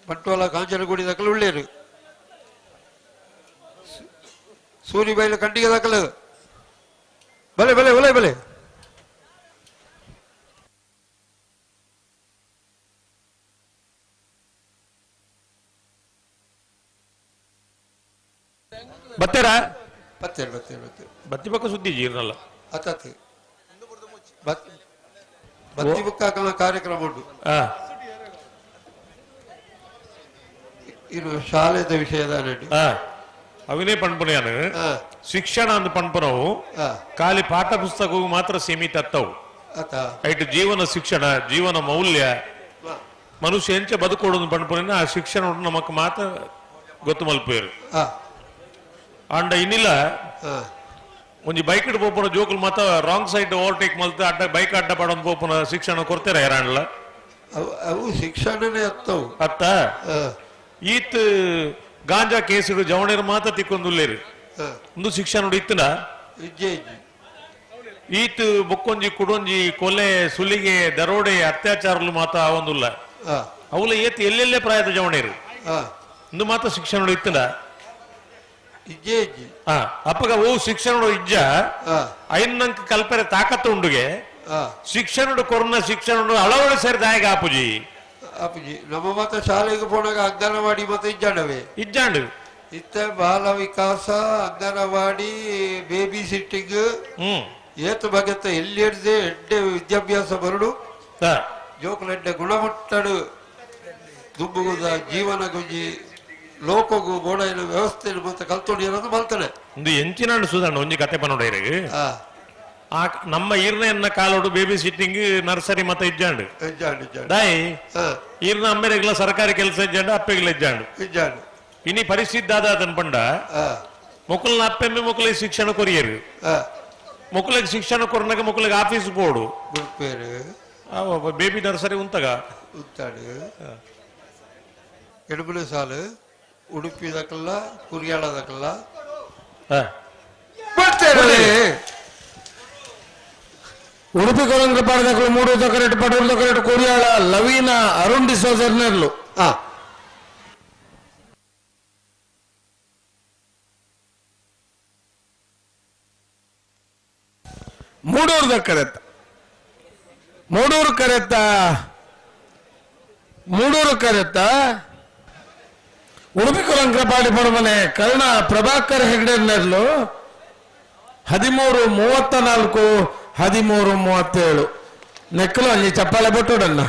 ಬಂಟ್ವಾಲ ಕಾಂಚನಗುಡಿ ದಕ್ಕಲು ಒಳ್ಳೆಯರು ಸೂರಿಬೈಲು ಕಂಡಿಗೆ ದಕ್ಕಲು ಬಲೆ ಬಲೆ ಬಲೆ ಬಲೆ ಬತ್ತೀರಾ ಬತ್ತೇರು ಬತ್ತೇರು ಬತ್ತೇರು ಬತ್ತಿ ಪಕ್ಕ ಸುದ್ದಿ ಜೀರ್ಣಲ್ಲ ಅತ್ತತ್ತು ಬತ್ತಿ ಬುಕ್ಕ ಹಾಕಲ ಕಾರ್ಯಕ್ರಮ ಉಂಟು ಇದು ಶಾಲೆದ ವಿಷಯದ ಅವಿನೇ ಪಣ್ಪುನೆಯಾನು ಶಿಕ್ಷಣ ಅಂದ್ ಪಣ್ಪುನವು ಖಾಲಿ ಪಾಠ ಪುಸ್ತಕವು ಮಾತ್ರ ಸೀಮಿತ ಅತ್ತವು ಐಟು ಜೀವನ ಶಿಕ್ಷಣ ಜೀವನ ಮೌಲ್ಯ ಮನುಷ್ಯ ಎಂಚ ಬದುಕೋಡು ಪಣ್ಪುನ ಆ ಶಿಕ್ಷಣ ಉಂಟು ನಮಕ್ ಮಾತ್ರ ಗೊತ್ತು ಮಲ್ಪೇರು ಅಂಡ ಇನ್ನಿಲ್ಲ ಒಂಜಿ ಬೈಕ್ ಇಡ್ ಪೋಪುನ ಜೋಕುಲು ಮಾತ ರಾಂಗ್ ಸೈಡ್ ಓವರ್ಟೇಕ್ ಮಲ್ತ ಅಡ್ಡ ಬೈಕ್ ಅಡ್ಡ ಪಾಡೊಂದು ಪೋಪುನ ಶಿಕ್ಷಣ ಕೊರ್ತಾರೆ ಯಾರಾಂಡ್ಲ ಅವು ಶಿಕ್ಷಣನೇ ಅತ್ತವು ಅತ್ತ ಈತ್ ಗಾಂಜಾ ಕೇಸುಡು ಜವಣೇರು ಮಾತ ತಿಕ್ಕೊಂದುಲ್ಲೇರು ಒಂದು ಶಿಕ್ಷಣ ಇತ್ತನ ಈತ್ ಬೊಕ್ಕೊಂಜಿ ಕುಡೊಂಜಿ ಕೊಲೆ ಸುಲಿಗೆ ದರೋಡೆ ಅತ್ಯಾಚಾರಲು ಮಾತ ಆವೊಂದುಲ್ಲ ಅವಲ ಏತ್ ಎಲ್ಲೆಲ್ಲೇ ಪ್ರಾಯದ ಜವಣೇರು ಒಂದು ಮಾತ ಶಿಕ್ಷಣ ಇತ್ತನ ಅಪ್ಪಗ ಓ ಶಿಕ್ಷಣ ಇಜ್ಜ ಐನಂಕ ಕಲ್ಪರೆ ತಾಕತ್ತು ಉಂಡುಗೆ ಶಿಕ್ಷಣ ಕೊರೋನಾ ಶಿಕ್ಷಣ ಅಳವಡೆ ಸೇರಿದ ಆಗ ಆಪುಜಿ ಆಪುಜಿ ನಮ್ಮ ಮಾತ ಶಾಲೆಗೆ ಪೋನಾಗ ಅಂಗನವಾಡಿ ಮತ್ತೆ ಇಜ್ಜಾಂಡವೆ ಇಜ್ಜಾಂಡು ಇತ್ತ ಬಾಲ ವಿಕಾಸ ಅಂಗನವಾಡಿ ಬೇಬಿ ಸಿಟ್ಟಿಂಗ್ ಏತ ಬಗೆತ ಎಲ್ಲಿ ಹಿಡ್ದೆ ಎಡ್ಡೆ ವಿದ್ಯಾಭ್ಯಾಸ ಬರಡು ಜೋಕುಲೆಡ್ಡೆ ಗುಣಮಟ್ಟಡು ದುಂಬುಗುದ ಜೀವನ ಗುಂಜಿ ಲೋಕಗೂ ಬೋಡೈನ ವ್ಯವಸ್ಥೆ ಮತ್ತೆ ಕಲ್ತೊಂಡಿರೋದು ಮಲ್ತಾನೆ ಒಂದು ಎಂಚಿನಾಡು ಸುಧಾರಣ ಒಂಜಿ ಕತೆ ಪನೋಡೈರು ಆ ನಮ್ಮ ಈರ್ನ ಕಾಲೋಡು ಬೇಬಿ ಸಿಟ್ಟಿಂಗ್ ನರ್ಸರಿ ಮತ್ತೆ ಇಜ್ಜಾಂಡು ದಾಯಿ ಈರ್ನ ಅಮ್ಮೆರೆಗ್ಲ ಸರ್ಕಾರಿ ಕೆಲಸ ಇಜ್ಜಾಂಡು ಅಪ್ಪೆಗ್ಲ ಇಜ್ಜಾಂಡು ಇಜ್ಜಾಂಡು ಇನಿ ಪರಿಸ್ಥಿತಿ ದಾದ ಅದನ್ ಪಂಡ ಮೊಕ್ಕಲ್ನ ಅಪ್ಪೆಮ್ಮೆ ಮೊಕ್ಕಲಿಗೆ ಶಿಕ್ಷಣ ಕೊರಿಯರು ಮೊಕ್ಕಲಿಗೆ ಶಿಕ್ಷಣ ಕೊರ್ನಾಗ ಮೊಕ್ಕಲಿಗೆ ಆಫೀಸ್ ಬೋರ್ಡು ಬೇಬಿ ನರ್ಸರಿ ಉಂತಾಗ ಉಂತಾಡು ಎಡಬುಲೆ ಸಾಲು ಉಡುಪಿ ದಕ್ಕಲ್ಲ ಕುರಿಯಾಳ ದಕ್ಕಲ್ಲ ಉಡುಪಿ ಕೊರಂಗ್ರ ಪಾಡದಕ್ಕಲು ಮೂಡು ದೊಕರೆಟ್ ಪಡೂರು ದೊಕರೆಟ್ ಕುರಿಯಾಳ ಲವೀನ ಅರುಣ್ ಡಿಸೋಜರ್ನೆರ್ಲು ಮೂಡೂರು ದಕ್ಕರೆತ್ತ ಮೂಡೂರು ಕರೆತ್ತ ಮೂಡೂರು ಕರೆತ್ತ ಉಡುಪಿ ಕೊರಂಗ್ರ ಪಾಡಿ ಪಡಮನೆ ಕರ್ಣ ಪ್ರಭಾಕರ್ ಹೆಗ್ಡೆರ್ನೆರ್ಲು 13:34 13:37 ನೆಕ್ಕಲು ಅಲ್ಲಿ ಚಪ್ಪಾಳೆ ಬಟ್ಟೋಡನ್ನ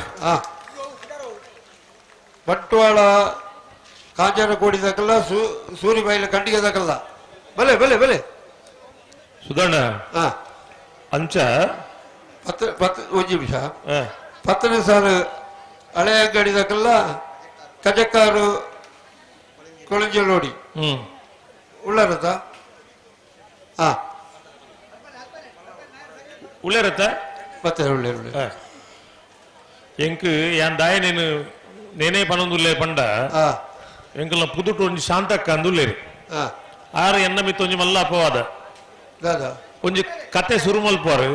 ಬಂಟ್ವಾಳ ಕಾಂಜನಕೋಡಿ ದಕ್ಕಲ್ಲ ಸೂರಿಬೈಲ ಖಂಡಿಗೆ ದಕ್ಕಲ್ಲ ಬಲೆ ಬಲೆ ಬಲೆ ಸುಧಣ್ಣ ಅಂಚ ಒಂದು ನಿಮಿಷ ಪತ್ತನೇ ಸಾಲು ಹಳೆ ಅಂಗಡಿ ದಕ್ಕಲ್ಲ ಕಜಕ್ಕಾರು ಕೊಳಂಜಲೋಡಿ ಉಳ್ಳರತ ಉಳ್ಳರತ ಮತ್ತೆ ಉಳ್ಳೇರು ಎಂಕ್ ಯಾನ್ ದಾಯ ನೇನು ನೇನೇ ಪನೊಂದುಲ್ಲೆ ಪಂಡ ಎಂಕಲ್ನ ಪುದುಟು ಒಂಜಿ ಶಾಂತಕ್ಕ ಅಂದುಲ್ಲೇರು ಆರು ಎನ್ನ ಮಿತ್ತ ಒಂಜಿ ಮಲ್ಲ ಅಪವಾದ ಒಂಜಿ ಕತೆ ಸುರು ಮಲ್ಪುವಾರು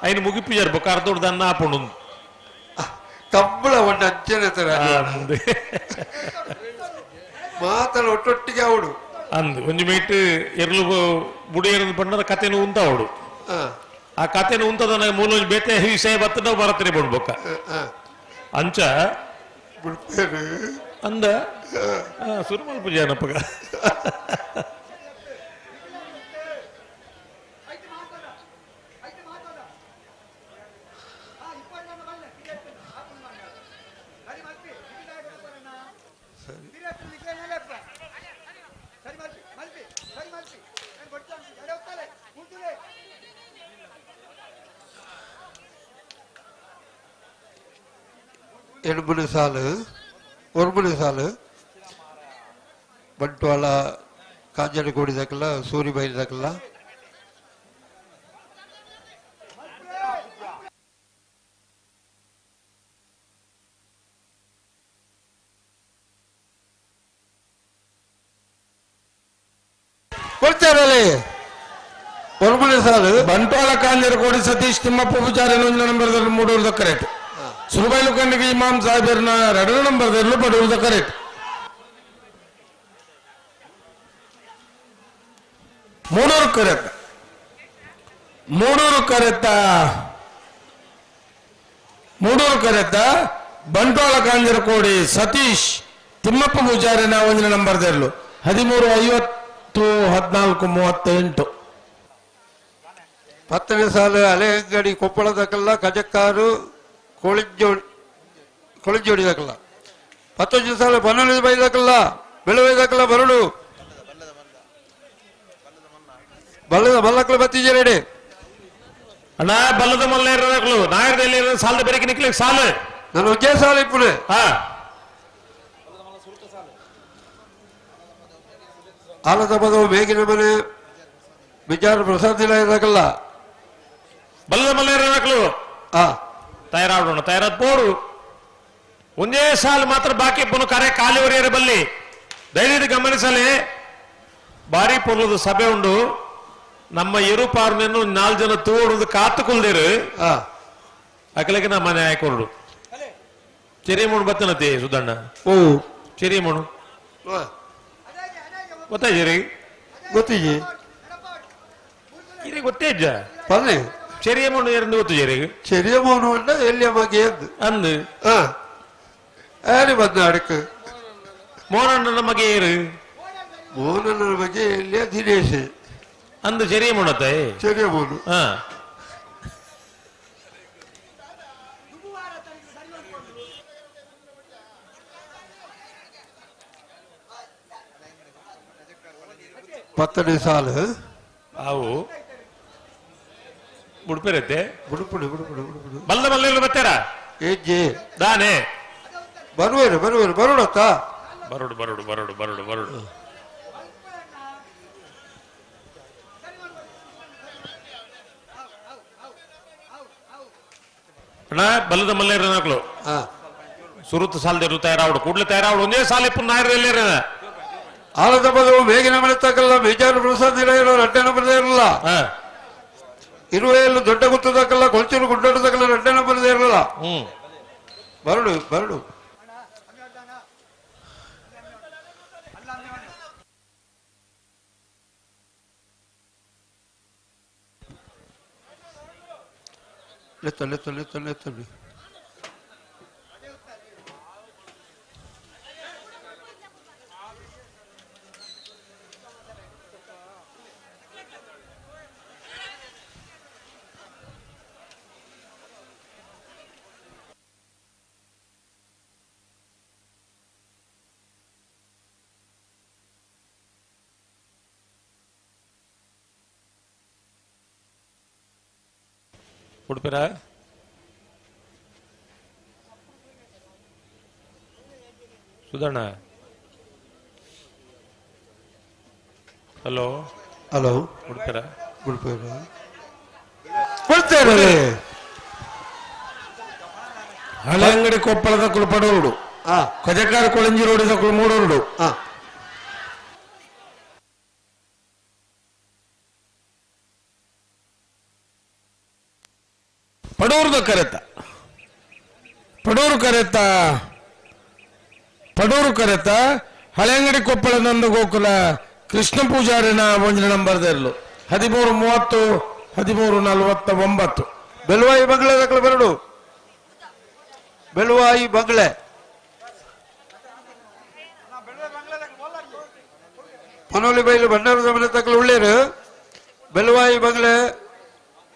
ಐನು ಮುಗಿಪಿಜಾರು ಬೊಕ್ಕ ಅರ್ಧೋಡ್ ದನ್ನ ಆಪುಂಡು ಕಂಬಳ ಒಂಡ ಅಂಚನೆ ತರ ಮಾತಲ ಒಟ್ಟೊಟ್ಟಿಗೆ ಅವಡು ಅಂದು ಒಂಜಿ ಮೇಟ್ ಎರ್ಲು ಬುಡಿ ಎರ್ದು ಪಂಡ ಕತೆನು ಉಂತ ಅವಡು ಆ ಕತೆನು ಉಂತದ ಮೂಲ ಒಂಜಿ ಬೇತೆ ವಿಷಯ ಬತ್ತ ಬರತ್ರಿ ಬೊಂಡು ಬೊಕ್ಕ ಅಂಚ ಅಂದ ಸುರುಮಲ್ ಪೂಜಾನಪ್ಪಗ ಎಡ್ಬುನೆ ಸಾಲು ಒರ್ಬುನೆ ಸಾಲು ಬಂಟ್ವಾಳ ಕಾಂಜನಕೋಡಿ ದಕ್ಕಲ್ಲ ಸೂರಿಬೈಲ್ ದಕ್ಕಲ್ಲ ಕೊಡ್ತಾರಲ್ಲೇ ಒರ್ಬುನೆ ಸಾಲು ಬಂಟ್ವಾಳ ಕಾಂಜನಕೋಡಿ ಸತೀಶ್ ತಿಮ್ಮಪ್ಪ ಪೂಜಾರಿ ನಂಬರ್ ಮೂಡೂರು ಕರೆಕ್ಟ್ ಸುರುಬೈಲು ಖಂಡಿಗೆ ಇಮಾಮ್ ಸಾಹೇಬರ್ನ ಎರಡನೇ ನಂಬರ್ ಪಡೂರು ಕರೆಕ್ಟ್ ಮೂಡೂರು ಕರೆತ್ತ ಮೂಡೂರು ಕರೆತ್ತ ಮೂಡೂರು ಕರೆತ್ತ ಬಂಟ್ವಾಳ ಕಾಂಜರಕೋಡಿ ಸತೀಶ್ ತಿಮ್ಮಪ್ಪ ಪೂಜಾರಿನ ಒಂದನೇ ನಂಬರ್ 13:50 14:38 10ನೇ ಸಾಲು ಹಳೆ ಅಂಗಡಿ ಕೊಪ್ಪಳದಕ್ಕಲ್ಲ ಕಜಕ್ಕಾರು ಕೊಳಂಜೋಡಿ ಕೊಳಂಜೋಡಿ ದಕ್ಕಲ್ಲ 19 ಸಾಲು 12 ಬೈ ದಕ್ಕಲ್ಲ ಬೆಳವೆ ದಕ್ಕಲ್ಲ ಬರಡು ಬಲ್ಲದ ಮಲ್ಲಕ್ಲು ಬತ್ತಿಜರೆಡೆ ಅಣ್ಣ ಬಲ್ಲದ ಮಲ್ಲ ಇರೋದಕ್ಲು ನಾಯರದಲ್ಲಿ ಸಾಲದ ಬೆರಕೆ ನಿಕ್ಲಿಕ್ಕೆ ಸಾಲು ನಾನು ಒಂದೇ ಸಾಲು ಇಪ್ಪುನೆ ಆಲದ ಬದವು ಮೇಗಿನ ಮನೆ ಬಿಜಾರು ಪ್ರಸಾದ್ ಇರಕಲ್ಲ ಬಲ್ಲದ ಮಲ್ಲೇರನಕ್ಲು ತಯಾರಾಡೋಣ ತಯಾರಾದ ಪೋಡು ಒಂದೇ ಸಾಲು ಮಾತ್ರ ಬಾಕಿ ಪುನ ಕರೆ ಖಾಲಿ ಒರಿಯರ ಬಲ್ಲಿ ದಯವಿಟ್ಟು ಗಮನಿಸಲಿ ಬಾರಿ ಪೊರ್ಲದ ಸಭೆ ಉಂಡು ನಮ್ಮ ಎರು ಪಾರ್ನೆನ್ನು ನಾಲ್ಕು ಜನ ತೋಡುದು ಕಾತು ಕುಲ್ದೇರು ಅಕಲಕ್ಕೆ ನಮ್ಮ ಮನೆ ಹಾಕೊರಡು ಚೆರಿಮೋಣು ಬತ್ತನತೆ ಸುದಣ್ಣ ಓ ಚೆರಿಮೋಣು ಗೊತ್ತಾ ಜರಿ ಗೊತ್ತಿಜಿ ಇರಿ ಗೊತ್ತೇ ಇಜ್ಜ ಪನ್ನೆ ಚೆರಿಯಮೋಣು ಎರಡು ಗೊತ್ತು ಜರಿ ಚೆರಿಯಮೋನು ಅಂಡ ಎಲ್ಲಿಯ ಮಗೆ ಅಂದು ಯಾರಿ ಬಂದ ಅಡಕ್ಕೆ ಮೋನಣ್ಣನ ಮಗೆ ಏರು ಮೋನಣ್ಣನ ಬಗ್ಗೆ ಎಲ್ಲಿಯ ದಿನೇಶ್ ಅಂದು ಚೆರಿಯಮೋಣತ್ತೆ ಚೆರಿಯಮೋನು ಹಾ ಪತ್ತನೇ ಸಾಲು ಅವು ಬುಡ್ಪೆರತ್ತೆ ಬುಡುಪುಡು ಬುಡುಪುಡು ಬುಡುಪುಡು ಬಲ್ಲ ಬಲ್ಲ ಬರ್ತಾರ ಏಜ್ಜೆ ದಾನೆ ಬರುವೇರು ಬರುವೇರು ಬರೋಡತ್ತ ಬರೋಡು ಬರೋಡು ಬರೋಡು ಬರೋಡು ಬರೋಡು ಅಣ್ಣ ಬಲ್ಲದ ಮಲ್ಲೇರನಾಕ್ಲು ಸುರುತ್ತು ಸಾಲದಿರು ತಯಾರಾವಡು ಕೂಡ್ಲೆ ತಯಾರಾವಡು ಒಂದೇ ಸಾಲ ಇಪ್ಪು ನಾಯರು ಎಲ್ಲೇರ ಆಲದ ಬದವು ಬೇಗಿನ ಮನೆ ತಕ್ಕಲ್ಲ ಬೇಜಾರು ಪ್ರಸಾದ್ ಇರೋ ರಡ್ಡನ ಬರದೇ ಇರಲ್ಲ ಇರುವೆಯಲ್ಲೂ ದೊಡ್ಡ ಗುತ್ತು ತಕ್ಕಲ್ಲ ಕೊಲ್ಚೂರು ಗುಡ್ಡೋಡು ತಕ್ಕಲ್ಲ ರಡ್ಡನ ಬರದೇ ಇರಲ್ಲ ಬರಡು ಬರಡು ಲೆತ್ತ ಲೆತ್ತ ಲೆತ್ತ ಲೆತ್ತ ಉಡುಪಿರ ಸುಧಣ್ಣ ಹಲೋ ಹಲೋ ಉಡುಪಿರ ಉಡುಪಿರ ಕೊಡ್ತೇವೆ ಹಳೆ ಅಂಗಡಿ ಕೊಪ್ಪಳದ ಕುಳಪಡೋರುಡು ಕಜಕಾರ ಕೊಳಂಜಿ ರೋಡಿದ ಮೂಡೋರುಡು ಪಡೂರ್ದ ಕರೆತ ಪಡೂರು ಕರೆತ ಪಡೂರು ಕರೆತ ಹಳೆಂಗಡಿ ಕೊಪ್ಪಳ ನಂದ ಗೋಕುಲ ಕೃಷ್ಣ ಪೂಜಾರಿನ ಒಂದಿನ ನಂಬರ್ ಇರಲು 13:30 13:49. ಬೆಲ್ವಾಯಿ ಬಂಗ್ಲೆ ದಕ್ಕಲ ಬರಡು ಬೆಲ್ವಾಯಿ ಬಂಗ್ಲೆ ಪನೋಲಿ ಬೈಲು ಭಂಡಾರದ ಮನೆ ತಕ್ಕಲು ಉಳ್ಳೇರು ಬೆಲ್ವಾಯಿ ಬಂಗ್ಲೆ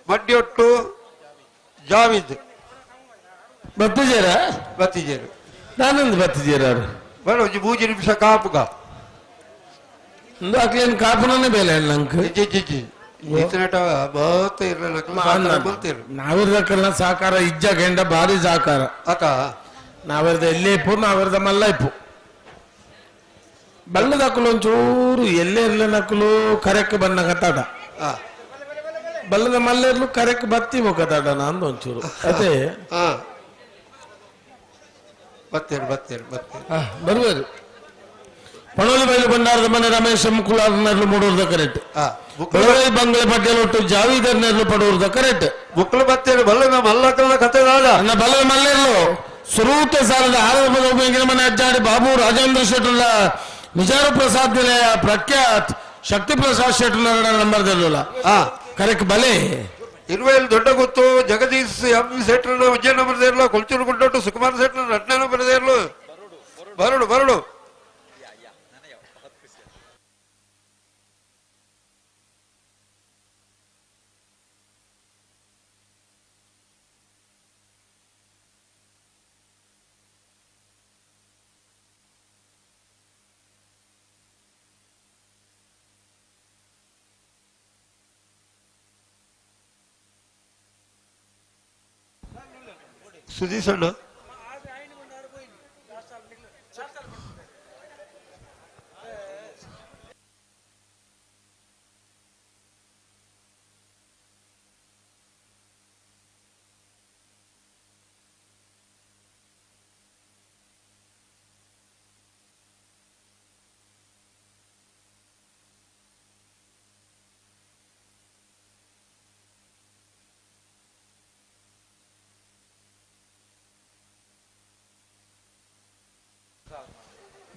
ಮಡ್ಡಿಯೊಟ್ಟು ಜಾವಿದ್ ಬತ್ತಿಜೇರ ಬತ್ತಿಜೇರು ನಾನೊಂದು ಬತ್ತಿಜೇರ ಅವರು ಬರ ಒಂಜಿ ಮೂಜಿ ನಿಮಿಷ ಕಾಪುಗ ಅಕ್ಲೇನು ಕಾಪುನೇ ಬೇಲೆ ನಂಗೆ ಜಿ ಜಿ ಜಿ ಇತನಟ ಬಾತ ಇರಲ್ಲ ಬಲ್ತೇರು ನಾವಿರ್ದಕ್ಕೆಲ್ಲ ಸಹಕಾರ ಇಜ್ಜ ಗೆಂಡ ಭಾರಿ ಸಹಕಾರ ಅತ ನಾವಿರ್ದ ಎಲ್ಲೇ ಇಪ್ಪು ನಾವಿರ್ದ ಮಲ್ಲ ಇಪ್ಪು ಬಲ್ಲದಕ್ಕಲು ಒಂಚೂರು ಎಲ್ಲೇ ಇರ್ಲಿನಕ್ಕಲು ಕರೆಕ್ ಬನ್ನ ಕತ್ತಾಟ ಬಲ್ಲದ ಮಲ್ಲೇರ್ಲು ಕರೆಕ್ ಬತ್ತಿ ಮುಖತಾಟ ನಂದು ಒಂಚೂರು ಅದೇ ಬತ್ತೇರು ಬತ್ತೇರು ಬತ್ತೇರು ಬರುವರು ಪಣೋಲಿ ಬೈಲು ಭಂಡಾರದ ಮನೆ ರಮೇಶ್ ಮುಕುಲಾರ್ ನೆರಳು ಮೂಡೂರ್ದ ಕರೆಕ್ಟ್ ಬೆಳಗಾವಿ ಬಂಗ್ಲೆ ಪಟೇಲ್ ಒಟ್ಟು ಜಾವೀದರ್ ನೆರಳು ಪಡೂರ್ದ ಕರೆಕ್ಟ್ ಮುಕ್ಕಳು ಬತ್ತೇರು ಬಲ್ಲದ ಮಲ್ಲಕಲ್ಲ ಕತೆ ನನ್ನ ಬಲ್ಲದ ಮಲ್ಲೇರ್ಲು ಸುರೂತ ಸಾಲದ ಆರೋಗ್ಯ ಮನೆ ಅಜ್ಜಾಡಿ ಬಾಬು ರಾಜೇಂದ್ರ ಶೆಟ್ಟರ್ಲ ನಿಜಾರು ಪ್ರಸಾದ್ ನಿಲಯ ಪ್ರಖ್ಯಾತ್ ಶಕ್ತಿ ಪ್ರಸಾದ್ ಶೆಟ್ಟರ್ ನಂಬರ್ ದಲ್ಲ ಕರೆಕ್ಟ್ ಬಲೆ ಇರುವೆಲ್ ದೊಡ್ಡ ಗೊತ್ತು ಜಗದೀಶ್ ಎಂ ಶೆಟ್ಟರ್ ಉಜ್ಜಯನ ಬರದೇ ಕೊಲ್ಚೂರು ಗುಡ್ಡೊಟ್ಟು ಸುಕುಮಾರ್ ಶೆಟ್ಟರ್ ರತ್ನ ಬರದೇ ಬರಡು ಬರಡು ಸುದೀಶ್ ಅಣ್ಣ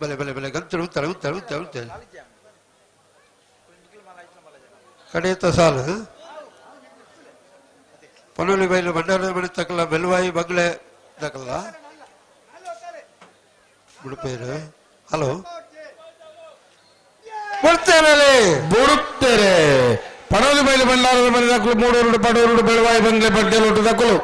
ಬಲೆ ಬಲೆ ಬಲೆ ಗಂತರು ಉಂತಾರೆ ಉಂತಾರೆ ಉಂತಾರೆ ಉಂತಾರೆ ಕಡೆಯತ್ತ ಸಾಲು ಪನೋಲಿ ಬೈಲು ಭಂಡಾರದ ಮನೆ ತಕಲ್ಲ ಬೆಲ್ವಾಯಿ ಬಗ್ಲೆ ತಕಲ್ಲ ಬುಡುಪೇರು ಹಲೋ ಬುಡ್ತೇರೆ ಬುಡುತ್ತೇರೆ ಪಣೋಲಿ ಬೈಲು ಭಂಡಾರದ ಮನೆ ತಕ್ಕಲು ಮೂಡೂರು ಪಡೂರು ಬೆಳವಾಯಿ ಬಂಗ್ಲೆ ಬಡ್ಡೆ ತಕ್ಕಲು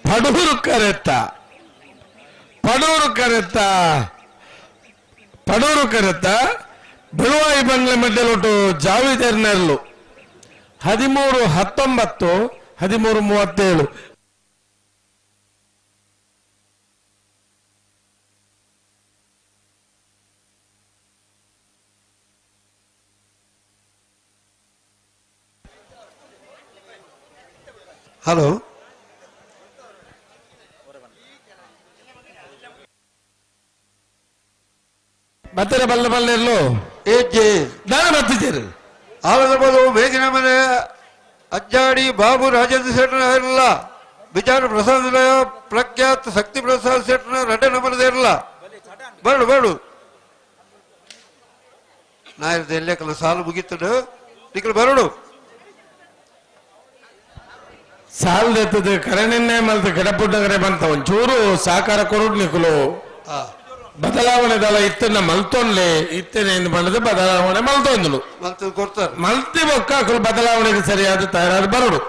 ಪಡೂರು ಕರೆತ್ತ ಪಡೂರು ಕರೆತ್ತ ಪಡೂರು ಕರೆತ್ತ ಬೆಳುವಾಯಿ ಬಂಗ್ಲೆ ಮಡ್ಡೆಲೊಟ್ಟು ಜಾವಿದೆರ್ನೆರ್ಲು 13-19 13-37. ಹಲೋ ಬತ್ತರ ಬಲ್ಲ ಬಲ್ಲೆರ್ಲು ಏಜೆ ದಾನ ಬತ್ತಿದ್ದೀರಿ ಆಲದ ಬಲು ಮೇಗಿನ ಮನೆ ಅಜ್ಜಾಡಿ ಬಾಬು ರಾಜೇಂದ್ರ ಶೆಟ್ಟನ ಇರಲ್ಲ ಬಿಜಾರು ಪ್ರಸಾದ್ ಪ್ರಖ್ಯಾತ ಶಕ್ತಿ ಪ್ರಸಾದ್ ಶೆಟ್ಟನ ರಡ್ಡೆ ನಂಬರ್ದ ಇರಲ್ಲ ಬರಡು ಬರಡು ನಾಯಿರ್ದ ಎಲ್ಲೆಕಲ್ಲ ಸಾಲು ಮುಗೀತಡು ನಿಕ್ಕಲು ಬರಡು ಸಾಲದೆತ್ತದ ಕರೆನಿನ್ನೇ ಮಲ್ತ ಗಿಡಪುಟ್ಟಗರೆ ಬಂತ ಒಂಚೂರು ಸಹಕಾರ ಕೊರಡು ನಿಕ್ಕಲು ಬದಲಾವಣೆ ದಳ ಇತ್ತನ್ನ ಮಲ್ತೊನ್ಲೆ ಇತ್ತನೆ ಎಂದು ಬಣ್ಣದ ಬದಲಾವಣೆ ಮಲ್ತೊಂದಳು ಮಲ್ತು ಕೊಡ್ತಾರೆ ಮಲ್ತಿ ಬೊಕ್ಕಾಕಲು ಬದಲಾವಣೆಗೆ ಸರಿಯಾದ ತಯಾರಾದ ಬರಡು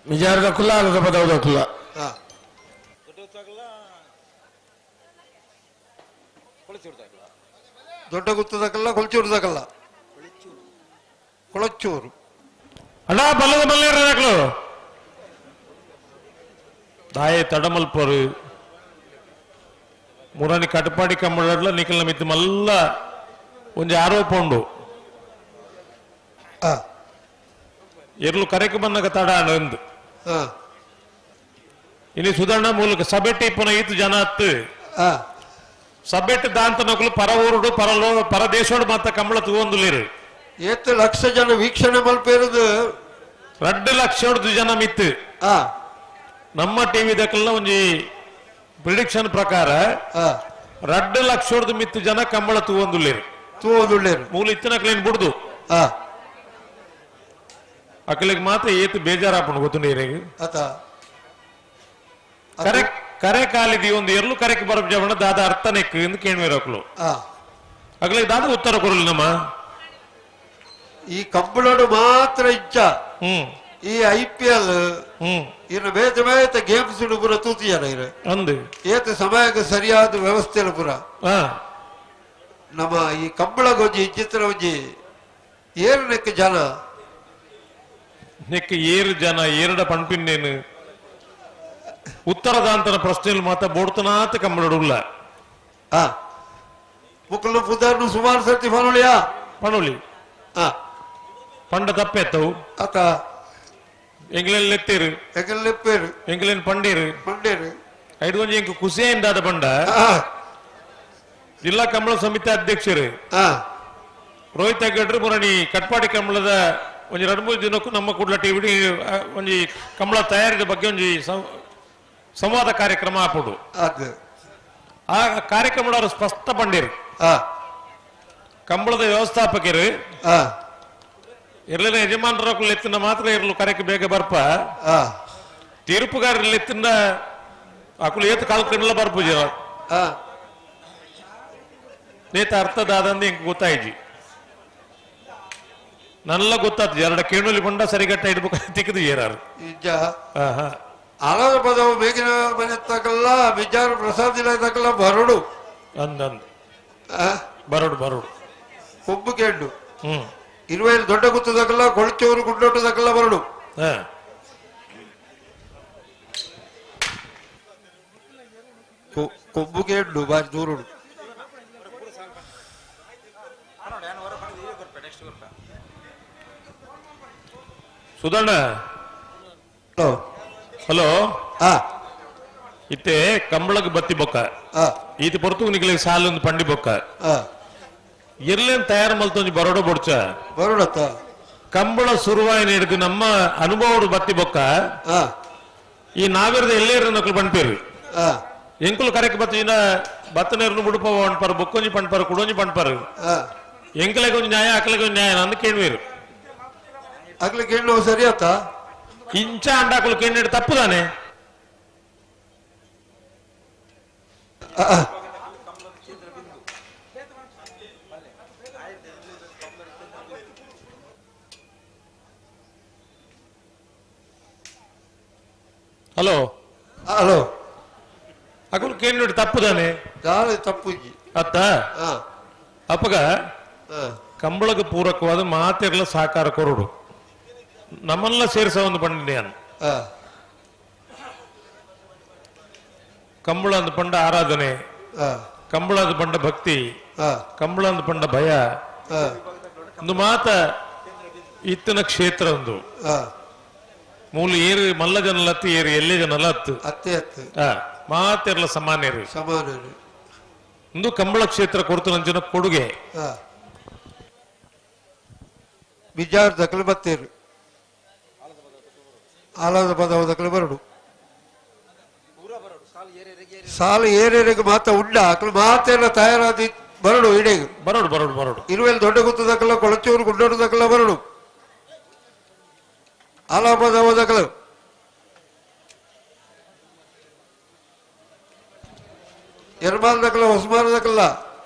ನಿಜಾರದ ಕುಲ್ಲ ಅಲ್ಲದ ಪದವದ ಕುಲ್ಲ ದೊಡ್ಡ ಗುತ್ತದಕ್ಕಲ್ಲ ಕೊಳಚೂರುದಕ್ಕಲ್ಲ ಕೊಳಚೂರು ಅಣ್ಣ ಬಲ್ಲದ ಬಲ್ಲೇರು ದಾಯೆ ತಡಮಲ್ಪರು ಮುರಾನಿ ಕಟಪಾಡಿ ಕಂಬಳಡ್ಲ ನಿಖಲ್ನ ಮಿತ್ತು ಮಲ್ಲ ಒಂಜಿ ಆರೋಪ ಉಂಡು ಎರ್ಲು ಕರೆಕ್ ಬಂದಾಗ ತಡ ಅಂದು ಇಲ್ಲಿ ಸುಧರ್ಣ ಮೂಲಕ ಸಬೆಟ್ಟಿ ಇಪ್ಪನ ಈತು ಜನ ಅತ್ತು ಸಬೆಟ್ಟು ದಾಂತ ನಕಲು ಪರ ಊರುಡು ಪರಲೋ ಪರ ದೇಶೋಡು ಮತ್ತ ಕಂಬಳ ತೂವೊಂದುಲೇರು ಏತ್ ಲಕ್ಷ ಜನ ವೀಕ್ಷಣೆ ಮಲ್ಪೇರುದು 2 ಲಕ್ಷ ಜನ ಮಿತ್ತು ನಮ್ಮ ಟಿವಿ ದಕ್ಕಲ್ನ ಒಂಜಿ ಪ್ರಿಡಿಕ್ಷನ್ ಪ್ರಕಾರ 2 ಲಕ್ಷ ಮಿತ್ತು ಜನ ಕಂಬಳ ತೂವೊಂದುಲ್ಲೇರು ತೂವೊಂದುಲ್ಲೇರು ಮೂಲ ಇತ್ತಿನ ಕ್ಲೀನ್ ಬಿಡುದು ಅಕ್ಕಲಿಗೆ ಮಾತ್ರ ಏತು ಬೇಜಾರಾಪಣ ಗೊತ್ತುಂಡು ಕರೆ ಕರೆ ಕಾಲಿದಿ ಒಂದು ಎರ್ಲು ಕರೆಕ್ ಬರಬ್ ಜವಣ ದಾದ ಅರ್ಥನೆಕ್ ಎಂದು ಕೇಳುವಿರ ಅಕ್ಲು ಅಗ್ಲಿಗೆ ದಾದ ಉತ್ತರ ಕೊರಲಿ ನಮ್ಮ ಈ ಕಂಬಳಡು ಮಾತ್ರ ಇಚ್ಛ ಈ ಐಪಿಎಲ್ ಇನ್ನು ಬೇತೆ ಬೇತೆ ಗೇಮ್ಸ್ ಪೂರ ತೂತಿಯಾರ ಇರು ಅಂದು ಏತ ಸಮಯಕ್ಕೆ ಸರಿಯಾದ ವ್ಯವಸ್ಥೆ ಪೂರ ನಮ್ಮ ಈ ಕಂಬಳ ಗೊಂಜಿ ಚಿತ್ರ ಒಂಜಿ ಏರು ನೆಕ್ ಜನ ನೆಕ್ ಏರು ಜನ ಏರಡ ಪಣ್ಪಿನ್ನೇನು ಉತ್ತರದಾಂತನ ಪ್ರಶ್ನೆలు ಮಾತ್ರ ಬೋಡ್ತನಾತ ಕಂಬಳಡುಲ್ಲ ಮುಕ್ಕಲು ಪುದಾರ್ನು ಸುಮಾರು ಸರ್ತಿ ಪನೊಳಿಯಾ ಪನೊಳಿ ಪಂಡ ತಪ್ಪೆತ್ತವು ಅತ ಎಂಗ್ಲೆನ್ ಲೆತ್ತೇರು ಎಂಗ್ಲೆನ್ ಲೆಪ್ಪೇರು ಎಂಗ್ಲೆನ್ ಪಂಡೇರು ಪಂಡೇರು ಐದು ಒಂಜಿ ಎಂಕ್ ಖುಷಿಯಿಂದಾದ ಪಂಡ ಜಿಲ್ಲಾ ಕಂಬಳ ಸಮಿತಿ ಅಧ್ಯಕ್ಷರು ರೋಹಿತ್ ಹೆಗ್ಗಡ್ರು ಮುರಣಿ ಕಟ್ಪಾಡಿ ಕಂಬಳದ ಒಂಜಿ 2-3 ದಿನಕ್ಕೂ ನಮ್ಮ ಕೂಡ್ಲ ಟಿವಿ ಒಂಜಿ ಕಂಬಳ ತಯಾರಿದ ಬಗ್ಗೆ ಒಂಜಿ ಸಂವಾದ ಕಾರ್ಯಕ್ರಮ ಆಪುಡು ಆ ಕಾರ್ಯಕ್ರಮದವರು ಸ್ಪಷ್ಟ ಪಂಡೇರು ಕಂಬಳದ ವ್ಯವಸ್ಥಾಪಕರು ಇರ್ಲಿನ ಯಜಮಾನರ ಎತ್ತಿನ ಮಾತ್ರ ಇರಲು ಕರೆಕ್ ಬೇಗ ಬರ್ಪ ತೀರ್ಪುಗಾರರು ಎತ್ತಿನ ಅಕುಲು ಏತು ಕಾಲ್ ಕಣ್ಣಲ ಬರ್ಪುಜ ನೇತ ಅರ್ಥದಾದಂದು ಹಿಂಗ್ ಗೊತ್ತಾಯ್ಜಿ ನಲ್ಲ ಗೊತ್ತಾತು ಎರಡ ಕೇಣುಲಿ ಬಂಡ ಸರಿಗಟ್ಟ ಇಡ್ಬೇಕು ತಿಕ್ಕದು ಏರಾರು ಆಲದ ಪದವು ಮೇಗಿನ ಮನೆ ತಕಲ್ಲ ಬಿಜಾರು ಪ್ರಸಾದ್ ಇಲ್ಲ ತಕಲ್ಲ ಬರಡು ಅಂದಂದು ಬರಡು ಬರಡು ಕೊಬ್ಬು ಕೇಂಡು 25 ದೊಡ್ಡ ಗುತ್ತು ತಕಲ್ಲ ಕೊಳಚೂರು ಗುಡ್ಡೊಟ್ಟು ತಕಲ್ಲ ಬರಡು ಕೊಬ್ಬು ಕೇಂಡು ಬಾರಿ ದೂರುಡು ಸುಧಣ್ಣ ಹಲೋ ಇತ್ತೆ ಕಂಬಳಗ್ ಬತ್ತಿ ಬೊಕ್ಕ ಈತ ಪೊರ್ತು ನಿಗ್ಲಿಗೆ ಸಾಲೊಂದು ಪಂಡಿ ಬೊಕ್ಕ ಎರ್ಲೇನ್ ತಯಾರು ಮಲ್ತೊಂಜಿ ಬರೋಡ ಬೊಡ್ಚ ಬರೋಡತ್ತ Kambala ಸುರುವಾಯಿನ ಹಿಡಿದು ನಮ್ಮ ಅನುಭವಡು ಬತ್ತಿ ಬೊಕ್ಕ ಈ ನಾವಿರದ ಎಲ್ಲೇರು ನಕಲು ಪಣ್ಪೇರು ಎಂಕುಲು ಕರೆಕ್ ಬತ್ತಿನ ಬತ್ತನೇರ್ನು ಬುಡುಪ ಪಣ್ಪಾರು ಬೊಕ್ಕೊಂಜಿ ಪಣ್ಪಾರು ಕುಡೊಂಜಿ ಪಣ್ಪಾರು ಎಂಕಲೆಗೆ ಒಂಜಿ ನ್ಯಾಯ ಅಕ್ಲೆಗೆ ಒಂಜಿ ನ್ಯಾಯ ಅಂದ್ ಕೇಳ್ವೇರು ಅಕ್ಲೆ ಕೇಳುವ ಸರಿ ಆತ ಇಂಚ ಅಂಡಾಕುಲು ಕೇಳಿಡ್ ತಪ್ಪು ತಾನೆ. ಹಲೋ ಹಲೋ ಅಕುಲು ಕೇಳಿಡ್ ತಪ್ಪು ತಾನೆ. ತಪ್ಪು ಅತ್ತ ಅಪ್ಪಗ ಕಂಬಳಕ್ಕೆ ಪೂರಕವಾದ ಮಾತೆರ್ಲ ಸಹಕಾರ ಕೊರಡು ನಮ್ಮನ್ನ ಸೇರಿಸ ಒಂದು ಪಂಡಿನ ಕಂಬಳ ಅಂದ ಪಂಡ ಆರಾಧನೆ, ಕಂಬಳ ಅಂದ ಪಂಡ ಭಕ್ತಿ, ಕಂಬಳ ಅಂದ ಪಂಡ ಭಯ ಒಂದು ಮಾತ ಇತ್ತಿನ ಕ್ಷೇತ್ರ ಒಂದು ಮೂಲ ಏರು ಮಲ್ಲ ಜನಲತ್ತು ಏರು ಎಲ್ಲೇ ಜನಲ ಹತ್ತು ಮಾತೆರ್ಲ ಸಮಾನ್ಯರು ಸಮಾನರು ಒಂದು ಕಂಬಳ ಕ್ಷೇತ್ರ ಕೊಡ್ತು ನಂಚಿನ ಕೊಡುಗೆ. ಬಿಜಾರ್ ದಕಲು ಬತ್ತೇರು ಆಲಾದ ಪದವ ದಕಲು ಬರಡು ಸಾಲು ಏರೇರಿಗೆ ಮಾತ ಉಂಡ ಅಕಲು ಮಾತೆಲ್ಲ ತಯಾರಾದಿ ಬರಡು ಇಡೀ ಬರಡು ಬರಡು ಬರಡು ಇರುವೆಲ್ ದೊಡ್ಡ ಗುತ್ತು ದಕಲ ಕೊಳಚೂರು ಗುಡ್ಡೋಡು ದಕಲ ಬರಡು ಆಲಾಪದವ ದಕಲು ಎರ್ಮಾಲ್ ದಕಲ ಹೊಸಮಾರ ದಕಲ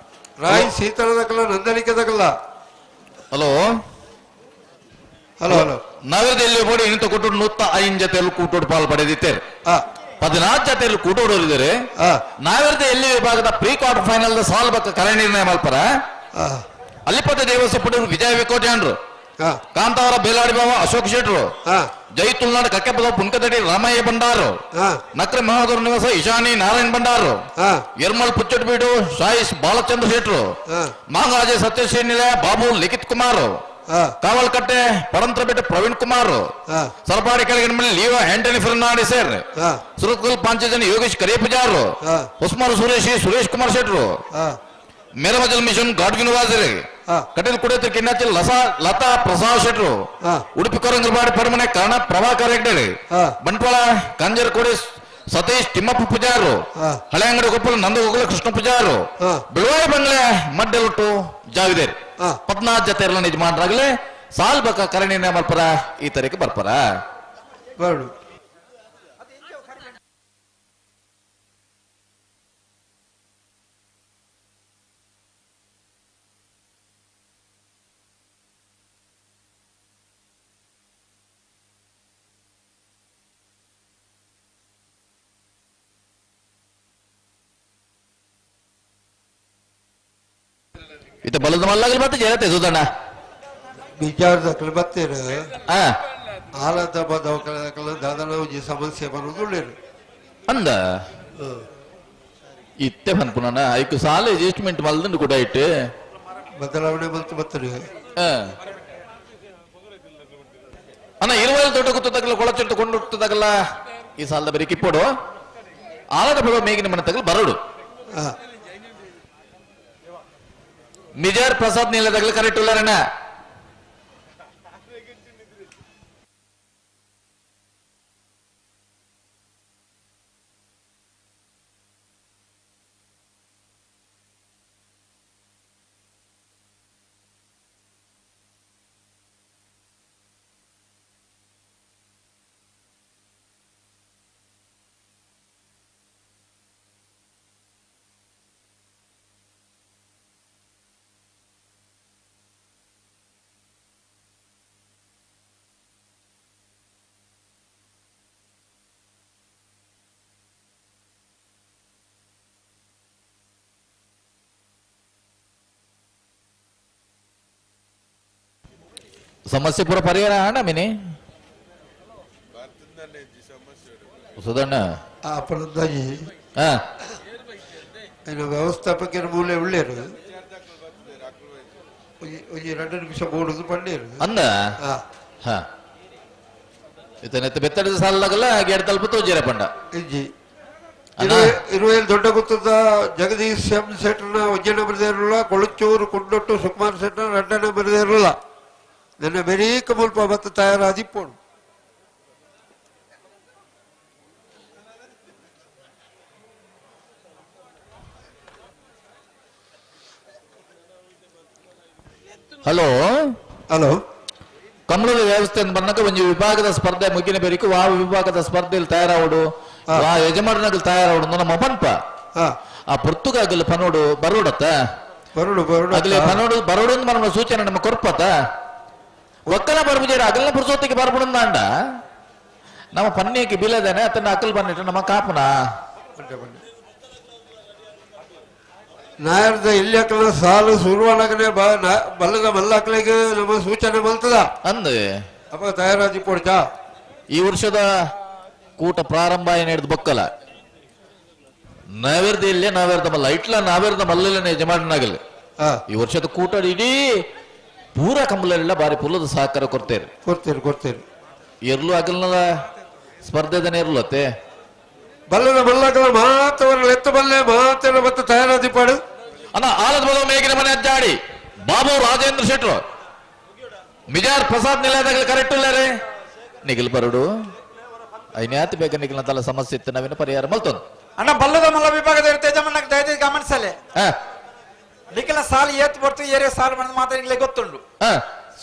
ರಾಯ್ ಸೀತಳ ದಕಲ ನಂದನಿಕೆ ದಕಲ. Hello hello hello ನಗರದಲ್ಲಿ ಬೋಡಿ ಇಂತ ಕೊಟ್ಟು 105 ಜೊತೆಯಲ್ಲಿ ಕೂಟೋಡು ಪಾಲ್ ಪಡೆದಿದ್ದಾರೆ. 14 ಜೊತೆಯಲ್ಲಿ ಕೂಟೋಡೋರಿದ್ದಾರೆ. ನಾಗರದ ಎಲ್ಲಿ ವಿಭಾಗದ pre quarter final ಸಾಲ್ ಬಕ್ಕ ಕರೆ ನಿರ್ಣಯ ಮಲ್ಪರ ಅಲ್ಲಿಪದ ದೇವಸ್ಥಾನ ಪಡೆದರು ವಿಜಯ ವಿಕೋಟ್ಯಾಂಡ್ರು, ಕಾಂತಾವರ ಬೇಲಾಡಿ ಬಾವ ಅಶೋಕ್ ಶೆಟ್ರು, ಜೈ ತುಳ್ನಾಡು ಕಕ್ಕೆಪದ ಪುನ್ಕದಡಿ ರಾಮಯ್ಯ ಭಂಡಾರು, ನಕ್ರ ಮಹಾದೂರ್ ನಿವಾಸ ಇಶಾನಿ ನಾರಾಯಣ್ ಭಂಡಾರು, ಯರ್ಮಲ್ ಪುಚ್ಚಟ್ಬೀಡು ಸಾಯಿಶ್ ಬಾಲಚಂದ್ರ ಶೆಟ್ರು, ಮಾಂಗಾಜೆ ಸತ್ಯಶ್ರೀ ನಿಲಯ ಬಾಬು ಲಿಖಿತ್ ಕುಮಾರ್, ಕಾವಲ್ಕಟ್ಟೆ ಪರಂತ್ರಬೆಟ್ಟ ಪ್ರವೀಣ್ ಕುಮಾರ್, ಸರಪಾಡಿ ಕೆಳಗಿನ ಲಿಯೋ ಆಂಟನಿ ಫರ್ನಾಂಡಿಸರ್, ಸುರತ್ಕಲ್ ಪಾಂಚಜನ್ ಯೋಗೇಶ್ ಕರೇಪುಜಾರು, ಹೊಸ್ಮಾರು ಸುರೇಶ್ ಸುರೇಶ್ ಕುಮಾರ್ ಶೆಟ್ರು, ಮೇರಮಜಲ್ ಮಿಷನ್ ಗಾಡ್ವಿನ್ ವಾಜರೆ, ಕಟೀಲ್ ಕುಡಿಯತ್ರ ಕಿನ್ನಾಚಿ ಲತಾ ಪ್ರಸಾದ್ ಶೆಟ್ರು, ಉಡುಪಿ ಕೊರಂಗರಬಾಡಿ ಪರಮನೆ ಕರ್ಣ ಪ್ರಭಾಕರ್ ಹೆಗ್ಡೆ, ಬಂಟ್ವಾಳ ಕಂಜರಕೋಡಿ ಸತೀಶ್ ತಿಮ್ಮಪ್ಪ ಪೂಜಾರು, ಹಳೆಯಂಗಡಿ ಕೊಪ್ಪಳ ನಂದಗೋಕುಲ ಕೃಷ್ಣ ಪೂಜಾರು, ಬಿಳುವಾಯಿ ಬಂಗ್ಲೆ ಮಡ್ಡೆಲುಟ್ಟು ಜಾವಿದೇರಿ 14 ಜೊತೆ ಎಲ್ಲ ಯಜಮಾನರಾಗಲೇ ಸಾಲ್ ಬಕ್ಕ ಕರಣಿ ಮಲ್ಪರ ಈ ತರೀಕೆ ಬರ್ಪರ. ಇತ ಬಲದ ಮಲ್ಲಾಗಲಿ ಮತ್ತೆ ಜಯತೆ ಸುಧಣ್ಣ ಬಿಜಾರ್ ದಕಲು ಬತ್ತೇರು ಆಲದ ಬದವಕಲ ದಾದನ ಸಮಸ್ಯೆ ಬರುವುದು ಉಳ್ಳೇರು ಅಂದ ಇತ್ತೆ ಪನ್ಪುನ ಐಕು ಸಾಲ ಅಡ್ಜಸ್ಟ್ಮೆಂಟ್ ಮಲ್ದಂಡು ಕೂಡ ಇಟ್ಟು ಬದಲಾವಣೆ ಬಂತು ಬತ್ತರು ಅಣ್ಣ ಇರುವಲ್ಲಿ ದೊಡ್ಡ ಗುತ್ತು ತಗಲ ಕೊಳಚಿಟ್ಟು ಕೊಂಡು ತಗಲ ಈ ಸಾಲದ ಬರೀ ಕಿಪ್ಪೋಡು ಆಲದ ಬರೋ ಮೇಗಿನ ಮನೆ ತಗಲು ಬರೋಡು ಮಿಜಾರ್ ಪ್ರಸಾದ್ ನೀಲ ತಗಲು ಕರೆಕ್ಟ್ ಉಳ್ಳಾರಣ್ಣ. ಸಮಸ್ಯೆ ಪೂರ ಪರಿಹಾರ ಅಣ್ಣ ಮಿನಿ ಸುಧಣ್ಣ ವ್ಯವಸ್ಥಾಪಕರ ಮೂಲೆ ಉಳ್ಳೇರು ಒಂಜಿ 2 ನಿಮಿಷ ಬೋಡುದು ಪಂಡೇರು ಅಂದ ಇತನೆತ್ತ ಬೆತ್ತಡಿದ ಸಾಲಗಲ್ಲ ಗೇಡ್ ತಲುಪು ತೋಜಿರ ಪಂಡ ಇಜ್ಜಿ ಇರುವೆಲ್ ದೊಡ್ಡ ಗುತ್ತದ ಜಗದೀಶ್ ಎಂ ಶೆಟ್ಟರ್ನ ಒಂಜನ ಬರೆದಿರಲ್ಲ, ಕೊಳಚೂರು ಕುಂಡೊಟ್ಟು ಸುಕುಮಾರ್ ಶೆಟ್ಟರ್ 2ನೇ ಬರೆದಿರಲ್ಲ. ನನ್ನ ಬೆರೀಕ ಮುಲ್ಪ ಬತ್ತ ತಯಾರಾದಿಪ್ಪೋಡು. ಹಲೋ ಹಲೋ ಕಮಲದ ವ್ಯವಸ್ಥೆ ಬಂದಾಗ ಒಂದು ವಿಭಾಗದ ಸ್ಪರ್ಧೆ ಮುಗಿನ ಬೇರಿಕು ಆ ವಿಭಾಗದ ಸ್ಪರ್ಧೆಯಲ್ಲಿ ತಯಾರಾವಡು ಆ ಯಜಮಾನಗಳು ತಯಾರಾವಡು ನಮ್ಮ ಪನ್ಪ ಆ ಪೊರ್ತುಗಾಗಲು ಪನೋಡು ಬರೋಡತ್ತ ಬರೋಡು ಬರೋಡು ಅಗಲೇ ಪನೋಡು ಬರೋಡು ನಮ್ಮ ಸೂಚನೆ ನಮ್ಮ ಕೊರ್ಪತ್ತ ಒಕ್ಕಲ ಬರ್ಬುಜೇರ ಅಗಲ್ನ ಪುರುಸೋತ್ತಿಗೆ ಬರ್ಬುಡಂದಾಂಡ ನಮ್ಮ ಪನ್ನೇకి ಬೀಳದೇನೆ ಅತನ ಅಕಲ್ ಬಂದಿಟ್ಟು ನಮ್ಮ ಕಾಪುನ ನಾಯರ್ದ ಇಲ್ಲಿ ಹಾಕಲ ಸಾಲು ಶುರುವಾಗನೆ ಬಲ್ಲದ ಮಲ್ಲಾಕ್ಲಿಗೆ ನಮ್ಮ ಸೂಚನೆ ಬಲ್ತದ ಅಂದೆ ಅಪ್ಪ ತಯಾರಾಜಿ ಪೊಡ್ಚಾ. ಈ ವರ್ಷದ ಕೂಟ ಪ್ರಾರಂಭ ಏನ್ ಹಿಡಿದು ಬೊಕ್ಕಲ ನಾವೇರ್ದ ಇಲ್ಲೇ ನಾವೇರ್ದ ಮಲ್ಲ ಇಟ್ಲ ನಾವೇರ್ದ ಮಲ್ಲನೇ ಯಜಮಾನನಾಗಲಿ. ಈ ವರ್ಷದ ಕೂಟ ಇಡೀ ಪೂರ ಕಂಬಲೆಲ್ಲ ಬಾರಿ ಪುಲ್ಲದ ಸಹಕಾರ ಕೊಡ್ತೇವೆ ಕೊಡ್ತೇನೆ ಕೊಡ್ತೇನೆ ಎರ್ಲು ಅಗಲ್ನದ ಸ್ಪರ್ಧೆದನೆ ಇರ್ಲತ್ತೆ ಬಲ್ಲದ ಮಲ್ಲಕಲ ಮಾತವನ್ನ ಎತ್ತ ಬಲ್ಲೆ ಮಾತನ್ನ ಮತ್ತೆ ತಯಾರಾದಿ ಪಾಡು. ಅಣ್ಣ ಆಲದ ಬಲ ಮೇಗಿನ ಮನೆ ಅಜ್ಜಾಡಿ ಬಾಬು ರಾಜೇಂದ್ರ ಶೆಟ್ರು ಮಿಜಾರ್ ಪ್ರಸಾದ್ ನಿಲಯದಾಗ ಕರೆಕ್ಟ್ ಇಲ್ಲ ರೇ ನಿಖಿಲ್ ಬರಡು ಐನ್ಯಾತಿ ಬೇಗ ನಿಖಿಲ್ ಅಂತಲ್ಲ ಸಮಸ್ಯೆ ಇತ್ತು ನಾವೇನು ಪರಿಹಾರ ಮಲ್ತೊಂದು. ಅಣ್ಣ ಬಲ್ಲದ ಮಲ್ಲ ವಿಭಾಗದ ತೇಜಮಣ್ಣ ದಯದೀ ಗಮನಿಸಲೆ ನಿಖಿಲ ಸಾಲು ಏತ್ ಬರ್ತು ಏರಿಯ ಸಾಲು ಬಂದು ಮಾತ್ರ ಗೊತ್ತುಂಡು.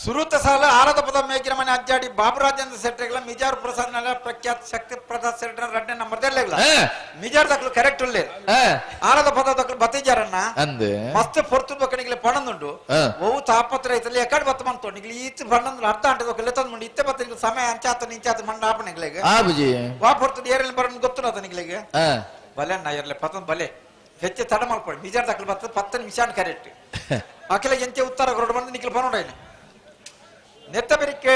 ಸುರುತ ಸಾಲ ಆಲದ ಪದ ಮೇಗಿನ ಮನೆ ಅಜ್ಜಾಡಿ ಬಾಬು ರಾಜೇಂದ್ರ ಶೆಟ್ಟರ್ಗಳ ಮಿಜಾರ್ ಪ್ರಸಾದ್ ನಲ್ಲ ಪ್ರಖ್ಯಾತ ಶಕ್ತಿ ಪ್ರಸಾದ್ ಶೆಟ್ಟರ್ ರಡ್ಡೆ ನಂಬರ್ ದೆಲ್ಲೆಗ್ಲ ಮಿಜಾರ್ ದಕ್ಲು ಕರೆಕ್ಟ್ ಉಲ್ಲೆ ಆಲದ ಪದ ದಕ್ಲು ಬತ್ತಿಜಾರನ್ನ ಮಸ್ತ್ ಪೊರ್ತು ಬಕ್ಕನಿಗೆ ಪಣಂದುಂಡು ಒವು ತಾಪತ್ರ ಐತಲ್ಲಿ ಎಕಡೆ ಬತ್ತ ಮಂತು ನಿಗ್ಲಿ ಈತ್ ಬಣ್ಣಂದು ಅರ್ಧ ಅಂಟದ ಲೆತ್ತಂದು ಮುಂಡು ಇತ್ತೆ ಬತ್ತ ನಿಗ್ಲು ಸಮಯ ಅಂಚಾತ ನಿಂಚಾತ ಮಂಡ ಆಪಣಿಗ್ಲೆಗ್ ವಾ ಪೊರ್ತು ಏರಲ್ಲಿ ಬರೋಣ ಗೊತ್ತುನದ ನಿಗ್ಲಿಗೆ ಬಲೆ ಅಣ್ಣ ಎರ್ಲೆ ಪತ್ತಂದ್ ಬಲೆ ಹೆಚ್ಚು ತಡ ಮಲ್ಪಡಿ ಮಿಜಾರ್ ದಕ್ಲು ಬತ್ತ 10 ನಿಮಿಷ ಕರೆಕ್ಟ್ ಅಖಿಲ ಎಂಚೆ ಉತ್ತರ ಕೊರಡು ಬಂದು ನಿಕ್ಲು ಪನೋಡ ನೆತ್ತ ಬೆರಿಕೆ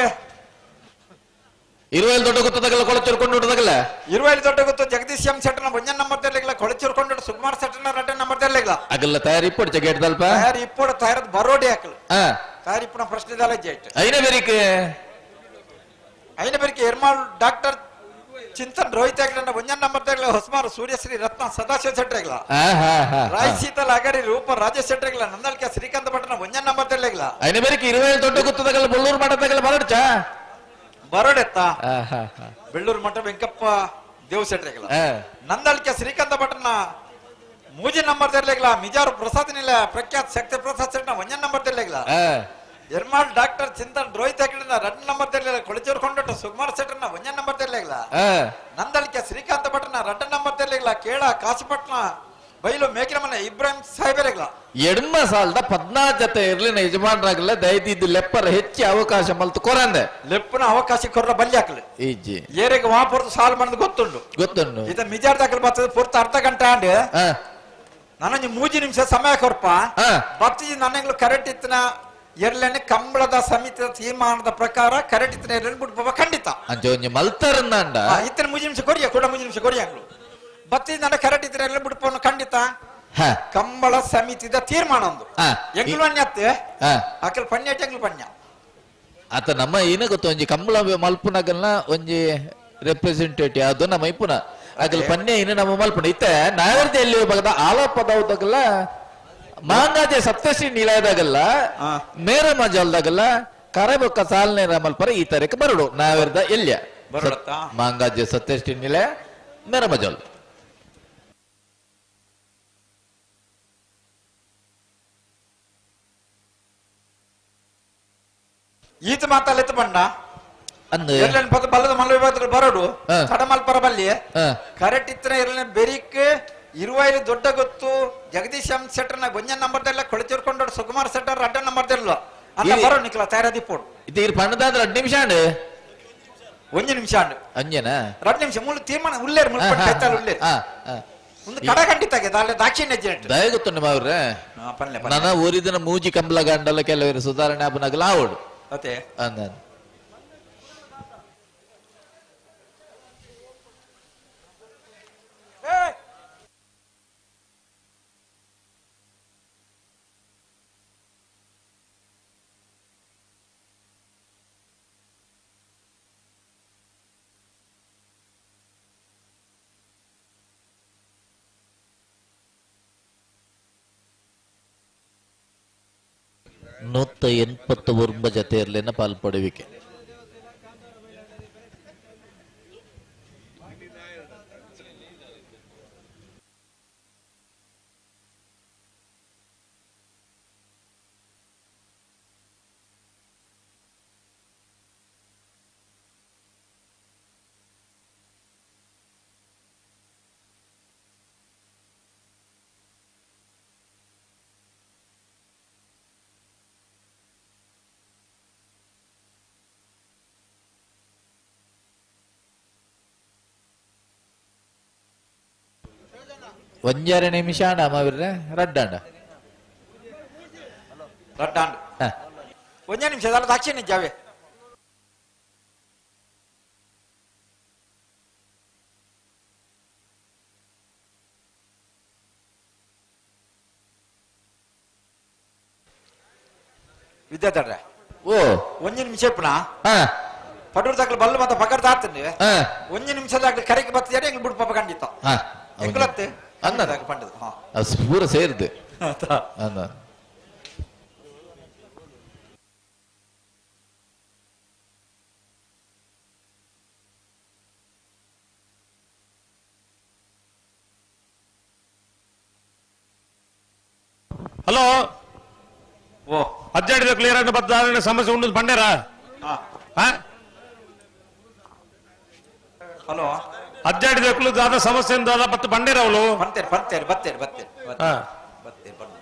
ಇರುವಲ್ಲಿ ದೊಡ್ಡ ಗೊತ್ತದಾಗಲ್ಲ ಕೊಳಚೂರ್ಕೊಂಡು ಹುಟ್ಟದಾಗಲ್ಲ ಇರುವಲ್ಲಿ ದೊಡ್ಡ ಗೊತ್ತು ಜಗದೀಶ್ ಎಂ ಶೆಟ್ಟರ್ನ ಒಂಜನ್ ನಂಬರ್ ತೆರ್ಲಿಲ್ಲ ಕೊಳಚೂರ್ಕೊಂಡು ಸುಕುಮಾರ್ ಶೆಟ್ಟರ್ನ ರಡ್ಡ ನಂಬರ್ ತೆರ್ಲಿಲ್ಲ ಅಗಲ್ಲ ತಯಾರಿ ಇಪ್ಪಡು ಜಗೇಟ್ದಲ್ಪ ತಯಾರಿ ಇಪ್ಪಡು ತಯಾರದ ಬರೋಡಿ ಹಾಕಲು ತಯಾರಿ ಇಪ್ಪಣ ಪ್ರಶ್ನೆ ಇದಲ್ಲ ಜೇಟ್ ಐನ ಬೆರಿಕೆ ಐನ ಬೆರಿಕೆ ಎರ್ಮಾಳ್ ಡಾಕ್ಟರ್ ಚಿಂತನ್ ರೋಹಿತ್ ಆಗ್ಲನ್ನ ಒಂಜನ್ ನಂಬರ್ ತೆರ್ಲಿಲ್ಲ ಹೊಸಮಾರು ಸೂರ್ಯಶ್ರೀ ರತ್ನ ಸದಾಶಿವ ಶೆಟ್ಟರ್ಗಳ ರಾಯ್ ಶೀತಲ್ ಅಗರಿ ರೂಪ ರಾಜೇಶ್ ಶೆಟ್ಟರ್ಗಳ ನಂದಲ್ಕೆ ಶ್ರೀಕಾಂತ ಭಟ್ನ ಒಂಜನ್ ನಂಬರ್ ತೆರ್ಲಿಲ್ಲ ಐನ ಬೆರಿಕೆ ಇರುವಲ್ಲಿ ದೊಡ್ಡ ಗೊತ್ತದಾಗಲ್ಲ ಬೊಳ್ಳೂರು ಮಾಡದಾಗಲ್ಲ ಬರಡ್ಚಾ ಬರೋಡೆತ್ತ ಬೆಳ್ಳೂರು ಮಠ ವೆಂಕಪ್ಪ ದೇವ್ ಶೆಟ್ಟರ್ಗಳ ನಂದಲ್ಕೆ ಶ್ರೀಕಾಂತ ಭಟ್ನ ಮೂಜಿ ನಂಬರ್ ತೆರ್ಲಿಲ್ಲ ಮಿಜಾರು ಪ್ರಸಾದ್ ನಿಲ್ಲ ಪ್ರಖ್ಯಾತ ಶಕ್ತಿ ಪ್ರಸಾದ್ ಶೆಟ್ಟರ್ನ ಒಂಜನ್ ನಂಬರ್ ತೆರ್ಲಿಲ್ಲ ಎರ್ಮಾಳ್ ಡಾಕ್ಟರ್ ಚಿಂತನ್ ರೋಹಿತ್ ಹೆಗಡೆನ ರಡ್ ನಂಬರ್ ತೆರ್ಲಿಲ್ಲ ಕೊಳಚೂರು ಕೊಂಡೊಟ್ಟು ಸುಕುಮಾರ್ ಶೆಟ್ಟರ್ನ ಒಂಜನ್ ನಂಬರ್ ತೆರ್ಲಿಲ್ಲ ನಂದಳಿಕೆ ಶ್ರೀಕಾಂತ ಭಟ್ನ ರಡ್ಡ ನಂಬರ್ ತೆರ್ಲಿಲ್ಲ ಕೇಳ ಕಾಶಿಪಟ್ನ ಬೈಲು ಮೇಕಿನಮನೆ ಇಬ್ರಾಹಿಂ ಸಾಹೇಬರಿಗಳ ಎಡ್ಮ ಸಾಲದ 14 ಜೊತೆ ಇರ್ಲಿನ ಯಜಮಾನರಾಗಲ್ಲ ದಯದಿದ್ದು ಲೆಪ್ಪರ ಹೆಚ್ಚಿ ಅವಕಾಶ ಮಲ್ತು ಕೊರಂದೆ ಲೆಪ್ಪನ ಅವಕಾಶ ಕೊರ್ರ ಬಲ್ಲಿ ಹಾಕಲು ಈಜಿ ಏರೆಗೆ ವಾ ಪೊರ್ತು ಸಾಲ್ ಬಂದು ಗೊತ್ತುಂಡು ಗೊತ್ತುಂಡು ಇದ ಮಿಜಾರ್ ದಾಖಲು ಬರ್ತದೆ ಪೊರ್ತು ಅರ್ಧ ಗಂಟೆ ಆಂಡ್ ನನಗೆ 3 ನಿಮಿಷ ಸಮಯ ಕೊರ್ಪ ಬತ್ತಿ ನನಗೆ ಕರೆಕ್ಟ್ ಇತ್ತಿನ ಎರ್ಲೆನೆ ಕಂಬಳದ ಸಮಿತಿಯ ತೀರ್ಮಾನದ ಪ್ರಕಾರ ಕರೆಕ್ಟ್ ಇತ್ತಿನ ಎರ್ಲೆನೆ ಬಿಡ್ಬ ಖಂಡಿತ ಅಂಚೆ ಮಲ್ತಾರಂದ ಇತ್ತಿನ 3 ನಿಮಿಷ ಕೊರಿಯ ಕೂಡ 3 ನಿಮಿಷ ಕೊರಿಯ ಬತ್ತಿ ನನ್ನ ಕರೆಕ್ಟ್ ಇತ್ತಿನ ಎರ್ಲೆನೆ ಬಿಡ್ಪವನು ಖಂಡಿತ ಕಂಬಳ ಸಮಿತಿದ ತೀರ್ಮಾನ ಒಂದು ಎಂಗ್ಲು ಅನ್ಯತ್ತೆ ಅಕಲ್ ಪಣ್ಯ ಎಂಗ್ಲು ಪಣ್ಯ ಆತ ನಮ್ಮ ಏನ ಗೊತ್ತು ಒಂಜಿ ಕಂಬಳ ಮಲ್ಪುನಗಲ್ನ ಒಂಜಿ ರೆಪ್ರೆಸೆಂಟೇಟಿವ್ ಅದು ನಮ್ಮ ಇಪ್ಪುನ ಅಗಲ್ ಪಣ್ಯ ಇನ್ನು ನಮ್ಮ ಮಲ್ಪುನ ಇತ್ತೆ ನಾವರ್ದ ಎಲ್ಲಿ ಬಗದ ಆಲೋಪದವದಾಗಲ್ಲ ಮಾಂಗಾಜೆ ಸಪ್ತಶ್ರೀ ನಿಲಯದಾಗಲ್ಲ ಮೇರ ಮಜಲ್ದಾಗಲ್ಲ ಕರಬೊಕ್ಕ ಸಾಲನೆ ಮಲ್ಪರ ಈ ತರಕ್ಕೆ ಬರಡು ನಾವೆರ್ದ ಎಲ್ಲಿಯ ಮಾಂಗಾಜೆ ಸತ್ಯಶ್ರೀ ನಿಲಯ ಮೇರ ಮಜಲ್ ಈತ ಮಾತಲ್ಲ ಬಣ್ಣ ಬಲ್ಲದ ಮಲ್ಲ ವಿಭಾಗದಲ್ಲಿ ಬರೋಡು ತಡಮಲ್ಪರ ಬಲ್ಲಿ ಕರೆಕ್ಟ್ ಇತ್ತಿನ ಇರಲಿನ ಬೆರಿಕ್ ಇರುವೈಲು ದೊಡ್ಡ ಗೊತ್ತು ಜಗದೀಶ್ ಎಂ ಶೆಟ್ಟರ್ನ ಗೊಂಜನ್ ನಂಬರ್ ದೆಲ್ಲ ಕೊಳಚೂರ್ಕೊಂಡು ಸುಕುಮಾರ್ ಶೆಟ್ಟರ್ ಅಡ್ಡ ನಂಬರ್ ದೆಲ್ಲ ಅಲ್ಲ ಬರೋ ನಿಕ್ಲ ತಯಾರದಿ ಪೋಡು ಇದು ಇರ್ ಪಣ್ಣದಾದ್ರೆ 2 ನಿಮಿಷ ಅಂಡ್ 1 ನಿಮಿಷ ಅಂಡ್ ಅಂಜನಾ 2 ನಿಮಿಷ ಮೂಲ ತೀರ್ಮಾನ ಉಲ್ಲೇರ್ ಮುಲ್ಪಟ್ಟ ಕೈತಾಲ್ ಉಲ್ಲೇರ್ ಒಂದು ಕಡ ಖಂಡಿತ ಅಲ್ಲ ದಾಕ್ಷಿಣ್ಯ ದಯ ಗೊತ್ತುಂಡು ಮಾವ್ರೆ ನನ್ನ ಊರಿದಿನ ಮೂಜಿ ಕಂಬಲ ಗಂಡಲ್ಲ ಕೆಲವರು ಸುಧಾರಣೆ ಆಪನಾಗಲ ಆವಡು ಅದೇ ಅಂದ 189 ಜತೆಯರ್ಲೆನ ಪಾಲ್ಪಡುವಿಕೆ. ಒಂಜಾರೆ ನಿಮಿಷ ಆಂಡ ಮಾವಿರ್ರೆ ರಡ್ಡಾಂಡ ರಡ್ಡಾಂಡ ಒಂಜೇ ನಿಮಿಷ ದಾಕ್ಷಿಣ್ಯ ಜಾವೆ ವಿದ್ಯಾಧರ್ರೆ ಓ ಒಂಜಿ ನಿಮಿಷ ಇಪ್ಪಣ ಪಟೂರ್ ದಾಖಲೆ ಬಲ್ಲು ಮತ್ತೆ ಪಕಡ್ ದಾತಂడి ಒಂಜಿ ನಿಮಿಷ ದಾಖಲೆ ಕರೆಗೆ ಬತ್ತಿದ್ದಾರೆ ಎಂಗ್ ಬಿಡು ಪಾಪ ಖಂಡಿತ ಎಂಗ್ಲತ್ತೆ ಅನ್ನ ಪಂಡದು ಪೂರ ಸೇರಿದೆ ಅನ್ನ. ಹಲೋ ಓ ಅಜ್ಜಾಡಿದ ಕ್ಲಿಯರ್ ಆಗಿ ಬದ್ದಾರಣ ಸಮಸ್ಯೆ ಉಂಡು ಬಂಡೇರಾ? ಹಲೋ ಅಜ್ಜಾಡಿದ ದಾದ ಸಮಸ್ಯೆ ದಾದ ಬತ್ತು ಬಂಡೇರ ಅವಳು ಬಂತೇರು ಬಂತೇರು ಬತ್ತೇರು ಬತ್ತೇರು ಬತ್ತೇರು ಬಂದ.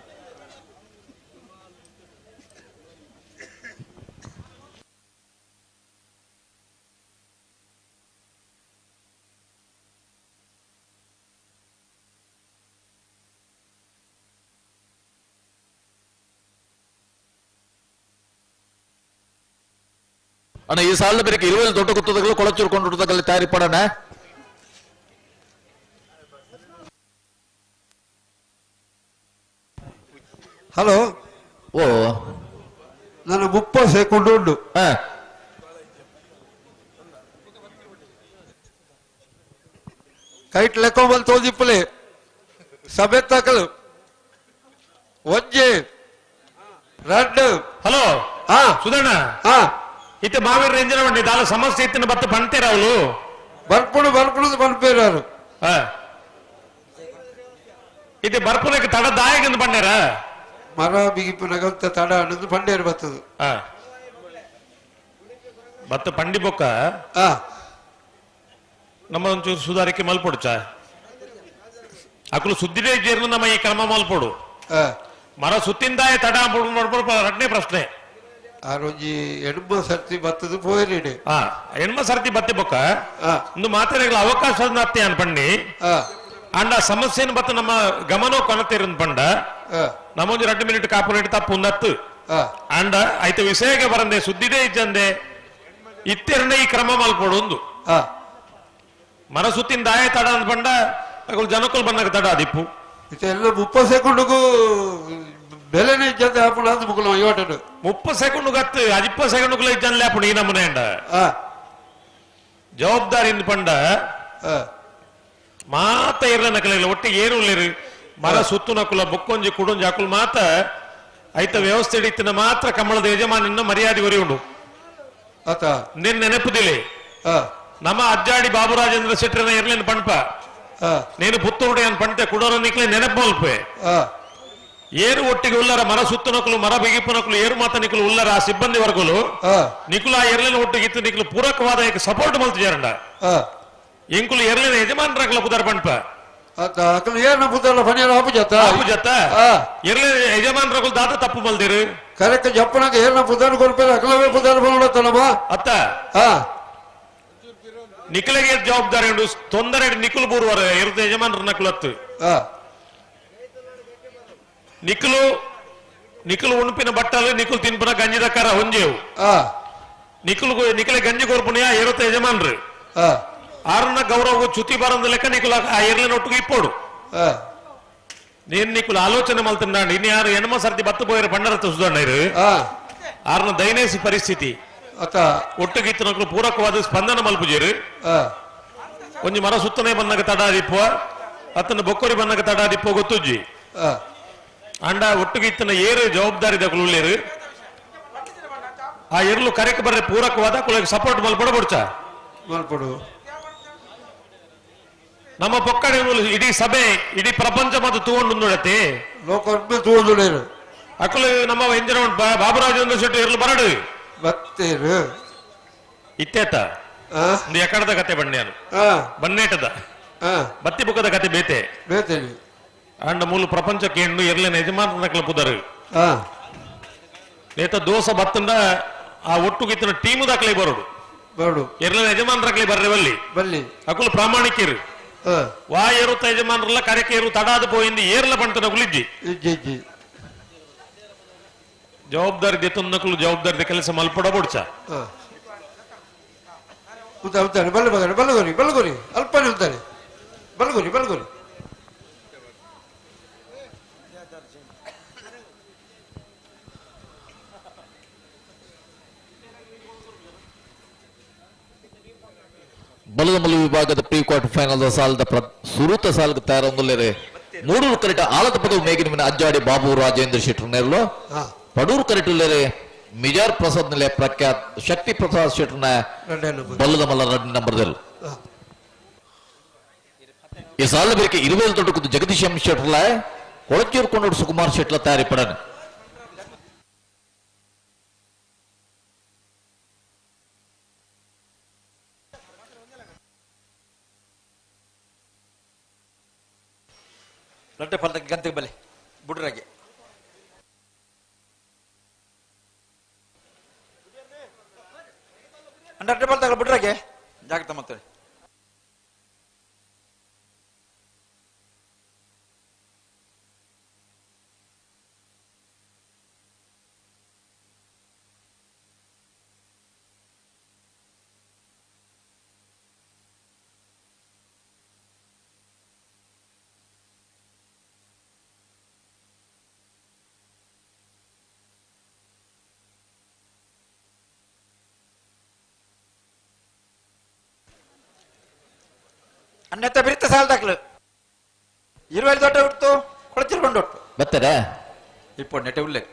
ಅಣ್ಣ ಈ ಸಾಲ ಬೇರೆ ಇರುವಲ್ಲಿ ದೊಡ್ಡ ಗುತ್ತದಗಳು ಕೊಳಚೂರು ಕೊಂಡು ತಯಾರಿ ಪಡೋಣ. ಹಲೋ ಓ ನನ್ನ 30 ಸೆಕೆಂಡ್ ಉಂಟು. ಕೈಟ್ ಲೆಕ್ಕ ಬಂದು ತೋಜಿಪ್ಪಲೆ ಸಭೆ ತಕಲು ಒಂಜೆ ರಡ್ಡು. ಹಲೋ ಸುಧಣ್ಣ ಇತ್ತೆ ಮಾವೇರು ರೇಂಜನ ಬಂಡಿ ದಾಲ ಸಮಸ್ಯೆ ಇತ್ತಿನ ಬತ್ತು ಬಂತೇರ ಅವಳು ಬರ್ಪುಡು ಬರ್ಪುಡು ಬಂಪೇರಾರು ಇತ್ತೆ ಬರ್ಪುನಕ್ಕೆ ತಡ ದಾಯಕಂದು ಬಂಡೇರ ಮರ ಬಿಗಿಪುನಗಂತ ತಡ ಅನ್ನೋದು ಬಂಡೇರು ಬರ್ತದೆ. ಬತ್ತ ಪಂಡಿ ಬೊಕ್ಕ ನಮ್ಮ ಒಂಚೂರು ಸುಧಾರಿಕೆ ಮಲ್ಪೊಡು ಚಾ ಅಕಲು ಸುದ್ದಿನೇ ಜೇರ್ನು ನಮ್ಮ ಈ ಕ್ರಮ ಮಲ್ಪೊಡು ಮರ ಸುತ್ತಿಂದಾಯ ತಡ ರಡ್ನೇ ಪ್ರಶ್ನೆ. ಆ ರೋಜಿ ಎಣ್ಮ ಸರ್ತಿ ಬತ್ತದು ಪೋಯರಿಡೆ ಎಣ್ಮ ಸರ್ತಿ ಬತ್ತಿ ಬೊಕ್ಕ ಒಂದು ಮಾತಾಡಗಳ ಅವಕಾಶ ಅತ್ತೆ ಅನ್ಪಂಡಿ ಅಂಡ ಸಮಸ್ಯೆನ ಬತ್ತ ನಮ್ಮ ಗಮನ ಕೊನತಿರಂದ್ ಪಂಡ ನಮ್ಮೊಂದು 2 ಮಿನಿಟ್ ಕಾಪುರೇಟ್ ತಪ್ಪು ಉನ್ನತ್ತು ಅಂಡ ಐತ ವಿಷಯಕ್ಕೆ ಬರಂದೆ ಸುದ್ದಿದೇ ಇಜ್ಜಂದೆ ಇತ್ತೆರಣ ಈ ಕ್ರಮ ಮಲ್ಪೊಡು ಒಂದು ಮರ ಸುತ್ತಿನ ದಾಯ ತಡ ಅಂದ್ಪಂಡ ಜನಕ್ಕಲ್ ಬಂದಾಗ ತಡ ಅದಿಪ್ಪು ಎಲ್ಲ 30 ಸೆಕೆಂಡ್ಗೂ ಬೆಲೆನೇ ಇಜ್ಜಂದೆ ಆಪುಣ ಅಂದ್ ಮುಗುಲ ಯೋಟನು 30 ಸೆಕೆಂಡ್ ಗತ್ತು 20 ಸೆಕೆಂಡ್ ಇಜ್ಜಂದೆ ಆಪುಣ ಈ ನಮೂನೆ ಅಂಡ ಜವಾಬ್ದಾರಿ ಪಂಡ ಮಾತ ಇರ್ಲ ನಕಲಿಲ್ಲ ಒಟ್ಟಿಗೆ ಏನು ಇಲ್ಲೇರು ಮರ ಸುತ್ತು ನಕುಲ ಬೊಕ್ಕೊಂಜಿ ಕುಡೊಂಜಿ ಅಕುಲು ಮಾತ ಐತ ವ್ಯವಸ್ಥೆ ಹಿಡಿತಿನ ಮಾತ್ರ ಕಮಲದ ಯಜಮಾನಿನ ಮರ್ಯಾದೆ ಒರಿಯುಂಡು ನಿನ್ನ ನೆನಪುದಿಲ್ಲ. ನಮ್ಮ ಅಜ್ಜಾಡಿ ಬಾಬುರಾಜೇಂದ್ರ ಶೆಟ್ಟರನ ಇರ್ಲೇನು ಪಂಪ ನೀನು ಪುತ್ತೂರುಡೆ ಅನ್ ಪಂತೆ ಕುಡೋರ ನಿಕ್ಲೆ ನೆನಪು ಮಲ್ಪೆ ಏರು ಒಟ್ಟಿಗೆ ಉಲ್ಲರ ಮರ ಸುತ್ತು ನಕಲು ಮರ ಬಿಗಿಪು ನಕಲು ಏರು ಮಾತ ನಿಕಲು ಉಲ್ಲರ ಆ ಸಿಬ್ಬಂದಿ ವರ್ಗಲು ನಿಕುಲ ಆ ಎರ್ಲಿನ ಒಟ್ಟಿಗೆ ಇತ್ತು ನಿಕಲು ಪೂರಕವಾದ ಸಪೋರ್ಟ್ ಮಲ್ತಿಜಾರಂಡ ಎಂಕುಲು ಎರ್ಲಿನ ಯಜಮಾನರಾಗಲ ಪುದರ್ ಪಂಪ ಎರ್ಲಿನ ಯಜಮಾನರಾಗಲು ದಾದ ತಪ್ಪು ಮಲ್ದಿರು ಕರೆಕ್ಟ್ ಜಪ್ಪನಾಗ ಏರ್ನ ಪುದರ್ ಕೊಡ್ಪೇರ ಅಕಲವೇ ಪುದರ್ ಬಂದಮ್ಮ ಅತ್ತ ನಿಖಲಿಗೆ ಜವಾಬ್ದಾರಿ ಉಂಡು ತೊಂದರೆ ನಿಖಲು ಬೂರ್ವರ ಇರದ ಯಜಮಾನರ ನಕಲತ್ತು ನಿಖಲು ನಿಖಲು ಉಣಪಿನ ಬಟ್ಟಲು ನಿಖಲು ತಿನ್ಪುನ ಗಂಜಿದ ಕರ ಹೊಂಜೇವು ನಿಖಲು ನಿಖಲೆ ಗಂಜಿ ಕೊರ್ಪುನಿಯ ಇರುತ್ತೆ ಯಜಮಾನ್ರು ಆರನ್ನ ಗೌರವ ಚ್ಯುತಿ ಬಾರಂದ ಲೆಕ್ಕ ನಿಖಲು ಆ ಎರ್ಲಿನ ಒಟ್ಟಿಗೆ ಇಪ್ಪೋಡು ನೀನ್ ನಿಖಲು ಆಲೋಚನೆ ಮಲ್ತಂಡ ಇನ್ನು ಯಾರು ಎನ್ಮ ಸರ್ತಿ ಬತ್ತು ಪೋಯಿರ ಬಂಡರ ಸುಧಣ್ಣ ಇರು ಆರನ್ನ ದಯನೇಸಿ ಪರಿಸ್ಥಿತಿ ಒಟ್ಟಿಗೆ ನಕಲು ಪೂರಕವಾದ ಸ್ಪಂದನ ಮಲ್ಪುಜೇರು ಒಂಜಿ ಮರ ಸುತ್ತನೆ ಬಂದಾಗ ತಡ ದಿಪ್ಪ ಅತ್ತನ ಬೊಕ್ಕೊರಿ ಬಂದಾಗ ತಡ ದಿಪ್ಪ ಗೊತ್ತುಜ್ಜಿ ಅಂಡ ಒಟ್ಟಿಗೆ ಇತ್ತನ ಏರು ಜವಾಬ್ದಾರಿ ದಕಲು ಉಳ್ಳೇರು ಆ ಎರ್ಲು ಕರೆಕ್ ಬರ್ರೆ ಪೂರಕವಾದ ಕುಲಗೆ ಸಪೋರ್ಟ್ ಮಲ್ಪಡ ಬುಡ್ಚ ಮಲ್ಪಡು ನಮ್ಮ ಪೊಕ್ಕಡೆ ಇಡೀ ಸಭೆ ಇಡೀ ಪ್ರಪಂಚ ಮತ್ತು ತೂಗೊಂಡು ನೋಡತ್ತೆ ಲೋಕ ತೂಗೊಂಡು ಅಕುಲು ನಮ್ಮ ಎಂಜಿನ ಬಾಬುರಾಜೇಂದ್ರ ಶೆಟ್ಟಿ ಎರ್ಲು ಬರಡು ಬತ್ತೇರು ಇತ್ತೇತ ಒಂದು ಎಕಡದ ಕತೆ ಬಣ್ಣೆನು ಬನ್ನೇಟದ ಬತ್ತಿ ಬುಕ್ಕದ ಕತೆ ಬೇತೆ ಬೇತೆ ಅಂಡ ಮೂಲು ಪ್ರಪಂಚಕ್ಕೆ ಹೆಣ್ಣು ಎರ್ಲಿನ ಯಜಮಾನ ಪುದರು ನೇತ ದೋಸ ಬತ್ತಂದ ಆ ಒಟ್ಟುಗಿತ್ತಿನ ಟೀಮು ದಾಖಲೆ ಬರೋಡು ಬರೋಡು ಎರ್ಲಿನ ಯಜಮಾನರಕ್ಲೆ ಬರ್ರೆ ಬಲ್ಲಿ ಬಲ್ಲಿ ಅಕುಲು ಪ್ರಾಮಾಣಿಕರು ವಾ ಏರುತ್ತ ಯಜಮಾನರಲ್ಲ ಕರೆಕೆ ತಡಾದ ಪೋಯಿಂದು ಏರ್ಲ ಪಂಟನ ಕುಲಿಜ್ಜಿ ಇಜ್ಜಿ ಜವಾಬ್ದಾರಿ ದೆತ್ತೊಂದಕುಲು ಜವಾಬ್ದಾರಿ ಕೆಲಸ ಮಲ್ಪಡ ಬೊಡ್ಚ ಉತ್ತಾರೆ ಬಲ್ಲು ಮಗನೆ ಬಲ್ಲುಗೋರಿ ಬಲ್ಲುಗೋರಿ ಅಲ್ಪನೆ ಉತ್ತಾರೆ ಬಲ್ಗುರಿ ಬಲ್ಗುರಿ ಬಲದ ವಿಭಾಗದ ಪ್ರೀ ಕ್ವಾರ್ಟರ್ ಫೈನಲ್ ಸಾಲದ ಸುರುತ ಸಾಲದ ತಯಾರೊಂದುಲ್ಲೇರೆ ಮೂಡೂರು ಕರೆಟ ಆಲದ ಪದವು ಮೇಗಿನ ಮಿನ ಅಜ್ಜಾಡಿ ಬಾಬು ರಾಜೇಂದ್ರ ಶೆಟ್ಟರ್ ನೇರ್ಲು ಪಡೂರು ಕರೆಟುಲ್ಲೇರೆ ಮಿಜಾರ್ ಪ್ರಸಾದ್ ನೆಲೆ ಪ್ರಖ್ಯಾತ್ ಶಕ್ತಿ ಪ್ರಸಾದ್ ಶೆಟ್ಟರ್ನ ಬಲ್ಲದ ಮಲ್ಲ ರಡ್ ನಂಬರ್ದಲ್ ಈ ಸಾಲ ಬೇರೆ ಇರುವೇಲು ತೊಡಕುದು ಜಗದೀಶ್ ಎಂ ಶೆಟ್ಟರ್ಲ ಕೊಳಚೂರು ಕೊಂಡೋಡು ಸುಕುಮಾರ್ ಶೆಟ್ಲ ತಯಾರಿ ಪಡನ್ ರೊಟ್ಟೆ ಫಲದ ಗಂತಿಗೆ ಬಲೆ ಬುಡ್ರಾಗೆ ರೊಟ್ಟೆ ಫಲದಾಗ ಬುಡ್ರಾಗೆ ಜಾಗ್ರತೆ ಮತ್ತೆ ಅನ್ನೆತ್ತ ಬಿರಿತ ಸಾಲ ದಾಖಲು ಇರುವಲ್ಲಿ ದೊಡ್ಡ ಹುಟ್ಟು ಕೊಳಚಿರ್ಕೊಂಡು ಒಟ್ಟು ಬತ್ತರ ಇಪ್ಪೋ ನೆಟ್ಟೆ ಉಲ್ಲೇರಿ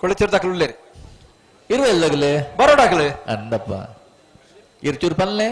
ಕೊಳಚಿರ್ ದಾಖಲು ಉಲ್ಲೇರಿ ಇರುವೆಲ್ಲಗಲೆ ಬರೋಡಾಗಲೆ ಅಂದಪ್ಪ ಇರ್ಚೂರು ಪಲ್ಲೆ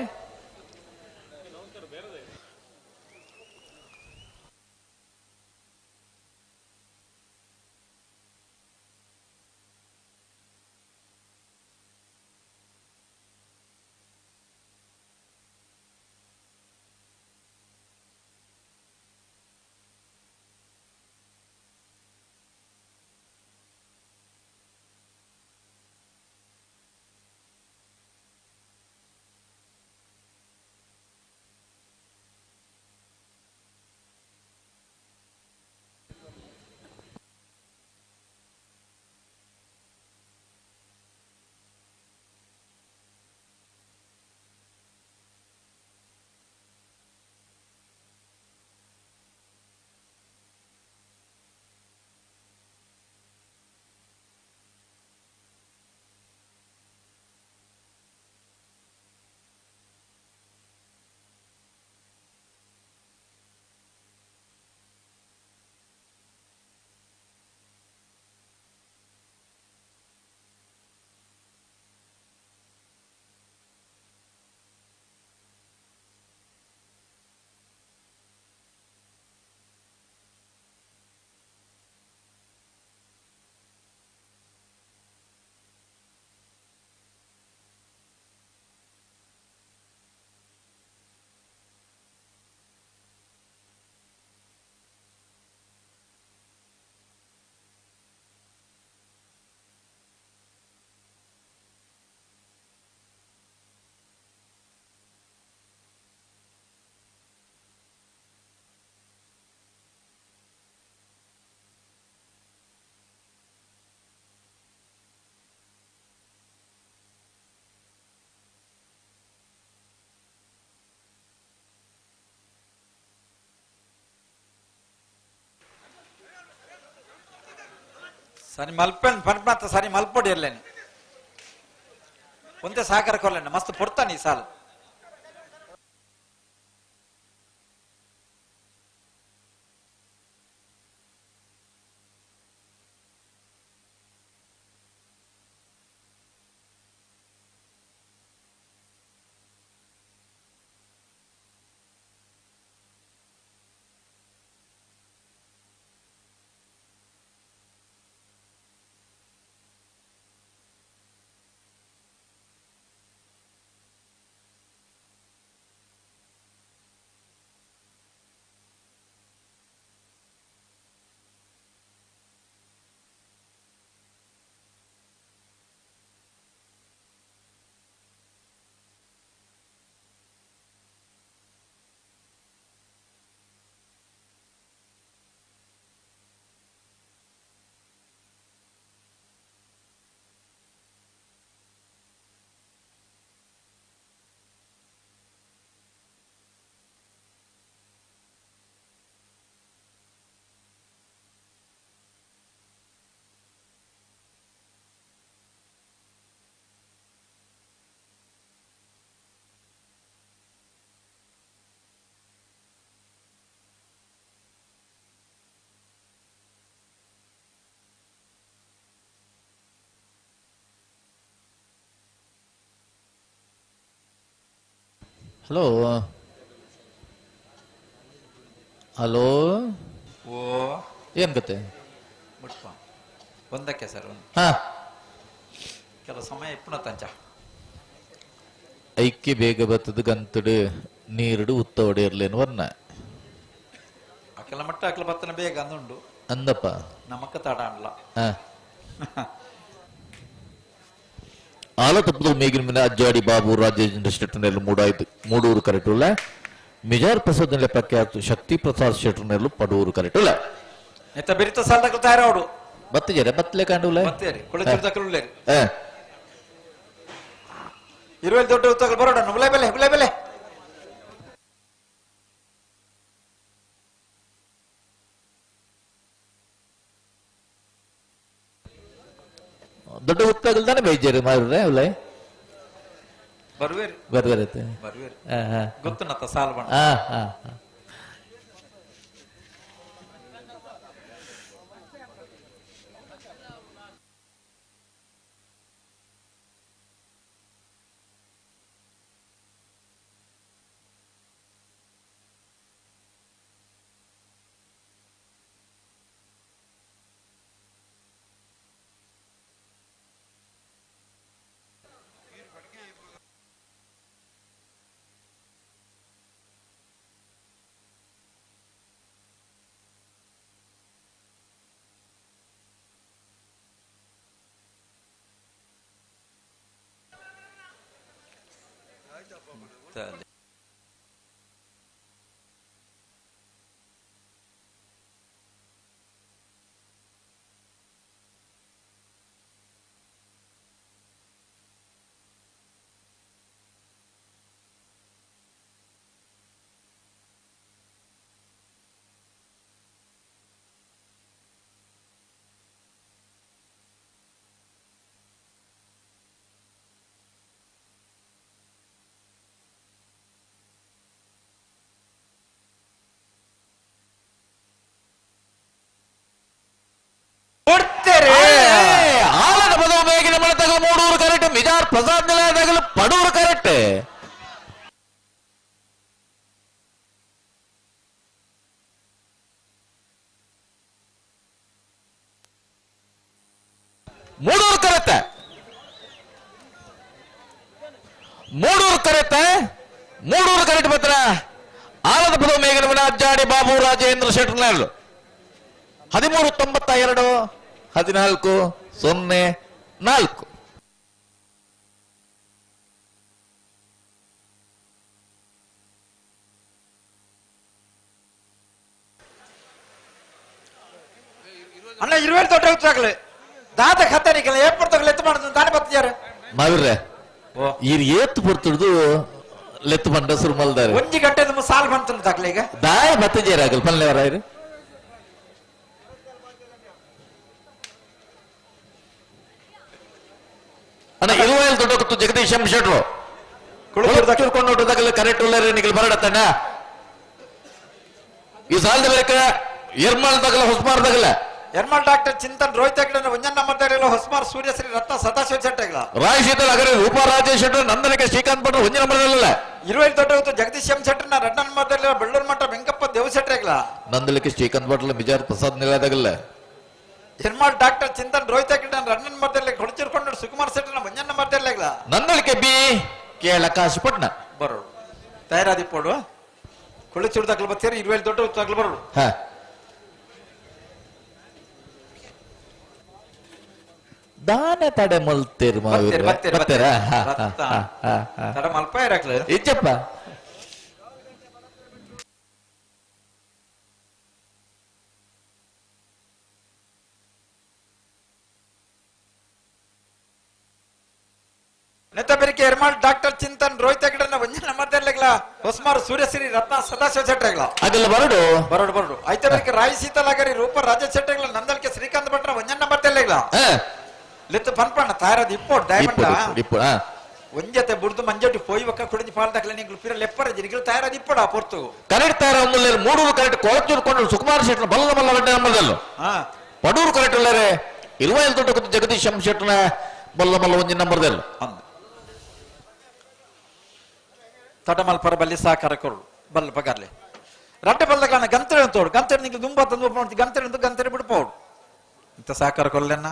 ಸರಿ ಮಲ್ಪೆನ್ ಪನ್ಪಂತ ಸರಿ ಮಲ್ಪೊಡಿ ಇರ್ಲೇನೆ ಒಂದೇ ಸಹಕಾರ ಕೊರ್ಲೇನೆ ಮಸ್ತ್ ಪೊರ್ತಾನೆ ಈ ಸಾಲ. Hello hello ಓ ಏನ್ ಕತೆ? ಮುಟ್ಪ ಒಂದಕ್ಕೆ ಸರ್ ಒಂದು. ಹಾ. ಕೆಲವು ಸಮಯ ಇಪ್ಪಣ ತಂಚ ಐಕ್ಯ ಬೇಗ ಬತ್ತದ ಗಂತಡು ನೀರುಡು ಉತ್ತ ಒಡೆಯರ್ಲೇನು ವರ್ಣ ಅಕಲ ಮಟ್ಟ ಅಕಲ ಬತ್ತನ ಬೇಗ ಅಂದುಂಡು ಅಂದಪ್ಪ ನಮಕ್ಕ ತಡ ಅನ್ಲ. ಆಲ ತಪ್ಪದ ಮೇಗಿನ ಮಿನ ಅಜ್ಜಾಡಿ ಬಾಬು ರಾಜೇಂದ್ರ ಶೆಟ್ಟರ್ನೆಲ್ಲ ಮೂಡಾಯ್ತು ಮೂಡೂರು ಕರೆಟುಲ್ಲ ಮಿಜಾರ್ ಪ್ರಸಾದ್ ನೆಲೆ ಪ್ರಖ್ಯಾತ ಶಕ್ತಿ ಪ್ರಸಾದ್ ಶೆಟ್ಟರ್ನೆಲ್ಲ ಪಡೂರು ಕರೆಟುಲ್ಲ ಎತ್ತ ಬಿರಿತ ಸಾಲದಕ್ಕಲು ತಯಾರಾವಡು ಬತ್ತ ಜರ ಬತ್ತಲೆ ಕಾಂಡುಲ್ಲ ಬತ್ತೇರಿ ಕುಳಚಿರ್ದಕ್ಕಲು ಇರುವಲ್ಲಿ ದೊಡ್ಡ ಉತ್ತಗಳು ಬರೋಣ ಉಲೆ ಬೆಲೆ ಉಲೆ ಬೆಲೆ ದೊಡ್ಡ ಉತ್ತಗಲ್ದಾನೆ ಬೇಜಾರು ಮಾರುರೆ ಉಲೆ ಬರುವೇರಿ ಬರ್ವೇರತ್ತೆ ಬರುವೇರಿ ಗೊತ್ತುನತ್ತ ಸಾಲ್ ಬಣ್ಣ. ಹಾ ಹಾ. ಆಲದ ಬದಲು ಮೇಗಿನ ಮನೆ ಮೂಡೂರು ಕರೆಕ್ಟ್ ಮಿಜಾರ್ ಪ್ರಸಾದ್ ನಿಲಯದಾಗಲು ಪಡೂರು ಕರೆಕ್ಟ್. ಮೂಡೂರು ಕರೆಕ್ಟ್, ಮೂಡೂರು ಕರೆಕ್ಟ್, ಮೂಡೂರು ಕರೆಕ್ಟ್ ಪತ್ರ ಆಲದ ಬದಲು ಮೇಗಿನ ಮನೆ ಅಜ್ಜಾಡಿ ಬಾಬು ರಾಜೇಂದ್ರ ಶೆಟ್ಟರ್ನಲ್ಲು 13.92 14.04. ಅಣ್ಣ ಇರುವೇಳು ದೊಡ್ಡ ಹೋಗ್ತಾಗಲೇ ದಾದ ಖಾತಾನಿಕಲ್ಲ ಏರ್ಪೋರ್ಟ್ ಲೆತ್ತು ಮಾಡುದು ತಾನೇ ಬತ್ತಿಯಾರು ಮಾವಿರ್ರೆ ಈರ್ ಏತ್ ಪೊರ್ತುಡ್ದು ಲೆತ್ತು ಬಂಡ ಸುರು ಮಲ್ದಾರೆ ಒಂಜಿ ಗಂಟೆ ನಮ್ಮ ಸಾಲ್ ಬಂತು ತಾಕ್ಲೆ ಈಗ ದಾಯ ಬತ್ತಜೇರ ಆಗಲ್ ಪಲ್ಲೆವರ ಇರು ಅಣ್ಣ ಇರುವೈಲ್ ದೊಡ್ಡ ಗೊತ್ತು ಜಗದೀಶ್ ಎಂ ಶೆಟ್ರು ಕೊಂಡು ಕರೆಕ್ಟ್ ಉಳ್ಳಾರಿ ನಿಗಲ್ ಬರಡತ್ತಣ್ಣ ಈ ಸಾಲದ ಬೇಕ ಎರ್ಮಾಳ್ ತಗಲ ಹೊಸ್ಮಾರ್ ತಗಲ ಎರ್ಮಾಳ್ ಡಾಕ್ಟರ್ ಚಿಂತನ್ ರೋಹಿತ್ ಹೆಗ್ಡೆ ಒಂಜನ್ ನಂಬರ್ ಹೊಸ್ಮಾರ್ ಸೂರ್ಯಶ್ರೀ ರತ್ನ ಸದಾಶಿವ ಶೆಟ್ಟೆಗಳ ರಾಯ್ ಶೀತಲ್ ಅಗರಿ ರೂಪಾ ರಾಜೇಶ್ ಶೆಟ್ಟರ್ ನಂದನಕ್ಕೆ ಶ್ರೀಕಾಂತ್ ಭಟ್ರು ಒಂಜಿ ನಂಬರ್ ಇರುವೈಲ್ ದೊಡ್ಡ ಗೊತ್ತು ಜಗದೀಶ್ ಎಂ ಶೆಟ್ಟರ್ನ ರಡ್ಡ ನಂಬರ್ ಬೆಳ್ಳೂರು ಮಠ ವೆಂಕಪ್ಪ ದೇವ ಶೆಟ್ಟೆಗಳ ನಂದಲಿಕ್ಕೆ ಶ್ರೀಕಾಂತ್ ಭಟ್ಲ ಮಿಜಾರ್ ಪ್ರಸಾದ್ ನಿಲಯದಾಗಲ್ಲ ಎರ್ಮಾಳ್ ಡಾಕ್ಟರ್ ಚಿಂತನ್ ರೋಹಿತ್ ಹೆಗ್ಡೆ ರಡ್ಡ ನಂಬರ್ ಕೊಡಚಿರ್ಕೊಂಡು ಸುಕುಮಾರ್ ಶೆಟ್ಟರ್ನ ಒಂಜನ್ ನಂಬರ್ ನಂದಳಿಕೆ ಬಿ ಕೇಳ ಕಾಶಿಪಟ್ನ ಬರೋಡು ತಯಾರಾದಿ ಪೋಡು ಕುಳಿಚೂರು ತಗಲು ಬತ್ತೀರಿ ಇರುವೈಲ್ ದೊಡ್ಡ ತಗಲು ಬರೋಡು ಹಾ ದಾನ ತಡೆ ಮಲ್ತೇರು ಬತ್ತೀರಾ ತಡ ಮಲ್ಪ ಇರಾಕ್ಲ ಇಜ್ಜಪ್ಪ ನೆತ್ತಬೆರಿಕೆ ಎರ್ಮಾಳ್ ಡಾಕ್ಟರ್ ಚಿಂತನ್ ರೋಹಿತ್ ಹೆಗ್ಡೆನ ಒಂಜನ ನಂಬರ್ ಹೊಸ್ಮಾರು ಸೂರ್ಯಶ್ರೀ ರತ್ನ ಸದಾಶಿವ ಶೆಟ್ಟೆಗಳ ಅದೆಲ್ಲ ಬರಡು ಬರಡು ಬರಡು ಐತಬೆರಿಕೆ ರಾಯಿ ಸೀತಲಾಗರಿ ರೂಪ ರಾಜೇಶ್ ಶೆಟ್ಟೆಗಳ ನಂದಲ್ಕೆ ಶ್ರೀಕಾಂತ್ ಭಟ್ರ ಒಂಜನ ನಂಬರ್ ಲಿತ್ತು ಪನ್ಪಣ್ಣ ತಾಯರದ ಇಪ್ಪೋಡು ದಯಮಂಡ ಒಂಜತೆ ಬುಡ್ದು ಮಂಜೋಟಿ ಪೋಯಿ ಒಕ್ಕ ಕುಡಿಂಜಿ ಪಾಲ್ ದಾಖಲೆ ನಿಂಗಳು ಪಿರ ಲೆಪ್ಪರ ಜಿರಿಗಳು ತಯಾರಾದ ಇಪ್ಪಡ ಪೊರ್ತು ಕರೆಕ್ಟ್ ತಯಾರ ಒಂದು ಮೂಡೂರು ಕರೆಕ್ಟ್ ಕೊಳಚೂರು ಕೊಂಡು ಸುಕುಮಾರ್ ಶೆಟ್ಟರ್ ಬಲ್ಲ ಬಲ್ಲ ಗಂಟೆ ನಂಬರ್ದಲ್ಲು ಪಡೂರು ಕರೆಕ್ಟ್ ಉಳ್ಳಾರೆ ಇರುವೈಲ್ ದೊಡ್ಡ ಗೊತ್ತು ಜಗದೀಶ್ ಎಂ ಶೆಟ್ಟರ್ನ ಬಲ್ಲ ಬಲ್ಲ ಒಂಜಿ ನಂಬರ್ದಲ್ಲು ತಡಮಲ್ಪರ ಬಲ್ಲಿ ಸಹಕಾರ ಕೊರು ಬಲ್ಲ ಪಗರ್ಲೆ ರಡ್ಡೆ ಬಲ್ಲಗಾನ ಗಂತ್ರೆ ತೋಡು ಗಂತ್ರೆ ನಿಂಗೆ ದುಂಬ ತಂದು ಗಂತ್ರೆ ಗಂತ್ರೆ ಬಿಡ್ಪೋಡು ಇಂಥ ಸಹಕಾರ ಕೊಲ್ಲೆನ್ನ.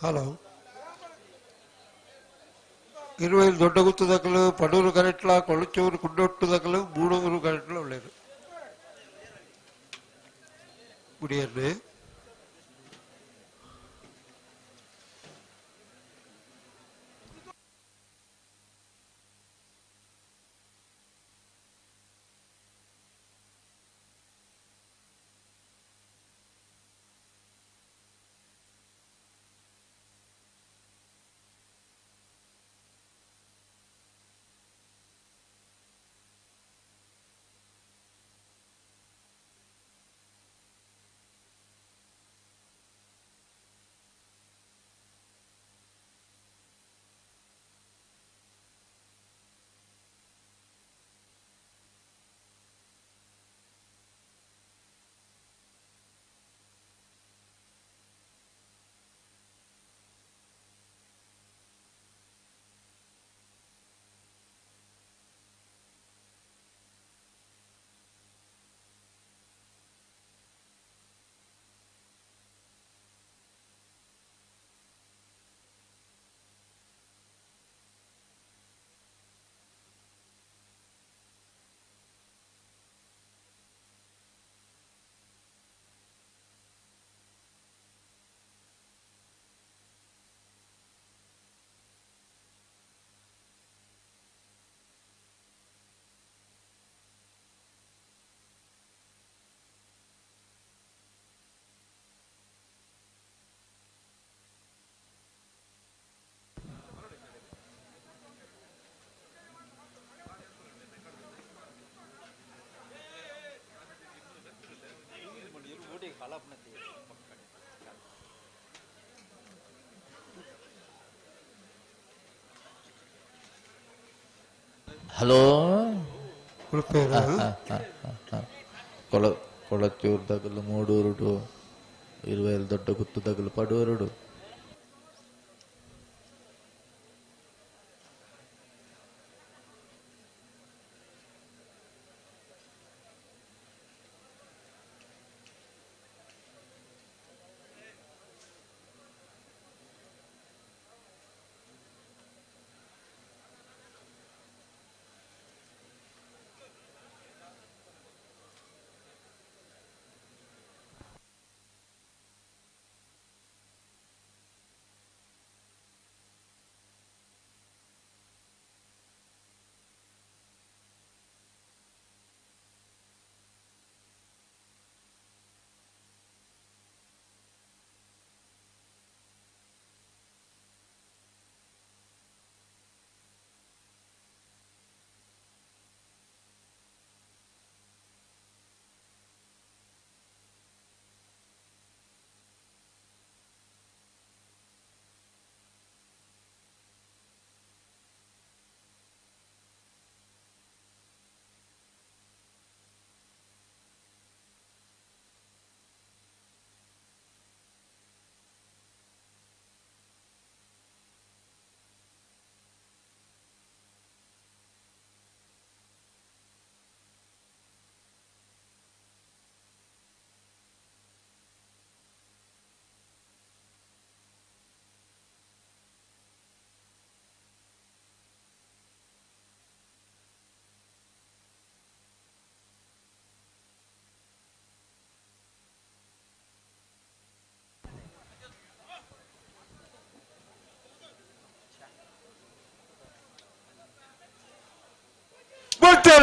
ಹಲೋ ಇರುವೈಲ್ ದೊಡ್ಡ ಗುತ್ತು ದಕಲು ಪಡೂರು ಕರೆಟ್ಲ ಕೊಳಚೂರು ಕುಂಡೊಟ್ಟು ದಕಲು ಮೂಡೂರು ಕರೆಟ್ಲ ಒಳ್ಳೆಯದು ಗುಡಿಯಲ್ಲಿ. ಹಲೋ ಕೊಳ ಕೊಳಚೂರು ದಗಲು ಮೂಡೂರುಡು ಇರುವೆಲ್ ದೊಡ್ಡ ಗುತ್ತು ದಗಲು ಪಡೂರುಡು.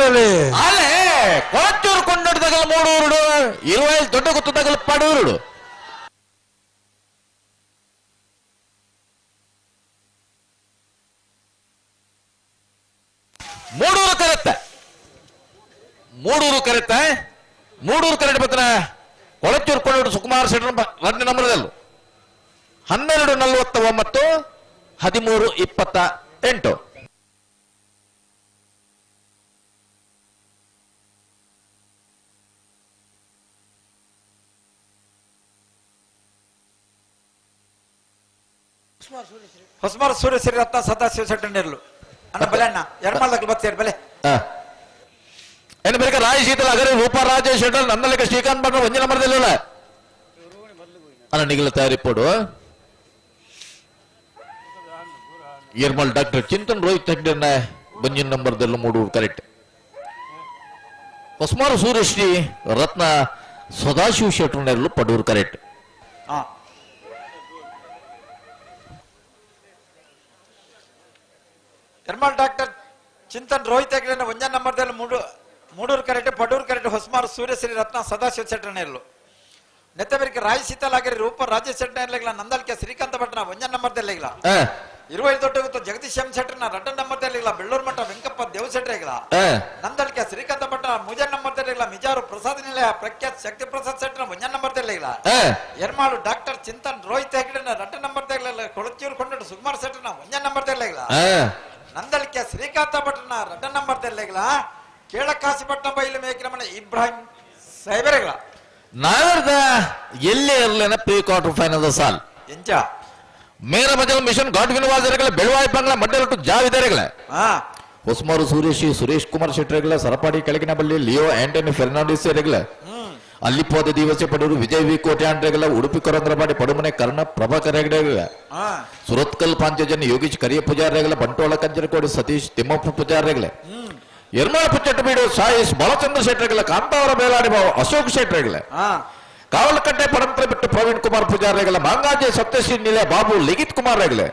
ಅಲೆ ಕೊಳಚೂರು ಕೊಂಡೊಡ್ದಗಲ ಮೂಡೂರುಡು ಇರುವೈಲ್ ದೊಡ್ಡ ಗುತ್ತದಗಲ ಪಡೂರುಡು. ಮೂಡೂರು ಕರೆತ್ತ, ಮೂಡೂರು ಕರೆತ್ತ, ಮೂಡೂರು ಕರೆಟ್ ಬತ್ತನ ಕೊಳಚೂರು ಕೊಂಡೋಡು ಸುಕುಮಾರ್ ಶೆಟ್ಟರ್ ರಡ್ಡು ನಂಬರದಲ್ಲೂ 12:49 13:28. ಹೊಸಮಾರ ಸೂರ್ಯ ಶ್ರೀ ರತ್ನ ಸದಾಶಿವ ಶೆಟ್ಟಂಡಿರ್ಲು ಅಣ್ಣ ಬಲೆ ಅಣ್ಣ ಎರಮಾಲ್ದಕ್ಕೆ ಬತ್ತೇರು ಬಲೆ. ಏನು ಬೇಕಾ ರಾಯ ಶೀತಲ ಅಗರಿ ರೂಪಾ ರಾಜೇಶ್ ಶೆಟ್ಟರ್ ನನ್ನಲ್ಲಿಕ ಶ್ರೀಕಾಂತ್ ಭಟ್ರ ಒಂಜಿ ನಂಬರ್ದಲ್ಲ ಅಣ್ಣ ನಿಗಲ ತಯಾರಿ ಪೋಡು. ಏರ್ಮಲ್ ಡಾಕ್ಟರ್ ಚಿಂತನ್ ರೋಹಿತ್ ಹೆಗ್ಡೆನ ಬಂಜಿನ ನಂಬರ್ದಲ್ಲ ಮೂಡೂರು ಕರೆಕ್ಟ್. ಹೊಸಮಾರು ಸೂರ್ಯಶ್ರೀ ರತ್ನ ಸದಾಶಿವ ಶೆಟ್ಟರ್ನೆರಲು ಪಡೂರು ಕರೆಕ್ಟ್. ಎರ್ಮಾಲ್ ಡಾಕ್ಟರ್ ಚಿಂತನ್ ರೋಹಿತ್ ಹೆಗ್ಡೆನ ಒಂಜನ್ ನಂಬರ್ದಲ್ಲಿ ಮೂಡೂರು ಕರೆಕ್ಟ್, ಪಡೂರು ಕರೆಕ್ಟ್, ಹೊಸಮಾರು ಸೂರ್ಯಶ್ರೀ ರತ್ನ ಸದಾಶಿವ ಶೆಟ್ಟರ್ನೆರಲು. ನೆತ್ತಬೆರಿಕೆ ರಾಯ್ ಸೀತಲಾಗಿರಿ ರೂಪ ರಾಜೇಶ್ ಶೆಟ್ಟರ್ನೆರ್ಲಿಲ್ಲ ನಂದಲ್ಕೆ ಶ್ರೀಕಾಂತ ಭಟ್ನ ಒಂಜನ್ ನಂಬರ್ದಲ್ಲಿಲ್ಲ. ಇರುವೈಲ್ ದೊಡ್ಡ ಗೊತ್ತು ಜಗದೀಶ್ ಎಂ ಶೆಟ್ಟರ್ನ ರಡ್ಡ ನಂಬರ್ದಲ್ಲಿಲ್ಲ ಬೆಳ್ಳೂರು ಮಠ ವೆಂಕಪ್ಪ ದೇವ್ ಶೆಟ್ಟರ್ಗಿಲ್ಲ. ನಂದಲ್ಕೆ ಶ್ರೀಕಾಂತ ಭಟ್ನ ಮುಜನ್ ನಂಬರ್ದಲ್ಲಿಲ್ಲ ಮಿಜಾರು ಪ್ರಸಾದ್ ನಿಲಯ ಪ್ರಖ್ಯಾತ್ ಶಕ್ತಿ ಪ್ರಸಾದ್ ಶೆಟ್ಟರ್ನ ಒಂಜನ್ ನಂಬರ್ದಲ್ಲಿಲ್ಲ. ಎರ್ಮಾಳು ಡಾಕ್ಟರ್ ಚಿಂತನ್ ರೋಹಿತ್ ಹೆಗ್ಡೆನ ರಡ್ಡ ನಂಬರ್ದಲ್ಲಿಲ್ಲ ಕೊಳಚೂರು ಕೊಂಡಡು ಸುಕುಮಾರ್ ಶೆಟ್ಟರ್ನ ಒಂಜನ್ ನಂಬರ್ದಲ್ಲಿಲ್ಲ. ನಂದಲ್ಕೆ ಶ್ರೀಕಾಂತ ಭಟ್ನ ರಡ್ಡ ನಂಬರ್ದಲ್ಲಿಲ್ಲ ಕೇಳಕಾಸಿಪಟ್ಟಣ ಬೈಲು ಮೇಕಿನ ಇಬ್ರಾಹಿಂ ಸಾಹೇಬರೆಗಳ. ನಾವರ್ದ ಎಲ್ಲೇ ಇರಲೇನ ಪ್ರೀ ಕ್ವಾರ್ಟರ್ ಫೈನಲ್ ಸಾಲ್ ಎಂಚ ಮೇರ ಮಜಲ್ ಮಿಷನ್ ಗಾಡ್ವಿನ್ ವಾಜರಗಳ ಬೆಳವಾಯಿ ಬಂಗ್ಲಾ ಮಡ್ಡರಟ್ಟು ಜಾವಿದರೆಗಳ ಹೊಸಮಾರು ಸೂರೇಶ್ ಸುರೇಶ್ ಕುಮಾರ್ ಶೆಟ್ಟರ್ಗಳ ಸರಪಾಡಿ ಕೆಳಗಿನ ಬಳ್ಳಿ ಲಿಯೋ ಆಂಟನಿ ಫೆರ್ನಾಂಡಿಸ್ ಎರೆಗಳ ಅಲ್ಲಿಪೋದ ದಿವಸ ಪಡೂರು ವಿಜಯ್ ವಿ ಕೋಟ್ಯಾಂಡ್ರೆಗಳ ಉಡುಪಿ ಕೊರಂದ್ರಪಾಡಿ ಪಡುಮನೆ ಕರ್ಣ ಪ್ರಭಾಕರ್ ಹೆಗಡೆಗಳ ಸುರತ್ಕಲ್ ಪಾಂಚಜನ್ ಯೋಗೀಶ್ ಕರಿಯ ಪೂಜಾರಿಗಳ ಬಂಟೋಳ ಕಂಚನಕೋಡಿ ಸತೀಶ್ ತಿಮ್ಮಪ್ಪ ಪೂಜಾರಿಗಳ ಎರ್ಮಾಳ ಪುಚ್ಚಟ್ಟು ಬೀಡು ಸಾಯಿಶ್ ಬಾಲಚಂದ್ರ ಶೆಟ್ಟರ್ಗಳ ಕಾಂತಾವರ ಬೇಲಾಡಿ ಬಾವು ಅಶೋಕ್ ಶೆಟ್ಟರ್ಗಳ ಕಾವಲಕಟ್ಟೆ ಪರಂಪರೆ ಬಿಟ್ಟು ಪ್ರವೀಣ್ ಕುಮಾರ್ ಪೂಜಾರಿಗಳ ಮಾಂಗಾಜೆ ಸತ್ಯಶ್ರೀ ನಿಲಯ ಬಾಬು ಲಿಖಿತ್ ಕುಮಾರ್ ರೆಗಲೆ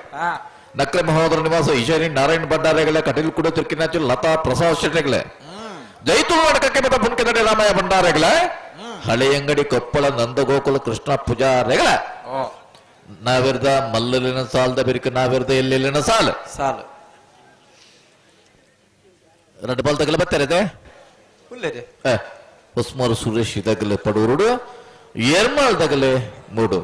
ನಕ್ಲೆ ಮಹೋದರ ನಿವಾಸ ಈಶಾನಿ ನಾರಾಯಣ್ ಭಂಡಾರೆಗಳ ಕಟೀಲ್ ಕುಡ ತಿರ್ಕಿನಾಚು ಲತಾ ಪ್ರಸಾದ್ ಶೆಟ್ಟರ್ಗಳ ಜೈತುಳು ಅಡಕಕ್ಕೆ ಮತ ಪುನ್ಕೆದಡೆ ರಾಮಯ್ಯ ಭಂಡಾರೆಗಳ ಹಳೆಯಂಗಡಿ ಕೊಪ್ಪಳ ನಂದಗೋಕುಲ ಕೃಷ್ಣ ಪೂಜಾರಿಗಳ ನಾವಿರ್ದ ಮಲ್ಲಲಿನ ಸಾಲದ ಬಿರುಕು ನಾವಿರ್ದ ಎಲ್ಲೆಲ್ಲಿನ ಸಾಲು ಸಾಲು రెండు బాల్ తగల ಬತ್ತಾರೆ ಹೊಸ್ಮಾರು ಸುರೇಶ್ ತಗಲೆ ಪಡೂರುಡು ಎರ್ಮಾಳ್ ತಗಲೆ ಮೂಡು.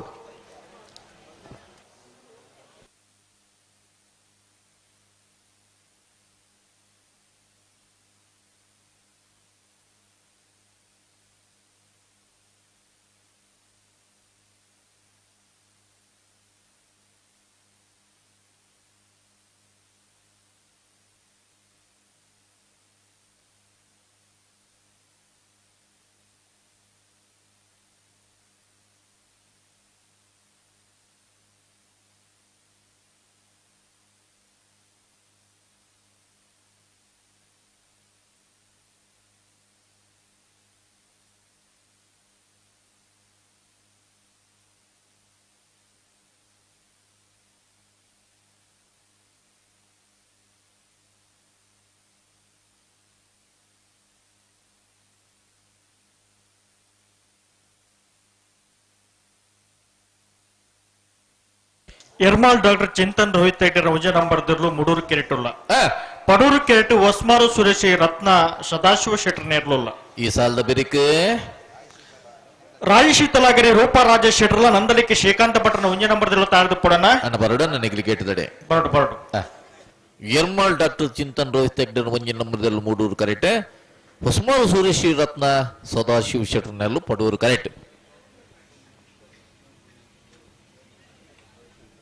ಎರ್ಮಾಲ್ ಡಾಕ್ಟರ್ ಚಿಂತನ್ ರೋಹಿತ್ ಹೆಗ್ಡೆ ಒಂಜ ನಂಬರ್ ದಿರ್ಲು ಮುಡೂರು ಕೆರೆಟುಲ್ಲ ಪಡೂರು ಕೆರೆಟು ಹೊಸ್ಮಾರು ಸುರೇಶ್ ರತ್ನ ಸದಾಶಿವ ಶೆಟ್ಟರ್ ನೇರ್ಲುಲ್ಲ. ಈ ಸಾಲದ ಬಿರಿಕೆ ರಾಯಶಿ ತಲಾಗರಿ ರೂಪಾ ರಾಜೇಶ್ ಶೆಟ್ಟರ್ಲ ನಂದಲಿಕ್ಕೆ ಶ್ರೀಕಾಂತ ಭಟ್ರನ ಒಂಜ ನಂಬರ್ ದಿರ್ಲು ತಾಳ್ದು ಪೊಡನ ಬರಡ ನನಗೆ ಕೇಟದಡೆ ಬರಡು ಬರಡು. ಎರ್ಮಾಲ್ ಡಾಕ್ಟರ್ ಚಿಂತನ್ ರೋಹಿತ್ ಹೆಗ್ಡೆ ಒಂಜಿ ನಂಬರ್ ದಿರ್ಲು ಮೂಡೂರು ಕರೆಕ್ಟ್. ಹೊಸ್ಮಾರು ಸುರೇಶ್ ರತ್ನ ಸದಾಶಿವ ಶೆಟ್ಟರ್ ನೇರ್ಲು ಪಡೂರು ಕರೆಕ್ಟ್.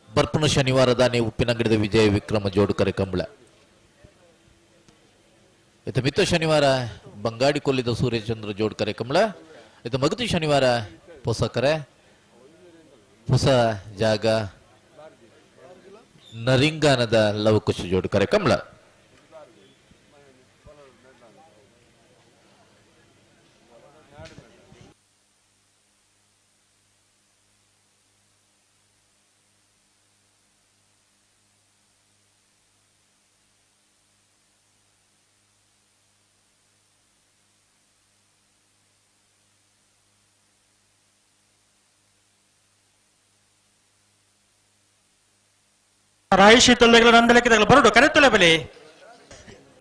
ಬರ್ಪುನ ಶನಿವಾರ ದಾನಿ ಉಪ್ಪಿನಂಗಡಿದ ವಿಜಯ ವಿಕ್ರಮ ಜೋಡುಕರೆ ಕಂಬಳ. ಇತ ಮಿತ್ತ ಶನಿವಾರ ಬಂಗಾಡಿ ಕೊಲ್ಲಿದ ಸೂರ್ಯಚಂದ್ರ ಜೋಡುಕರೆ ಕಂಬಳ. ಇತ ಮಗತಿ ಶನಿವಾರ ಪೊಸಕರೆ ಹೊಸ ಜಾಗ ನರಿಂಗಾನದ ಲವಕುಶ ಜೋಡುಕರೆ ಕಂಬಳ. ರಾಯಿ ಶೀತಲ್ದಗಳ ನಂದಲಕ್ಕೆ ಬರಡು ಕರೆತೊಲೆ ಬಲಿ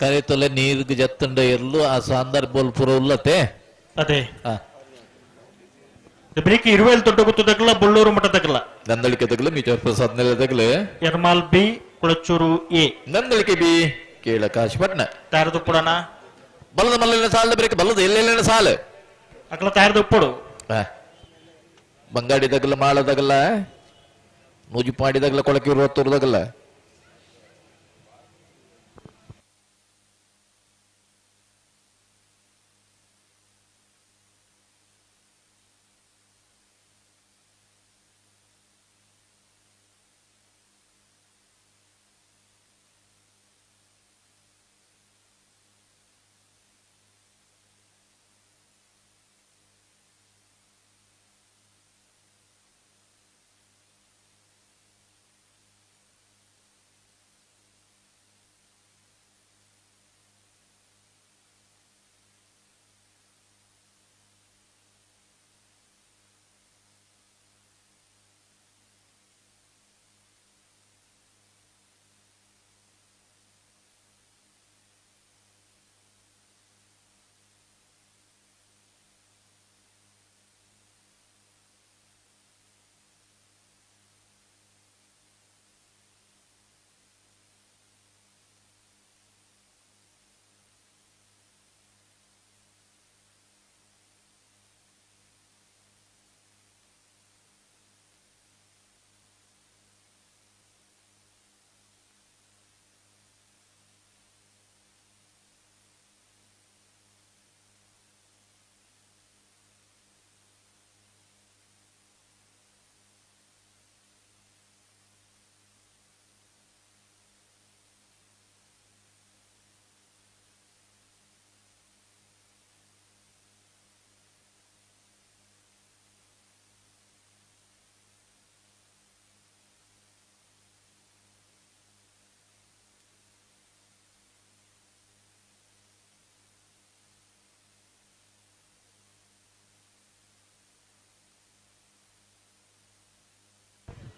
ಕರೆತೊಲೆ ನೀರ್ಗ್ ಜತ್ತಂಡ ಇರ್ಲು ಆ ಸಂದರ್ಭ ಪೂರ ಉಲ್ಲತೆ ಅದೇ ಬ್ರೇಕ್ ಇರುವೇಲ್ ದೊಡ್ಡ ಗುತ್ತದಗಲ Bollur ಮಠದಗಲ Nandalike ತಗಲು ಮಿಚರ್ Prasad ನೆಲದಗಲು Ermal B Kulachur A Nandalike B ಕೇಳಕಾಶ್ ಪಟ್ನ ತಯಾರದು ಪುಡನ ಬಲ್ಲದ ಮಲ್ಲಿನ ಸಾಲ ಬ್ರೇಕ್ ಬಲ್ಲದ ಎಲ್ಲೆಲ್ಲ ಸಾಲು ಅಕಲ ತಯಾರದು ಉಪ್ಪುಡು ಬಂಗಾಡಿ ದಗಲ ಮಾಳದಗಲ ನೂಜುಪಾಡಿ ದಗಲ ಕೊಳಕೆ ದಗಲ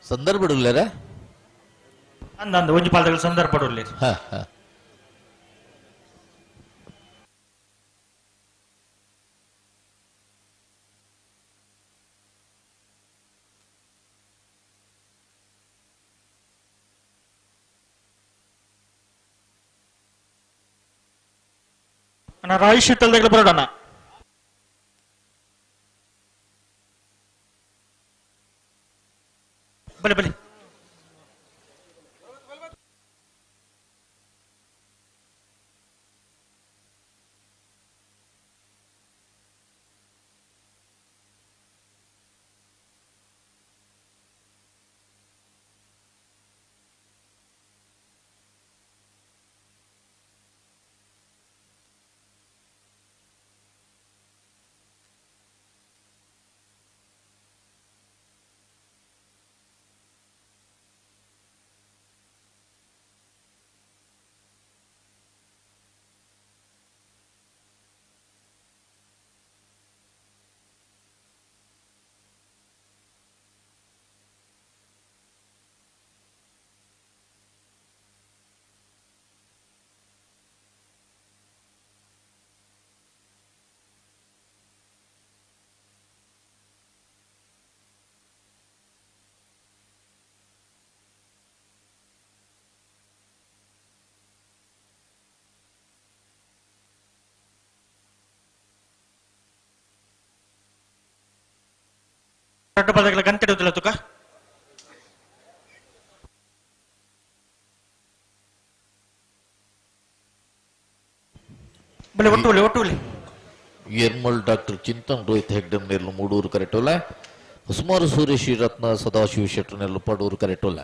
ಸಂದರ್ಭ ಇಡಲ್ಲಾರ ಅಂದಂದು ಒಂಜಿ ಪಾಲ್ದಗಳ ಸಂದರ್ಭ ಇಡಲಿ ಹಾ ಹಾ ಅಣ್ಣ ರಾಯಿ ಶೀತಲ್ದಗಳ ಬರೋಣ ಬಲಿ ಬಲಿ ದೊಡ್ಡ ಪದಗಳ ಗಂಟೆಡುವುದಿಲ್ಲ ತುಕ ಬಲೆ ಒಟ್ಟು ಒಲೆ ಒಟ್ಟು ಒಲೆ ಯರ್ಮಲ್ ಡಾಕ್ಟರ್ ಚಿಂತನ್ ರೋಹಿತ್ ಹೆಗ್ಡೆ ನೆರ್ಲು ಮೂಡೂರು ಕರೆಟೋಲ ಸುಮಾರು ಸೂರ್ಯ ಶ್ರೀರತ್ನ ಸದಾಶಿವ ಶೆಟ್ಟರ್ ನೆರ್ಲು ಪಡೂರು ಕರೆಟೋಲ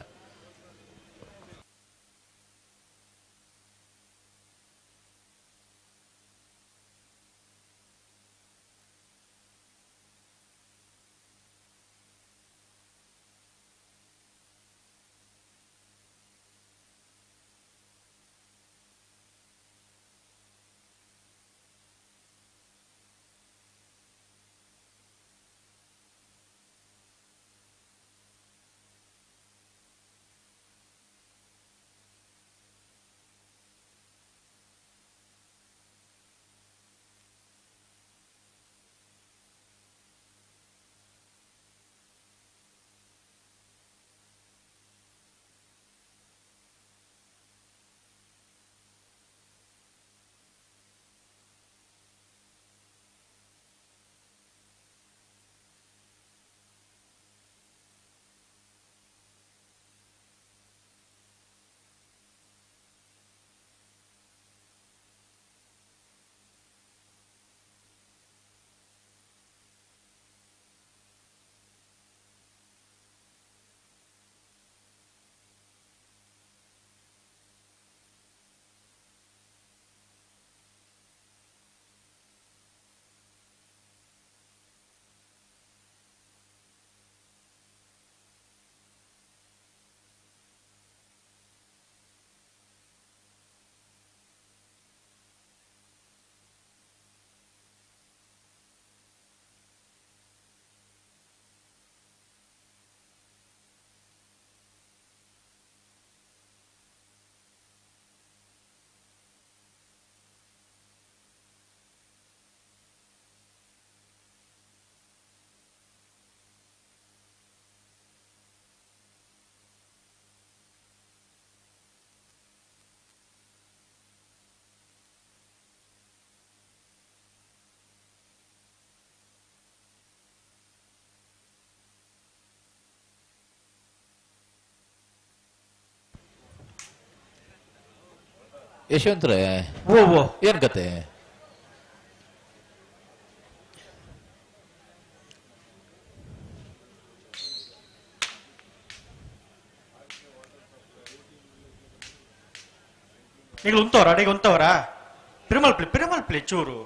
ಯಶವಂತ್ರೆ, ಏನ್ ಕತೆ? ಈಗ ಉಂತವರ ಅಡಿಗೆ ಉಂತವರ ಪಿರಮಲ್ ಪ್ಲೇ, ಪಿರಮಲ್ ಪ್ಲೇ ಚೂರು.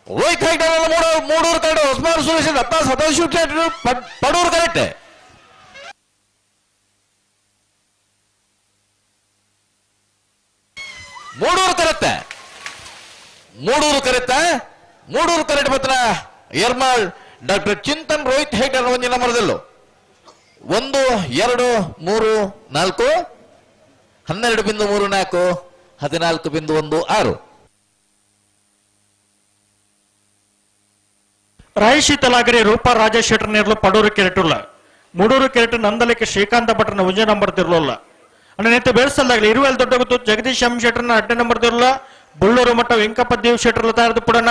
ರೋಹಿತ್ ಹೆಗ್ಡೆ ಮೂಡೂರು ಕರೆಕ್ಟ್, ಹೊಸಮಾರು ಸುರೇಶ್ ದತ್ತ ಸದಾಶಿವ ಪಡೂರು ಕರೆಕ್ಟ್. ಮೂಡೂರು ಕರೆಕ್ಟ್, ಮೂಡೂರು ಕರೆಕ್ಟ್, ಮೂಡೂರು ಕರೆಕ್ಟ್ ಮಾತ್ರ ಎರ್ಮಾಳ್ ಡಾಕ್ಟರ್ ಚಿಂತನ್ ರೋಹಿತ್ ಹೆಗ್ಡೆ ಒಂದು ನಂಬರ್ದಲ್ಲೂ 1 2 3 4 12.34 14.16. ರಾಯಶಿ ತಲಾಗರಿ ರೂಪಾ ರಾಜೇಶ್ ಶೆಟ್ಟರ್ ನೇರ್ಲು ಪಡೂರು ಕೆರೆಟುಲ್ಲ ಮೂಡೂರು ಕೆರೆಟು ನಂದಲಿಕ್ಕೆ ಶ್ರೀಕಾಂತ ಭಟ್ರನ ಒಂಜೇ ನಂಬರ್ ತಿರ್ಲೋಲ್ಲ. ಅಂದ್ರೆ ನೆತ್ತ ಬೇರ್ಸಲ್ದಾಗಲಿ ಇರುವೆಲ್ ದೊಡ್ಡ ಗೊತ್ತು ಜಗದೀಶ್ ಎಂ ಶೆಟ್ಟರ್ನ ಅಡ್ಡ ನಂಬರ್ ತಿರ್ಲ ಬುಳ್ಳೂರು ಮಠ ವೆಂಕಪ್ಪ ದೇವ್ ಶೆಟ್ಟರ್ಲ ತಯಾರದು ಪುಡನ.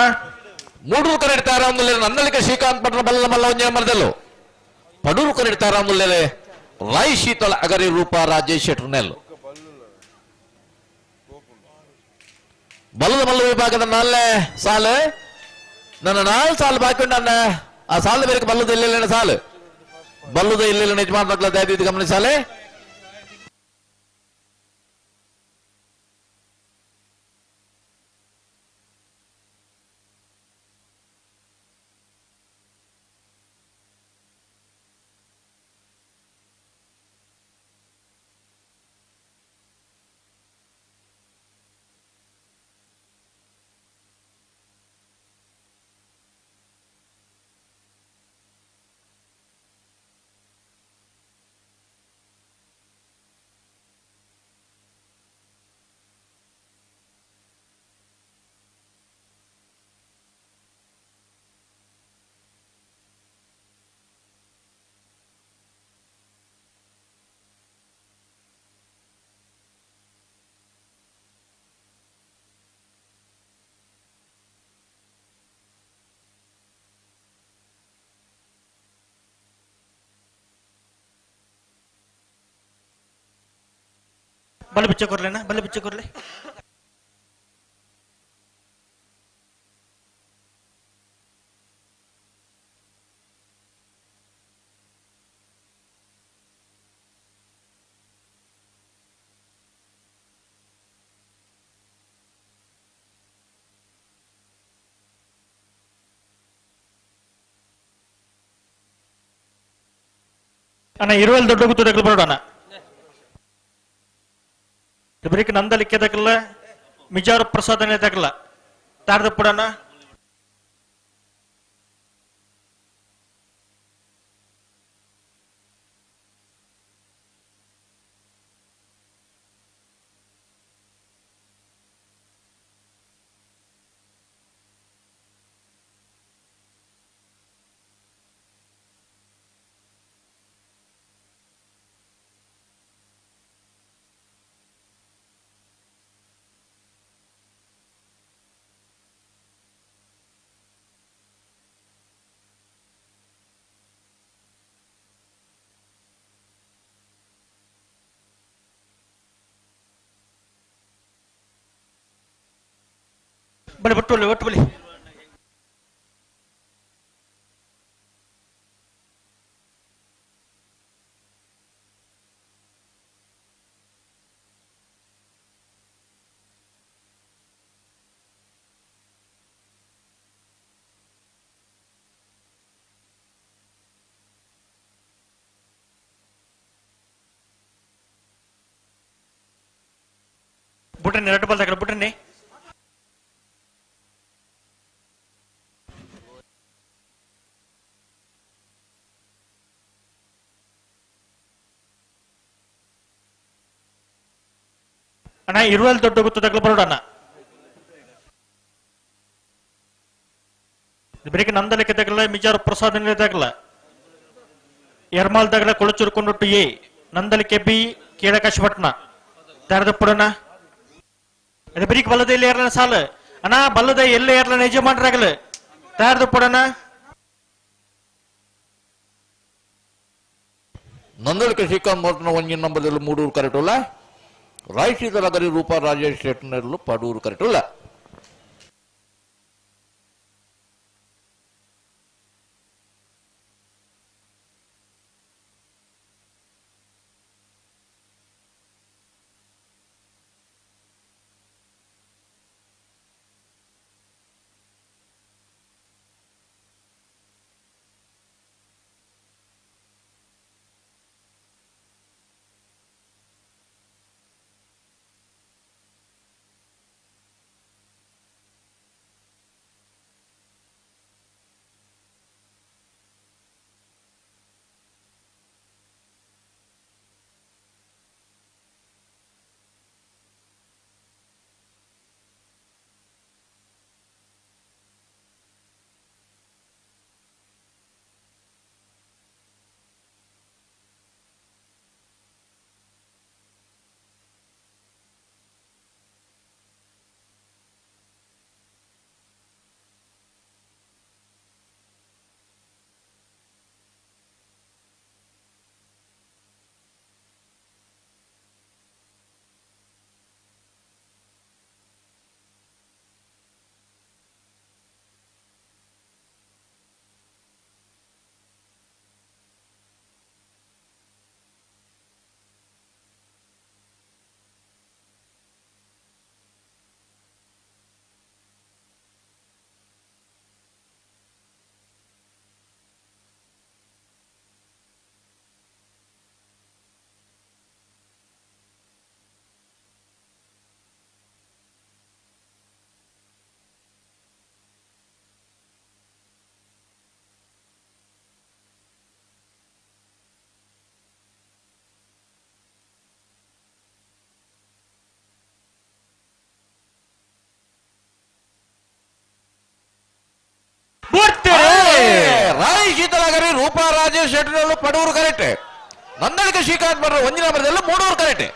ಮೂಡೂರು ಕರೆಟ್ ತಾರಾಮುಲ್ಲೆ ನಂದಲಿಕ್ಕೆ ಶ್ರೀಕಾಂತ್ ಭಟ್ರನ ಬಲ್ಲ ಮಲ್ಲ ಒಂಜೇ ನಂಬರ್ದಲ್ಲೂ ಪಡೂರು ಕರೆಟ್ ತಾರಾಮುಲ್ಲೆ ರಾಯ್ ಶೀತಲ ಅಗರಿ ರೂಪಾ ರಾಜೇಶ್ ಶೆಟ್ಟರ್ ನೆಲ್ಲು. ಬಲ್ಲದ ಮಲ್ಲ ವಿಭಾಗದ ನಾಲ್ನೇ ಸಾಲು, ನನ್ನ 4 ಸಾಲು ಬಾಕಿ ಉಂಟು. ಆ ಸಾಲು ಬೇರೆ ಬಲ್ಲದ ಇಲ್ಲ ಸಾಲು ಬಲ್ಲದ ಇಲ್ಲ ಯಜಮಾನ್ ದಯವಿಟ್ಟು ಗಮನಿಸಾಲೆ. ಬಲೆ ಬಿಚ್ಚ ಕೊರ್ಲೇನಾ, ಬಲೆ ಬಿಚ್ಚ ಕೊರ್ಲೆ. ಅಣ್ಣ ಇರುವಲ್ಲಿ ದೊಡ್ಡ ಗುತ್ತು ತಗಲು ಬರೋಣ. ಬರೀಕ್ ನಂದಲಿಕ್ಕೆ ತಗಲ್ಲ, ಮಿಜಾರು ಪ್ರಸಾದನೆ ತಗಲ್ಲ ತಾರ್ದ ಪುಡಣ. ಬಳಿ ಒಟ್ಟು ಒಟ್ಟು ಬಲಿ ಬುಟ್ರನ್ನಿ ಎರಡು ಬಾಲ್ ತಗಲ ಬುಟ್ರನ್ನಿ ಅಣ್ಣ ಇರುವಲ್ಲಿ ದೊಡ್ಡ ಗೊತ್ತು ತಗಲ ಬರೋಣ ಅಣ್ಣ ಬೆಳಿಗ್ಗೆ ನಂದಲಿಕ್ಕೆ ತಗಲ ಮಿಜಾರು ಪ್ರಸಾದ್ ತಗಲ ಎರ್ಮಾಲ್ ತಗಲ ಕೊಳಚೂರು ಕೊಂಡೊಟ್ಟು ಎ ನಂದಲಿಕೆ ಬಿ ಕೇಳಕಾಶಪಟ್ನ ತೆರೆದಪ್ಪಡೋಣ ಅದು ಬರೀಕ್ ಬಲ್ಲದ ಎಲ್ಲಿ ಏರ್ಲನ ಸಾಲು ಅಣ್ಣ ಬಲ್ಲದ ಎಲ್ಲಿ ಏರ್ಲನ ಯಜಮಾನ್ರಾಗಲು ತಯಾರದಪ್ಪಡೋಣ ನಂದಳಿಕೆ ಶ್ರೀಕಾಂತ್ ಮೋರ್ನ ಒಂಜಿನ ನಂಬರ್ದಲ್ಲಿ ಮೂಡೂರು ಕರೆಟುಲ್ಲ ರಾಯಶೀತಲಗರಿ ರೂಪಾ ರಾಜೇಶ್ ಶೆಟ್ನರ್ಲು ಪಡೂರು ಕರೆಟುಲ್ಲ ರಾಯ್ ಶೀತಲಗರಿ ರೂಪಾ ರಾಜೇಶ್ ಶೆಟ್ನಲ್ಲೂ ಪಡೂರು ಕರೆಕ್ಟ್ ನಂದಳಿಕೆ ಶ್ರೀಕಾಂತ್ ಬರ್ರ ಒಂದಿನ ಬರದಲ್ಲೂ ಮೂಡೂರು ಕರೆಕ್ಟ್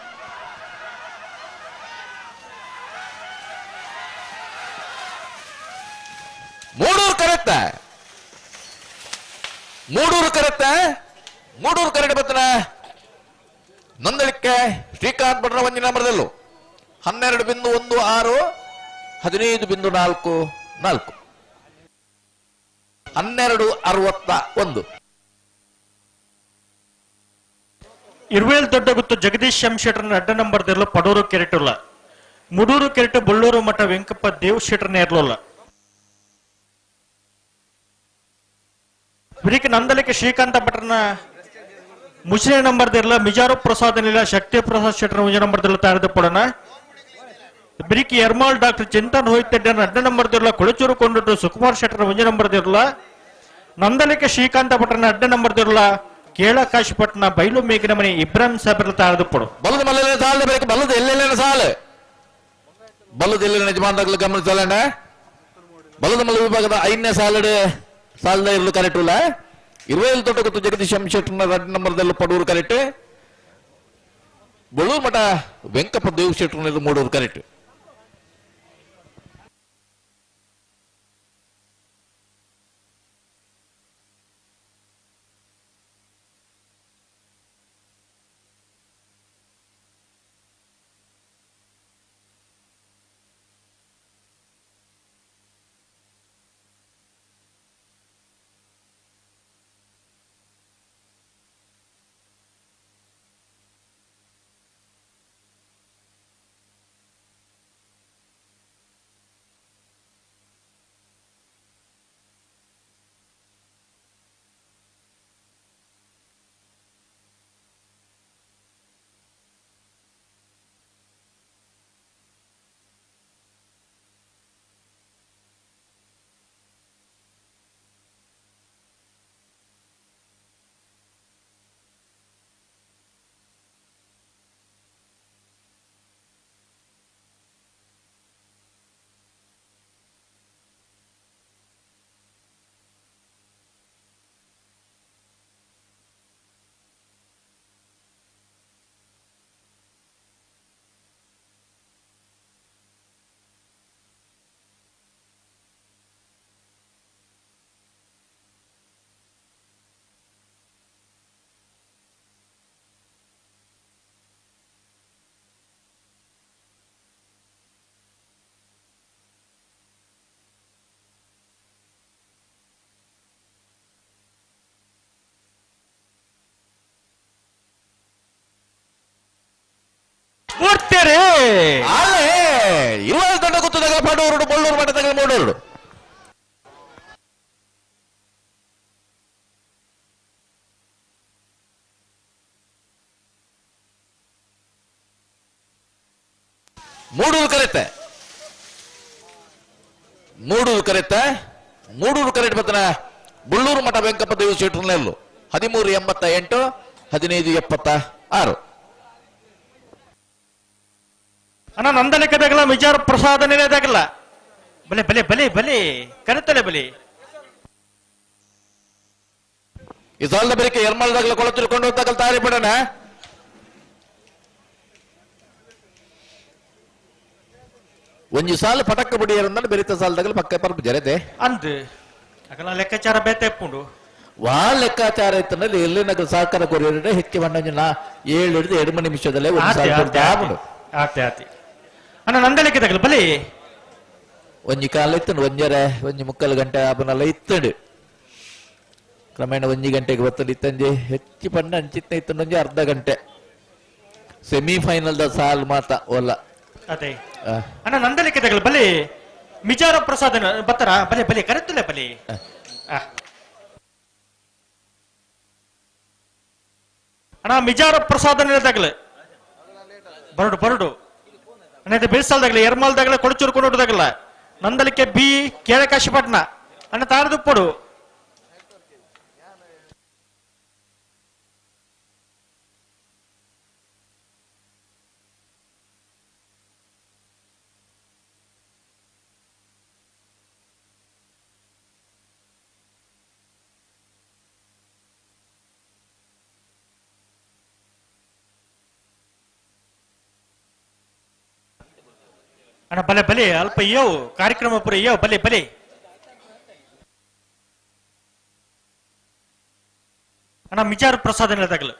ಮೂಡೂರು ಕರೆಕ್ಟ್ ಮೂಡೂರು ಕರೆಕ್ಟ್ ಮೂಡೂರು ಕರೆಕ್ಟ್ ಬತ್ತನ ನಂದಳಿಕೆ ಶ್ರೀಕಾಂತ್ ಭಟ್ರ ಒಂದಿನ ಬರದಲ್ಲೂ 12.16 15.44 12.61 ಇರುವೇಲ್ ದೊಡ್ಡ ಗುತ್ತು ಜಗದೀಶ್ ಎಂ ಶೆಟ್ಟರ್ನ ಅಡ್ಡ ನಂಬರ್ ದಿರ್ಲು ಪಡೂರು ಕೆರೆಟುಲ್ಲ ಮುಡೂರು ಕೆರೆಟು ಬೊಳ್ಳೂರು ಮಠ ವೆಂಕಪ್ಪ ದೇವ್ ಶೆಟ್ಟರ್ನ ಇರ್ಲೋಲ್ಲ ಬಿರಿಕ ನಂದಲಿಕೆ ಶ್ರೀಕಾಂತ ಭಟ್ರನ ಮುಸಿನ ನಂಬರ್ ದಿರ್ಲ ಮಿಜಾರು ಪ್ರಸಾದ್ ನಿಲ ಶಕ್ತಿ ಪ್ರಸಾದ್ ಶೆಟ್ಟರ್ ಮುಂಜ ನಂಬರ್ ದಿರ್ಲ ತಯಾರಿದ ಪಡೋಣ ಬಿರಿಕಿ ಎರ್ಮಾಲ್ ಡಾಕ್ಟರ್ ಚಿಂತನ್ ರೋಹಿತ್ ಅಡ್ಡ ನಂಬರ್ ದಿರ್ಲ ಕೊಳಚೂರು ಕೊಂಡುಟ್ಟು ಸುಕುಮಾರ್ ಶೆಟ್ಟರ್ ಮುಂಜ ನಂಬರ್ ದಿರ್ಲ ನಂದಲಿಕೆ ಶ್ರೀಕಾಂತ ಭಟ್ರನ ಅಡ್ಡ ನಂಬರ್ ದಿರ್ಲ ಕೇಳಕಾಶಿಪಟ್ಟಣ ಬೈಲು ಮೇಗಿನ ಮನೆ ಇಬ್ರಾಹಿಂ ಸಾಹೇಬ್ರ ತಾರದು ಪಡು ಬಲದ ಮಲ್ಲನೆ ಸಾಲ ಬೇಕು ಬಲದ ಎಲ್ಲೆಲ್ಲೇನ ಸಾಲ ಬಲದ ಎಲ್ಲೆಲ್ಲ ಯಜಮಾನರಾಗಲು ಗಮನಿಸಲಣ್ಣ ಬಲದ ಮಲ್ಲ ವಿಭಾಗದ 5ನೇ ಸಾಲಡು ಸಾಲದ ಇರಲು ಕರೆಕ್ಟ್ ಇಲ್ಲ ಇರುವೇಲು ದೊಡ್ಡ ಗೊತ್ತು ಜಗದೀಶ್ ಎಂ ಶೆಟ್ಟರ್ನ ರೆಡ್ ನಂಬರ್ದಲ್ಲೂ ಪಡೂರು ಕರೆಕ್ಟ್ ಬಳ್ಳೂರು ಮಠ ವೆಂಕಪ್ಪ ದೇವ್ ಶೆಟ್ಟರ್ನ ಮೂಡೂರು ಕರೆಕ್ಟ್ ಕಟ್ಟೇರಿ ಅಲ್ಲೇ ಇರುವಾಗ ದಂಡ ಗೊತ್ತದಾಗ ಪಡೂರುಡು ಬೊಳ್ಳೂರು ಮಠದಾಗ ಮೂಡೂರುಡು ಮೂಡೂರು ಕರೆತ್ತೆ ಮೂಡೂರು ಕರೆತ್ತೆ ಮೂಡೂರು ಕರೆಟ್ ಬತ್ತನ ಬುಳ್ಳೂರು ಮಠ ವೆಂಕಪ್ಪ ದೇವ ಶೆಟ್ಟರ್ನೆಲ್ಲು 13.88 15.76 ಅಣ್ಣ ನಂದಲಿಕದಾಗಲ ವಿಚಾರ ಪ್ರಸಾದ ನಿಲಯದಾಗಲ್ಲ ಬಲೆ ಬಲೆ ಬಲೆ ಬಲೆ ಕರೆತಲೆ ಬಲೆ ಈ ಸಾಲದ ಬೆರಿಕೆ ಎರ್ಮಳದಾಗಲ ಕೊಳ ತಿಳ್ಕೊಂಡು ಹೋದಾಗಲ ತಾರಿ ಬಿಡೋಣ ಒಂಜಿ ಸಾಲ ಪಟಕ್ಕ ಬುಡಿಯರಂದ್ರೆ ಬೆರಿತ ಸಾಲದಾಗಲ ಪಕ್ಕ ಪರ್ಪ ಜರದೆ ಅಂದ್ ಅಗಲ ಲೆಕ್ಕಾಚಾರ ಬೇತೆ ಪುಂಡು ವಾ ಲೆಕ್ಕಾಚಾರ ಇತ್ತಂದ್ರೆ ಎಲ್ಲಿ ನಗರ ಸಹಕಾರ ಕೊರಿಯರ್ ಹೆಚ್ಚು ಬಣ್ಣ 7 ಹಿಡಿದು 2 ನಿಮಿಷದಲ್ಲೇ ಒಂದು ಸಾಲ ಆಪುಂಡು ಆತೆ ಆತೆ ಅಣ್ಣ ನಂದಲಿಕ್ಕೆ ಬಲಿ ಒಂಜಿ ಕಾಲ ಇತ್ತಂಡು ಒಂಜರೆ ಒಂಜಿ ಮುಕ್ಕಾಲು ಗಂಟೆ ಆಪನಲ್ಲ ಇತ್ತಂಡು ಕ್ರಮೇಣ ಒಂಜಿ ಗಂಟೆಗೆ ಬತ್ತಂಡು ಇತ್ತಂಜೆ ಹೆಚ್ಚು ಪಂಡ ಅಂಚಿತ್ತ ಇತ್ತಂಡು ಒಂಜಿ ಅರ್ಧ ಗಂಟೆ ಸೆಮಿಫೈನಲ್ the ಸಾಲ್ ಮಾತ ಒಲ್ಲ ಅದೇ ಅಣ್ಣ ನಂದಲಿಕ್ಕೆ ಬಲಿ ಮಿಜಾರ ಪ್ರಸಾದ ಬತ್ತರ ಬಲೆ ಬಲೆ ಕರೆತಲೆ ಬಲಿ ಅಣ್ಣ ಮಿಜಾರ ಪ್ರಸಾದ ನಿಲದಾಗಲ ಬರಡು ಬರಡು ಅಣ್ಣ ಬೇಸಾಲ್ದಾಗಲ ಎರ್ಮಾಲ್ದಾಗಲ ಕೊಡಚೂರು ಕೊಡೋದಾಗಲ ನಂದಲಿಕ್ಕೆ ಬಿ ಕೇಳಕಾಶಿಪಟ್ನ ಅಣ್ಣ ತಾರದುಪ್ಪಡು ಅಣ್ಣ ಬಲೆ ಬಲೆ ಅಲ್ಪ ಅಯ್ಯೋ ಕಾರ್ಯಕ್ರಮ ಪುರ ಅಯ್ಯೋ ಬಲೆ ಬಲೆ ಅಣ್ಣ ಮಿಜಾರು ಪ್ರಸಾದ ನಿಲದಾಗಲ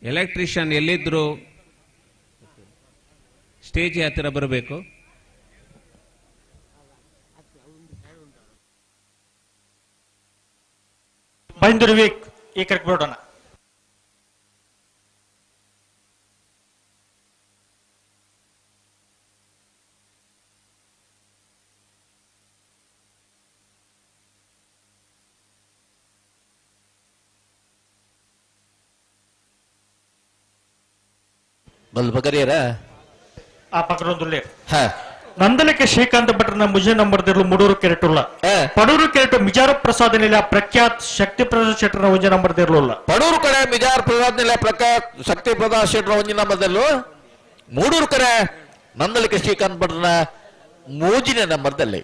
ಎಲೆಕ್ಟ್ರಿಷಿಯನ್ ಎಲ್ಲಿದ್ರು ಸ್ಟೇಜ್ ಹತ್ತಿರ ಬರಬೇಕು. ಬೈಂದೂರು ವೀಕ್ ಈ ಕರೆಕ್ಟ್ ಬಿಡೋಣ. ಬಲ್ ಬಕರಿಯರ ಆ ಪಕ್ಕದೊಂದುಲ್ಲೆ ನಂದಲಿಕೆ ಶ್ರೀಕಾಂತ ಭಟ್ರನ ಮುಜೆ ನಂಬರ್ ದಿರ್ಲು ಮುಡೂರು ಕೆರೆಟುಲ್ಲ ಪಡೂರು ಕೆರೆಟು ಮಿಜಾರು ಪ್ರಸಾದ್ ನಿಲ ಪ್ರಖ್ಯಾತ್ ಶಕ್ತಿ ಪ್ರಸಾದ್ ಶೆಟ್ಟರ್ನ ಒಂಜಿ ನಂಬರ್ ದಿರ್ಲುಲ್ಲ ಪಡೂರು ಕಡೆ ಮಿಜಾರ್ ಪ್ರಸಾದ್ ನಿಲ ಪ್ರಖ್ಯಾತ್ ಶಕ್ತಿ ಪ್ರಸಾದ್ ಶೆಟ್ಟರ್ನ ಒಂಜಿ ನಂಬರ್ ದಿರ್ಲು ಮೂಡೂರು ಕಡೆ ನಂದಲಿಕೆ ಶ್ರೀಕಾಂತ ಭಟ್ರನ ಮೂಜಿನ ನಂಬರ್ ದಲ್ಲಿ.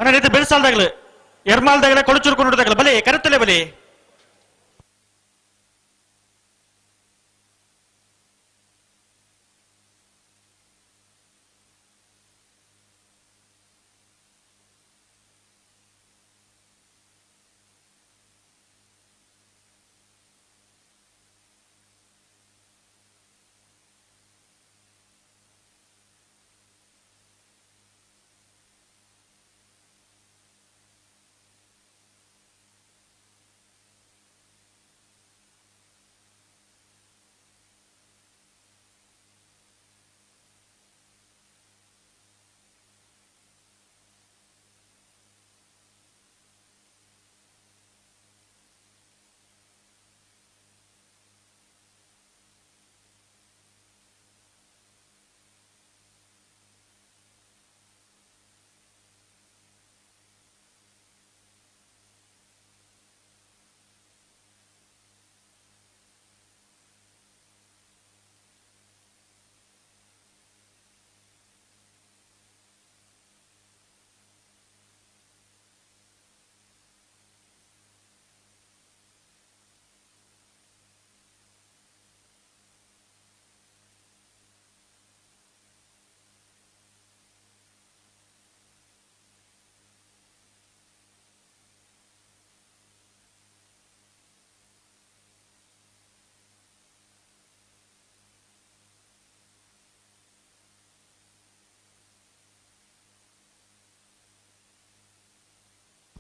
ಅಣ್ಣ ಇದು ಬೆಳೆಸಾಲ್ದಾಗಲು ಎರ್ಮಾಲ್ದಾಗಲ ಕೊಳಚೂರು ಕೊಂಡು ಬಲಿ ಕರೆತಲೆ ಬಲಿ.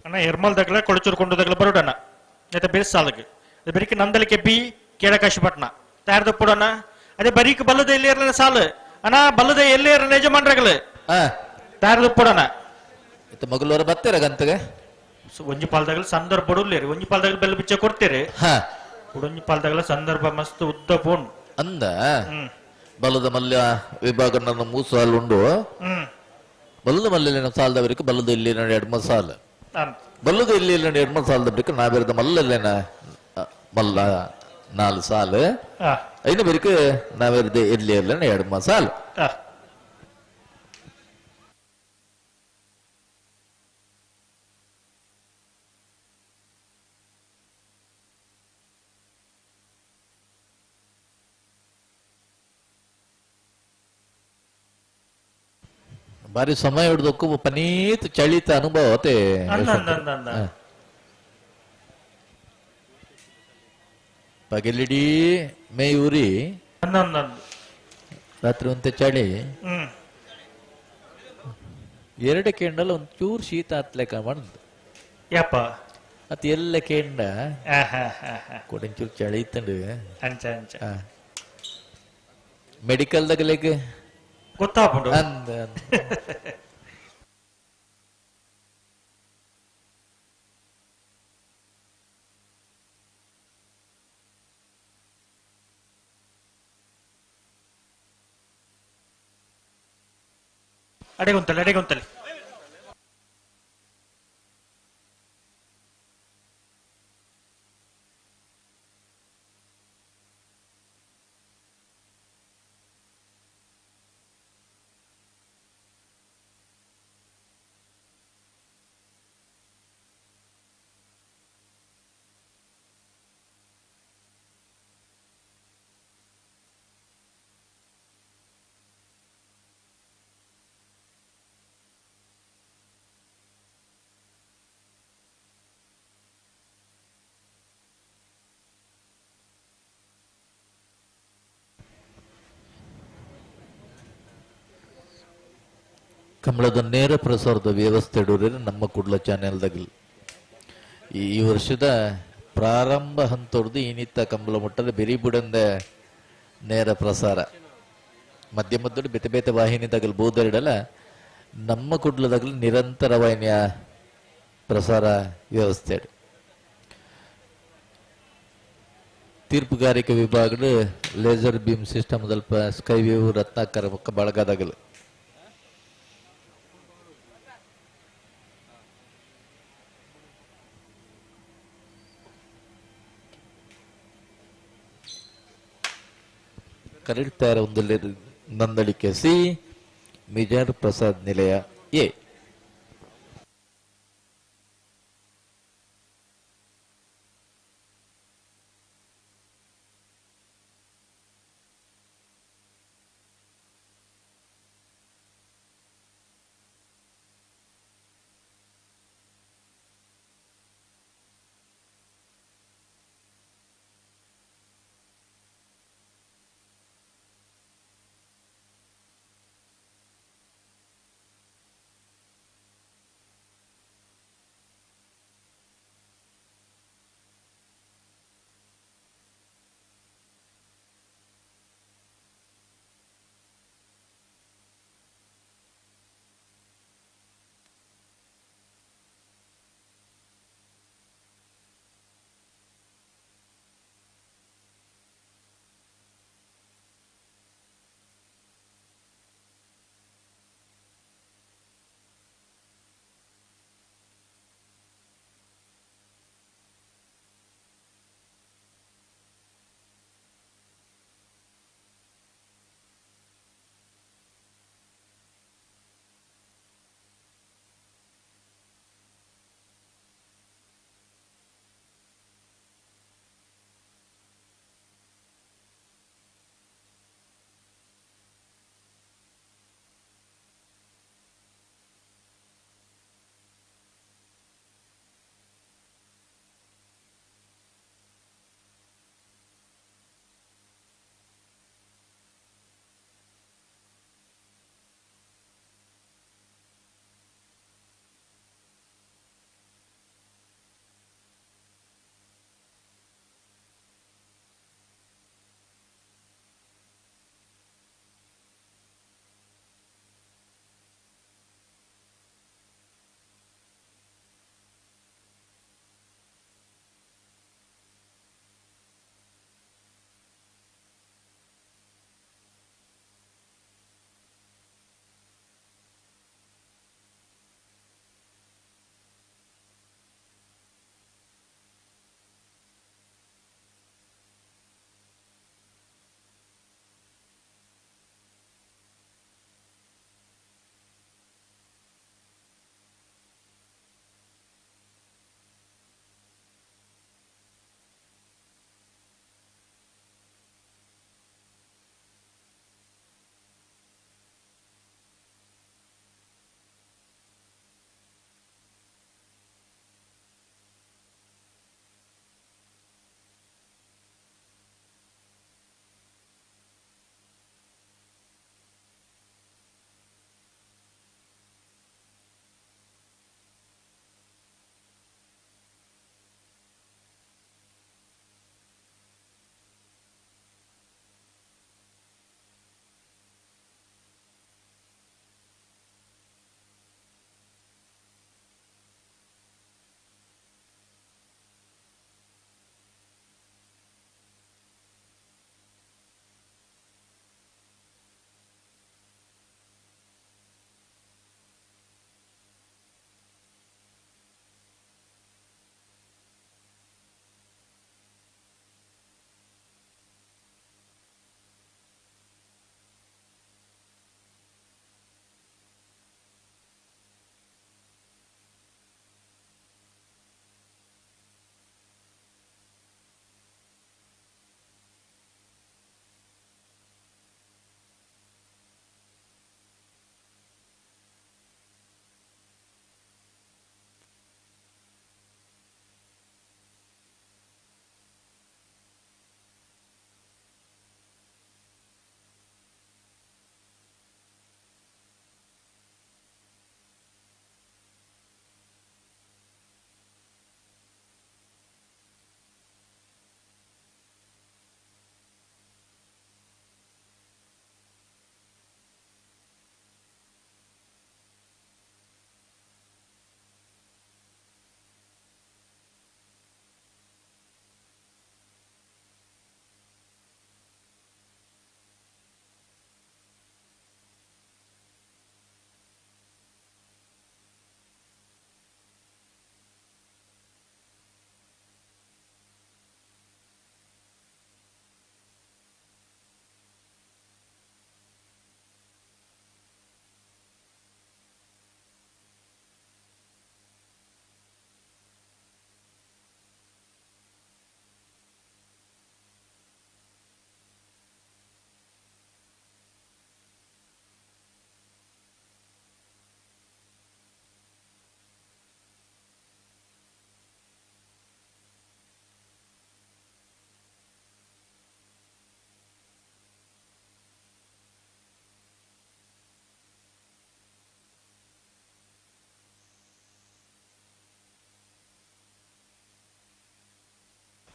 ಅಣ್ಣ ಎರ್ಮಲ್ದಾಗಲ ಕೊಳಚೂರು ಕೊಂಡದಾಗಲ ಬರೋಡಣ್ಣ అయితే ಬೇಸಾಲಗೆ ಬರೀಕ್ ನಂದಲಿಕೆ ಬಿ ಕೇಳಕಾಶಿಪಟ್ನ ತಯಾರ್ದ ಪುಡಣ್ಣ. ಅದೇ ಬರೀಕ್ ಬಲ್ಲದ ಎಲ್ಲಿ ಇರಲಿಲ್ಲ ಸಾಲು ಅಣ್ಣ, ಬಲ್ಲದ ಎಲ್ಲಿ ಇರಲಿಲ್ಲ ಯಜಮಾನ್ರಗಳು ತಯಾರ್ದ ಪುಡಣ್ಣ. ಮಗಳವರ ಬತ್ತೀರ ಗಂತಗೆ ಒಂಜಿ ಪಾಲ್ದಾಗಲ ಸಂದರ್ಭ ಬಡರ್ಲೇರಿ, ಒಂಜಿ ಪಾಲ್ದಾಗಲ ಬೆಲ್ಲ ಬಿಚ್ಚ ಕೊಡ್ತೀರಿ, ಒಂಜಿ ಪಾಲ್ದಾಗಲ ಸಂದರ್ಭ ಮಸ್ತ್ ಉದ್ದ ಪೋನ್ ಅಂದ. ಬಲ್ಲದ ಮಲ್ಯ ವಿಭಾಗ ನನ್ನ ಮೂರು ಸಾಲು ಉಂಡು. ಬಲ್ಲದ ಮಲ್ಯ ಸಾಲದವರಿಗೆ ಬಲ್ಲದ ಇಲ್ಲಿ ಎರಡು ಸಾಲು, ಬಲ್ಲದ ಇಲ್ಲಿ ಎರಡು ಸಾಲದ ಬಳಿಕ ನಾವಿರದ ಮಲ್ಲಲ್ಲೇನ ಮಲ್ಲ ನಾಲ್ ಸಾಲು, ಐನ ಬರಿಕ ನಾವಿರದ ಇಲ್ಲಿ ಎರಡು ಸಾಲು. ಬಾರಿ ಸಮಯ ಹಿಡ್ದಕ್ಕೂ ಪನೀತ್ ಚಳಿತ ಅನುಭವ ಅತೆ. ಪಗಲಿಡೀ ಮೇ ಉರಿ, ರಾತ್ರಿ ಒಂತೆ ಚಳಿ, ಎರಡು ಕೆಂಡಲ್ಲ ಒಂದ್ ಚೂರ್ ಶೀತ ಹತ್ಲೆಕ ಬಂದು ಯಪ್ಪ ಅತ್ ಎಲ್ಲ ಕೆಂಡ ಕೊಡಂಚೂರು ಚಳಿ ಇತ್ತಂಡು. ಮೆಡಿಕಲ್ ದಗಲೆಗ್ ಗೊತ್ತಾಗ್ಬಿಡು ಅಂದ. ಅಡೆಗುಂತಲೆ ಅಡೆಗುಂತಲೆ ಕಂಬಳದ ನೇರ ಪ್ರಸಾರದ ವ್ಯವಸ್ಥೆ ನಮ್ಮ ಕುಡ್ಲ ಚಾನೆಲ್ದಾಗಲಿ ಈ ವರ್ಷದ ಪ್ರಾರಂಭ ಹಂತವ್ರದ್ದು ಈನಿತ್ತ ಕಂಬಳ ಮುಟ್ಟದ ಬೆರಿ ಬುಡಂದ ನೇರ ಪ್ರಸಾರ ಮಧ್ಯ ಮಧ್ಯಡು ಬೇತೆ ಬೇತೆ ವಾಹಿನಿದಾಗಲಿ ಬೋದರಿಡಲ್ಲ ನಮ್ಮ ಕುಡ್ಲದಾಗಲಿ ನಿರಂತರ ವಾಹಿನಿಯ ಪ್ರಸಾರ ವ್ಯವಸ್ಥೆ. ತೀರ್ಪುಗಾರಿಕೆ ವಿಭಾಗದ ಲೇಸರ್ ಬೀಮ್ ಸಿಸ್ಟಮ್ ಸ್ವಲ್ಪ ಸ್ಕೈ ವ್ಯೂ ರತ್ನಾಕರ ಬಳಗದಾಗಲಿ ಕರೆಕ್ಟ್ ಒಂದು ನಂದಳಿಕೆ ಸಿ, ಮಿಜಾರ್ ಪ್ರಸಾದ್ ನಿಲಯ ಎ.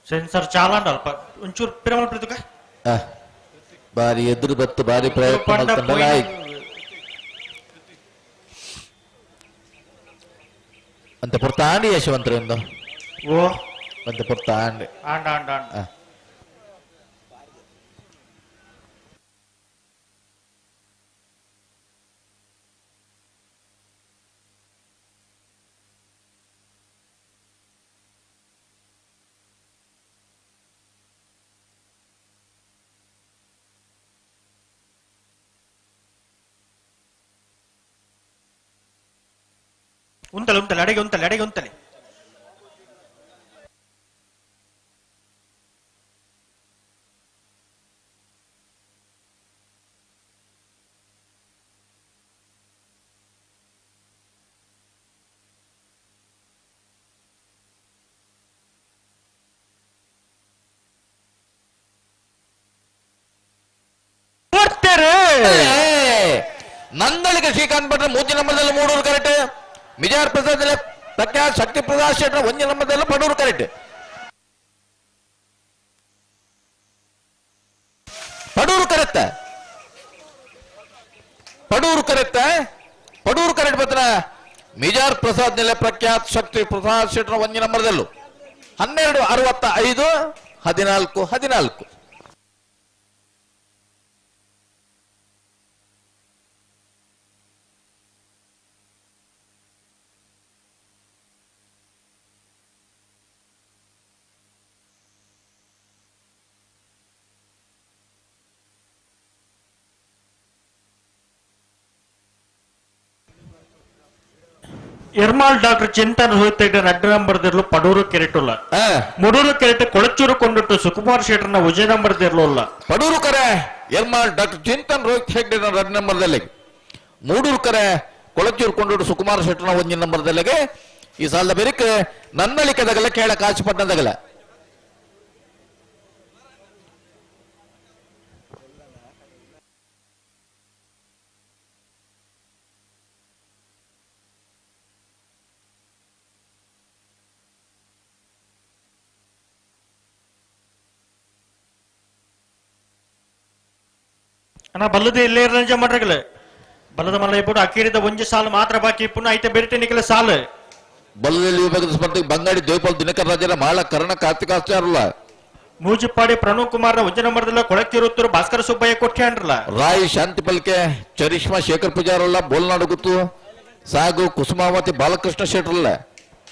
ಸೆನ್ಸರ್ ಚಾಲಾಂಡ ಅಲ್ಪ ಒಂಚೂರು ಪಿರಮಲ್ ಪ್ರೀತುಕ ಬಾರಿ ಎದುರು ಬತ್ತು ಬಾರಿ ಪ್ರಯತ್ನ ಮಲ್ತಂಡಲ ಅಂತ ಪೊರ್ತಾಂಡಿ ಯಶವಂತರಿಂದ ಓ ಅಂತ ಪೊರ್ತಾಂಡಿ ಆಂಡ ಆಂಡ ಆಂಡ ಉಂತಲೆ ಉಂತಲೆ ಅಡೆಗೆ ಉಂತಲೆ ಅಡೆಗೆ ಉಂತಲೆ ನಂದಳಿಗೆ ಶ್ರೀಕಾಂತ್ ಭಟ್ರ ಮೂತಿ ನಂಬರ್ದಲ್ಲಿ ಮೂಡೂರು ಕರೆಕ್ಟ್. ಮಿಜಾರ್ ಪ್ರಸಾದ್ ಪ್ರಖ್ಯಾತ್ ಶಕ್ತಿ ಪ್ರಸಾದ್ ಶೆಟ್ಟರ್ ಒಂಜಿ ನಂಬರ್ದಲ್ಲಿ ಪಡೂರು ಕರೆಕ್ಟ್. ಪಡೂರು ಕರೆಕ್ಟ್ ಪಡೂರು ಕರೆಕ್ಟ್ ಪಡೂರು ಕರೆಕ್ಟ್ ಬತ್ರ ಮಿಜಾರ್ ಪ್ರಸಾದ್ ನೆಲೆ ಪ್ರಖ್ಯಾತ್ ಶಕ್ತಿ ಪ್ರಸಾದ್ ಶೆಟ್ಟರ್ ಒಂಜಿ ನಂಬರ್ದಲ್ಲೂ 12 65 14 14. ಎರ್ಮಾಲ್ ಡಾಕ್ಟರ್ ಚಿಂತನ್ ಹೋಯ್ತ ರಡ್ಡ ನಂಬರ್ ದಿರ್ಲು ಪಡೂರು ಕೆರೆಟುಲ್ಲ ಮುಡೂರು ಕೆರೆಟ್ ಕೊಳಚೂರು ಕೊಂಡಿಟ್ಟು ಸುಕುಮಾರ್ ಶೆಟ್ಟರ್ನ ವಿಜಯ ನಂಬರ್ ದಿರ್ಲು ಪಡೂರು ಕರೆ ಎರ್ಮಾಲ್ ಡಾಕ್ಟರ್ ಚಿಂತನ್ ರೋಹಿತ್ ಹೆಗ್ಡೆ ರಡ್ಡ ನಂಬರ್ದಲ್ಲಿ ಮೂಡೂರು ಕರೆ ಕೊಳಚೂರು ಕೊಂಡಿಟ್ಟು ಸುಕುಮಾರ್ ಶೆಟ್ಟರ್ನ ಒಂದಿನ ನಂಬರ್ದಲ್ಲಿಗೆ ಈ ಸಾಲದ ಬೆರಿಕ್ ನನ್ನಳಿಕದಗಲ ಕೇಳ ಕಾಶಿಪಟ್ಟಣದಗಲ ಅಣ್ಣ ಬಲ್ಲದ ಇಲ್ಲೇ ಇರಲಂಜ ಮಾಡ್ರಗಲ ಬಲ್ಲದ ಮಲ್ಲ ಇಪ್ಪು ಅಕೀರಿದ ಒಂಜಿ ಸಾಲು ಮಾತ್ರ ಬಾಕಿ ಇಪ್ಪು ಐತೆ ಬೇರೆ ನಿಖಲ ಸಾಲು ಬಲ್ಲದಲ್ಲಿ ವಿಭಾಗದ ಸ್ಪರ್ಧೆಗೆ ಬಂಗಾಡಿ ದೇವಪಾಲ್ ದಿನಕರ್ ರಾಜರ ಮಾಳ ಕರ್ಣ ಕಾರ್ತಿಕಾಚಾರ್ಲ ಮೂಜಿಪಾಡಿ ಪ್ರಣವ್ ಕುಮಾರ್ ಒಂಜಿ ನಂಬರ್ದಲ್ಲ ಕೊಳಕಿರುತ್ತರು ಭಾಸ್ಕರ ಸುಬ್ಬಯ್ಯ ಕೊಟ್ಟ್ಯಾಂಡ್ರಲ್ಲ ರಾಯ್ ಶಾಂತಿ ಪಲ್ಕೆ ಚರಿಷ್ಮಾ ಶೇಖರ್ ಪೂಜಾರಲ್ಲ ಬೋಲ್ನಾಡು ಗುತ್ತು ಸಾಗು ಕುಸುಮಾವತಿ ಬಾಲಕೃಷ್ಣ ಶೆಟ್ರಲ್ಲ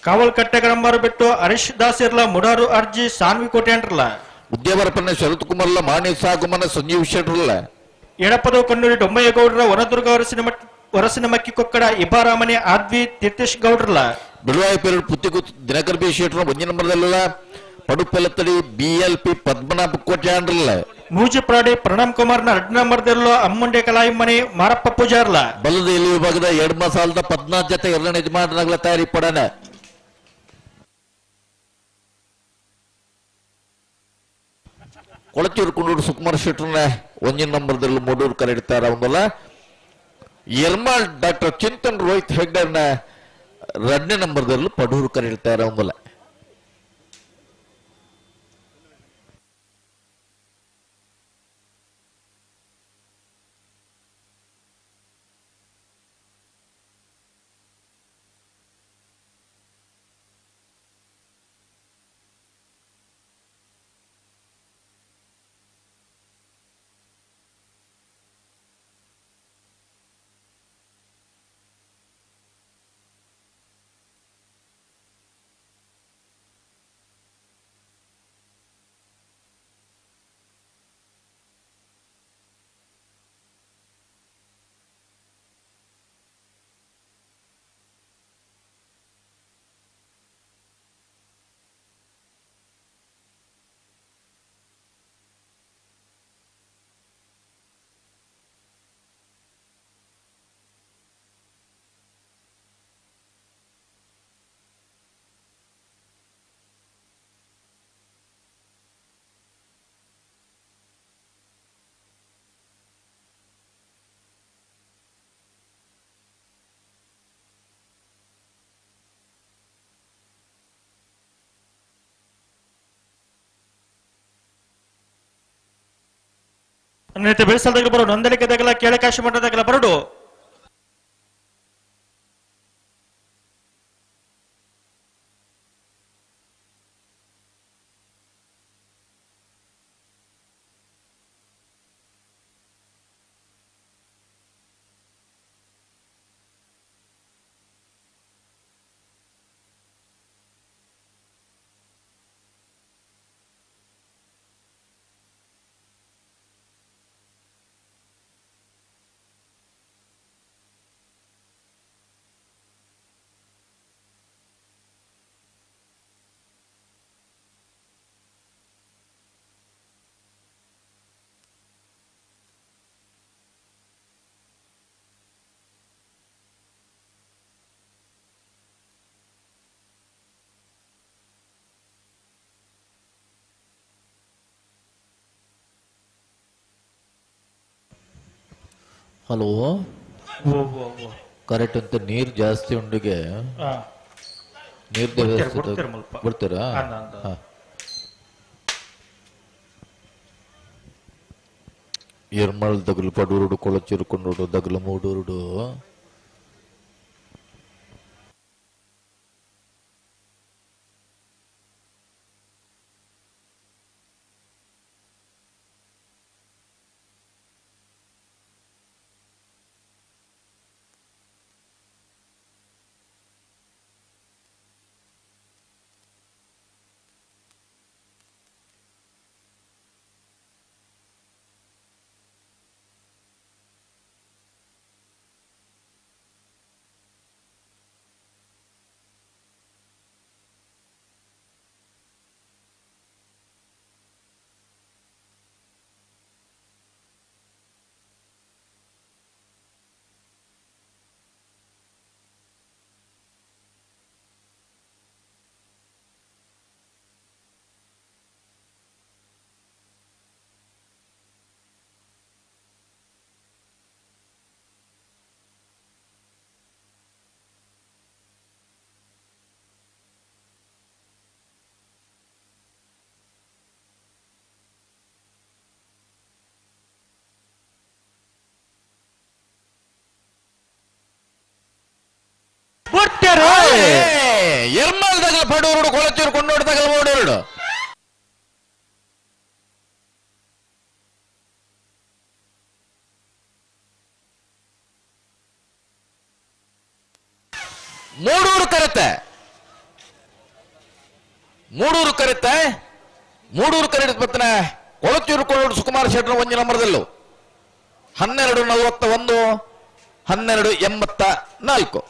ಕಾವಲ್ ಕಟ್ಟೆಗರಂಬಾರು ಬಿಟ್ಟು ಹರೀಶ್ ದಾಸ್ ಇರ್ಲ ಮುಡಾರು ಅರ್ಜಿ ಸಾನ್ವಿ ಕೋಟ್ಯಾಂಡ್ರಲ್ಲ ಉದ್ಯಾವರಪನ್ನ ಶರತ್ ಕುಮಾರ್ಲ ಮಾಣಿ ಸಾಗುಮನ ಸಂಜೀವ್ ಶೆಟ್ರಲ್ಲ ಎಡಪದ ಕಣ್ಣೂರಿ ಡೊಮ್ಮಯ್ಯ ಗೌಡ್ರ ವನದುರ್ಗ ಹೊರಸಿನ ಮಕ್ಕಿ ಕೊಕ್ಕಡ ಇಬಾರಾಮನೆ ಆದ್ವಿ ತೀರ್ಥೇಶ್ ಗೌಡ್ರಲ್ಲ ಬಿಳುವಾಯಿ ಪೇರಡು ಪುತ್ತಿಗುತ್ತು ದಿನಕರ್ ಬಿ ಶೆಟ್ರ ಒಂಜಿ ನಂಬರ್ದಲ್ಲ Padupelathadi B L P Padmanabha ಕೋಟ್ಯಾಂಡ್ರಲ್ಲ ಮೂಜಿಪ್ರಾಡಿ ಪ್ರಣಮ್ ಕುಮಾರ್ನ ಎರಡು ನಂಬರ್ದಲ್ಲೋ ಅಮ್ಮುಂಡೆ ಕಲಾಯಿಮನಿ ಮಾರಪ್ಪ ಪೂಜಾರ್ಲ ಬಲದ ಎಲ್ಲಿ ವಿಭಾಗದ ಎಡ್ಮ ಸಾಲದ 14 ಜೊತೆ ಎರಡನೇ ಯಜಮಾನರಾಗಲ ತಯಾರಿ ಪಡಣ ಕೊಳಚೂರು ಕುಂಡೂರು ಸುಕುಮಾರ್ ಶೆಟ್ಟರ್ನ ಒಂಜಿನ ನಂಬರ್ದಲ್ಲಿ ಮೂಡೂರು ಕರೆಯಿಡ್ತಾರ ಒಂದಲ್ಲ ಎರ್ಮಾಳ್ ಡಾಕ್ಟರ್ ಚಿಂತನ್ ರೋಹಿತ್ ಹೆಗ್ಡರ್ನ ಎರಡನೇ ನಂಬರ್ದಲ್ಲೂ ಪಡೂರು ಕರೆಯಿಡ್ತಾರ ಒಂದಲ್ಲ. ಬೆಳೆಸಲ್ದಾಗಲ ಬರೋ ನೊಂದಣಿಕೆದಾಗಲ ಕೇಳಕಾಶಿ ಮಠದಾಗಲ ಬರಡು. ಹಲೋ, ಕರೆಕ್ಟ್ ಅಂತ ನೀರು ಜಾಸ್ತಿ ಉಂಡಿಗೆ ನೀರ್ ಬಿಡ್ತೀರಾ? ಎರ್ಮಳ್ ದಗಲು ಪಡೂರುಡು ಕೊಳಚಿರುಕೊಂಡೋಡು ದಗಲು ಮೂಡೂರುಡು ಎರ್ಮಲ್ ದಗಲ ಪಡೂರುಡು ಕೊಳಚೂರು ಕೊಂಡೋಡು ದಗಲ ಮೂಡೂರುಡು ಮೂಡೂರು ಕರೆತೆ, ಮೂಡೂರು ಕರೆತೆ, ಮೂಡೂರು ಕರೆದ ಬತ್ತನೆ ಕೊಳಚೂರು ಕೊಂಡೋಡು ಸುಕುಮಾರ್ ಶೆಟ್ಟರ್ ಒಂಜಿ ನಂಬರ್ದಲ್ಲೂ 12:41 12:84.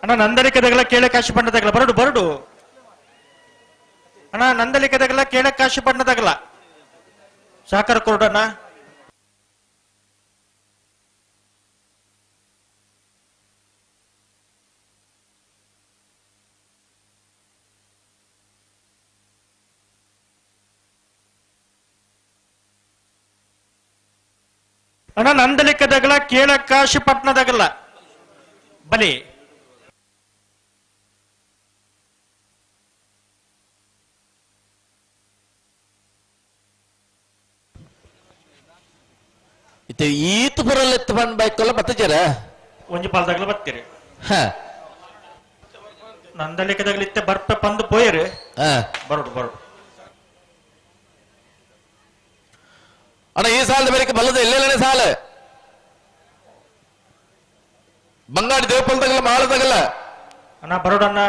ಅಣ್ಣ ನಂದಲಿಕದಗಲ ಕೇಳಕಾಶಿ ಬಣ್ಣದಾಗಲ ಬರಡು ಬರಡು. ಅಣ್ಣ ನಂದಲಿಕದಗಲ ಕೇಳಕಾಶಿ ಬಣ್ಣದಾಗಲ ಸಹಕಾರ ಕೊರಡಣ್ಣ. ಅಣ್ಣ ನಂದಲಿಕದಗಲ ಕೇಳಕಾಶಿ ಪಟ್ಟಣದಾಗಲ ಬಲಿ. ಈತ ಬರಲ್ಲ ಎತ್ತು ಬಂದ್ ಬೈಕಲ್ಲ ಬತ್ತಜರ ಒಂಜಿ ಪಾಲ್ದಾಗಲ ಬತ್ತೀರಿ. ನಂದಲಿಕದಾಗಲ ಇತ್ತೆ ಬರ್ಪೆ ಪಂದು ಪೋಯರು ಬರಡು ಬರಡು. ಅಣ್ಣ ಈ ಸಾಲದ ಬೇರೆ ಬಲ್ಲದ ಎಲ್ಲೆಲ್ಲನೆ ಸಾಲ ಬಂಗಾಡಿ ದೇವಪಲ್ದಾಗಲ್ಲ ಮಾಳದಾಗಲ್ಲ ಅಣ್ಣ ಬರೋಡಣ್ಣ.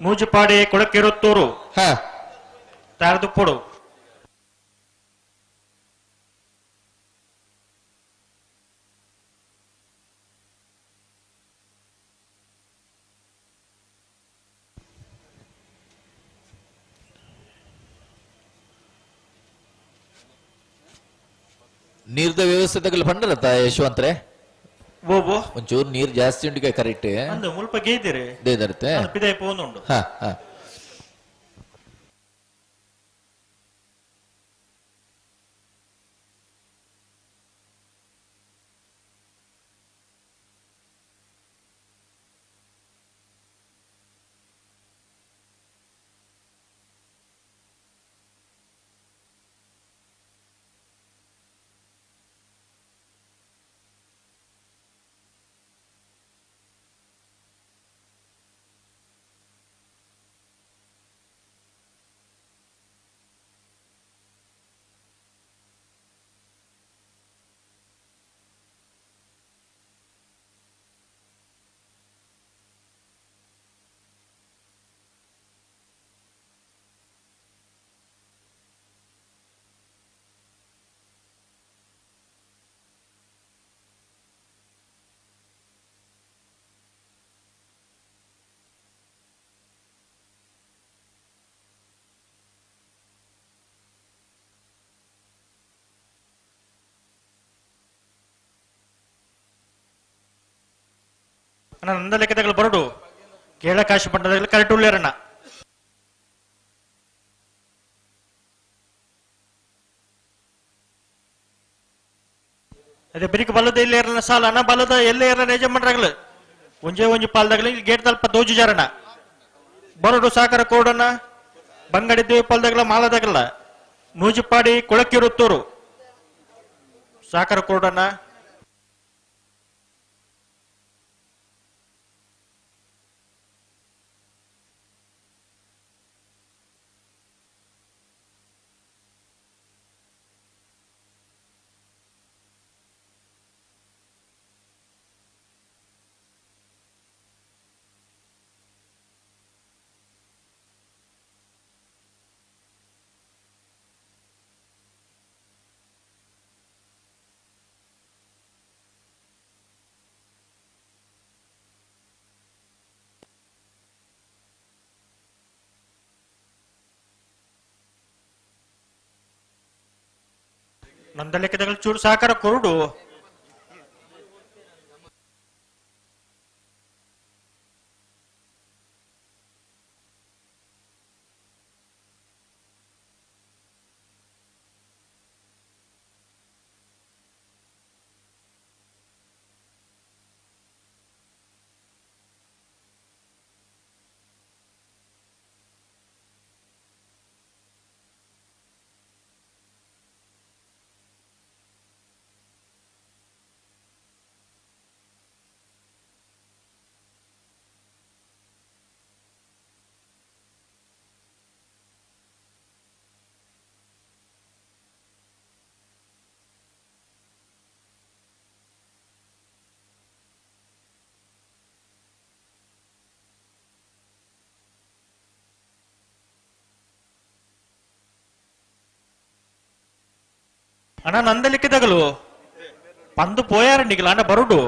ಮೂಜುಪಾಡಿ ಕೊಳಕಿರುತ್ತೂರು ತಾರದುಪ್ಪಡು. ನೀರ್ದ ವ್ಯವಸ್ಥೆ ತಗಲ್ ಪಂಡರತ್ತ ಯಶವಂತ್ರೆ ಒಂಚೂರು ನೀರ್ ಜಾಸ್ತಿ ಉಂಟು ಕರೆಕ್ಟ್ ಮುಲ್ಪ ಗೇದಿರಿ ದೇದರ್ತೆ ಪಿದಾಯಿ ಪೋನುಂಡು. ಹಾ ಹಾ. ಅಣ್ಣ ನಂದಲೆಕ್ಕದಗಳು ಬರಡು ಕೇಳಕಾಶಿ ಪಟ್ಟಣದಲ್ಲಿ ಕರೆಕ್ಟ್ ಉಳ್ಳೇರಣ್ಣ. ಅದೇ ಬಿರಿಕ್ ಬಲ್ಲದ ಇಲ್ಲಿ ಇರಲ್ಲ ಸಾಲ ಅಣ್ಣ ಬಲ್ಲದ ಎಲ್ಲೇ ಇರಲ್ಲ ಯಜಮಾನ್ರಾಗ್ಲು ಒಂಜೇ ಒಂಜಿ ಪಾಲ್ದಾಗಲಿ ಇಲ್ಲಿ ಗೇಟ್ ತಲ್ಪ ದೋಜುಜಾರಣ್ಣ ಬರಡು ಸಾಕರ ಕೋಡಣ್ಣ ಬಂಗಡಿ ದೇವಿ ಪಾಲ್ದಾಗಲ ಮಾಲದಾಗಲ್ಲ ನೂಜಿಪಾಡಿ ಕೊಳಕಿರುತ್ತೂರು ಸಾಕರ ಕೋಡಣ್ಣ. ನಂದಲೆಕ್ಕದಗಳು ಚೂರು ಸಹಕಾರ ಕೊರಡು. ಅಣ್ಣ ನಂದಲಿಕ್ಕಿದಗಲು ಪಂದು ಪೋಯಾರಂಡಿಗಿಲ್ಲ ಅಣ್ಣ ಬರುಡು.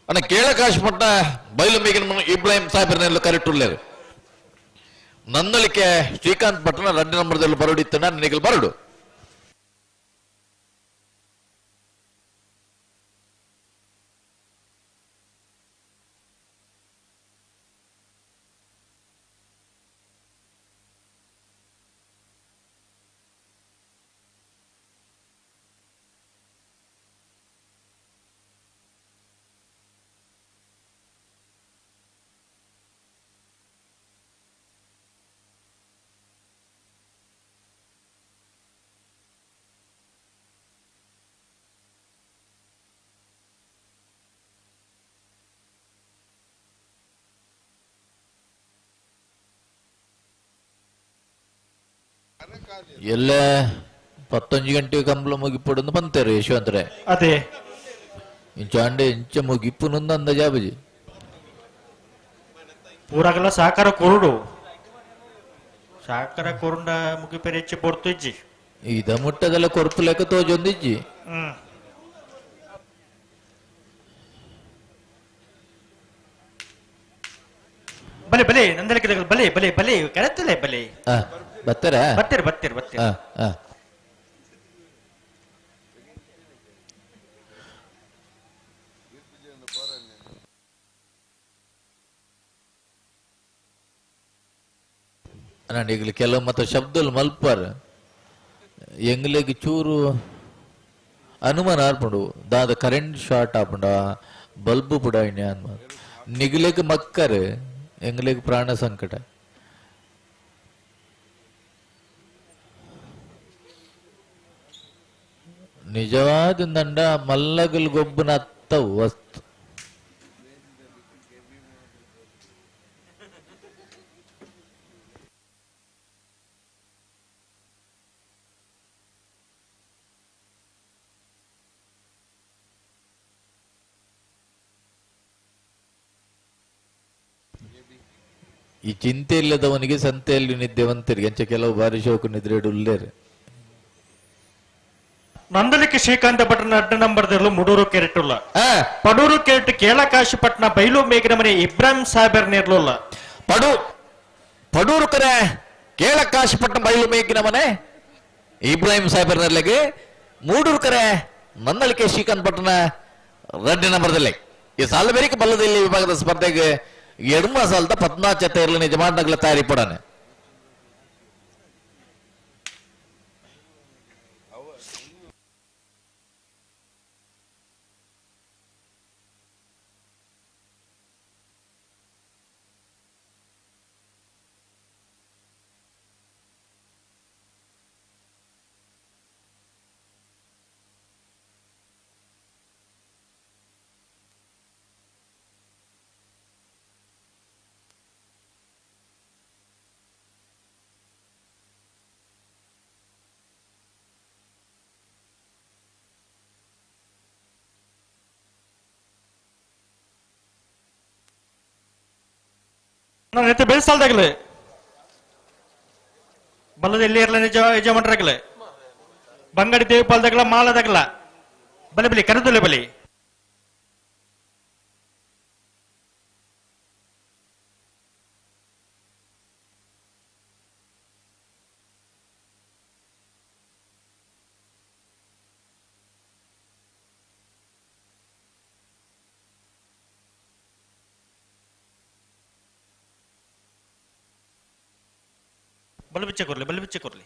ಅಣ್ಣ ಕೇಳಕಾಶಪಟ್ಟ ಬೈಲು ಮೇಗಿನ ಇಬ್ರಾಹಿಂ ಸಾಹೇಬರನ್ನೆಲ್ಲ ಕರೆಟುಲ್ಲೇರು ನಂದಳಿಕೆ ಶ್ರೀಕಾಂತ್ ಪಟ್ಟಣ 2 ನಂಬರ್ದಲ್ಲಿ ಬರಡಿತ್ತಣ್ಣ ನಿನಗೆ ಬರಡು. ಎಲ್ಲ 11 ಗಂಟೆ ಕಂಬಳ ಮುಗಿಪೊಡೊಂದು ಬಂತೇರು ಯಶವಂತರೆ. ಅದೇ ಇಂಚಾಂಡೆ ಇಂಚ ಮುಗಿಪ್ಪು ನೊಂದು ಅಂದಾಜಾಬಜಿ ಪೂರಾಗಲ ಸಾಕಾರ ಕೊರುಡು ಸಾಕಾರ ಕೊರುಂಡ ಮುಗಿಪೆರೆ ಹೆಚ್ಚು ಪೊರ್ತು ಇಜ್ಜಿ. ಇದ ಮುಟ್ಟದೆಲ್ಲ ಕೊರ್ಪು ಲೆಕ್ಕ ತೋಜೊಂದಿಜ್ಜಿ. ಬಲೆ ಬಲೆ ನಂದಲಿಕ್ಕೆ ಬಲೆ ಬಲೆ ಬಲೆ ಕರೆತಲೆ ಬಲೆ. ಬತ್ತರ ಬತ್ತೀರಿ ಬತ್ತೀರಿ ಬತ್ತೀರಿ. ನಾನು ಈಗಲೂ ಕೆಲವು ಮತ್ತೆ ಶಬ್ದలు ಮಲ್ಪರ್ ಎಂಗ್ಲೆಗ್ ಚೂರು ಅನುಮಾನ ಆರ್ಪುಂಡು ದಾದ ಕರೆಂಟ್ ಶಾರ್ಟ್ ಆಪುಂಡ ಬಲ್ಬ್ ಪುಡಾಯಿನ ಅನ್ಮ ನಿಗ್ಲೆಗ್ ಮಕ್ಕರ್ ಎಂಗ್ಲೆಗ್ ಪ್ರಾಣ ಸಂಕಟ. ನಿಜವಾದ ದಂಡ ಮಲ್ಲಗಲ್ ಗೊಬ್ಬನ ಅತ್ತವು ವಸ್ತು. ಈ ಚಿಂತೆ ಇಲ್ಲದವನಿಗೆ ಸಂತೆಯಲ್ಲಿ ನಿದ್ದೆವಂತರಿಗೆ ಅಂಚೆ ಕೆಲವು ಬಾರಿ ಶೋಕು ನಿದ್ರೆ ಉಲ್ಲೇರು. ನಂದಲಿಕ್ಕೆ ಶ್ರೀಕಾಂತ ಭಟ್ರನ ಅಡ್ಡ ನಂಬರ್ದಲ್ಲೂ ಮುಡೂರು ಕೆರೆಟುಲ್ಲ ಪಡೂರು ಕೆರೆಟ್ ಕೇಳಕಾಶಿಪಟ್ನ ಬೈಲು ಮೇಗಿನ ಮನೆ ಇಬ್ರಾಹಿಂ ಸಾಹೇಬರ್ ನೇರ್ಲುಲ್ಲ. ಪಡೂರು ಕರೆ ಕೇಳಕಾಶಿಪಟ್ನ ಬೈಲು ಮೇಗಿನ ಮನೆ ಇಬ್ರಾಹಿಂ ಸಾಹೇಬರ್ ನೇರ್ಲೆಗೆ ಮೂಡೂರು ಕರೆ ನಂದಲಿಕೆ ಶ್ರೀಕಾಂತ ಭಟ್ರನ ರಡ್ಡ ನಂಬರ್ದಲ್ಲಿ ಈ ಸಾಲ ಬೇರಿಕೆ ಬಲ್ಲದಲ್ಲಿ ವಿಭಾಗದ ಸ್ಪರ್ಧೆಗೆ ಎಡ್ಮ ಸಾಲದ ಪದ್ನಾಚತೆ ಇರಲಿ ನಿಜ ಮಾಡನಗಲ ತಯಾರಿ ಪಡನೆ. ನಾನು ಬೆಳೆಸಲ್ದಾಗಲೇ ಬಲ್ಲದ ಎಲ್ಲಿ ಇರಲ ನಿಜ ಯಜಮಾನರಾಗಲೇ ಬಂಗಡಿ ದೇವಪಾಲ್ದಾಗಲ ಮಾಲದಾಗಲ ಬಲೆ ಬಲಿ ಕರೆದುಲೆ ಬಲಿ. ಬಲು ಬಿಚ್ಚೆ ಕೊರ್ಲಿ ಬಲು ಬಿಚ್ಚೆ ಕೊರ್ಲಿ.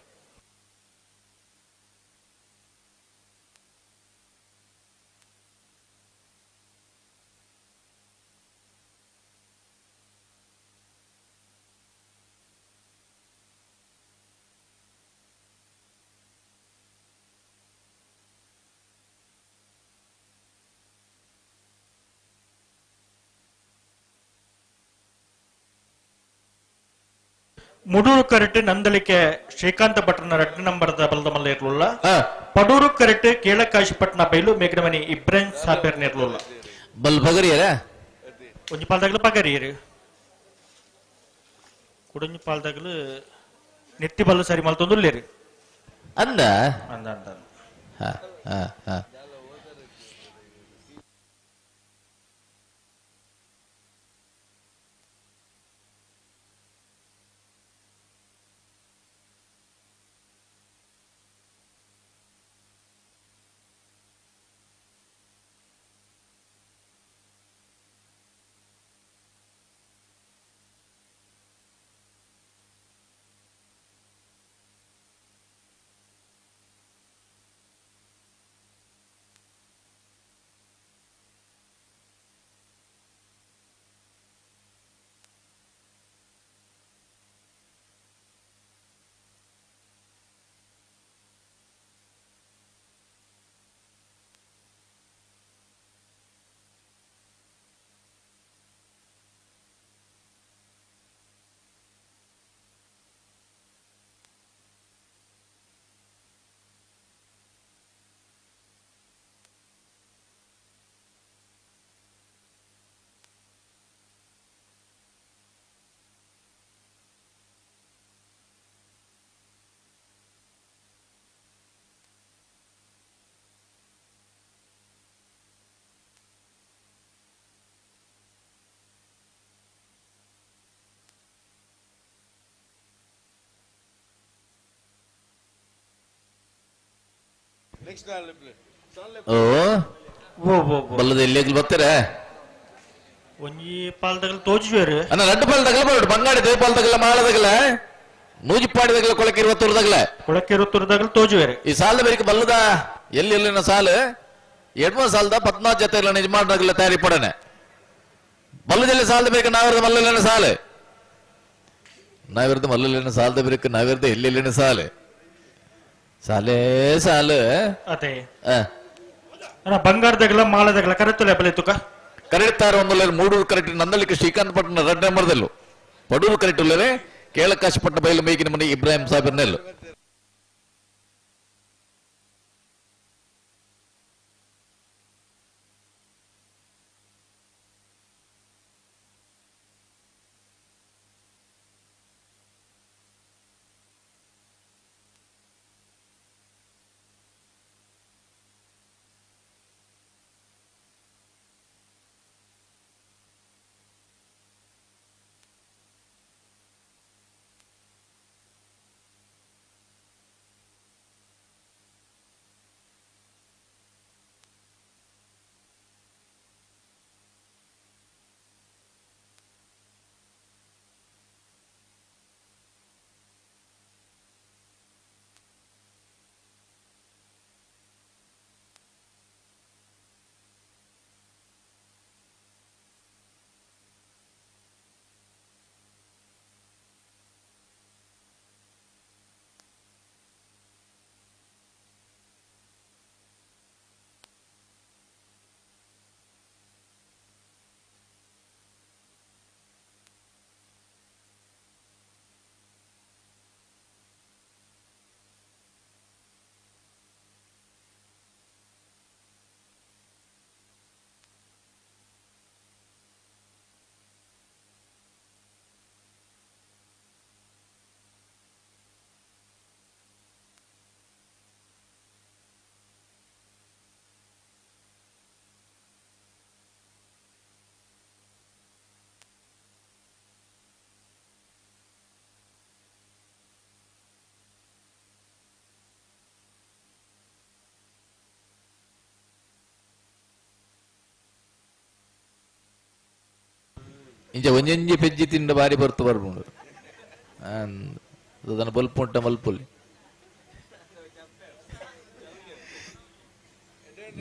ಮುಡೂರು ಕರೆಟ್ ನಂದಲಿಕೆ ಶ್ರೀಕಾಂತ ಭಟ್ರನ ರಡ್ಡ ನಂಬರ್ದ ಬಲದ ಮಲ್ಲ ಇರ್ಲಿಲ್ಲ. ಪಡೂರು ಕರೆಟ್ ಕೇಳಕಾಶಿಪಟ್ನ ಬೈಲು ಮೇಘನಮನಿ ಇಬ್ರಾಹಿಂ ಸಾಬೇರ್ ಇರ್ಲಿಲ್ಲ. ಬಲ್ ಪಗರಿಯರ ಒಂಜಿ ಪಾಲ್ದಾಗಲು ಪಗರಿಯರು ಕುಡೊಂಜಿ ಪಾಲ್ದಾಗಲು ನೆತ್ತಿ ಬಲ್ಲು ಸರಿ ಮಲ್ತೊಂದುಲ್ಲೇರು ಅಂದ ಅಂದ ಅಂದ. ಓ ಬಲ್ಲದ ಎಲ್ಲಿ ಬರ್ತಾರೆ ಒಂಜಿ ಪಾಲ್ದಗಲ್ ತೋಜುವೇರು ಅಣ್ಣ ರಡ್ಡು ಪಾಲ್ದಗಲ ಬರೋಡು ಬಂಗಾಡಿ ದೇವಪಾಲ್ದಗಲ ಮಾಳದಗಲ ನೂಜಿಪ್ಪಾಡಿದಗಲ ಕೊಳಕ್ಕೆ ಇರುವತ್ತೂರ್ದಾಗಲ ಕೊಳಕ್ಕೆ ಇರುವತ್ತೂರ್ದಾಗಲ ತೋಜುವೇರು ಈ ಸಾಲದ ಬೇರಿಕೆ ಬಲ್ಲದ ಎಲ್ಲಿ ಎಲ್ಲಿನ ಸಾಲು ಎಡ್ಮ ಸಾಲದ ಪದ್ನಾಲ್ಕು ಜೊತೆ ಇಲ್ಲ ನಿಜಮಾಡಗಲ ತಯಾರಿ ಪಡನೆ ಬಲ್ಲದಲ್ಲಿ ಸಾಲದ ಬೇಕ ನಾವಿರದ ಮಲ್ಲಲ್ಲಿನ ಸಾಲು ನಾವಿರದ ಮಲ್ಲಲ್ಲಿನ ಸಾಲದ ಬೇಕ ನಾವಿರದ ಎಲ್ಲೆಲ್ಲಿನ ಸಾಲು ಸಾಲೇ ಸಾಲು ಅದೇ ಅಣ್ಣ ಬಂಗಾರದಗಲ ಮಾಳದಗಲ ಕರೆತುಲೆ ಬಲೆ ತುಕ ಕರೆಕ್ಟಾರ ಒಂದಲ್ಲ ಮೂಡೂರು ಕರೆಕ್ಟ್ ನಂದಳಿಕೆ ಶ್ರೀಕಾಂತ್ ಪಟ್ಟಣ ರಡ್ಡ ನಂಬರ್ದಲ್ಲು ಪಡೂರು ಕರೆಕ್ಟ್ ಉಲ್ಲರೆ ಕೇಳಕಾಶಪಟ್ಟಣ ಬಯಲು ಮೇಗಿನ ಮನೆ ಇಬ್ರಾಹಿಂ ಸಾಹೇಬರ್ನೆಲ್ಲು ಇಂಚ ಒಂಜೊಂಜಿ ಪೆಜ್ಜಿ ತಿಂಡ ಬಾರಿ ಬರ್ತು ಬರ್ಪುಂಡು ಅದನ್ನ ಬಲ್ಪುಂಟ ಮಲ್ಪುಲಿ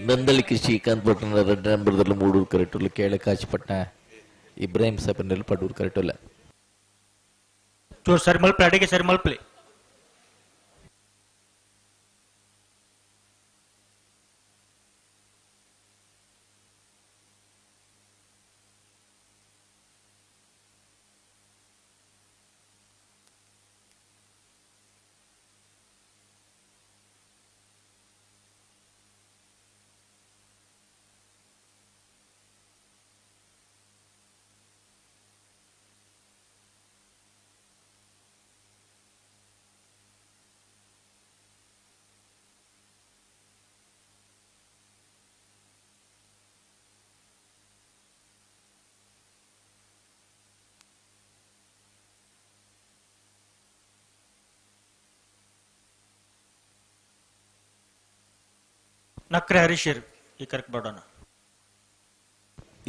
ನಂದಳಿಕೆ ಶ್ರೀಕಾಂತ್ ಪಟ್ಟಣ ರೆಡ್ ನಂಬರ್ದಲ್ಲಿ ಮೂಡೂರು ಕರೆಕ್ಟ್ ಕೇಳ ಕಾಚಿಪಟ್ಟಣ ಇಬ್ರಾಹಿಂ ಸಾಹೇಬ್ ಪಡೂರು ಕರೆಕ್ಟ್ ಅಲ್ಲ ಚೂರು ಸರಿ ಮಲ್ಪಲೆ ಅಡಿಗೆ ಸರಿ ಮಲ್ಪಲೆ ನಕ್ರೆ ಹರೀಶರ್ ಈ ಕರೆಕ್ಟ್ ಬೇಡೋಣ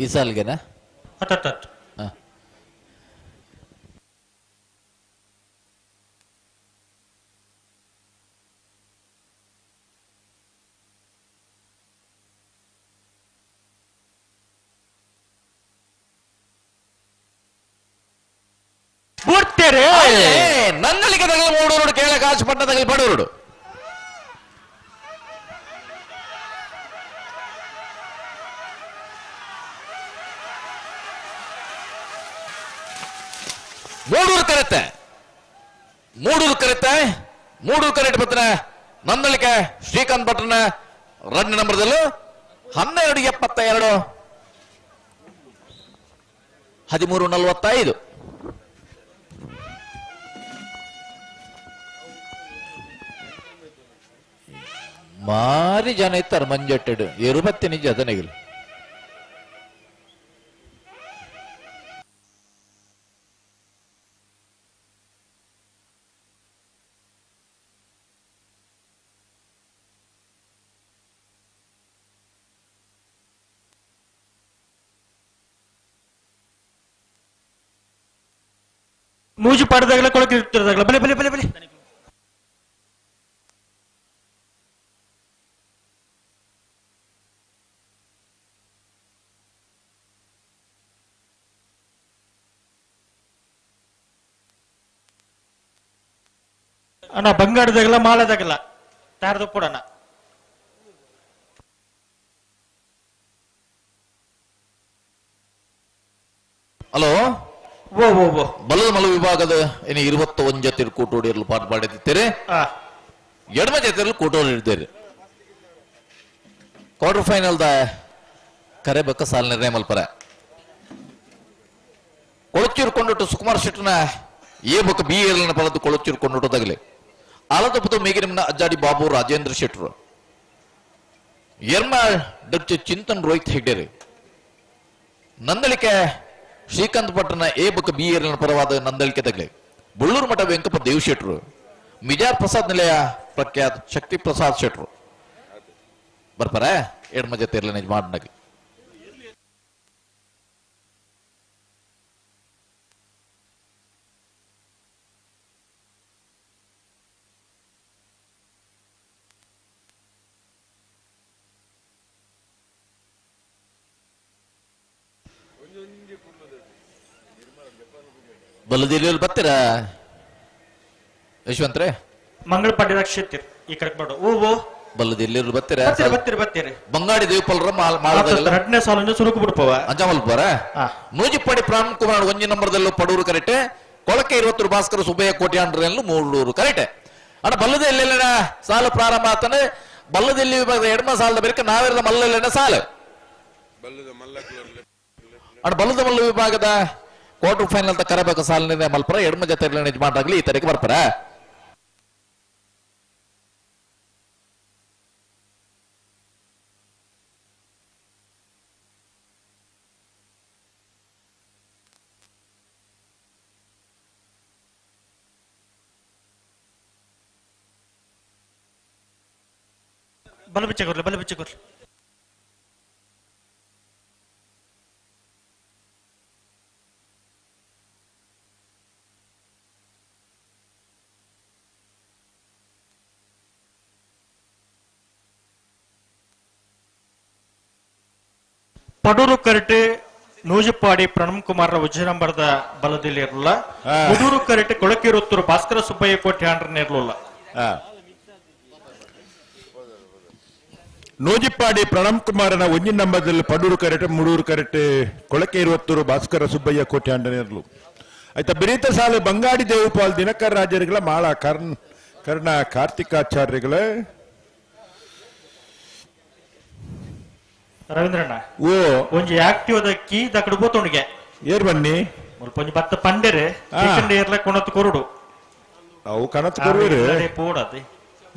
ಈ ಸಾಲ್ಗೆನಾ ಹತ್ತತ್ತು ನನ್ನಲ್ಲಿಗೆ ತಗಲು ಮೂಡೂರು ಕೇಳ ಕಾಶಪಟ್ಟಣ ತಗಲು ಪಡೂರುಡು ಮೂಡೂರು ಕರೆತ್ತೆ ಮೂಡೂರು ಕರೆತ್ತೆ ಮೂಡೂರು ಕರೆಟ್ ಪತ್ರ ನಂದಳಿಕೆ ಶ್ರೀಕಾಂತ್ ಭಟ್ರನ ರನ್ ನಂಬರ್ದಲ್ಲೂ 12:72 13:45. ಮಾರಿ ಜನ ಇತ್ತಾರೆ ಮಂಜಟ್ಟೆಡು ಇರುಪತ್ತಿ ನಿಜ ಅದನೆಗಿಲ್. ನೂಜಿ ಪಾಡದಾಗಲ ಕೊಳಕಿರ್ತಿರದಾಗಲ ಬಲೆ ಬಲೆ ಬಲೆ ಬಲೆ ಅಣ್ಣ ಬಂಗಾರದಾಗಲ ಮಾಲದಾಗಲ ತಾರದು ಕೊಡೋಣ. ಹಲೋ ಓ ಓ ಓ ಬಲದ ಮಲ ವಿಭಾಗದ ಇನ್ನು 21 ಜೊತೆ ಕೂಟೋಡಿಯಲು ಪಾಠ ಮಾಡಿದ್ದೀರಿ. ಎಡಮ ಜೊತೆಯಲ್ಲಿ ಕೂಟೋಡಿದ್ದಾರೆ. ಕ್ವಾರ್ಟರ್ ಫೈನಲ್ the ಕರೆ ಬಕ್ಕ ಸಾಲ ನಿರ್ಣಯ ಮಲ್ಪರ ಕೊಳಚೂರು ಕೊಂಡುಟ್ಟು ಸುಕುಮಾರ್ ಶೆಟ್ಟನ ಎ ಬೊಕ್ಕ ಬಿ ಏರ್ಲನ ಪರದ್ದು ಕೊಳಚೂರು ಕೊಂಡುಟ್ಟದಾಗಲಿ ಆಲದಪ್ಪದ ಮೇಗಿನ ಅಜ್ಜಾಡಿ ಬಾಬು ರಾಜೇಂದ್ರ ಶೆಟ್ಟರು ಎರ್ಮ ಡಚ್ಚ ಚಿಂತನ್ ರೋಹಿತ್ ಹೆಗ್ಡೇರಿ ನಂದಳಿಕೆ ಶ್ರೀಕಾಂತ್ ಪಟ್ಟಣ ಎ ಬೊಕ್ಕ ಬಿ ಏರ್ಲನ ಪರವಾದ ನಂದಳಿಕೆ ತಗಲೆ ಬಳ್ಳೂರು ಮಠ ವೆಂಕಪ್ಪ ದೇವ್ ಶೆಟ್ಟರು ಮಿಜಾರ್ ಪ್ರಸಾದ್ ನಿಲಯ ಪ್ರಖ್ಯಾತ್ ಶಕ್ತಿ ಪ್ರಸಾದ್ ಶೆಟ್ಟರು ಬರ್ಪಾರ ಎಡ್ಮ ಜೊತೆ ಇರ್ಲ ನಿಜ ಮಾಡನಾಗಿ. ಬಲದಿಲ್ಲಿ ಬರ್ತೀರಾ ಯಶವಂತ್ರೆ? ಮಂಗಳ ಪಾಂಡ್ಯ ರಕ್ಷಿತಿರ್ ಈ ಕಡೆ ಮಾಡು. ಓ ಓ ಬಲ್ಲದಿಲ್ಲಿ ಬರ್ತೀರಾ? ಬರ್ತೀರಿ ಬರ್ತೀರಿ ಬರ್ತೀರಿ. ಬಂಗಾಡಿ ದೇವಪಲ್ರ ಎರಡನೇ ಸಾಲನ್ನು ಸುರುಕು ಬಿಡ್ಪವ ಅಂಜಾಮಲ್ಪರ ನೂಜಿಪ್ಪಾಡಿ ಪ್ರಾಣ್ ಕುಮಾರ್ 1 ನಂಬರ್ದಲ್ಲೂ ಪಡೂರು ಕರೆಕ್ಟ್. ಕೊಳಕೆ 20 ಭಾಸ್ಕರ ಸುಬ್ಬಯ್ಯ ಕೋಟ್ಯಾಂಡ್ರಲ್ಲೂ 3 ಕರೆಕ್ಟ್. ಅಣ್ಣ ಬಲ್ಲದೆ ಎಲ್ಲೆಲ್ಲ ಸಾಲು ಪ್ರಾರಂಭ ಆತನೆ. ಬಲ್ಲದೆಲ್ಲಿ ವಿಭಾಗದ ಎಡಮ ಸಾಲದ ಬೇರೆ ನಾವಿರದ ಮಲ್ಲ ಸಾಲು. ಅಣ್ಣ ಬಲ್ಲದ ಮಲ್ಲ ವಿಭಾಗದ ಕ್ವಾರ್ಟರ್ ಫೈನಲ್ ಅಂತ ಕರಬೇಕು ಸಾಲಿನ ಮಲ್ಪರ ಎಡಮ ಜೊತೆ ಮಾಡಾಗ್ಲಿ ಈ ತರಕ್ಕೆ ಬರ್ತಾರ. ಬಲ ಬಿಚ್ಚ ಕೊಡ್ಲಿ ಬಲ ಬಿಚ್ಚ ಕೊಡ್ಲಿ. ಪಡೂರು ಕರಟೆ ನೂಜುಪಾಡಿ ಪ್ರಣಮ್ ಕುಮಾರ್ ವಿಜಯಂಬರದ ಬಲದಲ್ಲಿ ಇರಲಿಲ್ಲ. ಮುಡೂರು ಕರಟೆ ಕೊಳಕಿರುತ್ತೂರು ಭಾಸ್ಕರ ಸುಬ್ಬಯ್ಯ ಕೋಟೆ ಆಂಡ್ರನ್ ಇರಲಿಲ್ಲ. ನೂಜಿಪ್ಪಾಡಿ ಪ್ರಣಮ್ ಕುಮಾರನ 1 ನಂಬರ್ದಲ್ಲಿ ಪಡೂರು ಕರೆಟೆ ಮುಡೂರು ಕರೆಟೆ ಕೊಳಕೆ ಇರುವತ್ತೂರು ಭಾಸ್ಕರ ಸುಬ್ಬಯ್ಯ ಕೋಟೆ ಆಂಡನೇರ್ಲು ಆಯ್ತಾ. ಬಿರೀತ ಸಾಲು ಬಂಗಾಡಿ ದೇವಪಾಲ್ ದಿನಕರ್ ರಾಜರುಗಳ ಮಾಳ ಕರ್ಣ ಕಾರ್ತಿಕಾಚಾರ್ಯಗಳ ರವೀಂದ್ರಣ್ಣ ಓ ಒಂಜಿ ಆಕ್ಟಿವ್ ದ ಕೀ ದಕಡು ಬೋತುಂಡಿಗೆ ಏರ್ ಬನ್ನಿ ಮುಲ್ಪ ಒಂಜಿ ಬತ್ತ ಪಂಡೆರೆ ಚಿಕನ್ ಏರ್ಲ ಕೊಣತ್ ಕೊರುಡು ಅವು ಕಣತ್ ಕೊರುವೆರು ಪೋಡದೆ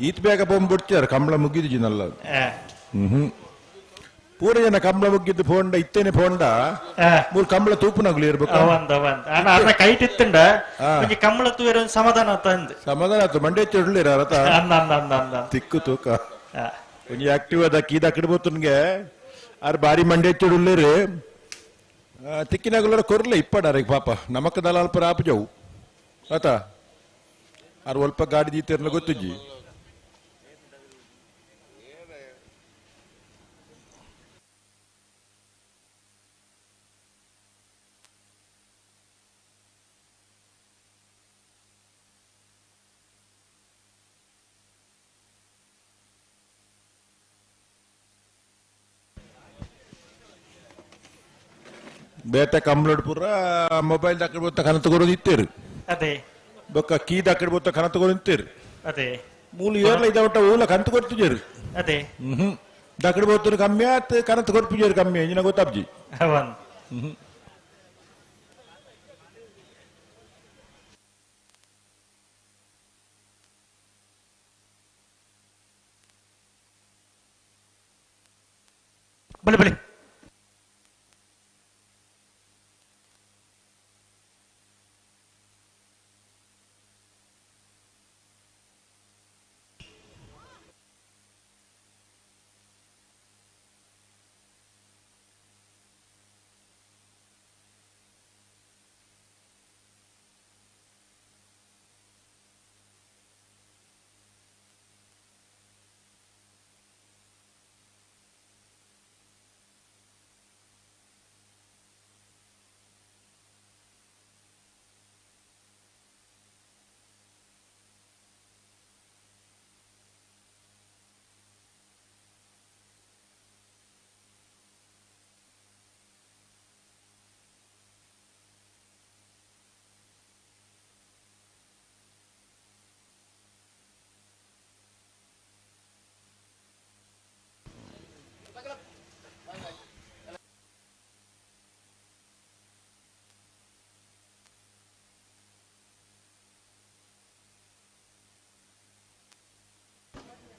ಈತ್ ಬೇಗ ಬೊಂಬ್ ಬಿಡ್ತಾರೆ ಕಂಬಳ ಮುಗಿದು ಜಿನಲ್ಲ. ಹ್ಮ್ ಪೂರ ಜನ ಕಂಬಳ ಮುಗಿದ್ದು ಫೋಂಡ ಇತ್ತೇನೆ ಫೋಂಡ ಮೂರು ಕಂಬಳ ತೂಪುನಾಗ್ಲು ಇರ್ಬೇಕು. ಕೈಟ್ ಇತ್ತುಂಡ ಒಂಜಿ ಕಂಬಳ ತೂವೆರೆ ಒಂಜಿ ಸಮಾಧಾನ ಆತ ಅಂದ್ ಸಮಾಧಾನ ಆತು ಮಂಡೆ ಚುಡ್ಲಿರ ಅರತ ಅಂದ ಅಂದ ಅಂದ ಅಂದ ತಿಕ್ಕು ತೂಕ ಒಂಜಿ ಆಕ್ಟಿವ್ ಅದ ಕೀದ ಕಿಡ್ಬೋತುನ್ಗೆ ಆರ್ ಬಾರಿ ಮಂಡೆ ಚುಡುಲ್ಲೇರು ತಿಕ್ಕಿನಾಗುಲರ ಕೊರ್ಲೆ ಇಪ್ಪಡಾರ ಪಾಪ ನಮಕ್ ದಲಾಲ್ಪರ ಆಪಜವು ಆತ ಆರ್ ಒಲ್ಪ ಗಾಡಿ ದೀತಿರ್ನ ಗೊತ್ತುಜ್ಜಿ. ಬೇತೆ ಕಂಬ್ಲಡ್ ಪೂರ ಮೊಬೈಲ್ ದಾಕಡ್ ಬೋತ ಕನ ತಗೋರು ಇತ್ತೇರು ಅದೇ ಬೊಕ್ಕ ಕೀ ದಾಕಡ್ ಬೋತ ಕನ ತಗೋರು ಇತ್ತೇರು ಅದೇ ಮೂಲು ಏರ್ಲ ಇದ ಒಟ್ಟ ಊಲ ಕಂತು ಕೊಡ್ತಿಜೇರು ಅದೇ ಹ್ಮ್ ದಾಕಡ್ ಬೋತರು ಕಮ್ಮಿ ಆತ್ ಕನ ತಗೋರ್ಪಿಜೇರು ಕಮ್ಮಿ ಇಂಜಿನ ಗೊತ್ತಾಬ್ಜಿ. ಅವನ್ ಬಲೆ ಬಲೆ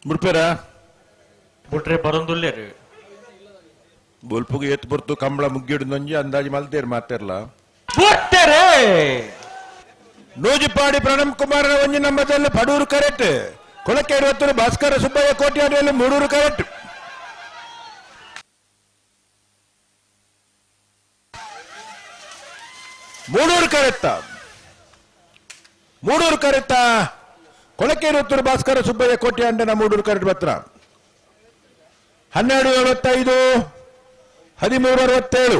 ಮುಡ್ಪೇರ ಬುಟ್ರೆ ಬರೊಂದುಲ್ಲೇರು ಬೊಲ್ಪುಗು ಏತ್ ಪೊರ್ತು ಕಂಬಳ ಮುಗ್ಗಿಡು ನೊಂಜಿ ಅಂದಾಜಿ ಮಲ್ತೇರು ಮಾತೆರ್ಲ ಬುಟ್ಟರೆ ನೂಜಿಪಾಡಿ ಪ್ರಣಮ್ ಕುಮಾರನ ಒಂಜಿ ನಂಬದಲ್ಲಿ ಪಡೂರು ಕರೆಕ್ಟ್ ಕೊಳಕೆ ಇರುವತ್ತರು ಭಾಸ್ಕರ ಸುಬ್ಬಯ್ಯ ಕೋಟ್ಯಾಡಿಯಲ್ಲಿ ಮೂಡೂರು ಕರೆಕ್ಟ್ ಮೂಡೂರು ಕರೆಕ್ಟ ಮೂಡೂರು ಕರೆಕ್ಟ ಕೊಳಕೆ ಇರುವತ್ತರು ಭಾಸ್ಕರ ಸುಬ್ಬಯ್ಯ ಕೋಟ್ಯಾಂಡನ ಮೂಡೂರು ಕರೆಕ್ಟ್ ಪತ್ರ 12:75 13:67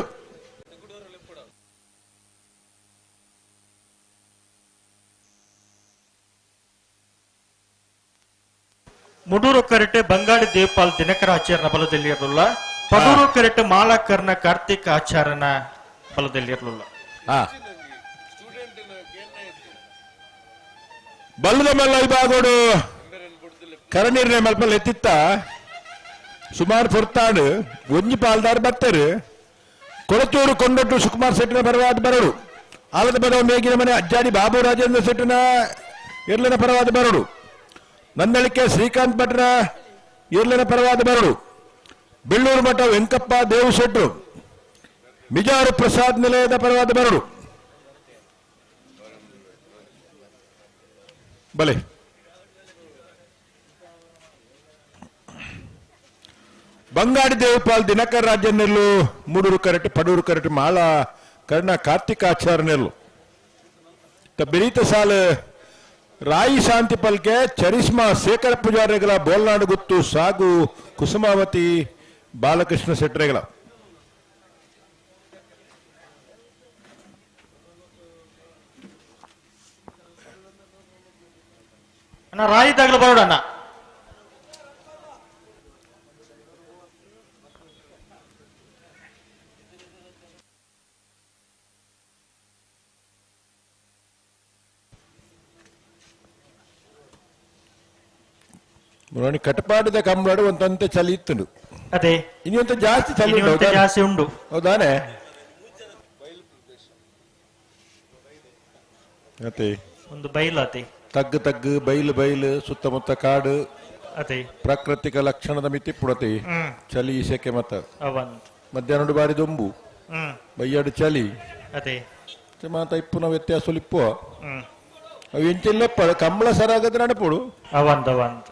ಮುಡೂರು ಕರೆಟೆ ಬಂಗಾಡಿ ದೇವಪಾಲ್ ದಿನಕರ ಆಚಾರ್ಯನ ಬಲದಲ್ಲಿ ಇರಲಿಲ್ಲ. ಪಡೂರು ಕರೆಟೆ ಮಾಲಾಕರ್ನ ಕಾರ್ತಿಕ್ ಆಚಾರ್ಯನ ಬಲದಲ್ಲಿ ಇರಲಿಲ್ಲ. ಬಲ್ಲದ ಮಲ್ಲ ವಿಭಾಗೋಡು ಕರನೀರಿನ ಮಲ್ಪಲ್ ಎತ್ತಿತ್ತ ಸುಮಾರು ಪೊರ್ತಾಡು ಒಂಜಿ ಪಾಲ್ದಾರ್ ಬತ್ತರು ಕೊಳತೂರು ಕೊಂಡೊಟ್ಟು ಸುಕುಮಾರ್ ಶೆಟ್ಟಿನ ಪರವಾದ ಬರಡು ಆಲದ ಪದವ ಮೇಗಿನ ಮನೆ ಅಜ್ಜಾಡಿ ಬಾಬು ರಾಜೇಂದ್ರ ಶೆಟ್ಟಿನ ಎರ್ಲನ ಪರವಾದ ಬರಡು ನಂದಳಿಕೆ ಶ್ರೀಕಾಂತ್ ಭಟ್ರ ಎರ್ಲನ ಪರವಾದ ಬರಡು ಬೆಳ್ಳೂರು ಮಠ ವೆಂಕಪ್ಪ ದೇವು ಶೆಟ್ರು ಮಿಜಾರು ಪ್ರಸಾದ್ ನಿಲಯದ ಪರವಾದ ಬರಡು ಬಲೆ ಬಂಗಾಡಿ ದೇವಪಾಲ್ ದಿನಕರ್ ರಾಜನೆಲ್ಲು ಮೂಡೂರು ಕರೆಟ್ ಪಡೂರು ಕರೆಟ್ ಮಾಳ ಕರ್ಣ ಕಾರ್ತಿಕ್ ಆಚಾರ್ಯನೆಲ್ಲು ಬೆರೀತ ಸಾಲು ರಾಯಿ ಶಾಂತಿ ಪಲ್ಕೆ ಚರಿಸ್ಮಾ ಶೇಖರ ಪೂಜಾರಿಗಳ ಬೋಲ್ನಾಡು ಗುತ್ತು ಸಾಗು ಕುಸುಮಾವತಿ ಬಾಲಕೃಷ್ಣ ಶೆಟ್ಟರೆಗಳ ರಾಯಿ ದಾಗಲು ಬರೋಣ. ಮುರಾಣಿ ಕಟಪಾಡದ ಕಂಬಳಡು ಒಂದಂತೆ ಚಳಿ ಇತ್ತು. ಅದೇ ಇನ್ನೊಂತ ಜಾಸ್ತಿ ಚಳಿ ಉಂಟು, ಜಾಸ್ತಿ ಉಂಟು. ಹೌದಾನೆ? ಅದೇ ಒಂದು ಬೈಲು, ಅದೇ ತಗ್ಗು ತಗ್ಗು ಬೈಲು ಬೈಲು ಸುತ್ತಮುತ್ತ ಕಾಡು, ಅದೇ ಪ್ರಾಕೃತಿಕ ಲಕ್ಷಣದ ಮಿತಿ ಪುಡತಿ ಚಳಿ ಸೆಕೆ ಮತ್ತ ಮಧ್ಯಾಹ್ನ ಬಾರಿ ದೊಂಬು ಬೈಯಾಡು ಚಳಿ ಅದೇ ಮಾತ ಇಪ್ಪುನ ವ್ಯತ್ಯಾಸ ಇಪ್ಪು ಅವು ಎಂಚಿಲ್ಲಪ್ಪ ಕಂಬಳ ಸರಾಗದ ನಡಪೋಡು ಅವಂತ ಅವಂತ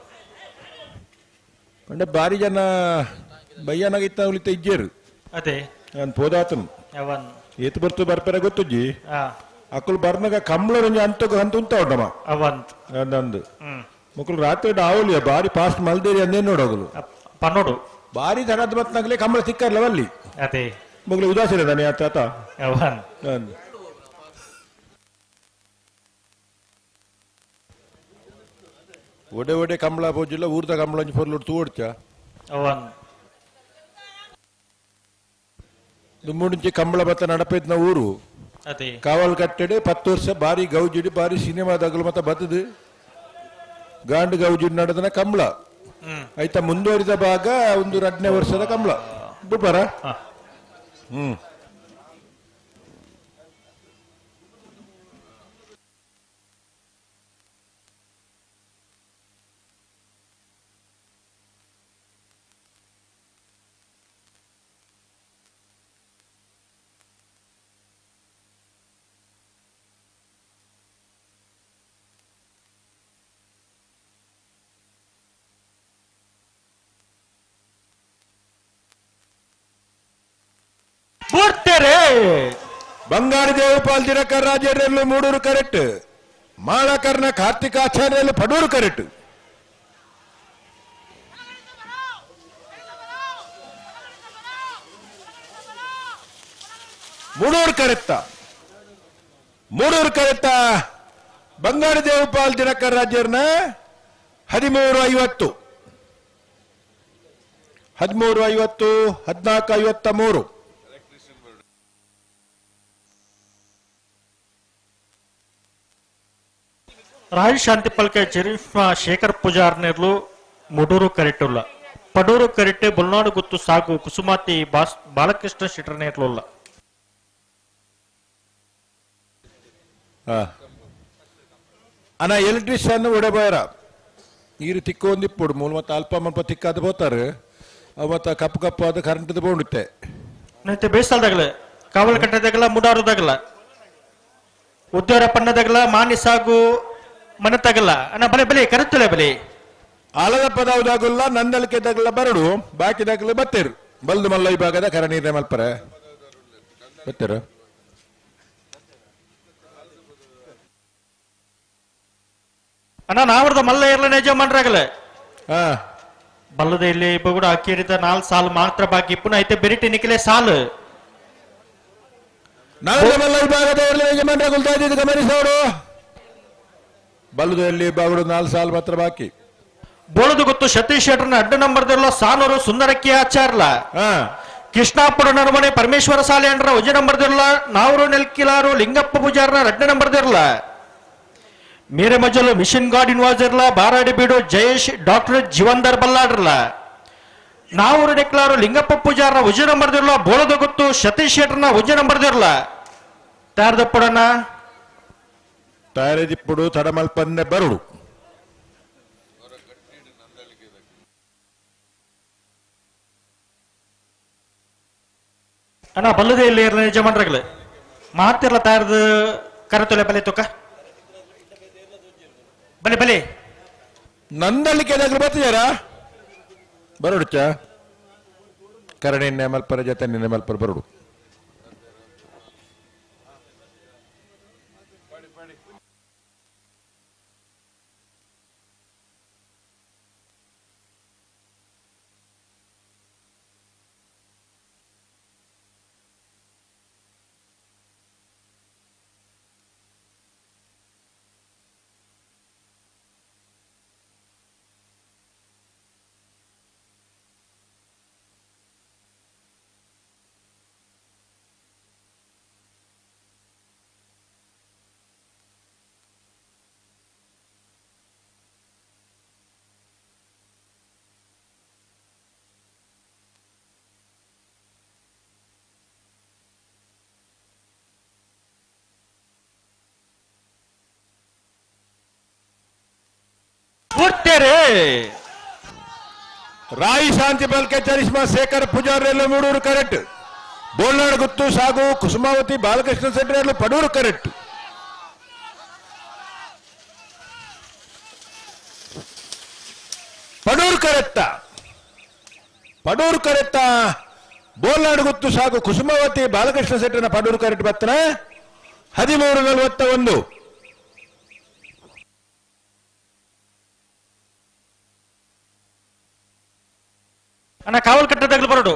ಅಂದ್ರೆ ಬಾರಿ ಜನ ಬಯ್ಯನಾಗಿತ್ತ ಉಳಿತ ಇಜ್ಜೇರು ಅದೇ ನಾನು ಪೋದಾತನು ಅವನ್ ಏತು ಬರ್ತು ಬರ್ಪೆರ ಗೊತ್ತುಜ್ಜಿ ಅಕ್ಕಲು ಬರ್ನಗ ಕಂಬಳ ಒಂಜಿ ಅಂತకు ಅಂತ ಉಂತ ಉಂಟಮ್ಮ ಅವಂತ ಅಂದು ಮಕ್ಕಳು ರಾತ್ರಿ ಆವಲಿಯ ಬಾರಿ ಫಾಸ್ಟ್ ಮಲ್ದೇರಿ ಅಂದೇನು ನೋಡೋಗಲು ಪನ್ನೋಡು ಬಾರಿ ತಡದ ಬತ್ನಾಗಲೇ ಕಂಬಳ ಸಿಕ್ಕರ್ಲವ ಅಲ್ಲಿ ಅದೇ ಮಗಳು ಉದಾಸೀನ ತಾನೆ ಆತ ಅವನ್ ಒಡೆ ಒಡೆ ಕಂಬಳ ಪೋಜಿಲ್ಲ ಊರ್ದ ಕಂಬಳ ಒಂಜಿ ಪೊರ್ಲು ತೂಡ್ಚ ಅವನ್ ದುಮ್ಮುಂಚಿ ಕಂಬಳ ಬತ್ತ ನಡಪೈತ್ನ ಊರು ಅದೇ ಕಾವಲ್ ಕಟ್ಟೆಡೆ 10 ವರ್ಷ ಬಾರಿ ಗೌಜಿಡಿ ಬಾರಿ ಸಿನಿಮಾದಾಗಲು ಮತ್ತೆ ಬತ್ತದು ಗಾಂಡು ಗೌಜಿಡಿ ನಡೆದನ ಕಂಬಳ ಆಯ್ತಾ ಮುಂದುವರಿದ ಭಾಗ ಒಂದು 2ನೇ ವರ್ಷದ ಕಂಬಳ ಬಿಡ್ಬಾರ. ಬಂಗಾರ ದೇವಪಾಲ್ ದಿನಕರ್ ರಾಜರಲ್ಲಿ ಮೂಡೂರು ಕರೆಕ್ಟ್, ಮಾಳಕರ್ಣ ಕಾರ್ತಿಕಾಚಾರ್ಯಲ್ಲಿ ಪಡೂರು ಕರೆಕ್ಟ್. ಮೂಡೂರು ಕರೆಕ್ಟ, ಮೂಡೂರು ಕರೆಕ್ಟ. ಬಂಗಾರ ದೇವಪಾಲ್ ದಿನಕರ್ ರಾಜರ್ನ 13:50, 13:50, 14:53. ರಾಯ್ ಶಾಂತಿ ಪಲ್ಕೆ ಜರೀಫ್ ಶೇಖರ್ ಪೂಜಾರ್ನೇರ್ಲು ಮುಡೂರು ಕರೆಟುಲ್ಲ, ಪಡೂರು ಕರೆಟೆ ಬೊಲ್ನಾಡು ಗುತ್ತು ಸಾಗು ಕುಸುಮಾತಿ ಬಾಲಕೃಷ್ಣ ಶೆಟ್ಟರ್ನೇರ್ಲುಲ್ಲ. ಅಣ್ಣ ಎಲೆಕ್ಟ್ರಿಷಿಯನ್ ಒಡೆಬೋಯರ ನೀರು ತಿಕ್ಕೊಂದಿಪ್ಪುಡು ಮೂಲ ಮತ್ತೆ ಅಲ್ಪ ಮಲ್ಪ ತಿಕ್ಕಾದ ಪೋತಾರೆ ಅವತ್ತ ಕಪ್ಪು ಕಪ್ಪು ಆದ ಕರೆಂಟ್ ಬೋಂಡುತ್ತೆ. ಮತ್ತೆ ಬೇಸಲ್ದಾಗಲ ಕಾವಲ್ ಕಟ್ಟದಾಗಲ ಮುಡಾರದಾಗಲ ಉದ್ಯೋರ ಪಣ್ಣದಾಗಲ ಮಾನಿ ಸಾಗು ಮನತಾಗಲ್ಲ ಅಣ್ಣ ಬಲೆ ಬಲೆ ಕರುತ್ತಲೆ ಬಲೆ. ಆಲದ ಪದವುದಾಗಲ್ಲ ನಂದಳಿಕೆ ದಾಗಲ ಬರಡು ಬಾಕಿ ದಾಗಲ ಬತ್ತೇರು ಬಲ್ದು ಮಲ್ಲ ವಿಭಾಗದ ಕರ ನೀರೇ ಮಲ್ಪರೆ ಬತ್ತೇರು. ಅಣ್ಣ ನಾವ್ರದ ಮಲ್ಲ ಇರ್ಲ ನಿಜ ಮಾಡ್ರಾಗಲ ಬಲ್ಲದ ಇಲ್ಲಿ ಕೂಡ ಅಕ್ಕಿರಿದ 4 ಸಾಲು ಮಾತ್ರ ಬಾಕಿ ಪುನಃ ಐತೆ ಬೆರಿಟಿ ನಿಖಿಲೆ ಸಾಲು. ನಾವರದ ಮಲ್ಲ ವಿಭಾಗದ ಯಜಮಾನ್ರಾಗಲ್ ಗಮನಿಸೋರು ಬಲ್ಲದ ಇಲ್ಲಿ ಬಾಗುಡು 4 ಸಾಲು ಮಾತ್ರ ಬಾಕಿ. ಬೋಳದು ಗೊತ್ತು ಸತೀಶ್ ಶೆಟ್ಟರ್ನ ಅಡ್ಡ ನಂಬರ್ದಿರಲ್ಲ ಸಾನೂರು ಸುಂದರಕ್ಕಿ ಆಚಾರ್ಲ ಕೃಷ್ಣಾಪುರ ನರಮನೆ ಪರಮೇಶ್ವರ ಸಾಲೆ ಅಂಡ್ರ ಒಜ ನಂಬರ್ದಿರಲ್ಲ ನಾವರು ನೆಲ್ಕಿಲಾರು ಲಿಂಗಪ್ಪ ಪೂಜಾರ್ನ ರಡ್ಡ ನಂಬರ್ದಿರಲ್ಲ ಮೇರೆ ಮಜಲು ಮಿಷನ್ ಗಾರ್ಡ್ ಇನ್ವಾಜರ್ಲ ಬಾರಾಡಿ ಬೀಡು ಜಯೇಶ್ ಡಾಕ್ಟರ್ ಜೀವಂದರ್ ಬಲ್ಲಾಡ್ರಲ್ಲ ನಾವೂರು ನೆಕ್ಲಾರು ಲಿಂಗಪ್ಪ ಪೂಜಾರ್ನ ಉಜ ನಂಬರ್ದಿರಲ್ಲ ಬೋಳದ ಗೊತ್ತು ಸತೀಶ್ ಶೆಟ್ಟರ್ನ ಉಜ ನಂಬರ್ದಿರಲ್ಲ ತಯಾರದಪ್ಪಡಣ್ಣ ತಯಾರದಿಪ್ಪುಡು ತಡಮಲ್ಪನ್ನೆ ಬರುಡು. ಅಣ್ಣ ಬಲ್ಲದೇ ಇಲ್ಲಿ ಇರಲಿ ಯಜಮಾನ್ರಗಳು ಮಾತಿರ್ಲ ತಯಾರದ ಕರತೊಲೆ ಬಲೆ ತುಕ ಬಲೆ ಬಲೆ ನಂದಳಿಕೆ ಬರ್ತಿದಾರ ಬರೋಡು ಚ ಕರಣೆ ಮಲ್ಪರ ಜೊತೆ ನಿನ್ನೆ ಮಲ್ಪರ ಬರೋಡು. ರಾಯಿ ಶಾಂತಿ ಬಲ್ಕೆ ಚರಿಷ್ಮಾ ಶೇಖರ್ ಪೂಜಾರಿ ಮೂಡೂರು ಕರೆಕ್ಟ್. ಬೋಲ್ನಾಡು ಗುತ್ತು ಸಾಗು ಕುಸುಮಾವತಿ ಬಾಲಕೃಷ್ಣ ಶೆಟ್ಟಿ ಪಡೂರು ಕರೆಕ್ಟ್. ಪಡೂರು ಕರೆಕ್ಟ ಪಡೂರು ಕರೆಕ್ಟ ಬೋಲ್ನಾಡು ಗುತ್ತು ಸಾಗು ಕುಸುಮಾವತಿ ಬಾಲಕೃಷ್ಣ ಶೆಟ್ಟಿನ ಪಡೂರು ಕರೆಕ್ಟ್ ಬತ್ತನ 13:41. ಅಣ್ಣ ಕಾವಲ್ ಕಟ್ಟದಾಗಲು ಬರೋಡು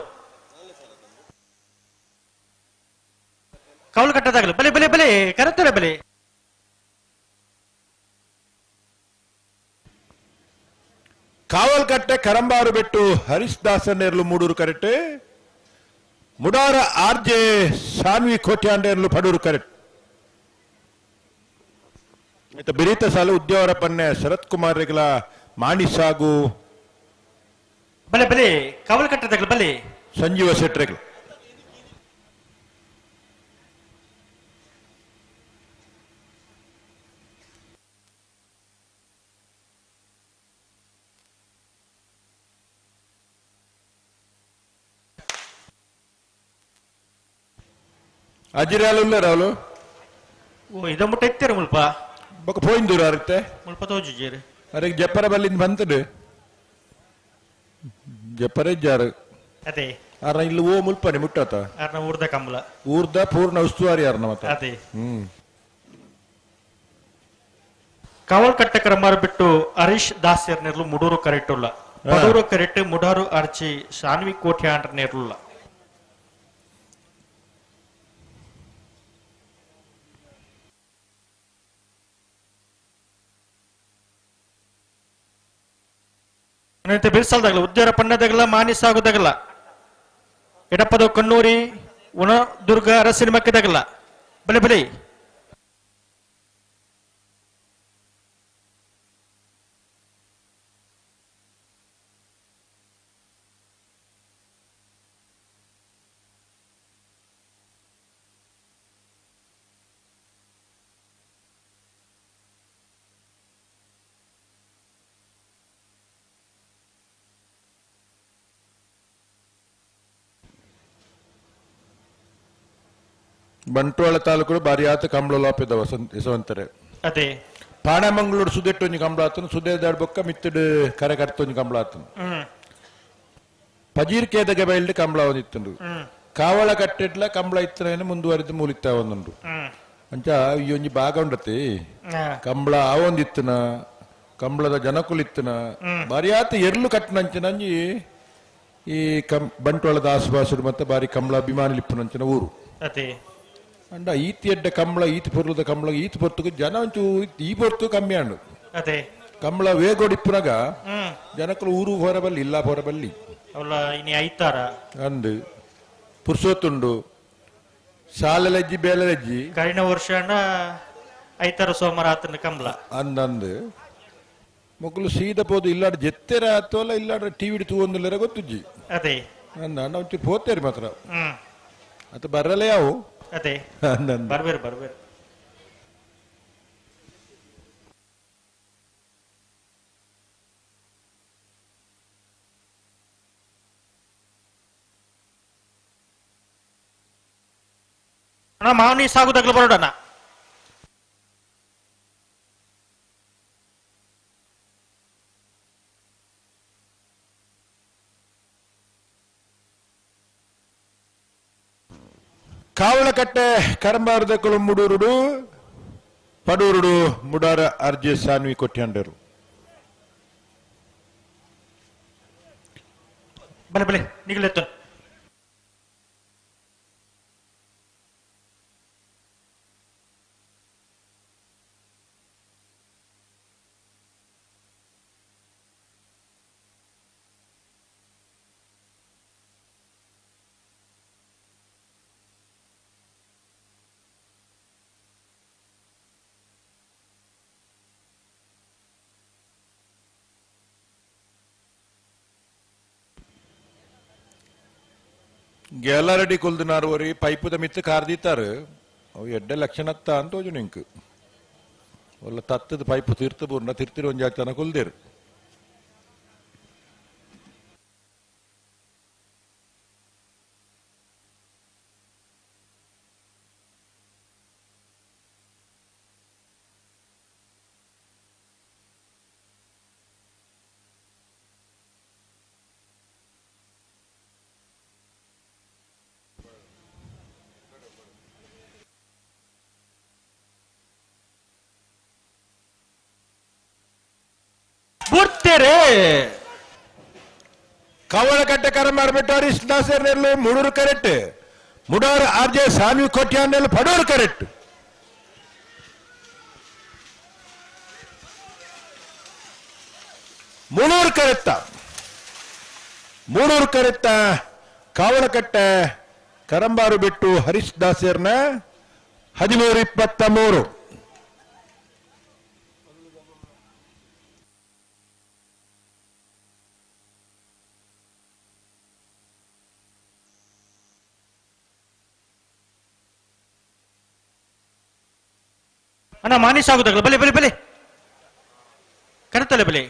ಕಾವಲ್ ಕಟ್ಟದಾಗಲು ಬಲೆ ಬಲೆ ಬಲೆ ಕರೆತಾರೆ ಬಲೆ. ಕಾವಲ್ ಕಟ್ಟೆ ಕರಂಬಾರು ಬೆಟ್ಟು ಹರೀಶ್ ದಾಸನೇರ್ಲು ಮೂಡೂರು ಕರೆಕ್ಟ್. ಮುಡಾರ ಆರ್ ಜೆ ಸಾನ್ವಿ ಕೋಟ್ಯಾಂಡೇರ್ಲು ಪಡೂರು ಕರೆಕ್ಟ್. ಮತ್ತೆ ಬಿರಿತ ಸಾಲು ಉದ್ಯವರ ಪನ್ನೆ ಶರತ್ ಕುಮಾರ್ ರೆಗ್ಲ ಮಾಣಿ ಸಾಗು ಬಲೆ ಬಲೆ ಕಾವಲ್ ಕಟ್ಟದಾಗಲು ಬಲೆ ಸಂಜೀವ ಶೆಟ್ರೆಗ್ಲ. ಅಜಿರಾಲು ರಾವಲು ಓ ಇದ ಮುಟ್ಟ ಎತ್ತೀರ ಮುಲ್ಪ ಬೊಕ ಪೋಯಿಂದೂರು ಅರುತ್ತೆ ಮುಲ್ಪ ತೋಜುಜೇರು ಅರೆ ಜಪ್ಪರ ಬಲ್ಲಿಂದ ಬಂತಡು ಜಪ್ಪರ ಇಜ್ಜಾರು ಅದೇ ಅರ ಇಲ್ಲಿ ಓ ಮುಲ್ಪನೆ ಮುಟ್ಟಾತ ಅರ್ನ ಊರ್ದ ಕಂಬಲ ಊರ್ದ ಪೂರ್ಣ ಉಸ್ತುವಾರಿ ಅರ್ನ ಮತ್ತ ಅದೇ ಕಾವಲ್ ಕಟ್ಟೆ ಕರಮಾರು ಬಿಟ್ಟು ಹರೀಶ್ ದಾಸ್ಯರ್ ನೆರ್ಲು ಮುಡೂರು ಕರೆಟ್ಟುಲ್ಲ ಪಡೂರು ಕರೆಟ್ಟು ಮುಡಾರು ಅರ್ಚಿ ಶಾನ್ವಿ ಕೋಟ್ಯಾಂಡ್ರ ನೆರ್ಲುಲ್ಲ. ಬಿರ್ಸಲ್ದಾಗಲ ಉದ್ಯೋರ ಪಣ್ಣದಾಗಲ ಮಾನಿ ಸಾಗುದಾಗಲ ಎಡಪ್ಪದ ಕಣ್ಣೂರಿ ದುರ್ಗ ಅರಸಿನ ಮಕ್ಕದಾಗಲ ಬಲೆ ಬಲೆ. Bantwal taluk ಬಾರಿ ಆತ ಕಂಬಳ ಲಾಪಿದ ವಸಂತರೆ. ಅದೇ ಪಾಣಮಂಗಳೂರು ಸುದೆಟ್ಟು ಒಂಜಿ ಕಂಬಳ ಆತನು, ಸುದೇದಾಡ್ ಬೊಕ್ಕ ಮಿತ್ತಡು ಕರೆ ಕರ್ತೊಂಜಿ ಕಂಬಳ ಆತನು. ಪಜೀರ್ ಕೇದಗೆ ಬೈಲ್ಡ್ ಕಂಬಳ ಒಂದಿತ್ತುಂಡು, ಕಾವಳ ಕಟ್ಟೆಡ್ಲ ಕಂಬಳ ಇತ್ತನ ಮುಂದುವರಿದು ಮೂಲಿತ್ತ ಒಂದುಂಡು. ಅಂಚ ಈ ಒಂಜಿ ಭಾಗ ಉಂಡತಿ ಕಂಬಳ ಆವೊಂದಿತ್ತನ, ಕಂಬಳದ ಜನಕುಲಿತ್ತನ ಬಾರಿ ಆತ ಎರ್ಲು ಕಟ್ಟನಂಚಿನಂಜಿ ಈ ಬಂಟ್ವಾಳದ ಆಸುಪಾಸು ಮತ್ತೆ ಬಾರಿ ಕಂಬಳ ಅಭಿಮಾನಿ ಲಿಪ್ಪುನಂಚಿನ ಊರು. ಅಂಡ ಈತಿ ಎಡ್ಡ ಕಂಬಳ, ಈತಿ ಪೊರ್ಲದ ಕಂಬಳ, ಈತಿ ಪೊರ್ತುಗು ಜನ ಒಂಚೂ ಈ ಪೊರ್ತು ಕಮ್ಮಿ ಅಂಡು. ಕಂಬಳ ವೇಗೋಡಿಪ್ಪುನಾಗ ಜನಕುಲು ಊರು ಹೊರಬಲ್ಲಿ ಇಲ್ಲ ಹೊರಬಲ್ಲಿ ಅಂದು ಪುರ್ಸೋತುಂಡು ಶಾಲೆಲಜ್ಜಿ ಬೇಲೆಲಜ್ಜಿ. ಕರಿನ ವರ್ಷ ಐತಾರ ಸೋಮವಾರ ಆತನ ಕಂಬಳ ಅಂದಂದು ಮೊಕ್ಕಲು ಸೀದ ಪೋದು ಇಲ್ಲಾಡ ಜೆತ್ತೆರ ಆತೋಲ್ಲ ಇಲ್ಲಾಡ ಟಿವಿ ತೂವೊಂದಿಲ್ಲರ ಗೊತ್ತುಜ್ಜಿ. ಅದೇ ಅಂದ ಅಂಡ ಒಂಚೂರು ಪೋತೇರಿ ಮಾತ್ರ ಅತ ಬರಲೇ ಯಾವು. ಅದೇ ಬರ್ಬೇರು ಬರ್ಬೇರು. ಮಾವನಿ ಸಾಗುದಾಗ್ಲೂ ಬರೋಡಣ. ಕಾವಳಕಟ್ಟೆ ಕರಂಬಾರದ ಮುಡೂರುಡು ಪಡೂರುಡು ಮುಡಾರ ಅರ್ಜಿ ಸಾನ್ವಿ ಕೊಟ್ಟ್ಯಾಂಡರು. ಬಲೆ ಬಲೆ ನಿಗಲೆತ್ತು. ಗೆಲ್ಲರೆಡ್ಡಿ ಕೊಲ್ದಿನಾರು ಒರಿ ಪೈಪುದ ಮಿತ್ತು ಕಾರ್ದೀತಾರು ಅವು ಎಡ್ಡೆ ಲಕ್ಷಣತ್ತ ಅಂತ ಹೋಜು ನಿಂಕ್ ಒಲ್ಲ ತತ್ತದ ಪೈಪು ತೀರ್ಥ ಬೂರ್ನ ತಿರ್ತಿರು ಒಂಜಿ ತನ ಕೊಲ್ದೇರು. ಕವಳಕಟ್ಟೆ ಕರಮಾರ್ ಬಿಟ್ಟು ಹರೀಶ್ ದಾಸರ್ನೆಲ್ಲು Mudur correct, Mudar R J Sanvi ಕೊಟ್ಯಾನ್ನೆಲ್ಲು ಪಡೂರು correct. Mudur ಕರೆಕ್ಟ, ಮೂಡೂರು ಕರೆಕ್ಟ. ಕಾವಳಕಟ್ಟೆ ಕರಂಬಾರು ಬಿಟ್ಟು ಹರೀಶ್ ದಾಸರ್ನ 13-23. ಅಣ್ಣ ಮಾನಿಸ್ ಆಗುದಾಗಲ್ಲ. ಬಲೆ ಬಲೆ ಬಲೆ ಕರೆತಲೆ ಬಲೆ.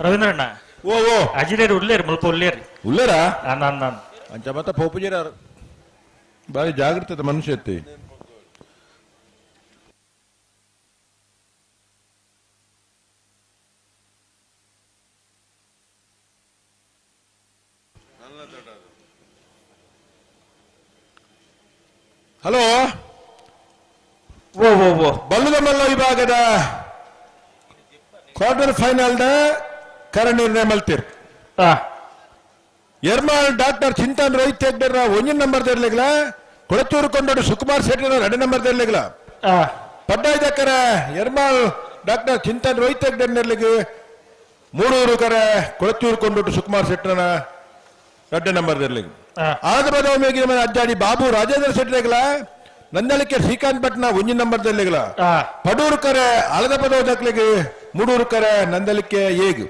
ರವೀಂದ್ರಣ್ಣ ಓ ಓ ಅಜಿಲೇರು ಉಲ್ಲೇರು ಮುಲ್ಪ ಉಲ್ಲೇರಿ ಉಲ್ಲೇರಾ ನಾನು ಅಂಚ ಮತ್ತ ಪೋಪುಜೇರಾರು ಬಾರಿ ಜಾಗೃತದ ಮನುಷ್ಯ ಎತ್ತಿ. ಹಲೋ ಓ ಓ ಓ ಬಲ್ಲದ ಮಲ್ಲ ವಿಭಾಗದ ಕ್ವಾರ್ಟರ್ ಫೈನಲ್ ದ ಕರ ನಿರ್ಣಯ ಮಲ್ತೀರ್. ಎರ್ಮಾಲ್ ಡಾಕ್ಟರ್ ಚಿಂತನ್ ರೋಹಿತ್ ಹೆಗ್ಡೆರ ಒಂಜಿನ ನಂಬರ್ ದೇರ್ಲಿಗ್ಲ, ಕೊಳತೂರು ಕೊಂಡೋಡು ಸುಕುಮಾರ್ ಶೆಟ್ಟಿ 2 ನಂಬರ್ ದೇರ್ಲಿಗ್ಲ, ಪಡ್ಡಾಯ್ದಕ್ಕರ ಎರ್ಮಾಲ್ ಡಾಕ್ಟರ್ ಚಿಂತನ್ ರೋಹಿತ್ ಹೆಗ್ಡೆ ನೆರ್ಲಿಗ್, ಮೂಡೂರು ಕರೆ ಕೊಳತೂರು ಕೊಂಡೋಡು ಸುಕುಮಾರ್ ಶೆಟ್ಟರನ 2 ನಂಬರ್ ದೇರ್ಲಿಗ್. ಆದ ಬದಲಾವಣೆ ಅಜ್ಜಾಡಿ ಬಾಬು ರಾಜೇಂದ್ರ ಶೆಟ್ಟಿಗಳ ನಂದಳಿಕೆ ಶ್ರೀಕಾಂತ್ ಭಟ್ನ ಒಂಜಿನ ನಂಬರ್ ದೇರ್ಲಿಗ್ಲ, ಪಡೂರು ಕರೆ ಅಳದ ಪದವ ದಕ್ಲಿಗೆ, ಮೂಡೂರು ಕರೆ ನಂದಳಿಕೆ ಏಗು.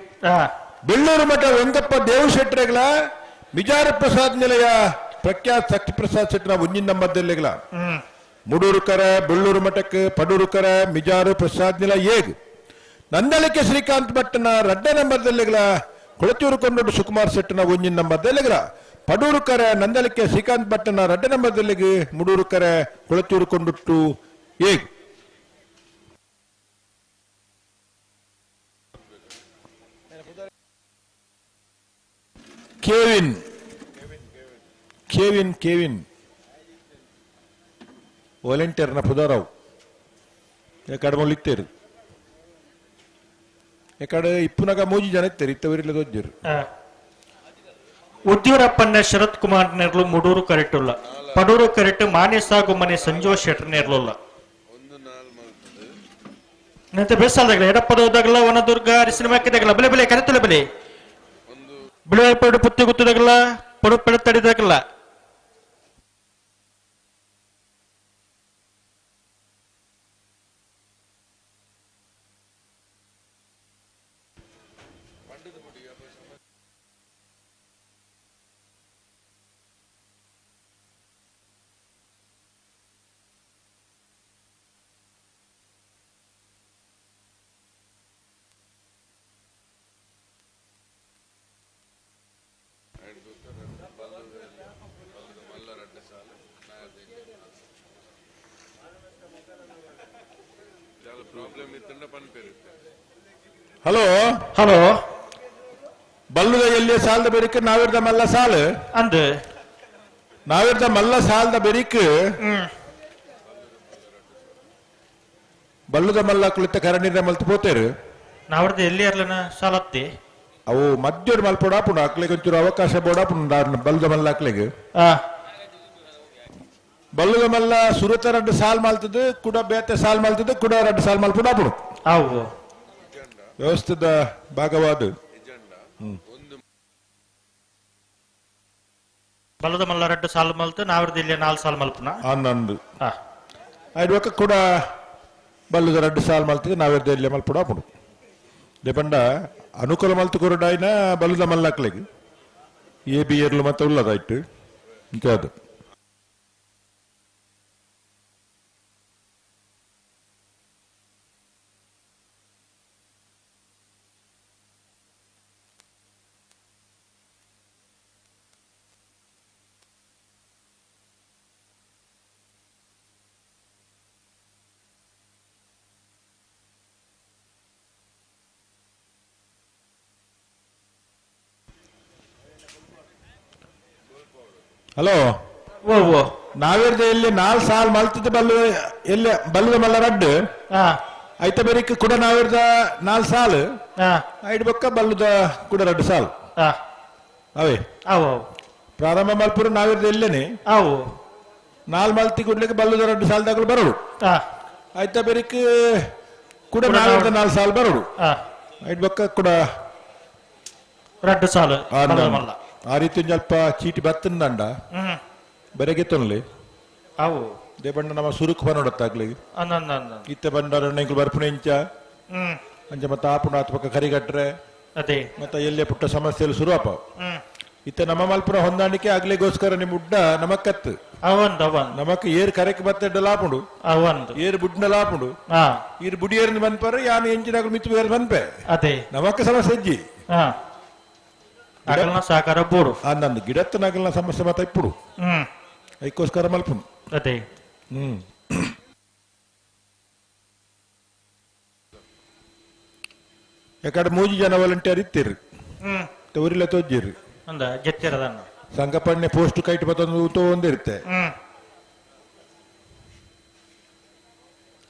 ಬೆಳ್ಳೂರು ಮಠ ವೆಂಕಪ್ಪ ದೇವು ಶೆಟ್ಟರೆಗಳ ಮಿಜಾರ ಪ್ರಸಾದ್ ನಿಲಯ ಪ್ರಖ್ಯಾತ್ ಶಕ್ತಿ ಪ್ರಸಾದ್ ಶೆಟ್ಟರ ಒಂಜಿನ ನಂಬರ್ ದೇರ್ಲಿಗ್ಲ, ಮೂಡೂರು ಕರೆ ಬೆಳ್ಳೂರು ಮಠಕ್ಕೆ, ಪಡೂರು ಕರೆ ಮಿಜಾರು ಪ್ರಸಾದ್ ನಿಲಯ ಏಗು. ನಂದಳಿಕೆ ಶ್ರೀಕಾಂತ್ ಭಟ್ಟನ ರಡ್ಡ ನಂಬರ್ ದೆಲ್ಲಿಗಲ ಕೊಳಚೂರು ಕೊಂಡೋಡು ಸುಕುಮಾರ್ ಶೆಟ್ಟನ ಒಂಜಿನ ನಂಬರ್ ದೆಲ್ಲಿಗಲ ಪಡೂರು ಕರೆ ನಂದಳಿಕೆ ಶ್ರೀಕಾಂತ್ ಭಟ್ಟನ ರಡ್ಡ ನಂಬರ್ ದೆಲ್ಲಿಗೆ ಮುಡೂರು ಕರೆ ಕೊಳಚೂರು ಕೊಂಡುಟ್ಟು ಏಗ್. ಕೇವಿನ್ ಕೇವಿನ್ ಕೇವಿನ್ ವಾಲಂಟಿಯರ್ನ ಪುದಾರಾವ್ ಎಕಡೆ ಇತ್ತೇರು ಎಕಡೆ ಇಪ್ಪುನಗ ಮೂಜಿ ಜನ ಇತ್ತೇರು ಇತ್ತವರಿಲ್ಲ ದೊಜ್ಜರು. ಉದ್ಯೂರಪ್ಪನ್ನ ಶರತ್ ಕುಮಾರ್ ನೇರ್ಲು ಮುಡೂರು ಕರೆಟುಲ್ಲ ಪಡೂರು ಕರೆಟು ಮಾನ್ಯ ಸಾಗು ಮನೆ ಸಂಜೋ ಶೆಟ್ರ್ ನೇರ್ಲುಲ್ಲ ನಂತರ ಬೆಸ್ಸಾಲ್ದಾಗಲ ಎಡಪ್ಪದೋದಾಗಲ ವನದುರ್ಗ ಅರಿಸಿನ ಬೆಲೆ ಬೆಲೆ ಕರೆತುಲ ಬೆಲೆ ಬಿಳುವ ಪಡು ಪುತ್ತಿ ಗುತ್ತದಾಗಲ ಪಡು ಪೆಡತಡಿದಾಗಲ. ಹಲೋ ಹಲೋ ಬಲ್ಲುದ ಎಲ್ಲಿ ಸಾಲದ ಬೆರಿಕ್ ನಾವಿರ್ದ ಮಲ್ಲ ಸಾಲು ಅಂದ್ ನಾವಿರ್ದ ಮಲ್ಲ ಸಾಲದ ಬೆರಿಕ್ ಬಲ್ಲುದ ಮಲ್ಲ ಕುಳಿತ ಕರಣಿರ ಮಲ್ತು ಪೋತೇರು ನಾವಿರ್ದ ಎಲ್ಲಿ ಇರ್ಲನ ಸಾಲತ್ತಿ ಅವು ಮಧ್ಯೋಡ್ ಮಲ್ಪೊಡಾಪುಂಡು ಅಕ್ಲೆಗ್ ಒಂಚೂರು ಅವಕಾಶ ಬೋಡಾಪುಂಡು ಬಲ್ಲುದ ಮಲ್ಲ ಅಕ್ಲೆಗ್. ಬಲ್ಲುದ ಮಲ್ಲ ಸುರತ ರಡ್ಡು ಸಾಲ್ ಮಲ್ತದ ಕುಡ ಬೇತೆ ಸಾಲ್ ಮಲ್ತದ ಕುಡ ರಡ್ಡು ಸಾಲ್ ಮಲ್ಪೊಡಾಪುಂಡು ಅವು ವ್ಯವಸ್ಥೆದ ಭಾಗವಾದ ಬಲ್ಲದ ಮಲ್ಲ ರಡ್ಡು ಸಾಲ್ ಮಲ್ತು ನಾವಿರ್ದ ಇಲ್ಲಿ ನಾಲ್ ಸಾಲ್ ಮಲ್ಪುನ ಆನಂದ್ ಐಡ್ವಕ್ಕ ಕೂಡ ಬಲ್ಲದ ರಡ್ಡು ಸಾಲ್ ಮಲ್ತದ ನಾವಿರ್ದ ಇಲ್ಲಿ ಮಲ್ಪೊಡಾಪುಂಡು ದೇಪಂಡ ಅನುಕೂಲ ಮಲ್ತು ಕೊರಡಾಯ್ನ ಬಲ್ಲದ ಮಲ್ಲಕ್ಲೆಗ್ ಎ ಬಿ ಎರ್ಲು ಮತ್ತೆ ಉಲ್ಲದಾಯ್ತು ಅದು. ಹಲೋ ಓ ನಾವಿರ್ದ ಇಲ್ಲಿ ನಾಲ್ ಸಾಲ್ ಮಲ್ತದ ಬಲ್ಲು ಎಲ್ಲಿ ಬಲ್ಲದ ಮಲ್ಲ ರಡ್ಡು ಐತ ಬೆರಿಕ್ ಕೂಡ ನಾವಿರ್ದ ನಾಲ್ ಸಾಲ್ ಐಡ್ ಬೊಕ್ಕ ಬಲ್ಲುದ ಕೂಡ ರಡ್ಡು ಸಾಲ್ ಅವೇ ಪ್ರಾರಂಭ ಮಲ್ಪುರು ನಾವಿರ್ದ ಎಲ್ಲೇನೆ ಅವು ನಾಲ್ ಮಲ್ತಿ ಕೂಡ್ಲಿಕ್ಕೆ ಬಲ್ಲುದ ರಡ್ಡು ಸಾಲ್ ದಾಗಲು ಬರೋಡು ಐತ ಬೆರಿಕ್ ಕೂಡ ನಾವಿರ್ದ ನಾಲ್ ಸಾಲ್ ಬರೋಡು ಐಡ್ ಬೊಕ್ಕ ಕೂಡ ರಡ್ಡು ಸಾಲು ಮಲ್ಲ ಆ ರೀತಿ ಸ್ವಲ್ಪ ಚೀಟಿ ಬತ್ತಂದಂಡ ಬೆರಗೆ ತೊನ್ಲಿ ಅವು ದೇಬಣ್ಣ ನಮ್ಮ ಸುರುಕ್ ಬನ್ನೋಡತ್ತಾಗ್ಲಿ ಇತ್ತೆ ಬಂಡಾರ ಬರ್ಪುಣ ಇಂಚ ಅಂಚ ಮತ್ತೆ ಆಪುಣ ಆತ ಕರಿಗಟ್ರೆ ಅದೇ ಮತ್ತೆ ಎಲ್ಲೇ ಪುಟ್ಟ ಸಮಸ್ಯೆಯಲ್ಲಿ ಶುರು ಅಪ್ಪ ಇತ್ತೆ ನಮ್ಮ ಮಲ್ಪುರ ಹೊಂದಾಣಿಕೆ ಆಗ್ಲಿಗೋಸ್ಕರ ನಿಮ್ಮ ಉಡ್ಡ ನಮಕ್ಕತ್ತು ನಮಕ್ ಏರ್ ಕರೆಕ್ ಬತ್ತೆಡ್ಡ ಲಾಪುಂಡು ಏರ್ ಬುಡ್ನ ಲಾಪುಂಡು ಈರ್ ಬುಡಿಯೇರ್ನ ಬಂದ್ಪಾರ ಯಾನು ಎಂಚಿನಾಗ ಮಿತ್ತು ಬೇರೆ ಬಂದ್ಪೆ ಅದೇ ನಮಕ್ ಸಮಸ್ಯೆ ಹೆಜ್ಜಿ ಅಗಲ್ನ ಸಹಕಾರ ಬೋಡು ನಂದು ಗಿಡತ್ತ ನಗಲ್ನ ಸಮಸ್ಯೆ ಮಾತ ಇಪ್ಪುಡು ಐಕ್ಕೋಸ್ಕರ ಮಲ್ಪುನು ಅದೇ ಯಾಕಡೆ ಮೂಜಿ ಜನ ವಾಲಂಟಿಯರ್ ಇತ್ತೀರಿ ಊರಿಲ್ಲ ತೋಜ್ಜಿರಿ ಅಂದ ಜತ್ತಿರದನ್ನ ಸಂಗಪಣ್ಣೆ ಪೋಸ್ಟ್ ಕೈಟ್ ಬತ್ತೊಂದು ಒಂದಿರುತ್ತೆ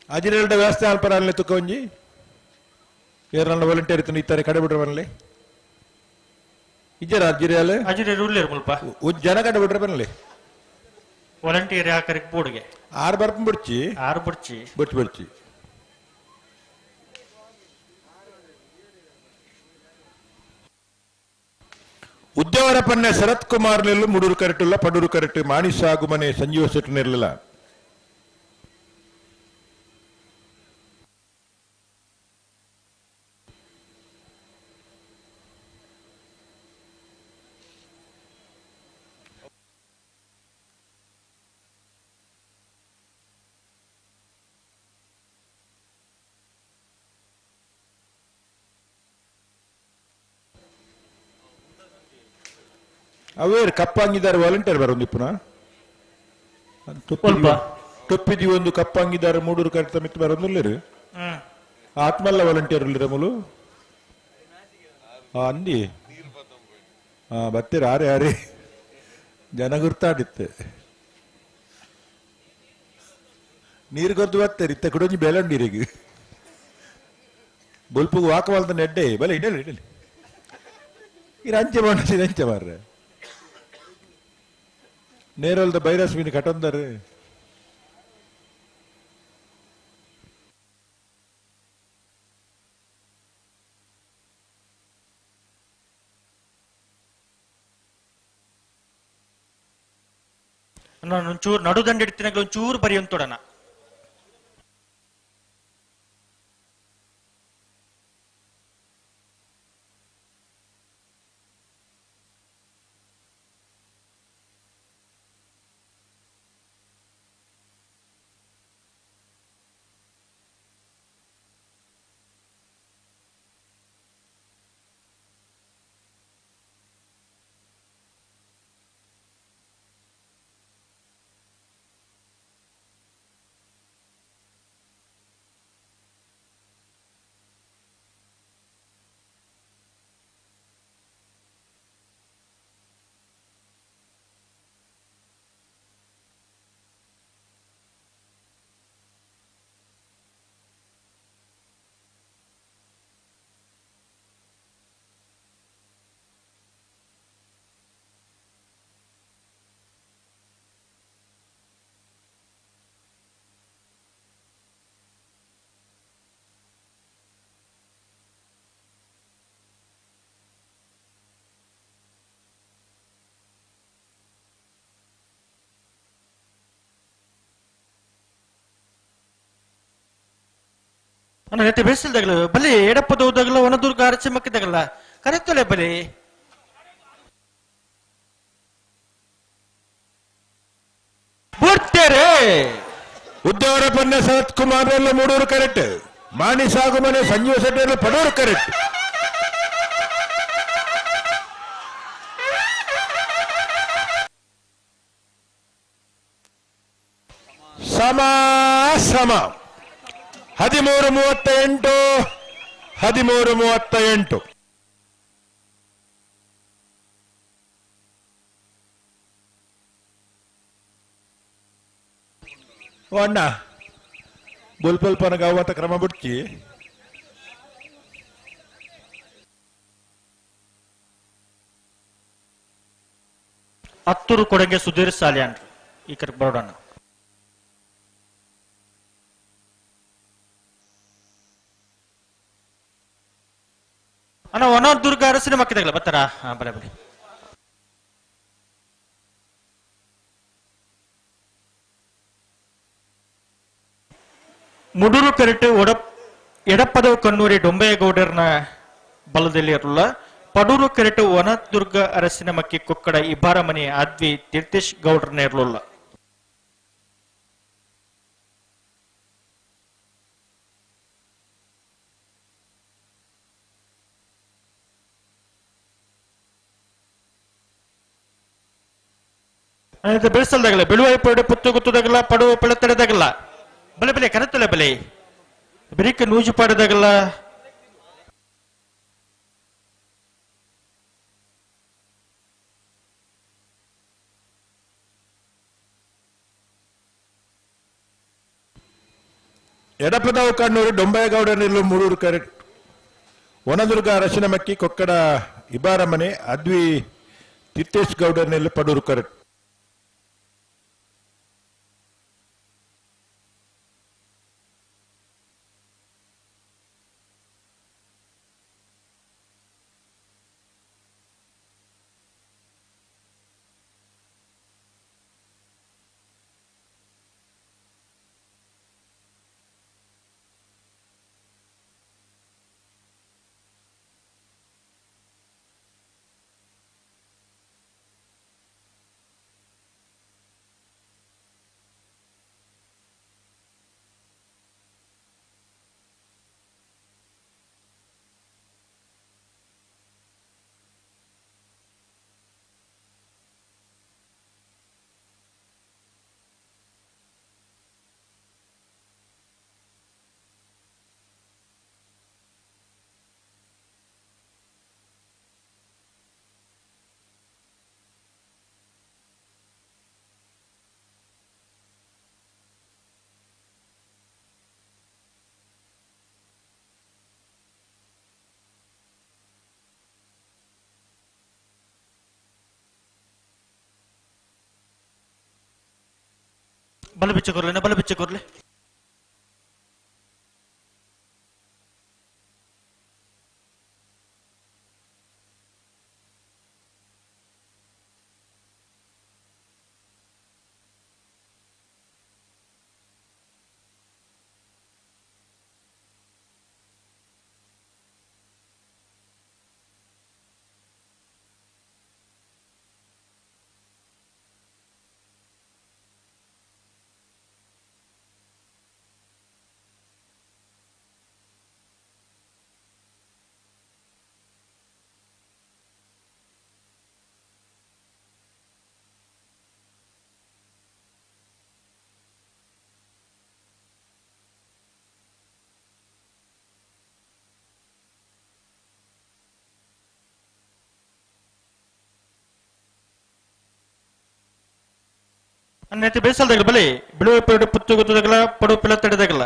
ಅಜಿರೆಲ್ಡ ವ್ಯವಸ್ಥೆ ಅಲ್ಪರ ಅಲ್ಲಿ ತುಕ್ಕ ಒಂಜಿ ಏರನ್ನ ವಾಲಂಟಿಯರ್ ಇತ್ತು ಇತ್ತಾರೆ ಕಡೆ ಬಿಡ್ರ ಬನ್ಲಿ ಇಜ್ಜರ ಅಜಿರಿಯಾಲ ಅಜಿರೆ ಉಳ್ಳೇರು ಮುಲ್ಪ ಜನ ಕಡೆ ಬಿಡ್ರ ಬನ್ಲಿ ವಾಲಂಟಿಯರ್ ಯಾಕರಿಗೆ ಬೋರ್ಡ್ಗೆ ಆರು ಬರ್ಪು ಬಿಡ್ಚಿ ಆರು ಬಿಡ್ಚಿ ಬಿಡ್ಚಿ ಬಿಡ್ಚಿ ಉದ್ಯವರಪನ್ನೆ ಶರತ್ ಕುಮಾರ್ ನೆಲ್ಲು ಮುಡೂರು ಕರೆಟುಲ್ಲ ಪಡೂರು ಕರೆಟು ಮಾಣಿ ಸಾಗುಮನೆ ಸಂಜೀವ ಶೆಟ್ಟನಿರಲಿಲ್ಲ. ಅವೇರ್ ಕಪ್ಪಂಗಿದ್ದಾರೆ ವಾಲಂಟಿಯರ್ ಬರೋದು ಪುನಃ ಟೊಪ್ಪಿದಿ ಒಂದು ಕಪ್ಪಂಗಿದ್ದಾರೆ ಮೂಡೂರು ಕರೆತ ಮಿತ್ತು ಬರೋದಿಲ್ಲ. ಆತ್ಮಲ್ಲ ವಾಲಂಟಿಯರ್ ಉಲ್ಲಿರ ಮೂಲು ಅಂದಿ ಬತ್ತೀರ ಆರೆ ಆರೆ ಜನ ಗುರ್ತಾಡಿತ್ತೆ ನೀರು ಗೊತ್ತು ಬರ್ತಾರೆ ಇತ್ತ ಕುಡೊಂಜಿ ಬೇಲಂಡು ನೀರಿಗೆ ಬೊಲ್ಪುಗು ವಾಕವಾಲ್ದ ಎಡ್ಡೆ ಬಲೆ ಇಡಲಿ ಇಡಲಿ ಇರ ಅಂಚೆ ಮಾಡ ಅಂಚೆ ಮಾರ್ರೆ ನೇರಲ್ದ ಬೈರಸ್ ಮೀನು ಕಟಂದರೆ. ನಾನು ಒಂಚೂರು ನಡುದಂಡ ಇಡ್ತೀನಿ, ಒಂಚೂರು ಬರೆಯಂತೋಡಣ. ನೆತ್ತೆ ಬೇಸಿಲ್ದಾಗಲ ಬಲಿ ಎಡಪ್ಪದೋದಾಗಲ ಒಣದುರ್ಗ ಅರಚಿಮಕ್ಕಿದಾಗಲ ಕರೆತ್ತಲೆ ಬಲಿ ಬುಡ್ತೇರೆ. ಉದ್ಯವರ ಪನ್ನೆ ಶರತ್ ಕುಮಾರ್ ಎಲ್ಲ ಮೂಡೂರು ಕರೆಕ್ಟ್, ಮಾಣಿ ಸಾಗುಮನೆ ಸಂಜೀವ ಶೆಟ್ಟಿ ಪಡೂರು ಕರೆಕ್ಟ್. ಸಮ ಸಮ 13:38 13:38. ಓ ಅಣ್ಣ ಬೊಲ್ಪಲ್ಪನ ಗಾವತ ಕ್ರಮ ಬಿಡ್ತಿ. ಹತ್ತೂರು ಕೊಡಂಗೆ ಸುಧೀರ್ ಸಾಲ್ಯಾನ್ ಈ ಕಡೆ ಬರೋಣ. ಅಣ್ಣ ಒಣ ದುರ್ಗ ಅರಸಿನ ಮಕ್ಕಿದಾಗಲ್ಲ ಬರ್ತಾರಾ? ಹಾ ಬಲೆ ಬಲೆ. ಮುಡೂರು ಕರೆಟು ಎಡಪ್ಪದವು ಕಣ್ಣೂರಿ ಡೊಂಬೆಗೌಡರ್ನ ಬಲದಲ್ಲಿ ಇರಲ್ಲ. ಪಡೂರು ಕರೆಟು ವನದುರ್ಗ ಅರಸಿನ ಮಕ್ಕಿ ಕೊಕ್ಕಡ ಇಬ್ಬಾರಮನಿ ಆದ್ವಿ ತೀರ್ಥೇಶ್ ಗೌಡ್ರನ್ನ ಇರಲಿಲ್ಲ. ಬೆಳೆಸಲ್ದಾಗಲ್ಲ ಬೆಳುವಾಯಿ ಪಡೆ ಪುತ್ತು ಗುತ್ತದಾಗಲ್ಲ ಪಡುವ ಪಳೆತಡೆದಾಗಲ್ಲ ಬಲೆ ಬಲೆ ಕರೆತಲೆ ಬಲೆ ಬೆರಿಕ ನೂಜು ಪಾಡದಾಗಲ್ಲ. ಎಡಪದವು ಕಣ್ಣೂರು ಡೊಂಬಯಗೌಡ ನಿಲ್ಲು ಮೂಡೂರು ಕರೆಕ್ಟ್, ವನದುರ್ಗ ಅರಸಿನಮಕ್ಕಿ ಕೊಕ್ಕಡ ಇಬಾರಮನೆ ಅದ್ವಿ ತೀರ್ಥೇಶ್ ಗೌಡರ್ ನಿಲ್ಲು ಪಡೂರು ಕರೆಕ್ಟ್. ಬಲ ಬಿಚ್ಚ ಕೊರ್ಲೆ ಬಲ ಬಿಚ್ಚ ಕೊರ್ಲೆ ಅನ್ನೈತೆ ಬೇಸಲ್ದಾಗಲ ಬಲಿ ಬಿಳುವ ಪೇಡು ಪುತ್ತು ಗೊತ್ತದಾಗಲ ಪಡು ಪಿಲ ತಡೆದಾಗಲ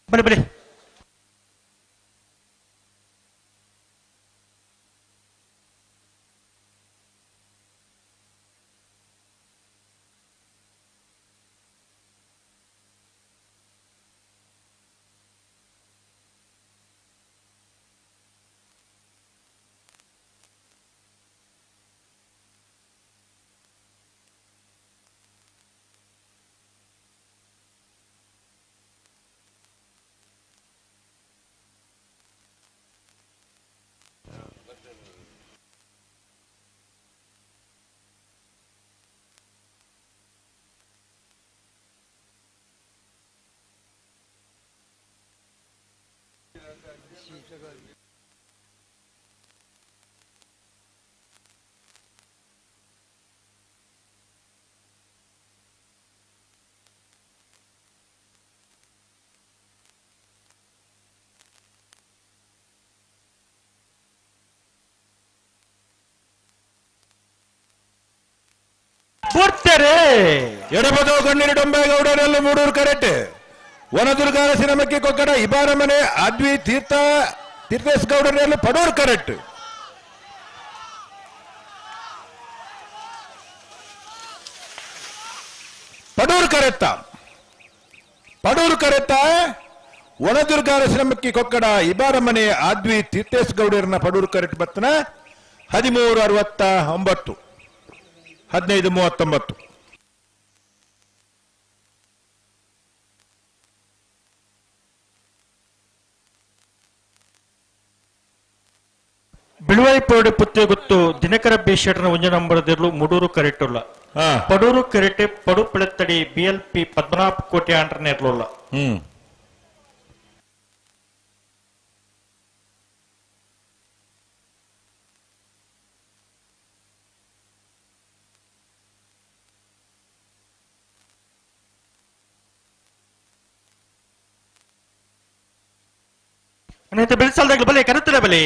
ಬಲಿ ಬಲಿ ಎಡಬದ ಗಣ್ಣಿನ ಡೊಂಬೇಗೌಡರೆಲ್ಲ ಮೂಡೂರು ಕರೆಕ್ಟ್ ವನದುರ್ಗ ಸಿನಿಮಕ್ಕೆ ಕೊಕ್ಕಡ ಇಬಾರ ಮನೆ ಅದ್ವಿ ತೀರ್ಥ ತೀರ್ಥೇಶ್ ಗೌಡರೆಲ್ಲ ಪಡೂರು ಕರೆಕ್ಟ್. ಪಡೂರು ಕರೆತ್ತ ಪಡೂರು ಕರೆತ್ತ ವನದುರ್ಗ ಸಿನಿಮಕ್ಕೆ ಕೊಕ್ಕಡ ಇಬಾರ ಮನೆ ಆದ್ವಿ ತೀರ್ಥೇಶ್ ಗೌಡರನ್ನ ಪಡೂರು ಕರೆಕ್ಟ್ ಬತ್ತನ 13:69 15:39. ಬಿಳುವೈ ಪೋಡಿ ಪುತ್ತೆ ಗೊತ್ತು ದಿನಕರ ಬಿ ಶೆಟ್ಟರ್ನ ಒಂಜ ನಂಬರದಿರ್ಲು ಮುಡೂರು ಕರೆಟ್ಟುಲ್ಲ ಪಡೂರು ಕೆರೆಟೆ ಪಡು ಪಿಳತ್ತಡಿ ಬಿಎಲ್ಪಿ ಪದ್ಮನಾಭ ಕೋಟೆ ಆಂಟ್ರನೇ ಇರ್ಲುಲ್ಲ. ಬೆಳೆಸಲ್ದಾಗ್ಲಿ ಬಲೆ ಕರೆತಲೆ ಬಲೆ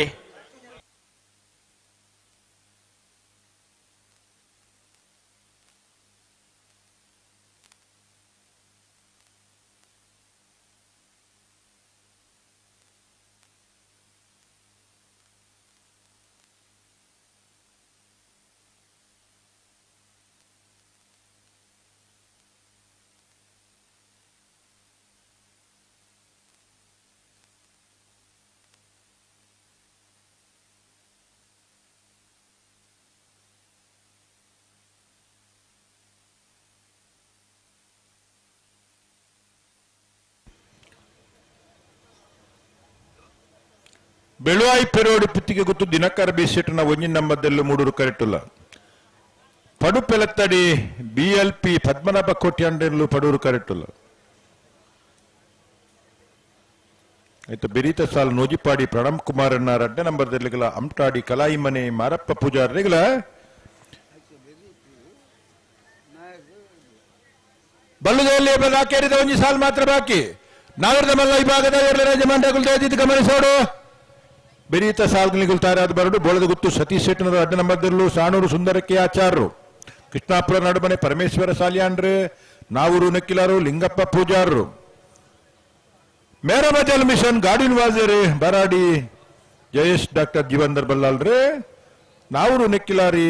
ಬೆಳುವಾಯಿ ಪೆರೋಡಿ ಪುತ್ತಿಗೆ ಗೊತ್ತು ದಿನಕರ ಬಿಸಿಟ್ಟಿನ ಒಂಜಿನ ನಂಬದಲ್ಲೂ ಮೂಡೂರು ಕರೆಟುಲ್ಲ ಪಡುಪೆಲತ್ತಡಿ ಬಿಎಲ್ಪಿ ಪದ್ಮನಾಭ ಕೋಟ್ಯಾಂಡಲ್ಲೂ ಪಡೂರು ಕರೆಟುಲ್ಲ. ಆಯ್ತು ಬೆರೀತ ಸಾಲ್ ನೋಜಿಪಾಡಿ ಪ್ರಣಮ್ ಕುಮಾರಣ್ಣ ರಡ್ಡ ನಂಬರ್ದಲ್ಲಿಗಲ ಅಮ್ಟಾಡಿ ಕಲಾಯಿ ಮನೆ ಮಾರಪ್ಪ ಪೂಜಾರಿಗಳ ಬಲ್ಲುದಲ್ಲಿ ಕೇರಿದ ಒಂಜಿ ಸಾಲ್ ಮಾತ್ರ ಬಾಕಿ. ನಾಗರದ ಮಲ್ಲ ವಿಭಾಗದ ಯಜಮಾನಗಳು ದಯದಿದ್ದು ಗಮನಿಸೋಡು. ಬೆರೀತ ಸಾಲ್ಗಳಿಗಳು ತಯಾರಾದ ಬರಡು ಬೋಳದ ಗುತ್ತು ಸತೀಶ್ ಶೆಟ್ಟನವರು ಅಡ್ಡ ನಂಬರ್ದಿರಲು Sanoor ಸುಂದರಕ್ಕೆ ಆಚಾರರು Krishnapura Nadumane Parameshwara ಸಾಲಿಯಾನ್ರು Navoor ನಕ್ಕಿಲಾರು Lingappa ಪೂಜಾರರು ಮೇರಮಜಲ್ mission guardian ವಾಜೇರಿ ಬರಾಡಿ Jayesh doctor Jeevandhar ಬಲ್ಲಾಲ್ರೆ Navoor ನೆಕ್ಕಿಲಾರಿ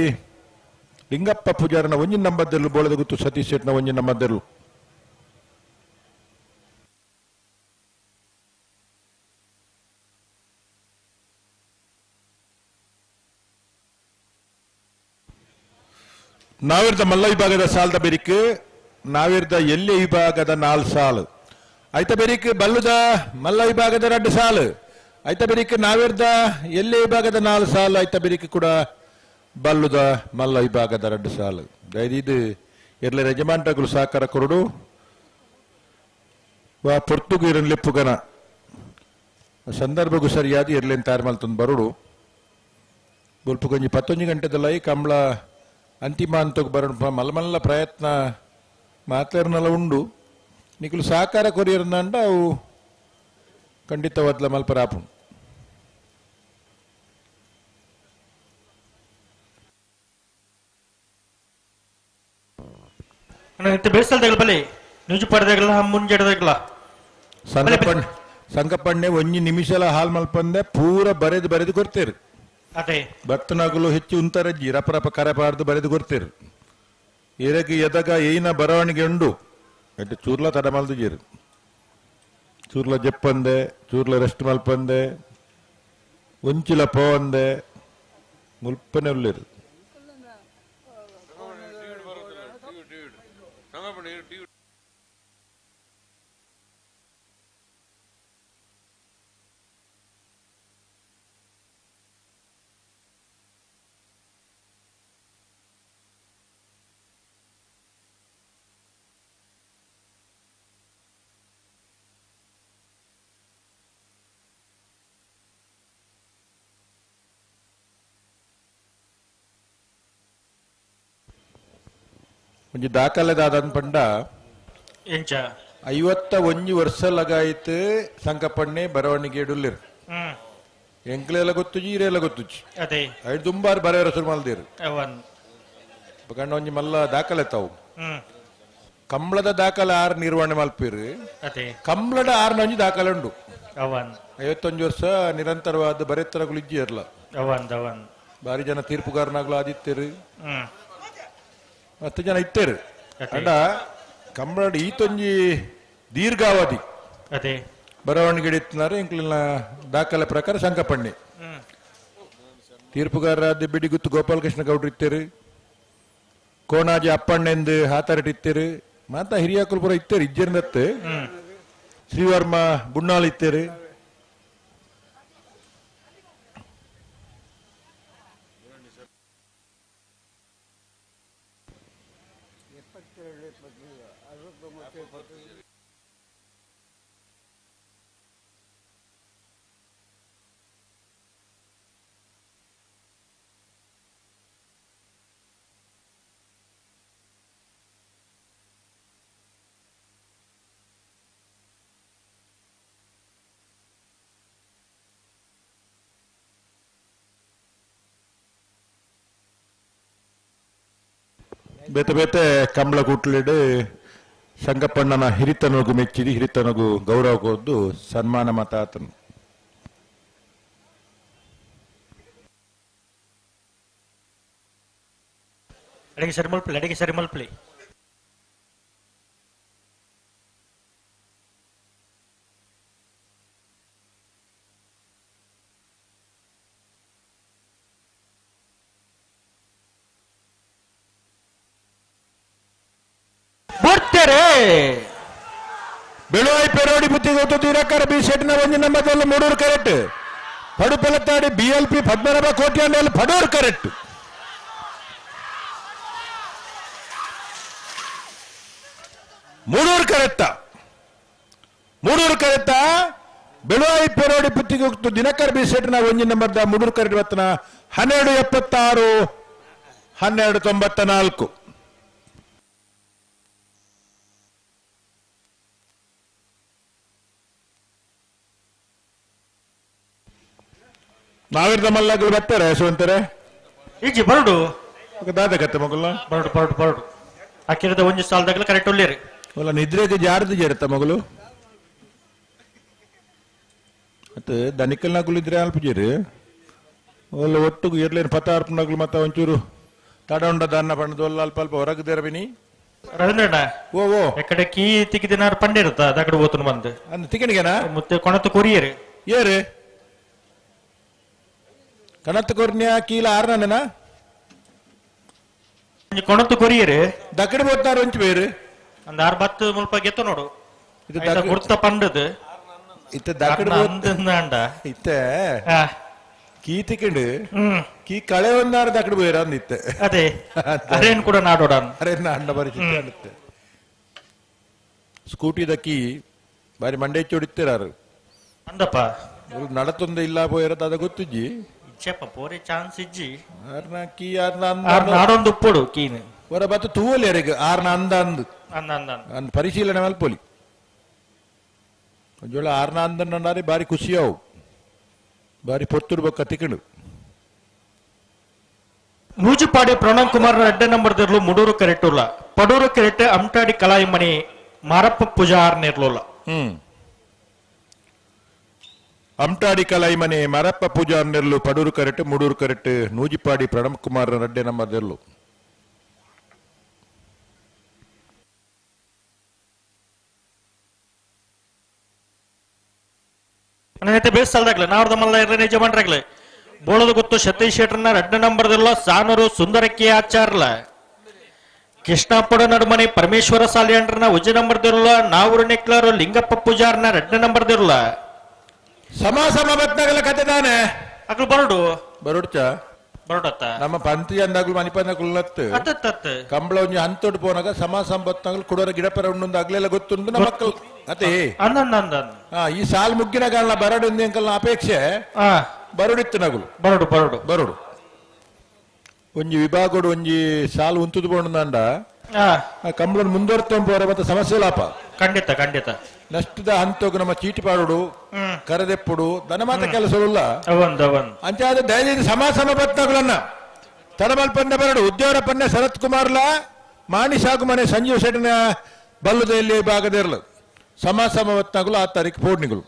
Lingappa ಪೂಜಾರನ ಒಂಜಿನ ನಂಬರ್ದಿರಲು ಬೋಳದ ಗುತ್ತು ಸತೀಶ್ ಶೆಟ್ಟನ ಒಂಜಿನ ನಂಬರ್ದಿರಲು. ನಾವಿರ್ದ ಮಲ್ಲ ವಿಭಾಗದ ಸಾಲದ ಬೆರಿಕ್ ನಾವಿರ್ದ ಎಲ್ಲಿ ವಿಭಾಗದ 4 ಸಾಲು ಐತ ಬೆರಿಕ್ ಬಲ್ಲುದ ಮಲ್ಲ ವಿಭಾಗದ 2 ಸಾಲು ಐತ ಬೆರಿಕ್ ನಾವಿರ್ದ ಎಲ್ಲಿ ವಿಭಾಗದ 4 ಸಾಲು ಐತ ಬೆರಿಕ್ ಕೂಡ ಬಲ್ಲುದ ಮಲ್ಲ ವಿಭಾಗದ 2 ಸಾಲು. ದಯದಿದ್ದು ಎರ್ಲೆ ಯಜಮಾನ್ರಗಳು ಸಹಕಾರ ಕೊರಡು ವಾ ಪೊರ್ತುಗೀರನ್ ಲೆಪ್ಪುಗನ ಸಂದರ್ಭಗೂ ಸರಿಯಾದ ಎರ್ಲೆನ್ ತಯಾರು ಮಲ್ತಂದು ಬರುಡು. ಬೊಲ್ಪುಗೊಂಜಿ 11 ಗಂಟೆದಲ್ಲ ಈ ಕಂಬಳ ಅಂತಿಮ ಹಂತಕ್ಕೆ ಬರೋಣ ಮಲ್ಲ ಮಲ್ಲ ಪ್ರಯತ್ನ ಮಾತಾಡನೆಲ್ಲ ಉಂಡು. ನಿಕಲು ಸಹಕಾರ ಕೊರಿಯರ್ನಂಡ ಅವು ಖಂಡಿತವಾದ್ಲ ಮಲ್ಪರಾಪು. ಬೇಸಲ್ದಾಗಲ ಬಲೆ ನ್ಯೂಜ್ ಪಡೆದಾಗಲ ಮುಂಜಾಡದಾಗಲ ಸಂಕಪಣ್ಣೆ ಒಂಜಿ ನಿಮಿಷಲ ಹಾಲ್ ಮಲ್ಪಂದೆ ಪೂರ ಬರೆದು ಬರೆದು ಕೊಡ್ತೇರು. ಭಕ್ತನಾಗಲು ಹೆಚ್ಚು ಉಂತರಜ್ಜಿ ರಪ ರಪ ಕರಪಾರ್ದು ಬರೆದು ಕೊಡ್ತೇರು. ಎರಗೆ ಎದಗ ಏನ ಬರವಣಿಗೆ ಉಂಡು ಎಟ್ಟು ಚೂರ್ಲ ತಡ ಮಲ್ದು ಜೀರು ಚೂರ್ಲ ಜಪ್ಪಂದೆ ಚೂರ್ಲ ರೆಸ್ಟ್ ಮಲ್ಪಂದೆ ಒಂಚಿಲ ಪೋವಂದೆ ಮುಲ್ಪನೆ ಉಳ್ಳೇರು. ಒಂಜಿ ದಾಖಲೆದಾದ ಪಂಡ ಎಂಚ 51 ವರ್ಷ ಲಗಾಯಿತು ಸಂಕಪಣ್ಣೆ ಬರವಣಿಗೆ ಇಡುಲ್ಲಿರು. ಎಂಕ್ಲೆಲ್ಲ ಗೊತ್ತುಜಿ ಇರೆಲ್ಲ ಗೊತ್ತುಜಿ ಅದೇ ಐದು ದುಂಬಾರು ಬರೆಯರ ಶುರು ಮಲ್ದಿರು ಕಂಡ ಒಂಜಿ ಮಲ್ಲ ದಾಖಲೆ ತಾವು. ಕಂಬಳದ ದಾಖಲೆ 6 ನಿರ್ವಹಣೆ ಮಲ್ಪಿರು. ಕಂಬಳದ 6 ಒಂಜಿ ದಾಖಲೆ ಉಂಡು. 51 ವರ್ಷ ನಿರಂತರವಾದ ಬರೆತ್ತರಗಳು ಇಜ್ಜಿ ಇರ್ಲ. ಬಾರಿ ಜನ ತೀರ್ಪುಗಾರನಾಗ್ಲು ಆದಿತ್ಯರು ಹತ್ತು ಜನ ಇತ್ತೇರು. ಅಂಡ ಕಂಬಳಡ್ ಈತೊಂಜಿ ದೀರ್ಘಾವಧಿ ಅದೇ ಬರವಣಿಗೆ ಇತ್ತಿನಾರು ಎಂಕ್ಲಿನ ದಾಖಲೆ ಪ್ರಕಾರ ಸಂಕಪಣ್ಣೆ ತೀರ್ಪುಗಾರರಾದ ಬಿಡಿಗುತ್ತು ಗೋಪಾಲಕೃಷ್ಣ ಗೌಡ್ರು ಇತ್ತೇರು, ಕೋಣಾಜಿ ಅಪ್ಪಣ್ಣೆಂದು ಹಾತಾರಟ್ ಇತ್ತೇರು, ಮಾತಾ ಹಿರಿಯಾಕುಲ್ಪುರ ಇತ್ತೇರು ಇಜ್ಜರ್ನತ್ತು ಶ್ರೀವರ್ಮ ಬುಣ್ಣಾಲ್ ಇತ್ತೇರು. ಬೇತೆ ಬೇತೆ ಕಂಬಳ ಕೂಟ್ಲಿಡು ಸಂಗಪ್ಪಣ್ಣನ ಹಿರಿತನಗು ಮೆಚ್ಚಿದಿ ಹಿರಿತನಗು ಗೌರವ ಕೊದ್ದು ಸನ್ಮಾನ ಮಾತಾತನು. ಅಡಿಗೆ ಸರಿ ಮಲ್ಪಲಿ ಅಡಿಗೆ ಸರಿ ಮಲ್ಪಲಿ. ಬೆಳುವಾಯಿ ಪೆರೋಡಿ ಬುತ್ತಿ ಗೊತ್ತು ತೀರಕ್ಕರ ಬಿ ಶೆಟ್ಟಿನ ಒಂಜಿ ನಂಬರ್ದಲ್ಲಿ ಮೂಡೂರು ಕರೆಕ್ಟ್ ಪಡುಪೆಲತ್ತಾಡಿ ಬಿಎಲ್ಪಿ ಪದ್ಮನಾಭ ಕೋಟ್ಯಾಂಡಲ್ಲಿ ಪಡೂರು ಕರೆಕ್ಟ್. ಮೂಡೂರು ಕರೆಕ್ಟ ಮೂಡೂರು ಕರೆಕ್ಟ ಬೆಳುವಾಯಿ ಪೆರೋಡಿ ಬುತ್ತಿಗೆ ಹೋಗ್ತು ದಿನಕರ್ ಬಿ ಶೆಟ್ಟಿನ ಒಂಜಿ ನಂಬರ್ದ ಮೂಡೂರು ಕರೆಕ್ಟ್ ಬತ್ತನ 1276 1294. ನಾವಿರ್ದ ಮಲ್ಲಗಳು ಬರ್ತಾರೆ ಯಶವಂತರೆ. ಇಜ್ಜಿ ಬರಡು. ದಾದ ಕತ್ತೆ ಮಗುಲ. ಬರಡು ಬರಡು ಬರಡು. ಅಕ್ಕಿರದ ಒಂಜಿ ಸಾಲದಾಗಲ ಕರೆಕ್ಟ್ ಒಳ್ಳೆರಿ. ಒಲ್ಲ ನಿದ್ರೆಗೆ ಜಾರದು ಜೇರತ್ತ ಮಗಳು. ಮತ್ತೆ ದನಿಕಲ್ ನಗುಲು ಇದ್ರೆ ಅಲ್ಪ ಜೇರು. ಒಲ್ಲ ಒಟ್ಟುಗು ಇರ್ಲೇನು ಪತ ಅರ್ಪಣಗಳು ಮತ್ತೆ ಒಂಚೂರು ತಡ ಉಂಡ ದಾನ್ನ ಬಣ್ಣದ ಒಲ್ಲ ಅಲ್ಪ ಅಲ್ಪ ಹೊರಗೆ ದೇರಬಿನಿ. ರವೀಂದ್ರಣ್ಣ ಓ ಓ ಎಕಡೆ ಕೀ ತಿಕ್ಕಿದಿನಾರು ಪಂಡಿರುತ್ತ ದಗಡು ಓತನು ಬಂದು ಅಂದ್ ತಿಕ್ಕಣಿಗೆನಾ ಮತ್ತೆ ಕೊಣತು ಕೊರಿಯರು ಏರು ಕಣತ್ತು ಕೊರ್ನ್ಯಾ ಕೀಲ ಆರ್ನನ ಕೊಣತು ಕೊರಿಯರು ದಕ್ಕಡಿ ಬೋತ್ನಾರು ಒಂಚು ಬೇರು ಅಂದ್ ಆರ್ ಬತ್ತು ಮುಲ್ಪ ಗೆತ್ತು ನೋಡು ಇದು ಇದು ಗುರ್ತ ಪಂಡದು ಇತ್ತ ದಕ್ಕಡಿ ಅಂದ ಇತ್ತ ಕೀ ತಿಕ್ಕಂಡು ಕೀ ಕಳೆ ಒಂದಾರು ದಕ್ಕಡಿ ಬೋಯರ ಅಂದಿತ್ತೆ ಅದೇ ಅರೇನ್ ಕೂಡ ನಾಡೋಡ ಅರೇನ್ ಅಣ್ಣ ಬಾರಿ ಚಿತ್ತ ಅಂಡುತ್ತೆ ಸ್ಕೂಟಿದ ಕೀ ಬಾರಿ ಮಂಡೆ ಚೊಡಿತ್ತಿರಾರು ಅಂದಪ್ಪ ನಡತೊಂದು ಇಲ್ಲ ಪೋಯಿರೋದು ಅದ ಗೊತ್ತಿಜ್ಜಿ ಇಚ್ಚಪ್ಪ ಪೋರೆ ಚಾನ್ಸ್ ಇಜ್ಜಿ ಆರ್ನ ಕೀ ಆರ್ನ ಆರ್ನ ನಾಡೊಂದು ಉಪ್ಪೋಡು ಕೀನು ಹೊರ ಬತ್ತು ತೂವಲಿ ಯಾರಿಗೆ ಆರ್ನ ಅಂದ ಅಂದು ಅಂದ ಅಂದ ಅಂದ್ ಪರಿಶೀಲನೆ ಮಲ್ಪೊಲಿ ಒಂಜೋಳ ಆರ್ನ ಅಂದನ್ನಾರಿ ಬಾರಿ ಖುಷಿಯಾವು ಬಾರಿ ಪೊತ್ತುರು ಬೊಕ್ಕ ತಿಕ್ಕಂಡು. ನೂಜುಪಾಡಿ ಪ್ರಣವ್ ಕುಮಾರ್ ಅಡ್ಡ ನಂಬರ್ ದಿರ್ಲು ಮುಡೂರು ಕೆರೆಟುಲ್ಲ ಪಡೂರು ಕೆರೆಟ್ ಅಮ್ಟಾಡಿ ಕಲಾಯಿಮಣಿ ಮಾರಪ್ಪ ಪೂಜಾರ್ ನೇರ್ಲೋಲ್ಲ. ಅಮ್ಟಾಡಿ ಕಲಾಯಿಮನೆ ಮಾರಪ್ಪ ಪೂಜಾರ್ ನೆರ್ಲು ಪಡೂರು ಕರೆಟ್ ಮುಡೂರು ಕರೆಟ್ ನೂಜಿಪಾಡಿ ಪ್ರಣವ್ ಕುಮಾರ್ ರಡ್ಡೆ ನಂಬರ್ ದಿರ್ಲು. ನನ್ನ ಬೇಸ್ ಸಾಲದಾಗ್ಲೆ ನಾವ್ರದ ಮಲ್ಲ ಇರ್ಲಿ ನಿಜ ಮಾಡ್ರಾಗ್ಲೆ ಬೋಳದ ಗೊತ್ತು ಸತೀಶ್ ಶೆಟ್ಟರ್ನ ರಡ್ಡ ನಂಬರ್ದಿಲ್ಲ ಸಾನೂರು ಸುಂದರಕ್ಕೆ ಆಚಾರ್ಲ ಕೃಷ್ಣಾಪುರ ನಡುಮನೆ ಪರಮೇಶ್ವರ ಸಾಲಿಯಂಡ್ರನ ಉಜ್ಜ ನಂಬರ್ದಿರಲ್ಲ ನಾವೂರು ನೆಕ್ಲಾರು ಲಿಂಗಪ್ಪ ಪೂಜಾರ್ನ ರಡ್ಡ ನಂಬರ್ದಿರಲ್ಲ. ಸಮ ಸಮ ಬತ್ನಾಗಲ ಕತೆ ತಾನೆ ಅಗ್ಲು ಬರಡು ಬರೋಡ್ಚ ಬರೋಡತ್ತ ನಮ್ಮ ಪಂತಿ ಅಂದಾಗ್ಲು ಮನಿಪಂದ ಕುಲ್ಲತ್ತು ಕಂಬಳ ಒಂಜಿ ಹಂತೊಡು ಪೋನಾಗ ಸಮ ಸಂಬತ್ನಾಗಲು ಕುಡೋರ ಗಿಡಪರ ಉಂಡು ಅಗ್ಲೆಲ್ಲ ಗೊತ್ತುಂಡು ನಮ್ಮ ಮಕ್ಕಳು ಅದೇ ಈ ಸಾಲ್ ಮುಗ್ಗಿನ ಕಾಲ ಬರಡು ಅಂಕಲ್ನ ಅಪೇಕ್ಷೆ ಬರಡಿತ್ತು ನಗುಲು ಬರಡು ಬರಡು ಬರಡು ಒಂಜಿ ವಿಭಾಗಡು ಒಂಜಿ ಸಾಲು ಉಂತುದು ಪೋಂಡ ಕಂಬಳನ್ ಮುಂದುವರ್ತ ಪೋರ ಮತ್ತೆ ಸಮಸ್ಯೆ ಲಾಪ. ಖಂಡಿತ ಖಂಡಿತ ನಷ್ಟದ ಹಂತೋಗು ನಮ್ಮ ಚೀಟಿ ಪಾಡುಡು ಕರದೆಪ್ಪುಡು ದನ ಮಾತ ಕೆಲಸವುಲ್ಲ ಅಂಚಾದ ದಯದೀದಿ ಸಮ ಸಮ ಬತ್ನಗಳನ್ನ ತಡಮಲ್ಪನ್ನ ಬರಡು ಉದ್ಯೋಗ ಪನ್ನೆ ಶರತ್ ಕುಮಾರ್ಲ ಮಾಣಿ ಸಾಗು ಮನೆ ಸಂಜೀವ್ ಶೆಟ್ಟಿನ ಬಲ್ಲುದೆಯಲ್ಲಿ ಭಾಗದಿರಲು ಸಮ ಸಮ ಬತ್ನಗಳು ಆ ತಾರೀಕು ಪೂರ್ಣಿಗಳು.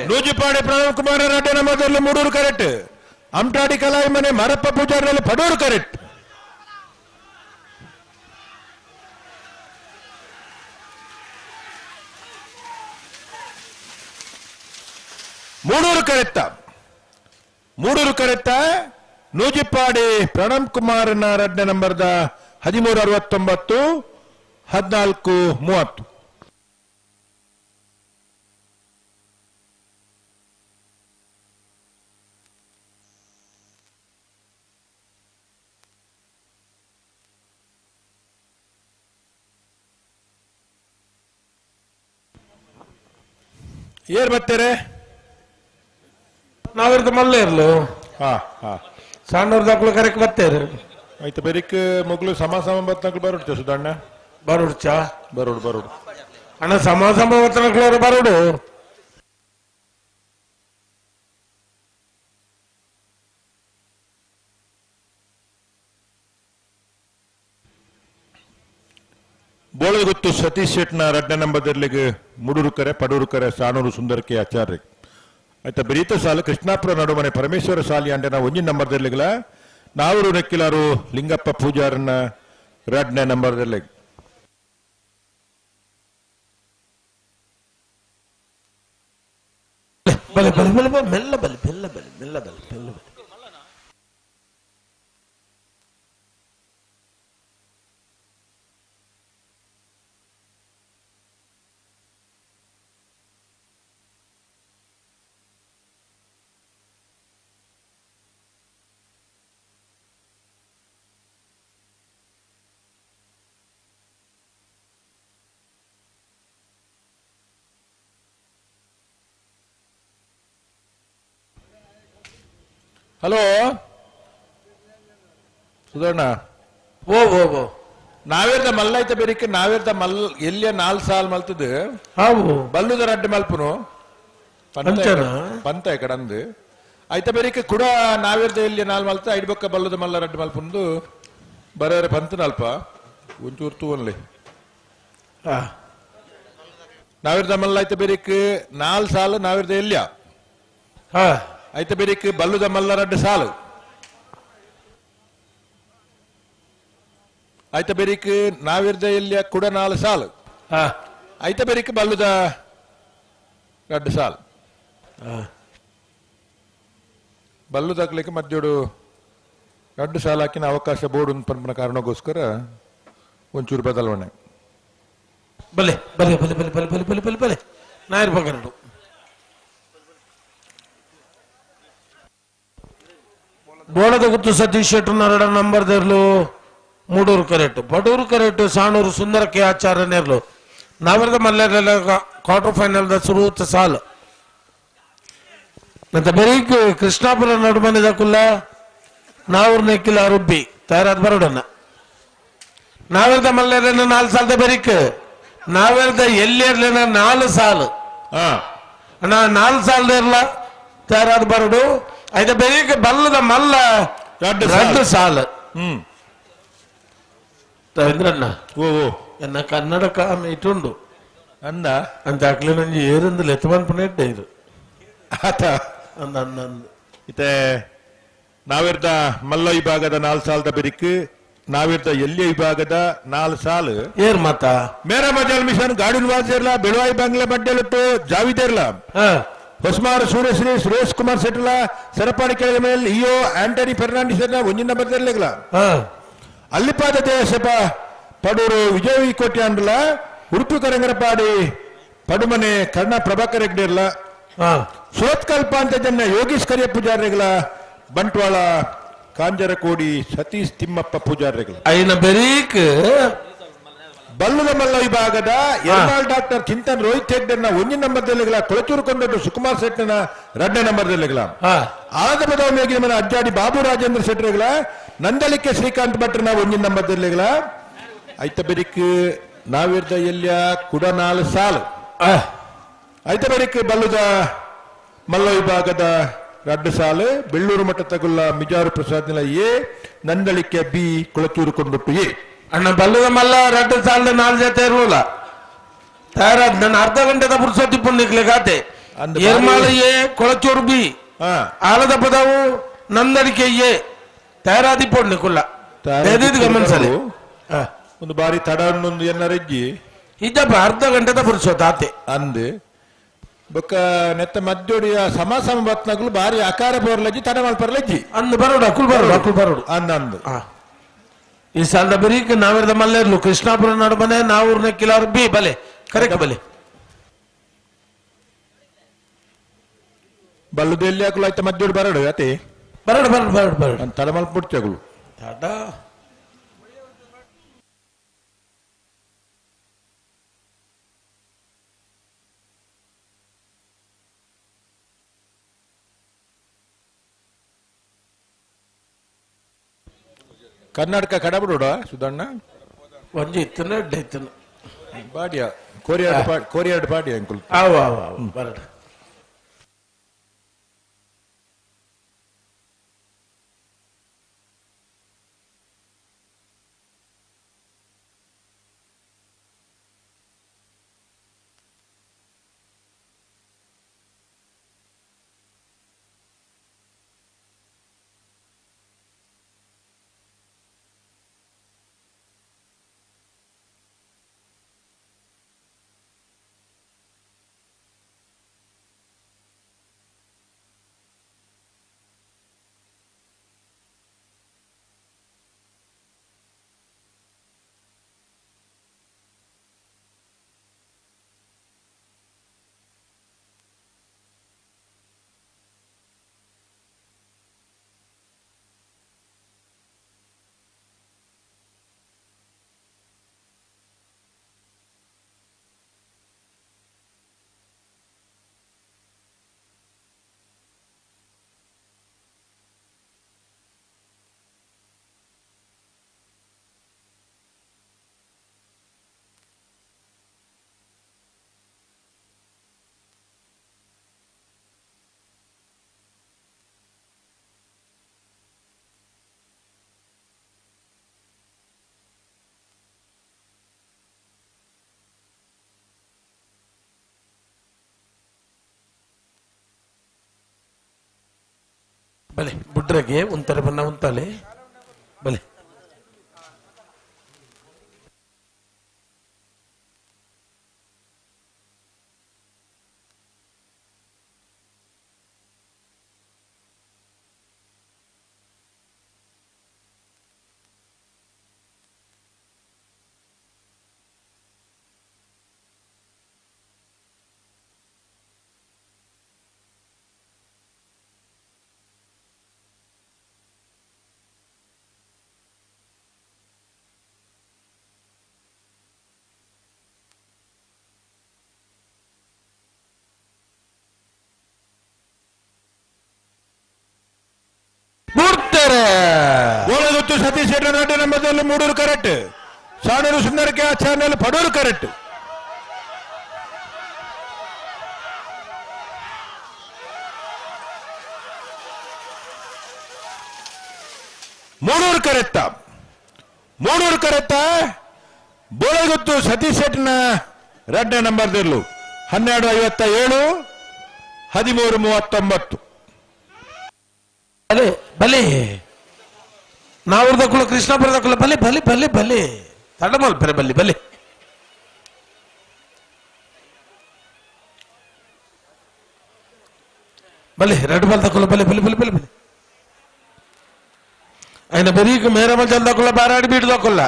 Nujipadi Pranam Kumar ರಡ್ಡನ ಮೊದಲು ಮೂಡೂರು ಕರೆಕ್ಟ್. ಅಮ್ಟಾಡಿ ಕಲಾಯಿ ಮನೆ ಮಾರಪ್ಪ ಪೂಜಾರಿನಲ್ಲಿ ಪಡೂರು ಕರೆಕ್ಟ್. ಮೂಡೂರು ಕರೆಕ್ಟ, ಮೂಡೂರು ಕರೆಕ್ಟ. ನೂಜಿಪಾಡಿ ಪ್ರಣಮ್ ಕುಮಾರ್ನ ರಡ್ಡ ನಂಬರ್ದ 13:69, 14:30. ಏರ್ ಬರ್ತಾರೆ? ನಾವಿರ್ದು ಮಲ್ಲೆ ಇರ್ಲು. ಹಾ ಹಾ ಸಣ್ಣವ್ರ ದಾಖಲು ಕರೆಕ್ ಬರ್ತೇವೆ. ಆಯ್ತು, ಬೆರಿಕ್ ಮೊಗ್ಲು ಸಮ ಸಮ ಬತ್ತನಕ್ಲು ಬರುಡ್ಚ ಸುಧಣ್ಣ? ಬರುಡ್ಚ? ಬರುಡು ಬರುಡು ಅಣ್ಣ, ಸಮ ಸಮ ಬತ್ತನಕ್ಲು ಬರುಡು. ಬೋಳಗುತ್ತು ಸತೀಶ್ ಶೆಟ್ನ ರಡ್ಡ ನಂಬದರ್ಲಿಗೆ ಮುಡೂರು ಕರೆ, ಪಡೂರು ಕರೆ, ಸಾಣೂರು ಸುಂದರಕ್ಕೆ ಆಚಾರ್ಯ. ಆಯ್ತಾ, ಬರೀತ ಸಾಲು ಕೃಷ್ಣಾಪುರ ನಡುಮನೆ ಪರಮೇಶ್ವರ ಸಾಲಿ ಅಂಡೆ ನಾವು ಒಂಜಿನ ನಂಬರ್ದರ್ಲಿಗಲ. ನಾವರು ನೆಕ್ಕಿಲಾರು ಲಿಂಗಪ್ಪ ಪೂಜಾರನ್ನ ರಡ್ನೇ ನಂಬರ್ದಲ್ಲಿ. ಬಲೆ ಬಲೆ ಬಲೆ ಬಲೆ ಮೆಲ್ಲ ಬಲೆ ಮೆಲ್ಲ ಬಲೆ ಮೆಲ್ಲ ಬಲೆ ಮೆಲ್ಲ ಬಲೆ. ಹಲೋ ಸುಧರ್ಣ. ಓ ಓ ಓ ನಾವೇರ್ದ ಮಲ್ಲೈತ ಬೇರಿಕೆ ನಾವೇರ್ದ ಮಲ್ ಎಲ್ಲಿಯ 4 ಸಾಲ್ ಮಲ್ತದ ಬಲ್ಲುದ ರಡ್ಡು ಮಲ್ಪುನು ಪಂತ ಕಡಂದು ಆಯ್ತ ಬೇರಿಕೆ ಕೂಡ ನಾವೇರ್ದ ಎಲ್ಲಿಯ 4 ಮಲ್ತ ಐಡ್ಬೊಕ್ಕ ಬಲ್ಲುದ ಮಲ್ಲ ರಡ್ಡು ಮಲ್ಪುಂದು ಬರೋರೆ ಪಂತನಲ್ಪ ಒಂಚೂರು ತೂವನ್ಲಿ. ನಾವೇರ್ದ ಮಲ್ಲ ಐತ ಬೇರಿಕೆ 4 ಸಾಲು ನಾವೇರ್ದ ಎಲ್ಲಿಯ ಐತ ಬೇರಿಕೆ ಬಲ್ಲುದ ಮಲ್ಲ ರಡ್ಡು ಸಾಲು ಐತ ಬೇರಿಕ್ ನಾವಿರ್ದ ಎಲ್ಲಿಯ ಕೂಡ 4 ಸಾಲು ಐತ ಬೇರಿಕ್ ಬಲ್ಲುದ 2 ಸಾಲು ಬಲ್ಲುದಾಕ್ಲಿಕ್ಕೆ ಮಧ್ಯೋಡು 2 ಸಾಲು ಹಾಕಿನ ಅವಕಾಶ ಬೋರ್ಡ್ ಪಂಪನ ಕಾರಣಕ್ಕೋಸ್ಕರ ಒಂಚೂರು ಬದಲಾವಣೆ. ಬಲೆ ಬಲೆ ಬಲೆ ಬಲೆ ಬಲೆ ಬಲೆ ಬಲೆ ಬಲೆ ಬಲೆ ನಾಯರ್ ಬಗರಡು. ಬೋಳದ ಗುತ್ತು ಸತೀಶ್ ಶೆಟ್ಟರ್ ನರಡ ನಂಬರ್ ದೇರ್ಲು ಮೂಡೂರು ಕರೆಕ್ಟ್, ಬಡೂರು ಕರೆಕ್ಟ್, ಸಾಣೂರು ಸುಂದರಕ್ಕೆ ಆಚಾರ್ಯ ನೇರ್ಲು. ನಾವರದ ಮಲ್ಲೆಲ್ಲ quarter final the ಸುರೂತ ಸಾಲು. ಮತ್ತೆ ಬರೀಕ್ ಕೃಷ್ಣಾಪುರ ನಡುಮನೆ ಕುಲ್ಲ ನಾವೂರ್ ನೆಕ್ಕಿಲ ರುಬ್ಬಿ ತಯಾರಾದ ಬರೋಡನ್ನ. ನಾವೆಲ್ದ ಮಲ್ಲೆಲ್ಲ 4 ಸಾಲದ ಬರೀಕ್ ನಾವೆಲ್ದ ಎಲ್ಲಿರ್ಲಿನ 4 ಸಾಲು ಅಣ್ಣ 4 ಸಾಲದ ಇರ್ಲ ತಯಾರಾದ ಬರೋಡು. ಐದ ಬೆರೀಕ್ ಬಲ್ಲದ ಮಲ್ಲ 2 ಸಾಲು. ರವೀಂದ್ರಣ್ಣ ಓ ಎನ್ನ ಕನ್ನಡ ಕಾಮೆ ಇಟ್ಟುಂಡು ಅಂದ ಅಂತ ಅಕ್ಲೆ ನಂಜಿ ಏರಂದು ಲೆತ್ತಮನ್ಪುನ ಇಟ್ಟೆ ಇದು ಆತ ಅಂದ ಅಂದ ಅಂದ. ಇತ್ತೆ ನಾವಿರ್ದ ಮಲ್ಲ ವಿಭಾಗದ 4 ಸಾಲದ ಬೆರಿಕ್ ನಾವಿರ್ದ ಎಲ್ಲಿಯ ವಿಭಾಗದ 4 ಸಾಲು ಏರ್ ಮಾತ ಮೇರ ಮಜಲ್ ಮಿಷನ್ ಗಾಡಿನ ವಾಸಿರ್ಲ ಬೆಳವಾಯಿ ಬಂಗ್ಲೆ ಬಡ್ಡೆಲಿಟ್ಟು ಜಾವಿದೇರ್ಲ ಹೊಸ್ಮಾರು ಸೂರ್ಯಶ್ರೀ ಸುರೇಶ್ ಕುಮಾರ್ ಶೆಟ್ಟಲ ಸರಪಾಡಿ ಕೆಳಗೆ ಮೇಲೆ ಇಯೋ ಆಂಟನಿ ಫೆರ್ನಾಂಡಿಸ್ ಒಂಜಿನ ನಂಬರ್ ಇರ್ಲಿಲ್ಲ. ಅಲ್ಲಿಪಾದ ದೇಶಪ ಪಡೂರು ವಿಜಯ ಕೋಟೆ ಅಂಡ್ಲ ಉಡುಪಿ ಕರಂಗರಪಾಡಿ ಪಡುಮನೆ ಕರ್ಣ ಪ್ರಭಾಕರ್ ಹೆಗ್ಡೆ ಇರ್ಲ ಸೋತ್ಕಲ್ಪ ಅಂತ ಜನ ಯೋಗೀಶ್ ಕರಿಯ ಪೂಜಾರಿಗಳ ಬಂಟ್ವಾಳ ಕಾಂಜರಕೋಡಿ ಸತೀಶ್ ತಿಮ್ಮಪ್ಪ ಪೂಜಾರಿಗಳ. ಐನ ಬೆರೀಕ್ ಬಲ್ಲದ ಮಲ್ಲ ವಿಭಾಗದ ಎರ್ನಾಳ್ ಡಾಕ್ಟರ್ ಚಿಂತನ್ ರೋಹಿತ್ ಹೆಗ್ಡೆನ ಒಂದಿನ ನಂಬರ್ದಲ್ಲಿಗಳ ಕೊಳಚೂರು ಕೊಂಡೊಡ್ಡು ಸುಕುಮಾರ್ ಶೆಟ್ಟನ 2ನೇ ನಂಬರ್ದಲ್ಲಿಗಳ ಆದ ಬದಲಾವಣೆ ಮನೆ ಅಜ್ಜಾಡಿ ಬಾಬು ರಾಜೇಂದ್ರ ಶೆಟ್ಟರ್ಗಳ ನಂದಳಿಕೆ ಶ್ರೀಕಾಂತ್ ಭಟ್ರನ ಒಂದಿನ ನಂಬರ್ದಲ್ಲಿಗಳ. ಐತ ಬೆರಿಕ್ ನಾವಿರ್ದ ಎಲ್ಲಿಯ ಕುಡ 4 ಸಾಲು ಐತ ಬೆರಿಕ್ ಬಲ್ಲದ ಮಲ್ಲ ವಿಭಾಗದ 2 ಸಾಲು ಬೆಳ್ಳೂರು ಮಠ ತಗುಲ್ಲ ಮಿಜಾರು ಪ್ರಸಾದ್ ನಿಲ ಎ ನಂದಳಿಕೆ ಬಿ ಕೊಳಚೂರು ಕೊಂಡೊಟ್ಟು ಎ. ಅಣ್ಣ ಬಲ್ಲದ ಮಲ್ಲ 2 ಸಾಲದ 4 ಜೊತೆ ಇರುವಲ್ಲ ತಯಾರಾದ ನನ್ನ ಅರ್ಧ ಗಂಟೆದ ಪುರುಸೊತ್ತಿ ಪುಣ್ಯಕ್ಲೆ ಖಾತೆ. ಎರ್ಮಾಳ ಎ ಕೊಳಚೂರು ಬಿ ಆಲದ ಪದವು ನಂದಡಿಕೆ ಎ ತಯಾರಾದಿ ಪೋಡ್ನಿ ಕುಲ್ಲ ಗಮನಿಸಲಿ ಒಂದು ಬಾರಿ ತಡ ಒಂದು ಎಲ್ಲ ರೆಜ್ಜಿ ಇದ್ದಪ್ಪ ಅರ್ಧ ಗಂಟೆದ ಪುರುಷ ತಾತೆ ಅಂದು ಬೊಕ್ಕ ನೆತ್ತ ಮದ್ದೋಡಿಯ ಸಮ ಸಮ ಬತ್ನಗುಲು ಬಾರಿ ಆಕಾರ ಬೋರ್ಲಜ್ಜಿ ತಡ ಮಲ್ಪರ್ಲಜ್ಜಿ ಅಂದು ಬರೋಡು ಅಕುಲ್ ಬರೋಡು ಅಕುಲ್ ಬರೋಡು ಅಂದ ಅಂದು ಈ ಸಾಲದ ಬರೀಕ್ ನಾವಿರದ ಮಲ್ಲೇರ್ಲು ಕೃಷ್ಣಾಪುರ ನಡುಮನೆ ನಾವೂರ್ನ ಕಿಲಾರ್ ಬಿ ಬಲೆ ಕರೆಕ್ಟ್ ಬಲೆ ಬಲ್ಲುದು ಎಲ್ಲಿ ಹಾಕಲು ಆಯ್ತಾ ಮದ್ದೋಡಿ ಬರೋಡು ಅತಿ ಬರೋಡು ಬರೋಡು ಬರೋಡು ಬರೋಡು ತಡ ಮಲ್ಪುಡ್ಚಗುಲು ತಡ ಕರ್ನಾಟಕ ಕಡಬಡೋಡ ಸುಧಣ್ಣ ಒಂಜಿ ಇತ್ತನ ಎಡ್ಡೆ ಇತ್ತನ ಬಾಡಿಯ ಕೋರಿಯಾಡ್ ಕೋರಿಯಾಡ್ ಬಾಡಿಯ ಅಂಕುಲ್ ಆವು ಆವು ಆವು ಬರಡು ಬಲೆ ಬುಡ್ರಗೆ ಒಂಥರ ಬಣ್ಣ ಉಂತಾಲೆ ಬಲೆ ಗೊತ್ತು ಸತೀಶ್ ನಾಟೆ ನಂಬರ್ದಲ್ಲಿ ಮೂಡೂರು ಕರೆಕ್ಟ್, ಸಾಣೂರು ಸುಂದರಕ್ಕೆ ಆಚಾರ್ಯಲ್ಲಿ ಪಡೂರು ಕರೆಕ್ಟ್. ಮೂಡೂರು ಕರೆಕ್ಟ, ಮೂಡೂರು ಕರೆಕ್ಟ. ಬೋಳೆಗುತ್ತು ಸತೀಶ್ ಶೆಟ್ಟಿನ ಎರಡನೇ ನಂಬರ್ ದಿರ್ಲು 12:57 13:39. ಬಲೆ ಬಲೆ ನಾವೂರ್ದ ಕುಲ ಕೃಷ್ಣಾಪುರದ ಕುಲ ಬಲೆ ಬಲೆ ಬಲೆ ಬಲೆ ತಡಮಲ್ಪರೆ ಬಲ್ಲಿ ಬಲೆ ಬಲೆ ರೆಡ್ ಬಲ್ದ ಕುಲ ಬಲೆ ಬಲೆ ಬಲೆ ಬಲೆ ಬಲೆ ఆయన బరీకు మేరమ చందకుల బారాడి బీడుదకుల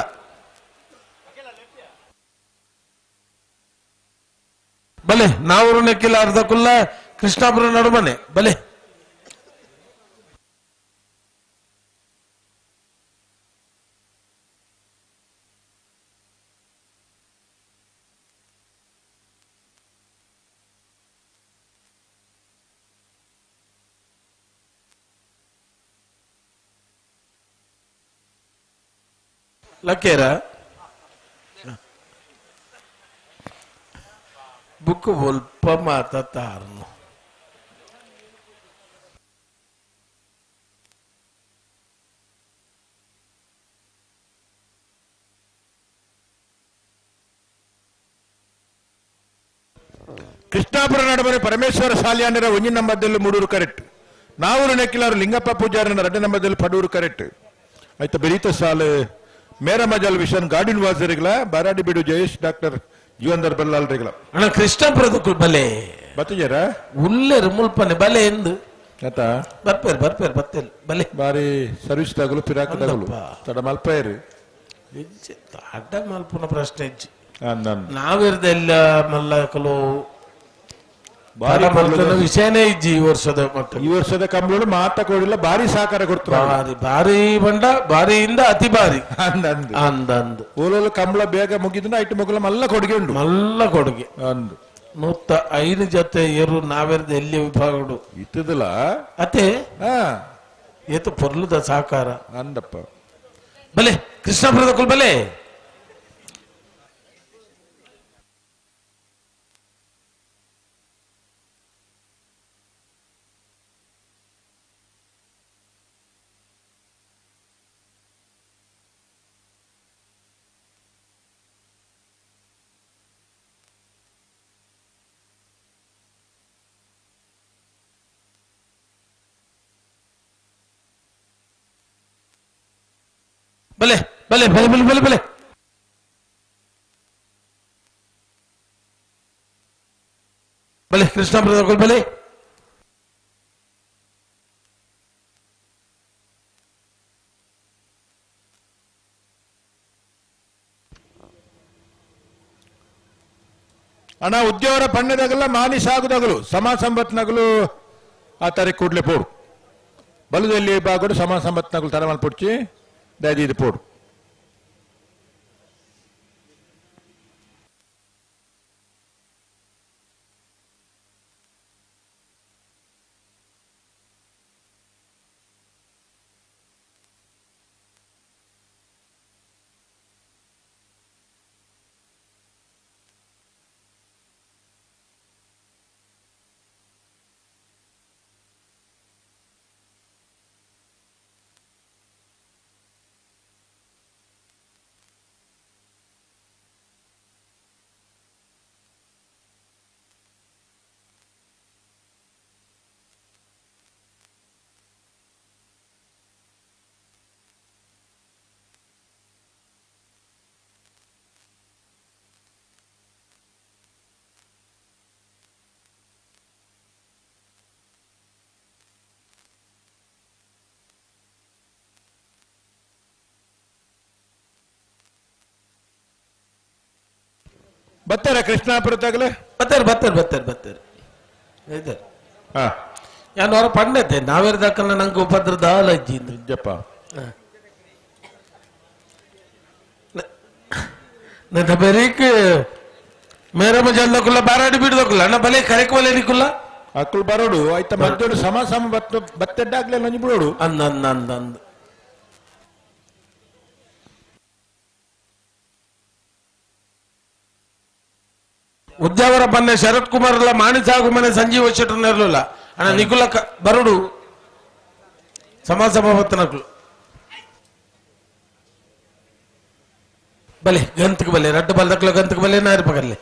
ಬಲೆ ನಾವೂರು ನೆಕ್ಕಿಲ್ಲ ಅರ್ಧಕುಲ್ಲ ಕೃಷ್ಣಾಪುರ ನಡುಮನೆ ಬಲೆ ಲಕ್ಕೇರ ಬುಕ್ ಒಲ್ಪ ಮಾತಾರ್ನು ಕೃಷ್ಣಾಪುರ ಕೂರ್ನಾಡು ಪರಮೇಶ್ವರ ಸಾಲಿಯಾನರ ಒಂಜಿನ ನಂಬರ್ದಲ್ಲಿ ಮೂಡೂರು ಕರೆಕ್ಟ್. ನಾವೂರು ನೆಕ್ಕಿಲಾರು ಲಿಂಗಪ್ಪ ಪೂಜಾರನ 2 ನಂಬರ್ದಲ್ಲಿ ಪಡೂರು ಕರೆಕ್ಟ್. ಆಯ್ತಾ ಬೆರೀತ ಸಾಲು ಮೇರ ಮಜಾಲ್ ವಿಷನ್ ಗಾರ್ಡಿನ್ ವಾಸರಿಗಳ ಬಾರಾಡಿ ಬಿಡು ಜಯೇಶ್ ಡಾಕ್ಟರ್ ಜೀವಂದರ್ ಬಲ್ಲಾಲ್ರಿಗಳ. ಅಣ್ಣ ಕೃಷ್ಣಪುರದಕ್ಕೂ ಬಲೆ ಬತ್ತಿಜಾರ ಉಲ್ಲೇರು ಮುಲ್ಪನೆ ಬಲೆ ಎಂದು ಆತಾ ಬರ್ಪೇರು ಬರ್ಪೇರು ಬತ್ತೇಲ್ ಬಲೆ ಬಾರಿ ಸರ್ವಿಸ್ ತಗಲು ಪಿರಾಕ್ ತಗಲು ತಡ ಮಲ್ಪೇರು ಅಡ್ಡ ಮಲ್ಪುನ ಪ್ರಶ್ನೆ ಇಜ್ಜಿ ನಾವಿರ್ದೆಲ್ಲ ಮಲ್ಲಕಲು ಬಾರಿ ವಿಷಯನೇ ಇಜ್ಜಿ ಈ ವರ್ಷದ ಮಟ್ಟ. ಈ ವರ್ಷದ ಕಂಬಳು ಮಾತ ಕೊಡಿಲ್ಲ, ಭಾರಿ ಸಹಕಾರ ಕೊಡ್ತಾರೆ. ಭಾರಿ ಭಾರಿ ಬಂಡ ಭಾರಿಯಿಂದ ಅತಿ ಭಾರಿ ಅಂದ ಅಂದ ಓಲೋಲು ಕಂಬಳ ಬೇಗ ಮುಗಿದ್ರೆ ಐಟು ಮಗುಲ ಮಲ್ಲ ಕೊಡುಗೆ ಉಂಟು, ಮಲ್ಲ ಕೊಡುಗೆ ಅಂದು 105 ಜೊತೆ ಏರು ನಾವೆರ್ದ ಎಲ್ಲಿ ವಿಭಾಗಡು ಇತ್ತದಲ್ಲ ಅತೆ ಏತು ಪೊರ್ಲುದ ಸಹಕಾರ ಅಂದಪ್ಪ. ಬಲೆ ಕೃಷ್ಣಪುರದ ಕುಲ್ ಬಲೆ ಬಲೆ ಬಲೆ ಬಲೆ ಬಲೆ ಬಲೆ ಬಲೆ ಬಲೆ ಕೃಷ್ಣಪುರದ ಬಲೆ ಅಣ್ಣ ಉದ್ಯೋಗ ಪಣ್ಣದಾಗಲ್ಲ ಮಾನಿ ಸಾಗುದಾಗಲು ಸಮ ಸಂಬತ್ನಗಲು ಆ ತಾರೀಕು ಕೂಡ್ಲೆ ಪೋಡು ಬಲದಲ್ಲಿ ಬಾಗೋಡು ಸಮ ಸಂಬತ್ನಗಲು ತರಮಲ್ ಪುಡ್ಚಿ ದಯದೀದು ಪೋಡು. ಬರ್ತಾರ ಕೃಷ್ಣಾಪುರದಾಗಲೇ ಬರ್ತಾರೆ ಬರ್ತಾರೆ ಬರ್ತಾರೆ ಬರ್ತಾರೆ ಇದ್ದಾರೆ. ಯಾನು ಅವರ ಪಣ್ಣತೆ ನಾವೇರ್ದಕ್ಕಲ್ಲ ನಂಗೆ ಉಪದ್ರ ದಾಲ ಅಜ್ಜಿ ಜಪ್ಪ ನನ್ನ ಬೆರೀಕ್ ಮೇರಮ್ಮ ಜಲ್ಲಕುಲ್ಲ ಬಾರಾಡಿ ಬಿಡ್ದಕ್ಕಲ್ಲ ಅಣ್ಣ ಬಲೆ ಕರೆಕ್ ಬಲೆ ನಿಕ್ಕುಲ್ಲ ಅಕ್ಕಳು ಬರೋಡು ಆಯ್ತಾ ಮದ್ದೋಡು ಸಮ ಸಮ ಬತ್ತ ಬತ್ತೆಡ್ಡಾಗ್ಲೇ ನಂಜು ಬಿಡೋಡು ಅಂದ ಅಂದ ಅಂದ ಅಂದ ಉದ್ಯಾವರ ಬನ್ನೆ ಶರತ್ ಕುಮಾರ್ ಅಲ್ಲ ಮಾಣಿಸಾಗು ಮನೆ ಸಂಜೀವ ಶೆಟ್ಟರ್ ಇರಲಿಲ್ಲ ಅಣ್ಣ ನಿಕುಲ ಬರುಡು ಸಮ ಸಮ ಬತ್ತನಕ್ಲು ಬಲೆ ಗಂತಕ್ಕೆ ಬಲೆ ರಡ್ಡು ಬಲ್ದಕ್ಲ ಗಂತಕ್ಕೆ ಬಲೆ ನಾರಿ ಪಗರ್ಲೆ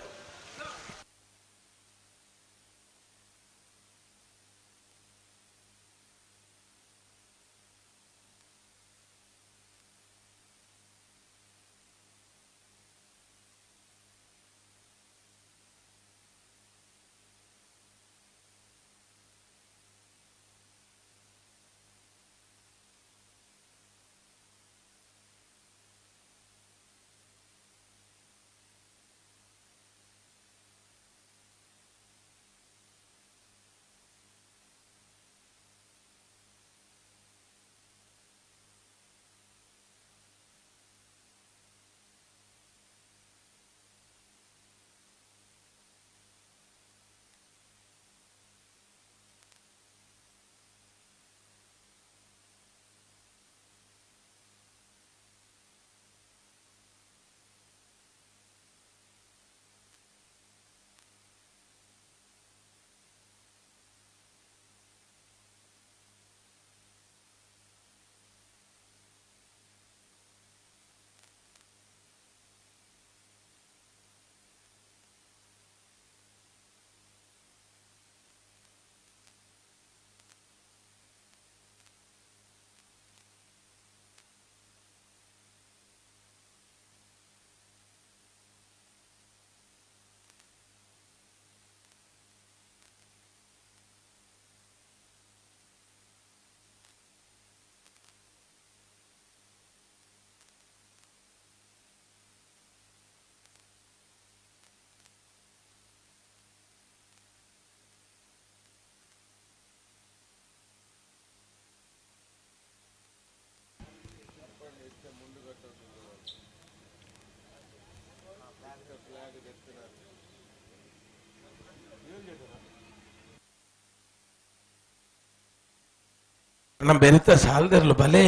ನಮ್ಮ ಬೆರಿತ ಸಾಲದಿರ್ಲು ಬಲೆ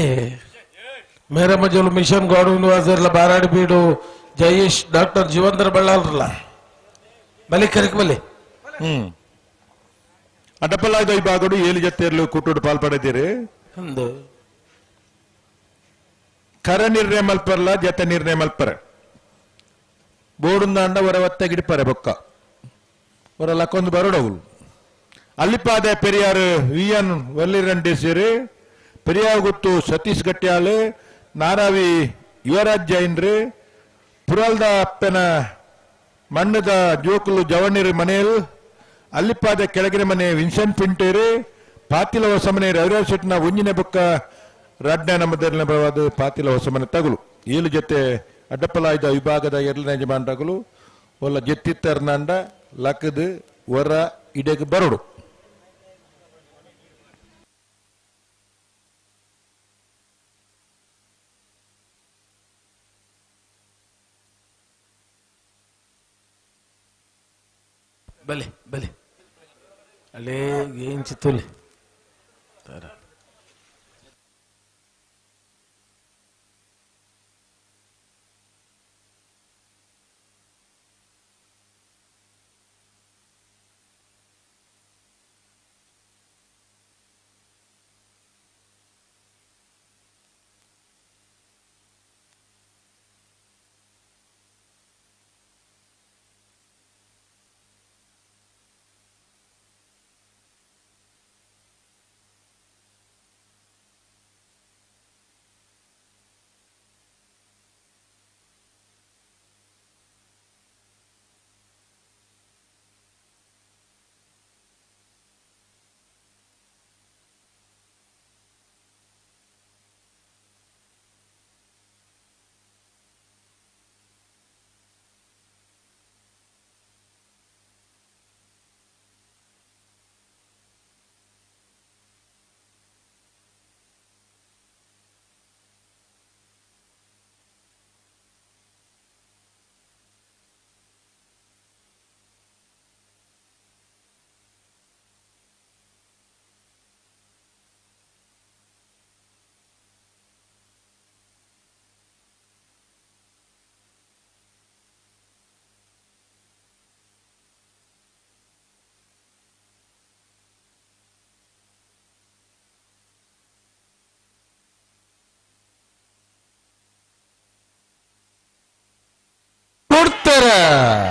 ಮೇರಮಜಲು ಮಿಷನ್ ಗಾರ್ಡನ್ ವಾಸರ್ಲ ಬಾರಾಡಿ ಬೀಡು ಜಯೇಶ್ ಡಾಕ್ಟರ್ ಜೀವಂತರ ಬಳ್ಳಾಲ್ರಲ್ಲ ಬಲೆ ಕರೆಕ್ ಬಲೆ. ಅಡ್ಡಪಲ್ಲಾದ ವಿಭಾಗಡು 7 ಜತೆಯಲ್ಲೂ ಕೂಟೋಡು ಪಾಲ್ಪಡೆದಿರಿ. ಒಂದು ಕರ ನಿರ್ಣಯ ಮಲ್ಪರ್ಲ ಜತೆ ನಿರ್ಣಯ ಮಲ್ಪರ ಬೋಡುಂದಾಂಡ ಹೊರ ಗಿಡಿಪರೆ ಬೊಕ್ಕ ಹೊರ ಲಕ್ಕೊಂದು ಬರೋಡವುಲು. ಅಲ್ಲಿಪಾದೆ ಪೆರಿಯಾರು ವಿ ಎನ್ ವಲ್ಲಿರಂಡೇಸಿರಿ ಪೆರಿಯಾರ್ ಗುತ್ತು ಸತೀಶ್ ಗಟ್ಟಿಯಾಳು ನಾರಾವಿ ಯುವರಾಜ್ ಜೈನ್ರಿ ಪುರಲ್ದ ಅಪ್ಪನ ಮಣ್ಣದ ಜೋಕುಲು ಜವಣಿರು ಮನೆಯಲ್ ಅಲ್ಲಿಪಾದ ಕೆಳಗಿನ ಮನೆ ವಿನ್ಸೆಂಟ್ ಪಿಂಟೇರಿ ಪಾತಿಲ ಹೊಸಮನೆ ರವಿರಾಜ್ ಶೆಟ್ನ ಉಂಜಿನ ಬೊಕ್ಕ ರಡ್ನ ನಮ್ಮದರ್ನ ಬರವಾದ ಪಾತಿಲ ಹೊಸಮನೆ ತಗುಲು. 7 ಜೊತೆ ಅಡ್ಡಪಲಾಯ್ದ ವಿಭಾಗದ ಎರಡನೇ ಯಜಮಾನ್ರಗಳು ಒಲ್ಲ ಜೆತ್ತಿತ್ತರ್ನಂಡ ಲಕ್ಕದು ಹೊರ ಇಡೆಗೆ ಬರೋಡು. ಬಲೆ ಬಲೆ ಅಲ್ಲೇ ಏನ್ ಚಿತ್ತೋಲಿ ತರ.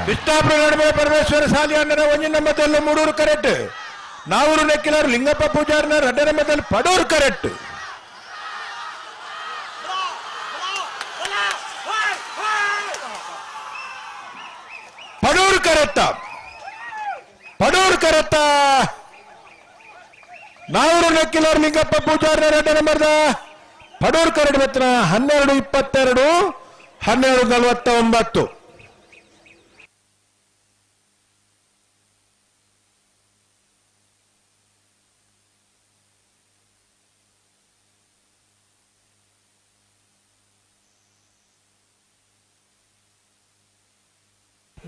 ಕೃಷ್ಣಾಪುರ ನಡುವೆ ಪರಮೇಶ್ವರ ಸಾಲಿ ಅಣ್ಣನ ಒಂಜಿನ ನಂಬದಲ್ಲಿ ಮೂಡೂರು ಕರೆಕ್ಟ್, ನಾವೂರು ನೆಕ್ಕಿಲಾರು ಲಿಂಗಪ್ಪ ಪೂಜಾರನ ರಡ್ಡ ನಂಬದಲ್ಲಿ ಪಡೂರು ಕರೆಕ್ಟ್. ಪಡೂರು ಕರೆಕ್ಟ, ಪಡೂರು ಕರೆಕ್ಟ. ನಾವೂರು ನೆಕ್ಕಿಲಾರು ಲಿಂಗಪ್ಪ ಪೂಜಾರನ ರಡ್ಡ ನಂಬರ್ದ ಪಡೂರು ಕರೆಕ್ಟ್ ಬತ್ತಿನ 12:22 12:49.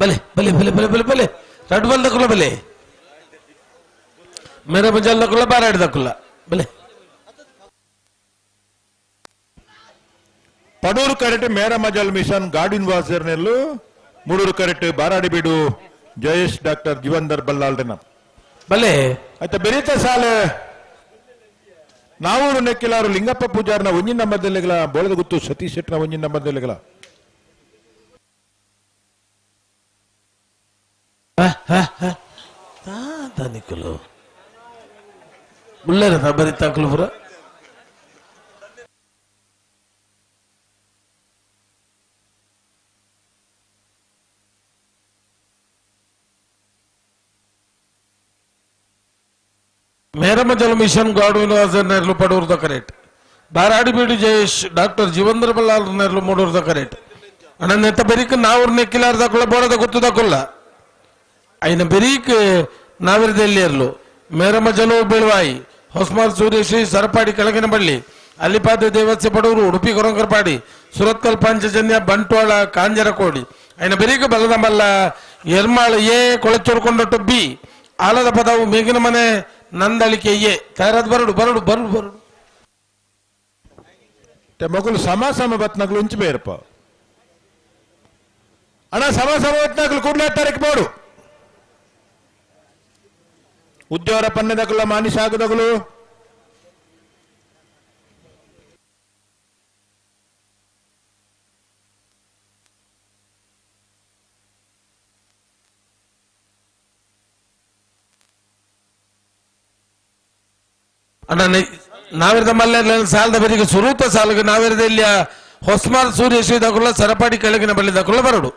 ಬಲೆ ಬಲೆ ಬಲೆ ಬಲೆ ಬಲೆ ಬಲೆ ರಡ್ ಬಲ್ ದಕ್ಕುಲ್ಲ ಬಲೆ ಮೇರೆ ಬಜಾಲ್ ದಕ್ಕುಲ್ಲ ಬಾರಾಡ್ ದಕ್ಕುಲ್ಲ ಬಲೆ. ಪಡೂರು ಕರೆಕ್ಟ್ ಮೇರ ಮಜಾಲ್ ಮಿಷನ್ ಗಾರ್ಡಿನ್ ವಾಸರ್ನೆಲ್ಲು ಮೂಡೂರು ಕರೆಕ್ಟ್ ಬಾರಾಡಿಬೀಡು ಜಯೇಶ್ ಡಾಕ್ಟರ್ ಜೀವಂದರ್ ಬಲ್ಲಾಲ್ರನ ಬಲೆ. ಆಯ್ತಾ ಬೆರೀತ ಸಾಲೆ ನಾವೂರು ನೆಕ್ಕಿಲಾರು ಲಿಂಗಪ್ಪ ಪೂಜಾರನ ಒಂಜಿನ ನಂಬರ್ದಲ್ಲಿಗಳ ಬೋಳದ ಗುತ್ತು ಸತೀಶ್ ಶೆಟ್ಟನ ಒಂಜಿನ ನಂಬರ್ದಲ್ಲಿಗಳ. ತಾನಿಕಲು ಉಳ್ಳರ ಬರಿ ತಾಕಲು ಪುರ ಮೇರಮಜಲ ಮಿಷನ್ ಗಾರ್ಡನ್ ನೆರಳು ಪಡೂರ್ದ ಕರೆಕ್ಟ್, ಬಾರಾಡಿಬೀಡು ಜಯೇಶ್ ಡಾಕ್ಟರ್ ಜೀವಂದ್ರ ಬಲ್ಲಾಲ್ ನೆರಳು ಮೂಡೂರ್ದ ಕರೆಕ್ಟ್. ಅಣ್ಣ ನೆತ್ತ ಬೆರಿಕ್ ನಾವೂರು ನೆಕ್ಕಿಲಾರ ದಕ್ಕುಲ್ಲ ಬೋಳದ ಗೊತ್ತು ದಕ್ಕುಲ್ಲ ಐನ ಬೆರೀಕ್ ನಾವಿರದೆಲ್ಲಿಯರ್ಲು ಮೇರಮಜಲು ಬೆಳವಾಯಿ ಹೊಸ್ಮಾರ್ ಸೂರ್ಯಶ್ರೀ ಸರಪಾಡಿ ಕೆಳಗಿನ ಬಳ್ಳಿ ಅಲ್ಲಿಪಾದ ದೇವಸ್ಯ ಪಡೂರು ಉಡುಪಿ ಕೊರಂಕರಪಾಡಿ ಸುರತ್ಕಲ್ ಪಾಂಚಜನ್ಯ ಬಂಟ್ವಾಳ ಕಾಂಜರಕೋಡಿ ಐನ ಬೆರೀಕ್ ಬಲದಮಲ್ಲ ಎರ್ಮಾಳ ಎ ಕೊಳಚೂರು ಕೊಂಡೊಟ್ಟು ಬಿ ಆಲದ ಪದವು ಮೇಗಿನ ಮನೆ ನಂದಳಿಕೆ ಎ ತಯಾರಾದ ಬರಡು ಬರಡು ಬರಡು ಬರಡು. ಮಗುಲು ಸಮ ಸಮ ಬತ್ನಗಳು ಇಂಚು ಬೇರಪ್ಪ ಅಣ್ಣ ಸಮ ಸಮ ಬತ್ನಗಳು ಕೂಡಲೇ ತಾರೀಕು ಬೋಡು ಉದ್ಯೋಗ ಪನ್ನೆದಕುಲ ಮಾನಿಷ ಆಗದಗಳು ಅಣ್ಣ ನಾವಿರದ ಮಲ್ಲೆ ಸಾಲದ ಬರಿಗೆ ಸುರೂತ ಸಾಲಗೆ ನಾವಿರದ ಇಲ್ಲಿ ಹೊಸ್ಮಾರ್ ಸೂರ್ಯ ಶ್ರೀದಕುಲ ಸರಪಾಡಿ ಕೆಳಗಿನ ಬಳ್ಳಿ ದಕುಲ ಬರಡು.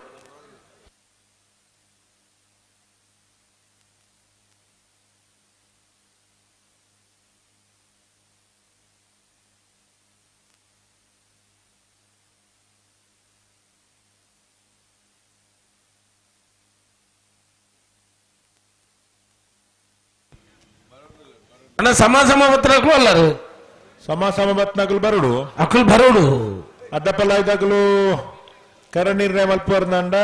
ಅಣ್ಣ ಸಮ ಸಮ ಬತ್ನಗಳು ಅಲ್ಲರು ಸಮ ಸಮ ಬತ್ನಗಳು ಬರಡು ಅಕುಲ್ ಬರೋಡು ಅಡ್ಡಪಲ್ಲ ಇದಾಗಲು ಕರ ನಿರ್ಣಯ ಮಲ್ಪರ್ನಂಡ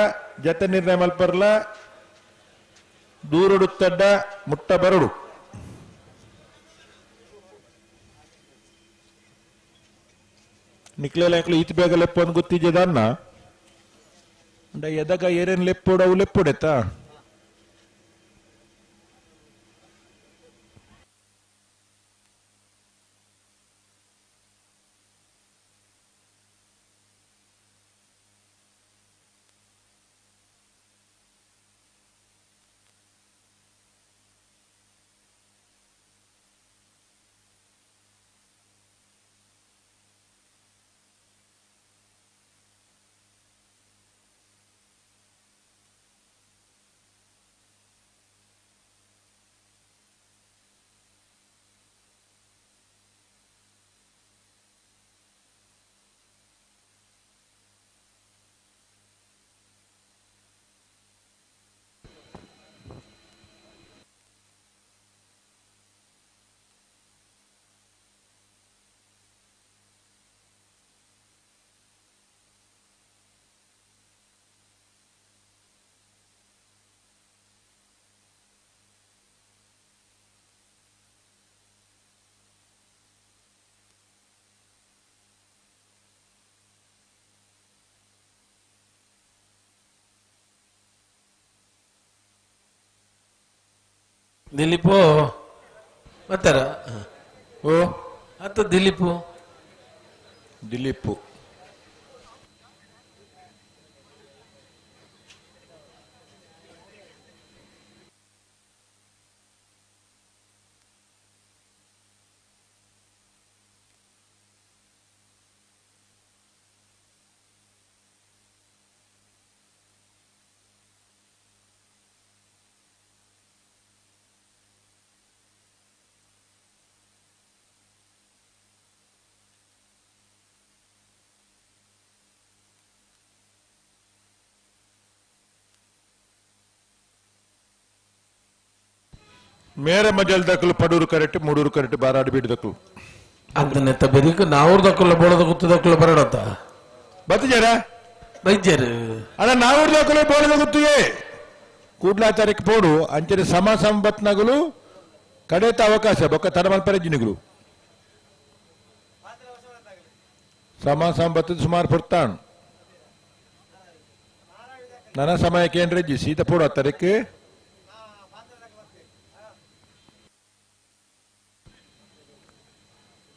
ಜತೆ ನಿರ್ಣಯ ಮಲ್ಪರ್ಲ ದೂರಡುತ್ತಡ್ಡ ಮುಟ್ಟ ಬರಡು. ನಿಕ್ಲೆಲ್ಲ ಈತ ಬೇಗ ಲೆಪ್ಪು ಅಂತ ಗೊತ್ತಿದ್ದನ್ನ ಅಂಡ ಎದಗ ಏರೇನು ಲೆಪ್ಪೋಡು ಅವು ಲೆಪ್ಪೋಡೆತ್ತಾ. ದಿಲೀಪು ಮತ್ತಾರ ಓ ಅತ್ತ ದಿಲೀಪು ದಿಲೀಪು ಮೇರೆ ಮಜಲ್ ದಕ್ಕಲು ಪಡೂರು ಕರೆಕ್ಟ್ ಮೂಡೂರು ಕರೆಕ್ಟ್ ಬಾರಾಡಿ ಬೀಡು ದಕ್ಕಲು ಅದನ್ನೆತ್ತ ಬೆರಿಕು ನಾವೂರು ದಕ್ಕಲು ಬೋಳದ ಗುತ್ತು ದಕ್ಕಲು ಬರಡತ್ತ ಬತ್ತಿಜಾರ ಬೈಜಾರು ಅಲ್ಲ ನಾವೂರು ದಕ್ಕಲು ಬೋಳದ ಗುತ್ತಿಗೆ ಕೂಡ್ಲಾಚಾರಕ್ಕೆ ಪೋಡು ಅಂಚನೆ ಸಮ ಸಂಬತ್ನಗಲು ಕಡೇತ ಅವಕಾಶ ಬೊಕ್ಕ ತಡಮಲ್ಪರಜಿನಿಗಳು ಸಮ ಸಂಬತ್ತು ಸುಮಾರು ಪುರ್ತಾಣ್ ನನ್ನ ಸಮಯ ಕೇಂದ್ರಜ್ಜಿ ಸೀತ ಪೋಡು ಅತ್ತರಕ್ಕೆ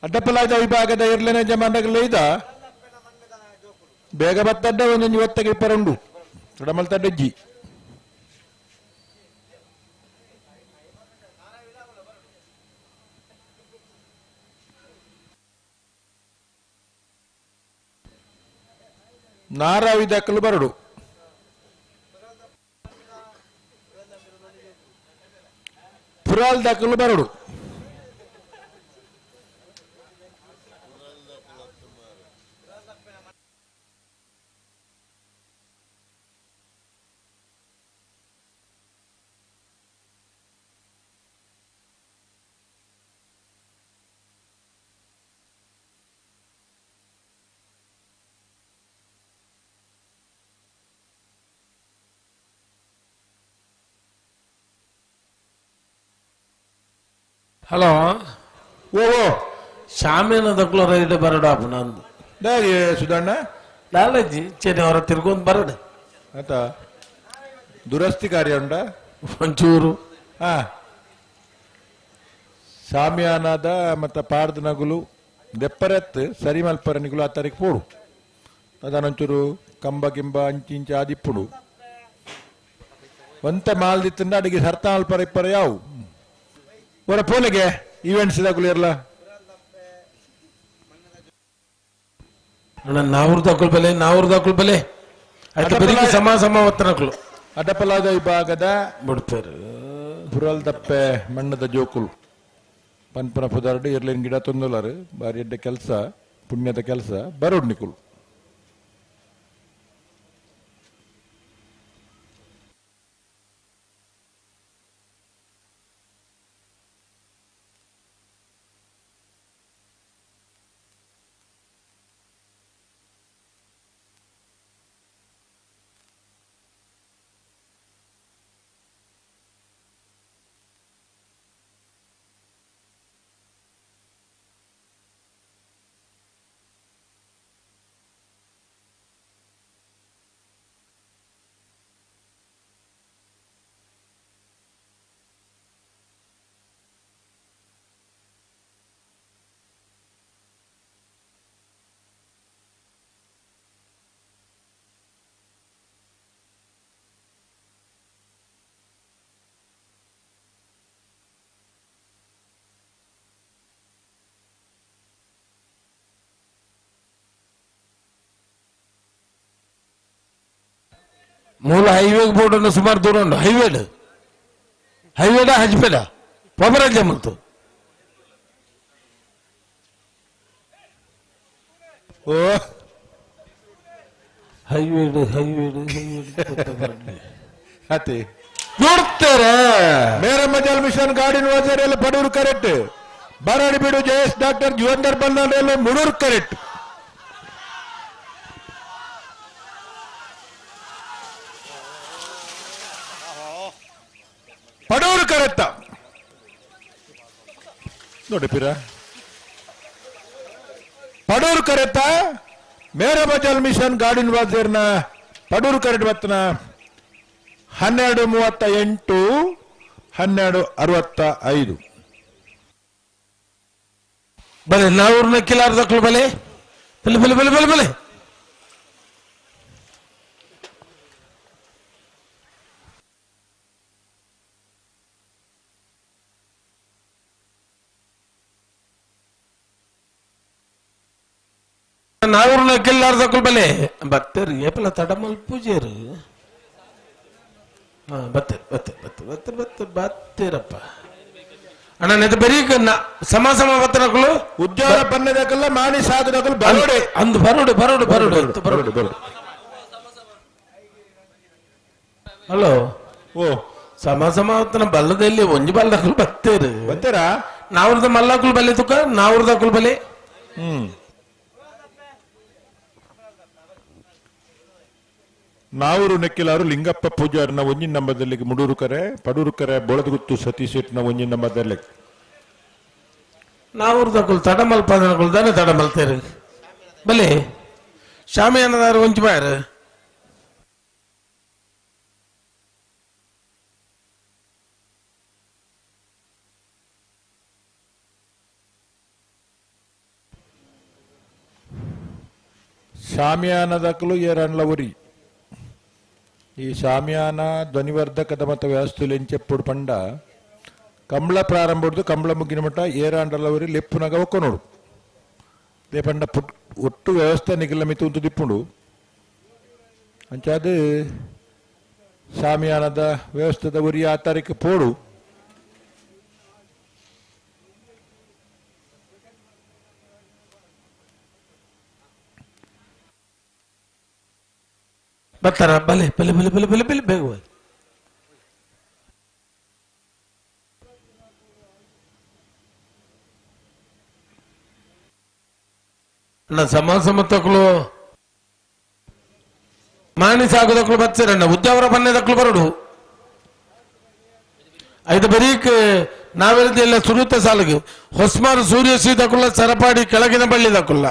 ಅಡ್ಡಪ್ಪಲಾದ ವಿಭಾಗದ ಇರ್ಲೇನೆ ಜಮಾನಗಲೈದ ಬೇಗ ಬತ್ತಡ್ಡ ಒಂದೊಂದು ಒತ್ತಗೆ ಪರಂಡು ತಡಮಲ್ ತಡ್ಡಜ್ಜಿ ನಾರಾವಿ ದಕ್ಕಲು ಬರಡು ಪುರಾಲ್ ದಕ್ಕಲು ಬರಡು ಹಲೋ ಓ ಶಾಮಿನ ದಕ್ಕಲು ರೈಟ್ ಬರಡು ಅಪ್ಪ ನಂದು ಸುಧಣ್ಣ ಲಾಲಜಿ ಚೆನ್ನೆ ಅವರ ತಿರ್ಗೊಂದು ಬರಡ ಆತ ದುರಸ್ತಿ ಕಾರ್ಯ ಉಂಡ ಒಂಚೂರು ಹಾ ಸಾಮಿಯಾನದ ಮತ್ತು ಪಾರ್ದ ನಗುಲು ದೆಪ್ಪರೆತ್ ಸರಿ ಮಲ್ಪರ ನಿಗುಲು ಆ ತಾರೀಕು ಪೋಡು ಅದನ್ನೊಂಚೂರು ಕಂಬ ಗಿಂಬ ಅಂಚಿ ಇಂಚಿ ಆದಿಪ್ಪುಡು ಒಂತ ಮಾಲ್ದಿತ್ತಂಡ ಅಡಿಗೆ ಸರ್ತ ಮಲ್ಪರ ಇಪ್ಪರ ಯಾವು ಹೊರ ಪೋಲೆಗೆ ಈವೆಂಟ್ಸ್ ದಾಕುಲು ಇರಲ್ಲ ನಾವೂರು ದಾಕುಲು ಬಲೆ ನಾವೂರು ದಾಕುಲು ಬಲೆ ಆಯ್ತು ಬರೀ ಸಮ ಸಮ ಒತ್ತನಕುಲು ಅಡಪಲಾದ ವಿಭಾಗದ ಬಿಡ್ತಾರೆ ಪುರಲ್ದಪ್ಪೆ ಮಣ್ಣದ ಜೋಕುಲು ಪನ್ಪನ ಪುದಾರ್ಡು ಇರ್ಲಿನ ಗಿಡ ತೊಂದಲಾರು ಬಾರಿ ಎಡ್ಡೆ ಕೆಲಸ ಪುಣ್ಯದ ಕೆಲಸ ಬರೋಡ್ ನಿಕುಲು ಮೂಲ ಹೈವೇಗೆ ಬೋರ್ಡ್ ಸುಮಾರು ದೂರ ಉಂಟು ಹೈವೇಡ್ ಹೈವೇಡ ಹಜ್ಪೇಡ ಪಬರಾಜ ಮುಲ್ತು ಓ ಹೈವೇಡ್ ಹೈವೇಡ್ ಹೈವೇಡ್ ಅತಿ ನೋಡ್ತಾರೆ ಮೇರ ಮಜಾಲ್ ಮಿಷನ್ ಗಾಡಿನ ವಾಜರೆಲ್ಲ ಪಡೂರು ಕರೆಕ್ಟ್ ಬರಾಡಿ ಬಿಡು ಜಯೇಶ್ ಡಾಕ್ಟರ್ ಜುವಂದರ್ ಬಲ್ಲಾಡೆಲ್ಲ ಮುಡೂರು ಕರೆಕ್ಟ್ ಪಡೂರು ಕರೆಕ್ಟ ನೋಡಿ ಪಿರ ಪಡೂರು ಕರೆತ್ತ ಮೇರ ಬಜಾಲ್ ಮಿಷನ್ ಗಾಡಿನ ವಾಜರ್ನ ಪಡೂರು ಕರೆಕ್ಟ್ ಬತ್ತನ 12:38 12:65 ಬಲೆ ನಾವೂರ್ನ ಕಿಲಾರ್ ದಕ್ಕಲು ಬಲೆ ಬಲೆ ಬಲೆ ಬಲೆ ಬಲೆ ಬಲೆ ನಾವೂರ್ನ ಕಿಲ್ಲಾರ್ ದಕ್ಕಲು ಬಲೆ ಬತ್ತೇರು ಏಪಲ ತಡಮಲ್ ಪೂಜೆರು ಹಾ ಬತ್ತೇರು ಬತ್ತೇರು ಬತ್ತೇರು ಬತ್ತೇರು ಬತ್ತೇರು ಬತ್ತೇರಪ್ಪ ಅಣ್ಣ ನೆತ ಬರೀ ಸಮ ಸಮ ಬತ್ತನಕುಲು ಉದ್ಯಾನ ಬನ್ನದಕಲ್ಲ ಮಾಣಿ ಸಾಧನಕಲು ಬರೋಡೆ ಅಂದು ಬರೋಡು ಬರೋಡು ಬರೋಡು ಬರೋಡು ಬರೋಡು ಹಲೋ ಓ ಸಮ ಸಮ ಹೊತ್ತನ ಬಲ್ಲದಲ್ಲಿ ಒಂಜಿ ಬಲ್ಲದಕಲು ಬತ್ತೇರು ಬತ್ತೇರಾ ನಾವ್ರದ ಮಲ್ಲಕುಲು ಬಲೆ ತುಕ ನಾವ್ರದಕುಲು ಬಲೆ ನಾವೂರು ನೆಕ್ಕಿಲಾರು ಲಿಂಗಪ್ಪ ಪೂಜಾರನ ಒಂಜಿನ ನಂಬದಲ್ಲಿ ಮುಡೂರು ಕರೆ ಪಡೂರು ಕರೆ ಬೋಳದಗುತ್ತು ಸತೀಶ್ ಶೆಟ್ನ ಒಂಜಿನ ನಂಬದಲ್ಲಿ ನಾವೂರ್ದಕುಲು ತಡಮಲ್ಪದನಕುಲು ತಾನೆ ತಡಮಲ್ತೇರು ಬಲೆ ಶಾಮಿಯಾನದಾರು ಒಂಜಿ ಬಾರು ಶಾಮಿಯಾನದಕಲು ಏರನ್ಲ ಉರಿ ಈ ಶಾಮಿಯಾನ ಧ್ವನಿವರ್ಧಕದ ಮತ್ತು ವ್ಯವಸ್ಥೆలు ಎಂచెప్పుడు ಪಂಡ ಕಂಬಳ ಪ್ರಾರಂಭ ಕಂಬಳ ಮುಗಿನ ಮಟ್ಟ ಏರಾಂಡಲವರಿ ಲೆಪ್ಪುನಗ ಒಕ್ಕೊನೋಡು they ಪಂಡ ಪುಟ್ ಒಟ್ಟು ವ್ಯವಸ್ಥೆ ನಿಗಲ ಮಿತಿ ಉಂತು ದಿಪ್ಪುಂಡು ಅಂಚಾದ ಶಾಮಿಯಾನದ ವ್ಯವಸ್ಥೆದ ಉರಿ ಆ ತಾರೀಕು ಪೋಡು ಬರ್ತಾರ ಬಲೆ ಬಲೆ ಬಲೆ ಬಲೆ ಬಲೆ ಬಲೆ ಬೇಗ ಬಲೆ ಅಣ್ಣ ಸಮ ಸಮ ತಕ್ಲು ಮಾಣಿ ಸಾಗುದಕ್ಲು ಬಚ್ಚಿರಣ್ಣ ಉದ್ಯಾವರ ಬನ್ನೆದಕ್ಲು ಬರಡು ಐದು ಬರೀಕ್ ನಾವೆಲ್ಲ ಎಲ್ಲ ಸುರುತ್ತ ಸಾಲಿಗೆ ಹೊಸ್ಮಾರು ಸೂರ್ಯ ಸೀದಕುಲ್ಲ ಸರಪಾಡಿ ಕೆಳಗಿನ ಬಳ್ಳಿ ದಕುಲ್ಲ.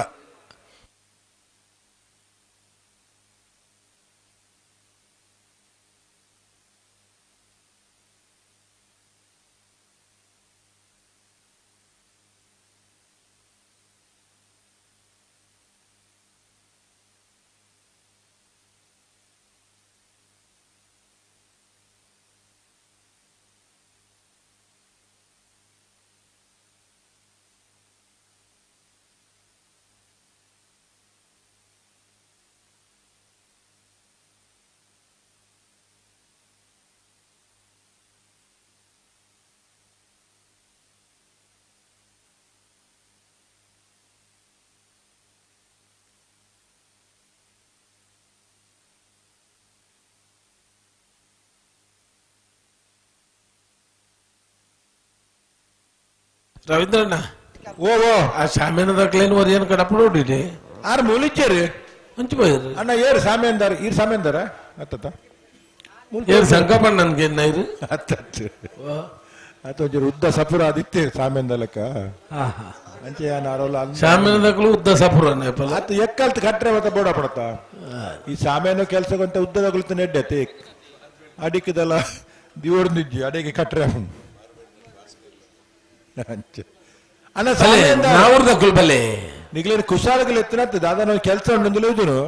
ರವೀಂದ್ರಣ್ಣ ಓ ಓ ಆ ಶಾಮಿಯಾನ ದಾಖಲೇನು ಒರಿಯನ್ ಕಡಪಡು ಹೊಡಿಲಿ ಆರ್ ಮೂಲಿಚ್ಚೇರು ಅಂಚು ಪೋಯರು ಅಣ್ಣ ಏರು ಸಾಮೇಂದಾರ ಈರ್ ಸಾಮೇಂದಾರ ಅತ್ತತ್ತ ಏರು ಸಂಕಪಣ್ಣ ನನ್ಗೆ ಏನಾಯ್ರು ಅತ್ತತ್ತು ಅತ್ತ ಒಂಚೂರು ಉದ್ದ ಸಪುರ ಅದಿತ್ತೆ ಸಾಮೇಂದ ಲೆಕ್ಕ ಅಂಚೆ ಯಾನ್ ಆರೋಲ ಶಾಮಿಯಾನ ದಾಖಲು ಉದ್ದ ಸಪುರ ಅತ್ತ ಎಕ್ಕಲ್ತ್ ಕಟ್ರೆ ಮತ್ತೆ ಬೋಡ ಪಡತ್ತ ಈ ಸಾಮೇನು ಕೆಲಸಕ್ಕಂತ ಉದ್ದದ ನೆಡ್ಡೆ ಅಡಿಕ್ಕದಲ್ಲ ದಿವರ್ನಿಜ್ಜಿ ಅಡಿಗೆ ಕಟ್ರೆ ಅಂಚೆ ಅಣ್ಣ ಸಾಮೇಂದ ನಾವೂರ್ದಕ್ಕಲು ಬಲೆ ನಿಗ್ಲೇನು ಕುಶಾಲಗಳು ಎತ್ತಿನತ್ತು ದಾದಾ ನಾವು ಕೆಲಸ ಉಂಡು ಇದನು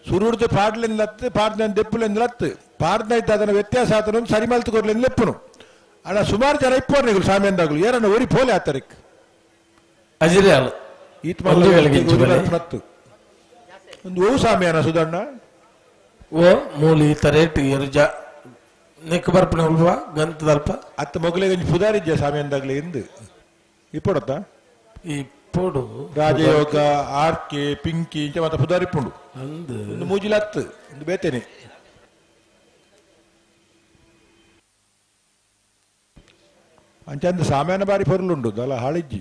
ಸುರುಡ್ದು ಪಾಡ್ಲಿಂದ ಹತ್ತು ಪಾಡ್ನ ದೆಪ್ಪುಲಿಂದ ಹತ್ತು ಪಾಡ್ನ ಇದ್ದ ಅದನ್ನ ವ್ಯತ್ಯಾಸ ಆತನ ಸರಿ ಮಲ್ತು ಕೊರ್ಲಿಂದ ಲೆಪ್ಪುನು ಅಣ್ಣ ಸುಮಾರು ಜನ ಇಪ್ಪೋರು ನಿಗುಲು ಸಾಮೇಂದಾಗ್ಲು ಏರಣ್ಣ ಒರಿ ಪೋಲೆ ಆತರಿಕ್ ಅಜಿರಿ ಆಳು ಈತ್ ಒಂದು ಗಳಿಗೆ ಬಲೆ. ಒಂದು ಓ ಸಾಮಿ ಅಣ್ಣ ಸುಧಣ್ಣ ಓ ಮೂಲಿ ತರೇಟ್ ಎರುಜ ನೆಕ್ ಬರ್ಪಣ ಉಲ್ವ ಗಂತದಲ್ಪ ಅತ್ತ ಮೊಗಲಿಗೆ ಒಂಜಿ ಪುದಾರಿಜ್ಜ ಸಾಮಿ ಅಂದಾಗ್ಲೆ ಇಂದು ಇಪ್ಪೊಡತ್ತ ಇಪ್ಪೊಡು ರಾಜಯೋಗ ಆರ್ ಕೆ ಪಿಂಕಿ ಇಂಚ ಮತ್ತೆ ಪುದಾರಿಪ್ಪುಂಡು ಅಂದು ಒಂದು ಮೂಜಿಲ ಹತ್ತು ಒಂದು ಬೇತೇನೆ ಅಂಚಂದು ಸಾಮಾನ್ಯ ಬಾರಿ ಪೊರ್ಲುಂಡು ದಲ ಹಾಳಿಜ್ಜಿ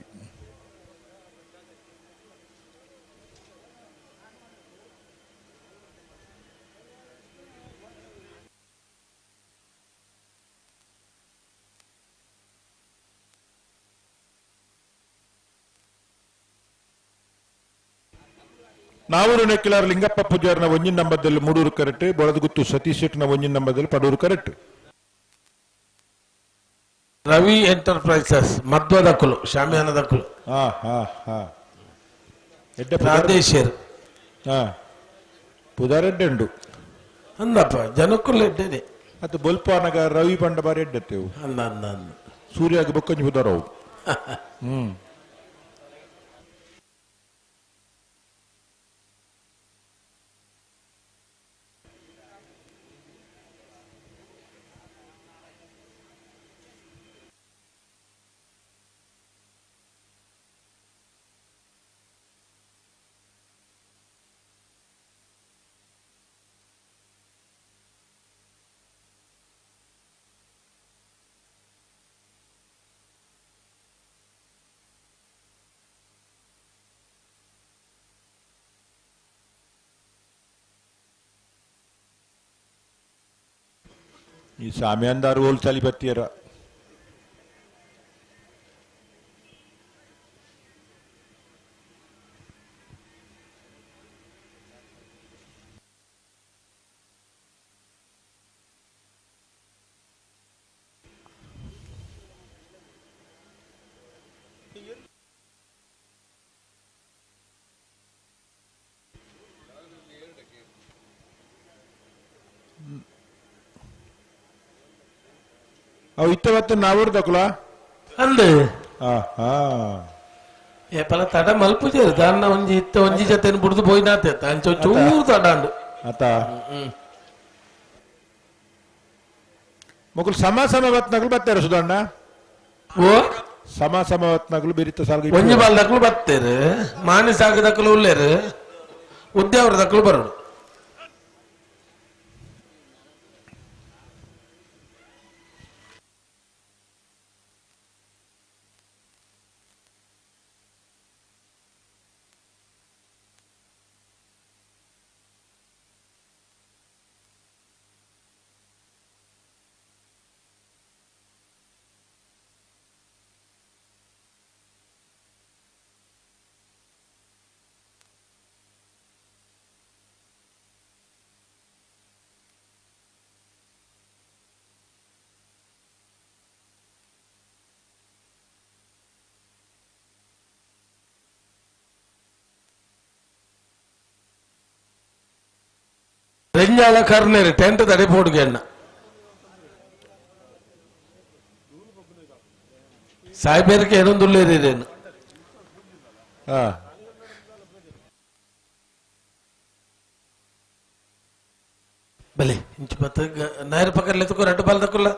ನಾವೂರು ನೆಕ್ಕಿಲಾರ್ ಲಿಂಗಪ್ಪ ಪೂಜಾರನ ಒಂಜಿನ ನಂಬದಲ್ಲಿ ಮೂಡೂರು ಕರೆಕ್ಟ್ ಬೊಳದಗುತ್ತು ಸತೀಶ್ ಶೆಟ್ಟಿನ ಒಂಜಿನ ನಂಬದಲ್ಲಿ ಪಡೂರು ಕರೆಕ್ಟ್ ರವಿ ಎಂಟರ್ಪ್ರೈಸಸ್ ಮಧ್ವದಕ್ಕಲು ಶಾಮಿಯಾನದಕ್ಕಲು ಹಾ ಹಾ ಹಾ ಎಡ್ಡೆ ರಾಧೇಶ್ವರ್ ಹಾ ಪುದಾರ್ ಎಡ್ಡೆ ಉಂಡು ಅಂದಪ್ಪ ಜನಕ್ಕುಲ್ಲ ಎಡ್ಡೆನೆ ಅದು ಬೊಲ್ಪಾನಗ ರವಿ ಪಂಡ ಬಾರಿ ಎಡ್ಡೆತ್ತೇವು ಅಂದ ಅಂದ ಅಂದ ಸೂರ್ಯಾಗ ಬೊಕ್ಕೊಂಜಿ ಪುದಾರ್ ಅವು ಹ್ಮ್ ಈ ಸಾಮ್ಯಾಂದಾರು ಓಲ್ ಚಲಿ ಬತ್ತಿಯರ ಅವು ಇತ್ತ ನಾವೂರು ದಕುಲ ಅಂದು ಹಾ ಹಾ ಏಪಲ ತಡ ಮಲ್ಪುಜೇರು ದಾನ್ನ ಒಂಜಿ ಇತ್ತ ಒಂಜಿ ಜೊತೆ ಬುಡ್ದು ಪೋಯಿನಾತೆ ಅಂಚ ಚೂರು ತಡ ಉಂಡು ಆತ ಮೊಗಲು ಸಮ ಸಮ ಬತ್ನಗಳು ಬತ್ತಾರೆ ಸುಧಣ್ಣ ಓ ಸಮ ಸಮ ಬತ್ನಗಳು ಬಿರಿತ ಸಾಲ್ಗ ಒಂಜಿ ಬಾಲ್ ದಕ್ಕಲು ಬತ್ತೇರು ಮಾನಿ ಸಾಕು ದಕ್ಕಲು ಉಲ್ಲೇರು ಉದ್ಯಾವರ ದಕ್ಕಲು ಬರೋಡು ರೆಂಜಾಲ ಕರ್ನೇರು ಟೆಂಟ್ ತಡೆ ಪೋಡುಗೆಣ್ಣ ಸಾಯ್ಬೇರ್ಕೆ ಏನೊಂದು ಉಲ್ಲೇರಿರೇನು ಹಾ ಬಲೆ ಇಂಚು ಬತ್ತ ನಾಯರ್ ಪಕ್ಕದಲ್ಲಿ ಎತ್ತುಕೋ ರಡ್ಡು ಬಾಲ್ ತಕ್ಕೊಲ್ಲ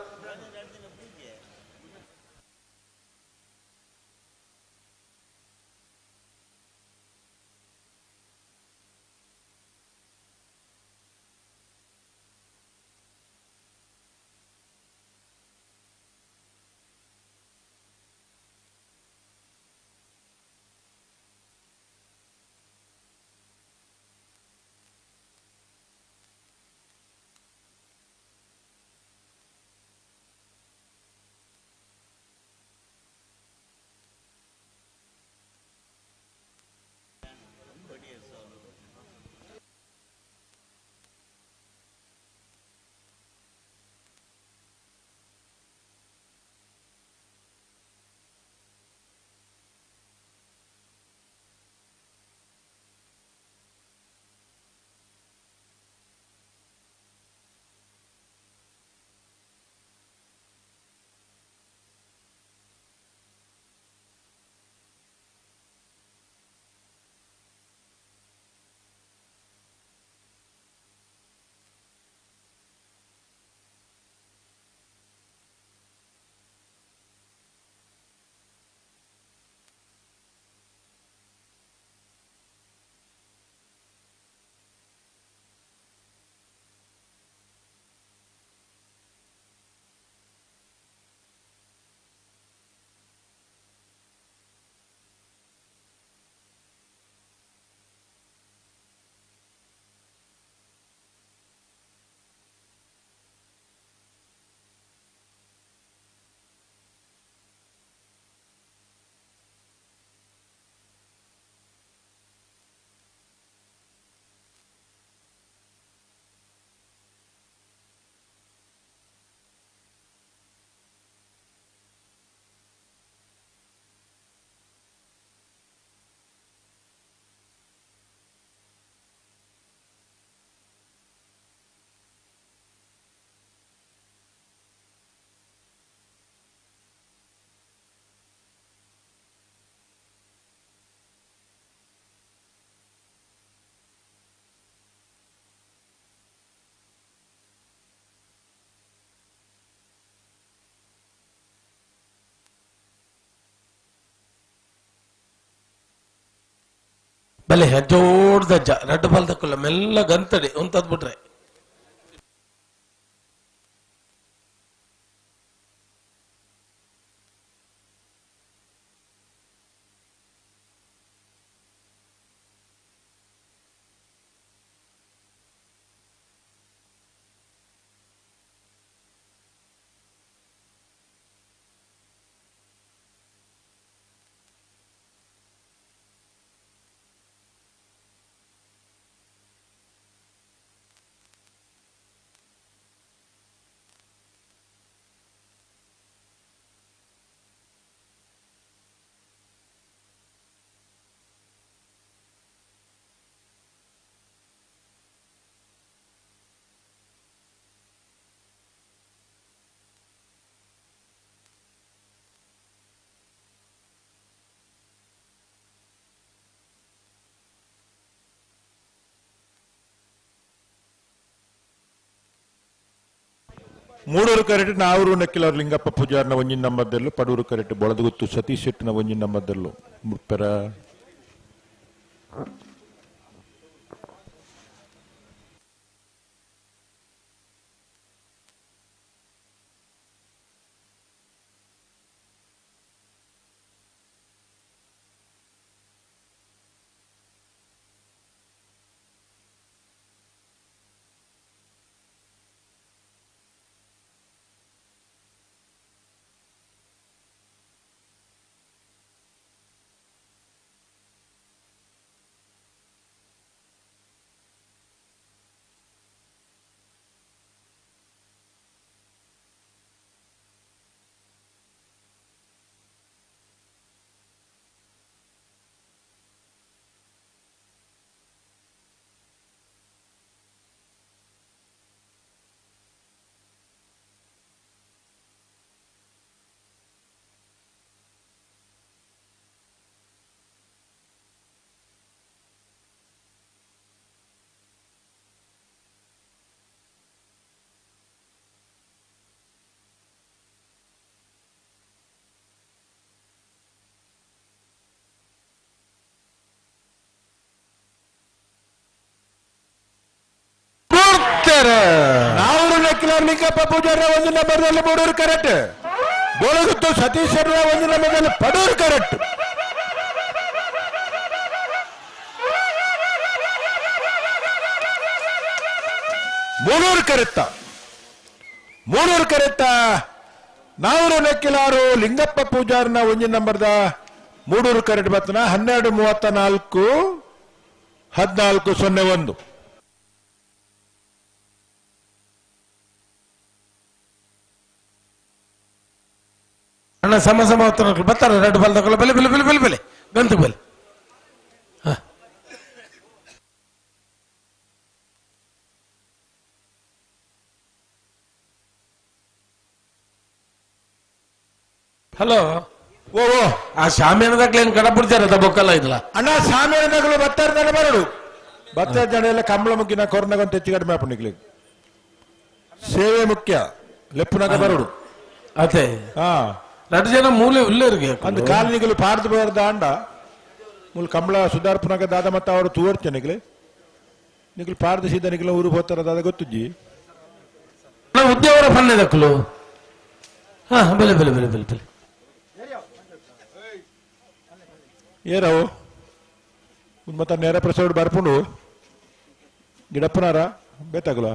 ಬಲೆ ಜೋಡ್ದಜ್ಜ ರಡ್ಡು ಬಾಲ್ದಕ್ಕಲ್ಲ ಮೆಲ್ಲ ಗಂತಡಿ ಉಂತದ್ ಬಿಟ್ರೆ ಮೂಡೂರು ಕರೆಟ್ ನಾವೂರು ನಕ್ಕಿಲರ್ ಲಿಂಗಪ್ಪ ಪೂಜಾರ್ನ ಒಂಜಿನ ನಂಬರ್ದಲ್ಲೂ ಪಡೂರು ಕರೆಟ್ ಬೊಳದಗುತ್ತು ಸತೀಶ್ ಶೆಟ್ಟಿನ ಒಂಜಿನ ನಂಬರ್ದಲ್ಲೂ ಮುಪ್ಪೆರ ನಾವೂರು ನಕ್ಕಿಲರ್ ಲಿಂಗಪ್ಪ ಪೂಜಾರ್ನ ಒಂದು ನಂಬರ್ದಲ್ಲಿ ಮೂಡೂರು ಕರೆಕ್ಟ್, ಬೋಳಗುತ್ತು ಸತೀಶ್ ಒಂದು ನಂಬರ್ದಲ್ಲಿ ಪಡೂರು ಕರೆಕ್ಟ್. ಮೂಡೂರು ಕರೆತ್ತ, ಮೂಡೂರು ಕರೆತ್ತ ನಾವೂರು ನಕ್ಕಿಲಾರು ಲಿಂಗಪ್ಪ ಪೂಜಾರ್ನ ಒಂದು ನಂಬರ್ದ ಮೂಡೂರು ಕರೆಕ್ಟ್ ಬರ್ತನ 12:34 14:01. ಅಣ್ಣ ಸಮ ಸಮ ಬರ್ತಾರೆ ರೆಡ್ ಬಾಲ್ ತಗೊಳ್ಳ ಬೆಲೆ ಬೆಲೆ ಬೆಲೆ ಬೆಲೆ ಬೆಲೆ ಗಂತು ಬೆಲೆ. ಹಲೋ ಓ ಓ ಆ ಶಾಮಿಯಾನದಾಗ್ಲೇನು ಕಡ ಬಿಡ್ತಾರೆ ಅದ ಬೊಕ್ಕಲ್ಲ ಇದಲ್ಲ ಅಣ್ಣ ಶಾಮಿಯಾನದಾಗಲು ಬರ್ತಾರೆ ಜನ ಬರಡು ಬರ್ತಾರೆ ಜನ ಎಲ್ಲ ಕಂಬಳ ಮುಗ್ಗಿನ ಕೊರ್ನಗಂತ ಹೆಚ್ಚು ಕಡಿಮೆ ಆಪಣಿಗ್ಲಿ ಸೇವೆ ಮುಖ್ಯ ಲೆಪ್ಪುನಗ ಬರಡು ಅದೇ ಹಾ ಎರಡು ಜನ ಮೂಲೆ ಉಳ್ಳರಿಗೆ ಅಂದ್ ಕಾಲನಿಗಳು ಪಾರ್ದು ಬಾರ್ದ ಅಂಡ ಮೂಲ ಕಂಬಳ ಸುಧಾರ್ಪುನಗ ದಾದ ಮತ್ತ ಅವರು ತೂವರ್ಚೆ ನಿಗ್ಲೆ ನಿಗ್ಲು ಪಾರ್ದ ಸೀದ ನಿಗ್ಲ ಊರು ಹೋಗ್ತಾರ ದಾದ ಗೊತ್ತುಜ್ಜಿ ಉದ್ಯೋಗರ ಫನ್ನೆ ದಕ್ಕಲು ಹಾ ಬೆಲೆ ಬೆಲೆ ಬೆಲೆ ಬೆಲೆ ಬೆಲೆ ಏರವು ಮತ್ತ ನೇರ ಪ್ರಸಾದ್ ಬರ್ಪುಂಡು ಗಿಡಪ್ಪನಾರ ಬೇತಾಗಲ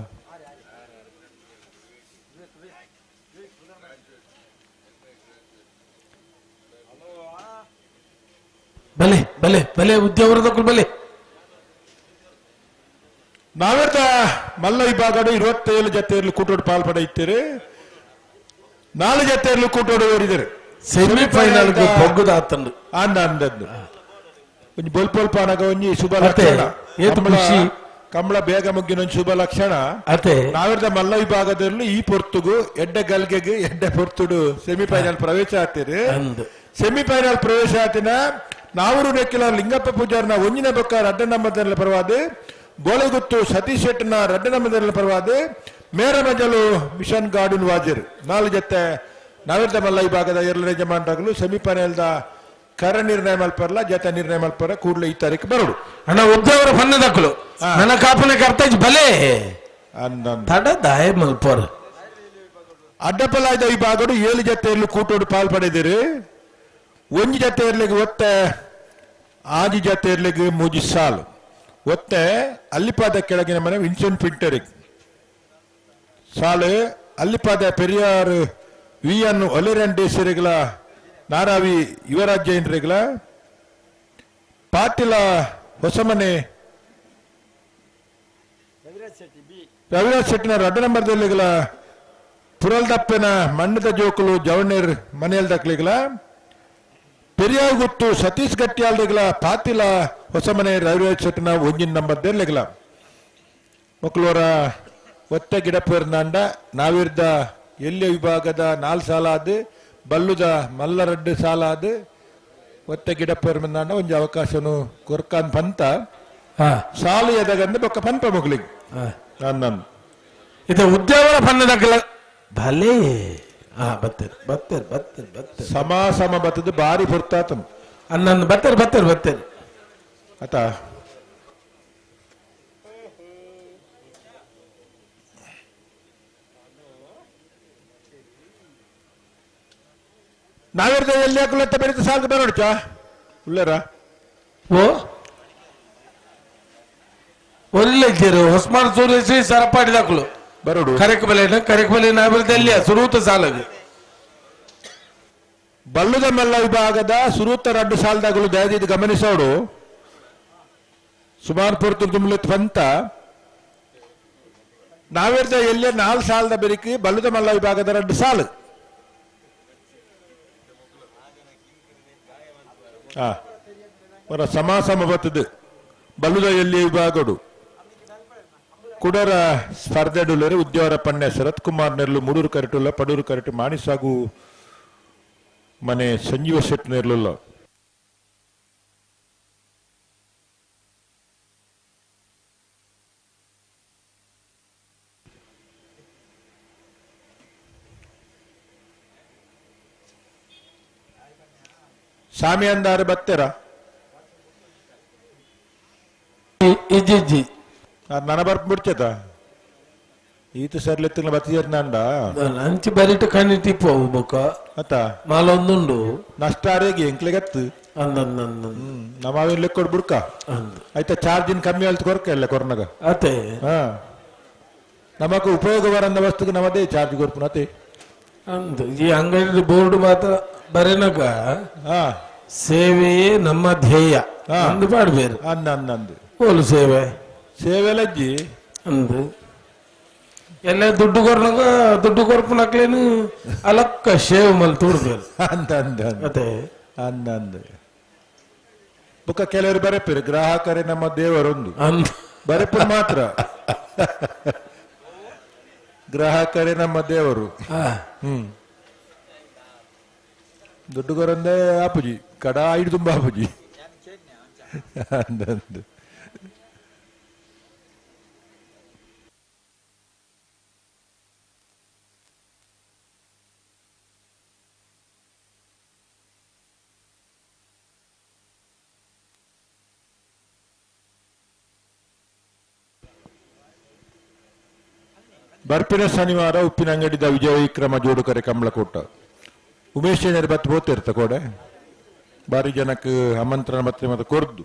ಬಲೆ ಬಲೆ ಬಲೆ ಉದ್ಯೋಗರ ಬಲೆ. ನಾವೆರ್ದ ಮಲ್ಲ ವಿಭಾಗಡು 27 ಜತೆಯಲ್ಲಿ ಕೂಟೋಡು ಪಾಲ್ಪಡೆಯುತ್ತೀರಿ, 4 ಜತೆಯಲ್ಲಿ ಕೂಟೋಡು ಓಡಿದರೆ ಸೆಮಿಫೈನಲ್ ಬೊಗ್ಗುದ ಆತಂದು ಅಂದ ಅಂದದ್ದು ಒಂಜಿ ಬೊಲ್ಪೊಲ್ಪ ಅನಗ ಒಂಜಿ ಶುಭ ಲಕ್ಷಣ ಕಂಬಳ ಬೇಗ ಮುಗ್ಗಿನ ಒಂಜಿ ಶುಭ ಲಕ್ಷಣ. ನಾವೆರ್ದ ಮಲ್ಲ ವಿಭಾಗದಲ್ಲಿ ಈ ಪೊರ್ತುಗು ಎಡ್ಡೆ ಗಲ್ಗೆಗೆ ಎಡ್ಡೆ ಪೊರ್ತುಡು ಸೆಮಿಫೈನಲ್ ಪ್ರವೇಶ ಆಗ್ತೀರಿ. ಸೆಮಿಫೈನಲ್ ಪ್ರವೇಶ ಆತಿನ ನಾವೂರು ನೆಕ್ಕಿಲ ಲಿಂಗಪ್ಪ ಪೂಜಾರ್ನ ಒಂಜಿನ ಬೊಕ್ಕ ರಡ್ಡ ನಂಬರ್ದಲ್ಲಿ ಪರವಾದ ಬೋಳೆಗುತ್ತು ಸತೀಶ್ ಶೆಟ್ಟಿನ ರಡ್ಡ ನಂಬರ್ದಲ್ಲಿ ಪರವಾದ ಮೇರ ಮಜಲು ಮಿಷನ್ ಗಾರ್ಡನ್ ವಾಜರ್ 4 ಜೊತೆ ನಾವೆರ್ದ ಮಲ್ಲ ವಿಭಾಗದ ಎರಡನೇ ಜಮಾನ್ರಾಗಲು ಸೆಮಿಫೈನಲ್ದ ಕರ ನಿರ್ಣಯ ಮಲ್ಪರ್ಲ ಜತ ನಿರ್ಣಯ ಮಲ್ಪರ ಕೂಡಲೇ ಈ ತಾರೀಕು ಬರೋಡು. ಅಣ್ಣ ಉದ್ಯವರ ಪನ್ನದಕ್ಕಲು ನನ್ನ ಕಾಪನೆ ಕರ್ತಾಜ್ ಬಲೆ ತಡ ದಾಯ ಮಲ್ಪರ್. ಅಡ್ಡಪಲಾಯ್ದ ವಿಭಾಗಡು 7 ಜತೆಯಲ್ಲಿ ಕೂಟೋಡು ಪಾಲ್ ಪಡೆದಿರು. 1 ಜತೆಯರ್ಲಿಗೆ ಒತ್ತೆ 6 ಜತೆಯರ್ಲಿಗೆ 3 ಸಾಲು ಒತ್ತೆ ಅಲ್ಲಿಪಾದ ಕೆಳಗಿನ ಮನೆ ವಿನ್ಸೆಂಟ್ ಪಿಂಟರಿಗೆ ಸಾಲು ಅಲ್ಲಿಪಾದ ಪೆರಿಯಾರ್ ವಿ ಅನ್ನು ಒಲೆರನ್ ಡೇಸರಿಗಳ ನಾರಾವಿ ಯುವರಾಜ್ ಜೈನರಿಗಳ ಪಾಟೀಲ ಹೊಸಮನೆ ರವಿರಾಜ್ ಶೆಟ್ಟಿನ 2 ನಂಬರ್ದಲ್ಲಿಗಳ ಪುರಲ್ದಪ್ಪನ ಮಣ್ಣದ ಜೋಕುಲು ಜವಣೇರ್ ಮನೆಯಲ್ ದಕ್ಲಿಗಳ ಪೆರಿಯಾರ್ ಗುತ್ತು ಸತೀಶ್ ಗಟ್ಟಿಯಾಲ್ದಿಗಳ ಪಾತಿಲ ಹೊಸಮನೆ ರವಿರಾಜ್ ಶೆಟ್ಟಿನ 1 ನಂಬರ್ ದೇರ್ಲಿಗಳ ಮಕ್ಕಳವರ ಒತ್ತ ಗಿಡಪೇರ್ನಾಂಡ ನಾವಿರ್ದ ಎಲ್ಲಿಯ ವಿಭಾಗದ 4 ಸಾಲ ಅದು ಬಲ್ಲುದ ಮಲ್ಲ 2 ಸಾಲ ಅದು ಒತ್ತ ಗಿಡಪೇರ್ನಾಂಡ ಒಂಜಿ ಅವಕಾಶನು ಕೊರ್ಕಾನ್ ಪಂತ ಸಾಲು ಎದಗಂದು ಬೊಕ್ಕ ಪಂಪ ಮಗಳಿಗೆ ನನ್ನ ಇದು ಉದ್ಯಾವರ ಪನ್ನದಕ್ಕಲ ಭಲೇ ಬತ್ತೇರು ಬತ್ತೇರು ಬತ್ತೇರು ಬತ್ತೇರು ಸಮ ಸಮ ಬತ್ತದ ಬಾರಿ ಪುರ್ತಾತನ್ ಅನ್ನನ್ನು ಬತ್ತೇರು ಬತ್ತೇರು ಬತ್ತೇರು ಆತ. ನಾವಿರ್ದ ಎಲ್ಲಿ ಹಾಕುಲತ್ತ ಬೆರೀತ ಸಾಲ್ದು ಬರೋಣ ಚಾ ಉಳ್ಳರ ಓ ಒಳ್ಳೆ ಹೊಸ್ಮಾನ್ ಸೂರ್ಯಶ್ರೀ ಸರಪಾಡಿ ದಾಖಲು ಬರೋಡು ಕರೆಕ್ ಬಲೆ ಕರೆಕ್ ಬಲೆ ನಾವಿರ್ದ ಎಲ್ಲಿಯ ಸುರೂತ ಸಾಲದು ಬಲ್ಲುದ ಮಲ್ಲ ವಿಭಾಗದ ಸುರೂತ 2 ಸಾಲದಾಗಲು ದಯದಿದ್ದು ಗಮನಿಸೋಡು. ಸುಮಾರು ಪೊರ್ತು ತುಂಬಲಿತ್ ಪಂತ ನಾವಿರ್ದ ಎಲ್ಲಿಯ 4 ಸಾಲದ ಬೆರಿಕಿ ಬಲ್ಲುದ ಮಲ್ಲ ವಿಭಾಗದ 2 ಸಾಲು ಸಮ ಸಮ ಬತ್ತದು ಬಲ್ಲುದ ಎಲ್ಲಿ ವಿಭಾಗಡು ಕುಡರ ಸ್ಪರ್ಧೆಡುಲ್ಲರು ಉದ್ಯವರ ಪಣ್ಯ ಶರತ್ ಕುಮಾರ್ ನೆರ್ಲು ಮೂಡೂರು ಕರೆಟುಲ್ಲ ಪಡೂರು ಕರೆಟು ಮಾಣಿಸಾಗು ಮನೆ ಸಂಜೀವ ಶೆಟ್ ನೆರ್ಲುಲ್ಲ. ಸ್ವಾಮಿ ಅಂದಾರು ಬತ್ತೆರ ಇಜ್ಜಿ ನನ್ನ ಬರ್ಪ ಬಿಡ್ತೇತ ಈತ ಸರ್ಲೆತ್ತಿನ ಬತ್ತಿಯರ್ನಾಂಡ ಅಂಚಿ ಬರಿಟ ಕಣ್ಣಿಟ್ಟಿಪ್ಪು ಬೊಕ್ಕ ಅತ್ತ ಮಾಲೊಂದುಂಡು ನಷ್ಟ ಆರೋಗ್ಯ ಎಂಕ್ಲೆಗತ್ತು ನಮ್ಮ ಲೆಕ್ಕ ಕೊಡ್ ಬುಡ್ಕ ಆಯ್ತಾ ಚಾರ್ಜಿನ್ ಕಮ್ಮಿ ಆಲ್ತು ಕೊರಕ ಇಲ್ಲ ಕೊರ್ನಗ ಅತೆ ಹಾ ನಮಕ್ ಉಪಯೋಗ ಬರಂದ ವಸ್ತುಗೆ ನಮ್ಮದೇ ಚಾರ್ಜ್ ಕೊರ್ಪುನ ಅತೆ ಅಂದು ಈ ಅಂಗಡಿ ಬೋರ್ಡ್ ಮಾತ್ರ ಬರೆನಗ ಸೇವೆಯೇ ನಮ್ಮ ಧ್ಯೇಯ ಅಂದು ಪಾಡ್ಬೇರು ಅಂದ ಅಂದ ಅಂದು ಓಲು ಸೇವೆ ಸೇವೆ ಲಜ್ಜಿ ಅಂದು ಎಲ್ಲ ದುಡ್ಡು ಕೊರ್ನಗ ದುಡ್ಡು ಕೊರ್ಪುನಕ್ಲೇನು ಅಲಕ್ಕ ಶೇವ್ ಮಲ್ ತೂಡ್ಬೇರು ಅಂದ ಅಂದ ಅದೇ ಅಂದ ಅಂದ ಬುಕ್ಕ ಕೆಲವರು ಬರೆಪಿರು ಗ್ರಾಹಕರೇ ನಮ್ಮ ದೇವರೊಂದು ಬರೆಪು ಮಾತ್ರ ಗ್ರಾಹಕರೇ ನಮ್ಮ ದೇವರು. ದುಡ್ಡು ಕೊರಂದೇ ಆಪುಜಿ ಕಡ ಐಡು ತುಂಬ ಆಪುಜಿ ಅಂದ ಅಂದು. ಬರ್ಪಿನ ಶನಿವಾರ ಉಪ್ಪಿನ ಅಂಗಡಿದ ವಿಜಯ ವಿಕ್ರಮ ಜೋಡುಕರೆ ಕಮಲಕೋಟ ಉಮೇಶ್ ಏನಾರು ಬತ್ತು ಹೋಗ್ತಿರ್ತ ಕೋಡೆ ಬಾರಿ ಜನಕ್ಕೆ ಆಮಂತ್ರಣ ಪತ್ರೆ ಮತ್ತೆ ಕೊರ್ದು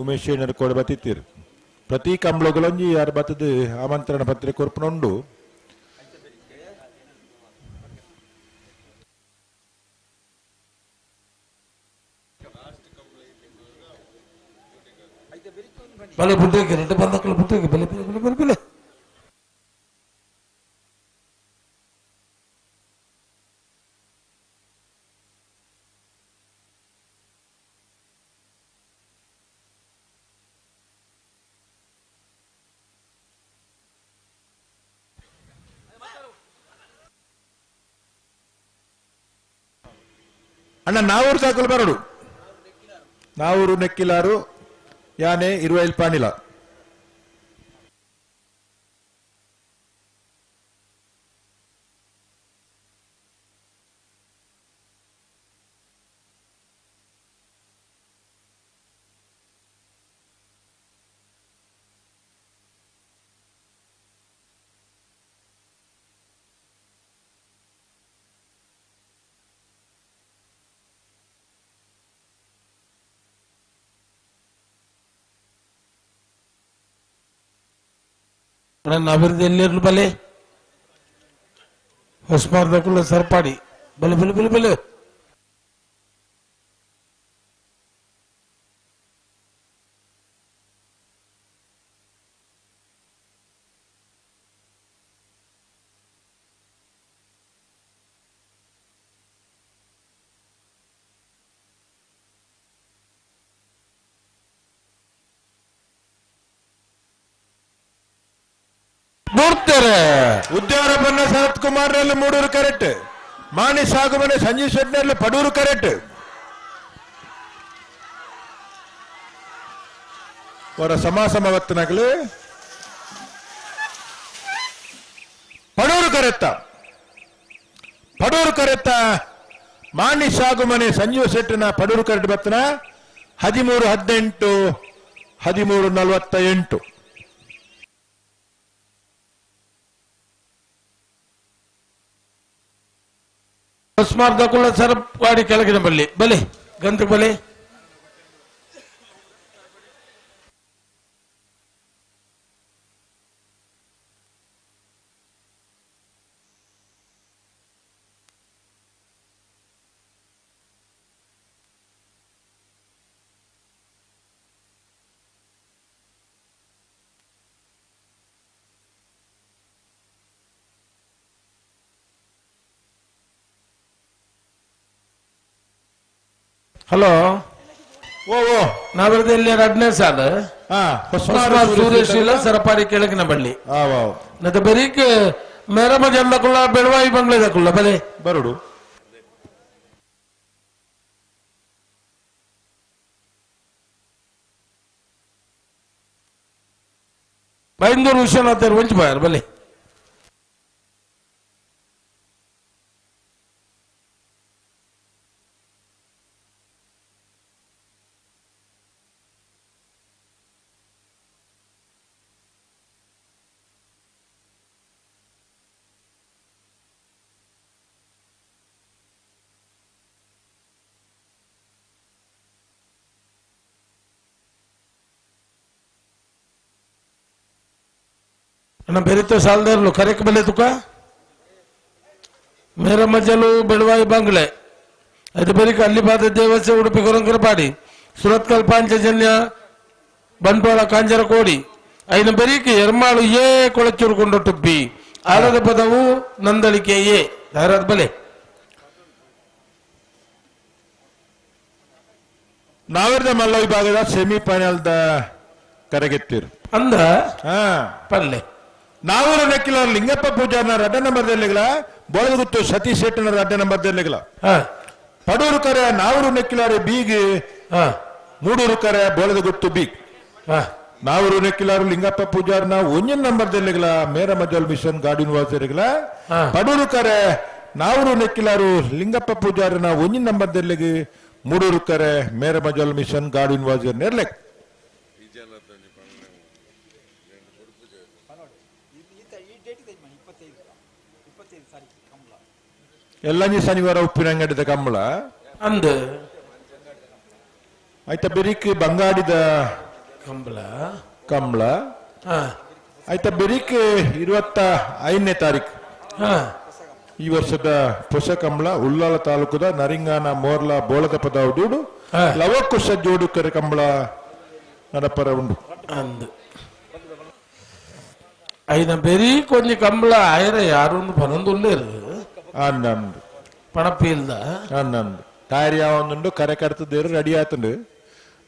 ಉಮೇಶ್ ಏನಾರು ಕೋಡೆ ಬತ್ತಿತ್ತೀರು ಪ್ರತಿ ಕಂಬಳಗಳೊಂಜಿ ಯಾರು ಬತ್ತದ ಆಮಂತ್ರಣ ಪತ್ರೆ ಕೊರ್ಪುನುಂಡು. ಬಲೆ ಬುಡ್ಡಕ್ಕೆ ರೆಡ್ಡ ಬಂದಕ್ಕಲು ಬುಡ್ಡಕ್ಕೆ ಬಲೆ ಬಲೆ ಬಲೆ ಬಲೆ ಬಲೆ ಅಣ್ಣ ನಾವೂರು ದಾಖಲು ಬರಡು ನಾವೂರು ನೆಕ್ಕಿಲಾರು ಯಾನೆ ಇರುವೈಲ್ ಪಾಣಿಲ ನನ್ನ ಅಭಿವೃದ್ಧಿ ಎಲ್ಲಿರಲು ಬಲೆ ಹೊಸಮಾರ್ದಕ್ಕುಲ್ಲ ಸರ್ಪಾಡಿ ಬಲೆ ಬಲೆ ಬಲೆ ಬಲೆ ಉದ್ಯಾರ ಬನ್ನ ಶರತ್ ಕುಮಾರ್ ನಲ್ಲಿ ಮೂಡೂರು ಕರೆಕ್ಟ್, ಮಾಣಿ ಸಾಗುಮನೆ ಸಂಜೀವ್ ಶೆಟ್ಟಿನಲ್ಲಿ ಪಡೂರು ಕರೆಕ್ಟ್. ಅವರ ಸಮಾಸಮವತ್ತನಗಲು ಪಡೂರು ಕರೆತ್ತ, ಪಡೂರು ಕರೆತ್ತ ಮಾಣಿ ಸಾಗುಮನೆ ಸಂಜೀವ್ ಶೆಟ್ಟಿನ ಪಡೂರು ಕರೆಕ್ಟ್ ಬತ್ತನ 13-18 13-48. ಹೊಸ್ಮಾರ್ದಕ್ಕುಲ್ಲ ಸರಪಾಡಿ ಕೆಳಗಿನ ಬಲ್ಲಿ ಬಲೆ ಗಂಧ ಬಲೆ ಹಲೋ ಓ ಓ ನಾವರದಲ್ಲಿ ಎರಡನೇ ಸಾಲ ಸೂರ್ಯಶೀಲ ಸರಪಾಡಿ ಕೆಳಗಿನ ಬಳ್ಳಿ ಮತ್ತೆ ಬರೀಕ್ ಮೇರಮ ಜಂದಕುಲ್ಲ ಬೆಳವಾಯಿ ಬಂಗ್ಲೆದಕುಲ್ಲ ಬಲೆ ಬರುಡು. ಬೈಂದೂರು ವಿಶ್ವನಾಥ್ ಒಂಚು ಬಾಯರ್ ಬಲೆ. ಅಣ್ಣ ಬೆರಿತ ಸಾಲದಾರಲು ಕರೆಕ್ ಬಲೆ ತುಕ ಮೇರ ಮಜಲು ಬೆಳವಾಯಿ ಬಂಗ್ಲೆ ಅದು ಬೆರಿಕ ಅಲ್ಲಿಬಾದ ದೇವಸ್ಯ ಉಡುಪಿ ಕೊರಂಕರಪಾಡಿ ಸುರತ್ಕಲ್ ಪಾಂಚಜನ್ಯ ಬಂಟ್ವಾಳ ಕಾಂಜರಕೋಡಿ ಐನ ಬೆರಿಕ ಎರ್ಮಾಳು ಎ ಕೊಳಚೂರು ಕೊಂಡೊಟ್ಟು ಬಿ ಆರದ ಪದವು ನಂದಳಿಕೆ ಎ ಧಾರಾದ ಬಲೆ. ನಾವಿರದ ಮಲ್ಲ ವಿಭಾಗದ ಸೆಮಿಫೈನಲ್ the ಕರೆಗೆತ್ತಿರು ಅಂದ ಪಲ್ಲೆ ನಾವೂರು ನೆಕ್ಕಿಲ ಲಿಂಗಪ್ಪ ಪೂಜಾರ್ನ ರಡ್ಡ ನಂಬರ್ ದೆಲ್ಲಿಗಳ ಬೋಳಗುತ್ತು ಸತೀಶ್ ಶೆಟ್ಟಿನ ರಡ್ಡ ನಂಬರ್ ದೆಲ್ಲಿಗಳ ಪಡೂರು ಕರೆ ನಾವೂರು ನೆಕ್ಕಿಲಾರೆ ಬೀಗ್ ಮೂಡೂರು ಕರೆ ಬೋಳದಗುತ್ತು ಬೀಗ್. ನಾವೂರು ನೆಕ್ಕಿಲಾರು ಲಿಂಗಪ್ಪ ಪೂಜಾರ್ನ ಒಂಜಿನ ನಂಬರ್ ದೆಲ್ಲಿಗಳ ಮೇರ ಮಜಲ್ ಮಿಷನ್ ಗಾರ್ಡನ್ ವಾಸರಿಗಳ ಪಡೂರು ಕರೆ ನಾವೂರು ನೆಕ್ಕಿಲಾರು ಲಿಂಗಪ್ಪ ಪೂಜಾರ್ನ ಒಂಜಿನ ನಂಬರ್ ದೆಲ್ಲಿಗೆ ಮೂಡೂರು ಕರೆ ಮೇರ ಮಜಲ್ ಮಿಷನ್ ಗಾರ್ಡನ್ ವಾಸರ್ ನೆರ್ಲೆಕ್. ಎಲ್ಲಂಜಿ ಶನಿವಾರ ಉಪ್ಪಿನ ಅಂಗಡಿದ ಕಂಬಳ ಅಂದ ಆಯ್ತಾ ಬೆರಿಕ್ ಬಂಗಾಡಿದ ಕಂಬಳ ಕಂಬಳ ಆಯ್ತಾ ಬೆರಿಕ್ 25ನೇ ತಾರೀಕು ಈ ವರ್ಷದ ಹೊಸ ಕಂಬಳ ಉಳ್ಳಾಲ ತಾಲೂಕದ ನರಿಂಗಾನ ಮೋರ್ಲಾ ಬೋಳದ ಪದ ದೂಡು ಲವಕುಶ ಜೋಡು ಕರೆ ಕಂಬಳ ನಡಪರ ಉಂಡು ಅಂದ ಐನ ಬೆರಿ ಕೊಂಜಿ ಕಂಬಳ ಆಯರ ಯಾರು ಪನೊಂದುಲ್ಲೇರು ಅಂದಂದು ಪಣಪಿಲ್ದ ಅಂದಂದು ತಯಾರಿ ಯಾವೊಂದುಂಡು ಕರೆ ಕರ್ತದೇರು ರೆಡಿ ಆತುಂಡು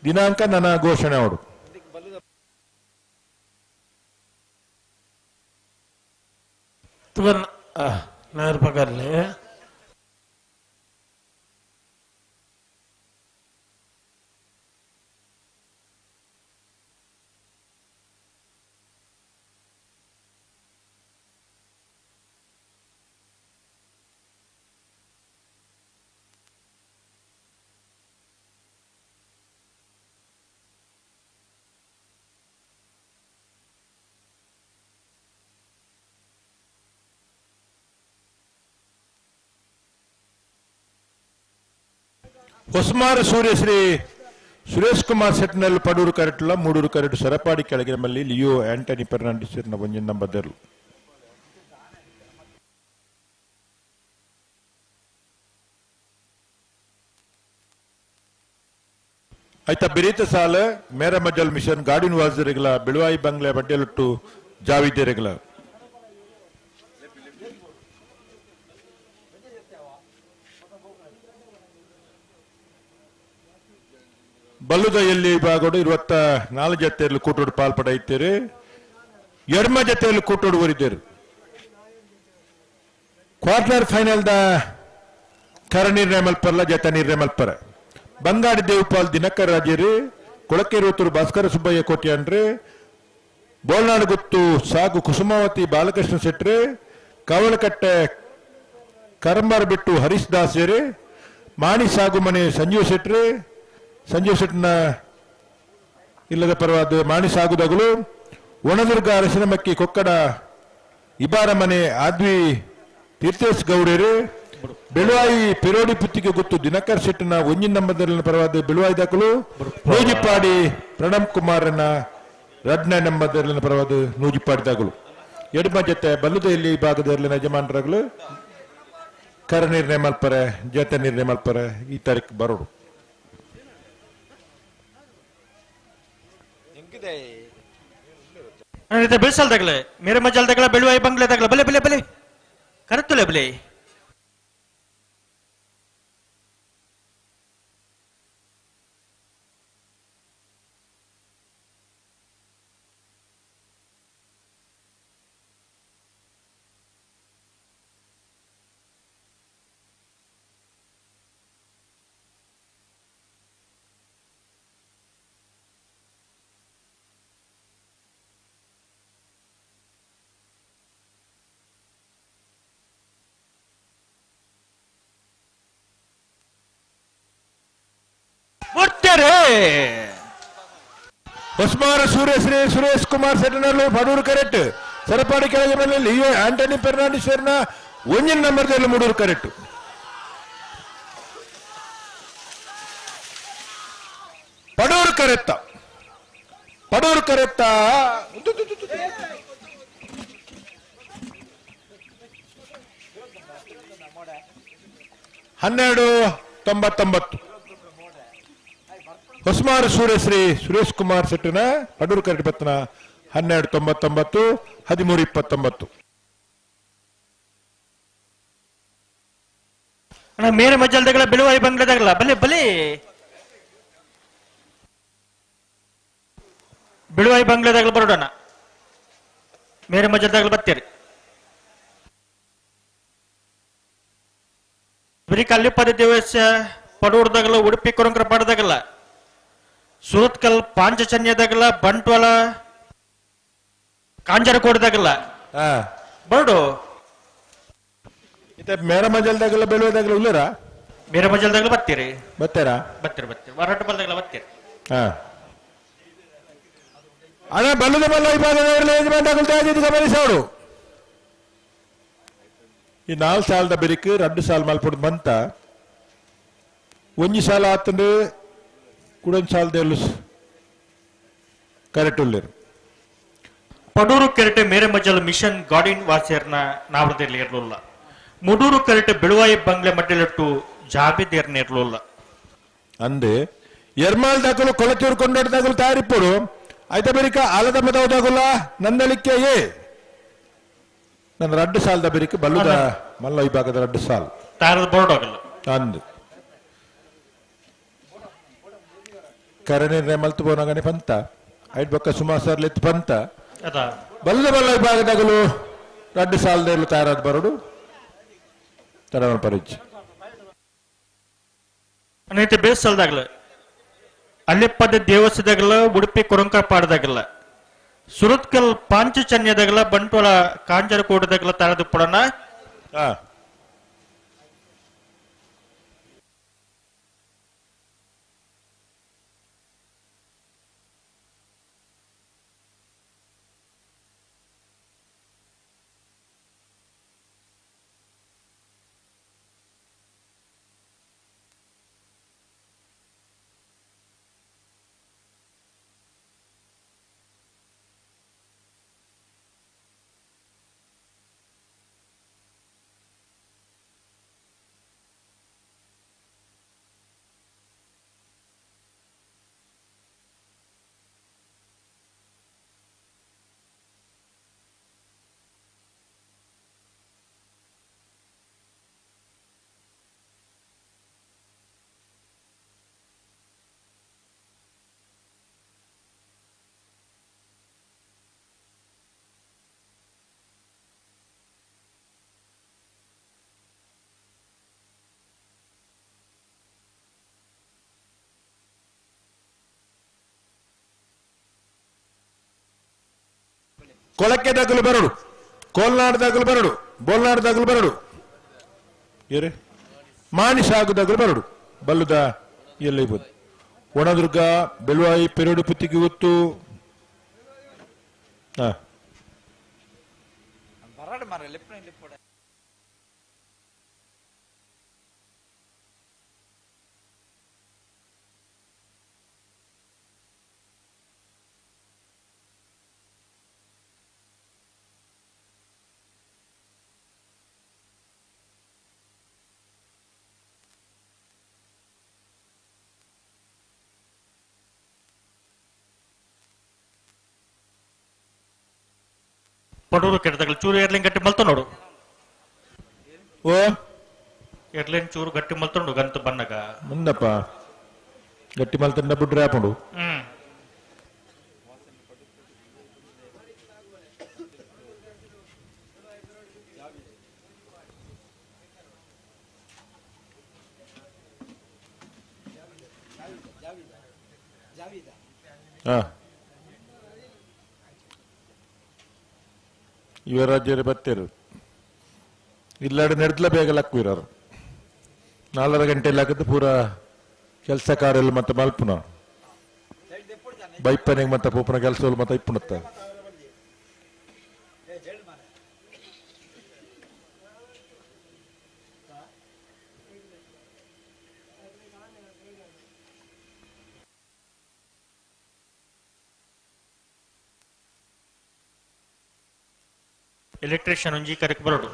ದಿನಾಂಕ ನನ್ನ ಘೋಷಣೆ ಅವಡು. ನಾಯರ್ ಪಕರ್ಲೆ ಹೊಸ್ಮಾರು ಸೂರ್ಯಶ್ರೀ ಸುರೇಶ್ ಕುಮಾರ್ ಸೆಟ್ನಲ್ಲಿ ಪಡೂರು ಕರೆಟ್ಲ ಮೂಡೂರು ಕರೆಟ್ ಸರಪಾಡಿ ಕೆಳಗಿನ ಮಲ್ಲಿ ಲಿಯೋ ಆಂಟನಿ ಫೆರ್ನಾಂಡಿಸ್ ಒಂಜಿನ ನಂಬರ್. ಆಯ್ತಾ ಬಿರೀತ ಸಾಲ ಮೇರ ಮಜಲ್ ಮಿಷನ್ ಗಾಡಿನ ವಾಸರಿಗಳ ಬಿಳುವಾಯಿ ಬಂಗ್ಲೆ ಬಡ್ಡೆಲುಟ್ಟು ಜಾವಿದ್ದೇರೆಗಳ. ಬಲ್ಲುದ ಎಲ್ಲಿ ಭಾಗಡು 24 ಜತೆಯಲ್ಲಿ ಕೂಟೋಡು ಪಾಲ್ಪಡ ಇದ್ದೀರಿ, ಎಡ್ಮ ಜತೆಯಲ್ಲಿ ಕೂಟೋಡು ಓರಿದ್ದೀರಿ. ಕ್ವಾರ್ಟರ್ ಫೈನಲ್ the ಕರ ನಿರ್ಣಯ ಮಲ್ಪರ್ಲ ಜತ ನಿರ್ಣಯ ಮಲ್ಪರ. ಬಂಗಾಡಿ ದೇವಪಾಲ್ ದಿನಕರ್ ರಾಜೇರಿ, ಕೊಳಕೆರೂತೂರು ಭಾಸ್ಕರ ಸುಬ್ಬಯ್ಯ ಕೋಟ್ಯಾನ್ರಿ, ಬೋಲ್ನಾಡು ಗುತ್ತು ಸಾಗು ಕುಸುಮಾವತಿ ಬಾಲಕೃಷ್ಣ ಶೆಟ್ರಿ, ಕಾವಲಕಟ್ಟೆ ಕರಂಬಾರ್ ಬಿಟ್ಟು ಹರೀಶ್ ದಾಸೇರಿ, ಮಾಣಿ ಸಾಗುಮನೆ ಸಂಜೀವ್ ಶೆಟ್ರಿ, ಸಂಜೀವ್ ಶೆಟ್ನ ಇಲ್ಲದ ಪರವಾದ ಮಾಣಿ ಸಾಗುದಗಳು, ಒಣದುರ್ಗ ಅರಸಿನಮಕ್ಕಿ ಕೊಕ್ಕಡ ಇಬಾರಮನೆ ಆದ್ವಿ ತೀರ್ಥೇಶ್ ಗೌಡೇರಿ, ಬೆಳುವಾಯಿ ಪಿರೋಡಿ ಪುತ್ತಿಗೆ ಗೊತ್ತು ದಿನಕರ್ ಶೆಟ್ಟಿನ ಒಂಜಿನ ನಂಬರ್ನ ಪರವಾದ ಬೆಳುವಾಯಿ ದಾಖಲು, ನೂಜಿಪಾಡಿ ಪ್ರಣಮ್ ಕುಮಾರನ ರಡ್ನ ನಂಬರ್ನ ಪರವಾದ ನೂಜಿಪಾಡಿ ದಾಖಲು. ಎಡಮ ಜೊತೆ ಬಲ್ಲುದೆಯಲ್ಲಿ ಈ ಭಾಗದಲ್ಲಿ ಯಜಮಾನರಾಗಲು ಕರ ನಿರ್ಣಯ ಮಲ್ಪರೆ ಜತೆ ನಿರ್ಣಯ ಮಲ್ಪರೆ ಈ ತಾರೀಕು ಬರೋಡು. ಬೆಳ್ಸಲ್ದಾಗಲೇ ಮೇರೆ ಮಜಲ್ದಾಗಲ ಬೆಳುವಾಯಿ ಬಂಗ್ಲೆದಾಗಲ ಬಲೆ ಬಲೆ ಬಲೆ ಕರೆತ್ತುಲೆ ಬಲೆ. ಹೊಸ್ಮಾರ ಸೂರ್ಯಶ್ರೀ ಸುರೇಶ್ ಕುಮಾರ್ ಸೆಟ್ಟನಲ್ಲು ಪಡೂರು ಕರೆಕ್ಟ್, ಸರಪಾಡಿ ಕೆಳಗೆ ಮೇಲೆ ಲಿಯೋ ಆಂಟನಿ ಫೆರ್ನಾಂಡಿಸ್ ಒಂಜಿನ ನಂಬರ್ದಲ್ಲಿ ಮೂಡೂರು ಕರೆಕ್ಟ್. ಪಡೂರು ಕರೆತ್ತ ಪಡೂರು ಕರೆತ್ತ 12.99. ಹೊಸ್ಮಾರು ಸೂರ್ಯಶ್ರೀ ಸುರೇಶ್ ಕುಮಾರ್ ಶೆಟ್ಟಿನ ಪಡೂರು ಕರೆಕ್ಟ್ ಬತ್ತನ 12.99 13.29. ಮೇರೆ ಮಜ್ಜಲ್ದಾಗಲ ಬೆಳುವಾಯಿ ಬಂಗ್ಲೆದಾಗಲ ಬಲೆ ಬಲೆ ಬೆಳುವಾಯಿ ಬಂಗ್ಲೆದಾಗಲ ಬರೋಡಣ ಮೇರೆ ಮಜ್ಜಲ್ದಾಗಲ ಬತ್ತೀರಿ. ಬರೀ ಕಲ್ಲಿಪದ ದೇವಸ್ಯ ಪಡೂರ್ದಾಗಲ ಉಡುಪಿ ಕೊರಂಕರ ಪಾಡದಾಗಲ್ಲ ಸುರತ್ಕಲ್ ಪಾಂಚಜನ್ಯದಾಗಲ ಬಂಟ್ವಾಳ ಕಾಂಜರಕೋಟದಾಗಲ್ಲ ಬರಡು. ಮೇರ ಮಜಲ್ದಾಗಲ್ಲ ಬೆಳುವದಾಗಲ ಉಲ್ಲರ ಮೇರ ಮಜಲ್ದಾಗಲ ಬರ್ತೀರಿ ಬರ್ತಾರಾ ಬರ್ತೀರಿ ಬರ್ತೀರಿ ಹೊರಟ ಬಲ್ದಾಗಲ ಬರ್ತೀರಿ. ಅಣ್ಣ ಬಲ್ಲದ ಬಲ್ಲ ಗಮನಿಸೋಡು. ಈ 4 ಸಾಲದ ಬಿರಿಕ್ 2 ಸಾಲ ಮಲ್ಪುಡ್ ಬಂತ ಒಂಜಿ ಸಾಲ ಆತಂದ್ರೆ ಕುಡೊಂದು ಸಾಲದ ಕರೆಕ್ಟ್ ಉಳ್ಳೇರು. ಪಡೂರು ಕೆರೆಟೆ ಮೇರೆ ಮಜಲ್ ಮಿಷನ್ ಗಾರ್ಡಿನ್ ವಾಸಿಯರ್ನ ನಾವರದಲ್ಲಿ ಇರಲಿಲ್ಲ. ಮುಡೂರು ಕೆರೆಟೆ ಬೆಳುವಾಯಿ ಬಂಗ್ಲೆ ಮಡ್ಡಲಿಟ್ಟು ಜಾಬಿದೇರ್ನ ಇರಲಿಲ್ಲ. ಅಂದೆ ಎರ್ಮಾಲ್ ದಾಖಲು ಕೊಳಚೂರು ಕೊಂಡಾಟದಾಗಲು ತಯಾರಿಪ್ಪರು ಆಯ್ತಾ ಬೆರಿಕ ಆಲದ ಮದವದಾಗಲ್ಲ ನಂದಳಿಕೆ ಏ ನನ್ನ 2 ಸಾಲದ ಬೆರಿಕ ಬಲ್ಲುದ ಮಲ್ಲ ವಿಭಾಗದ 2 ಸಾಲ ತಾರದ ಬೋರ್ಡ್ ಆಗಲ್ಲ ಅಂದು ಕರೆ ಮಲ್ತು ಬೋನಗನೆ ಪಂತ ಐಟ್ ಬೊಕ್ಕ ಸುಮಾರು ಸರ್ಲೆತ್ತು ಪಂತ ಬಲ್ಲ ಬಲ್ಲ ವಿಭಾಗದಾಗಲು 2 ಸಾಲದ ತಯಾರಾದ ಬರೋಡು ತಡವಣ ಪರಿಚಯ ಬೇಸಲ್ದಾಗಲ ಅಲ್ಲಿಪ್ಪದ ದೇವಸ್ಥದಾಗಲ ಉಡುಪಿ ಕೊರಂಕ ಪಾಡದಾಗಲ ಸುರತ್ಕಲ್ ಪಾಂಚಚನ್ಯದಾಗಲ ಬಂಟ್ವಾಳ ಕಾಂಜರಕೋಟದಾಗಲ ತಾರದು ಪಡೋಣ. ಕೊಳಕ್ಕೆ ದಾಖಲು ಬರಡು, ಕೋಲ್ನಾಡು ದಾಖಲು ಬರಡು, ಬೋಲ್ನಾಡು ದಾಖಲು ಬರಡು, ಏರೆ ಮಾಣಿಸಾಗು ದಾಖಲು ಬರಡು. ಬಲ್ಲುದ ಎಲ್ಲ ಇಬೋದು. ಒಣದುರ್ಗ, ಬೆಳುವಾಯಿ, ಪೆರೋಡು, ಪುತ್ತಿಗೆ ಗೊತ್ತು. ಹಾ ಪಡೂರು ಕೆಟ್ಟದಾಗಲಿ ಚೂರು ಏರ್ಲಿಂಗ್ ಗಟ್ಟಿ ಮಲ್ತೊಂಡು. ಓ ಎರ್ಲಿನ್ ಚೂರು ಗಟ್ಟಿ ಮಲ್ತೊಂಡು ಗಂತ ಬನ್ನಗ ಮುಂದಪ್ಪ ಗಟ್ಟಿ ಮಲ್ತಂಡ ಬಿಡ್ರೆ ಹಾಕೊಂಡು. ಹಾ ಯುವರಾಜ್ಯರು ಬತ್ತೇರು ಇಲ್ಲಾಡು ನಡೆದ್ಲ ಬೇಗ ಲಕ್ವಿರೋರು 4.5 ಗಂಟೆ ಹಾಕಿದ್ದು ಪೂರ ಕೆಲಸ ಕಾರ್ಯ ಮತ್ತೆ ಮಲ್ಪುನ ಬೈಪನಿಗೆ ಮತ್ತೆ ಪೂಪನ ಕೆಲಸ ಮತ್ತೆ ಇಪ್ಪುಣತ್ತ. ಎಲೆಕ್ಟ್ರಿಷಿಯನ್ ಒಂಜಿ ಕರೆಕ್ ಬರೋಡು.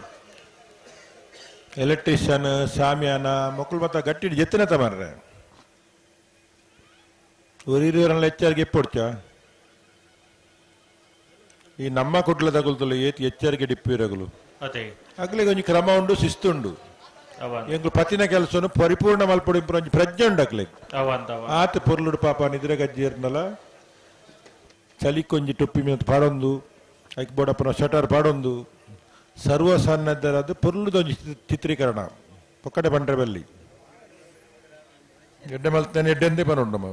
ಎಲೆಕ್ಟ್ರಿಷಿಯನ್ ಸಾಮಿಯಾನ ಮಕ್ಕಳು ಮತ್ತ ಗಟ್ಟಿ ಜೆತ್ತಿನ ತಮಾರ್ರೆ ಊರಿರಲ್ಲ ಎಚ್ಚರಿಗೆ ಎಪ್ಪೊಡ್ಚ ಈ ನಮ್ಮ ಕುಡ್ಲ ತಗುಲ್ತಲ್ಲ ಏತ್ ಎಚ್ಚರಿಗೆ ಡಿಪ್ಪಿರಗಲು ಅದೇ ಅಗ್ಲಿಗೆ ಒಂಜಿ ಕ್ರಮ ಉಂಡು, ಶಿಸ್ತು ಉಂಡು. ಎಂಗ್ಲು ಪತಿನ ಕೆಲಸನು ಪರಿಪೂರ್ಣ ಮಲ್ಪೊಡಿ ಒಂಜಿ ಪ್ರಜ್ಞೆ ಉಂಡು ಅಕ್ಲೆಗ್. ಆತ ಪೊರ್ಲುಡು ಪಾಪ ನಿದ್ರೆ ಗಜ್ಜಿ ಇರ್ನಲ ಚಲಿಕೊಂಜಿ ಟೊಪ್ಪಿ ಮೀನು ಪಾಡೊಂದು ಐಕ್ ಬೋಡಪ್ಪನ ಶಟರ್ ಪಾಡೊಂದು ಸರ್ವ ಸನ್ನದ್ಧರಾದ ಪೊರ್ಲುದೊಂಜಿ ಚಿತ್ರೀಕರಣ ಪೊಕ್ಕಡೆ ಬಂಡ್ರೆ ಬಲ್ಲಿ ಎಡ್ಡೆ ಮಲ್ತಾನೆ ಎಡ್ಡೆಂದೇ ಪನುಂಡು ನಮ್ಮ.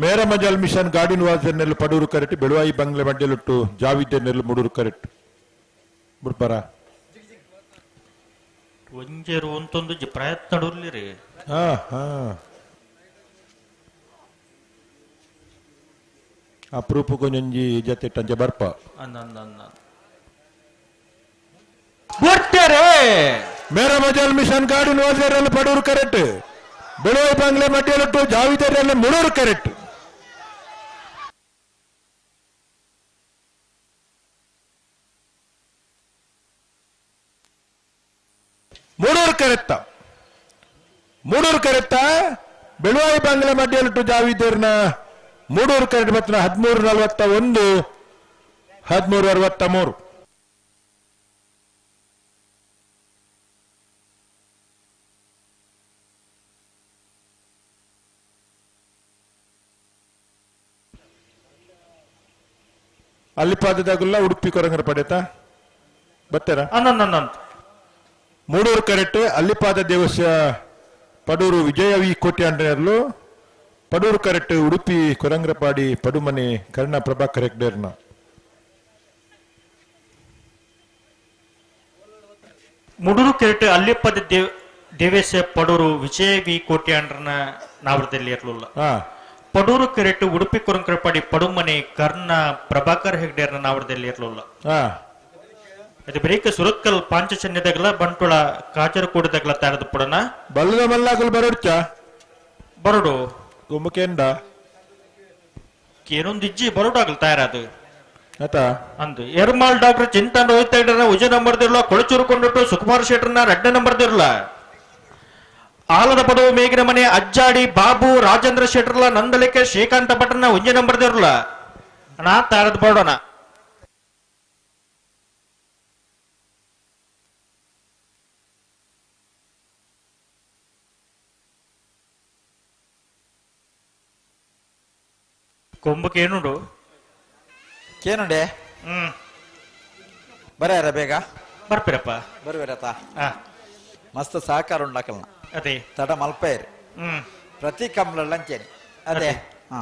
ಮೇರ ಮಜಲ್ ಮಿಷನ್ ಗಾಡಿನ ವಾಜರ್ನೆಲ್ಲ ಪಡೂರು ಕರೆಕ್ಟ್, ಬೆಳುವಾಯಿ ಬಂಗ್ಲೆ ಮಡ್ಯಲುಟ್ಟು ಜಾವಿದ್ದೆನ್ನೆಲ್ಲ ಮುಡೂರು ಕರೆಕ್ಟ್ ಬುಡ್ಪರ ಒಂಜೇರು ಒಂತೊಂದು ಪ್ರಯತ್ನ ಉರ್ಲಿರಿ. ಹಾ ಹಾ ಅಪರೂಪಕ್ಕೊಂಜಿ ಜೊತೆ ಟಂಜ ಬರ್ಪ ಮೇರ ಮಜಲ್ ಮಿಷನ್ ಗಾಡಿನ ವಾಜರ್ನೆಲ್ಲ ಪಡೂರು ಕರೆಕ್ಟ್, ಬೆಳುವಾಯಿ ಬಂಗ್ಲೆ ಮಡ್ಯಲುಟ್ಟು ಜಾವಿದ್ದೆನ್ನೆಲ್ಲ ಮುಡೂರು ಕರೆಕ್ಟ್. ಮೂಡೂರು ಕರೆತ್ತ, ಮೂಡೂರು ಕರೆತ್ತ ಬೆಳುವಾಯಿ ಬಂಗ್ಲೆ ಮಡ್ಯಲುಟ್ಟು ಜಾವಿದ್ದೇರ್ನ ಮೂಡೂರು ಕರೆಕ್ಟ್ ಬತ್ತಿನ 13:41 13:63. ಅಲ್ಲಿಪಾದದಾಗುಲ್ಲ ಉಡುಪಿ ಕೊರಂಗರ ಪಡೆತ ಬತ್ತರ ಮೂಡೂರು ಕರೆಕ್ಟ್. ಅಲ್ಲಿಪಾದ ದೇವಸ್ಯ ಪಡೂರು ವಿಜಯ ವಿ ಕೋಟ್ಯಾಂಡರ್ಲು ಪಡೂರು ಕರೆಕ್ಟ್ ಉಡುಪಿ ಕೊರಂಗ್ರಪಾಡಿ ಪಡುಮನೆ ಕರ್ಣ ಪ್ರಭಾಕರ್ ಹೆಗ್ಡೇರ್ನ. ಮೂಡೂರು ಕರೆಕ್ಟ್ ಅಲ್ಲಿಪಾದ ದೇವೇಶ ಪಡೂರು ವಿಜಯ ವಿ ಕೋಟ್ಯಾಂಡ್ರನ ನಾವರದಲ್ಲಿ ಇರಲಿಲ್ಲ. ಪಡೂರು ಕರೆಕ್ಟ್ ಉಡುಪಿ ಕೊರಂಗ್ರಪಾಡಿ ಪಡುಮನೆ ಕರ್ಣ ಪ್ರಭಾಕರ್ ಹೆಗ್ಡೇರ್ನ ನಾವರದಲ್ಲಿ ಇರಲಿಲ್ಲ. ಅದು ಬರೀಕ ಸುರತ್ಕಲ್ ಪಾಂಚಜನ್ಯದಗಲ ಬಂಟುಳ ಕಾಜರಕೋಡದಗಲ ತಾರದ ಪುಡನ ಬಲ್ಲದ ಮಲ್ಲಾಗಲ್ ಬರೋಡ್ಚ ಬರೋಡು ಗುಮ್ಮಕೇಂಡ ಏನೊಂದು ಇಜ್ಜಿ ಬರೋಡಾಗಲ್ ತಯಾರಾದು ಆತ ಅಂದು ಎರ್ಮಾಲ್ ಡಾಕ್ಟರ್ ಚಿಂತನ್ ರೋಹಿತ್ ಹೆಗ್ಡೆನ ಉಜ ನಂಬರ್ ದಿರ್ಲ, ಕೊಳಚೂರು ಕೊಂಡಿಟ್ಟು ಸುಕುಮಾರ್ ಶೆಟ್ಟರ್ನ 2ನೇ ನಂಬರ್ ದಿರ್ಲ, ಆಲದ ಪದವು ಮೇಗಿನ ಮನೆ ಅಜ್ಜಾಡಿ ಬಾಬು ರಾಜೇಂದ್ರ ಶೆಟ್ಟರ್ಲ ನಂದಲಿಕೆ ಶ್ರೀಕಾಂತ ಭಟ್ರನ 1 ನಂಬರ್ ದಿರ್ಲ ನಾ ತಾರದ ಬರೋಣ. ಕೊಂಬಕ್ಕೆ ಏನುಂಡು ಕೇನುಂಡೆ ಬರಾರ ಬೇಗ ಬರ್ಪಿರಪ್ಪ ಬರ್ಬೇರತ. ಮಸ್ತ್ ಸಹಕಾರ ಉಂಡಾಕಲ್ನ ಅದೇ ತಡ ಮಲ್ಪೇರು ಪ್ರತಿ ಕಂಬಳ ಅಂಚೇನೆ ಅದೇ. ಹಾ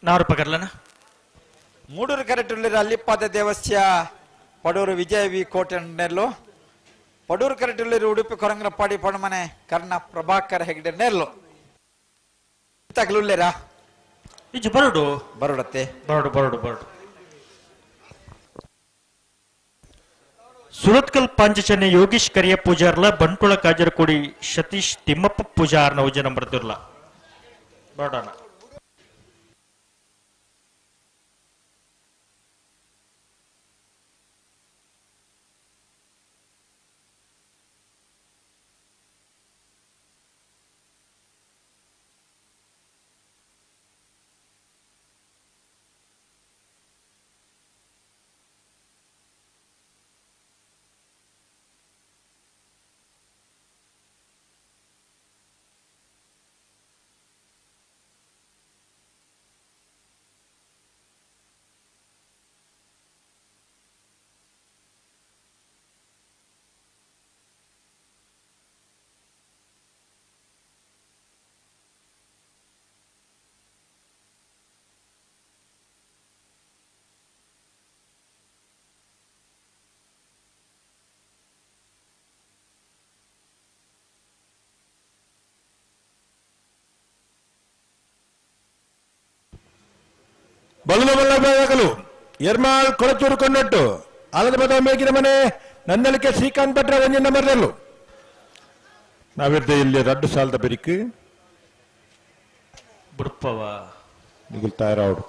ನಾರು ಪಗರ್ಲನ ಮೂಡೂರು ಕರೆಟುಳ್ಳಿರ ಅಲ್ಲಿಪ್ಪಾದ ದೇವಸ್ಯ ಪಡೂರು ವಿಜಯ ವಿ ಕೋಟೆ ನೆಲ್ಲು ಪಡೂರು ಕರೆಟುಳ್ಳಿರು ಉಡುಪಿ ಕೊರಂಗ್ರಪಾಡಿ ಪಡಮನೆ ಕರ್ಣ ಪ್ರಭಾಕರ್ ಹೆಗ್ಡೆ ನೆಲ್ಲು ತಗಲುಳ್ಳೇರಾ ಇಜ್ಜು ಬರಡು ಬರಡತ್ತೆ ಬರಡು ಬರಡು ಬರಡು. ಸುರತ್ಕಲ್ ಪಾಂಚಜನ್ಯ ಯೋಗೀಶ್ ಕರಿಯ ಪೂಜಾರ್ಲ ಬಂಟ್ಕೊಳ ಕಾಜರಕೋಡಿ ಸತೀಶ್ ತಿಮ್ಮಪ್ಪ ಪೂಜಾರ್ನ ಉಜನ ಬರ್ತಿರ್ಲ ಬರಡೋಣ. ಬಲದ ಬಲ್ಲಭಾಗಲು ಎರ್ಮಾಳ್ ಕೊಳಚೂರು ಕೊಂಡಟ್ಟು ಆಲದ ಬದ ಮೇಗಿನ ಮನೆ ನಂದಲಿಕೆ ಶ್ರೀಕಾಂತ್ ಭಟ್ರ ಒಂಜಿನ ನಂಬರ್ದಲ್ಲು ನಾವಿರ್ದೆ ಇಲ್ಲಿ ರಡ್ಡು ಸಾಲದ ಬೆರಿಕ್ ಬುಡ್ಪವ ನಿಗುಲ್ ತಯಾರಾವಡು.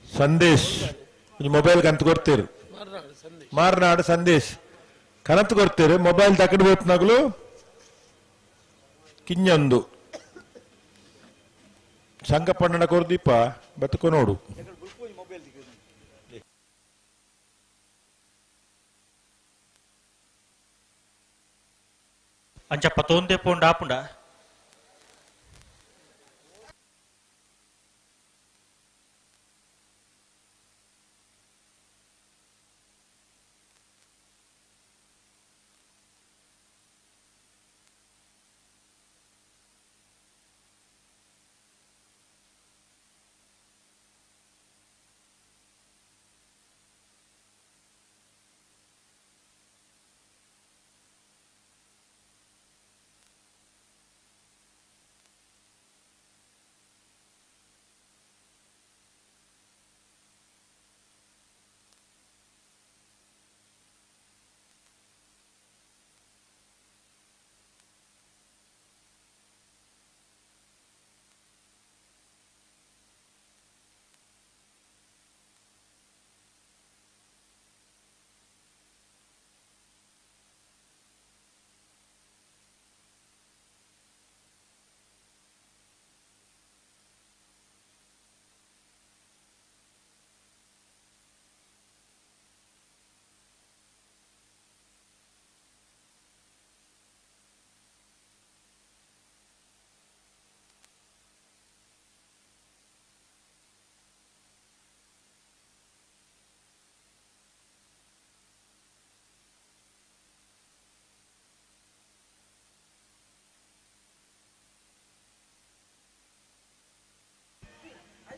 ಸಂದೇಶ್ ಮೊಬೈಲ್ ಕಂತ ಕೊಡ್ತೀರಿ ಮಾರ್ನಾಡು ಸಂದೇಶ್ ಕನತ್ ಕೊಡ್ತೀರಿ ಮೊಬೈಲ್ ತಕಡ್ ಬೋತ್ನಾಗಲು ಕಿಂಜೊಂದು ಸಂಕಪಣ್ಣನ ಕೊರ್ದೀಪ ಬತ್ತಕೊ ನೋಡು. ಅಂಚ ಪತೊಂದೆ ಪೋಂಡ ಆಪುಂಡ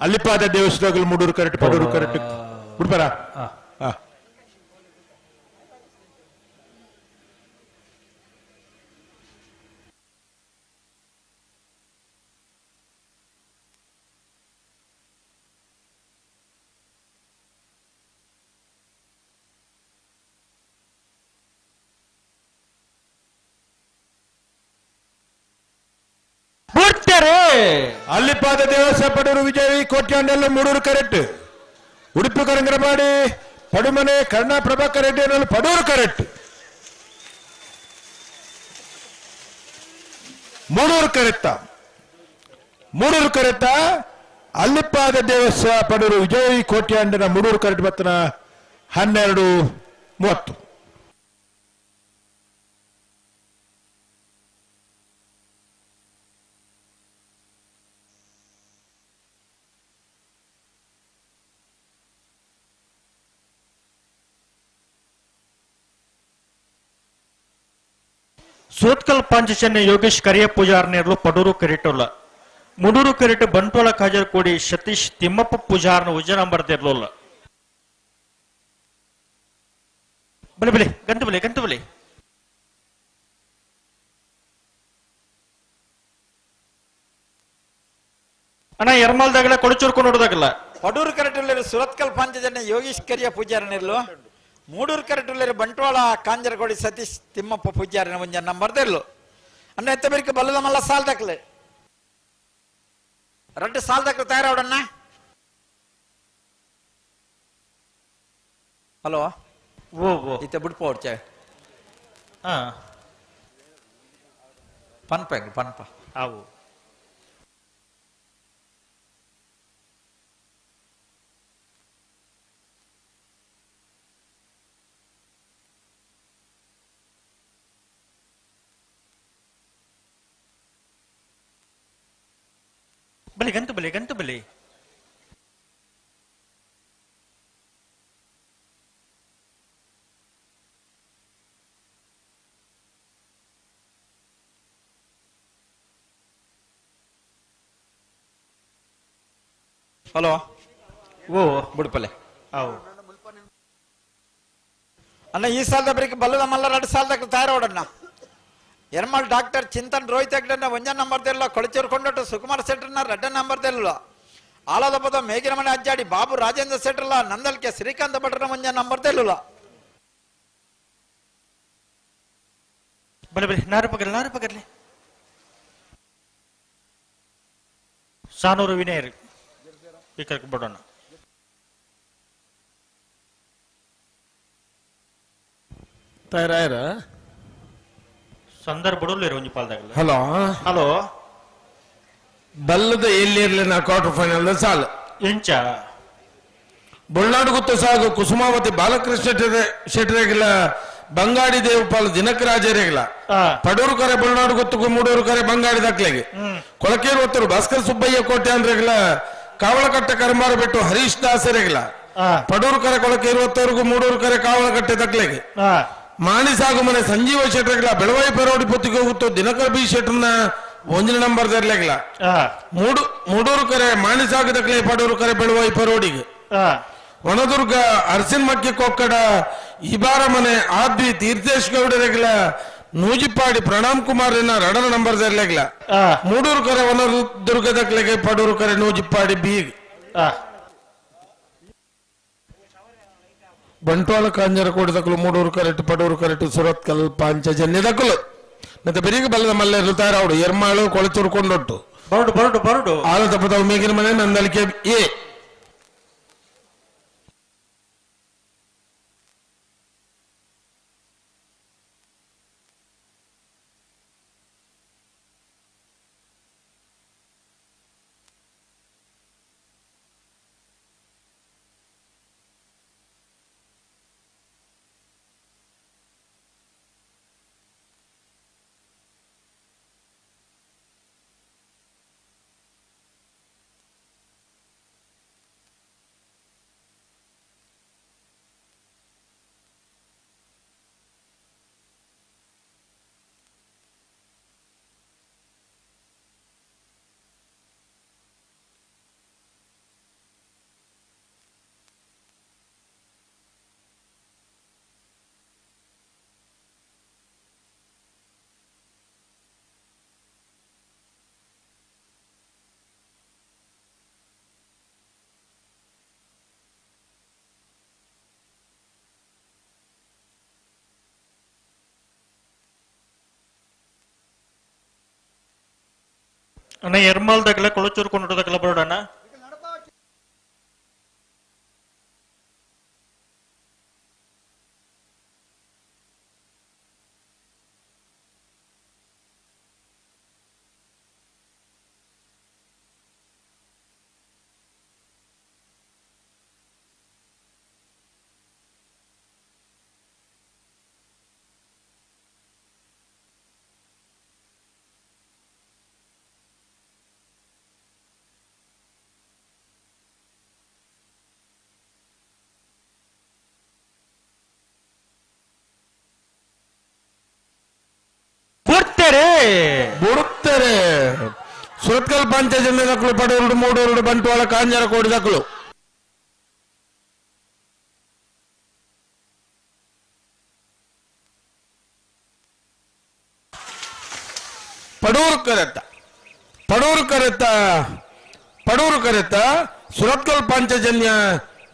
ಅಲ್ಲಿಪಾದ ದೇವಸ್ಥಾನಗಳು ಮೂಡೂರು ಕರೆಕ್ಟ್, ಪಡೂರು ಕರೆಕ್ಟ್. ಬಿಡ್ಬಾರ? ಅಲ್ಲಿಪಾದ ದೇವಸ ಪಡೂರು ವಿಜಯ್ ಕೋಟ್ಯಾಂಡೆಲ್ಲ ಮೂಡೂರು ಕರೆಕ್ಟ್. ಉಡುಪಿ ಕರಂಗರಪಾಡಿ ಪಡುಮನೆ ಕರ್ಣ ಪ್ರಭಾಕರ್ ರೆಡ್ಡಿ ಪಡೂರು ಕರೆಕ್ಟ್. ಮೂಡೂರು ಕರೆಕ್ತ, ಮೂಡೂರು ಕರೆಕ್ತ. ಅಲ್ಲಿಪಾದ ದೇವಸ್ವ ಪಡೂರು ವಿಜಯ್ ಕೋಟ್ಯಾಂಡನ ಮೂಡೂರು ಕರೆಕ್ಟ್ ಬತ್ತನ 12:30. ಸೂತ್ಕಲ್ ಪಾಂಚಜನ್ಯ ಯೋಗೇಶ್ ಕರಿಯ ಪೂಜಾರ್ ನೇರ್ಲು ಪಡೂರು ಕರಿಟೋಲ. ಮುಡೂರು ಕರಿಟ ಬಂಟ್ವಾಳ ಕಾಜರ್ಕೋಡಿ ಸತೀಶ್ ತಿಮ್ಮಪ್ಪ ಪೂಜಾರ್ನ ಉಜ್ಜ ನಂಬರ್ ದೇರ್ಲೋಲ್ಲ. ಬಲೆ ಬಲೆ ಗಂಟು ಬಲೆ ಗಂಟು ಬಲೆ. ಅಣ್ಣ ಎರ್ಮಾಲ್ದಾಗಲ ಕೊಡಚೂರ್ಕೊಂಡು ನೋಡೋದಾಗಲ್ಲ. ಪಡೂರು ಕರೆಟುಲ್ಲೇರು ಸುರತ್ಕಲ್ ಪಾಂಚಜನ್ಯ ಯೋಗೇಶ್ ಕರಿಯ ಪೂಜಾರ ನೇರ್ಲು. ಮೂಡೂರು ಕರೆಟುಲ್ಲೇರು ಬಂಟ್ವಾಳ ಕಾಂಜರಕೋಡಿ ಸತೀಶ್ ತಿಮ್ಮಪ್ಪ ಪೂಜಾರಿನ ಒಂಜ ನಂಬರ್ ದೇರ್ಲು. ಅಣ್ಣ ಎತ್ತ ಬೇರಿಕೆ ಬಲ್ಲದ ಮಲ್ಲ ಸಾಲ್ದಾಕ್ಲೆ ರಡ್ಡು ಸಾಲ್ದಾಕ್ಲೆ ತಯಾರಾವಡಣ್ಣ. ಹಲೋ ಓ ಓ ಇತ್ತೆ ಬುಡ್ಪ ಓಡ್ಚೆ ಪನ್ಪ ಪನ್ಪ ಅವು ಬಲಿ ಗಂಟು ಬಲಿ ಗಂಟು ಬಲಿ. ಹಲೋ ಓ ಬುಡ್ಪಲೆ ಅವು ಅಣ್ಣ ಈ ಸಾಲದ ಬರೀಕ್ ಬಲ್ಲದ ಮಲ್ಲ ಎರಡು ಸಾಲದಾಗ ತಯಾರೋಡಣ್ಣ. ಎರ್ಮಾಲ್ ಡಾಕ್ಟರ್ ಚಿಂತನ್ ರೋಹಿತ್ ಹೆಗ್ಡೆನ ಒಂಜ ನಂಬರ್ ದೇರ್ಲ. ಕೊಳಚೂರು ಕೊಂಡೊಟ್ಟು ಸುಕುಮಾರ್ ಶೆಟ್ಟರ್ನ ರಡ್ಡ ನಂಬರ್ ದೇರ್ಲ. ಆಲದ ಪದ ಮೇಗಿನಮನೆ ಅಜ್ಜಾಡಿ ಬಾಬು ರಾಜೇಂದ್ರ ಶೆಟ್ಟರ್ಲ ನಂದಲ್ಕೆ ಶ್ರೀಕಾಂತ ಭಟ್ರನ ಒಂಜ ನಂಬರ್ ದೇರ್ಲ. ಬಲೆ ಬಲೆ ನಾರು ಪಗರ್ಲಿ ನಾರು ಪಗರ್ಲಿ. ಸಾನೂರು ವಿನಯ್ ಈ ಕರ್ಕ ಬಿಡೋಣ. ತಯಾರಾಯರ ಸಂದರ್ಭ ಒಂಜಿ ಪಾಲ್ದಾಗಲ್ಲ. ಹಲೋ ಹಲೋ ಬಲ್ಲದ ಎಲ್ಲಿರ್ಲಿ ನಾ ಕ್ವಾರ್ಟರ್ ಫೈನಲ್ ಸಾಲ ಎಂಚ ಬೊಳ್ನಾಡು ಗುತ್ತು ಸಾಗು ಕುಸುಮಾವತಿ ಬಾಲಕೃಷ್ಣ ಶೆಟ್ಟರೆಗಿಲ್ಲ ಬಂಗಾಡಿ ದೇವಪಾಲ್ ದಿನಕರಾಜರೆಗಿಲ್ಲ. ಪಡೂರು ಕರೆ ಬೊಳ್ನಾಡು ಗುತ್ತುಗು ಮೂಡೂರು ಕರೆ ಬಂಗಾಡಿ ದಾಖಲೆಗೆ. ಕೊಳಕೇರು ಒತ್ತರು ಭಾಸ್ಕರ್ ಸುಬ್ಬಯ್ಯ ಕೋಟೆ ಅಂದ್ರೆಗಿಲ್ಲ ಕಾವಳಕಟ್ಟೆ ಕರ್ಮಾರ ಬಿಟ್ಟು ಹರೀಶ್ ದಾಸರೆಗಿಲ್ಲ. ಪಡೂರು ಕರೆ ಕೊಳಕೇರು ಒತ್ತವರೆಗೂ ಮೂಡೂರು ಕರೆ ಕಾವಳಕಟ್ಟೆ ದಾಖಲೆಗೆ. ಮಾಣಿ ಸಾಗು ಮನೆ ಸಂಜೀವ ಶೆಟ್ಟರ್ಗಿಲ್ಲ ಬೆಳವಾಯಿ ಪರೋಡಿ ಪೊತ್ತಿಗೆ ಹೋಗುತ್ತೋ ದಿನಕರ್ ಬಿ ಶೆಟ್ಟರ್ನ ಒಂದಿನ ನಂಬರ್ ತರ್ಲಿಲ್ಲ. ಮೂಡೂರು ಕರೆ ಮಾಣಿ ಸಾಗು ದಕ್ಲೆ ಪಡೂರು ಕರೆ ಬೆಳವಾಯಿ ಪರೋಡಿಗೆ. ವನದುರ್ಗ ಅರಸಿನ ಮಕ್ಕಿ ಕೊಕ್ಕಡ ಇಬಾರ ಮನೆ ಆದ್ವಿ ತೀರ್ಥೇಶ್ ಗೌಡರಿಗಿಲ್ಲ ನೂಜಿಪಾಡಿ ಪ್ರಣಾಮ್ ಕುಮಾರ್ ರಡನ ನಂಬರ್ ತರ್ಲಿಲ್ಲ. ಮೂಡೂರು ಕರೆ ವನದುರ್ಗ ದಕ್ಲೆಗೆ ಪಡೂರು ಕರೆ ನೂಜಿಪಾಡಿ ಬೀಗ್. ಬಂಟ್ವಾಳ ಕಾಂಜರ ಕೋಡಿ ಮೂಡೂರು ಕರೆಕ್ಟ್ ಪಡೂರು ಕರೆಕ್ಟ್ ಸುರತ್ಕಲ್ ಪಾಂಚಜನ್ಯ ದಕ್ಕಲು ಮತ್ತೆ ಬೆರಿಗೆ ಬಲ್ಲದ ಮಲ್ಲೇರು ತಯಾರಾವಡು ಎರ್ಮಾಳು ಕೊಳಚೂರು ಕೊಂಡೊಟ್ಟು ಬರಡು ಬರಡು ಬರಡು ಆಲ ತಪ್ಪದ ಮೇಗಿನ ಮನೆ ನಂದಲಿಕೆ ಎ. ಅಣ್ಣ ಎರ್ಮಾಲ್ದಾಗಲ ಕೊಳಚೂರು ಕೊಂಡೋದಾಗಲ ಬರೋಡಣ್ಣ. ಬುಡುತ್ತಾರೆ ಸುರತ್ಕಲ್ ಪಂಚಾಯತ್ ದಕ್ಕಲು ಪಡೂರುಡು ಮೂಡೂರುಡು ಬಂಟ್ವಾಳ ಕಾಂಜರ ಕೋಡಿ ದಕ್ಕಲು ಪಡೂರು ಕರೆತ್ತ ಪಡೂರು ಕರೆತ್ತ ಪಡೂರು ಕರೆತ್ತ ಸುರತ್ಕಲ್ ಪಂಚಜನ್ಯ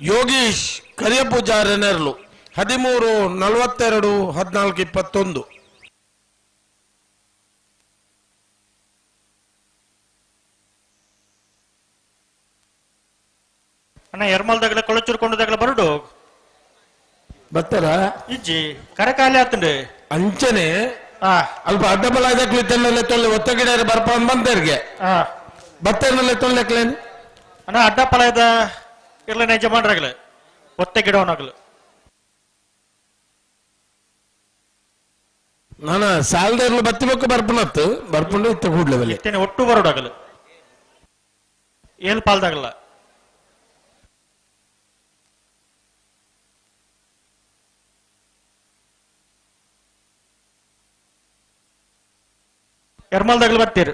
ಯೋಗೀಶ್ ಕರಿಯಪೂಜಾರನೆರ್ಲು 13 42 14 21. ಅಣ್ಣ ಎರ್ಮಲ್ದಾಗಲ ಕೊಳಚೂರು ಕೊಂಡದಾಗಲ ಬರಡು ಬರ್ತಾರ ಇಜ್ಜಿ ಕರಕಾಲಿ ಆತಂಡೆ ಅಂಚನೆ ಅಲ್ಪ ಅಡ್ಡಬಲ ಇದಕ್ಲಿ ತೆಲ್ಲಲೆ ತೊಲ್ಲೆ ಒತ್ತಗಿಡ ಬರ್ಪ ಬಂತೇರ್ಗೆ ಬತ್ತೇರ್ನಲ್ಲೇ ತೊಲ್ಲೆಕ್ಲೇನು ಅಣ್ಣ ಅಡ್ಡಪಲ ಇದ ಇರ್ಲ ಯಜಮಾನ್ರಾಗಲ ಒತ್ತೆ ಗಿಡವನಾಗಲು ನಾನು ಸಾಲದೇರ್ಲು ಬತ್ತಿ ಬೊಕ್ಕ ಬರ್ಪನತ್ತು ಬರ್ಪಂಡು ಇತ್ತ ಕೂಡ್ಲೆ ಬಲ್ಲಿ ಇತ್ತೇನೆ ಒಟ್ಟು ಬರೋಡಾಗಲು ಏಲ್ ಪಾಲ್ದಾಗಲ್ಲ. ಎರ್ಮಲ್ದಾಗಲು ಬರ್ತೀರಿ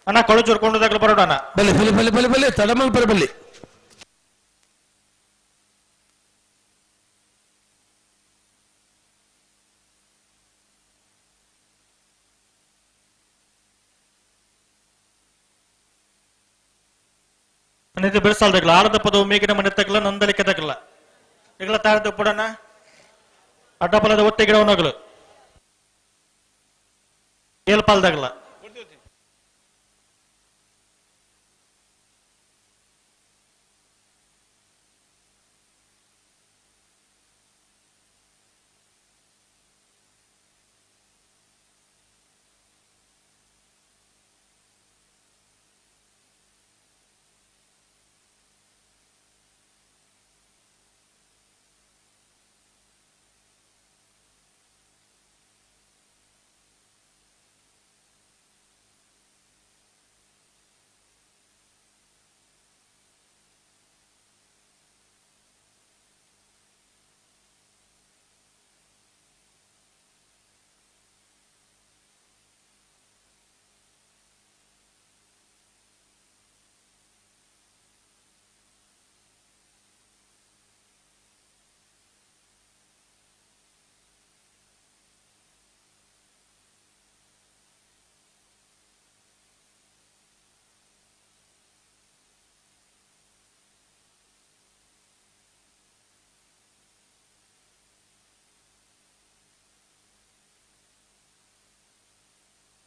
ಅಣ್ಣ ಕೊಳಚೂರು ಕೊಂಡದಾಗಲು ಬರೋಡಣ. ಬಲ್ಲಿ ಬಲಿ ಬಲಿ ಬಲಿ ಬಲಿ ತಡಮಲ್ ಬರ ಬಲ್ಲಿ ಇದು ಬಿಡಿಸಾಲ್ದಾಗಲ ಆಳದ ಪದವು ಮೇಗಿನ ಮನೆ ತಗಲ ನಂದಲಿಕೆ ತಗಲ ಈಗಲ ತಾರದ ಪುಡಣ ಅಡ್ಡಪಲದ ಒತ್ತೆ ಗಿಡವನಾಗಲು ಏಲ್ಪಾಲ್ದಾಗಲ.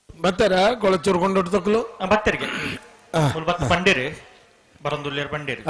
ಬರ್ತಾರ ಕೊಳಚೂರು ಕೊಂಡು ತಕ್ಕಲು ಬತ್ತರಿಗೆ ಬತ್ತ ಬಂಡೇರಿ ಬರಂದುಲ್ಲೇರ್ ಬಂಡೇರಿ.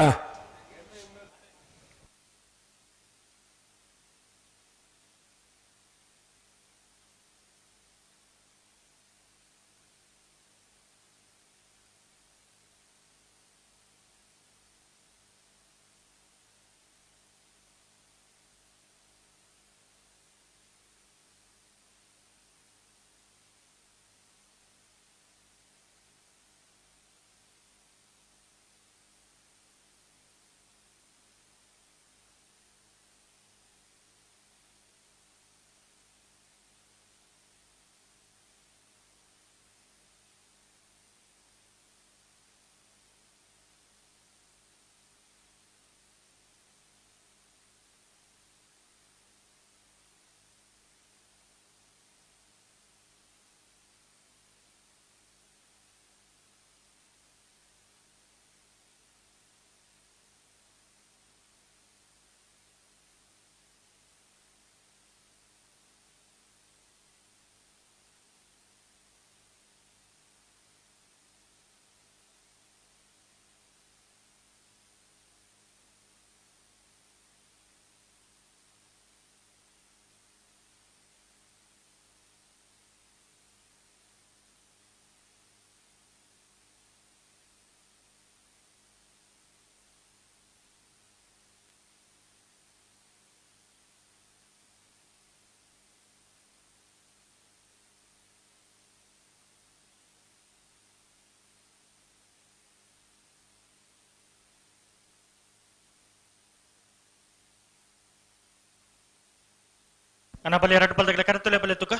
ಅಣ್ಣ ಬಲಿ ಎರಡು ಪಲ್ದಗಲ ಕರೆತುಲೆ ಬಲಿ ತುಕ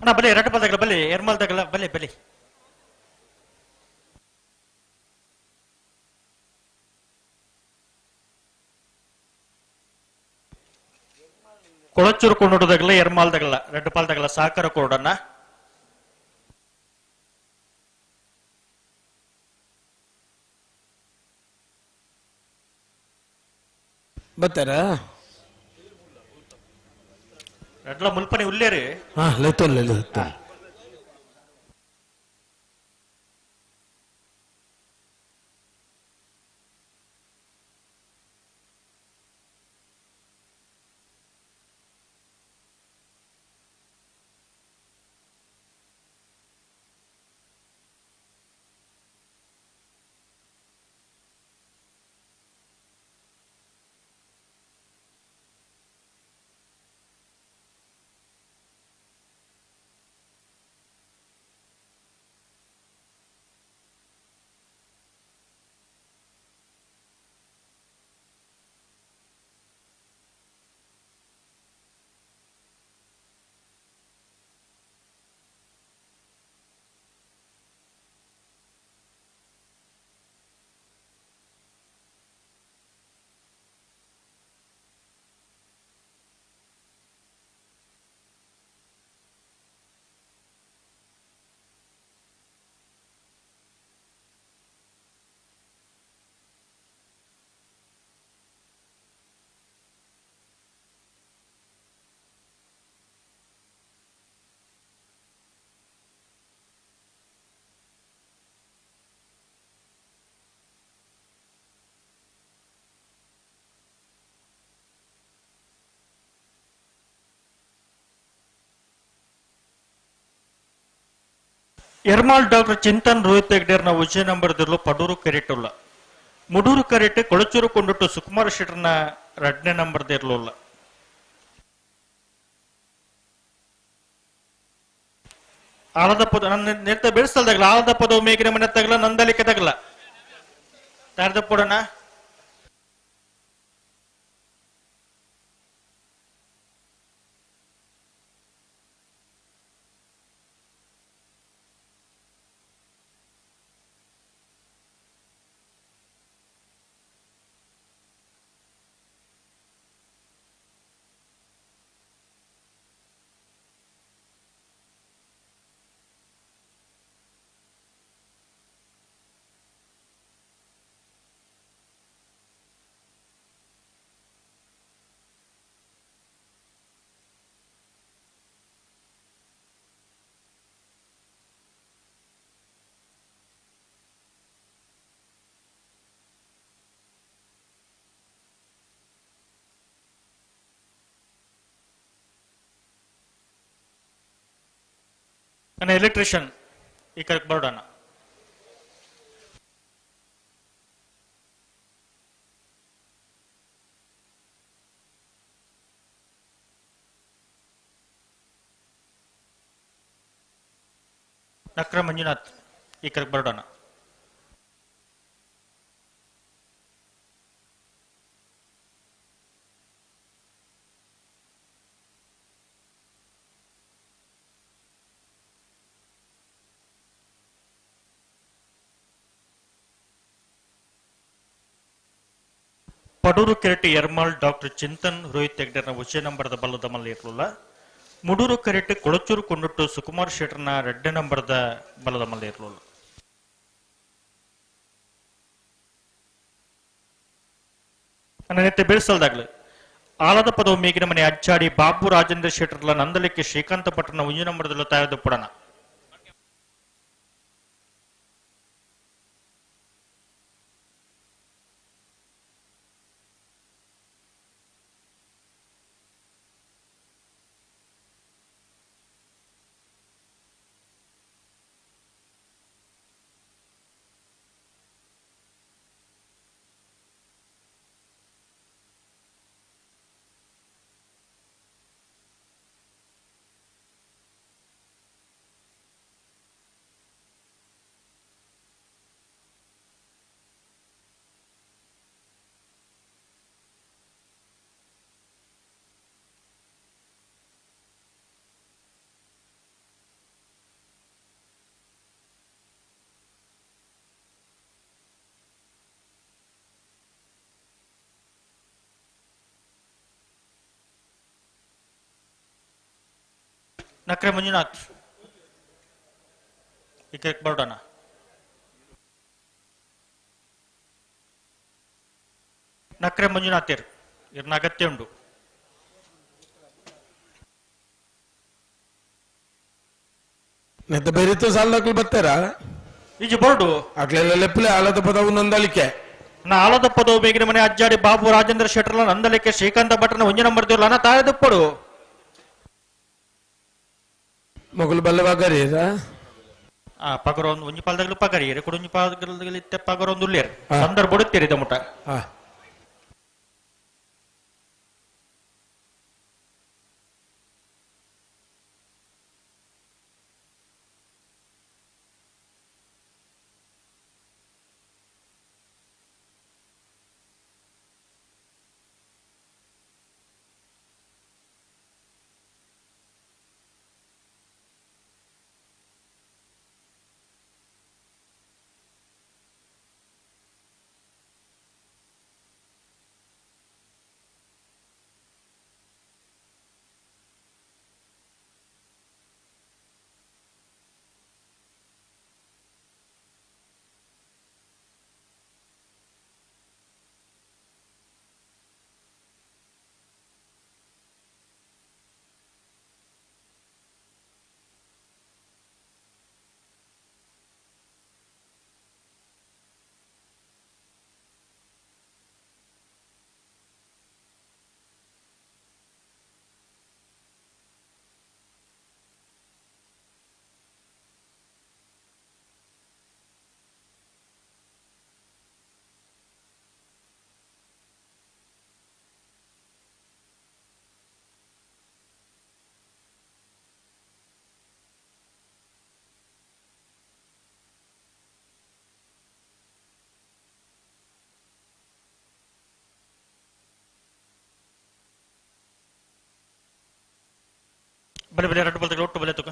ಅಣ್ಣ ಬಲಿ ಎರಡು ಪಲ್ದಗಲ ಬಲಿ ಎರ್ಮಲ್ದಗಲ ಬಲಿ ಬಲಿ ಕೊಳಚೂರು ಕೊಂಡೋದಗಲ ಎರ್ಮಾಲ್ದಗಲ ರೆಡ್ ಪಾಲ್ದಗಲ ಸಾಕರ ಕೋಡನ್ನ ಬರ್ತಾರ ರಡ್ಲ ಮುಲ್ಪನಿ ಉಲ್ಲೇರಿ ಹಾ ಲೆತ್ತೊಲ್ಲ ಲೆತ್ತೊಲ್ಲ ಎರ್ಮಾಲ್ ಡಾಕ್ಟರ್ ಚಿಂತನ್ ರೋಹಿತ್ ಹೆಗ್ಡೇರ್ನ ವಿಜಯ ನಂಬರ್ ದಿರ್ಲು ಪಡೂರು ಕೆರೆಟುಲ್ಲ ಮುಡೂರು ಕೆರೆಟ್ ಕೊಳಚೂರು ಕೊಂಡುಟ್ಟು ಸುಕುಮಾರ್ ಶೆಟ್ಟರ್ನ ರಡ್ನೇ ನಂಬರ್ ದಿರ್ಲುಲ್ಲ ಆಲದ ಪದ ನನ್ನ ನೆತ್ತ ಬೆಳೆಸಲ್ದಾಗಲ ಆಲದ ಪದವು ಮೇಗಿನ ಮನೆ ತಗಲ ನಂದಲಿಕ್ಕೆ ತಗಲ ತಾರ್ದ ಪೊಡಣ ನನ್ನ ಎಲೆಕ್ಟ್ರಿಷಿಯನ್ ಈ ಕರೆಕ್ಟ್ ಬರೋಣ ನಕ್ರ ಮಂಜುನಾಥ್ ಈ ಕರೆಕ್ಟ್ ಬರೋಣ ಪಡೂರು ಕೆರೆಟಿ ಎರ್ಮಾಲ್ ಡಾಕ್ಟರ್ ಚಿಂತನ್ ರೋಹಿತ್ ಹೆಗ್ಡೆರ್ನ ವಿಜಯ ನಂಬರ್ದ ಬಲ್ಲದ ಮಲ್ಲ ಇರಲಿಲ್ಲ. ಮುಡೂರು ಕೆರೆಟಿ ಕೊಳಚೂರು ಕೊಂಡುಟ್ಟು ಸುಕುಮಾರ್ ಶೆಟ್ಟರ್ನ ಎರಡನೇ ನಂಬರ್ದ ಬಲದ ಮಲ್ಲ ಇರಲಿಲ್ಲ. ನೆತ್ತೆ ಬೀಳ್ಸಲ್ದಾಗ್ಲಿ ಆಲದ ಪದವು ಮೇಗಿನ ಮನೆ ಅಚ್ಚಾಡಿ ಬಾಬು ರಾಜೇಂದ್ರ ಶೆಟ್ಟರ್ಲ ನಂದಲಿಕ್ಕೆ ಶ್ರೀಕಾಂತ ಪಟ್ಟಣ ಒಂಜಿ ನಂಬರ್ದಲ್ಲ ತಾಯದ ಪುಡನ. ನಕ್ರೆ ಮಂಜುನಾಥ್ ಈ ಬರೋಣ. ನಕ್ರೆ ಮಂಜುನಾಥ್ ಇರ್ನ ಅಗತ್ಯ ಉಂಟು. ನೆತ್ತ ಬೆರಿತು ಸಾಲಕ್ಕಲು ಬರ್ತಾರಾ ಈಜಿ ಬೋರ್ಡು ಅಕ್ಲೆಲ್ಲ ಲೆಪ್ಪಲೆ ಆಲದ ಪದವು ನಂದಲಿಕೆ ನಾ ಆಲದ ಪದವು ಬೇಗಿನ ಮನೆ ಅಜ್ಜಾಡಿ ಬಾಬು ರಾಜೇಂದ್ರ ಶೆಟ್ಟರ್ಲ ನಂದಲಿಕೆ ಶ್ರೀಕಾಂತ ಭಟ್ರನ ಒಂಜಿ ನಂಬರ್ ದೇವ್ರಲ್ಲ ತಾಯದಪ್ಪಡು ಮೊಗಲು ಬಲ್ಲವಾಗರೀರ ಆ ಪಗರ ಒಂದು ಒಂಜಿ ಪಾಲ್ದಾಗಲು ಪಗರಿ ಕೂಡ ಒಂಜಿ ಪಾಲ್ದಾಗಲು ಇತ್ತೆ ಪಗರ ಒಂದು ಉಲ್ಲೇರ್ ಸಂದರ್ಭ ಬಡುತ್ತೀರಿ ಮುಟ. ಬಲೆ ಬಲೆ ಎರಡು ಬಲ್ತಗಳು ಒಟ್ಟು ಬಲೆ ತುಕ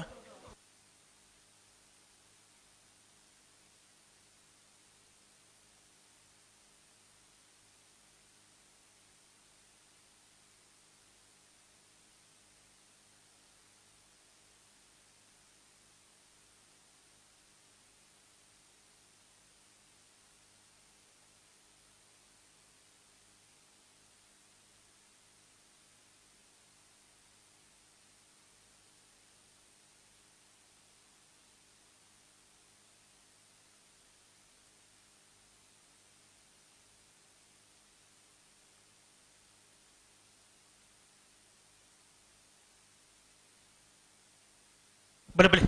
ಬಲೆ ಬಲೆ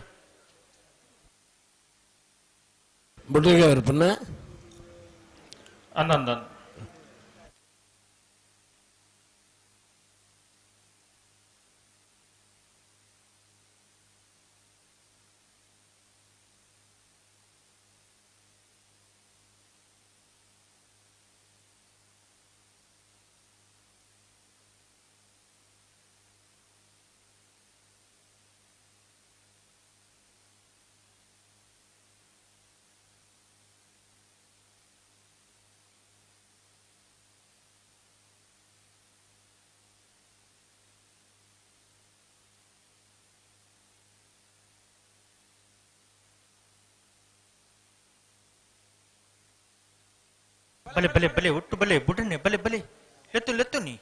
ಬುಡ್ರಿಗೆ ಅವ್ರ ಅಂದ ಅಂದ ಬಲೆ ಬಲೆ ಬಲೆ ಒಟ್ಟು ಬಲೆ ಬುಡನೆ ಬಲೆ ಬಲೆ ಲೆತ್ತು ಲೆತ್ತು ನೀ.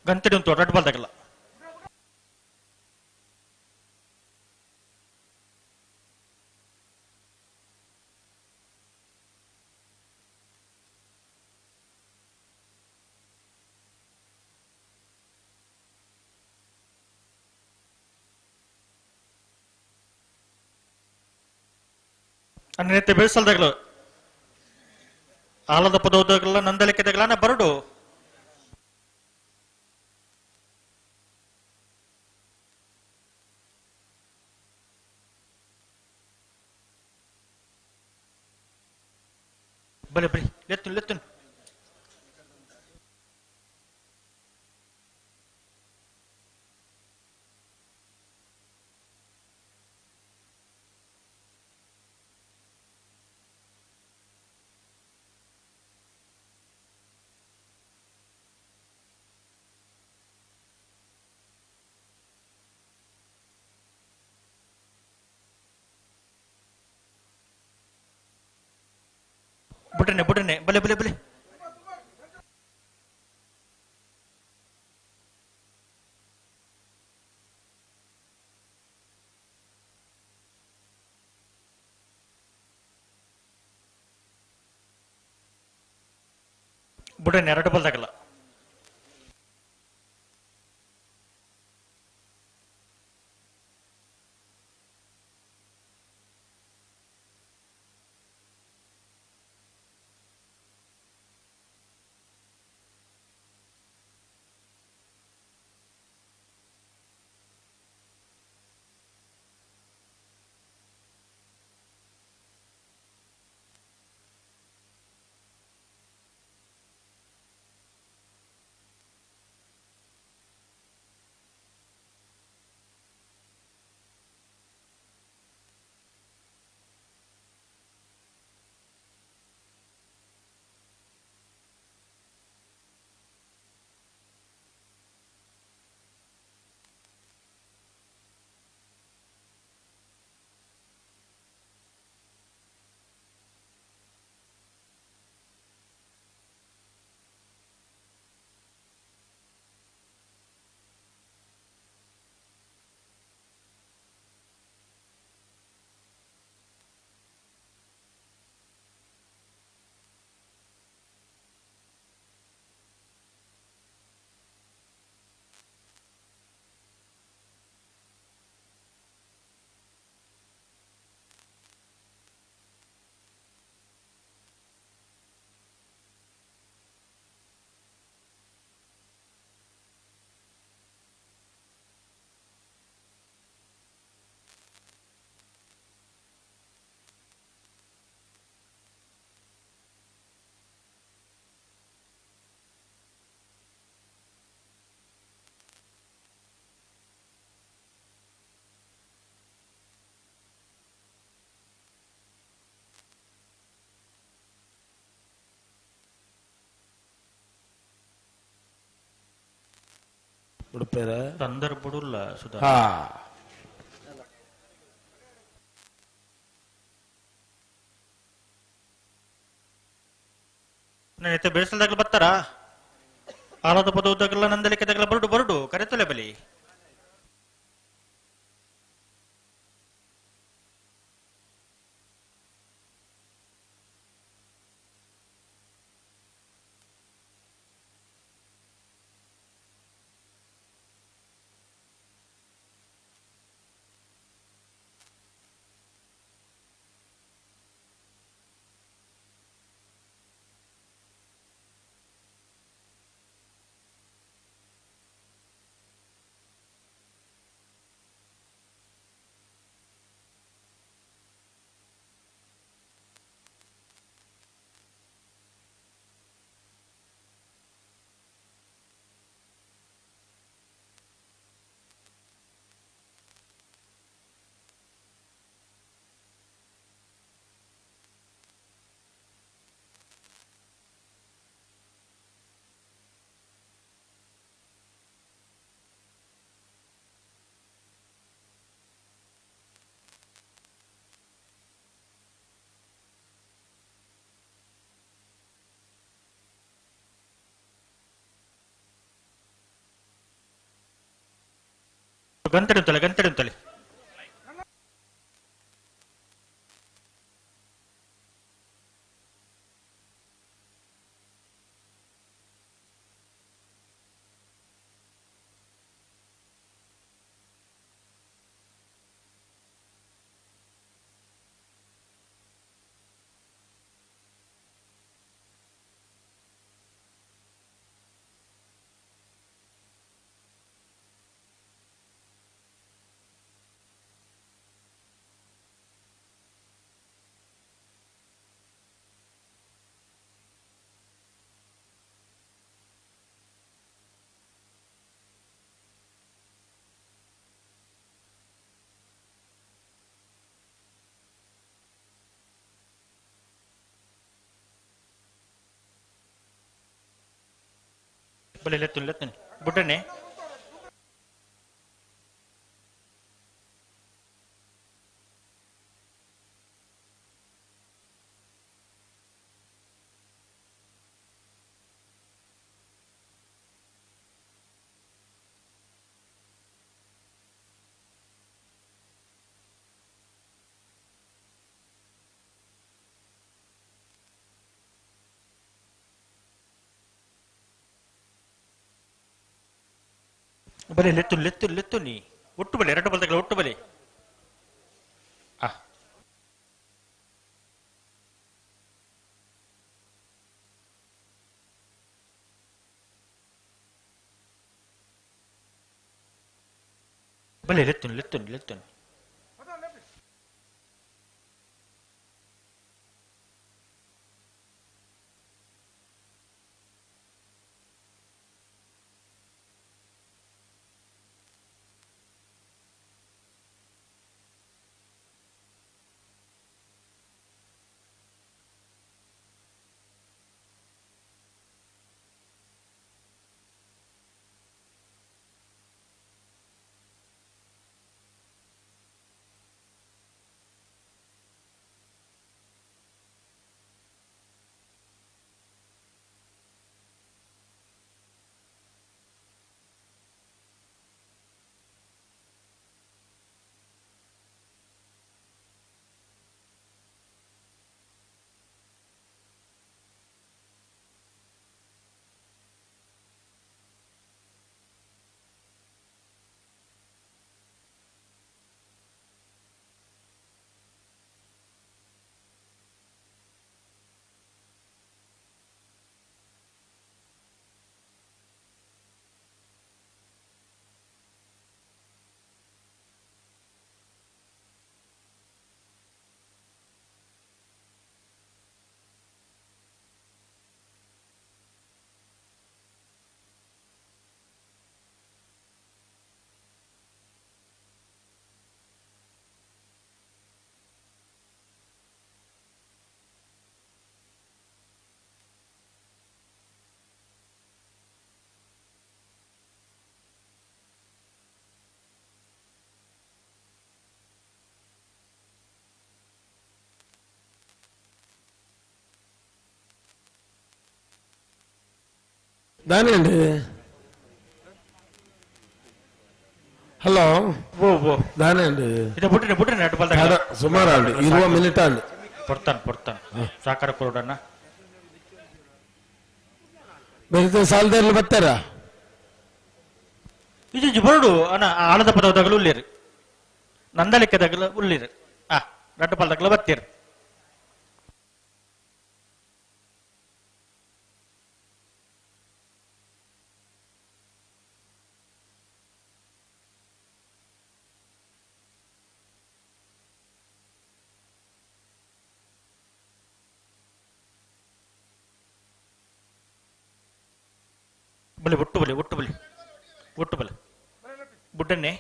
ಗಂಟೆ ಉಂಟು ರಡ್ಡ್ ಬಾಲ್ ತಗಲ. ಅನ್ನೆತ್ತೆ ಬೇಸಲ್ದಾಗಲು ಆಲದ ಪದೋದಗಲ ನಂದಲಿಕೆದಗಲ ಬರಡು ಬಲೆ ಬಲಿ ಲೆತ್ತುನ್ ಲೆತ್ತುನ್ ಬುಡನೆ ಬುಡನೆ ಬಲೆ ಬಲೆ ಬಲೆ ಬುಡನೆ ಎರಡು ಬಾಲ್ ತಗಲ. ಉಡುಪೇರ ತಂದರ್ ಬುಡುಲ್ಲ ಸುಧಾ. ಹಾ ನೆತ್ತ ಬೇಸಲ್ದಾಗಲ ಬರ್ತಾರ ಆಲದ ಪದೋದಾಗಲ ನಂದಲಿಕೆದಾಗಲ ಬರಡು ಬರಡು ಕರೆತಲೆ ಬಲಿ. ಗಂಟೆ ಗಂಟೆ ಉಂತಲೆ. ಬಲೆ ಲೆತ್ತುನಿ ಲೆತ್ತುನಿ ಬುಡ್ಡನೆ. ಬಲೆ ಲೆತ್ತು ಲೆತ್ತು ಲೆತ್ತು ನೀ ಒಟ್ಟು ಬಲೆ ಎರಡು ಬಲ್ತಗಳ ಒಟ್ಟು ಬಲೆ. ಬಲೆ ಲೆತ್ತು ಲೆತ್ತು ಲೆತ್ತು. ದಾನೇಂಡಿ ಹಲೋ ದಾನೇಂಡಿ ಇದು ಬುಡ್ರಿ ಬುಡ್ರಿ ನಟ್ಟು ಬಲ್ದಾಗ ಸುಮಾರು ಆಂಡಿ 20 ಮಿನಿಟ್ ಆಂಡಿ. ಪೊರ್ತಾನ ಪೊರ್ತಾನ ಸಾಕಾರ ಕೊಡೋಣ. ಬೇರೆ ಸಾಲದಲ್ಲಿ ಬರ್ತಾರಾ? ಇದು ಬರಡು ಅಣ್ಣ ಆಳದ ಪದವದಾಗಲೂ ಉಳ್ಳೇರು ನಂದಲಿಕ್ಕದಾಗಲೂ ಉಳ್ಳೇರು ಆ ರಡ್ಡು ಪಲ್ದಾಗಲೂ ಬರ್ತೀರಿ. ಬಲೆ ಒಟ್ಟು ಬಲೆ ಒಟ್ಟು ಬಲೆ ಒಟ್ಟು ಬಲೆ ಬುಡ್ಡನ್ನೇ.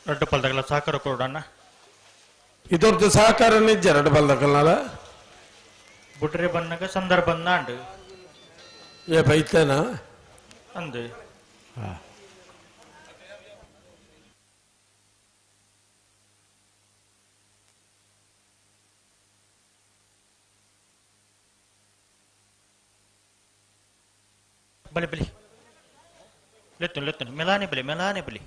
ರಡ್ಡು ಪಲ್ದಗಲ ಸಹಕಾರ ಕೊಡೋಣ. ಇದೊರ್ದು ಸಹಕಾರ ನಿಜ ರಡ್ಡು ಪಲ್ದಕಲ್ನಾಲ ಬುಡ್ರೆ ಬನ್ನಗ ಸಂದರ್ಭ ಅಂಡು ಏ ಬೈತೇನಾ ಅಂದು ಬಲಿ ಬಲಿ ಲೆತ್ತುನ್ ಲೆತ್ತುನ್ ಮೆಲಾನೆ ಬಲಿ ಮೆಲಾನೆ ಬಲಿ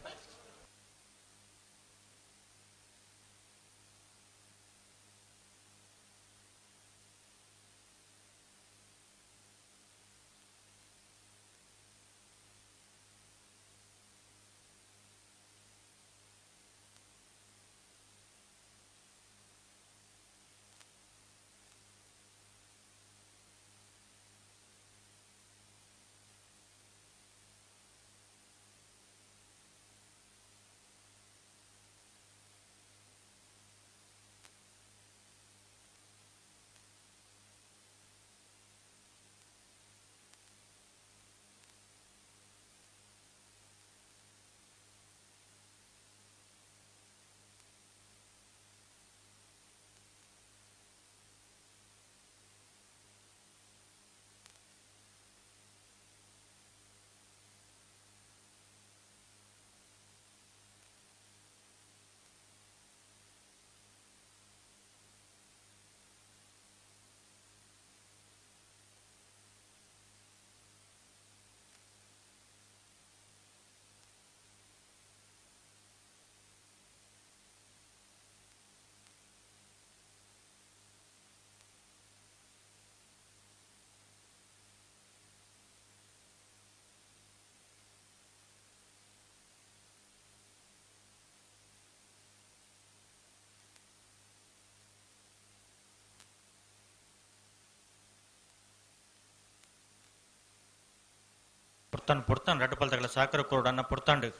ಪುರ್ತಾನ್ ಪುರ್ತಾನ್ ರಡ್ಡು ಪಲ್ದಗಲ ಸಹಕಾರ ಕೊಡೋಣ ಪುರ್ತಾಂಡು.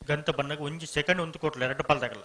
ಗಂತ ಬನ್ನಗ ಒಂಜಿ ಸೆಕೆಂಡ್ ಒಂದು ಕೊಟ್ಲೆ ರಡ್ಡು ಪಲ್ದಗಲ.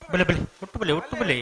ಬಲೆ ಬಲೆ ಒಟ್ಟು ಬಲೆ ಒಟ್ಟು ಬಲೆ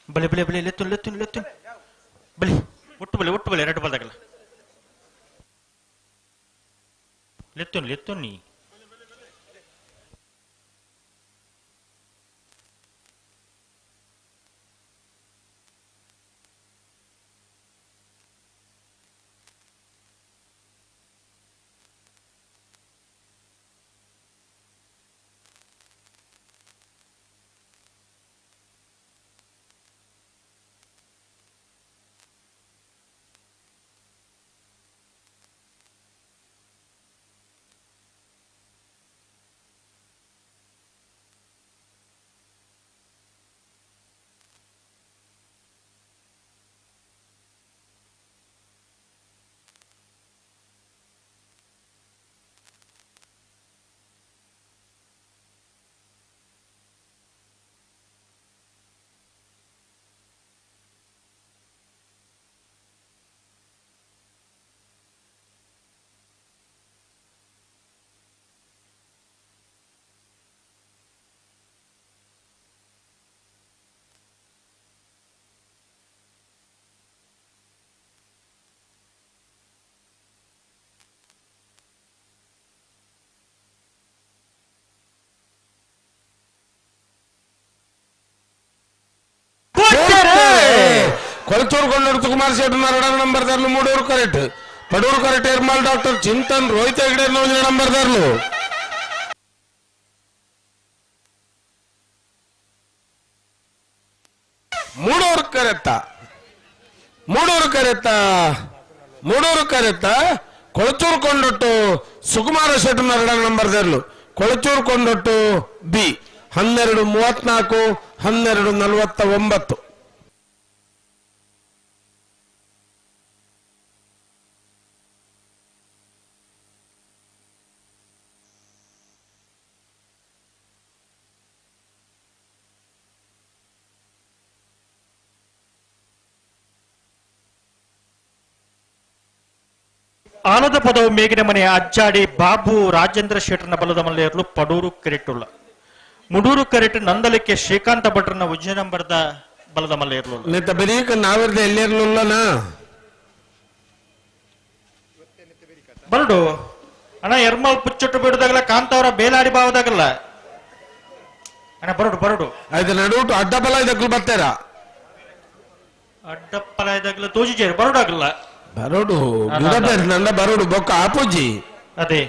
ಬಲೆ ಬಲೆ ಬಲೆ ಲೆತ್ತುನ್ ಲೆತ್ತುನ್ ಲೆತ್ತುನ್ ಬಲೆ ಒಟ್ಟು ಬಲೆ ಒಟ್ಟು ಬಲೆ ಎರಡು ಬಲ್ದಾಗಲ್ಲ ಲೆತ್ತುನ್ ಲೆತ್ತುನ್ ನೀ ಕೊಳಚೂರು ಕೊಂಡೂರು ಕುಮಾರ್ ಶೆಟ್ಟಿ ಎರಡನೇ ನಂಬರ್ ದಾರ್ಲು ಮೂಡೂರು ಕರೆಕ್ಟ್ ಪಡೂರು ಕರೆಕ್ಟ್ ಏರ್ಮಾಲ್ ಡಾಕ್ಟರ್ ಚಿಂತನ್ ರೋಹಿತ್ ಹೆಗ್ಡೆ ಒಂದನೇ ನಂಬರ್ ದಾರ್ಲು. ಮೂಡೂರು ಕರೆತ್ತ ಮೂಡೂರು ಕರೆತ್ತ ಮೂಡೂರು ಕರೆತ್ತ ಕೊಳಚೂರು ಕೊಂಡೊಟ್ಟು ಸುಕುಮಾರ ಶೆಟ್ಟಿ ಎರಡನೇ ನಂಬರ್ ದಾರ್ಲು ಕೊಳಚೂರು ಕೊಂಡೊಟ್ಟು ಬಿ 12:34 12:49. ಆಲದ ಪದವು ಮೇಗಿನ ಮನೆಯ ಅಜ್ಜಾಡಿ ಬಾಬು ರಾಜೇಂದ್ರ ಶೆಟ್ಟರ್ನ ಬಲದ ಮಲ್ಲೇರ್ಲು ಪಡೂರು ಕೆರೆಟುಳ್ಳ ಮುಡೂರು ಕೆರೆಟ್ ನಂದಲಿಕ್ಕೆ ಶ್ರೀಕಾಂತ ಭಟ್ರನ ಉಜ್ಜನಂಬರದ ಬಲದ ಮಲ್ಲೇರ್ಲು. ನೆತ್ತ ಬರೀಕ ನಾವಿರ್ದ ಎಲ್ಲಿರ್ಲಿಲ್ಲನಾ ಬರಡು ಅಣ್ಣ ಎರ್ಮಲ್ ಪುಚ್ಚೊಟ್ಟು ಬಿಡುದಾಗಲ್ಲ ಕಾಂತವರ ಬೇಲಾಡಿ ಬಾವದಾಗಲ್ಲ ಅಣ್ಣ ಬರಡು ಬರಡು ಆಯ್ತು ನಡುಟು ಅಡ್ಡಬಲ ಇದಕ್ಕೂ ಬರ್ತಾರ ಅಡ್ಡಪ್ಪಲ ಇದಾಗಲ್ಲ ತೋಜಿಜೇರು ಬರಡಾಗಲ್ಲ ಬರೋಡು ನನ್ನ ಬರೋಡು ಬೊಕ್ಕ ಆಪುಜಿ ಅದೇ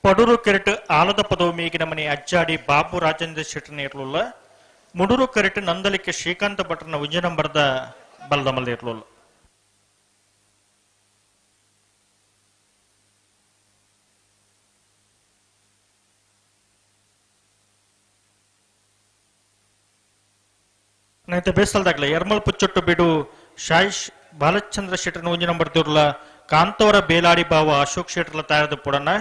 ಪಡೂರು ಕೆರೆಟ್ ಆಲದ ಪದವು ಮೇಗಿನ ಮನೆ ಅಜ್ಜಾಡಿ ಬಾಬು ರಾಜೇಂದ್ರ ಶೆಟ್ಟರ್ನ ಇರ್ಲುಲ್ಲ ಮುಡೂರು ಕೆರೆಟ್ ನಂದಲಿಕ್ಕೆ ಶ್ರೀಕಾಂತ ಭಟ್ರನ ಉಜ್ಜನಂಬರದ ಬಲದ ಮಲ್ಲ ಇರ್ಲುಲ್ಲ. ಬೇಸಲ್ದಾಗ್ಲ ಎರ್ಮಲ್ ಪುಚ್ಚೊಟ್ಟು ಬಿಡು ಶಾಯಿಶ್ ಬಾಲಚಂದ್ರ ಶೆಟ್ಟರ್ನ ಉಂಜಿನಂಬರ್ ದಿರ್ಲ ಕಾಂತವರ ಬೇಲಾಡಿ ಬಾವ ಅಶೋಕ್ ಶೆಟ್ಟರ್ಲ ತಯಾರದ ಪುಡನ.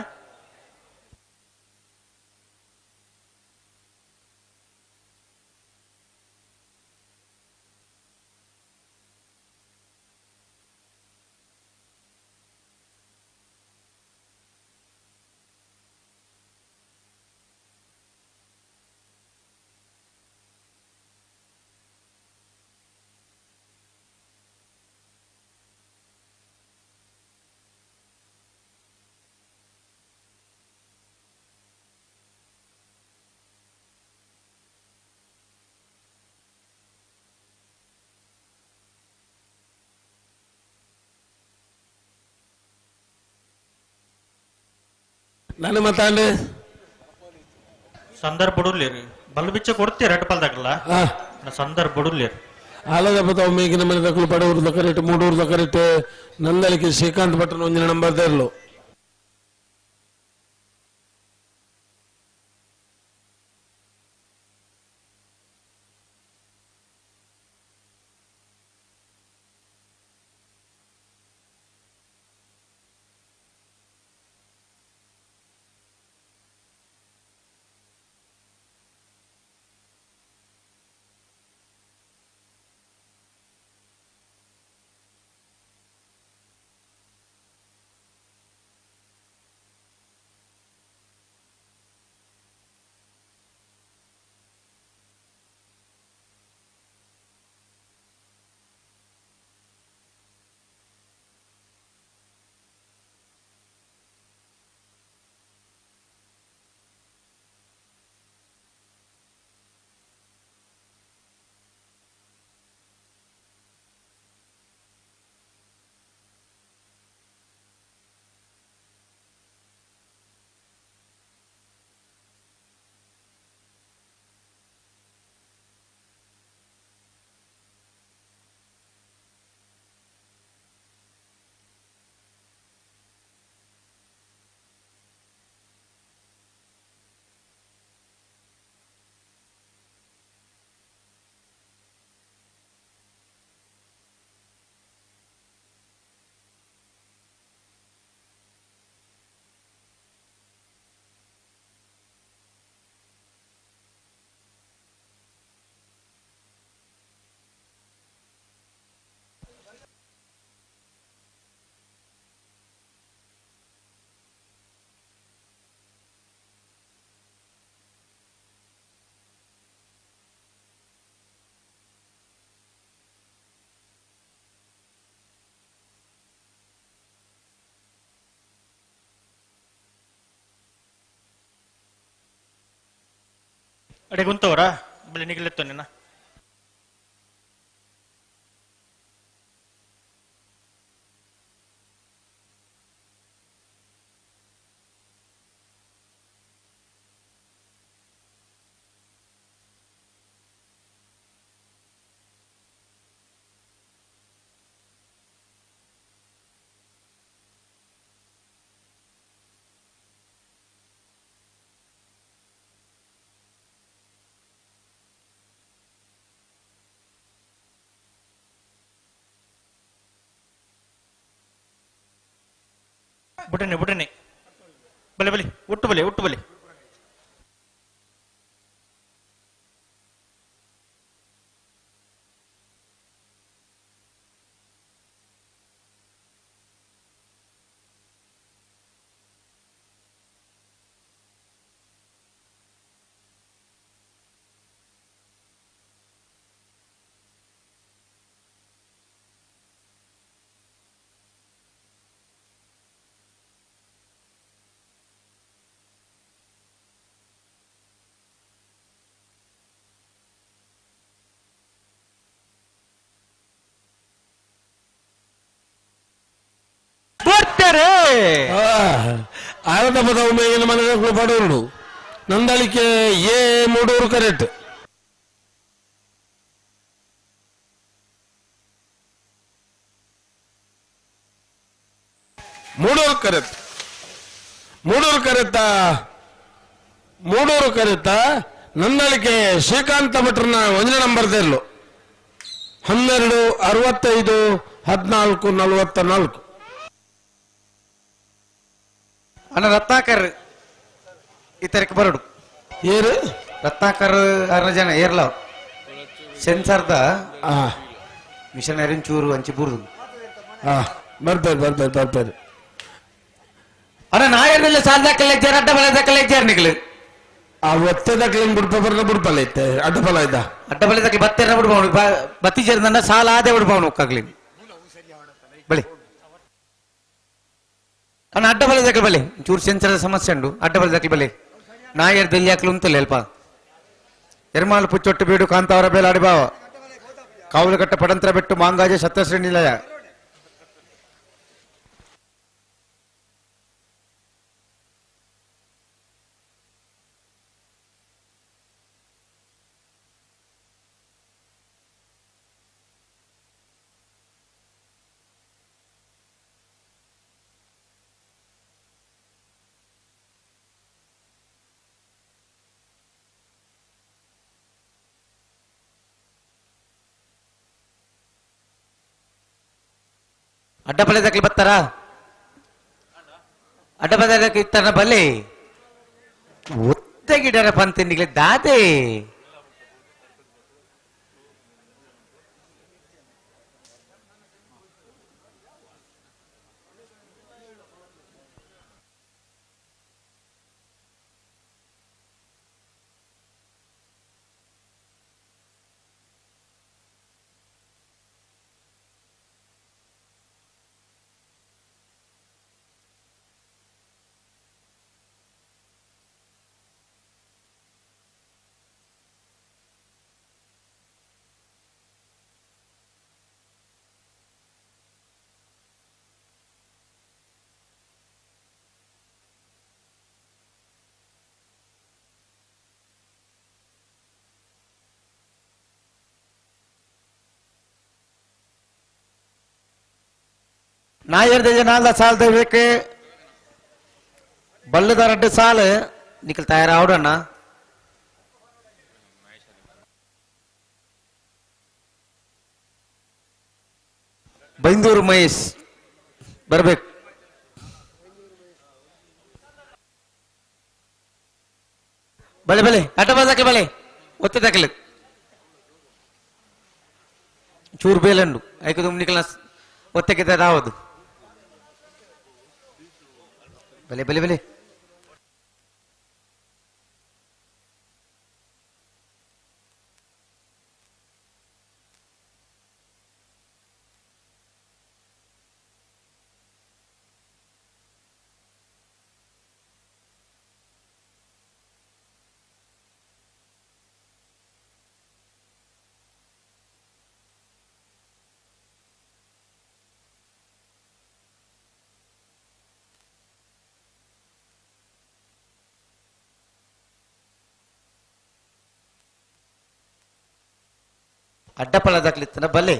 ನಾನು ಮಾತಾಡಿ ಸಂದರ್ಭ ಬಡುರ್ಲಿರಿ ಬಲ್ಬಿಚ್ಚ ಕೊಡ್ತೀರ ಅಡ್ಪಲ್ದಾಗಲ್ಲ ಸಂದರ್ಭ ಬಡುರ್ಲಿರಿ ಆಲದ ಪದವು ಮೇಗಿನ ಮನೆ ದಕ್ಕಲು ಪಡೂರು ದಕರೆಟ್ ಮೂಡೂರು ದಕರೆಟ್ ನಂದಲಿಕ್ಕೆ ಶ್ರೀಕಾಂತ್ ಭಟ್ರನ ಒಂದಿನ ನಂಬರ್ ದೇರ್ಲು. ಅಡೆ ಗುಂತವರಾ ಬಲೆ ನಿಗಲೆತ್ತೋ ನಿನ್ನ ಬುಡನೆ ಬುಡನೆ ಬಲೆ ಬಲೆ ಒಟ್ಟು ಬಲೆ ಒಟ್ಟು ಬಲೆ ಆರದ ಪದವು ಮೇಗಿನ ಮನೆ ಪಡೋರು ನಂದಳಿಕೆ ಎ ಮೂಡೂರು ಕರೆಕ್ಟ್. ಮೂಡೂರು ಕರೆಕ್ಟ್, ಮೂಡೂರು ಕರೆತ್ತ, ಮೂಡೂರು ಕರೆತ್ತ ನಂದಳಿಕೆ ಶ್ರೀಕಾಂತ ಭಟ್ರನ ಒಂದನೇ ನಂಬರ್ ತೆರಲು 12 65 14 44. ಅಣ್ಣ ರತ್ನಾಕರ್ ಈ ತರಕ್ಕೆ ಬರಡು. ಏರು ರತ್ನಾಕರ್ ಅರ್ನ ಜನ ಏರ್ಲ ಸೆನ್ಸರ್ದ ಮಿಷನರಿ ಚೂರು ಅಂಚಿ ಬುರ್ದು. ಬರ್ತಾರೆ ಬರ್ತಾರೆ ಬರ್ತಾರೆ. ಅಣ್ಣ ನಾಯರ್ನೆಲ್ಲ ಸಾಲ ದಾಖಲೆ ಇದ್ದಾರೆ, ಅಡ್ಡ ಬಲ ದಾಖಲೆ ಇದ್ದಾರೆ ನಿಗಲು. ಆ ಒತ್ತೆ ದಾಖಲೆ ಬುಡ್ಪ ಬರ್ನ ಬುಡ್ಪಲ್ಲ ಇತ್ತೆ ಅಡ್ಡ ಬಲ ಇದ್ದ ಅಡ್ಡ ಬಲ ದಾಖಲೆ ಬತ್ತೆರ ಬಿಡ್ಬವನು ಬತ್ತಿ ಜೇರ್ದನ್ನ ಸಾಲ ಆದೇ ಬಿಡ್ಬವನು ಒಕ್ಕಾಗ್ಲಿ ಬಳಿ. ಅಣ್ಣ ಅಡ್ಡ ಬಲ ದಾಖಲೆ ಬಲೆ ಚೂರು ಸೆನ್ಸರ್ ಸಮಸ್ಯೆ ಉಂಡು. ಅಡ್ಡ ಬಲ ದಾಖಲೆ ಬಲೆ ನಾಯರ್ ದೆಲ್ಲಿ ಹಾಕ್ಲು ಅಂತಲ್ಲ ಅಲ್ಪ. ಎರ್ಮಾಲ್ ಪುಚ್ಚೊಟ್ಟು ಬೀಡು ಕಾಂತಾವರ ಬೇಲಾಡಿ ಬಾವ ಕಾವಲುಕಟ್ಟ ಪಡಂತ್ರ ಬೆಟ್ಟು ಮಾಂಗಾಜ ಸಪ್ತಶ್ರೀ ನಿಲಯ. ಅಡ್ಡ ಬಲೆ ಬತ್ತಾರ ಅಡ್ಡ ಬಲೆ ಇತ್ತಾರ ಬಲೆ ಒತ್ತ ಗಿಡರ ಪಂತಿನಿಗೆ ದಾದೆ ನಾಯರ್ದ ನಾಲ್ದ ಸಾಲ ಬೇಕು ಬಲ್ಲದ ರಡ್ಡು ಸಾಲು ನಿಖಲ್ ತಯಾರಾವಡಣ್ಣ. ಬೈಂದೂರು ಮಹೇಶ್ ಬರ್ಬೇಕು. ಬಲೆ ಬಲೆ ಅಡ್ಡ ಬದಕ್ಕೆ ಬಲೆ ಒತ್ತೆ ದಾಖಲೆ ಚೂರು ಬೇಲಂಡು ಐಕ ನಿಖಲ್ ಒತ್ತೆಗೆ ರಾವದು ಬಲೆ ಬಲೆ ಬಲೆ. ಅಡ್ಡಪಲದಕ್ಲಿತ್ತನ ಬಲೆ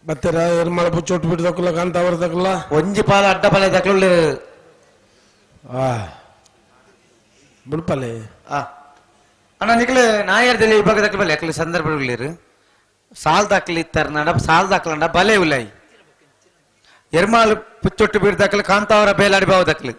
ಬತ್ತೆರ ಎರ್ಮಳ ಪುಚ್ಚೊಟ್ಟು ಬಿಡ್ದಕ್ಕಲ್ಲ ಕಾಂತಾವರದಕ್ಕಲ್ಲ ಒಂಜಿ ಪಾಲ ಅಡ್ಡ ಪಲ ದಕ್ಕಲು ಆ ಬುಡ್ಪಲೆ ಆ ಅಣ್ಣ ನಿಕ್ಲೆ ನಾಯರ್ದಲ್ಲಿ ವಿಭಾಗ ದಕ್ಕಲ ಬಲೆ ಅಕ್ಲೆ ಸಂದರ್ಭಗಳಿರು ಸಾಲ್ ದಾಖಲಿ ಇತ್ತಾರ ಸಾಲ್ ದಾಖಲಂಡ ಬಲೆ ಉಲೈ ಎರ್ಮಾಲ್ ಪುಚ್ಚೊಟ್ಟು ಬಿಡ್ದಕ್ಕಲು ಕಾಂತಾವರ ಬೇಲಾಡಿ ಬಾವು ದಕ್ಕಲು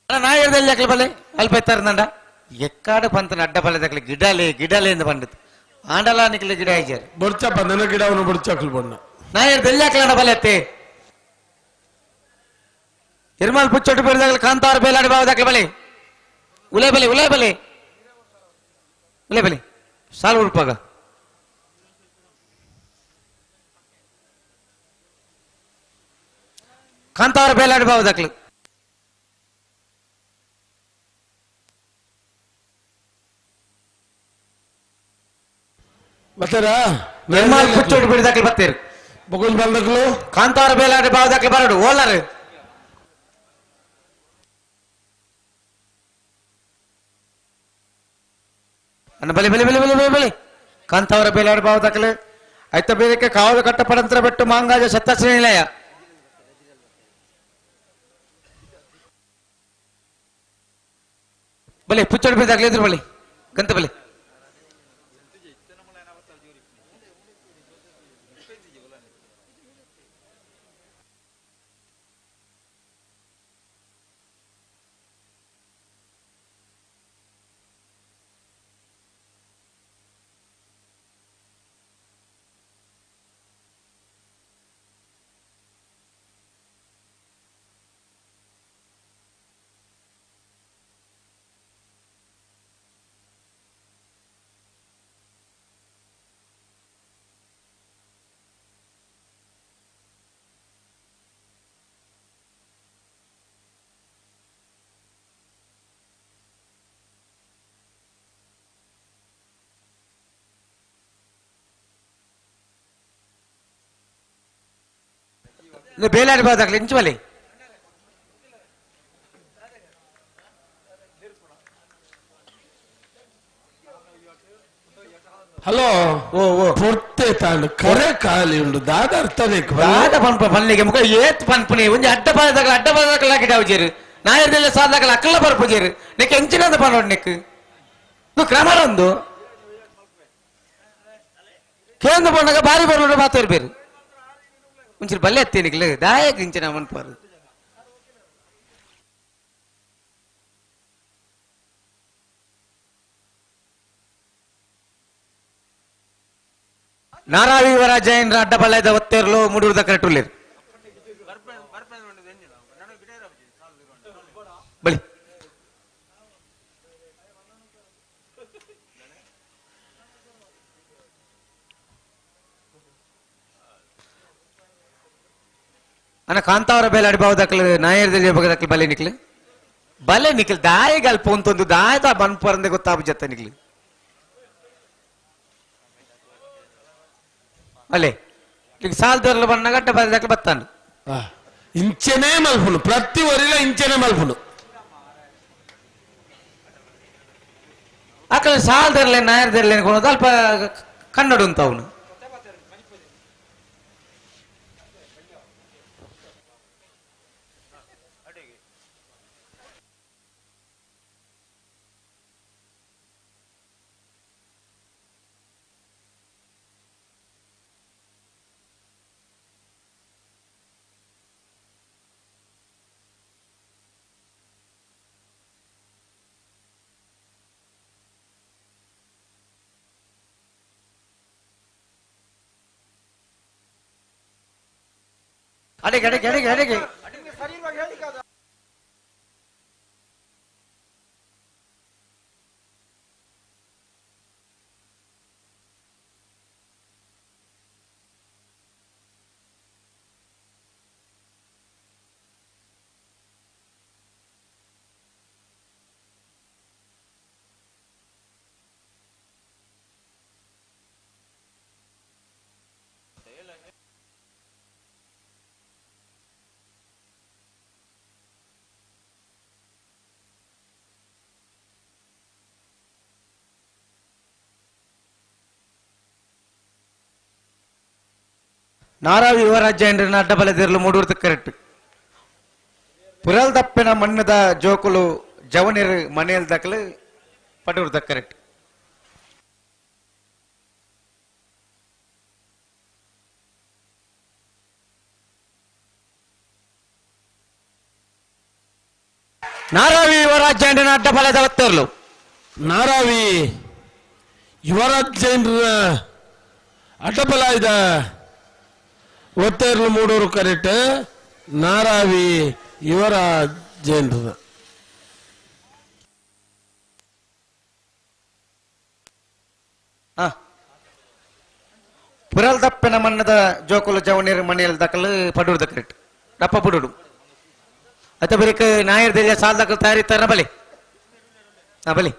ನಾಯರ್ದಲ್ಲಿ ಅಕ್ಲೆ ಬಲೆ ಅಲ್ಪ ಇತ್ತಾರಂಡ ಎಕ್ಕಾಡು ಪಂತನ ಅಡ್ಡ ಬಲೆ ದಕ್ಲೆ ಗಿಡಲೆ ಗಿಡಲೆ ಎಂದು ಬಂಡದು ಆಂಡಲ ನಿಕ್ಲೆ ಗಿಡ ಆಯ್ಚಾರು ಬೊಡ್ಚಪ್ಪ ನನ್ನ ಗಿಡವನ್ನು ಬೊಡ್ಚಾಕ್ಲು ಬಣ್ಣ ನಾಯರ್ದಲ್ಲಿ ಅಕ್ಲಂಡ ಬಲೆ ಅತ್ತೆ ಎರ್ಮಾಲ್ ಪುಚ್ಚೊಟ್ಟು ಬೇಡದಾಗಲಿ ಕಾಂತಾರ ಬೇಲಾಡಿ ಬಾವದಾಕ್ಲೆ ಬಲೆ ಉಲೆ ಬಲೆ ಉಲೆ ಬಲೆ ಉಲೆ ಬಲೆ ಸಾಲು ಉಡುಪಾಗ ಕಾಂತಾರ ಬೇಲಾಡಿ ಬಾವದಾಕ್ಲು ಬತ್ತೆರ ಎರ್ಮಾಲ್ ಪುಚ್ಚೊಟ್ಟು ಬಿಡ್ದಾಕ್ಲೆ ಬತ್ತೇರು ಬೊಗುಲ್ ಬಂದಕ್ಲು ಕಾಂತಾರ ಬೇಲಾಡಿ ಬಾವದಾಕ್ಲೆ ಬರಡು ಓಲಾರು ಅನ್ನ ಬಲೆ ಬಲೆ ಬಲೆ ಬಲೆ ಬಲೆ ಬಲೆ ಕಾಂತಾವರ ಬೇಲಾಡಿ ಬಾವದಾಕ್ಲೆ ಐತ ಬೇರೆ ಕಾವಲು ಕಟ್ಟ ಪಡಂತರ ಬೆಟ್ಟು ಮಾಂಗಾಜ ಸತ್ತಶ್ರೀ ನಿಲಯ ಬಲೆ ಪುಚ್ಚೊಟ್ಟು ಬಿದ್ದಾಕ್ಲೆ ಎದುರು ಬಲೆ ಗಂತ ಬಲೆ ಬೇಲಾಡಿ ಬಾದಾಗ್ಲಿ ಇಂಚು ಬಲೆ ಹಲೋ ಓ ಓ ಪೊರ್ತೆ ತಾಂಡು ಕರೆ ಖಾಲಿ ಉಂಡು ದಾದ ಅರ್ಥ ಬೇಕು ದಾದ ಪನ್ಪ ಪನ್ಲಿಗೆ ಮುಖ ಏತ್ ಪನ್ಪುನಿ ಒಂಜಿ ಅಡ್ಡ ಪಾದದಾಗಲ ಅಡ್ಡ ಪಾದದಾಗಲ ಗಿಡ ಜೇರು ನಾಯರ್ದೆಲ್ಲ ಸಾದಾಗಲ ಅಕ್ಕಲ ಬರ್ಪು ಜೇರು ನೆಕ್ ಎಂಚಿನಂದ ಪನ್ನೋಡ್ ನೆಕ್ ಇದು ಕ್ರಮ ಒಂದು ಕೇಂದ್ರ ಪಣ್ಣಗ ಬಾರಿ ಬರೋಡು ಮಾತಾಡ್ ಬೇರು ಒಂಚೂರು ಬಲ್ಲೆ ಎತ್ತೇನಿಕ್ಲೆ ದಾಯಕ್ ಇಂಚಿನ ಮನ್ಪಾರು ನಾರಾವಿವರ ಜೈನರ ಅಡ್ಡ ಬಲ್ಲದ ಒತ್ತೇರ್ಲು ಮುಡುರ್ದ ಕರೆಟುಲ್ಲೇರು ಬಲಿ ಅಣ್ಣ ಕಾಂತಾವರ ಬೇಲಾಡಿ ಬಾವದಕ್ಲು ನಾಯರ್ದಲ್ಲಿ ಬಗದಕ್ಲು ಬಲೆ ನಿಕ್ಲು ಬಲೆ ನಿಕ್ಲು ದಾಯಿಗಲ್ಪ ಒಂತೊಂದು ದಾಯದ ಬನ್ಪರಂದೆ ಗೊತ್ತಾಬು ಜತ್ತ ನಿಕ್ಲು. ಅಲ್ಲೇ ಈಗ ಸಾಲದವರೆಲ್ಲ ಬಣ್ಣ ಗಡ್ಡ ಬದಲು ಬತ್ತಾನು. ಇಂಚೆನೇ ಮಲ್ಪುನು, ಪ್ರತಿ ವರಿಲ ಇಂಚೆನೆ ಮಲ್ಪುನು. ಅಕಲ ಸಾಲದರ್ಲೆ ನಾಯರ್ದರ್ಲೆ ಅಲ್ಪ ಕನ್ನಡ ಉಂಟು ಅವನು. ಅಡಿಗೆ ಅಡಿಗೆ ಅಡಿಗೆ ಅಡಿಗೆ ನಾರಾವಿ ಯುವರಾಜ್ಯ ಎಂಡ್ರಿನ ಅಡ್ಡಬಲದಿರಲು ಮೂಡೂರ್ದು ಕರೆಕ್ಟ್. ಪುರಲ್ ದಪ್ಪಿನ ಮಣ್ಣದ ಜೋಕುಲು ಜವನಿರು ಮನೆಯಲ್ಲಿ ದಕ್ಕಲು ಪಡೂರ್ದ ಕರೆಕ್ಟ್. ನಾರಾವಿ ಯುವರಾಜ್ಯ ಎಂಡ್ರಿನ ಅಡ್ಡಬಲದ ಒತ್ತೇರ್ಲು. ನಾರಾವಿ ಯುವರಾಜ್ಯ ಎಂಡ್ರಿನ ಅಡ್ಡಬಲ ಇದ ಒತ್ತೇರ್ಲು ಮೂಡೂರು ಕರೆಕ್ಟ್. ನಾರಾವಿ ಯುವರಾಜ್ ಜೈನ್ರದ ಪುರಲ್ ದಪ್ಪಿನ ಮಣ್ಣದ ಜೋಕುಲು ಜವನೀರು ಮನೆಯಲ್ಲಿ ದಕ್ಕಲು ಪಡೂರ್ದ ಕರೆಕ್ಟ್. ದಪ್ಪ ಪುಡುಡು ಅತ್ತ ಬರೀಕ ನಾಯರ್ ದೆಲ್ಲ ಸಾಲ್ ದಕ್ಕಲು ತಯಾರಿತ್ತಾರ ಬಲಿ. ಹಾ ಬಲಿ.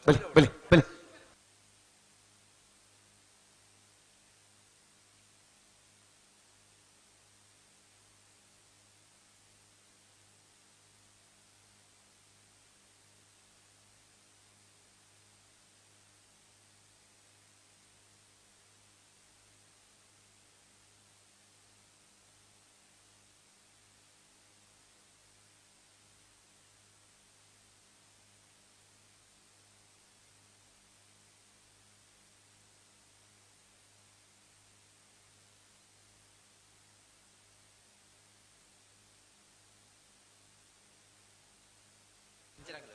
ಬಲಿ ಬಲಿ ಬಲಿ.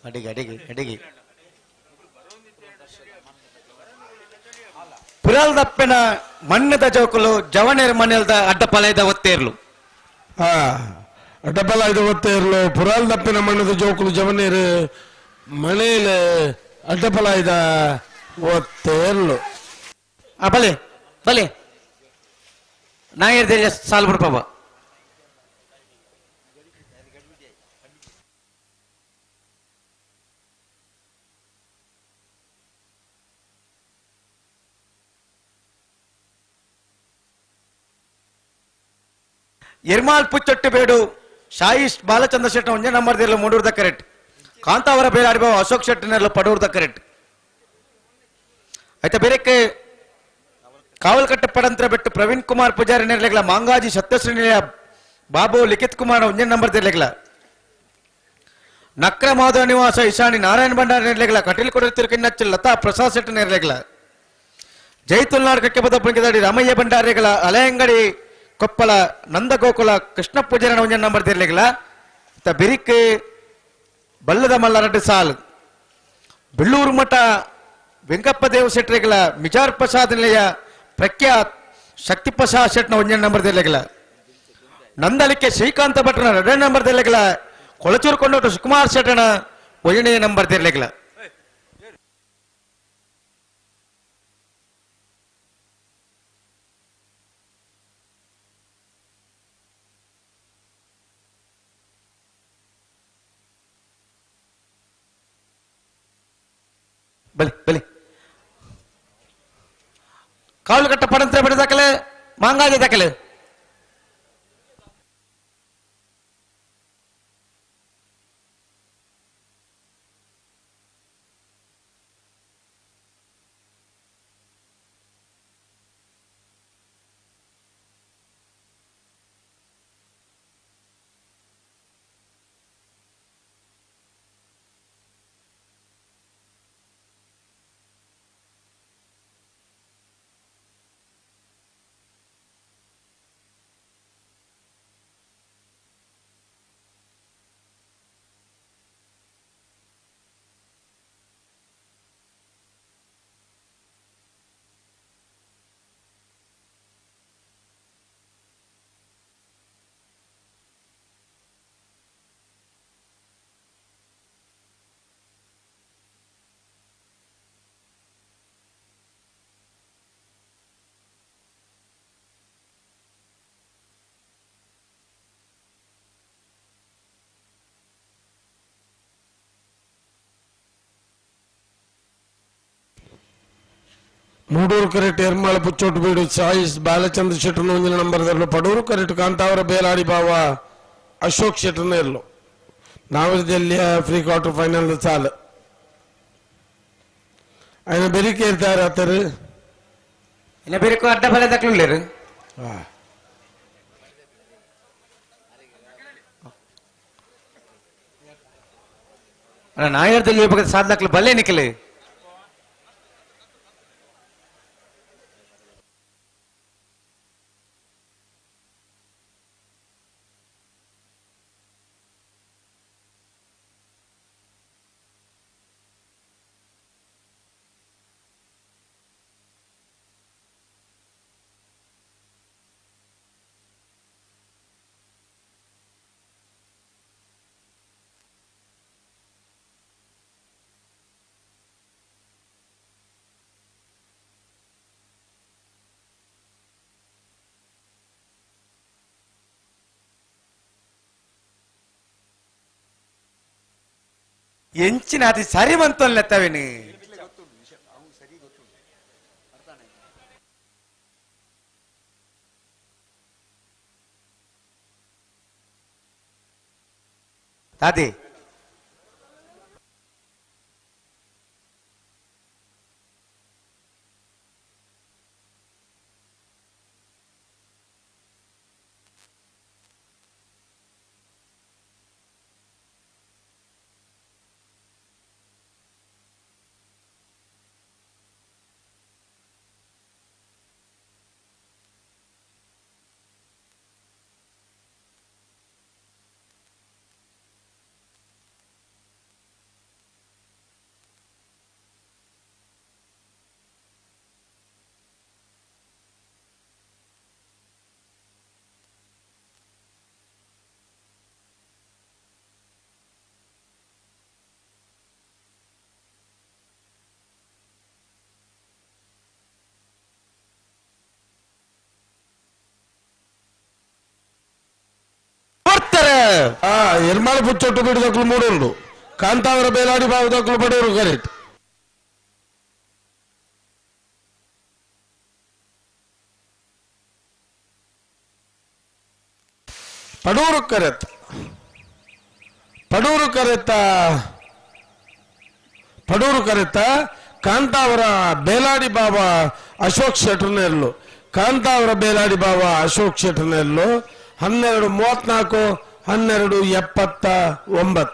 ಅಡಿಗೆ ಅಡಿಗೆ ಅಡಿಗೆ. ಪುರಲ್ ದಪ್ಪಿನ ಮಣ್ಣದ ಜೋಕುಲು ಜವನೇರ್ ಮನೆಯಲ್ದ ಅಡ್ಡಪಲಯದ ಒತ್ತೇರ್ಲು. ಅಡ್ಡಪಲಯದ ಒತ್ತೇರ್ಲು. ಪುರಲ್ ದಪ್ಪಿನ ಮಣ್ಣದ ಜೋಕುಲು ಜವನೇರು ಮನೆಯಲ ಅಡ್ಡಪಲಯದ ಒತ್ತೇರ್ಲು. ಬಲೆ ಬಲೆ ನಾಯರ್ ಸಾಲ್ ಬಿಡ್ಪಾವ. ಎರ್ಮಾಲ್ ಪುಚ್ಚೊಟ್ಟು ಬೇಡು ಶಾಯಿಶ್ ಬಾಲಚಂದ್ರ ಶೆಟ್ಟಿ ಒಂದೇ ನಂಬರ್ ದಿರಲು ಮೂಡೂರ್ದ ಕರೆಕ್ಟ್. ಕಾಂತಾವರ ಬೇರೆ ಆಡಿಬಾವ ಅಶೋಕ್ ಶೆಟ್ಟಿನೆಲ್ಲ ಪಡೂರ್ದ ಕರೆಕ್ಟ್. ಆಯ್ತಾ ಬೇರೆಕ್ಕೆ ಕಾವಲ್ಕಟ್ಟೆ ಪಡಂತ್ರ ಬಿಟ್ಟು ಪ್ರವೀಣ್ ಕುಮಾರ್ ಪೂಜಾರಿ ನೆರಲೆಗ್ಲ ಮಾಂಗಾಜಿ ಸತ್ಯಶ್ರೀ ನಿಲಯ ಬಾಬು ಲಿಖಿತ್ ಕುಮಾರ್ ಒಂದೇ ನಂಬರ್ ದಿರಲೆಗ್ಲ. ನಕ್ರ ಮಾಧವ ನಿವಾಸ ಇಶಾನಿ ನಾರಾಯಣ ಭಂಡಾರಿ ನೆರ್ಲೆಗಲ ಕಟೀಲ್ ಕೊಡ ತಿರುಕಿನ್ನಚ್ಚ ಲತಾ ಪ್ರಸಾದ್ ಶೆಟ್ಟಿ ನೆರ್ಲೆಗಲ ಜೈತುಲ್ನಾಡ್ ಕಕ್ಕೆಪದ ಪುಣಿಕೆದಾಡಿ ರಾಮಯ್ಯ ಭಂಡಾರಿಗಳ ಅಲೆಯಂಗಡಿ ಕೊಪ್ಪಳ ನಂದಗೋಕುಲ ಕೃಷ್ಣ ಪೂಜಾರನ ಒಂಜನ ನಂಬರ್ ತಿರ್ಲೆಗಲ ತ ಬಿರಿಕ್ ಬಲ್ಲದ ಮಲ್ಲರಡ್ಡು ಸಾಲ್ ಬೆಳ್ಳೂರು ಮಠ ವೆಂಕಪ್ಪ ದೇವ ಶೆಟ್ಟರಿಗಳ ಮಿಜಾರ್ ಪ್ರಸಾದ್ ನಿಲಯ ಪ್ರಖ್ಯಾತ್ ಶಕ್ತಿ ಪ್ರಸಾದ್ ಶೆಟ್ನ ಒಂಜನ ನಂಬರ್ ತಿರ್ಲೆಗಲ ನಂದಲಿಕೆ ಶ್ರೀಕಾಂತ ಭಟ್ರನ ಎರಡನೇ ನಂಬರ್ ತಿರ್ಲೆಗಲ ಕೊಳಚೂರು ಕೊಂಡೋಟ ಸುಕುಮಾರ್ ಶೆಟ್ಟನ ಒಂದನೇ ನಂಬರ್ ತಿರ್ಲೆಗಲ. ಬಲಿ ಬಲಿ ಕಾವಲುಕಟ್ಟ ಪಡಂತ್ರ ಬಡಿ ದಾಖಲೆ ಮಾಂಗಾಜ ದಾಖಲೆ. ಮೂಡೂರು ಕರೆಟ್ ಎರ್ಮಾಳ ಪುಚ್ಚೋಟು ಬೀಡು ಸಾಯಿಸ್ ಬಾಲಚಂದ್ರ ಶೆಟ್ಟರ್ ಒಂದಿನ ನಂಬರ್ ದರ್ಲು ಪಡೂರು ಕರೆಟ್ ಕಾಂತಾವರ ಬೇಲಾಡಿ ಬಾವ ಅಶೋಕ್ ಶೆಟ್ಟರ್ನ ಇರ್ಲು ನಾವರದಲ್ಲಿಯ free quarter final ಸಾಲು ఆయన ಬೆರಿಕೆ ಇರ್ತಾರೆ ಆತರು ಇನ್ನ ಬೆರಿಕು ಅಡ್ಡ ಬಲೆ ದಕ್ಲುಲ್ಲೇರು. ನಾಯರ್ದಲ್ಲಿ ಬಗ್ಗೆ ಸಾಧಕ್ಲು ಬಲ್ಲೆ ನಿಖಲೆ. ಎಂಚಿನ ಅತಿ ಸರಿ ಬಂತಲ್ಲ ತವೇನು. ತಾತಿ ಎರ್ಮಾಳ ಪುಚ್ಚೊಟ್ಟು ಬಿಡುದಕ್ಕಲು ಮೂಡೂರು ಕಾಂತಾವರ ಬೇಲಾಡಿ ಬಾವುದಕ್ಕಲು ಪಡೂರು ಕರೆಕ್ಟ್. ಪಡೂರು ಕರೆತ್ತ ಪಡೂರು ಕರೆತ್ತ ಪಡೂರು ಕರೆತ್ತ ಕಾಂತಾವರ ಬೇಲಾಡಿ ಬಾಬಾ ಅಶೋಕ್ ಶೆಟ್ಟರ್ನೆರ್ಲು ಕಾಂತಾವರ ಬೇಲಾಡಿ ಬಾಬಾ ಅಶೋಕ್ ಶೆಟ್ಟರ್ನೆರ್ಲು 12:34 12:79.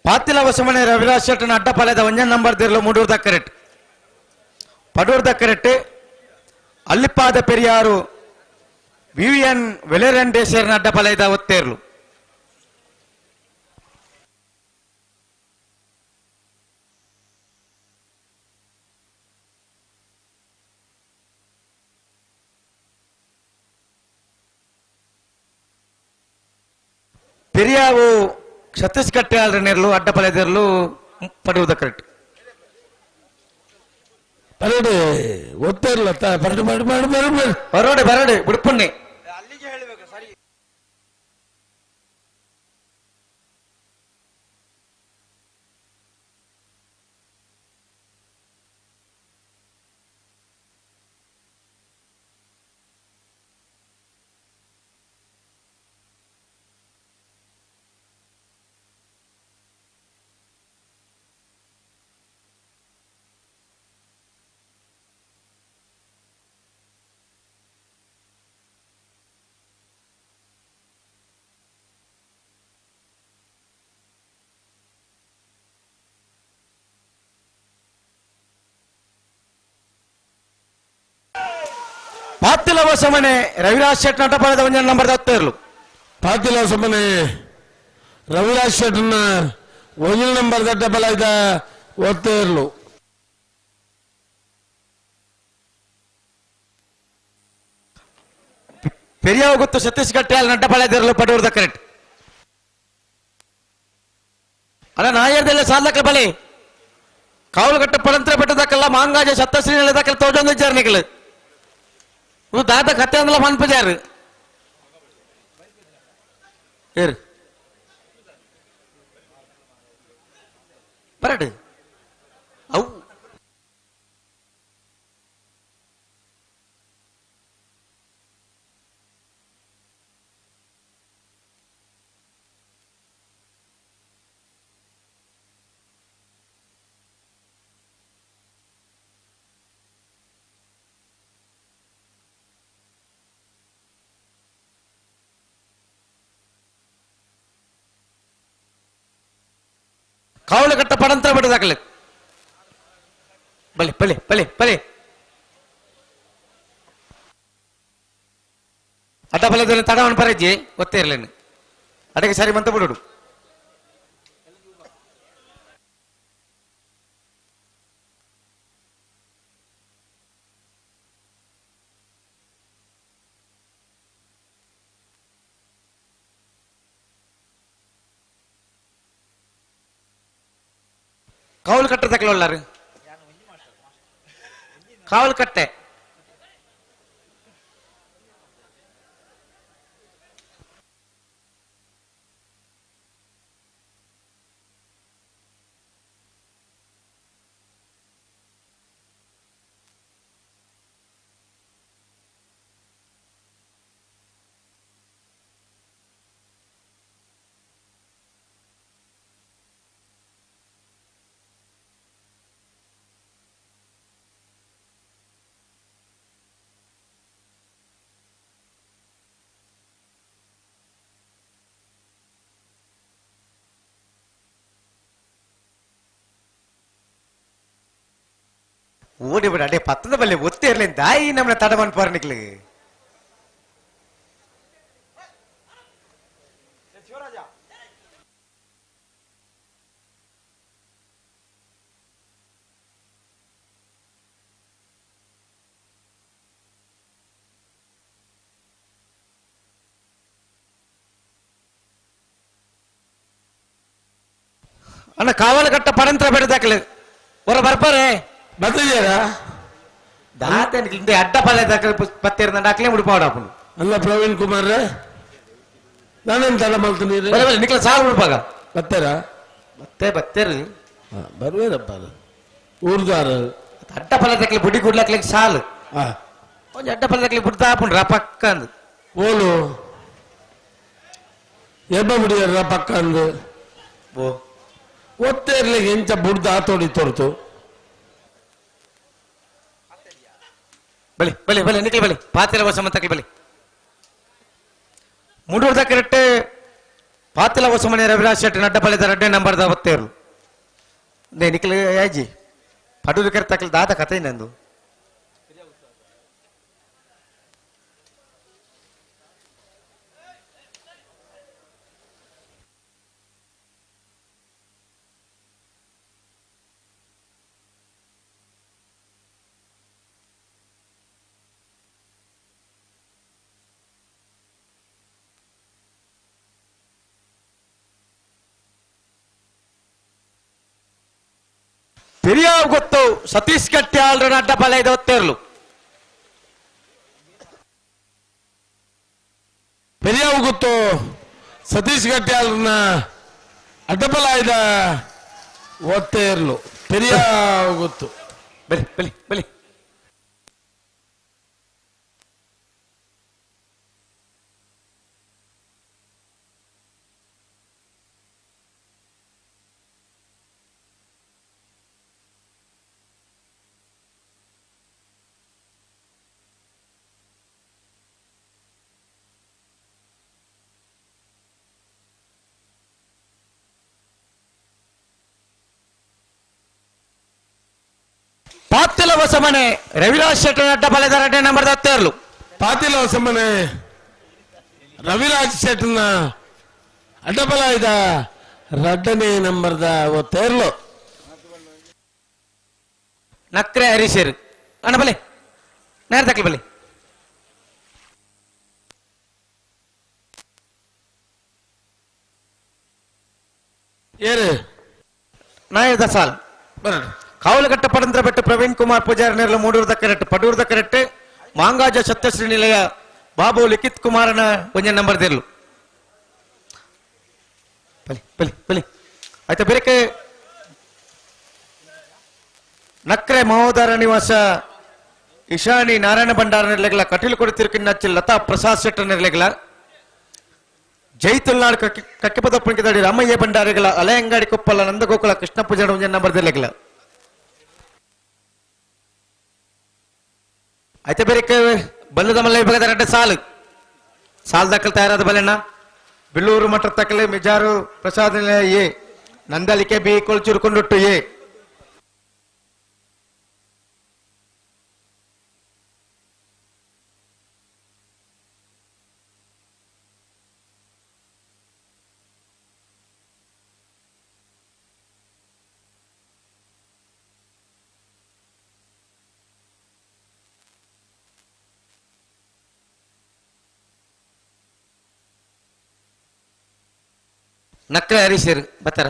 ಪಾತಿಲ ವಸಮನೆ ರವಿರಾಜ್ ಶೆಟ್ಟನ ಅಡ್ಡಪಾಳ್ಯದ ಒಂಜನೇ ನಂಬರ್ ದಿರ್ಲು ಮೂಡೂರ್ದ ಕರೆಕ್ಟ್ ಪಡೂರ್ದ ಕರೆಕ್ಟ್ ಅಲ್ಲಿಪ್ಪಾದ ಪೆರಿಯಾರು ವಿವಿಎನ್ ವೆಲೇರನ್ ದೇಶೇರ್ನ ಅಡ್ಡಪಾಳ್ಯದ ಒತ್ತೇರ್ಲು. ಪೆರಿಯಾವು ಸತೀಶ್ ಕಟ್ಟೆ ನೆರಳು ಅಡ್ಡಪಾಳ್ಯದಿರಲು ಪಡೆಯುವುದ correct. Parrado ಒತ್ತೇರ್ಲ Parrado Parrado Parrado Parrado ಬರೋಡೆ ಬರೋಡೆ ಬಿಡ್ಪುಣ್ಣೆ. ಪಾತಿಲ ವಸಮನೆ Raviraj ಶೆಟ್ಟ ಅಡ್ಡಪಾಳ್ಯದ ಒಂಜನೇ ನಂಬರ್ ಒತ್ತೇರ್ಲು. ಪಾತಿಲ ವಸಮನೆ ರವಿರಾಜ್ ಶೆಟ್ಟನ ಒಂಜನೇ ನಂಬರ್ ಅಡ್ಡಪಾಳ್ಯದ ಒತ್ತೇರ್ಲು. ಪೆರಿಯಾವ ಗೊತ್ತು ಸತೀಶ್ ಕಟ್ಟೆ ಅಡ್ಡಪಾಳ್ಯದಿರಲು ಪಡೂರ್ದ ಕರೆಕ್ಟ್. ಅಲ್ಲ ನಾಯರ್ದೆಲ್ಲ ಸಾಲಕ ಬಲಿ ಕಾವಲುಗಟ್ಟ ಪಡಂತ್ರ ಬೆಟ್ಟದಕ್ಕಲ್ಲ ಮಾಂಗಾಜ ಸತ್ತಶ್ರೀ ನೆಲದಕ್ಕಲ್ಲ ತೋಜೊಂದು ಇಚ್ಚಾರ ದಾದ ಕತ್ತೆ ಅಂದಲ ಮನ್ಪಜಾರು ಏರು ಬರಡು ಅವು ಕಾವಲುಗಟ್ಟ ಪಡಂತ್ರ ಬಿಡದಾಗಲಿ ಬಲೆ ಬಲೆ ಬಲೆ ಬಲೆ ಅಡ್ಡ ಬಲದಲ್ಲಿ ತಡವನ್ ಪರಜ್ಜಿ ಗೊತ್ತೇ ಇರಲೇನು ಅದಕ್ಕೆ ಸರಿ ಮಂತ ಬಿಡು. ಕಾವಲು ಕಟ್ಟೆ ತಕೊಳ್ಳಾರು ಕಾವಲು ಕಟ್ಟೆ ಓಡಿ ಬಿಡ ಅಡೇ ಪತ್ತದ ಬಲ್ಲೆ ಒತ್ತೇ ಇರ್ಲಿ ದಾಯಿ ನಮ್ಮನ್ನ ತಡವನ್ ಪಾರ್ನಿಕ್ಲಿ. ಅಣ್ಣ ಕಾವಲುಗಟ್ಟ ಪಡಂತ್ರ ಬೆಳೆದಾಕಲಿ ಹೊರ ಬರ್ಪಾರೆ ಬತ್ತಿದ್ದೀರಾ ದಾತ ಅಡ್ಡ ಪಲ್ಯ ದಾಖಲೆ ಪತ್ತೇರ್ನ ದಾಖಲೆ ಮುಡಿಪಾಡಪ್ಪನು. ಅಲ್ಲ ಪ್ರವೀಣ್ ಕುಮಾರ್ ನಾನೇನು ತಡ ಮಲ್ತೀನಿ ನಿಕ್ಲ ಸಾಲು ಮುಡಿಪಾಗ ಬತ್ತಾರ ಬತ್ತೆ ಬತ್ತೇರು ಬರ್ವೇರಪ್ಪ ಊರ್ದಾರ ಅಡ್ಡ ಪಲ್ಯ ದಾಖಲೆ ಬುಡಿ ಗುಡ್ಲಾಕ್ಲಿಕ್ಕೆ ಸಾಲು ಒಂಜಿ ಅಡ್ಡ ಪಲ್ಯ ದಾಖಲೆ ಬುಡ್ದ ಹಾಪುಂಡ್ರ ಪಕ್ಕ ಅಂದು ಓಲು ಎಬ್ಬ ಬಿಡಿಯಾರ ಪಕ್ಕ ಅಂದು ಓ ಒತ್ತೇರ್ಲಿಕ್ಕೆ ಎಂಚ ಬುಡ್ದ ಆತೋಡಿ ತೋರ್ತು. ಬಲಿ ಬಲಿ ಬಲಿ ನಿಕ್ಲಿ ಬಲಿ ಪಾತಿಲ ವಸಮ ತಕ್ಲಿ ಬಲಿ ಮೂಡೂರ್ದ ಕರೆಕ್ಟ್ ಪಾತಿಲ ಹೊಸಮನೆ ರವಿರಾಜ್ ಶೆಟ್ಟಿ ನಡ್ಡಪಳ್ಳಿದ 2ನೇ ನಂಬರ್ದ ಒತ್ತೇರ್ಲು ನಿಖಿಲ್ ಯಾಜಿ ಪಡೂರು ಕರೆ ತಕಲ್ ದಾದ ಕತೆ ನಂದು ಪೆರಿಯಾವ್ ಗೊತ್ತು ಸತೀಶ್ ಕಟ್ಯಾಳ್ರ ಅಡ್ಡಪಳ್ಳಿ ಒತ್ತೇರ್ಲು ಪೆರಿಯಾವ್ ಗೊತ್ತು ಸತೀಶ್ ಕಟ್ಯಾಳ್ರನ್ನ ಅಡ್ಡಪಲಾಯ್ದ ಒತ್ತೇರ್ಲು ಪೆರಿಯಾವ್ ಗೊತ್ತು ಬಲಿ ಬಲಿ ಬಲಿ ಪಾತಿಲ ಹೊಸಮನೆ ರವಿರಾಜ್ ಶೆಟ್ಟಿ ಅಡ್ಡಪಳ್ಳಿದ 2ನೇ ನಂಬರ್ದ ಒತ್ತೇರ್ಲು ಪಾತಿಲ ಹೊಸಮನೆ ರವಿರಾಜ್ ಶೆಟ್ಟನ ಅಡ್ಡಪಲಾಯ್ದ 2ನೇ ನಂಬರ್ದ ಒತ್ತೇರ್ಲು ನಕ್ರೆ ಹರೀಶರ್ ಅಣ್ಣ ಬಲೆ ನೇರ ತಕ್ಲಿ ಬಲೆ ಏರು ನಾಯದ ಸಾಲ್ ಕಾವಲುಗಟ್ಟ ಪಡಂದ್ರ ಬೆಟ್ಟು ಪ್ರವೀಣ್ ಕುಮಾರ್ ಪೂಜಾರಿ ನೇರಲು ಮೂಡೂರ್ದ ಕರೆಕ್ಟ್ ಪಡೂರ್ದ ಕರೆಕ್ಟ್ ಮಾಂಗಾಜ ಸತ್ಯಶ್ರೀ ನಿಲಯ ಬಾಬು ಲಿಖಿತ್ ಕುಮಾರನ ಒಂದೇ ನಂಬರ್ ದೇರ್ಲು ಬಲಿ ಬಲಿ ಬಲಿ ಆಯ್ತಾ ಬೇರೆ ನಕ್ರೆ ಮಹೋದರ ನಿವಾಸ ಇಶಾನಿ ನಾರಾಯಣ ಭಂಡಾರ ನಿರ್ಲೆಗಲ ಕಟೀಲು ಕೊಡುತ್ತಿರುಕಿನ ಲತಾ ಪ್ರಸಾದ್ ಶೆಟ್ಟರ್ ನಿರ್ಲೆಗಲ ಜೈ ತುಲ್ನಾಡು ಕಕ್ಕಿಪದ ಪುಣಿಕೆದಾಡಿ ರಾಮಯ್ಯ ಭಂಡಾರಿಗಳ ಅಲೆಯಂಗಾಡಿ ಕೊಪ್ಪಲ ನಂದಗೋಕುಲ ಕೃಷ್ಣ ಪೂಜಾರಿ ಒಂದೇ ನಂಬರ್ ದೇರ್ಲೆಗಲ అయితే ಬೇರೆ ಬಲ್ಲದ ಮಲ್ಲ ವಿಭಾಗದ 2 ಸಾಲು ಸಾಲು ದಾಖಲು ತಯಾರಾದ ಬಲೆಣ್ಣ ಬಿಲ್ಲೂರು ಮಠ ತಕಲೆ ಮಿಜಾರು ಪ್ರಸಾದ ಎ ನಂದಲಿಕೆ ಬಿ ಕೊಳಚೂರು ಕೊಂಡೊಟ್ಟು ಎ ನಕ್ರೆ ಹರೀಶರ್ ಬತ್ತಾರ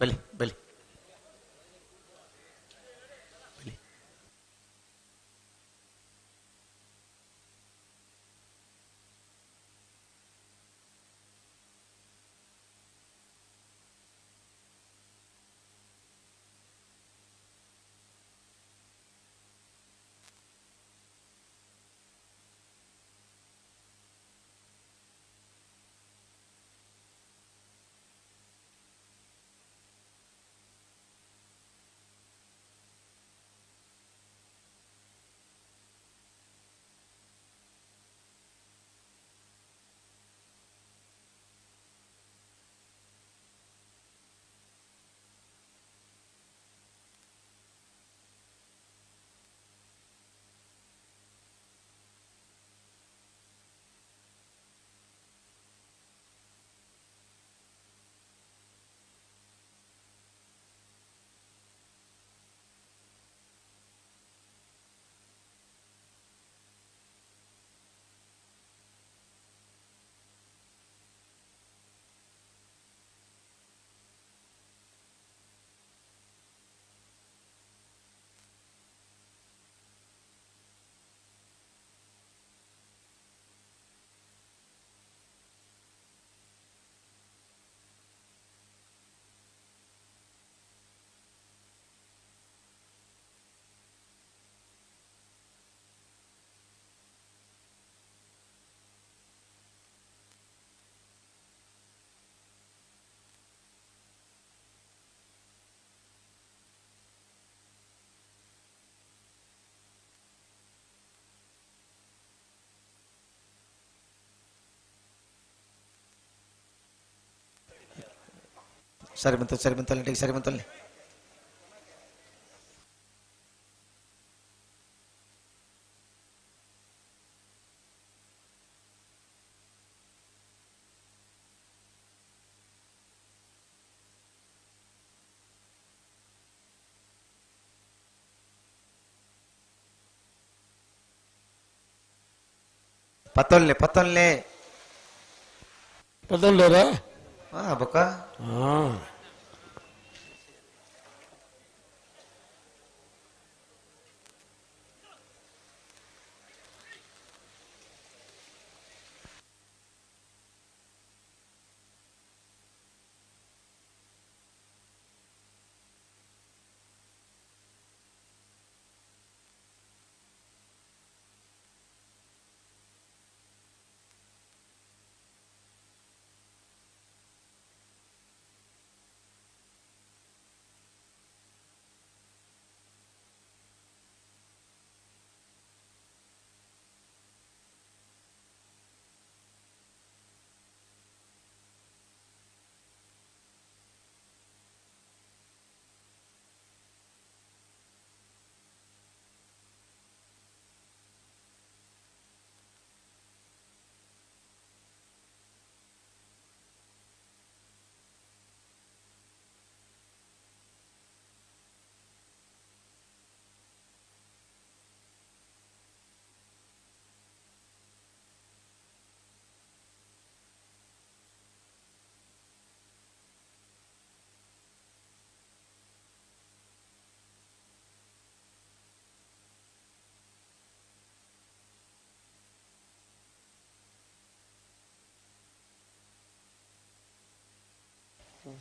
ಬಲಿ ಬಲಿ ಬಲಿ ಸರಿ ಬಂತು ಸರಿ ಬಂತಲ್ಲ ಸರಿ ಬಂತಲ್ಲಿ. ಪತ್ತೊಲ್ಲೆ ಪತ್ತೊಲ್ಲೆ ಪತ್ತೊಲ್ಲೆರ ಹಾ ಬೊಕ್ಕ ಹಾ.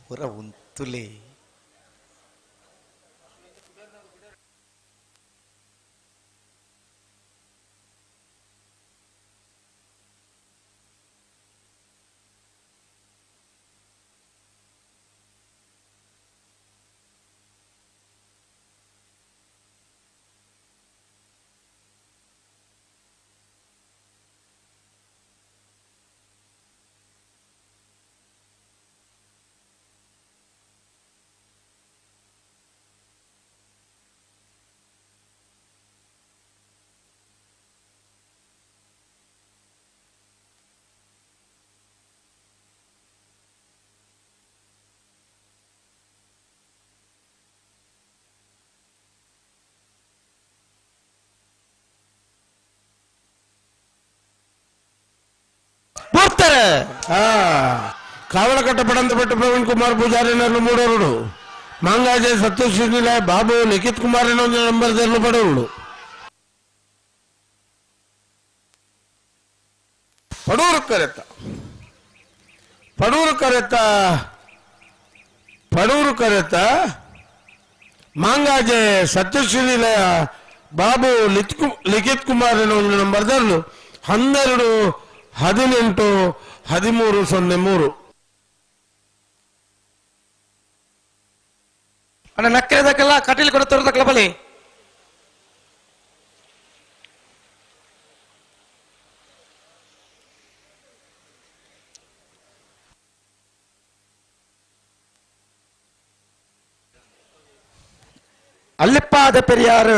ಪೂರ ಉಂತುಲೆ. ಕಾವಲಕಟ್ಟ ಪಡಂತಪಟ್ಟ ಪ್ರವೀಣ್ ಕುಮಾರ್ ಪೂಜಾರಿ ನರ್ಲು ಮೂಡೋರುಡು ಮಾಂಗಾಜೆ ಸತ್ಯ ಶ್ರೀನಿಲ ಬಾಬು ಲಿಖಿತ್ ಕುಮಾರ್ ನಂಬರ್ ತೆರಳು ಪಡೋರುಡು ಪಡೂರು ಕರೆತ ಪಡೂರು ಕರೆತ ಪಡೂರು ಕರೆತ ಮಾಂಗಾಜೆ ಸತ್ಯ ಶ್ರೀನಿಲಯ ಬಾಬು ಲಿಖಿತ್ ಕುಮಾರ್ ನಂಬರ್ ತೆರಳು 12 18 13 03. ಅಣ್ಣ ನಕ್ಕರೆದಕ್ಕೆಲ್ಲ ಕಟೀಲ್ ಕೂಡ ತೋರದಕ್ಕಲ್ಲ ಬಲಿ. ಅಲ್ಲಿಪ್ಪಾದ ಪೆರಿಯಾರು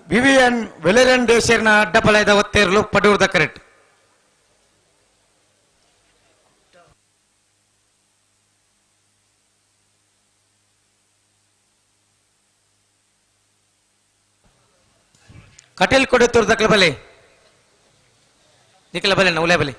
ವಿವಿಯನ್ ವೆಲೆರನ್ ದೇಶರ್ನ ಅಡ್ಡಪಲಯದ ಒತ್ತೇರ್ಲು ಪಡೂರ್ದ ಕರೆಕ್ಟ್. ಕಟೀಲ್ ಕೊಡೆ ತೋರ್ದಕ್ಲ ಬಲೆ ನಿಖಲ ಬಲೆ ನೌಲೆ ಬಲೆ.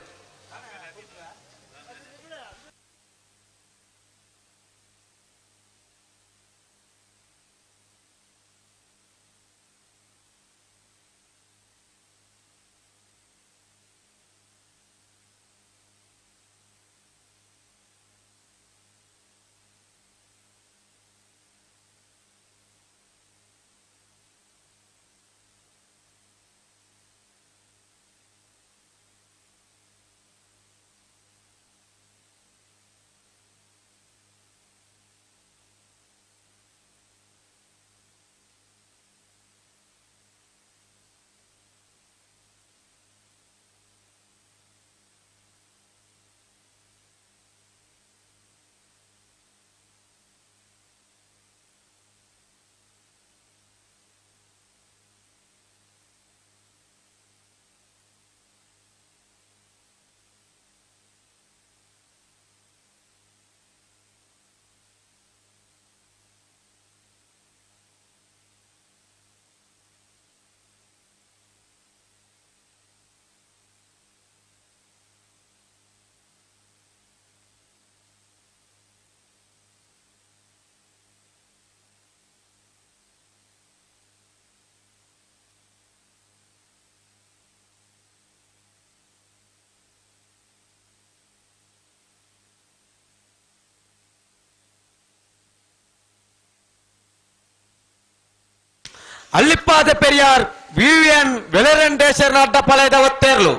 ಅಲ್ಲಿಪ್ಪಾದ ಪೆರಿಯಾರ್ ವಿವಿಎನ್ ವೆಲೆರನ್ ಡೇಸರ್ನ ಅಡ್ಡಪಾಳ್ಯದ ಒತ್ತೇರ್ಲು.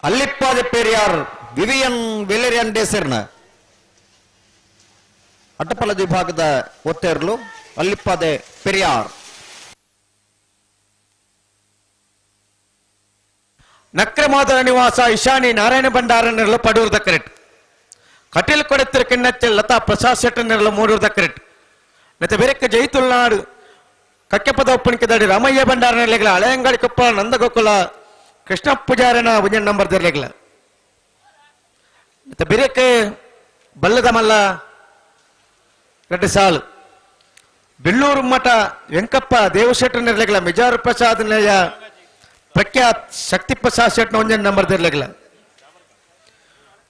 ಅಲ್ಲಿಪ್ಪಾದ ಪೆರಿಯಾರ್ ವಿವಿಯನ್ ವೆಲೆರಿಯನ್ ಡೇಸರ್ನ ಅಡ್ಡಪಾಲದ ವಿಭಾಗದ ಒತ್ತೇರ್ಲು ಅಲ್ಲಿಪ್ಪಾದೆ ಪೆರಿಯಾರ್. ನಕ್ರಮಾದರ ನಿವಾಸ ಇಶಾನಿ ನಾರಾಯಣ ಭಂಡಾರ ನೆರಳು ಪಡೂರ್ದ ಕರೆಟ್. ಕಟೀಲ್ ಕೊಡೆತ್ತಿರ ಕಿನ್ನಚ್ಚೆ ಲತಾ ಪ್ರಸಾದ್ ಶೆಟ್ಟರ್ ನೆರಳು ಮೂಡೂರ್ದ ಕರೆಟ್. ನೆತ್ತ ಬೆರಕ್ಕ ಜೈತುಲ್ನಾಡು ಕಕ್ಕೆಪದ ಒಪ್ಪಣಿಕೆದಾಡಿ ರಾಮಯ್ಯ ಭಂಡಾರ ನೆರಳಿಗಳ ಹಳೆಯಂಗಡಿ ಕೊಪ್ಪ ನಂದಗೋಕುಲ ಕೃಷ್ಣ ಪೂಜಾರನ ಒಂಜನ್ ನಂಬರ್ ದೆರ್ಲೆಗ್ಲ. ನೆತ್ತ ಬೆರಕ್ಕೆ ಬಲ್ಲದ ಮಲ್ಲ 2 ಸಾಲು. ಬೆಳ್ಳೂರು ಮಠ ವೆಂಕಪ್ಪ ದೇವಶೆಟ್ಟರ್ ನೆರಳಿಗಳ ಮಿಜಾರು ಪ್ರಸಾದ್ ನೆಲೆಯ ಪ್ರಖ್ಯಾತ್ ಶಕ್ತಿ ಪ್ರಸಾದ್ ಶೆಟ್ನ ಒಂಜನ್ ನಂಬರ್ ದೆರ್ಲೆಗ್ಲ.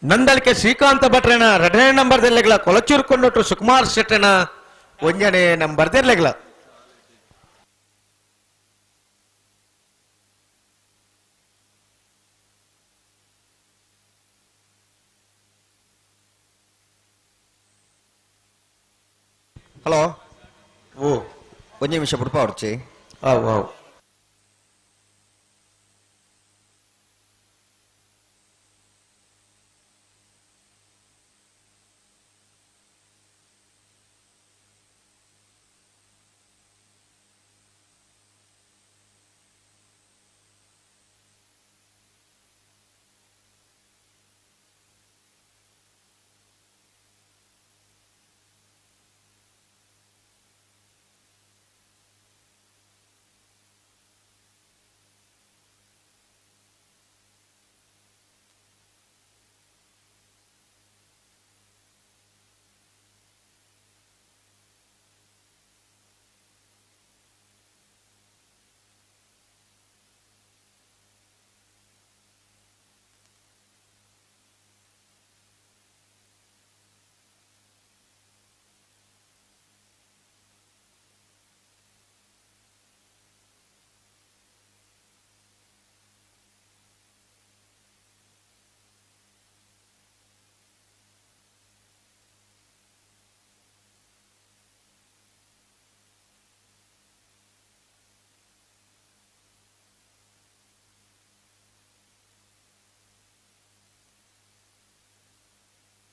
ನಂದಳಿಕೆ ಶ್ರೀಕಾಂತ ಭಟ್ರನ 2ನೇ ನಂಬರ್ ದೆರ್ಲೆಗ್ಲ. ಕೊಲಚೂರು ಕೊಂಡೊಟ್ಟು ಸುಕುಮಾರ್ ಶೆಟ್ಟನ 1ನೇ ನಂಬರ್ ದೆರ್ಲೆಗ್ಲ. ಹಲೋ ಓ ಒಂದು ನಿಮಿಷ ಬುಡ್ಪ ಹೊಡ್ಚಿ. ಅವು ಅವು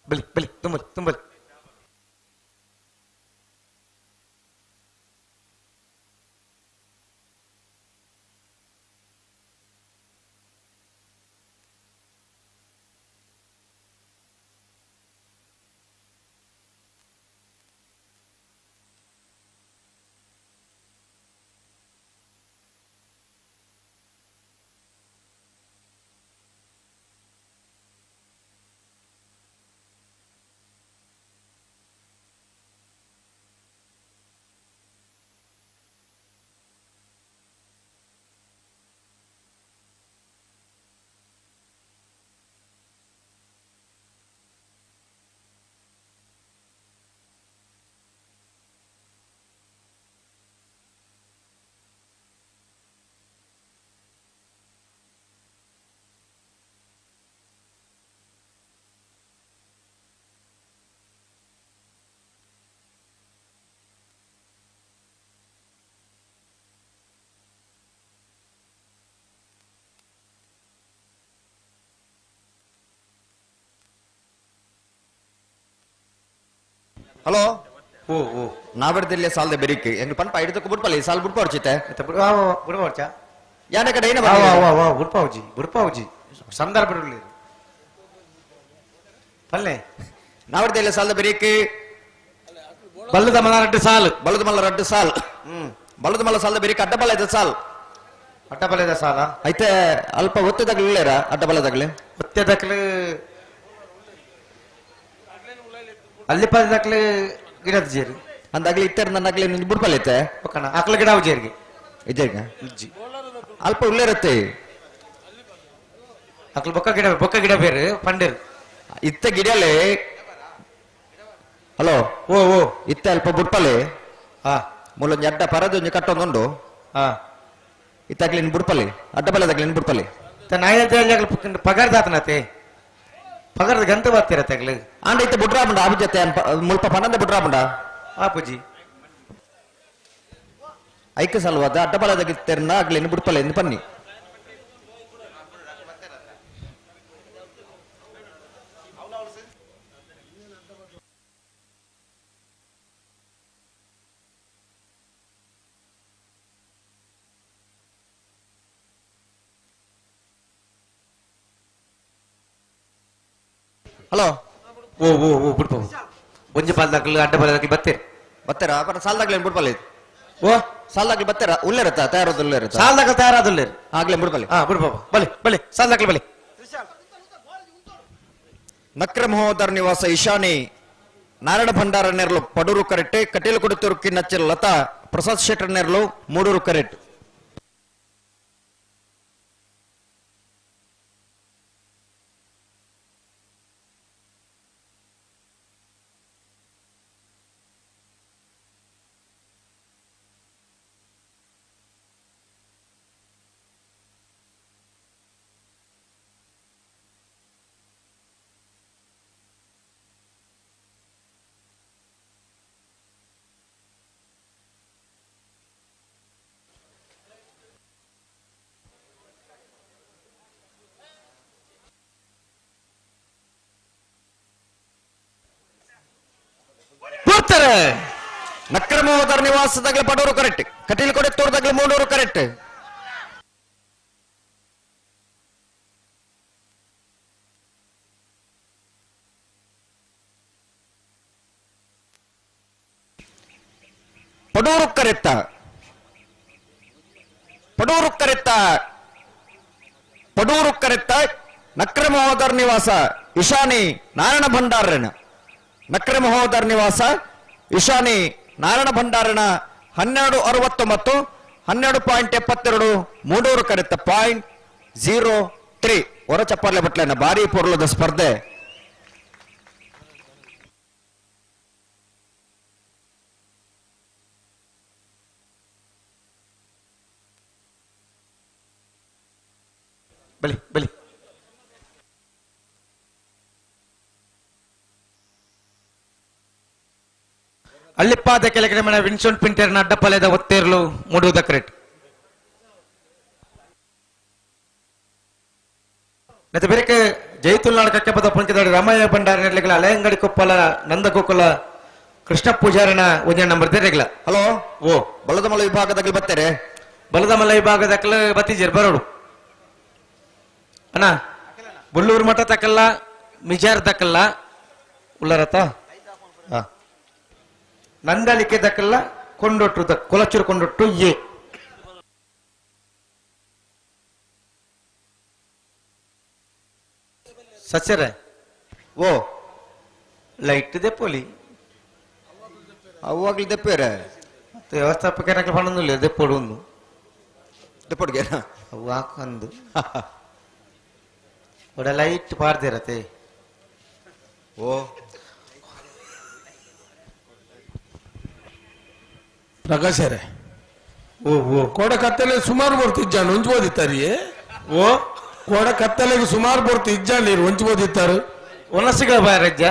ಬಲಿ ಬಲಿ ತುಂಬಲಿ ತುಂಬಲಿ. ಹಲೋ ಓ ಓ ನಾವರ್ದಿಲ್ಲ ಸಾಲದ ಬೆರಿಕೆ ಎಂಗ್ ಪನ್ಪ ಐದು ಬುಡ್ಪಲ್ಲ ಸಾಲ್ ಬುಡ್ಪ ಹೊಡ್ಚಿತೆ ಬುಡ್ಪ ಯಾನ ಕಡೆ ಏನ ಬುಡ್ಪಾವುಜಿ ಬುಡ್ಪಾವುಜಿ ಸಂದರ್ಭ ಪಲ್ಲೆ ನಾವರ್ದಿಲ್ಲ ಸಾಲದ ಬೆರಿಕೆ ಬಲ್ಲದ ಮಲ್ಲ ರಡ್ಡು ಸಾಲ್ ಬಲ್ಲದ ಮಲ್ಲ ರಡ್ಡು ಸಾಲ್ ಬಲ್ಲದ ಮಲ್ಲ ಸಾಲದ ಬೆರಿಕೆ ಅಡ್ಡಬಲ ಇದೆ ಸಾಲ್ ಅಡ್ಡಬಲ ಇದೆ ಸಾಲ ಐತೆ ಅಲ್ಪ ಒತ್ತೆದಾಗ್ಲಿಲ್ಲ ಅಡ್ಡಬಲದಾಗ್ಲಿ ಒತ್ತೆದಾಗ್ಲಿ ಅಲ್ಲಿ ಪದದಾಗ್ಲಿ ಗಿಡದ ಜೇರಿ ಅಂದಾಗ್ಲಿ ಇತ್ತರ ನನ್ನಾಗ್ಲಿ ನಿಂಗೆ ಬುಡ್ಪಲ್ಲ ಐತೆ ಒಕ್ಕಣ ಆಕಲ ಗಿಡ ಜೇರಿಗೆ ಇಜ್ಜೇಗ ಅಲ್ಪ ಉಳ್ಳೇರತ್ತೆ ಅಕ್ಲ ಬೊಕ್ಕ ಗಿಡ ಬೊಕ್ಕ ಗಿಡ ಬೇರೆ ಪಂಡೇರು ಇತ್ತ ಗಿಡಲೆ ಹಲೋ ಓ ಓ ಇತ್ತ ಅಲ್ಪ ಬುಡ್ಪಲೆ ಹಾ ಮೂಲೊಂಜಿ ಅಡ್ಡ ಪರದೊಂಜಿ ಕಟ್ಟೊಂದುಂಡು ಹಾ ಇತ್ತಾಗ್ಲಿ ಬುಡ್ಪಲ್ಲಿ ಅಡ್ಡ ಬಲದಾಗ್ಲಿ ಬುಡ್ಪಲ್ಲಿ ನಾಯಿ ಪಗಾರದಾತನತೆ ಪಗಾರದ ಗಂತ ಬರ್ತೀರ ತಗ್ಲು ಆಂಡ ಇತ್ತ ಬುಡ್ರಾಬುಂಡ ಆಬುಜತೆ ಮುಲ್ಪ ಪನ್ನಂದ ಬುಡ್ರಾಬುಂಡ ಆಪುಜಿ ಐಕ ಸಲುವಾದ ಅಡ್ಡಬಲದ ಗಿತ್ತೆರ್ನ ಅಗ್ಲೇನು ಬುಡ್ಪಲೆ ಎಂದು ಬನ್ನಿ. ಹಲೋ ಓ ಓ ಓ ಬಿಡ್ಪ ಒಂಜಿ ಪಾಲ್ದಾಕ್ಲು ಅಡ್ಡ ಬಲದಾಕ್ಲು ಬತ್ತೀರಿ ಬತ್ತೀರಾ ಅಪರ ಸಾಲ್ದಾಗ್ಲೇನು ಬುಡ್ಪಲೆ ಓ ಸಾಲ್ದಾಗ್ಲಿ ಬತ್ತೀರಾ ಉಲ್ಲೇರತ್ತ ತಯಾರದ ಉಲ್ಲೇರತ್ತ ಸಾಲ್ದಾಕ್ಲು ತಯಾರಾದುಲ್ಲೇರು ಆಗ್ಲೇ ಬುಡ್ಪಲೆ ಹಾ ಬಿಡ್ಪ ಬಲಿ ಬಲಿ ಸಾಲ್ದಾಕ್ಲು ಬಲಿ. ನಕ್ರ ಮಹೋದರ್ ನಿವಾಸ ಈಶಾನಿ ನಾರಾಯಣ ಭಂಡಾರ ನೆರಳು ಪಡೂರು ಕರೆಕ್ಟ್, ಕಟೀಲು ಕೊಡುತ್ತೂರು ನಚ್ಚಿರ ಲತಾ ಪ್ರಸಾದ್ ಶೆಟ್ಟರ್ ನೆರಳು ಮೂಡೂರು ಕರೆಕ್ಟ್. ನಕ್ರಮೋದರ ನಿವಾಸದಾಗಲೇ ಪಡೂರು ಕರೆಕ್ಟ್, ಕಟೀಲ್ ಕೊಡೆ ತೋರದಾಗಲೇ ಮೂಡೂರು ಕರೆಕ್ಟ್. ಪಡೂರು ಕರೆಕ್ಟ, ಪಡೂರು ಕರೆಕ್ಟ, ಪಡೂರು ಕರೆಕ್ಟ. ನಕ್ರಮಹೋದರ್ ನಿವಾಸ ಇಶಾನಿ ನಾರಾಯಣ ಭಂಡಾರನ, ನಕ್ರಮಹೋದರ್ ನಿವಾಸ ಇಶಾನಿ ನಾರಾಯಣ ಭಂಡಾರನ 12.69, 12.72 ಮೂಡೂರು ಕರೆತ 0.03. ಹೊರ ಚಪ್ಪಾರ್ಲೆ ಬಟ್ಲೆನ ಭಾರಿ ಪೊರ್ಲದ ಸ್ಪರ್ಧೆ. ಬಲಿ ಬಲಿ ಅಳ್ಳಿಪ್ಪಾದ ಕೆಳಗಡೆ ಮನೆ ವಿನ್ಸೆಂಟ್ ಪಿಂಟರ್ನ ಅಡ್ಡಪಾಳ್ಯದ ಒತ್ತೇರ್ಲು ಮೂಡುವುದ ಕ್ರೆಟ್. ಮತ್ತೆ ಬೇರೆ ಜೈತುಲ್ನಾಡ್ ಕಕ್ಕೆಪದ ಪಂಚದಾಡಿ ರಾಮಯ್ಯ ಭಂಡಾರ ನೆರಳಿಗಳ ಅಲೆಯಂಗಡಿ ಕೊಪ್ಪಲ ನಂದಗೋಕುಲ ಕೃಷ್ಣ ಪೂಜಾರನ ಒಂದೇ ನಂಬರ್ ತೆರೆಗಳ. ಹಲೋ ಓ ಬಲದಮಲ ವಿಭಾಗದಾಗಲಿ ಬರ್ತಾರೆ, ಬಲದಮಲ ವಿಭಾಗದಾಗಲ ಬತ್ತಿಜರ್ ಬರೋಡು ಅಣ್ಣ. ಬುಳ್ಳೂರು ಮಠ ತಕಲ್ಲ ಮಿಜಾರ್ ತಕಲ್ಲ ಉಳ್ಳರತ ನಂದಳಿಕೆ ದಕ್ಕಲ್ಲ ಕೊಂಡೊಟ್ಟು ಕೊಲಚೂರು ಕೊಂಡೊಟ್ಟು ಎ ಸಚ್ಚರೆ ಓ ಲೈಟ್ ದೆಪ್ಪೋಲಿ ಅವಾಗ್ಲಿ ದೆಪ್ಪೇರೆ ವ್ಯವಸ್ಥಾಪಕರ ಪಣೊಂದಿಲ್ಲ ದೆಪ್ಪೋಡು ಒಂದು ದೆಪ್ಪೊಡ್ಗೆ ಅವು ಹಾಕಂದು ಒಡ ಲೈಟ್ ಪಾರ್ದಿರತ್ತೆ. ಓ ಪ್ರಕಾಶರೇ ಓ ಓ ಕೋಡ ಕತ್ತಲೆ ಸುಮಾರು ಬರ್ತಿದ್ದಾನೆ ಹೊಂಚ್ಬೋದಿತ್ತಾರಿ. ಓ ಕೋಡ ಕತ್ತಲೆಗೆ ಸುಮಾರು ಬರ್ತು ಇಜ್ಜಾಂಡ್ ನೀರು ಹೊಂಚ್ಬೋದಿತ್ತಾರು ಒನಸಿಗಳ ಬಾರಜ್ಜ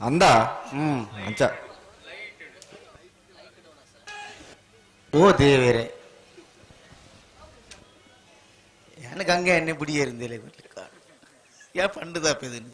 ಅಂದ ಅಂಚ. ಓ ದೇವರೇ ಯಾನ ಗಂಗೆ ಎಣ್ಣೆ ಬುಡಿಯೇರಿಂದೇಲೆ ಯಾ ಪಂಡು ತಾಪಿದ್ದೀನಿ.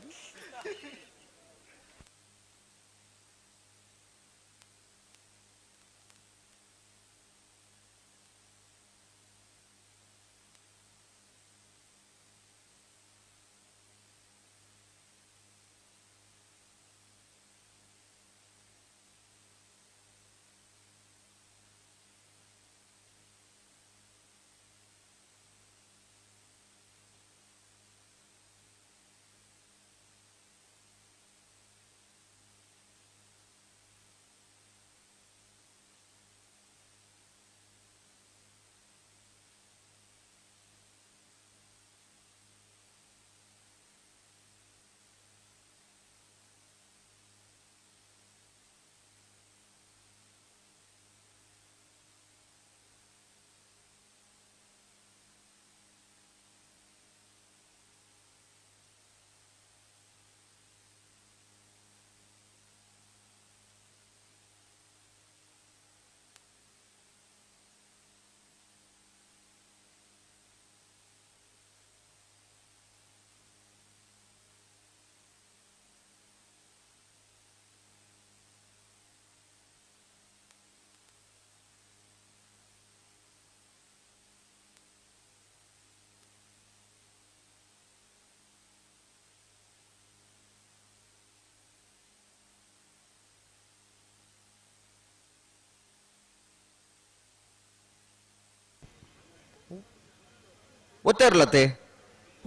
ಒತ್ತೇರ್ಲತೆ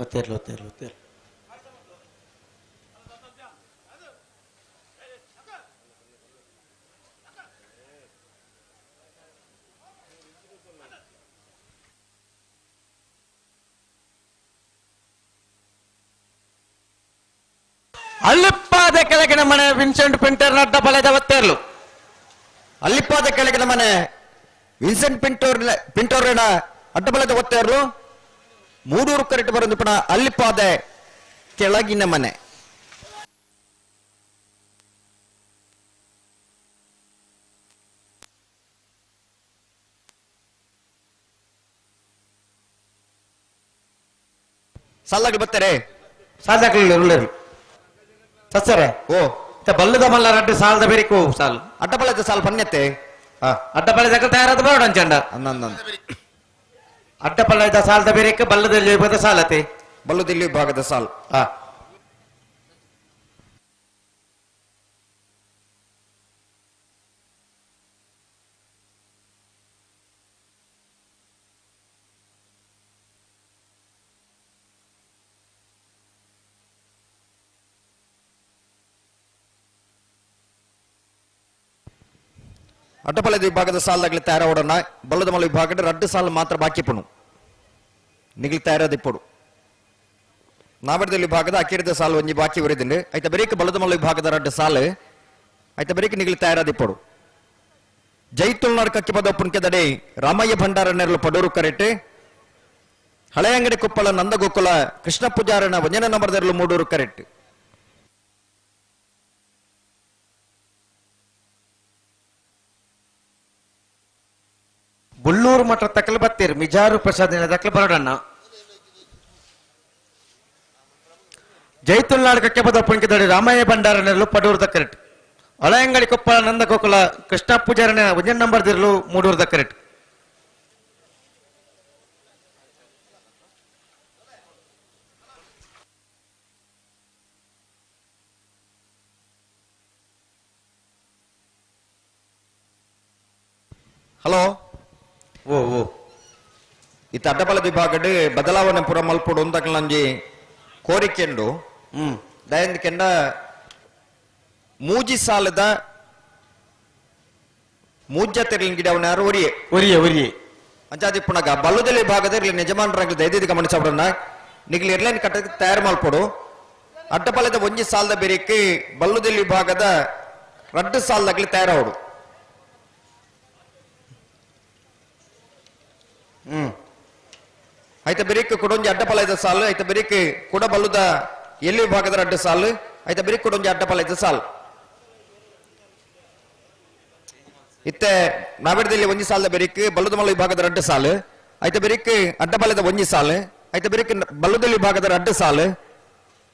ಒತ್ತೇರ್ಲು ಒತ್ತೇರ್ಲು ಒತ್ತೇರ್ಲು. ಅಲ್ಲಿಪ್ಪಾದ ಕೆಳಗಿನ ಮನೆ ವಿನ್ಸೆಂಟ್ ಪಿಂಟರ್ ನಡ್ಡ ಬಲದ ಒತ್ತೇರ್ಲು. ಅಲ್ಲಿಪ್ಪಾದ ಕೆಳಗಿನ ಮನೆ ವಿನ್ಸೆಂಟ್ ಪಿಂಟೋರ್ನ ಅಡ್ಡಬಲದ ಒತ್ತೇರ್ಲು. ಮೂಡೂರು ಕರೆಕ್ಟ್ ಬರೋದು ಪಣ ಅಲ್ಲಿಪ್ಪಾದ ಕೆಳಗಿನ ಮನೆ. ಸಾಲಾಗಿ ಬರ್ತಾರೆ ಸಾಲಾಗ್ಲಿ ಸಸರೆ ಓ ಬಲ್ಲದ ಮಲ್ಲ ರಡ್ಡು ಸಾಲದ ಬೇರಿಕು ಸಾಲು ಅಡ್ಡಬಲದ ಸಾಲು ಪನ್ಯತೆ ಅಡ್ಡಬಲದ ತಯಾರಾದ ಬೇಡ ಅಂಚಂಡ ಅಡ್ಡಪಲ್ಲದ ಸಾಲದ ಬೇರೆಕ್ಕೆ ಬಲ್ಲದಲ್ಲಿ ವಿಭಾಗದ ಸಾಲತೆ ಬಲ್ಲದಲ್ಲಿ ವಿಭಾಗದ ಸಾಲು. ಅಡ್ಡಪಲ್ಲದ ವಿಭಾಗದ ಸಾಲದಾಗಲಿ ತಯಾರಾವಡೋಣ. ಬಲ್ಲದ ಮಲ್ಲ ವಿಭಾಗದ ರಡ್ಡು ಸಾಲು ಮಾತ್ರ ಬಾಕಿ ಪುಣು ನಿಗಲಿ ತಯಾರಾದಿಪ್ಪಡು. ನಾಬಡದಲ್ಲಿ ವಿಭಾಗದ ಅಕಿರಿದ ಸಾಲು ಒಂಜಿ ಬಾಕಿ ಉರಿದಿಂಡು ಐತ ಬರೀಕ್ ಬಲ್ಲದ ಮಲ್ಲ ವಿಭಾಗದ ರಡ್ಡು ಸಾಲು ಐತ ಬರೀಕ್ ನಿಗಲಿ ತಯಾರಾದಿಪ್ಪಡು. ಜೈತುಳ್ನಾಡ್ ಕಕ್ಕಿಪದ ಪುಣ್ಕೆದಡೆ ರಾಮಯ್ಯ ಭಂಡಾರ ನೆರಳು ಪಡೂರು ಕರೆಟೆ ಹಳೆಯಂಗಡಿ ಕೊಪ್ಪಳ ನಂದಗೋಕುಲ ಕೃಷ್ಣ ಪೂಜಾರನ ಒಂಜನ ನಂಬರ್ದೆರಳು ಮೂಡೂರು ಕರೆಟ್. ಬುಳ್ಳೂರು ಮಠ ತಕಲು ಬತ್ತೀರ್ ಮಿಜಾರು ಪ್ರಸಾದ್ ತಕಲು ಬರೋಡಣ್ಣ. ಜೈತುಲ್ನಾಡ್ ಕಕ್ಕೆಪದ ಪುಣ್ಕೆದಡಿ ರಾಮಯ್ಯ ಭಂಡಾರ ನೆರಳು ಪಡೂರು ದಕ್ಕರೆಟ್ ಹಳೆಯಂಗಡಿ ಕೊಪ್ಪಳ ನಂದಗೋಕುಲ ಕೃಷ್ಣ ಪೂಜಾರನ ಒಂಜನ್ ನಂಬರ್ ದಿರಲು ಮೂಡೂರು ದಕ್ಕರೆಟ್. ಹಲೋ ಓ ಓ ಇತ್ತ ಅಡ್ಡಬಲದ ವಿಭಾಗಡ್ ಬದಲಾವಣೆ ಪುರ ಮಲ್ಪುಡು ಒಂದಕ್ಲಂಜಿ ಕೋರಿಕೆಂಡು ದಯಂದ ಕೆಂಡ ಮೂಜಿ ಸಾಲದ ಮೂಜ ತೆರಲಿನ ಗಿಡ ಅವನ ಯಾರು ಒರಿಯೆ ಒರಿಯೆ ಒರಿಯೆ ಅಂಚಾದಿ ಪುಣಗ ಬಲ್ಲುದಲಿ ವಿಭಾಗದ ಇರ್ಲಿ ಯಜಮಾನರಾಗ್ಲಿ ದಯದಿದ್ದು ಗಮನಿಸಬರನ್ನ ನಿಗ್ಲಿ ಇರ್ಲೈನ್ ಕಟ್ಟಕ್ಕೆ ತಯಾರು ಮಲ್ಪಡು. ಅಡ್ಡಬಲದ ಒಂಜಿ ಸಾಲದ ಬೇರೆಕ್ಕೆ ಬಲ್ಲುದಲಿ ವಿಭಾಗದ ರಡ್ಡು ಸಾಲದಾಗ್ಲಿ ತಯಾರಾವಡು. ಐತ ಬೆರಿಕ್ ಕುಡೊಂಜಿ ಅಡ್ಡಪಲೈದ ಸಾಲು ಐತ ಬೆರಿಕ್ ಕುಡ ಬಲ್ಲುದ ಎಲ್ಲಿ ವಿಭಾಗದ ಅಡ್ಡ ಸಾಲು ಐತ ಬೆರಿಕ್ ಕುಡೊಂಜಿ ಅಡ್ಡಪಲೈದ ಸಾಲು. ಇತ್ತೆ ನಾವೆಡದಲ್ಲಿ ಒಂಜಿ ಸಾಲದ ಬೆರಿಕ್ ಬಲ್ಲುದ ಮಲ್ಲ ವಿಭಾಗದ ಅಡ್ಡ ಸಾಲು ಐತ ಬೆರಿಕ್ ಅಡ್ಡಪಲದ ಒಂಜಿ ಸಾಲು ಐತ ಬೆರಿಕ್ ಬಲ್ಲುದಲ್ಲಿ ವಿಭಾಗದ ಅಡ್ಡ ಸಾಲು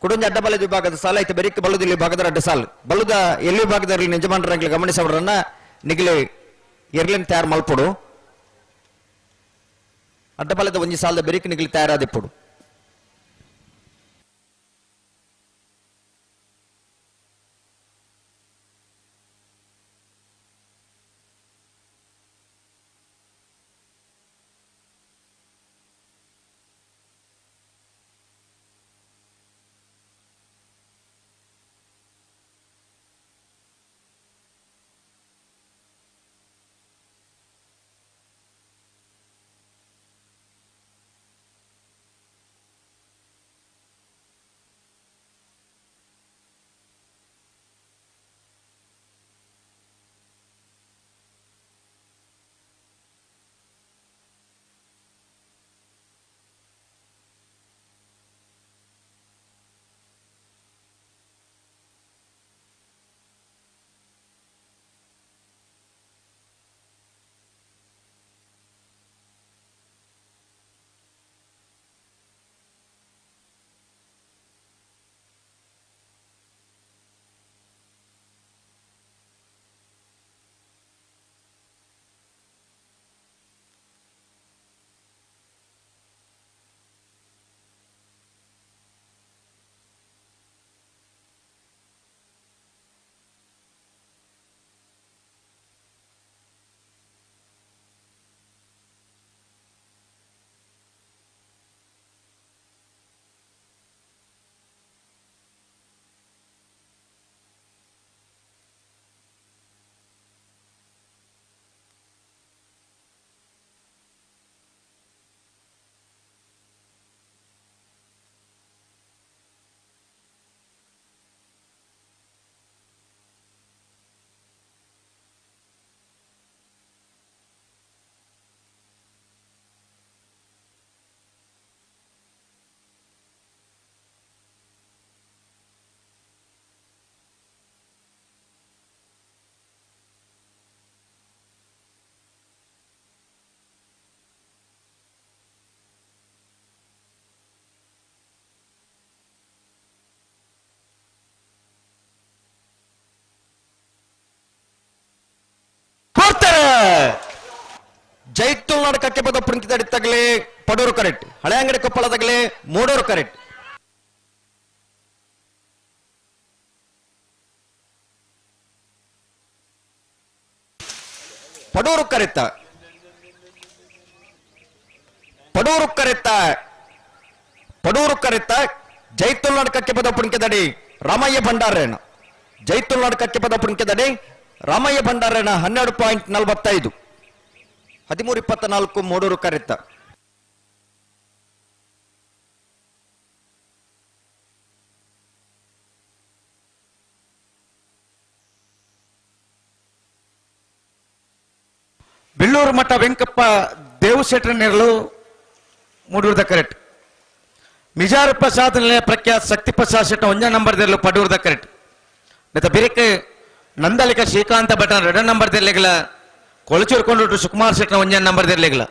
ಕುಡೊಂಜಿ ಅಡ್ಡಪಲದ ವಿಭಾಗದ ಸಾಲು ಐತ ಬೆರಿಕ್ ಬಲ್ಲುದಲ್ಲಿ ವಿಭಾಗದ ಅಡ್ಡ ಸಾಲು. ಬಲ್ಲುದ ಎಲ್ಲಿ ವಿಭಾಗದಲ್ಲಿ ಯಜಮಾನರಂಗ್ಲಿ ಗಮನಿಸಬರನ್ನ ನಿಗಲಿ ಎರ್ಲೆನ್ ತಯಾರು ಮಲ್ಪಡು. ಅಡ್ಡಬಲದ ಒಂಜಿ ಸಾಲದ ಬೆರಿಕ್ ನಿಗಲಿ ತಯಾರಾದಿಪ್ಪಡು. ಜೈತುಲ್ನಾಡು ಕಕ್ಕೆಪದ ಪುಂಕಿದಡಿ ತಗಲಿ ಪಡೂರು ಕರೆಕ್ಟ್ ಹಳೆಯಂಗಡಿ ಕೊಪ್ಪಳ ತಗಲಿ ಮೂಡೂರು ಕರೆಕ್ಟ್ ಪಡೂರು ಕರೆತ್ತ ಪಡೂರು ಕರೆತ್ತ ಪಡೂರು ಕರೆತ್ತ ಜೈತುಲ್ನಾಡು ಕಕ್ಕೆಪದ ಪುಂಕಿದಡಿ ರಾಮಯ್ಯ ಭಂಡಾರೇಣ ಜೈತುಲ್ನಾಡು ಕಕ್ಕೆಪದ ಪುಂಕಿದಡಿ ರಾಮಯ್ಯ ಭಂಡಾರೇಣ 12.45 13.24 ಮೂಡೂರು ಕರೆತ್ತ. ಬೆಳ್ಳೂರು ಮಠ ವೆಂಕಪ್ಪ ದೇವಶೆಟ್ಟರ ನೆರಳು ಮೂಡೂರ್ದ ಕರೆಕ್ಟ್. ಮಿಜಾರು ಪ್ರಸಾದ್ ನಿಲಯ ಪ್ರಖ್ಯಾತ ಶಕ್ತಿ ಪ್ರಸಾದ್ ಶೆಟ್ಟ ಒಂಜ ನಂಬರ್ ದೆರ್ಲು ಪಡೂರ್ದ ಕರೆಕ್ಟ್. ಮತ್ತೆ ಬಿರಿಕ್ ನಂದಲಿಕ ಶ್ರೀಕಾಂತ ಭಟ್ಟ ಎರಡ ನಂಬರ್ ದೆರ್ಲೆಗಲ ಕೊಳಚೂರು ಕೊಂಡು ಸುಕುಮಾರ್ ಶೆಟ್ಟನ ಒಂಜ ನಂಬರ್ ದೆರ್ಲೆಗಲ.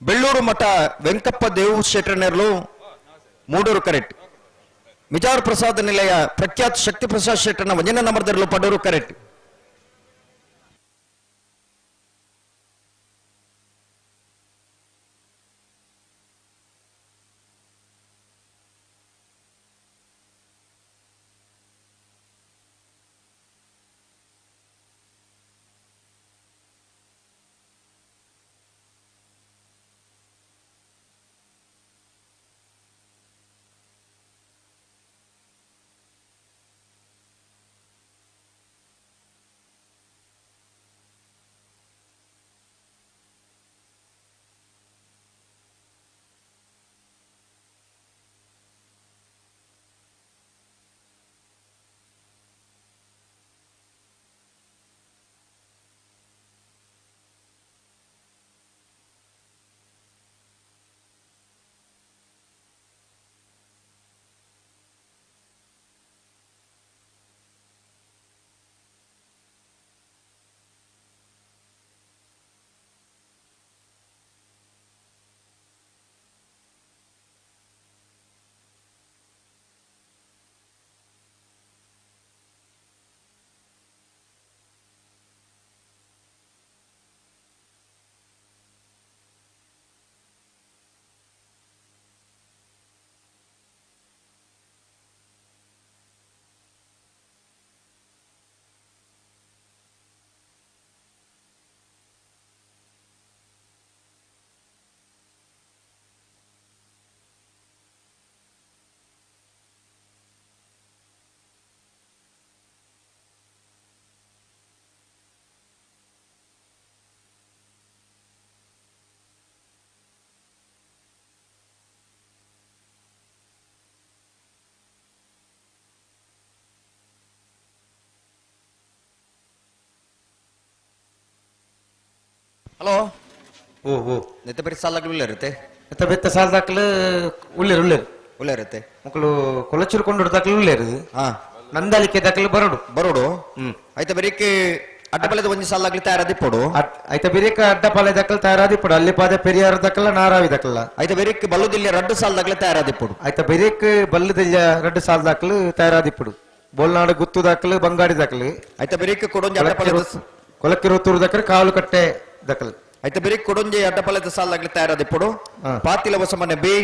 ಬೆಳ್ಳೂರು ಮಠ ವೆಂಕಪ್ಪ ದೇವು ಶೆಟ್ಟರ್ನೆರ್ಲು ಮೂಡೂರು ಕರೆಕ್ಟ್. ಮಿಜಾರ್ ಪ್ರಸಾದ್ ನಿಲಯ ಪ್ರಖ್ಯಾತ ಶಕ್ತಿ ಪ್ರಸಾದ್ ಶೆಟ್ಟರ್ನ ಒಂಜನೇ ನಂಬರ್ದರ್ಲು ಪಡೂರು ಕರೆಕ್ಟ್. ಹಲೋ ಓ ಓ ನೆತ್ತ ಬರಿ ಸಾಲಾಗ್ಲು ಉಳ್ಳೇರುತ್ತೆ ನೆತ್ತ ಬೆತ್ತ ಸಾಲದಾಕ್ಲು ಉಳ್ಳೇರು ಉಳ್ಳೇರು ಉಳ್ಳೇರುತ್ತೆ ಮಕ್ಕಳು ಕೊಲಚೂರು ಕೊಂಡು ದಾಖಲು ಉಳ್ಳೇರು ನಂದಾಲಿಕೆ ದಾಖಲು ಬರೋಡು ಬರೋಡು. ಆಯ್ತಾ ಬರೀಕೆ ಅಡ್ಡಪಾಳ್ಯದ ಒಂಜಿ ಸಾಲಾಗ್ಲಿ ತಯಾರಾದಿಪ್ಪೊಡು. ಆಯ್ತಾ ಬಿರಿಕ ಅಡ್ಡಪಾಳ್ಯ ದಾಖಲು ತಯಾರಾದಿಪ್ಪೊಡು. ಅಲ್ಲಿ ಪಾದ ಪೆರಿಯಾರ ದಾಖಲ ನಾರಾವಿ ದಾಖಲ. ಆಯ್ತಾ ಬಿರಿಕ್ ಬಲ್ಲುದಿಲ್ಲ ರಡ್ಡು ಸಾಲ ದಾಖಲೆ ತಯಾರಾದಿಪ್ಪೊಡು. ಆಯ್ತಾ ಬಿರಿಕ್ ಬಲ್ಲುದಿಲ್ಲ ರಡ್ಡು ಸಾಲ ದಾಖಲು ತಯಾರಾದಿಪ್ಪೊಡು. ಬೋಲ್ನಾಡು ಗುತ್ತು ದಾಖಲು ಬಂಗಾಡಿ ದಾಖಲು. ಆಯ್ತಾ ಬಿರಿಕ್ ಕೊಡೊಂಜಿ ಅಡ್ಡಪಾಳ್ಯದ ಕೊಲಕ್ಕಿರುತ್ತೂರು ದಕ್ಕರೆ ಕಾವಲುಕಟ್ಟೆ ದಕ್ಕಲು. అయితే ಬೆರಿ ಕೊಡೊಂಜಿ ಅಡ್ಡಪಲ್ಲದ ಸಾಲಾಗ್ಲಿ ತಯಾರಾದಿಪ್ಪಡು ಪಾತಿಲ ಹೊಸಮನೆ ಬಿ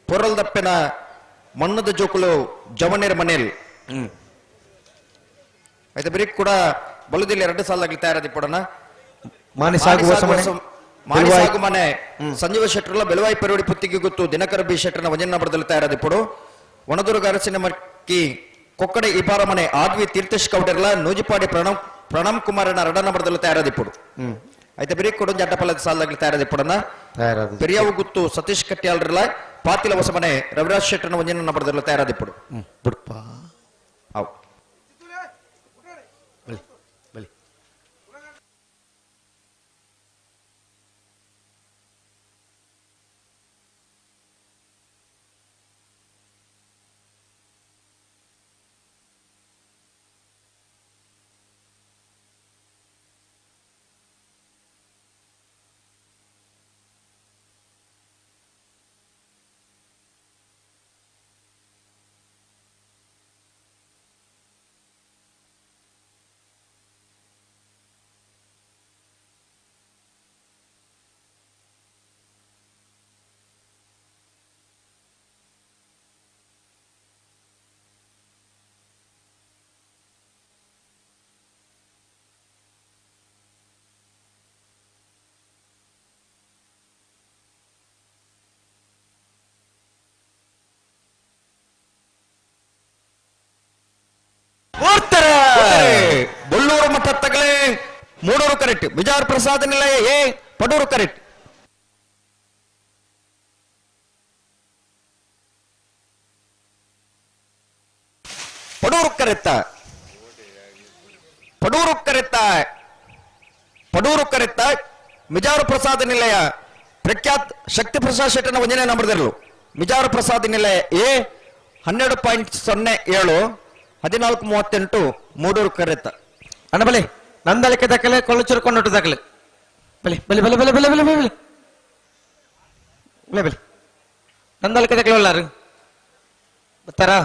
ಪೊರಲ್ ದಪ್ಪಿನ ಮಣ್ಣದ ಜೋಕುಲು ಜವನೇರ ಮನೇಲ್. అయితే ಬೆರಿ ಕೂಡ ಬಲುದಿಲ್ಲ ಎರಡು ಸಾಲಾಗ್ಲಿ ತಯಾರಾದಿಪ್ಪಡನ ಮಾನಿಸಾಗು ಮನೆ ಸಂಜೀವ ಶೆಟ್ಟರ್ಲ ಬೆಲವಾಯಿ ಪೆರೋಡಿ ಪುತ್ತಿಗೆ ಗೊತ್ತು ದಿನಕರ ಬಿ ಶೆಟ್ಟರ್ನ ವಜನ ಬರದಲ್ಲಿ ತಯಾರಾದಿಪ್ಪಡು ವನದುರ್ಗ ಅರಸಿನ ಮಕ್ಕಿ ಕೊಕ್ಕಡೆ ಇಪಾರ ಮನೆ ಆದ್ವಿ ತೀರ್ಥೇಶ್ ಕೌಡರ್ಲ ನೂಜಿಪಾಡಿ ಪ್ರಣಮ್ ಕುಮಾರನ ರಡನ ಬರದಲ್ಲಿ ತಯಾರಾದಿಪ್ಪಡು. అయితే ಬೆರಿ ಕೊಡೊಂಜಿ ಅಡ್ಡಪಲ್ಲದ ಸಾಲಾಗ್ಲಿ ತಯಾರಾದಿಪ್ಪಡನ ಪೆರಿಯಾವು ಗುತ್ತು ಸತೀಶ್ ಕಟ್ಯಾಲ್ರಲ ಪಾತಿಲ ಹೊಸಮನೆ ರವಿರಾಜ್ ಶೆಟ್ಟರ್ನ ಒಂಜಿನ ಬರದಲ್ಲಿ ತಯಾರಾದಿಪ್ಪಡು. ಬುಡ್ಪ ಅವು ಬೊಳ್ಳೂರು ಮಠ ತಗಲೆ ಮೂಡೂರು ಕರೆಕ್ಟ್ ಬಿಜಾರ್ ಪ್ರಸಾದ್ ನಿಲಯ ಎ ಪಡೂರು ಕರೆಕ್ಟ್. ಪಡೂರು ಕರೆತ್ತ ಪಡೂರು ಕರೆತ್ತ ಪಡೂರು ಕರೆತ್ತ ಮಿಜಾರು ಪ್ರಸಾದ್ ನಿಲಯ ಪ್ರಖ್ಯಾತ್ ಶಕ್ತಿ ಪ್ರಸಾದ್ ಶೆಟ್ಟನ ಒಂದನೇ ನಂಬರ್ದಿರಲು ಮಿಜಾರು ಪ್ರಸಾದ್ ನಿಲಯ ಎ 12.07 14.38 ಮೂಡೂರು ಕರೆತ್ತ. ಅಣ್ಣ ಬಲೆ ನಂದಳಿಕೆ ದಾಖಲೆ ಕೊಳ್ಳಚೂರು ಕೊಂಡೊಟ್ಟು ದಾಖಲೆ ಬಲೆ ಬಲೆ ಬಲೆ ಬಲೆ ಬಲೆ ಬಲೆ ಬಲೆ ಬಲೆ ಬಲೆ ನಂದಳಿಕೆ ದಾಖಲೆ ಒಲ್ಲಾರು ಬರ್ತಾರಾ?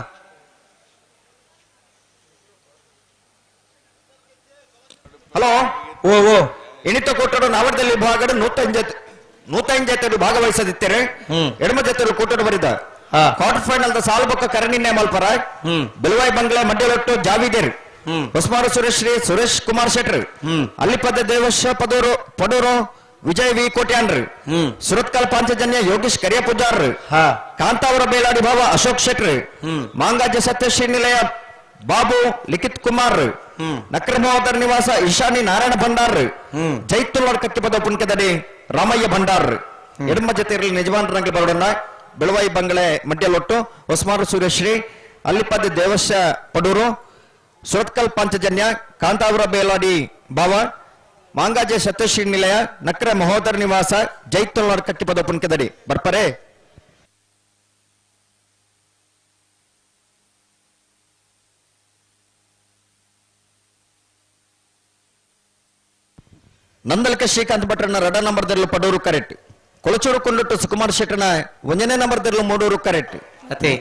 ಹಲೋ ಓ ಓ ಎಣಿತ ಕೋಟಡು ನಾವಡದಲ್ಲಿ ವಿಭಾಗದ 105 ಜೊತೆ ಭಾಗವಹಿಸದಿತ್ತೇನೆ. ಎಡಮ ಜೊತೆ ಕೋಟಡು ಬರಿದ ಕ್ವಾರ್ಟರ್ ಫೈನಲ್ the ಸಾಲ್ಬೊಕ್ಕ ಕರಣಿನ್ನೆ ಮಲ್ಪರ ಬೆಲವಾಯಿ ಬಂಗ್ಲಾ ಮಡ್ಯಲೊಟ್ಟು ಜಾವಿದೇರ್ ಹೊಸ್ಮಾರು ಸುರೇಶ್ ಶ್ರೀ ಸುರೇಶ್ ಕುಮಾರ್ ಶೆಟ್ಟರ್ ಅಲ್ಲಿಪದ ದೇವಶ್ವ ಪದೂರು ಪಡೂರು ವಿಜಯ್ ವಿ ಕೋಟ್ಯಾನ್ರ್ ಸುರತ್ಕಲ್ ಪಾಂಚಜನ್ಯ ಯೋಗೇಶ್ ಕರಿಯ ಪೂಜಾರ್ ಕಾಂತಾವರ ಬೇಲಾಡಿ ಭಾವ ಅಶೋಕ್ ಶೆಟ್ಟರ್ ಮಾಂಗಾಜ ಸತ್ಯಶ್ರೀ ನಿಲಯ ಬಾಬು ಲಿಖಿತ್ ಕುಮಾರ್ ನಕ್ರಮೋದರ್ ನಿವಾಸ ಈಶಾನಿ ನಾರಾಯಣ ಭಂಡಾರ್ ಜೈತುಲ್ಲಾರ್ ಕತ್ತಿಪದ ಪುಣ್ಕದಡಿ ರಾಮಯ್ಯ ಭಂಡಾರ್ ಎಡಮ ಜೊತೆ ಇರಲಿ ನಿಜವಾನ್ ರಂಗಿ ಬರೋಣ ಬೆಳವಾಯಿ ಬಂಗಲೆ ಮಡ್ಯಲೊಟ್ಟು ಹೊಸ್ಮಾರು ಸೂರ್ಯಶ್ರೀ ಅಲ್ಲಿಪದ ದೇವಸ್ಯ ಪಡೂರು ಸುರತ್ಕಲ್ ಪಾಂಚಜನ್ಯ ಕಾಂತಾವರ ಬೇಲಾಡಿ ಭಾವ ಮಾಂಗಾಜೆ ಸತ್ಯಶ್ರೀ ನಿಲಯ ನಕ್ರ ಮಹೋದರ ನಿವಾಸ ಜೈತುಲ್ಲಾರ್ ಕಟ್ಟಿಪದ ಪುಣ್ಕದಡಿ ಬರ್ಪರೆ. ನಂದಲ್ಕ ಶ್ರೀಕಾಂತ್ ಭಟ್ರನ ರಡ ನಂಬರ್ ದರ್ಲು ಪಡೂರು ಕರೆಕ್ಟ್. ಕೊಳಚೂರು ಕೊಂಡೊಟ್ಟು ಸುಕುಮಾರ್ ಶೆಟ್ಟನ ಒಂದನೇ ನಂಬರ್ ದರ್ಲು ಮೂಡೂರು ಕರೆಕ್ಟ್. ಅತೆ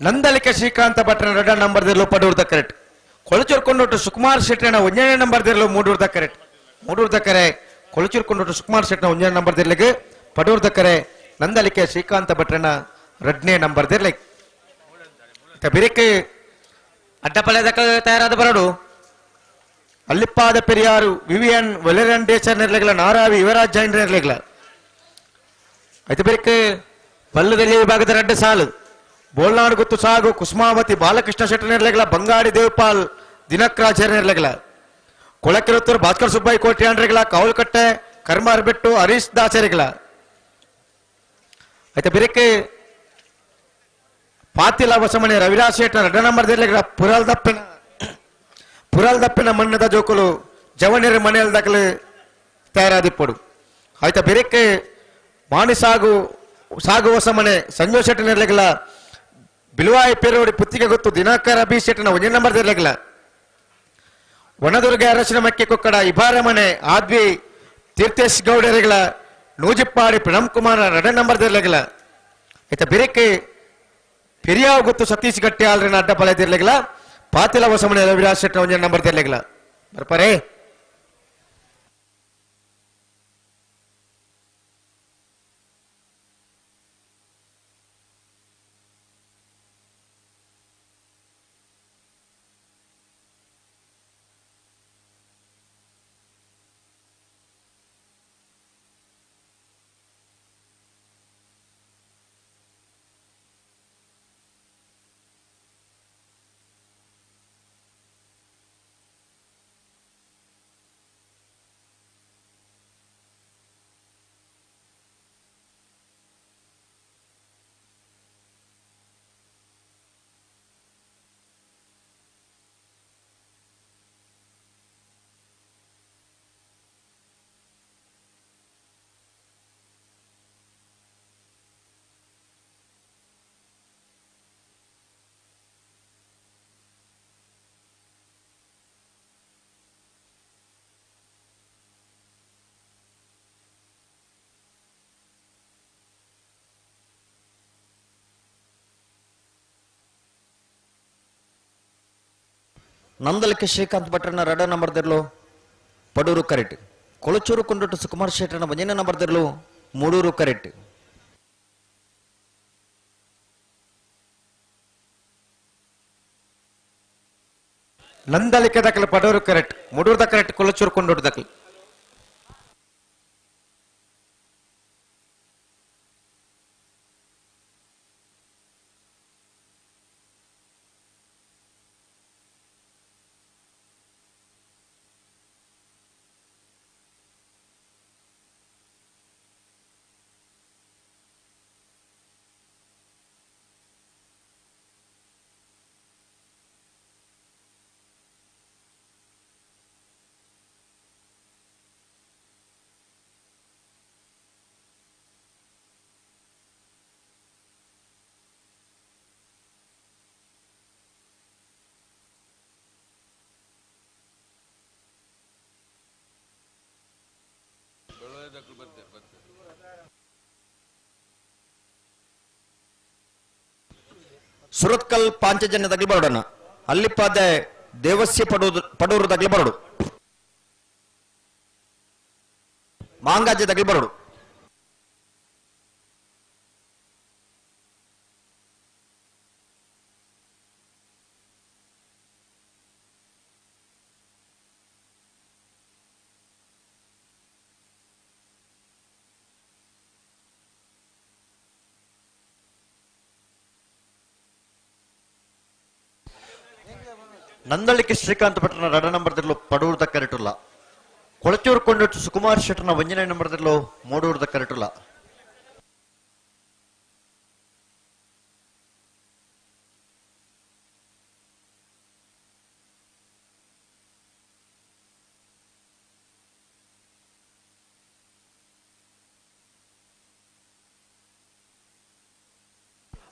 ನಂದಲಿಕ ಶ್ರೀಕಾಂತ ಭಟ್ರನ ರಡ ನಂಬರ್ ದರ್ಲು ಪಡೂರ್ದ ಕರೆಕ್ಟ್. ಕೊಳಚೂರು ಕೊಂಡೊಟ್ಟು ಸುಕುಮಾರ್ ಶೆಟ್ಟನ ಒಂದನೇ ನಂಬರ್ ದರ್ಲು ಮೂಡೂರ್ದ ಕರೆಕ್ಟ್. ಮೂಡೂರ್ದ ಕರೆ ಕೊಳಚೂರು ಕೊಂಡೊಟ್ಟು ಸುಕುಮಾರ್ ಶೆಟ್ಟನ ಒಂದನೇ ನಂಬರ್ ದರ್ಲಿಗೆ ಪಡೂರ್ದ ಕರೆ ನಂದಲಿಕೆ ಶ್ರೀಕಾಂತ ಭಟ್ರನ ರಡ್ನೇ ನಂಬರ್ ದರ್ಲಿಗೆ ಬಿರಿಕೆ ಅಡ್ಡಪಲ್ಲೆ ತಯಾರಾದ ಬರಡು ಅಲ್ಲಿಪ್ಪಾದ ಪೆರಿಯಾರು ವಿವಿಯನ್ ವೆಲೆರನ್ ಡೇಚರ್ ನಿರ್ಲಗಲ ನಾರಾವಿ ಯುವರಾಜ್ ಜೈನ್ ನಿರ್ಲಗಲ ಐತೆ ಬಿರಿಕೆ ಪಲ್ಲದಲ್ಲಿ ವಿಭಾಗದ ರಡ್ಡ ಸಾಲು ಬೋಲ್ನಾಡು ಗುತ್ತು ಸಾಗು ಕುಸುಮಾವತಿ ಬಾಲಕೃಷ್ಣ ಶೆಟ್ಟರ್ ನಿರ್ಲಗಲ ಬಂಗಾಡಿ ದೇವಪಾಲ್ ದಿನಕ್ರಾಚಾರ್ಯ ನಿರ್ಲಗಲ ಕೊಳಕಿರುತ್ತೂರು ಭಾಸ್ಕರ್ ಸುಬ್ಬಯ್ಯ ಕೋಟ್ಯಾನ್ರಿಗಳ ಕಾವಲುಕಟ್ಟೆ ಕರ್ಮಾರ್ ಬೆಟ್ಟು ಹರೀಶ್ ದಾಸರಿಗಳ ಐತೆ ಬಿರಿಕೆ ಪಾತಿಲ ಹೊಸಮನೆ ರವಿರಾಜ್ ಶೆಟ್ಟರ್ ರಡ್ಡ ನಂಬರ್ ದಿರ್ಲಿಗಳ ಪುರಲ್ ದಪ್ಪಿನ ಮಣ್ಣದ ಜೋಕುಲು ಜವನಿರ ಮನೆಯಲ್ಲಿ ದಾಖಲೆ ತಯಾರಾದಿಪ್ಪಡು ಆಯ್ತಾ ಬೆರಕೆ ಮಾಣಿ ಸಾಗು ಸಾಗು ಹೊಸಮನೆ ಸಂಜೋಯ್ ಶೆಟ್ಟರ್ ನಿರ್ಲಗಲ ಬಿಲುವಾಯಿ ಪೇರೋಡಿ ಪುತ್ತಿಗೆ ಗೊತ್ತು ದಿನಾಕರ ಬಿ ಶೆಟ್ಟನ ಒಂದೇ ನಂಬರ್ ದಿರ್ಲಿಗಳ ವನದುರ್ಗ ಅರಸಿನ ಮಕ್ಕಿ ಕೊಕ್ಕಡ ಇಬಾರ ಮನೆ ಆದ್ವಿ ತೀರ್ಥೇಶ್ ಗೌಡರಿಗಳ ನೂಜಿಪ್ಪಾಡಿ ಪ್ರಣಮ್ ಕುಮಾರ್ ರಡ ನಂಬರ್ ದಿರ್ಲಿಗಳ ಆಯ್ತಾ ಬೆರಕೆ ಪೆರಿಯಾವ್ ಗೊತ್ತು ಸತೀಶ್ ಗಟ್ಟಿ ಆಲ್ರಿನ ಅಡ್ಡ ಪಲೆದಿರ್ಲಿಲ್ಲ ಪಾತಿಲ ಹೊಸಮನೆ ರವಿರಾಜ್ ಶೆಟ್ಟಿ ಒಂಜಿ ನಂಬರ್ ತಿರ್ಲಿಲ್ಲ ಬರ್ಪಾರೆ. ನಂದಲಕ್ಕೆ ಶ್ರೀಕಾಂತ್ ಭಟ್ರನ ರಡ ನಂಬರ್ ದಿರ್ಲು ಪಡೂರು ಕರೆಕ್ಟ್. ಕೊಳಚೂರು ಕೊಂಡೊಟ್ಟು ಸುಕುಮಾರ್ ಶೆಟ್ಟರನ ಒಂಜನೇ ನಂಬರ್ ದಿರ್ಲು ಮೂಡೂರು ಕರೆಕ್ಟ್. ನಂದಲಿಕೆ ದಾಖಲೆ ಪಡೂರು ಕರೆಕ್ಟ್, ಮುಡೂರು ಕರೆಕ್ಟ್, ಕೊಳಚೂರು ಕೊಂಡೊಟ್ಟು ದಾಖಲೆ. ಸುರತ್ಕಲ್ ಪಾಂಚಜನ್ಯ ತಗಲಿ ಬರೋಡನ ಅಲ್ಲಿಪ್ಪಾದೆ ದೇವಸ್ಯ ಪಡೂರು ತಗಲಿ ಬರೋಡು ಮಾಂಗಾಜೆ ತಗಲಿ ಬರೋಡು. ನಂದಳಿಕೆ ಶ್ರೀಕಾಂತ್ ಭಟ್ರನ ರಡ ನಂಬರ್ದಿರ್ಲು ಪಡೂರ್ದ ಕರೆಟುಲ್ಲ. ಕೊಳಚೂರು ಕೊಂಡೊಟ್ಟು ಸುಕುಮಾರ್ ಶೆಟ್ಟರ್ನ ಒಂಜನೇ ನಂಬರ್ದಿರ್ಲು ಮೂಡೂರ್ದ ಕರೆಟುಲ್ಲ.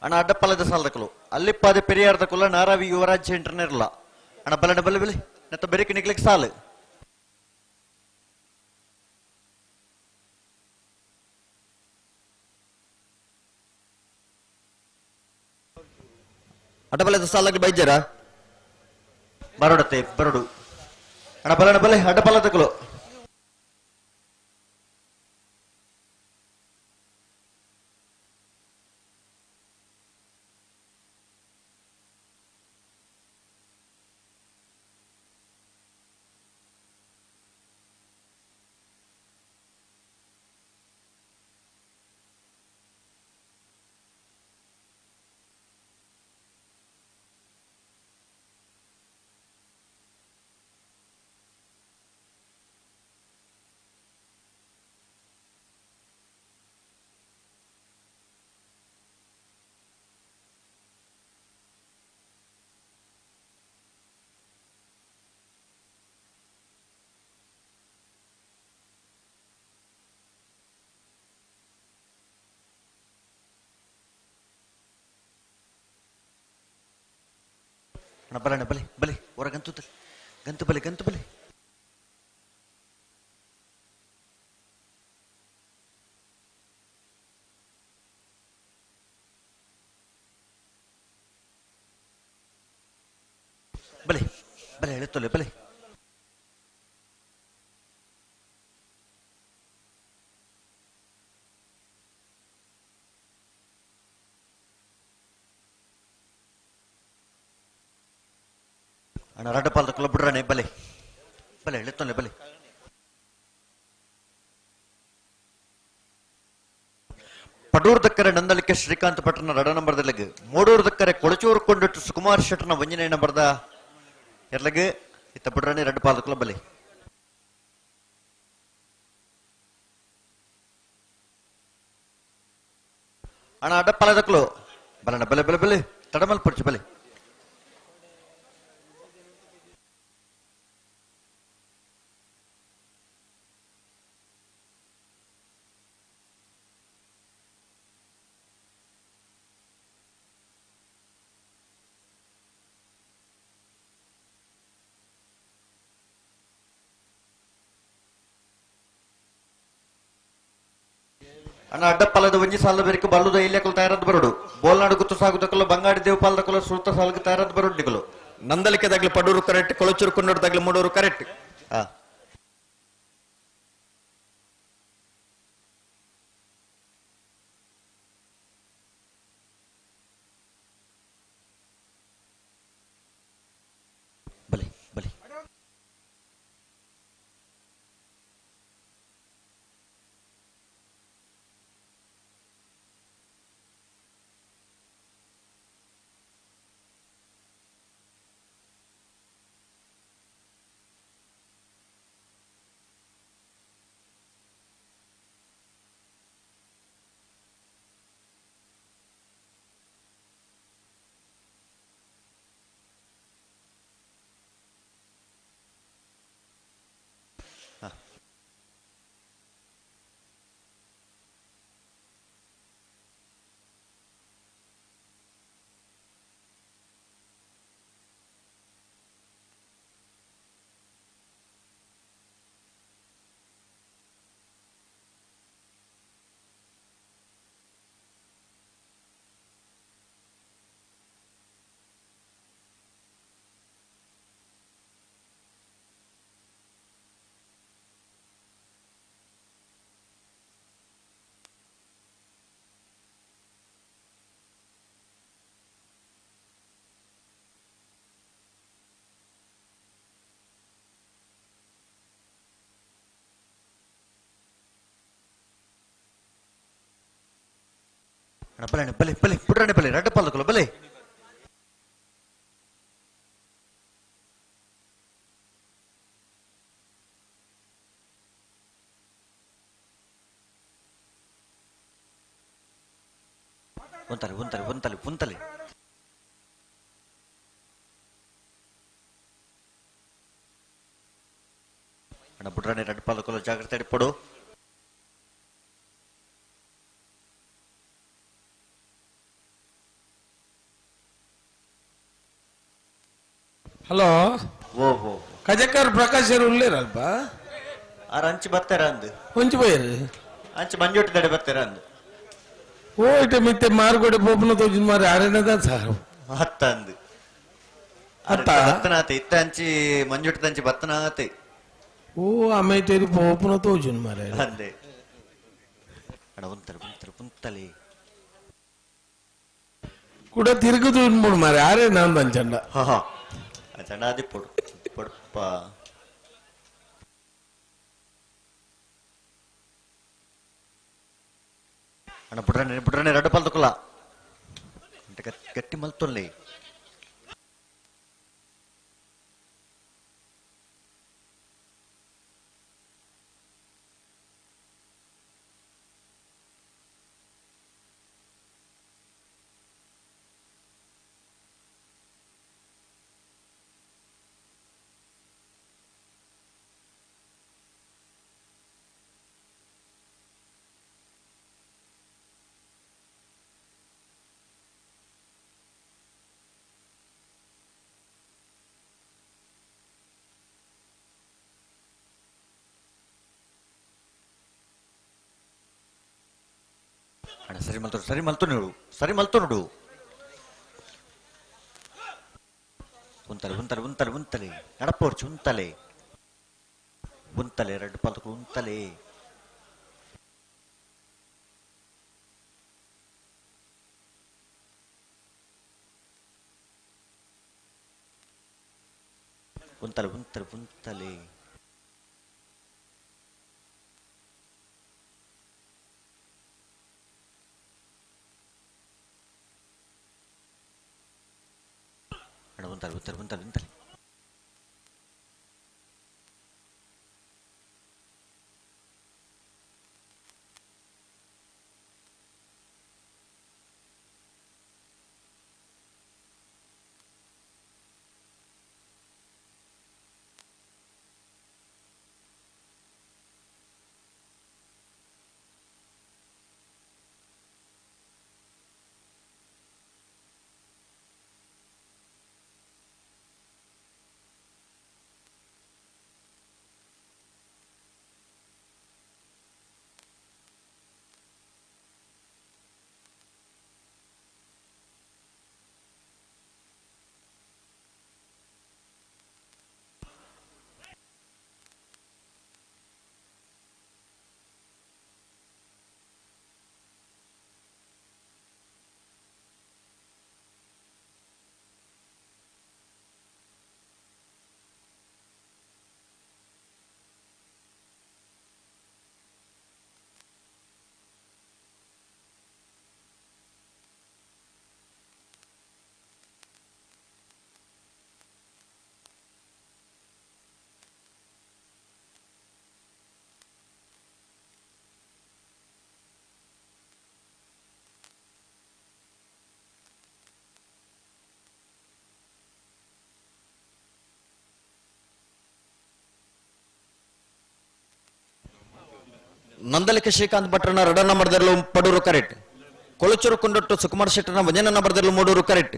ಅಣ್ಣ ಅಡ್ಡಪ್ಪಲದ ಸಾಲದಕಲು ಅಲ್ಲಿಪ್ಪಾದೆ ಪೆರಿಯಾರ್ದ ಕುಲ್ಲ ನಾರಾವಿ ಯುವರಾಜ್ ಇಂಟರ್ನೆರ್ಲ ಅಣ್ಣ ಬಲಣ ಬಲೆ ಬಲೆ ನತ್ತ ಬೆರಿಕೆ ನಿಕ್ಲಿಕ್ ಸಾಲು. ಅಡ್ಡಬಲದ ಸಾಲಾಗಿ ಬೈಜಾರ ಬರೋಡತ್ತೆ ಬರೋಡು ಅಣ್ಣ ಬಲಣ ಬಲೆ ಅಡ್ಡಬಲದಕಲು. ಬಲಣ ಬಲೆ ಬಲೆ ಹೊರ ಗಂತು ಗಂತು ಬಲೆ ಗಂತು ಬಲೆ. ಬಲೆ ಬಲೆ ಎಳೆತೊಲೆ ಬಲೆ ಅಣ್ಣ ರಡ್ಡಪಾಲದ ಕುಲ ಬಿಡ್ರಾಣೆ ಬಲೆ ಬಲೆ ಎಳೆತೊಲೆ ಬಲೆ ಪಡೂರ್ ದಕ್ಕರೆ ನಂದಲಿಕೆ ಶ್ರೀಕಾಂತ್ ಪಟ್ಟಣ ರಡ ನಂಬರ್ ದಲೆಗ್ ಮೂಡೂರ್ ದಕ್ಕರೆ ಕೊಳಚೂರು ಕೊಂಡಿಟ್ಟು ಸುಕುಮಾರ್ ಶೆಟ್ಟನ ಒಂಜನೇ ನಂಬರ್ದ ಎರ್ಲಗ್ ಇತ್ತ ಬಿಡ್ರಾಣೆ ರಡ್ಡ ಪಾದಕುಲ ಬಲೆ ಅಣ್ಣ ಅಡ್ಡ ಪಾಲದಕ್ಲು ಬಲಣ್ಣ ಬಲೆ ಬಲೆ ಬಲೆ ತಡಮಲ್ ಪಡ್ಚು ಬಲೆ ಅಣ್ಣ ಅಡ್ಡಪಾಲದ ಒಂಜಿ ಸಾಲ ಬೇರಿಕೆ ಬಲ್ಲುದ ಇಲ್ಲೆಕಲು ತಯಾರಾದ ಬರೋಡು ಬೋಲ್ನಾಡು ಗುತ್ತು ಸಾಗುದಕ್ಕಲು ಬಂಗಾಡಿ ದೇವಪಾಲದಕ್ಕಲು ಸುತ್ತ ಸಾಲಕ್ಕೆ ತಯಾರಾದ ಬರೋಡು ನಿಗಲು ನಂದಲಿಕೆ ತಗ್ಲು ಪಡೂರು ಕರೆಕ್ಟ್ ಕೊಳಚೂರು ಕೊಂಡೋಡು ತಗ್ಲು ಮೂಡೂರು ಕರೆಕ್ಟ್ ಬಲೆ ಬಲೆ ಬಲೆ ಬಲೆ ಬಲೆ ಪುಡ್ರಾಣೆ ಬಲೆ ರಡ್ಡ ಪಾಲಕಲು ಬಲೆ ಒಂತಲೆ ಒಂತಲೆ ಒಂತಲೆ ಒಂತಲೆ ಅಣ್ಣ ಬುಡ್ರಾಣೆ ರಡ್ಡ ಪಾಲಕಲು ಜಾಗ್ರತೆ ಇಡ್ಪಡು. ಹಲೋ ಓಹೋ ಕಜಕರ್ ಪ್ರಕಾಶ್ ಉಳ್ಳೇರಲ್ಪ ಆರ್ ಅಂಚು ಬರ್ತಾರ ಅಂದು ಒಂಚು ಬೈರು ಅಂಚು ಮಂಜೋಟಿ ದಡೆ ಬರ್ತಾರ ಅಂದು ಓ ಇಟ ಮಿತ್ತೆ ಮಾರ್ಗೋಡೆ ಪೋಪನ ತೋಜಿನ ಮಾರಿ ಆರೇನದ ಸಾರು ಹತ್ತ ಅಂದು ಅತ್ತ ಬತ್ತನಾತೆ ಇತ್ತ ಅಂಚಿ ಮಂಜೋಟಿ ತಂಚಿ ಬತ್ತನಾತೆ ಓ ಅಮೇಟೇರಿ ಪೋಪನ ತೋಜಿನ ಮಾರೆ ಅಂದೆ ಅಣ್ಣ ಒಂತಲೆ ಒಂತಲೆ ಒಂತಲೆ ಕೂಡ ತಿರುಗುದು ಉಂಡ್ಬಿಡು ಮಾರೆ ಆರೇ ನಾನು ಅಂಚಂಡ ಹಾ ಚಂಡಾದಿ ಪೊಡು ಪೊಡಪ್ಪ ಅಣ್ಣ ಬುಡ್ರನೆ ಬುಡ್ರನೆ ರಡ್ಡ ಪಾಲ್ದಕ್ಕಲ್ಲ ಗಟ್ಟಿ ಮಲ್ತೊಲ್ಲಿ ಅಣ್ಣ ಸರಿ ಮಲ್ತು ಸರಿ ಮಲ್ತು ನೋಡು ಸರಿ ಮಲ್ತು ನೋಡು. ಉಂತಲೆ ಉಂತಲೆ ಉಂತಲೆ ಉಂತಲೆ ನಡಪೋರ್ಚು ಉಂತಲೆ ಉಂತಲೆ ರಡ್ಡು ಪಾಲ್ದಕುಲು ಉಂತಲೆ. ಉಂತಲೆ ಉಂತಲೆ ಉಂತಲೆ. ಉಂತಲೆ ಉಂತಲೆ ಉಂತಲೆ ಉಂತಲೆ. ನಂದಲಿಕೆ ಶ್ರೀಕಾಂತ್ ಭಟ್ರನ ರಡ ನಂಬರ್ದಲ್ಲೂ ಪಡೂರು ಕರೆಕ್ಟ್. ಕೊಳಚೂರು ಕುಂಡೊಟ್ಟು ಸುಕುಮಾರ್ ಶೆಟ್ಟರ್ನ ಒಂಜನ ನಂಬರ್ದಲ್ಲೂ ಮೂಡೂರು ಕರೆಕ್ಟ್.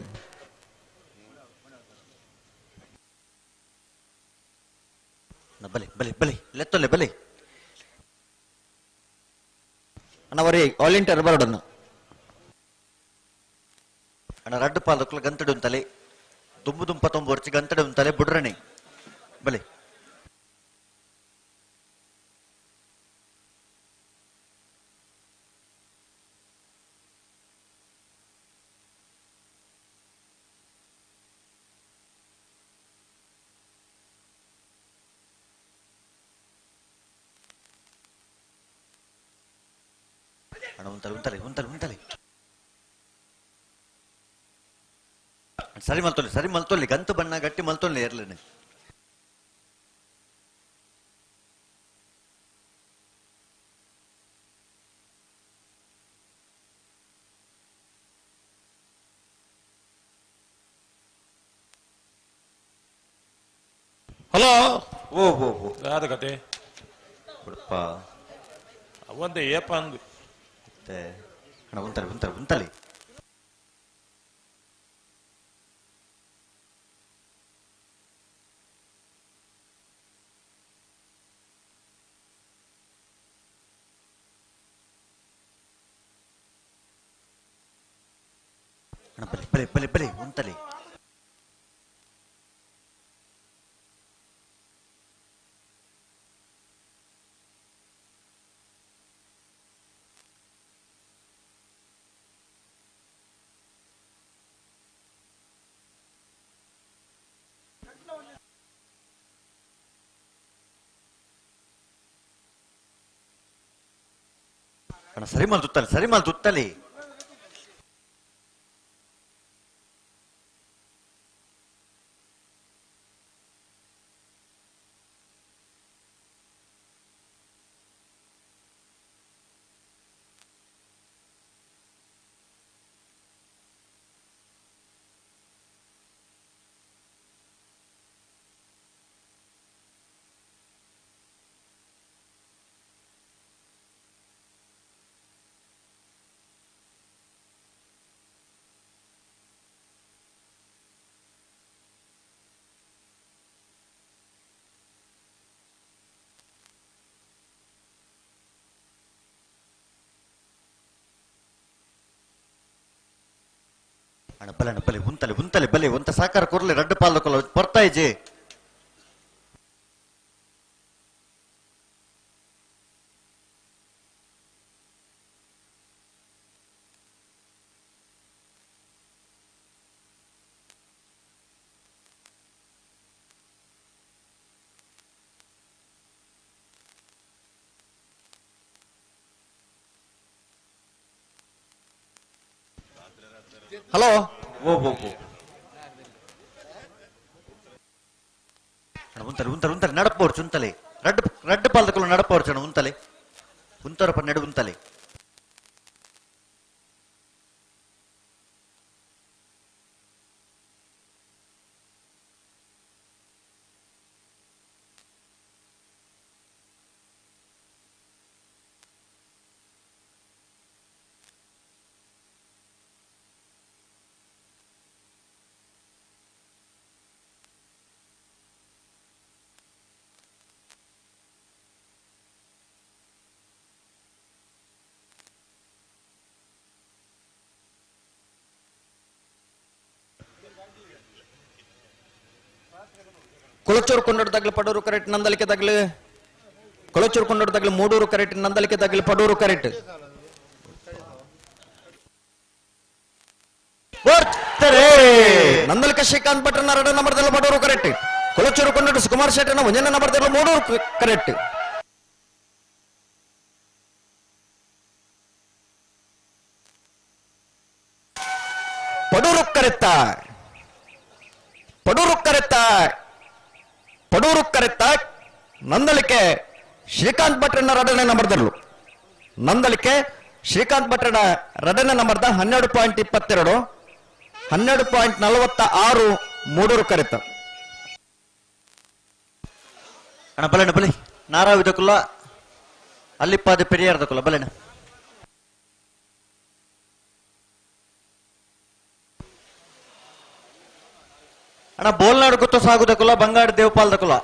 ಬಲೆ ಬಲೆ ಬಲೆ ಲೆತ್ತೊಲೆ ಬಲೆ ಅಣ್ಣವರೇ ವಾಲಂಟಿಯರ್ ಬರೋಡನ್ನು ಅಣ್ಣ ರಡ್ಡು ಪಾಲಕ್ಲು ಗಂತಡು ಉಂತಲೆ ದುಂಬು ದುಂಪ ತೊಂಬು ಗಂತಡು ಉಂತಲೆ ಬುಡ್ರಣೆ ಬಲೆ. ಅಣ್ಣ ಉಂತಲೆ ಉಂತಲೆ ಉಂತಲೆ ಉಂತಲೆ ಸರಿ ಮಲ್ತೊಲ್ಲಿ ಸರಿ ಮಲ್ತೊಲ್ಲಿ ಗಂತು ಬಣ್ಣ ಗಟ್ಟಿ ಮಲ್ತೊಲ್ಲಿ ಇರ್ಲೇನೆ. ಹಲೋ ಓ ಓ ಓ ಯಾದ ಕತೆ ಉಡುಪ ಅವಂತೆ ಏಪ ಅಂದು ಅಣ್ಣ ಉಂತಲೆ ಉಂತಲೆ ಉಂತಲೆ. ಅಣ್ಣ ಬಲೆ ಬಲೆ ಬಲೆ ಬಲೆ ಉಂತಲೆ. ಅಣ್ಣ ಸರಿ ಮಲ್ತುತ್ತಲೆ ಸರಿ ಮಲ್ತುತ್ತಲೆ. ಅಣ್ಣ ಬಲೆ ಬಲೆ ಉಂತಲೆ ಉಂತಲೆ ಬಲೆ ಒಂತ ಸಾಕಾರ ಕೊರ್ಲೆ ರಡ್ಡು ಪಾಲ್ದ ಕೊಲ ಪೊರ್ತಾಯಿಜೆ. ಹಲೋ ಓ ಓ ಓ ಉಂತಲೆ ಉಂತಲೆ ಉಂತಲೆ ನಡಪೋರ್ಚು ಉಂತಲೆ ರಡ್ಡು ರಡ್ಡು ಪಾಲ್ದಕುಲು ನಡಪೋರ್ಚಣ ಉಂತಲೆ ಉಂತರಪ್ಪ ನಡು ಉಂತಲೆ. ಕೊಳಚೂರು ಕೊಂಡೋಡು ತಗ್ಲು ಪಡೂರು ಕರೆಕ್ಟ್ ನಂದಲಿಕೆ ತಗ್ಲು ಕೊಳಚೂರು ಕೊಂಡೋಡು ತಗ್ಲು ಮೂಡೂರು ಕರೆಕ್ಟ್ ನಂದಲಿಕೆ ತಗ್ಲು ಪಡೂರು ಕರೆಕ್ಟ್. ನಂದಲಿಕೆ ಶ್ರೀಕಾಂತ್ ಭಟ್ರನ ಎರಡನೇ ನಂಬರ್ದಲ್ಲಿ ಪಡೂರು ಕರೆಕ್ಟ್. ಕೊಳಚೂರು ಕೊಂಡೋಡು ಸುಕುಮಾರ್ ಶೆಟ್ಟರ್ನ ಒಂದನೇ ನಂಬರ್ದಲ್ಲಿ ಮೂಡೂರು ಕರೆಕ್ಟ್. ಪಡೂರು ಕರೆತ್ತ ಪಡೂರು ಕರೆತ್ತ ಪಡೂರು ಕರೆತ್ತ ನಂದಲಿಕೆ ಶ್ರೀಕಾಂತ್ ಭಟ್ರನ ಎರಡನೇ ನಂಬರ್ದಲ್ಲೂ ನಂದಲಿಕೆ ಶ್ರೀಕಾಂತ್ ಭಟ್ರನ ಎರಡನೇ ನಂಬರ್ದ 12.22 12.46 ಮೂಡೂರು ಕರೆತ. ಅಣ್ಣ ಬಲೆಣ್ಣ ಬಲೆ ನಾರಾವಿದಕುಲ್ಲ ಅಲ್ಲಿಪ್ಪಾದ ಪೆರಿಯಾರ್ದಕುಲ್ಲ ಬಲೆಣ್ಣ. ಅಣ್ಣ ಬೋಲ್ನಾಡು ಗೊತ್ತು ಸಾಗುದಕುಲ್ಲ ಬಂಗಾಡಿ ದೇವಪಾಲ್ದಕುಲ್ಲ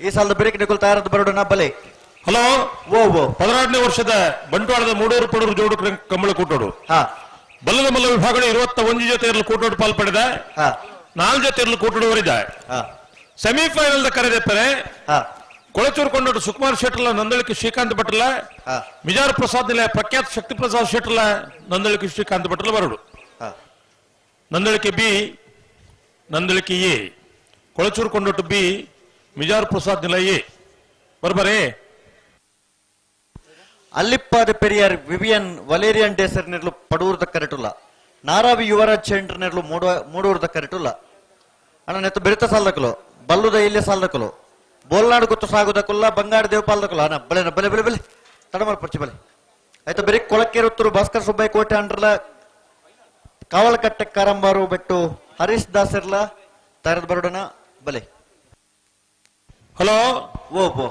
ಈ ಸಾಲದ ಬೇರೆ ನಿಕುಲ್ ತಯಾರದ ಬರೋಣ ಬಲೆ. ಹಲೋ ಓ ಓ 16ನೇ ವರ್ಷದ ಬಂಟ್ವಾಳದ ಮೂಡೂರು ಪಡೂರು ಜೋಡು ಕಂಬಳ ಕೂಟೋಡು ಬಲ್ಲದ ಮಲ್ಲ ವಿಭಾಗದ 21 ಜೊತೆ ಇರಲು ಕೂಟೋಡು ಪಾಲ್ಪಡೆದ 4 ಜೊತೆ ಇರಲು ಕೂಟೋಡು ವರಿದ ಸೆಮಿಫೈನಲ್ ಕರೆದೆಪ್ಪರೆ ಕೊಳಚೂರು ಕೊಂಡೋಡು ಸುಕುಮಾರ್ ಶೆಟ್ಟರ್ಲ ನಂದಳಿಕೆ ಶ್ರೀಕಾಂತ್ ಭಟ್ರಲ ಮಿಜಾರ್ ಪ್ರಸಾದ್ ನಿಲಯ ಪ್ರಖ್ಯಾತ ಶಕ್ತಿ ಪ್ರಸಾದ್ ಶೆಟ್ಟರ್ಲ ನಂದಳಿಕೆ ಶ್ರೀಕಾಂತ್ ಭಟ್ರಲ ಬರೋಡು. Nandalike B Nandalike A Kolachur Kondottu B Mijar Prasad Nilaya A ಬರಬರೇ. ಅಲ್ಲಿಪ್ಪಾದ ಪೆರಿಯಾರ್ ವಿವಿಯನ್ ವಲೇರಿಯನ್ ಡೇಸರ್ ನೆರ್ಲು ಪಡೂರ್ದ ಕರೆಟುಲ್ಲ ನಾರಾವಿ ಯುವರಾಜ್ ಸೆಂಟರ್ ನೆರ್ಲು ಮೂಡೂರ್ದ ಕರೆಟುಲ್ಲ. ಅಣ್ಣ ನೆತ್ತ ಬೆರಿತ ಸಾಲದಕುಲು ಬಲ್ಲುದ ಇಲ್ಲೇ ಸಾಲದಕುಲು ಬೋಲ್ನಾಡು ಗೊತ್ತು ಸಾಗುದಕುಲ್ಲ ಬಂಗಾಡಿ ದೇವಪಾಲದಕುಲ್ಲ. ಅಣ್ಣ ಬಲೆ ಬಲೆ ಬಲೆ ಬಲೆ ತಡಮಲ್ ಪರ್ಚಿ ಬಲೆ ಆಯ್ತು. ಬೇರೆ ಕೊಳಕೇರುತ್ತೂರು ಭಾಸ್ಕರ್ ಸುಬ್ಬಯ್ಯ ಕೋಟೆ ಅಂಡ್ರಲ ಕಾವಲಕಟ್ಟೆ ಕಾರಂಬಾರು ಬೆಟ್ಟು ಹರೀಶ್ ದಾಸರ್ಲ ತಯಾರದ ಬರೋಡನ ಬಲೆ. ಹಲೋ ಓ ಓ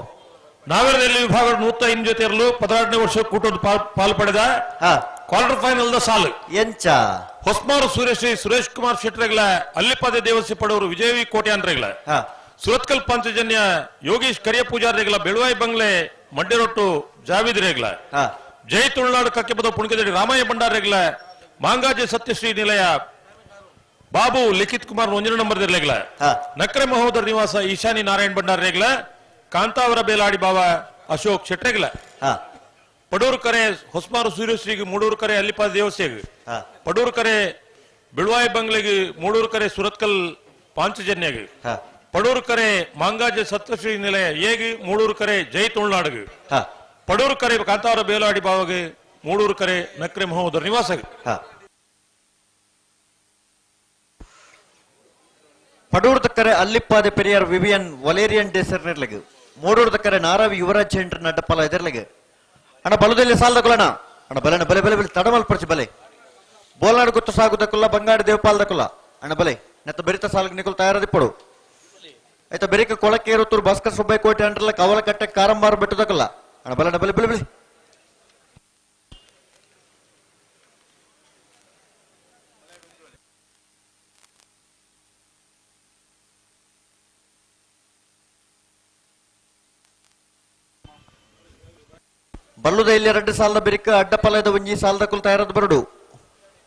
ನಾವೇರಲ್ಲಿ ವಿಭಾಗ 105 ಜೊತೆ ಇರಲು 16ನೇ ವರ್ಷ ಕೂಟದ ಪಾಲ್ ಪಡೆದ ಕ್ವಾರ್ಟರ್ ಫೈನಲ್ the ಸಾಲು ಎಂಚ ಹೊಸ್ಮಾರು ಸುರೇಶ್ ಸುರೇಶ್ ಕುಮಾರ್ ಶೆಟ್ಟರ್ಗಳ ಅಲ್ಲಿಪಾದೆ ದೇವಸಿ ಪಡವರು ವಿಜಯವಿ ಕೋಟ್ಯಾನ್ರೆಗಳ ಸುರತ್ಕಲ್ ಪಂಚಜನ್ಯ ಯೋಗೀಶ್ ಕರಿಯ ಪೂಜಾರಿಗಳ ಬೆಳುವಾಯಿ ಬಂಗ್ಲೆ ಮಡ್ಡಿರೊಟ್ಟು ಜಾವಿದ್ ರೇಗ್ಲ ಜೈ ತುಳುನಾಡು ಕಕ್ಕೆಬದ ಪುಣಕದಡಿ ರಾಮಯ್ಯ ಭಂಡಾರೇಗ್ಲ ಮಾಂಗಾಜೆ ಸತ್ಯಶ್ರೀ ನಿಲಯ ಬಾಬು ಲಿಖಿತ್ ಕುಮಾರ್ ಒಂಜನ ನಂಬರ್ ರೇಗ್ಲ ನಕ್ರೆ ಮಹೋದರ ನಿವಾಸ ಈಶಾನಿ ನಾರಾಯಣ್ ಭಂಡಾರ್ ರೇಗ್ಲ ಕಾಂತಾವರ ಬೇಲಾಡಿ ಬಾವ ಅಶೋಕ್ ಶೆಟ್ರೆಗ್ಲ ಪಡೂರು ಕರೆ ಹೊಸ್ಮಾರು ಸೂರ್ಯಶ್ರೀಗೆ ಮೂಡೂರು ಕರೆ ಅಲ್ಲಿಪಾದ ದೇವಸ್ಥೆಗೆ ಪಡೂರು ಕರೆ ಬಿಳುವಾಯಿ ಬಂಗ್ಲೆಗೆ ಮೂಡೂರು ಕರೆ ಸುರತ್ಕಲ್ ಪಾಂಚಜನ್ಯಗೆ ಪಡೂರು ಕರೆ ಮಾಂಗಾಜೆ ಸತ್ಯಶ್ರೀ ನಿಲಯ ಏಗಿ ಮೂಡೂರು ಕರೆ ಜೈ ತುಳುನಾಡಿಗೆ ಪಡೂರು ಕರೆ ಕಾಂತಾವರ ಬೇಲಾಡಿ ಬಾವಗೆ ಮೂಡೂರು ಕರೆ ನಕ್ರೆ ಮಹೋದರ ನಿವಾಸಗೆ. ಪಡೂರು ಕರೆ ಅಲ್ಲಿಪ್ಪಾದ ಪೆರಿಯಾರ್ ವಿವಿಯನ್ ವಲೇರಿಯನ್ ಡೇಸರ್ ನೆರ್ಲಗ್ ಮೂಡೂರು ಕರೆ ನಾರಾವಿ ಯುವರಾಜ್ ಸೆಂಟರ್ ನಡ್ಡಪ್ಪಲ ಎದರ್ಲಗ್. ಅಣ್ಣ ಬಲದಲ್ಲಿ ಸಾಲದಕುಲಣ ಅಣ್ಣ ಬಲೆಣ ಬಲೆ ಬಲೆ ಬಲೆ ತಡಮಲ್ ಪರ್ಚಿ ಬಲೆ ಬೋಲ್ನಾಡು ಗೊತ್ತು ಸಾಗುದಕುಲ್ಲ ಬಂಗಾಡಿ ದೇವಪಾಲದಕುಲ್ಲ. ಅಣ್ಣ ಬಲೆ ನೆತ್ತ ಬೆರಿತ ಸಾಲಕ್ಕೆ ನಿಕುಲ್ ತಯಾರದಿಪ್ಪಡು ಆಯ್ತಾ. ಬೆರಿಕ ಕೊಳಕೇರುತ್ತೂರು ಭಾಸ್ಕರ್ ಸುಬ್ಬಯ್ಯ ಕೋಟೆ ಅಂಡ್ರಲ್ಲ ಕವಲಕಟ್ಟೆ ಕಾರಂಬಾರು ಬೆಟ್ಟದಕುಲ್ಲ. ಅಣ್ಣ ಬಲೆಣ ಬಲೆ ಬಲೆ ಬಲೆ ಬಲ್ಲುದ ಇಲ್ಲಿ ಎರಡು ಸಾಲದ ಬೆರಿಕ ಅಡ್ಡಪಲದ ಒಂಜಿ ಸಾಲದ ಕುಲ್ ತಯಾರದ ಬರಡು.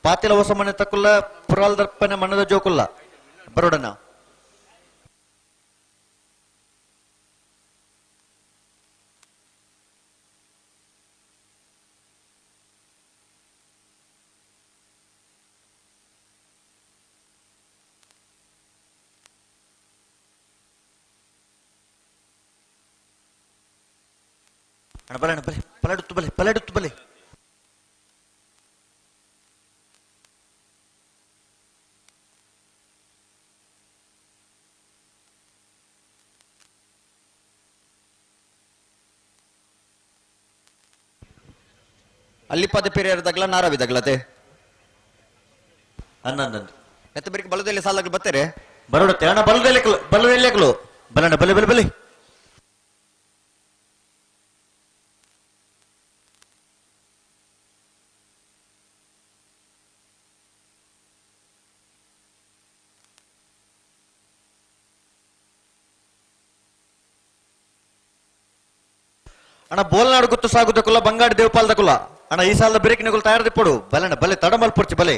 ಪಾತಿಲ ಹೊಸ ಮನೆ ತಕ್ಕುಲ್ಲ ಪುರಾಲ್ ದರ್ಪನೆ ಮಣ್ಣದ ಜೋಕುಲ್ಲ ಬರೋಡನ. ಅಣ್ಣ ಬಲೆ ಅಣ್ಣ ಬಲೆ ಪಲಡುತ್ತು ಬಲೆ ಪಲಡುತ್ತು ಬಲೆ. ಅಲ್ಲಿಪಾದ ಪೆರಿಯಾರ್ ದಗ್ಲ ನಾರಾವಿ ದಗ್ಲತೆ ಅನ್ನಂದಂದು ನೆತ್ತ ಬೆರಿಕೆ ಬಲದಲ್ಲಿ ಸಾಲಗಳು ಬರ್ತಾರೆ ಬರೋಡತ್ತೆ ಅಣ್ಣ ಬಲದಲ್ಲಿ ಬಲದಲ್ಲಿ ಬಲಣ್ಣ ಬಲೆ ಬಲೆ ಬಲೆ. ಅಣ್ಣ ಬೋಲ್ನಾಡು ಗುತ್ತು ಸಾಗುದಕ್ಕುಲ್ಲ ಬಂಗಾಡಿ ದೇವಪಾಲದಕ್ಕುಲ್ಲ ಅಣ್ಣ ಈ ಸಾಲದ ಬೆರಕಿನಗುಲು ತಯಾರದಿಪ್ಪಡು ಬಲಣ್ಣ ಬಲೆ ತಡಮಲ್ಪುರ್ಚಿ ಬಲೆ.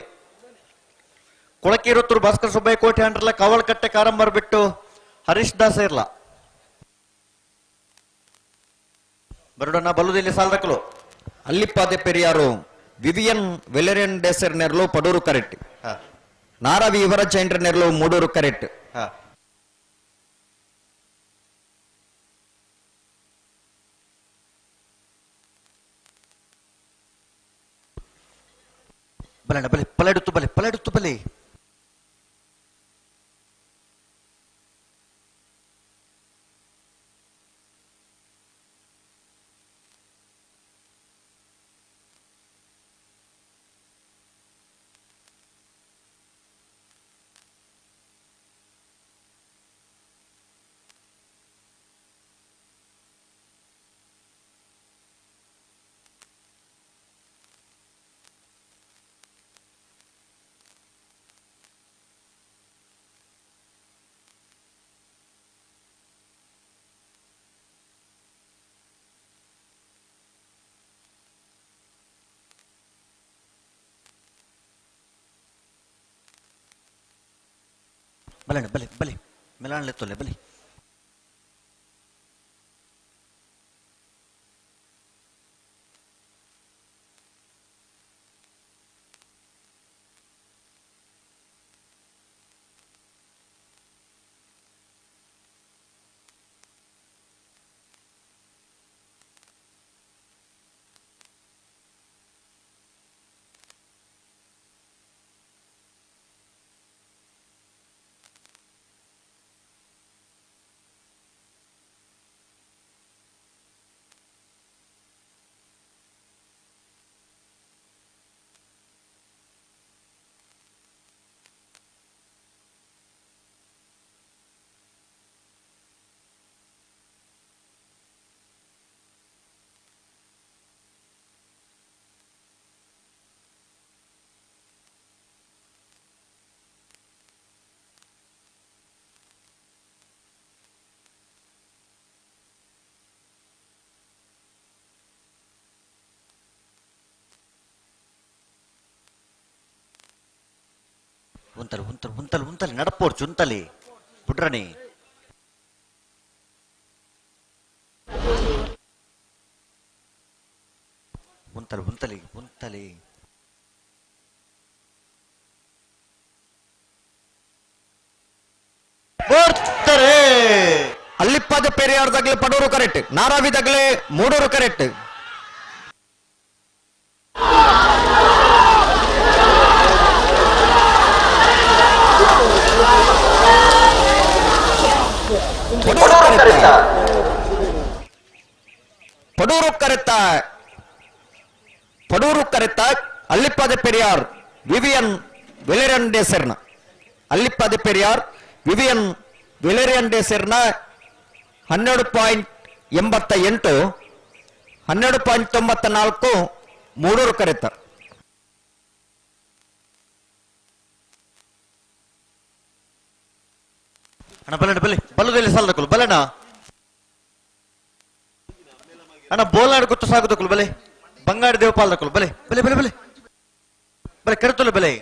ಕೊಳಕಿರುತ್ತೂರು ಭಾಸ್ಕರ ಸುಬ್ಬಯ್ಯ ಕೋಟೆ ಅಂಡ್ರಲ್ಲ ಕಾವಲ್ಕಟ್ಟೆ ಕಾರಂಬರ್ ಬಿಟ್ಟು ಹರೀಶ್ ದಾಸ ಇರ್ಲ ಬರೋಡಣ್ಣ ಬಲುದಲ್ಲಿ ಸಾಲದಕ್ಕಲು. ಅಲ್ಲಿಪ್ಪಾದೆ ಪೆರಿಯಾರು ವಿವಿಯನ್ ವೆಲೆರಿಯನ್ ಡೇಸರ್ ನೆರ್ಲು ಪಡೂರು ಕರೆಕ್ಟ್, ನಾರಾವಿ ಯುವರಾಜ್ ಚೈಂಡ್ರ ನೆರ್ಲು ಮೂಡೂರು ಕರೆಕ್ಟ್. ಬಲಣ್ಣ ಬಲೆ ಪಲಡುತ್ತು ಬಲೆ ಪಲಡುತ್ತು ಬಲೆ. ಬಲಣ್ಣ ಬಲೆ ಬಲೆ ಮೆಲಾಣ್ಲೆ ತೊಲೆ ಬಲೆ. ಉಂತಲಿ ಉಂತಲಿ ಉಂತಲಿ ಉಂತಲಿ ನಡಪೋರ್ಚು ಉಂತಲಿ ಬುಡ್ರಣಿ. ಉಂತಲಿ ಉಂತಲಿ ಉಂತಲಿ. ಬರ್ತಾರೆ ಅಲ್ಲಿಪ್ಪಾದ ಪೆರಿಯಾರ್ ದಗ್ಲೆ ಪಡೂರು ಕರೆಕ್ಟ್, ನಾರಾವಿ ದಗ್ಲೆ ಮೂಡೂರು ಕರೆಕ್ಟ್. ಪಡೂರು ಕರೆತ ಪಡೂರು ಕರೆತ ಅಲ್ಲಿಪ್ಪಾದ ಪೆರಿಯಾರ್ ವಿವಿಯನ್ ವೆಲೆರಿಯನ್ ಡೇಸರ್ನ ಅಲ್ಲಿಪ್ಪಾದ ಪೆರಿಯಾರ್ ವಿವಿಯನ್ ವೆಲೆರಿಯನ್ ಡೇಸರ್ನ 12.88 12.94 ಮೂಡೂರು ಕರೆತ. ಅಣ್ಣ ಬಲಣ್ಣ ಬಲೆ ಬಲದಲ್ಲಿ ಸಾಲದಕ್ಕಲು ಬಲಣ್ಣ ಅಣ್ಣ ಬೋಲ್ನಾಡು ಗುತ್ತು ಸಾಗುದಕ್ಕಲು ಬಲೆ ಬಂಗಾಡಿ ದೇವಪಾಲದಕ್ಕಲು ಬಲೆ ಬಲೆ ಬಲೆ ಬಲೆ ಬಲೆ ಕರೆತೊಲೆ ಬಲೆ.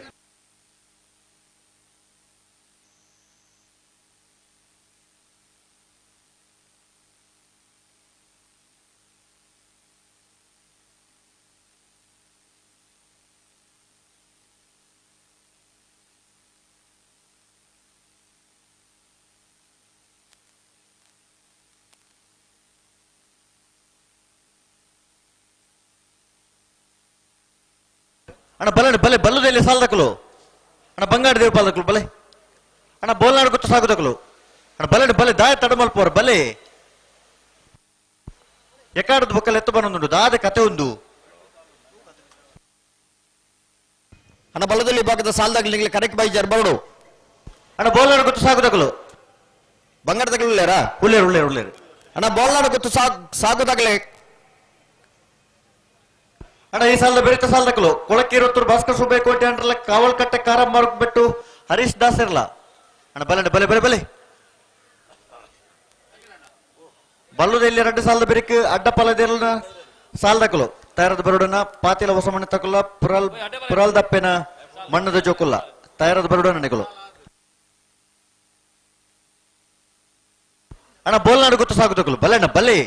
ಅಣ್ಣ ಬಲೆ ಬಲೆ ಬಲ್ಲದಲ್ಲಿ ಸಾಲದಕ್ಕಲು ಅಣ್ಣ ಬಂಗಾರ ದೇವ ಪಾಲದಕ್ಕಲು ಬಲೆ ಅಣ್ಣ ಬೋಲ್ನಾಡು ಗೊತ್ತು ಸಾಗುದಕ್ಕಲು ಅಣ್ಣ ಬಲೆ ಬಲೆ ದಾಯ ತಡಮಲ್ಪೋರ್ ಬಲೆ ಎಕಾಡದ ಬೊಕ್ಕಲ್ ಎತ್ತು ಬನ್ನೊಂದುಂಡು ದಾದ ಕತೆ ಉಂದು. ಅಣ್ಣ ಬಲ್ಲದಲ್ಲಿ ಭಾಗದ ಸಾಲದಾಗಲಿ ಕರೆಕ್ಟ್ ಬೈ ಜರ್ ಬರಡು. ಅಣ್ಣ ಬೋಲ್ನಾಡು ಗೊತ್ತು ಸಾಗುದಕ್ಕಲು ಬಂಗಾರದಗಳು ಉಳ್ಳೇರಾ? ಉಳ್ಳೇರು ಉಳ್ಳೇರು ಉಳ್ಳೇರು. ಅಣ್ಣ ಬೋಲ್ನಾಡು ಗೊತ್ತು ಸಾಗುದಾಗಲೇ. ಅಣ್ಣ ಈ ಸಾಲದ ಬೆರಿತ ಸಾಲದಕ್ಕಲು ಕೊಳಕೀರತ್ತೂರು ಭಾಸ್ಕರ್ ಸುಬ್ಬಯ್ಯ ಕೋಟೆ ಅಂಡ್ರಲ್ಲ ಕಾವಲ್ಕಟ್ಟೆ ಕಾರ ಮಾರ್ಕ್ಬಿಟ್ಟು ಹರೀಶ್ ದಾಸ್ ಇರಲ್ಲ. ಅಣ್ಣ ಬಲೆ ಬಲೆ ಬಲೆ ಬಲೆ ಬಲ್ಲುದಲ್ಲಿ ಎರಡು ಸಾಲದ ಬೆರಿಕ್ ಅಡ್ಡಪಲದೆಲ್ಲ ಸಾಲದಕ್ಕಲು ತಯಾರದ ಬರುಡನ ಪಾತಿಲ ಹೊಸ ಮಣ್ಣು ತಕುಲ್ಲ ಪುರಲ್ ಪುರಲ್ ದಪ್ಪೆನ ಮಣ್ಣದ ಜೋಕುಲ್ಲ ತಯಾರದ ಬರುಡನ ನಿಕಲು. ಅಣ್ಣ ಬೋಲ್ನಾಡು ಗೊತ್ತು ಸಾಗುದಕ್ಕಲು ಬಲೆ ಅಣ್ಣ ಬಲೆ.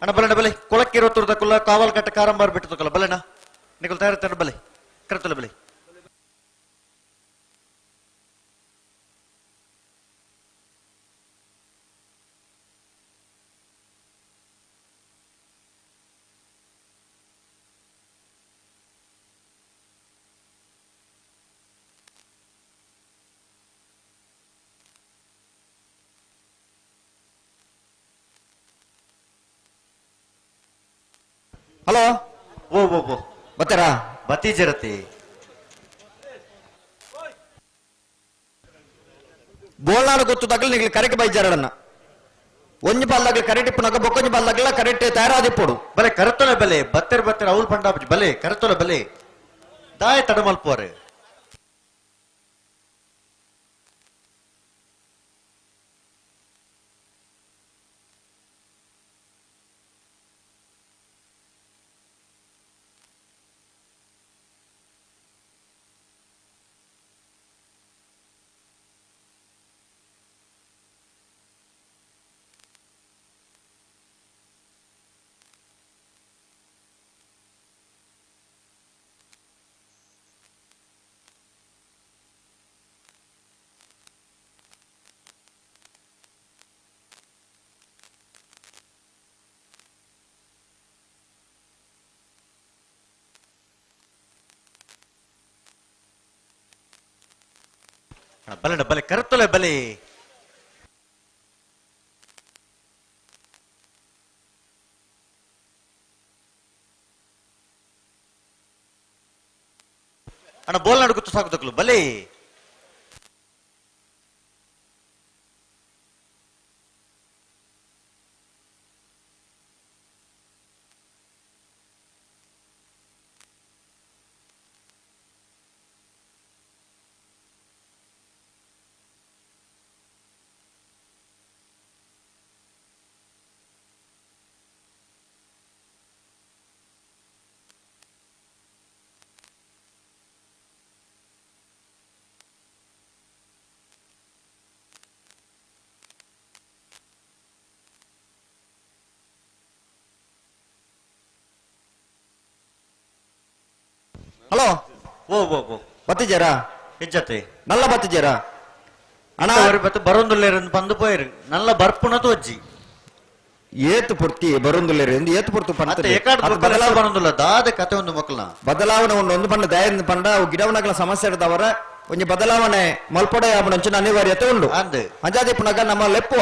ಅಣ್ಣ ಬಲೆ ಬಲೆ ಕೊಳಕ್ಕಿರೋ ತಕುಲ್ಲ ಕಾವಲ್ ಕಟ್ಟ ಕಾರಂಬಾರ್ ಬಿಟ್ಟು ತಕಲ್ಲ ಬಲೆಣ್ಣ ನಿಕಲ್ ತಯಾರ ಬಲೆ ಕರೆತಲ್ಲ ಬಲೆ. ಹಲೋ ಓ ಓ ಓ ಬತ್ತರ ಬತ್ತಿ ಜರತಿ ಬೋಲ್ನಾಡು ಗೊತ್ತು ತಗಲ್ ನಿಗ್ಲಿ ಕರೆಕ್ಟ್ ಬೈಜಾರಡನ್ನ ಒಂಜಿ ಪಾಲ್ದಾಗ್ಲಿ ಕರೆಕ್ಟ್ ಇಪ್ಪುನಗ ಬೊಕ್ಕೊಂಜಿ ಪಾಲ್ದಾಗ್ಲ ಕರೆಕ್ಟ್ ತಯಾರಾದಿಪ್ಪುಡು. ಬಲೆ ಕರೆತೊಲೆ ಬಲೆ ಬತ್ತೆರ್ ಬತ್ತೆರ್ ಅವಲ್ ಪಂಡಾಪುಜಿ ಬಲೆ ಕರೆತೊಲೆ ಬಲೆ ದಾಯ ತಡಮಲ್ಪೋರೆ. ಬಲೆ ಬಲೆ ಕರೆತೊಲೆ ಬಲೆ. ಅಣ್ಣ ಬೋಲ್ನಾಡು ಗೊತ್ತು ಸಾಕು ಬಲೆ. ಹಲೋ ಓ ಓ ಓ ಬತ್ತಿಜೇರಾ ಹೆಜ್ಜತೆ ನಲ್ಲ ಬತ್ತಿಜೇರಾ ಅಣ್ಣ ಬತ್ತು ಬರೋಂದುಲ್ಲೇರು ಬಂದು ಪೋಯಿರು ನಲ್ಲ ಬರ್ಪುನ ತೋಜ್ಜಿ ಏತು ಪುರ್ತಿ ಬರೋಂದುಲ್ಲೇರು ಎಂದು ಏತು ಪುರ್ತು ಅತ್ತೆ ಏಕಾಡ್ ಬದಲಾವಣೆ ಬರೋಂದುಲ್ಲ ದಾದ ಕತೆ ಒಂದು ಮಕ್ಕಳನ್ನ ಬದಲಾವಣೆ ಉಂಡು ಒಂದು ಪಂಡ ದಯಂದ ಪಂಡ ಅವು ಗಿಡವನಗಳ ಸಮಸ್ಯೆ ಇರ್ದವರ ಒಂಜಿ ಬದಲಾವಣೆ ಮಲ್ಪೊಡೆ ಆಪುನಂಚಿನ ಅನಿವಾರ್ಯತೆ ಉಂಡು ಅಂಜಾದಿ ಪುನಗ ನಮ್ಮ ಲೆಪ್ಪುವ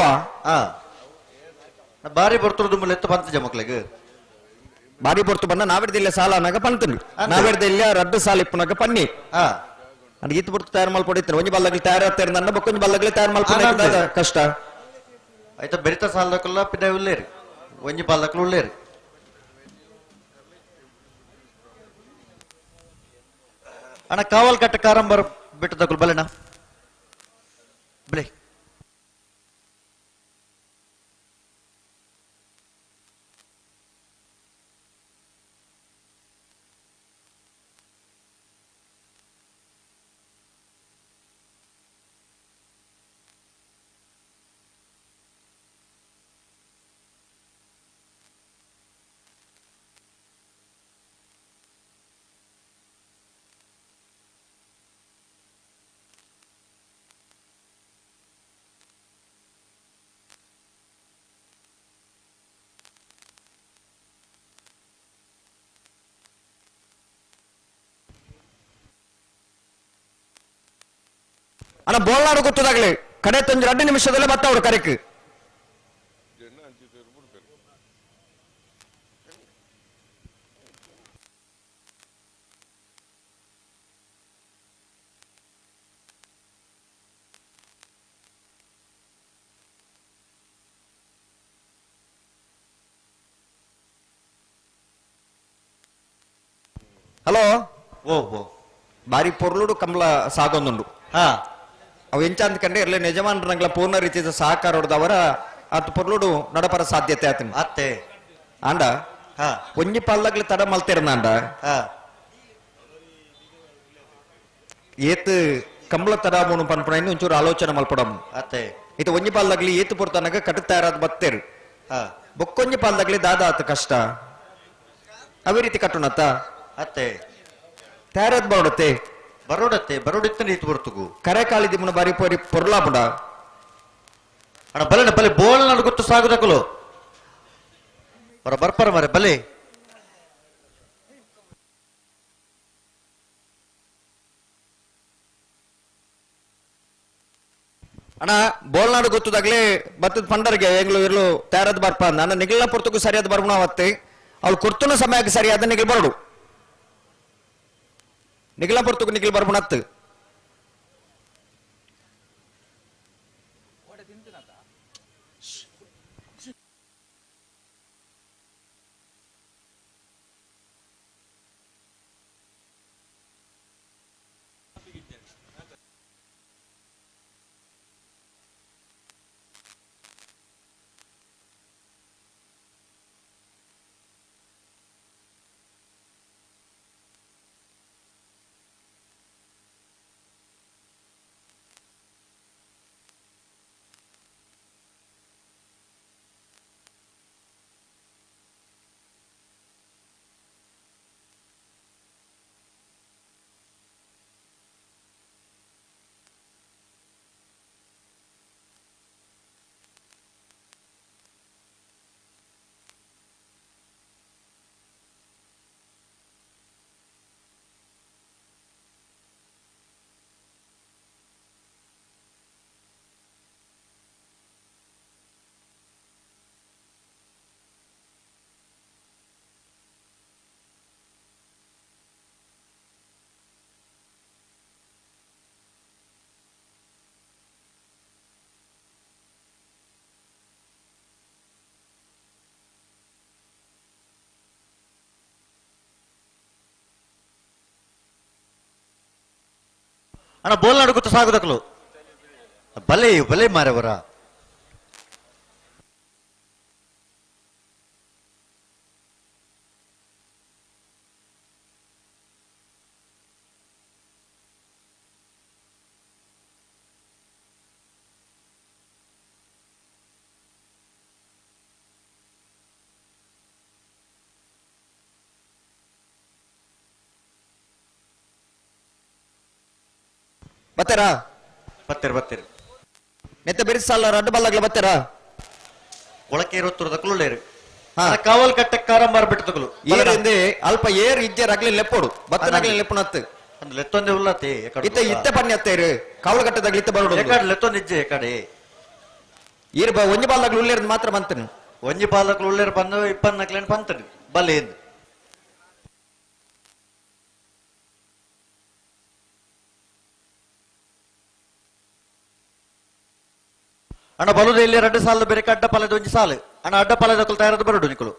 ಬಾರಿ ಬರ್ತುದು ಲೆತ್ತು ಪಂತಜ ಮಕ್ಕಳಿಗೆ ಬಾರಿ ಪೊರ್ತು ಬಂದ ನಾವಿಡ್ದಿಲ್ಲ ಸಾಲ ಅನ್ನಾಗ ಪಂತುಂಡು ನಾವಿಡ್ದಿಲ್ಲ ರಡ್ಡು ಸಾಲ ಇಪ್ಪುನಗ ಪನ್ನಿ ಅದ್ ಈತ್ ಪೊರ್ತು ತಯಾರು ಮಲ್ಪೊಡಿತ್ತು ಒಂಜಿ ಬಲ್ಲಗ್ಲಿ ತಯಾರಾಗ್ತಾರೆ ನನ್ನ ಬೊಕ್ಕೊಂಜಿ ಬಲ್ಲಗ್ಲಿ ತಯಾರು ಮಲ್ಪೊಡ ಕಷ್ಟ ಆಯ್ತಾ ಬೆರಿತ ಸಾಲದಕ್ಕಲ್ಲ ಪಿನ್ನ ಉಳ್ಳೇರು ಒಂಜಿ ಪಾಲಕಲು ಉಳ್ಳೇರು ಅಣ್ಣ ಕಾವಲ್ ಕಟ್ಟ ಕಾರಂಬರ್ ಬಿಟ್ಟು ತಗೊಳ್ ಬಲೆಣ್ಣ ಬಲೆ ಅಣ್ಣ ಬೋಲ್ನಾಡು ಗೊತ್ತದಾಗಲಿ ಕಡೆ ತಂಜು 2 ನಿಮಿಷದಲ್ಲೇ ಬತ್ತವ್ರು ಕರೆಕ್ ಹಲೋ ಓ ಓ ಬಾರಿ ಪೊರ್ಲುಡು ಕಮಲ ಸಾಗೊಂದುಂಡು ಅವು ಎಂಚ ಅಂದ್ಕಂಡೆ ಇರ್ಲಿ ಯಜಮಾನ್ರಂಗ್ಲ ಪೂರ್ಣ ರೀತಿಯ ಸಹಕಾರ ಹೊಡೆದವರ ಅತ್ ಪೊರ್ಲುಡು ನಡಪರ ಸಾಧ್ಯತೆ ಆತನ ಅತ್ತೆ ಆಂಡ ಒಂಜಿ ಪಲ್ಲಗ್ಲಿ ತಡ ಮಲ್ತಿರ್ನಾಂಡ ಏತ್ ಕಮಲ ತಡ ಮೂನು ಪನ್ಪುನ ಒಂಚೂರು ಆಲೋಚನೆ ಮಲ್ಪಡಮ್ ಅತ್ತೆ ಇದು ಒಂಜಿ ಪಲ್ಲಗ್ಲಿ ಏತ್ ಪೊರ್ತನಗ ಕಟ್ಟು ತಯಾರಾದ ಬತ್ತೇರು ಬೊಕ್ಕೊಂಜಿ ಪಲ್ಲಗ್ಲಿ ದಾದ ಆತ ಕಷ್ಟ ಅವೇ ರೀತಿ ಕಟ್ಟುನತ್ತ ಅತ್ತೆ ತಯಾರಾದ್ ಬರೋಡತ್ತೆ ಬರೋಡತ್ತೆ ಬರೋಡಿತ್ತ ನೀತು ಬರ್ತುಗು ಕರೆ ಕಾಲಿದಿ ಮುನ ಬಾರಿ ಪೊರಿ ಪೊರ್ಲಾಪುಡ ಅಣ್ಣ ಬಲೆ ಬಲೆ ಬೋಲ್ ನಡು ಗೊತ್ತು ಸಾಗುದಕಲು ಬರ ಬರ್ಪರ ಮರೆ ಬಲೆ ಅಣ್ಣ ಬೋಲ್ನಾಡು ಗೊತ್ತದಾಗ್ಲೇ ಬತ್ತದ ಪಂಡರ್ಗೆ ಎಂಗ್ಲು ಇರ್ಲು ತಯಾರಾದ ಬರ್ಪ ಅಂದ ಅಣ್ಣ ನಿಗಲ್ನ ಪೊರ್ತಕ್ಕೂ ಸರಿಯಾದ ಬರ್ಬಣ ಅವತ್ತೆ ಅವಳು ಕೊರ್ತುನ ಸಮಯಕ್ಕೆ ಸರಿಯಾದ ನಿಗಲ್ ಬರಡು ನಿಗಲ ಪೊರ್ತಕ್ಕೂ ನಿಗಲ್ ಬರ್ಬಣತ್ತು ಅಣ್ಣ ಬೋಲ್ನಾಡು ಗೊತ್ತು ಸಾಗುದಕಲು ಬಲೆ ಬಲೆ ಮಾರವರ ಬತ್ತೆರಾ? ಬತ್ತೆರ್ ಬತ್ತೆರ್. ನೆತ್ತ ಬೆರಿಸಾಲ ರಡ್ಡು ಬಲ್ಲಗ್ಲ ಬತ್ತೆರಾ? ಕೊಳಕೆ ಇರುತ್ತೂರು ದಕುಲು ಕಾವಲ್ ಕಟ್ಟೆ ಕಾರಂಬಾರ್ ಬಿಟ್ಟದಕುಲು. ಏರಿಂದೆ ಅಲ್ಪ ಏರ್ ಇಜ್ಜೆ ರಗ್ಲಿ ಲೆಪ್ಪೋಡು ಬತ್ತನಗ್ಲಿ ಲೆಪ್ಪುನತ್ತು. ಲೆತ್ತೊಂದೆ ಉಲ್ಲತೆ. ಇತ್ತೆ ಇತ್ತೆ ಪನ್ಯತ್ತೇರು ಕಾವಲಕಟ್ಟೆದಾಗ್ಲಿ ಇತ್ತೆ ಬರೋಡು. ಎಕಡೆ ಲೆತ್ತೊಂದು ಇಜ್ಜೆ ಎಕಡೆ. ಏರ್ ಒಂಜಿ ಬಾಲ್ದಾಗ್ಲು ಉಲ್ಲೇರ್ ಮಾತ್ರ ಬಂತನು. ಒಂಜಿ ಬಾಲ್ದಾಗ್ಲು ಉಲ್ಲೇರ್ ಬಂದು ಇಪ್ಪನ್ನಕ್ಲೇನು ಬಂತನು ಬಲ್ಲೆ ಎಂದು. ಅಣ್ಣ ಬಲುದ ಇಲ್ಲಿ ಎರಡು ಸಾಲು ಬೇರೆ ಅಡ್ಡ ಪಾಲದ ಒಂಜಿ ಸಾಲು ಅಣ್ಣ ಅಡ್ಡ ಪಾಲದ ತಯಾರದ ಬರಡು ನಿಕುಲು.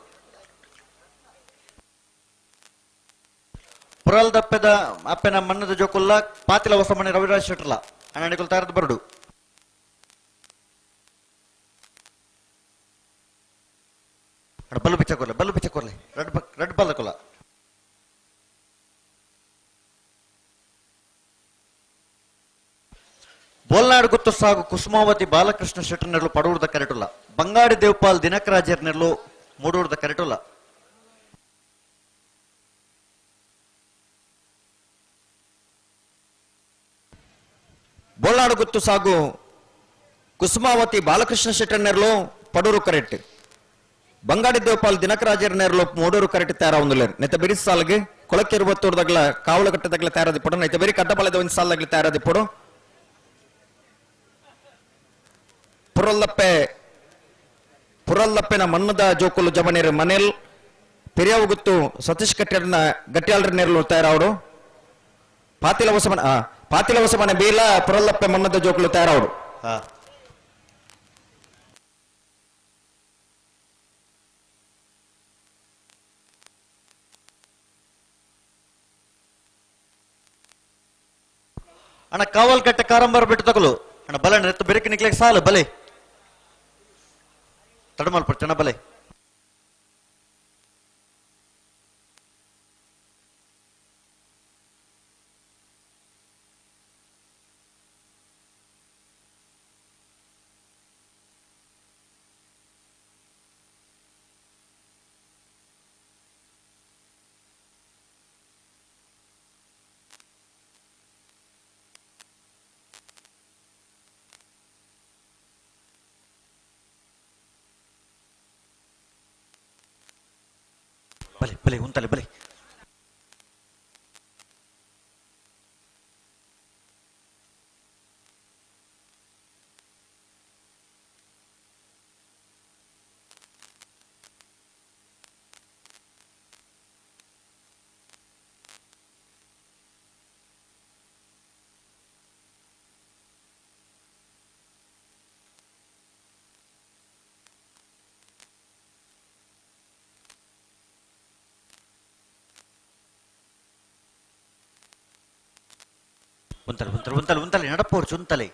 ಪುರಲ್ ದಪ್ಪೆದ ಅಪ್ಪೆನ ಮಣ್ಣದ ಜೋಕುಲ್ಲ ಪಾತಿಲ ಹೊಸಮಣಿ ರವಿರಾಜ್ ಶೆಟ್ಟರ್ಲ ಅಣ್ಣ ನಿಕುಲು ತಯಾರದ ಬರಡು. ಅಣ್ಣ ಬಲ್ಲು ಬಿಚ್ಚ ಕೊರ್ಲೆ ಬಲ್ಲು ಬಿಚ್ಚ ಕೊರ್ಲೆ ರಡ್ ರಡ್ ಬಲ್ಲ ಕೊಲ. ಬೋಲ್ನಾಡು ಗುತ್ತು ಸಾಗು ಕುಸುಮಾವತಿ ಬಾಲಕೃಷ್ಣ ಶೆಟ್ಟರ್ ನೆರಳು ಪಡೂರ್ದ ಕರೆಟುಲ್ಲ. ಬಂಗಾಡಿ ದೇವಪಾಲ್ ದಿನಕರಾಜರ್ ನೆರಳು ಮೂಡೂರ್ದ ಕರೆಟುಲ್ಲ. ಬೋಲ್ನಾಡು ಗುತ್ತು ಸಾಗು ಕುಸುಮಾವತಿ ಬಾಲಕೃಷ್ಣ ಶೆಟ್ಟರ್ ನೆರಳು ಪಡೂರು ಕರೆಟ್. ಬಂಗಾಡಿ ದೇವಪಾಲ್ ದಿನಕರಾಜರ್ ನೆರಳು ಮೂಡೂರು ಕರೆಟ್ ತಯಾರಾವುಂದುಲ್ಲೇರು. ನೆತ್ತ ಬಿರಿಸ್ ಸಾಲ್ಗೆ ಕೊಳಕೆರುಬತ್ತೂರ್ದಗ್ಲ ಕಾವಲಕಟ್ಟೆದಗ್ಲ ತಯಾರಾದಿಪ್ಪಡು. ನೆತ್ತ ಬೇರೆ ಕಡ್ಡಪಾಳ್ಯದ ಒಂದು ಸಾಲ್ದಗ್ಲ ತಯಾರಾದಿಪ್ಪಡು. ಪುರಲ್ಲಪ್ಪೆ ಪುರಲ್ಲಪ್ಪೆನ ಮಣ್ಣದ ಜೋಕುಲು ಜಮನೇರು ಮನೇಲ್ ಪೆರಿಯಾವು ಗುತ್ತು ಸತೀಶ್ ಕಟ್ಟೆರ್ನ ಗಟ್ಟಿಯಾಳ್ರ ನೆರಳು ತಯಾರಾವಡು. ಪಾತಿಲ ಹೊಸಮನ ಪಾತಿಲ ಹೊಸಮನೆ ಬೀಲ ಪುರಲ್ಲಪ್ಪೆ ಮಣ್ಣದ ಜೋಕುಲು ತಯಾರಾವಡು. ಅಣ್ಣ ಕಾವಲ್ ಕಟ್ಟೆ ಕಾರಂಬಾರ ಬಿಟ್ಟು ತಗೊಲು ಅಣ್ಣ ಬಲ ನೆತ್ತು ಬೆರಕೆ ನಿಕ್ಲೆಗ್ ಸಾಲು ಬಲೆ ತಡಮಲ್ ಪಡ್ಚಣ ಬಲೆ. ಬಲೆ ಬಲೆ ಉಂತಲೆ ಬಲೆ. ಉಂತಲೆ ಉಂತಲೆ ಉಂತಲೆ ಉಂತಲೆ ನಡಪೋರ್ಚು ಉಂತಲೆ.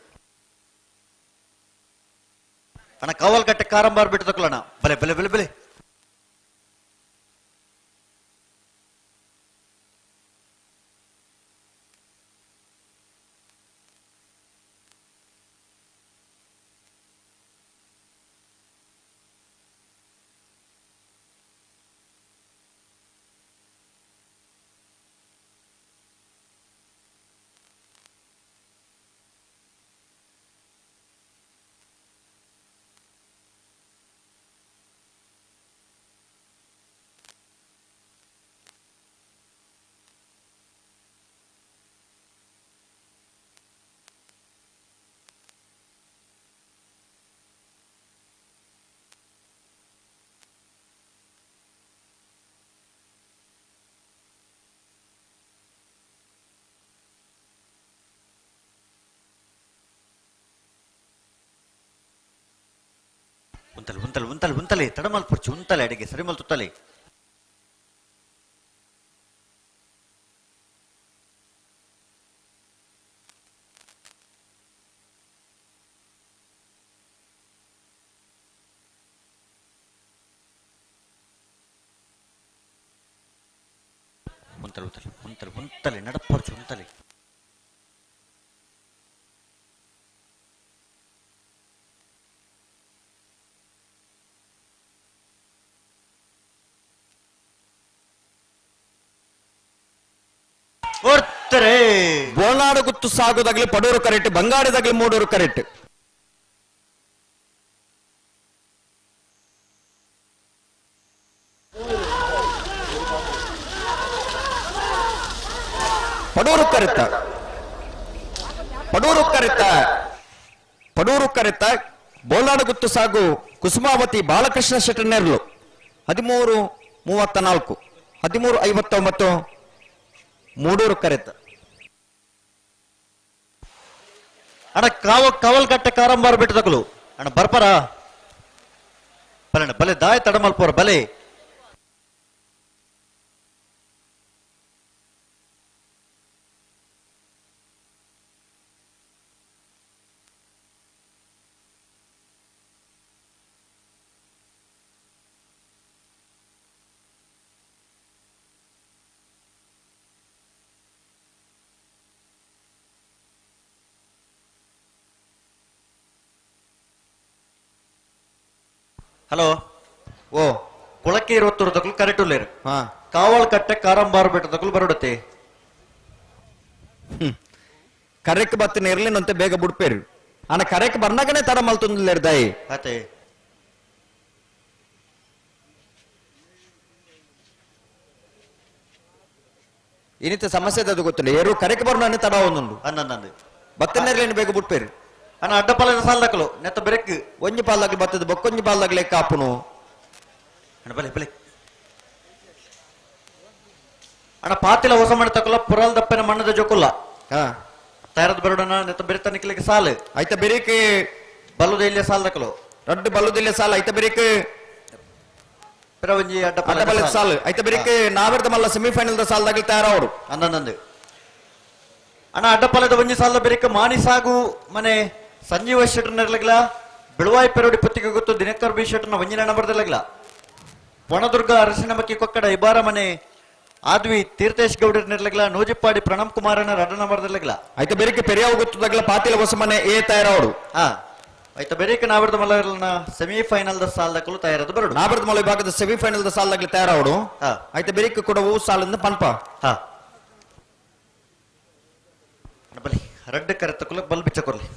ಅಣ್ಣ ಕಾವಲ್ ಕಟ್ಟೆ ಕಾರಂಬಾರ್ ಬಿಟ್ಟು ತಕೊಳ್ಳೋಣ ಬಲೆ ಬಲೆ ಬಲೆ ಬಲೆ. ಉಂತಲೆ ಉಂತಲೆ ಉಂತಲೆ ಉಂತಲೆ ತಡಮಲ್ ಪುರ್ಚಿ ಉಂತಲೆ ಅಡಿಗೆ ಸರಿಮಲ್ ತುತ್ತಲೆ. ಉಂತಲೆ ಉಂತಲೆ ಉಂತಲೆ ಉಂತಲೆ ನಡಪರ್ಚು ಉಂತಲೆ. ಜಿತ್ತರೆ ಬೋನಾಡು ಗುತ್ತು ಸಾಗುದಾಗ್ಲಿ ಪಡೂರು ಕರೆಕ್ಟ್, ಬಂಗಾರದಾಗ್ಲಿ ಮೂಡೂರು ಕರೆಕ್ಟ್. ಪಡೂರು ಕರೆತ ಪಡೂರು ಕರೆತ ಪಡೂರು ಕರೆತ ಬೋಲಾಡು ಗುತ್ತು ಸಾಗು ಕುಸುಮಾವತಿ ಬಾಲಕೃಷ್ಣ ಶೆಟ್ಟರ್ನೇರ್ಲು 13:34 13:59 ಮೂಡೂರು ಕರೆತ. ಅಣ್ಣ ಕಾವಲ್ಕಟ್ಟೆ ಕಾರಂಬಾರು ಬಿಟ್ಟದಕ್ಕಲು ಅಣ್ಣ ಬರ್ಪರ ಬಲೆ ಬಲೆ ದಾಯ ತಡಮಲ್ಪೋರ ಬಲೆ. ಹಲೋ ಓ ಕೊಳಕೆ ಇರುವತ್ತೂರು ಕರೆಕ್ಟ್ ಉಲ್ಲೇರು. ಕಾವಲ್ ಕಟ್ಟೆ ಕಾರಂಬಾರು ಬೆಟ್ಟದಕ್ಕಲು ಬರೋಡತ್ತೆ. ಕರೆಕ್ ಬತ್ತಿನ ಇರ್ಲಿನಂತೆ ಬೇಗ ಬುಡ್ಪೇರು ಅಣ್ಣ. ಕರೆಕ್ ಬರ್ನಾಗನೆ ತಡ ಮಲ್ತೊಂದಿಲ್ಲೇರು ದಾಯಿ. ಅತೆ ಇನ್ನಿತ ಸಮಸ್ಯೆ ಅದು ಗೊತ್ತಿಲ್ಲ. ಏರು ಕರೆಕ್ ಬರ್ನಾನೆ ತಡ ಒಂದುಂಡು ಅನ್ನಂದು ಬತ್ತಿನ ಇರ್ಲಿನ ಬೇಗ ಬುಡ್ಪೇರು ಅಣ್ಣ. ಅಡ್ಡ ಪಾಲದ ಸಾಲದಕ್ಕಲು ನೆತ್ತ ಬೆರಕ್ ಒಂಜಿ ಪಾಲ್ದಾಗ್ಲಿ ಬತ್ತದ ಬೊಕ್ಕೊಂಜಿ ಪಾಲ್ದಾಗ್ಲಿ ಕಾಪುನು ಅಣ್ಣ. ಬಲೆ ಬಲೆ ಅಣ್ಣ. ಪಾತಿಲ ಹೊಸ ಮಣ್ಣು ತಕೊಲ್ಲ ಪುರಲ್ ದಪ್ಪನ ಮಣ್ಣದ ಜೋಕುಲ್ಲ ತಯಾರದ ಬರೋಡಣ ನೆತ್ತ ಬೆರೆತ ನಿಕ್ಲಿಕ್ಕೆ ಸಾಲು ಐತ ಬೆರಿಕ್ ಬಲ್ಲುದ ಇಲ್ಲೇ ಸಾಲದಕ್ಕಲು ರಡ್ಡು ಬಲ್ಲುದ ಇಲ್ಲೇ ಸಾಲ ಐತ ಬೆರಿಕ್ ಪಿರವಂಜಿ ಅಡ್ಡ ಅಡ್ಡ ಸಾಲು ಐತ ಬೆರಿಕ್ ನಾವೆರ್ದ ಮಲ್ಲ ಸೆಮಿಫೈನಲ್ the ಸಾಲದಾಗ್ಲಿ ತಯಾರವರು ಅನ್ನಂದು ಅಣ್ಣ. ಅಡ್ಡಪಾಲದ ಒಂಜಿ ಸಾಲದ ಬೆರಿಕ ಮಾನಿ ಸಾಗು ಮನೆ ಸಂಜೀವ ಶೆಟ್ಟರ್ನರ್ಲಗ್ಲ ಬಿಳುವಾಯಿ ಪೆರೋಡಿ ಪುತ್ತಿಗೆ ಗೊತ್ತು ದಿನಕರ್ ಬಿ ಶೆಟ್ಟರ್ನ ಒಂಜಿನ ನಂಬರ್ದರ್ಲಗ್ಲ ವನದುರ್ಗ ಅರಸಿನಮಕ್ಕಿ ಕೊಕ್ಕಡ ಇಬಾರ ಮನೆ ಆದ್ವಿ ತೀರ್ಥೇಶ್ ಗೌಡರ್ ನಿರ್ಲಗ್ಲ ನೂಜಿಪ್ಪಾಡಿ ಪ್ರಣಮ್ ಕುಮಾರನ ರಡ ನಂಬರ್ದರ್ಲಗ್ಲ ಐತ ಬೆರಿಕೆ ಪೆರಿಯಾವ ಗೊತ್ತದಾಗ್ಲ ಪಾತಿಲ ಹೊಸ ಮನೆ ಏ ತಯಾರವರು. ಐತ ಬೆರಿಕೆ ನಾವರ್ದ ಮಲ್ಲರ್ನ ಸೆಮಿಫೈನಲ್ the ಸಾಲದಕ್ಕಲು ತಯಾರದು ಬರೋಡು. ನಾವರ್ದ ಮಲ್ಲ ವಿಭಾಗದ ಸೆಮಿಫೈನಲ್ the ಸಾಲದಾಗ್ಲಿ ತಯಾರವರು. ಐತ ಬೆರಿಕೆ ಕೂಡ ಹೂ ಸಾಲಿಂದ ಪನ್ಪ. ಬಲಿ ರಡ್ಡು ಕರೆತಕ್ಕಲು ಬಲ್ ಬಿಚ್ಚ ಕೊರ್ಲಿ.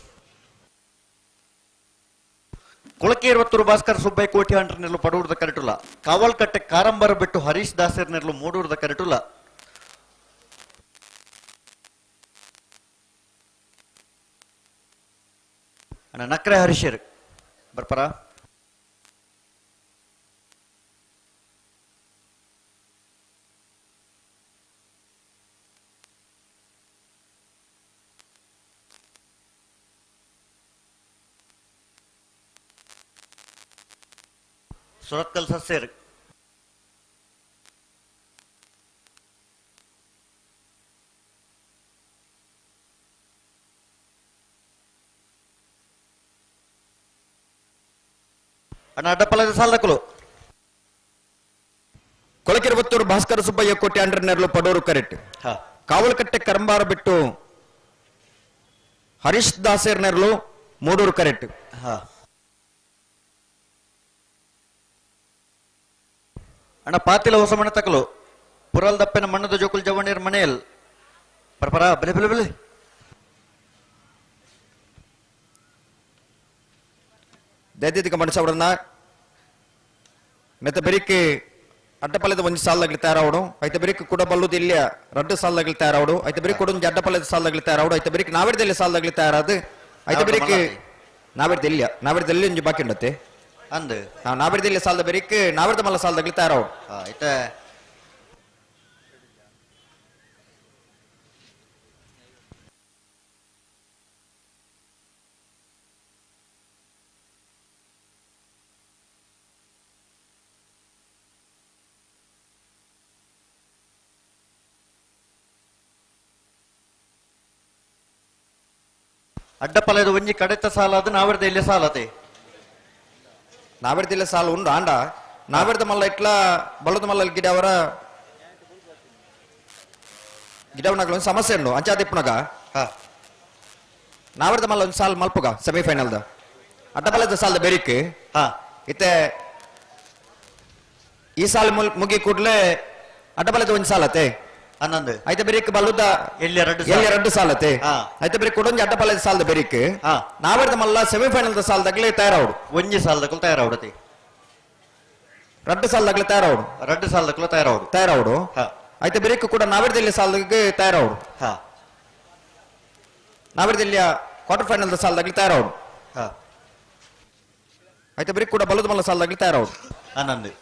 ಕೊಳಕೆ ಇರುವತ್ತೂರು ಭಾಸ್ಕರ್ ಸುಬ್ಬಯ್ಯ ಕೋಟಿ ಹಂಡ್ರನೆಲ್ಲು ಪಡೂರ್ದ ಕರೆಟುಲ್ಲ. ಕಾವಲ್ಕಟ್ಟೆ ಕಾರಂಬರ ಬಿಟ್ಟು ಹರೀಶ್ ದಾಸರ್ನೆಲ್ಲು ಮೂಡೂರ್ದ ಕರೆಟುಲ್ಲ. ಅಣ್ಣ ನಕ್ರೆ ಹರೀಶರ್ ಬರ್ಪರ. ಸುರತ್ಕಲ್ ಸಸ್ಯರ್ ಅಣ್ಣ ಅಡ್ಡಪಲದ ಸಾಲದಕ್ಕಲು ಕೊಳಕಿರುವತ್ತೂರು ಭಾಸ್ಕರ ಸುಬ್ಬಯ್ಯ ಕೋಟೆ ಅಂಡ್ರನೆರ್ಲು ಪಡೂರು ಕರೆಕ್ಟ್. ಕಾವಲಕಟ್ಟೆ ಕರಂಬಾರ ಬಿಟ್ಟು ಹರೀಶ್ ದಾಸರ್ನೆರ್ಲು ಮೂಡೂರು ಕರೆಕ್ಟ್. ಅಣ್ಣ ಪಾತಿಲ ಹೊಸ ಮಣ್ಣ ತಕಲು ಪುರಲ್ ದಪ್ಪನ ಮಣ್ಣದ ಜೋಕುಲ್ ಜವಣ್ಣೀರ್ ಮನೆಯಲ್ ಪರಪರ ಬಲೆ ಬಲೆ ಬಲೆ. ದೈತ್ಯತಿಕ ಮನುಷ್ಯ ಮೆತ್ತ ಬೆರಿಕೆ ಅಡ್ಡಪಲ್ಲದ ಒಂಜಿ ಸಾಲದಾಗ್ಲಿ ತಯಾರಾವಡು. ಐತ ಬೆರಿಕ್ ಕೂಡ ಬಲ್ಲುದು ಇಲ್ಲ ರಡ್ಡು ಸಾಲದಾಗ್ಲಿ ತಯಾರಾವಡು. ಐತ ಬೆರಿಕ್ ಕೂಡ ಒಂಜಿ ಅಡ್ಡಪಲ್ಲದ ಸಾಲದಾಗ್ಲಿ ತಯಾರಾವಡು. ಐತ ಬೆರಿಕ್ ನಾವೆರ್ದಲ್ಲಿ ಸಾಲದಾಗ್ಲಿ ತಯಾರಾದು. ಐತ ಬೆರಿಕ್ ನಾವೆರ್ದೆಲ್ಲ ನಾವೆರ್ದೆಲ್ಲಿ ಒಂಜಿ ಬಾಕಿ ಉಂಡತ್ತೆ ಅಂದು ನಾವು ನಾವೆರ್ದೆಲ್ಲ ಸಾಲದ ಬೆರಿಕ್ ನಾವೆರ್ದ ಮಲ್ಲ ಸಾಲದಾಗ್ಲಿ ತಯಾರಾವಡು. ಐತ ಅಡ್ಡಪಲದ ಒಂಜಿ ಕಡೆತ ಸಾಲ ಅದು ನಾವೆರ್ದ ಇಲ್ಲ ಸಾಲತೆ ನಾವೆರ್ದಿಲ್ಲ ಸಾಲ ಉಂಡು ಆಂಡ ನಾವೆರ್ದ ಮಲ್ಲ ಇಟ್ಲ ಬಲ್ಲದ ಮಲ್ಲ ಗಿಡ ಅವರ ಗಿಡವನಾಗಲ ಒಂದು ಸಮಸ್ಯೆ ಉಂಡು ಅಂಚಾದಿಪ್ಪನಾಗ ನಾವೆರ್ದ ಮಲ್ಲ ಒಂದು ಸಾಲ ಮಲ್ಪುಗ ಸೆಮಿಫೈನಲ್ದ ಅಡ್ಡಪಲದ ಸಾಲದ ಬೆರಿಕ್ ಇತ್ತೆ ಈ ಸಾಲ ಮುಗಿ ಕೂಡ್ಲೆ ಅಡ್ಡಪಲದ ಒಂದು ಸಾಲತೆ 11 ಐತ ಬೆರಿಕ್ ಬಲ್ಲುದ ಎಲ್ಲಿ ಎರಡು ಸಾಲತೆ ಐತ ಬೆರಿಕ್ ಕೊಡೊಂಜಿ ಅಡ್ಡಪಾಲದ ಸಾಲದ ಬೆರಿಕ್ ನಾವೆರ್ದ ಮಲ್ಲ ಸೆಮಿಫೈನಲ್ the ಸಾಲದಾಗಲೇ ತಯಾರಾವಡು ಒಂಜಿ ಸಾಲದಕುಲು ತಯಾರಾವಡತಿ ರಡ್ಡು ಸಾಲದಾಗಲೇ ತಯಾರಾವಡು ರಡ್ಡು ಸಾಲದಕುಲು ತಯಾರಾವಡು ತಯಾರಾವಡು ಐತ ಬೆರಿಕ್ ಕೂಡ ನಾವೆರ್ದಲ್ಲಿ ಸಾಲದಾಗೆ ತಯಾರಾವಡು ನಾವೆರ್ದಲ್ಲಿ ಕ್ವಾರ್ಟರ್ ಫೈನಲ್ the ಸಾಲದಾಗಲೇ ತಯಾರಾವಡು ಐತ ಬೆರಿಕ್ ಕೂಡ ಬಲ್ಲದ ಮಲ್ಲ ಸಾಲದಾಗಲೇ ತಯಾರಾವಡು 11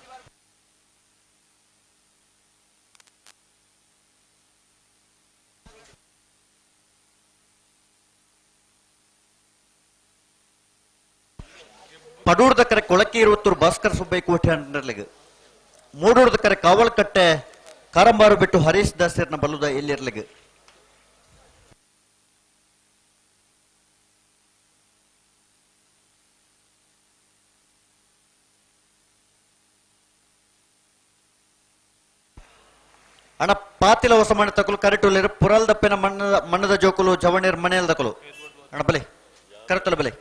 ಪಡೂರ್ದ ಕರೆ ಕೊಳಕೀರುತ್ತೂರು ಭಾಸ್ಕರ ಸುಬ್ಬಯ್ಯ ಕೋಟೆ ಅಂಡರ್ಲಿಗ್ ಮೂಡೂರ್ದ ಕರೆ ಕಾವಲ್ಕಟ್ಟೆ ಕಾರಂಬಾರು ಬಿಟ್ಟು ಹರೀಶ್ ದಾಸರ್ನ ಬಲ್ಲುದ ಎಲ್ಲಿರ್ಲಿಗ್ ಅಣ್ಣ ಪಾತಿಲ ಹೊಸ ಮಣ್ಣು ತಕಲು ಕರೆಟುಲೇರು ಪುರಲ್ ದಪ್ಪಿನ ಮಣ್ಣದ ಮಣ್ಣದ ಜೋಕುಲು ಜವಣೀರ್ ಮನೆಯಲ್ ದಕಲು ಅಣ್ಣ ಬಲೆ ಕರೆತಲ ಬಲೆ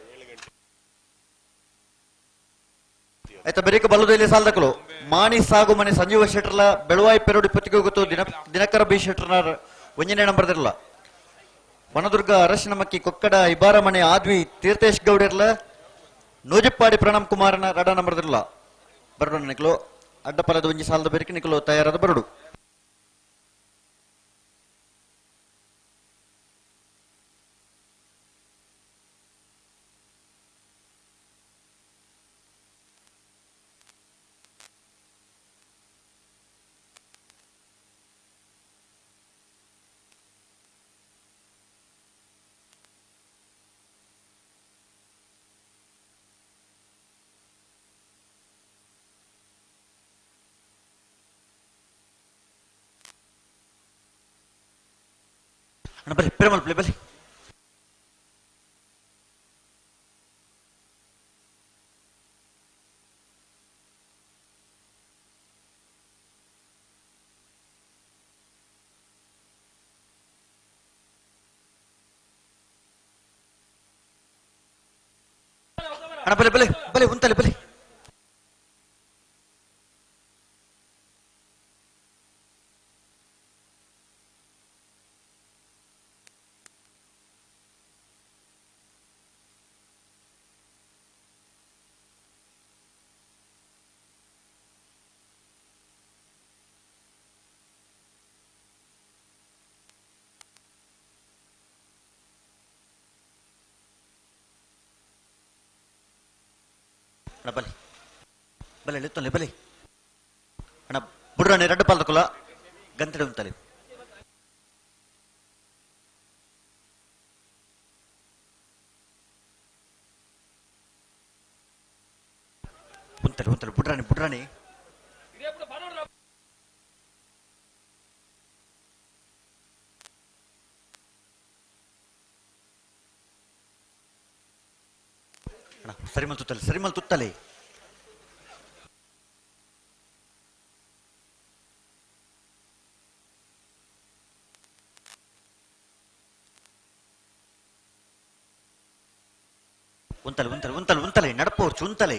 ಆಯ್ತಾ ಬೆರಿಕ ಬಲ್ಲದಲ್ಲಿ ಸಾಲದಕಲು ಮಾಣಿ ಸಾಗು ಮನೆ ಸಂಜೀವ ಶೆಟ್ಟರ್ಲ ಬೆಳುವಾಯಿ ಪೆರೋಡಿ ಪೊತ್ತಿಗೆ ಗೊತ್ತು ದಿನಕರ ಬಿ ಶೆಟ್ಟರ್ನ ಒಂಜನೇ ನಂಬರ್ ದಿರಲ್ಲ ವನದುರ್ಗ ಅರಶಿನಮಕ್ಕಿ ಕೊಕ್ಕಡ ಇಬಾರ ಮನೆ ಆದ್ವಿ ತೀರ್ಥೇಶ್ ಗೌಡಿರ್ಲ ನೂಜಿಪ್ಪಾಡಿ ಪ್ರಣಮ್ ಕುಮಾರನ ರಡ ನಂಬರ್ ದಿರಲ್ಲ ಬರಡು ನಿಕ್ಲು ಅಡ್ಡಪಲದ ಒಂಜಿ ಸಾಲದ ಬೆರಿಕ ನಿಕ್ಲು ತಯಾರಾದ ಬರಡು ಅಣ್ಣ ಬನ್ನಿ ಪೆರುಮಲ್ ಪ್ಲೇ ಬನ್ನಿ ಅಣ್ಣ ಬಲೆ ಬಲೆ ಬಲೆ ಉಂತಲೆ ಬಲೆ ಅಣ್ಣ ಬಲೆ ಬಲೆ ಎತ್ತೊಲೆ ಬಲೆ ಅಣ್ಣ ಬುಡ್ರಾಣಿ ರಡ್ಡು ಪಾಲ್ದಕುಲ ಗಂತಡೆ ಉಂತಲೆ ಉಂತಲೆ ಉಂತಲೆ ಬುಡ್ರಾಣಿ ಬುಡ್ರಾಣಿ ಅಣ್ಣ ಸರಿಮಲ್ ತುತ್ತಲೆ ಸರಿಮಲ್ ತುತ್ತಲೆ ಉಂತಲೆ ಉಂತಲೆ ಉಂತಲೆ ಉಂತಲೆ ನಡಪೋರ್ಚು ಉಂತಲೆ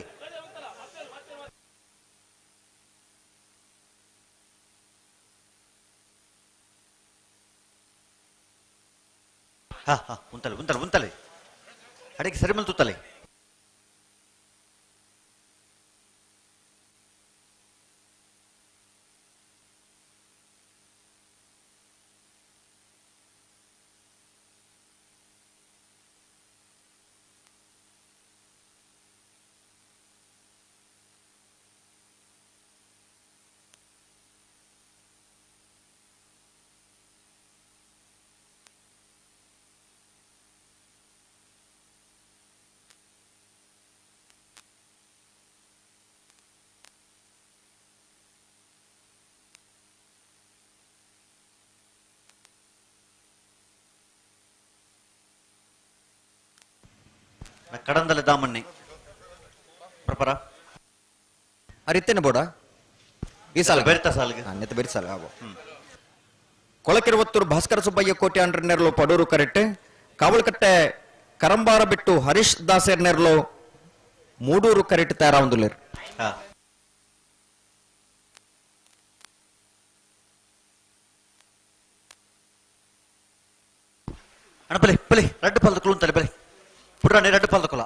ಹಾ ಹಾ ಉಂತಲೆ ಉಂತಲೆ ಉಂತಲೆ ಅಡಿಗೆ ಸರಿಮಲ್ ತುತ್ತಲೆ ಕಡಂದಲೆ ದಾಮಣ್ಣಿ ಪ್ರಪರ ಅರಿತೇನೆ ಬೋಡ ಈ ಸಾಲ ಬೆರ್ತ ಸಾಲಿಗೆ ಅನ್ನೆತ್ತ ಬೆರಿ ಸಾಲ ಆವೋ ಕೊಳಕಿರುವತ್ತೂರು ಭಾಸ್ಕರ ಸುಬ್ಬಯ್ಯ ಕೋಟೆ ಅಂಡ್ರನೆರ್ಲು ಪಡೂರು ಕರೆಕ್ಟ್ ಕಾವಲಕಟ್ಟೆ ಕರಂಬಾರ ಬಿಟ್ಟು ಹರೀಶ್ ದಾಸೆರ್ನೆರ್ಲು ಮೂಡೂರು ಕರೆಕ್ಟ್ ತಯಾರಾವಂದುಲೇರು. ಅಣ್ಣ ಬಲೆ ಬಲೆ ರಡ್ಡು ಪಾಲ್ದಕುಲು ಅಂತಲೆ ಬಲೆ ಪುಡ್ರಾಣಿ ರಡ್ಡು ಪಾಲ್ದಕುಲ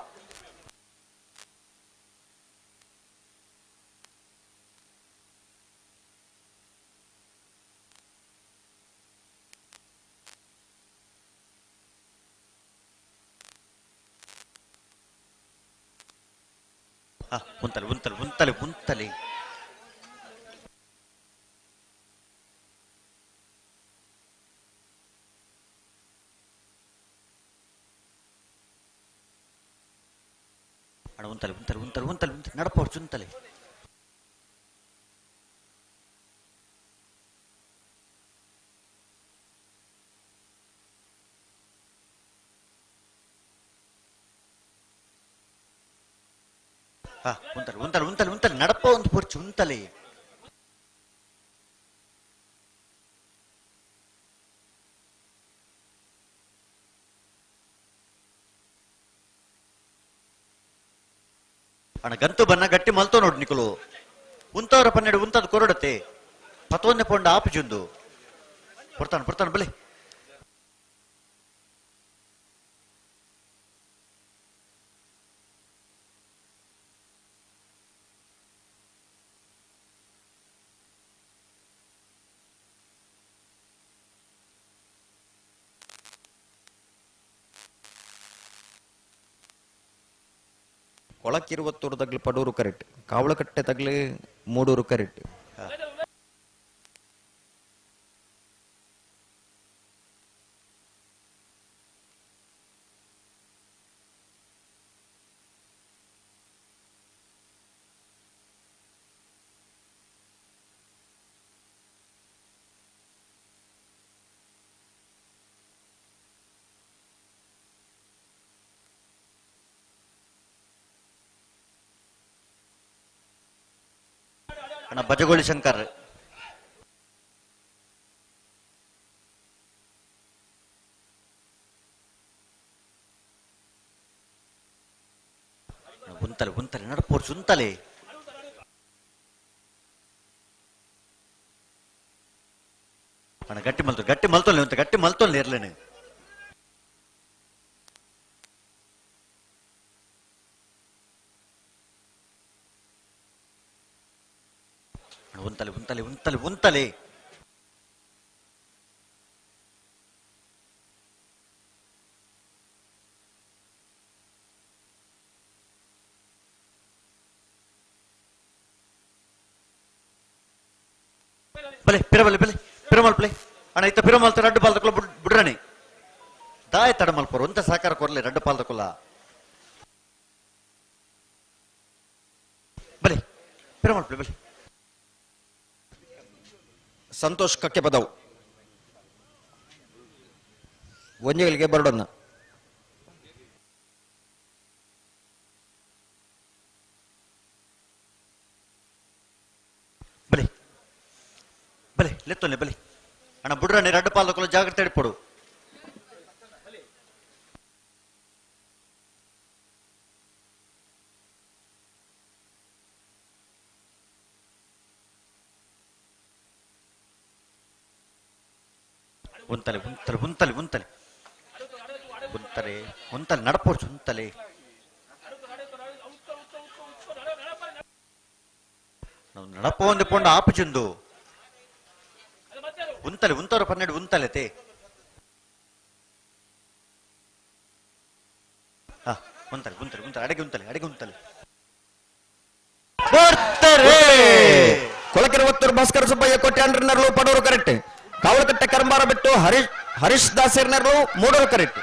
ಉಂತಲೆ ಉಂತಲೆ ಉಂತಲೆ ಉಂತಲೆ ಅಣ್ಣ ಉಂತಲೆ ಉಂತಲೆ ಉಂತಲೆ ಉಂತಲೆ ಉಂತಲೆ ನಡಪೋರ್ಚು ಉಂತಲೆ ಉಂತಲೆ ಉಂತಲೆ ಉಂತಲೆ ಉಂತಲೆ ನಡಪ ಒಂದು ಪೊರ್ಚು ಉಂತಲೆ ಅಣ್ಣ ಗಂತು ಬನ್ನ ಗಟ್ಟಿ ಮಲ್ತೋ ನೋಡು ನಿಕುಲು ಉಂತವರ ಪನ್ನೆರಡು ಉಂತದ ಕೊರಡತೆ ಪತೊಂದೆ ಪೊಂಡ ಆಪುಜುಂದು ಪುರ್ತಾನ ಪುರ್ತಾನ ಬಲೆ ಕೊಳಕ್ಕಿರುವತ್ತೂರು ತಗ್ಲು ಪಡೂರು ಕರೆಕ್ಟ್, ಕಾವಳಕಟ್ಟೆ ತಗ್ಲು ಮೂಡೂರು ಕರೆಕ್ಟ್. ಅಣ್ಣ ಬಜಗೋಳಿ ಶಂಕರ್ ಉಂತಲೆ ಉಂತಲೆ ನಡಪೋರ್ಚು ಉಂತಲೆ ಅಣ್ಣ ಗಟ್ಟಿ ಮಲ್ತು ಗಟ್ಟಿ ಮಲ್ತೊಲ್ಲೆ ಉಂತ ಗಟ್ಟಿ ಮಲ್ತೊಲ್ಲೆ ಇರ್ಲೇನೆ ಉಂತಲೆ ಉಂತಲೆ ಉಂತಲೆ ಉಂತಲೆ ಬಲೆ ಪಿರಬಲೆ ಬಲೆ ಪಿರಮಲ್ ಪ್ಲೇ ಅಣ್ಣ ಇತ್ತ ಪಿರಮಲ್ತ ರಡ್ಡು ಪಾಲ್ದಕುಲ ಬುಡ್ರಾಣಿ ದಾಯ ತಡಮಲ್ಪರು ಒಂತ ಸಹಕಾರ ಕೊರ್ಲೆ ರಡ್ಡು ಪಾಲ್ದಕುಲ ಬಲೆ ಪಿರಮಲ್ ಪ್ಲೇ ಬಲೆ ಸಂತೋಷ್ ಕಕ್ಕೆ ಪದವು ಒಂಜೆಗಳಿಗೆ ಬರಡೊನ್ನ ಬಲೆ ಬಲೆ ಲೆತ್ತೊಲ್ಲೆ ಬಲೆ ಅಣ್ಣ ಬುಡ್ರಾಣಿ ರಡ್ಡು ಪಾಲ್ದಕುಲ ಜಾಗ್ರತೆ ಇಡ್ಪೊಡು ಉಂತಲೆ ಉಂತಲೆ ಉಂತಲೆ ಉಂತಲೆ ಉಂತಲೆ ಉಂತಲೆ ನಡಪೋರ್ಚು ಉಂತಲೆ ನಡಪ ಒಂದು ಪೊಂಡ ಆಪುಜುಂದು ಉಂತಲೆ ಉಂತವರು ಪನ್ನೆರಡು ಉಂತಲೆ ತೇ ಹಾ ಉಂತಲೆ ಉಂತಲೆ ಉಂತಲೆ ಅಡಗೆ ಉಂತಲೆ ಅಡಗೆ ಉಂತಲೆ ಕೊಳಕಿರುವತ್ತೂರು ಭಾಸ್ಕರ ಸುಬ್ಬಯ್ಯ ಕೋಟ್ಯಾಂಡ್ರನರ್ಲು ಪಡೂರು ಕರೆಕ್ಟ್, ಕಾವಲಕಟ್ಟೆ ಕರಂಬಾರ ಬಿಟ್ಟು ಹರೀಶ್ ಹರೀಶ್ ದಾಸರ್ನರ್ಲು ಮೂಡೂರು ಕರೆಕ್ಟ್.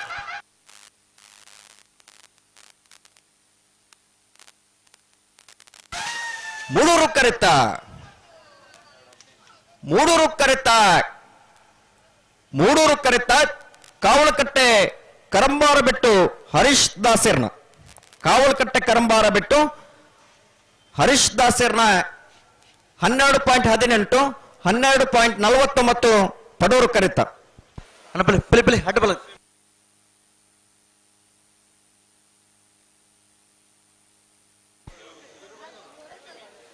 ಮೂಡೂರು ಕರೆತ್ತ ಮೂಡೂರು ಕರೆತ್ತ ಮೂಡೂರು ಕರೆತ್ತ ಕಾವಲಕಟ್ಟೆ ಕರಂಬಾರ ಬಿಟ್ಟು ಹರೀಶ್ ದಾಸರ್ನ ಕಾವಲಕಟ್ಟೆ ಕರಂಬಾರ ಬಿಟ್ಟು ಹರೀಶ್ ದಾಸರ್ನ 12.18 12.49 ಪಡೂರು ಕರೆತ. ಬಲೆ ಬಲೆ ಬಲೆ ಅಡ್ಡ ಬಲ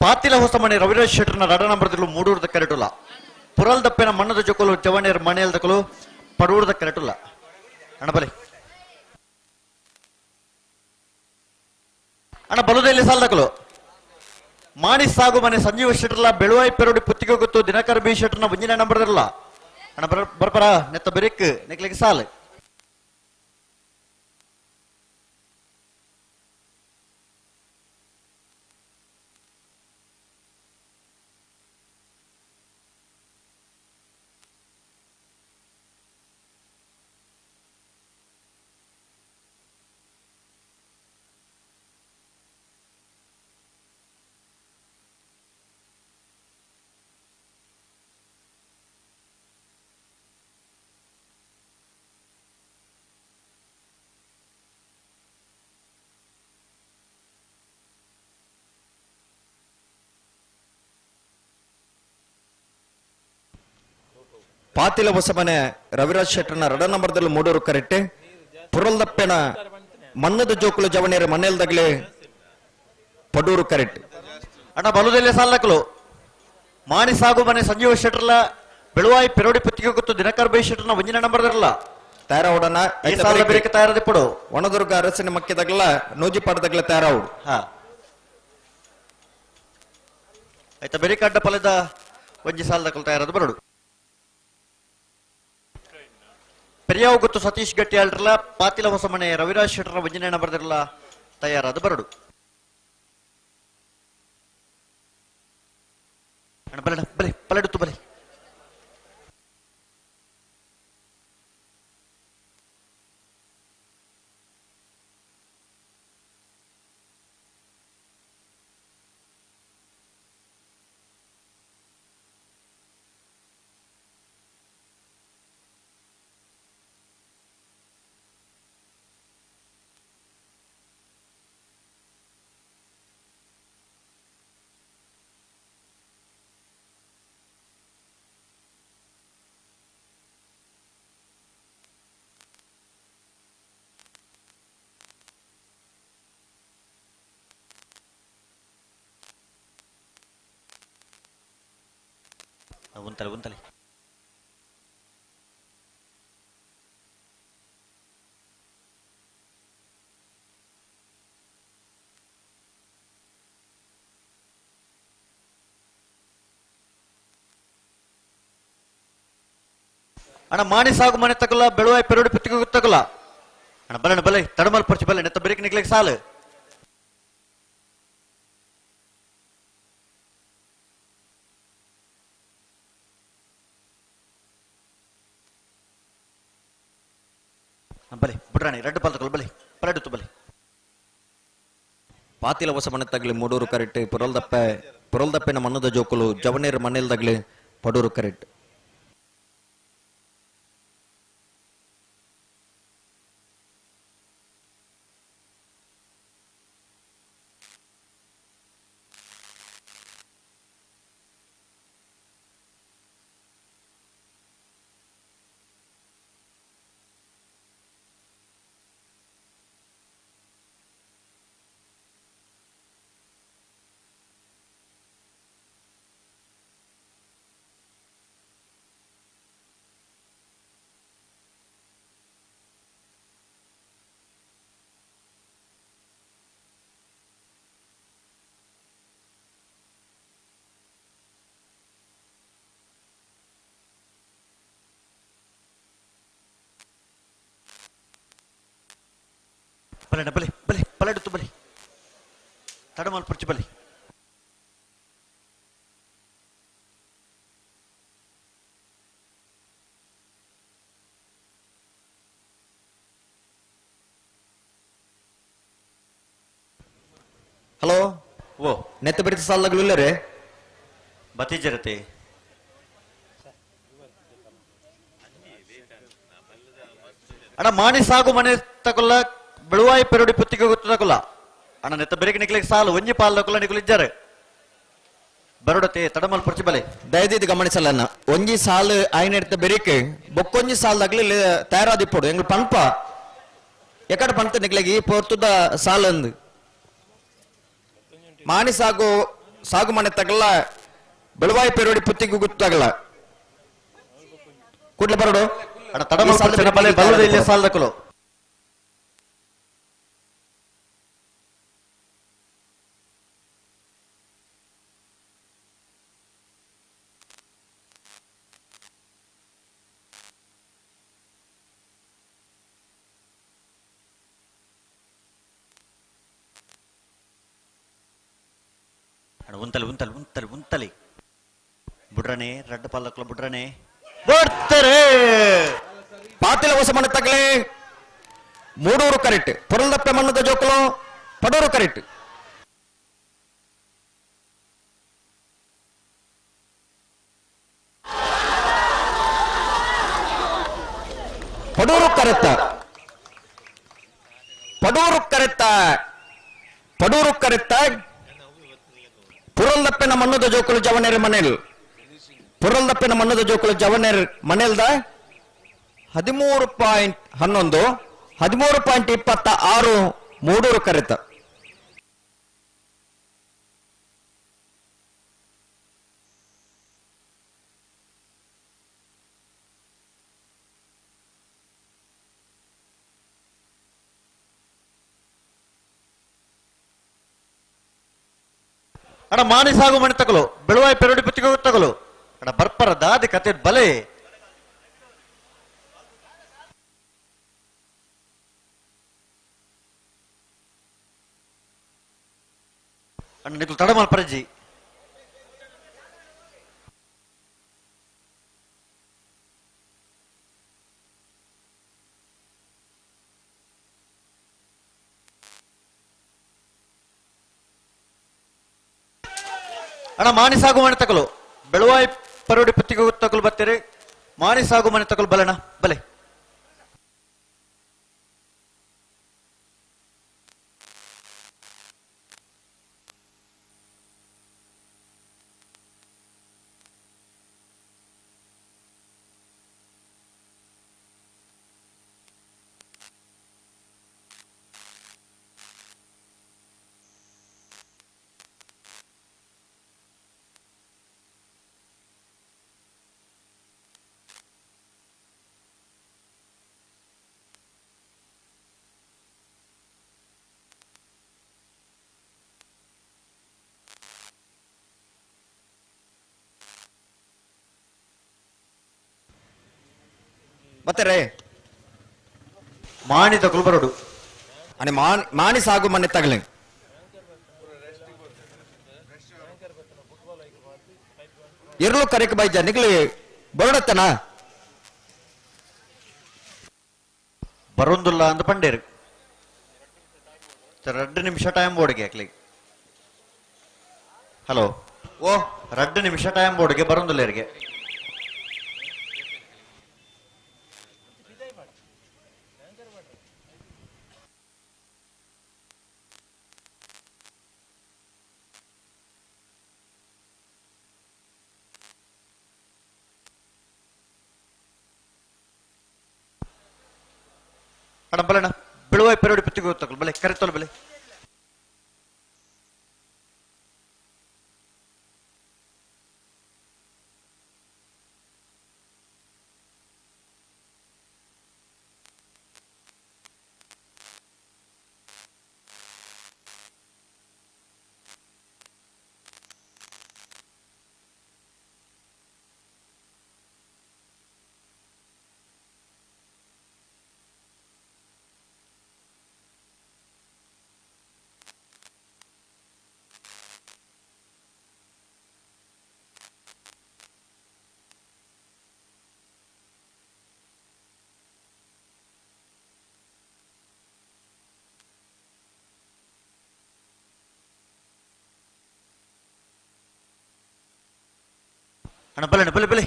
ಪಾತಿಲ ಹೊಸಮನೆ ರವಿರಾಜ್ ಶೆಟ್ಟರ್ನ ರಡ ನಂಬರ್ದಲ್ಲೂ ಮೂಡೂರದ ಕರೆಟುಲ ಪುರಲ್ ದಪ್ಪೆನ ಮಣ್ಣದ ಜೊಕಲು ಜವಣಿಯರ್ ಮಣೆಯಲ್ದಕಲು ಪಡೂರದ ಕರೆಟುಲ ಅಣ್ಣ ಬಲೆ ಅಣ್ಣ ಬಲುದೆಲ್ಲಿ ಸಾಲದಕಲು ಮಾಣಿ ಸಾಗು ಮನೆ ಸಂಜೀವ ಶೆಟ್ಟರ್ಲ ಬೆಳುವಾಯಿ ಪೆರೋಡಿ ಪುತ್ತಿಗೆ ಗೊತ್ತು ದಿನಕರ್ ಬಿ ಶೆಟ್ಟರ್ನ ಒಂಜಿನ ನಂಬರ್ ಇರಲ್ಲ ಅಣ್ಣ ಬರ್ಪರ ನೆತ್ತ ಬೆರಿಕ್ ನೆಕ್ಲಿಗೆ ಸಾಲು ಪಾತಿಲ ಹೊಸಮನೆ ರವಿರಾಜ್ ಶೆಟ್ಟರ್ನ ರಡ ನಂಬರ್ದಲ್ಲಿ ಮೂಡೂರು ಕರೆಕ್ಟ್ ಪುರಲ್ದಪ್ಪೆನ ಮನ್ನದ ಜೋಕುಲು ಜವನೇರು ಮನೆಯಲ್ದಾಗಲೇ ಪಡೂರು ಕರೆಕ್ಟ್ ಅಣ್ಣ ಬಲುದೆಲ್ಲಿ ಸಾಲಕಲು ಮಾಣಿ ಸಾಗು ಮನೆ ಸಂಜೀವ ಶೆಟ್ಟರ್ಲ ಬೆಳುವಾಯಿ ಪೆರೋಡಿ ಪುತ್ತಿಗೆ ಗೊತ್ತು ದಿನಕರ್ ಬೈ ಶೆಟ್ಟರ್ನ ಒಂಜಿನ ನಂಬರ್ ಇರಲ್ಲ ತಯಾರಾವಡನ ಈ ಸಾಲದ ಬೇರೆ ತಯಾರದಿಪ್ಪಡು ವನದುರ್ಗ ಅರಸಿನ ಮಕ್ಕಿದಾಗಲ ನೂಜಿಪಾಡದಾಗಲ ತಯಾರಾವಡು ಹಾ ಆಯ್ತಾ ಬೆರಿಕ ಅಡ್ಡ ಪಲದ ಒಂಜಿ ಸಾಲದ ತಯಾರದು ಬರಡು ಪೆರಿಯಾವ್ ಗೊತ್ತು ಸತೀಶ್ ಗಟ್ಟಿ ಅಲ್ರಲ್ಲ ಪಾತಿಲ ಹೊಸಮನೆ ರವಿರಾಜ್ ಶೆಟ್ಟರ ಒಂಜಿನ ಬರೆದಿರಲ್ಲ ತಯಾರಾದ ಬರಡು ಅಣ್ಣ ಬಲೆ ಬಲೆ ಪಲಡುತ್ತು ಬಲೆ ಉಂತಲೆ ಉಂತಲೆ ಅಣ್ಣ ಮಾಣಿ ಸಾಗು ಮನೆ ತಗಲ ಬೆಳುವಾಯಿ ಪೆರೋಡಿ ಪುತ್ತಿಗೆ ತಗಲ ಅಣ್ಣ ಬಲೆ ಬಲೆ ತಡಮಲ್ ಪರ್ಚಿ ಬಲೆ ನೆತ್ತ ಬೆರಿಕ್ ನಿಕ್ಲಿಕ್ ಸಾಲು ಬಲೆ ಬುಡ್ರಾಣಿ ರೆಡ್ ಪಾಲ್ ಬಲೆ ಪಲಡುತ್ತು ಬಲೆ ಪಾತಿಲ ಹೊಸಮನೆ ತಗಲಿ ಮೂಡೂರು ಕರೆಕ್ಟ್ ಪುರಲ್ದಪ್ಪೆ ಪುರಲ್ದಪ್ಪೆನ ಮಣ್ಣದ ಜೋಕುಲು ಜವನೇರು ಮಣ್ಣೆಲ್ದಾಗಲಿ ಪಡೂರು ಕರೆಕ್ಟ್ ಬಲೆ ಬಲೆ ಬಲೆ ಪಲಡುತ್ತು ಬಲೆ ತಡಮಲ್ ಪರ್ಚಿ ಬಲೆ ಹಲೋ ಓ ನೆತ್ತ ಬಿಡಿತ ಸಾಲಗಳು ಇಲ್ಲ ರೇ ಬತ್ತಿಜರತೆ ಅಣ್ಣ ಮಾಣಿ ಸಾಗು ಮನೆ ತಕೊಲ್ಲ ಬೆಳುವಾಯಿ ಪೆರೋಡಿ ಪುತ್ತಿಗೆ ಗೊತ್ತು ತಕೊಲ್ಲ ಅಣ್ಣ ನೆತ್ತ ಬೆರಕೆ ನಿಕ್ಲಿಗೆ ಸಾಲು ಒಂಜಿ ಪಾಲ್ ತಕೊಲ್ಲ ನಿಕುಲು ಇಜ್ಜಾರೆ ಬರೋಡತೆ ತಡಮಲ್ ಪರ್ಚಿ ಬಲೆ ದಯದೀದ್ ಗಮನಿಸಲ್ಲ ಒಂಜಿ ಸಾಲು ಆಯ್ನೆಡ್ತ ಬೆರಿಕೆ ಬೊಕ್ಕೊಂಜಿ ಸಾಲ್ದಾಗ್ಲಿ ತಯಾರಾದಿಪ್ಪಡು ಎಂಗ್ಳು ಪನ್ಪ ಎಕಡ ಪಂತ ನಿಕ್ಲೆಗೆ ಈ ಪೋರ್ತುದ ಸಾಲು ಅಂದು ಮಾಣಿ ಸಾಗು ಸಾಗು ಮನೆ ತಗಲ ಬೆಳವಾಯಿ ಪೆರೋಡಿ ಪುತ್ತಿಗೆ ಗೊತ್ತಾಗಲ್ಲ ಕೂಡ್ಲೆ ಬರೋಡು. ಅಣ್ಣ ತಡಮಲ್ ಬಲೆ ಬಲ್ಲದ ಇಲ್ಲಿ ಸಾಲದಕುಲು. ಉಂತಲಿ ಉಂತಲಿ ಉಂತಲಿ ಉಂತಲಿ ಬುಡ್ರನೆ ರಡ್ಡ ಪಲ್ಲಕ್ಲ ಬುಡ್ರನೆ ಬರ್ತಾರೆ ಪಾತಿಲ ಹೊಸ ಮಣ್ಣು ತಗಲೆ ಮೂಡೂರು ಕರೆಕ್ಟ್ ಪೊರಲ್ದಪ್ಪೆ ಮಣ್ಣದ ಜೋಕುಲು ಪಡೂರು ಕರೆಕ್ಟ್. ಪಡೂರು ಕರೆತ್ತ ಪಡೂರು ಕರೆತ್ತ ಪಡೂರು ಕರೆತ್ತ ಪುರಲ್ದಪ್ಪೆನ ಮಣ್ಣದ ಜೋಕುಲು ಜವನೇರ್ ಮನೇಲ್ ಪುರಲ್ದಪ್ಪೆನ ಮಣ್ಣದ ಜೋಕುಲು ಜವನೇರ್ ಮನೇಲ್ದ 13.11 13.26 ಮೂಡೂರು ಕರೆತ. ಅಡ ಮಾನಿ ಸಾಗು ಮಣಿ ತಗಲು ಬೆಳುವಾಯಿ ಪೆರಡಿ ಪುತ್ತಿಗೆ ತಗಲು ಅಡ ಬರ್ಪರ ದಾದಿ ಕತೆ ಬಲೆ ಅಣ್ಣ ನಿಕ್ಲು ತಡಮಲ್ ಪರಜಿ. ಅಣ್ಣ ಮಾನಿ ಸಾಗು ಮನೆ ತಗಲು ಬೆಳುವಾಯಿ ಪರೋಡಿ ಪುತ್ತಿಗೆ ತಗಲು ಬರ್ತೀರಿ ಮಾನಿ ಸಾಗು ಮನೆ ತಗಲು ಬಲಣ ಬಲೆ. ಮತ್ತೆ ರೇ ಮಾಣಿ ತಗಲು ಬರೋಡು ಅನೆ ಮಾಣಿ ಸಾಗು ಮನೆ ತಗಲಿ ಇರ್ಲು ಕರೆಕ್ ಬೈಜ ನಿಕ್ಲಿ ಬರೋಡತ್ತನ ಬರೋಂದುಲ್ಲ ಅಂದ ಪಂಡೇರು 2 ನಿಮಿಷ ಟೈಮ್ ಬೋರ್ಡ್ಗೆ ಹಾಕ್ಲಿ. ಹಲೋ ಓ 2 ನಿಮಿಷ ಟೈಮ್ ಬೋರ್ಡ್ಗೆ ಬರೋಂದುಲ್ಲ ಇರಿಗೆ. ಅಣ್ಣ ಬಲಣ್ಣ ಬೆಳುವಾಯಿ ಪೆರೋಡಿ ಪುತ್ತಿಗೆ ತಗಲು ಬಲೆ ಕರೆತೋಲು ಬಲೆ. ಅಣ್ಣ ಬಲೆ ಬಲೆ ಬಲೆ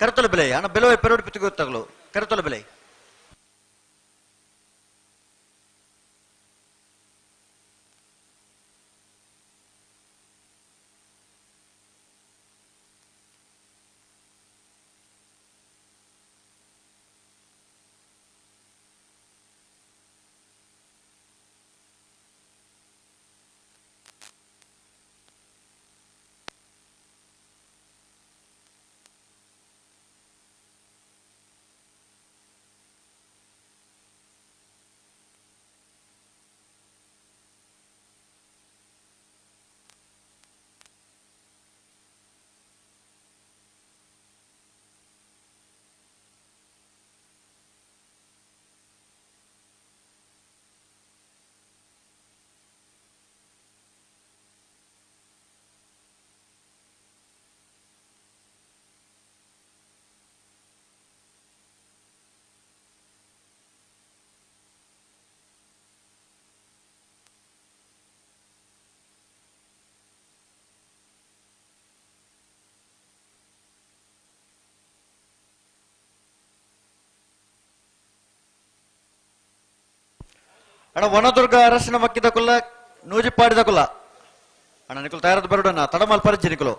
ಕರೆತೊಲ ಬೆಲೆ ಅಣ್ಣ ಬೆಲೋ ಪೆರೋಡಿ ಪಿತ್ತಿಗೆ ತಗಲು ಕರೆತೊಲ ಬೆಲೆ. ಅಣ್ಣ ವನದುರ್ಗ ಅರಸಿನ ಮಕ್ಕಿದ ಕುಲ್ಲ ನೂಜಿಪಾಡಿದ ಕುಲ್ಲ ಅಣ್ಣ ನಿಕುಲು ತಯಾರದ ಬರೋಡಣ್ಣ ತಡಮಾಲ್ ಪರಿಚಯ ನಿಕುಲು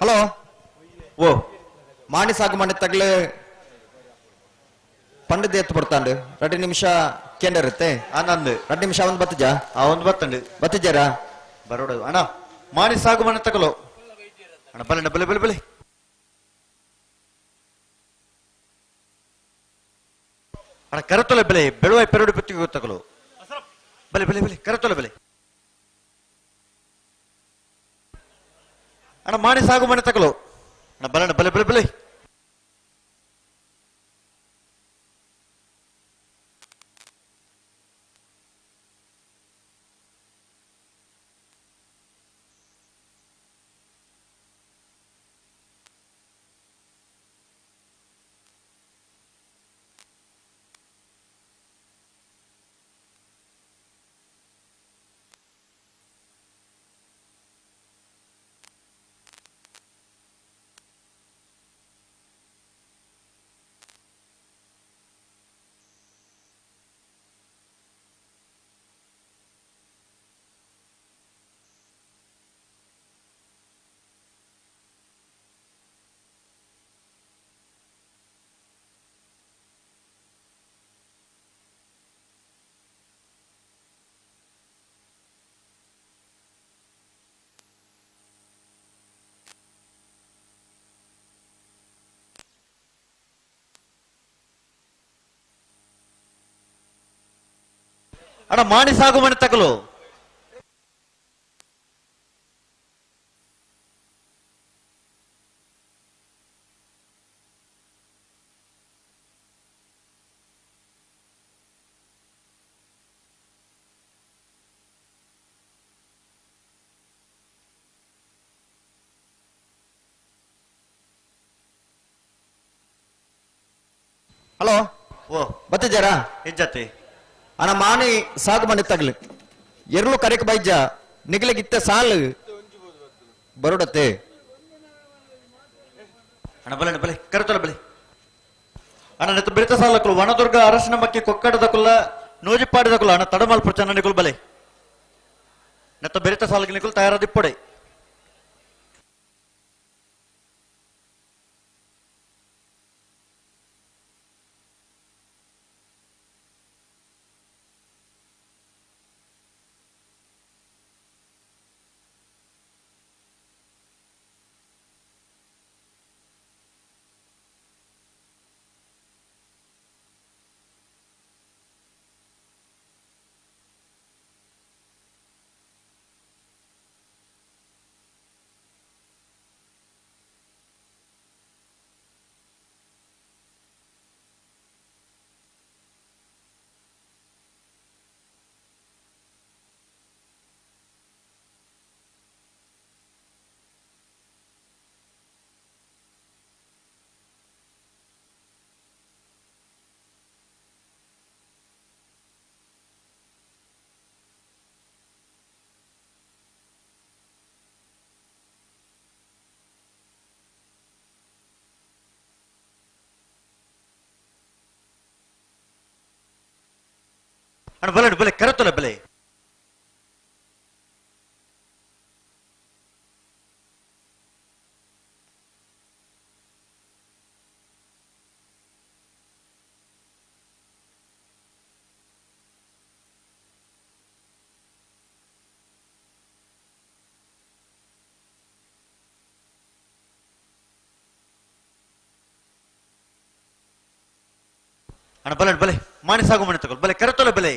ಹಲೋ ಓ ಮಾಣಿ ಸಾಗು ಮನೆ ತಗ್ಲೆ ಪಂಡದ ಎತ್ತು ಪಡ್ತಾಂಡು 2 ನಿಮಿಷ ಕೇಂದ್ರ ಇರುತ್ತೆ. ಆನಂದ್ 2 ನಿಮಿಷ ಒಂದು ಬತ್ತಿಜಾ? ಒಂದು ಬತ್ತಂಡು. ಬತ್ತಿಜಾರ ಬರೋಡ ಅಣ್ಣ ಮಾಣಿ ಸಾಗು ಮನೆ ತಗಲು ಅಣ್ಣ ಬಲೆ ಬಲೆ ಬಲೆ ಬಲೆ ಅಣ್ಣ ಕರತೊಲೆ ಬೆಲೆ ಬೆಳುವ ಪೆರಡು ಪೆತ್ತಿಗೆ ತಗಲು ಬಲೆ ಬಲೆ ಬಲೆ ಕರತೊಲೆ ಬೆಲೆ ಅಣ್ಣ ಮಾಣಿ ಸಾಗು ಮನೆ ತಗಲು ಅಣ್ಣ ಬಲೆ ಬಲೆ ಬಲೆ ಬಲೆ ಅಣ್ಣ ಮಾಣಿ ಸಾಗು ಮನೆ ತಗಲು ಹಲೋ ಓ ಬತ್ತಿಜಾರ? ಹೆಜ್ಜತೆ ಅಣ್ಣ ಮಾಣಿ ಸಾಗು ಮನೆ ತಗ್ಲು ಎರ್ಲು ಕರೆಕ್ ಬೈಜ ನಿಗಲಿಗಿತ್ತ ಸಾಲು ಬರೋಡತ್ತೆ. ಅಣ್ಣ ಬಲೆ ಬಲೆ ಕರತೊಲೆ ಬಲೆ ಅಣ್ಣ ನೆತ್ತ ಬಿರಿತ ಸಾಲಕ್ಕಲು ವನದುರ್ಗ ಅರಸಿನ ಮಕ್ಕಿ ಕೊಕ್ಕಡದ ಕುಲ್ಲ ನೂಜಿಪಾಡಿದ ಕುಲ್ಲ ಅಣ್ಣ ತಡಮಾಲ್ ಪ್ರಚನ್ನ ನಿಕುಲ್ ಬಲೆ ನೆತ್ತ ಬೆರಿತ ಸಾಲಕ್ಕೆ ನಿಕುಲ್ ತಯಾರಾದಿಪ್ಪಡೆ. ಅಣ್ಣ ಬಲೆ ಬಲೆ ಕರತೊಲೆ ಬಲೆ ಅಣ್ಣ ಬಲೆ ಬಲೆ ಮಾಣಿ ಸಾಗು ಮನೆ ತಗೊಳ್ಳಿ ಬಲೆ ಕರತೊಲೆ ಬಲೆ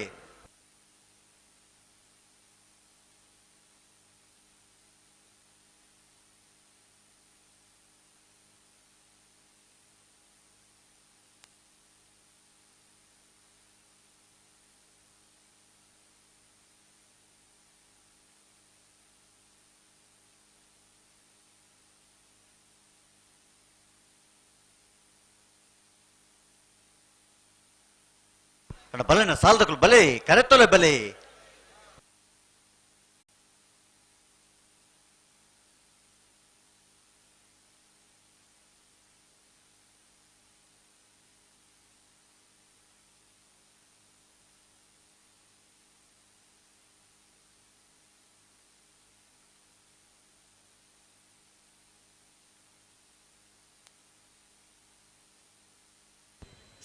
ಅಣ್ಣ ಬಲೆನ ಸಾಲದಕ್ಕಲು ಬಲೆ ಕರೆತೊಲೆ ಬಲೆ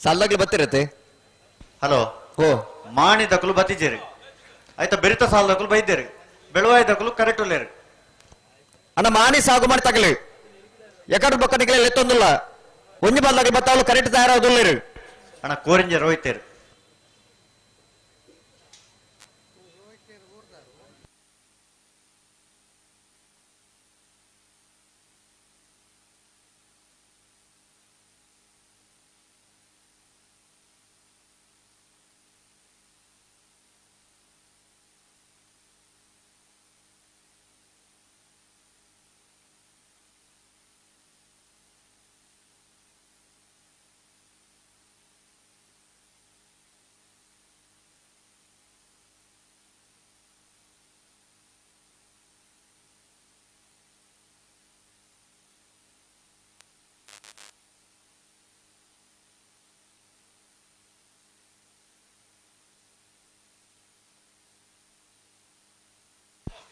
ಸಾಲ್ದಾಗ್ಲಿ ಬತ್ತಿರತ್ತೆ. ಹಲೋ ಓ ಮಾಣಿ ದಕಲು ಬತ್ತಿಜೇರಿ ಆಯ್ತಾ, ಬೆರಿತ ಸಾಲದಕಲು ಬೈದೇರಿ, ಬೆಳುವಾಯಿ ದಕಲು ಕರೆಕ್ಟ್ ಉಲ್ಲೇರಿ. ಅಣ್ಣ ಮಾಣಿ ಸಾಗು ಮಾಡಿ ತಗಲಿ ಎಕಡೆ ಬೊಕ್ಕ ನಿಕ್ಲೆ ಲೆತ್ತೊಂದುಲ್ಲ ಒಂಜಿ ಬಾಲ್ದಾಗ್ಲಿ ಬತ್ತಾವಲು ಕರೆಕ್ಟ್ ತಯಾರಾಗುದಿಲ್ಲೇರಿ. ಅಣ್ಣ ಕೋರಿಂಜ ರೋಹಿತೇರಿ.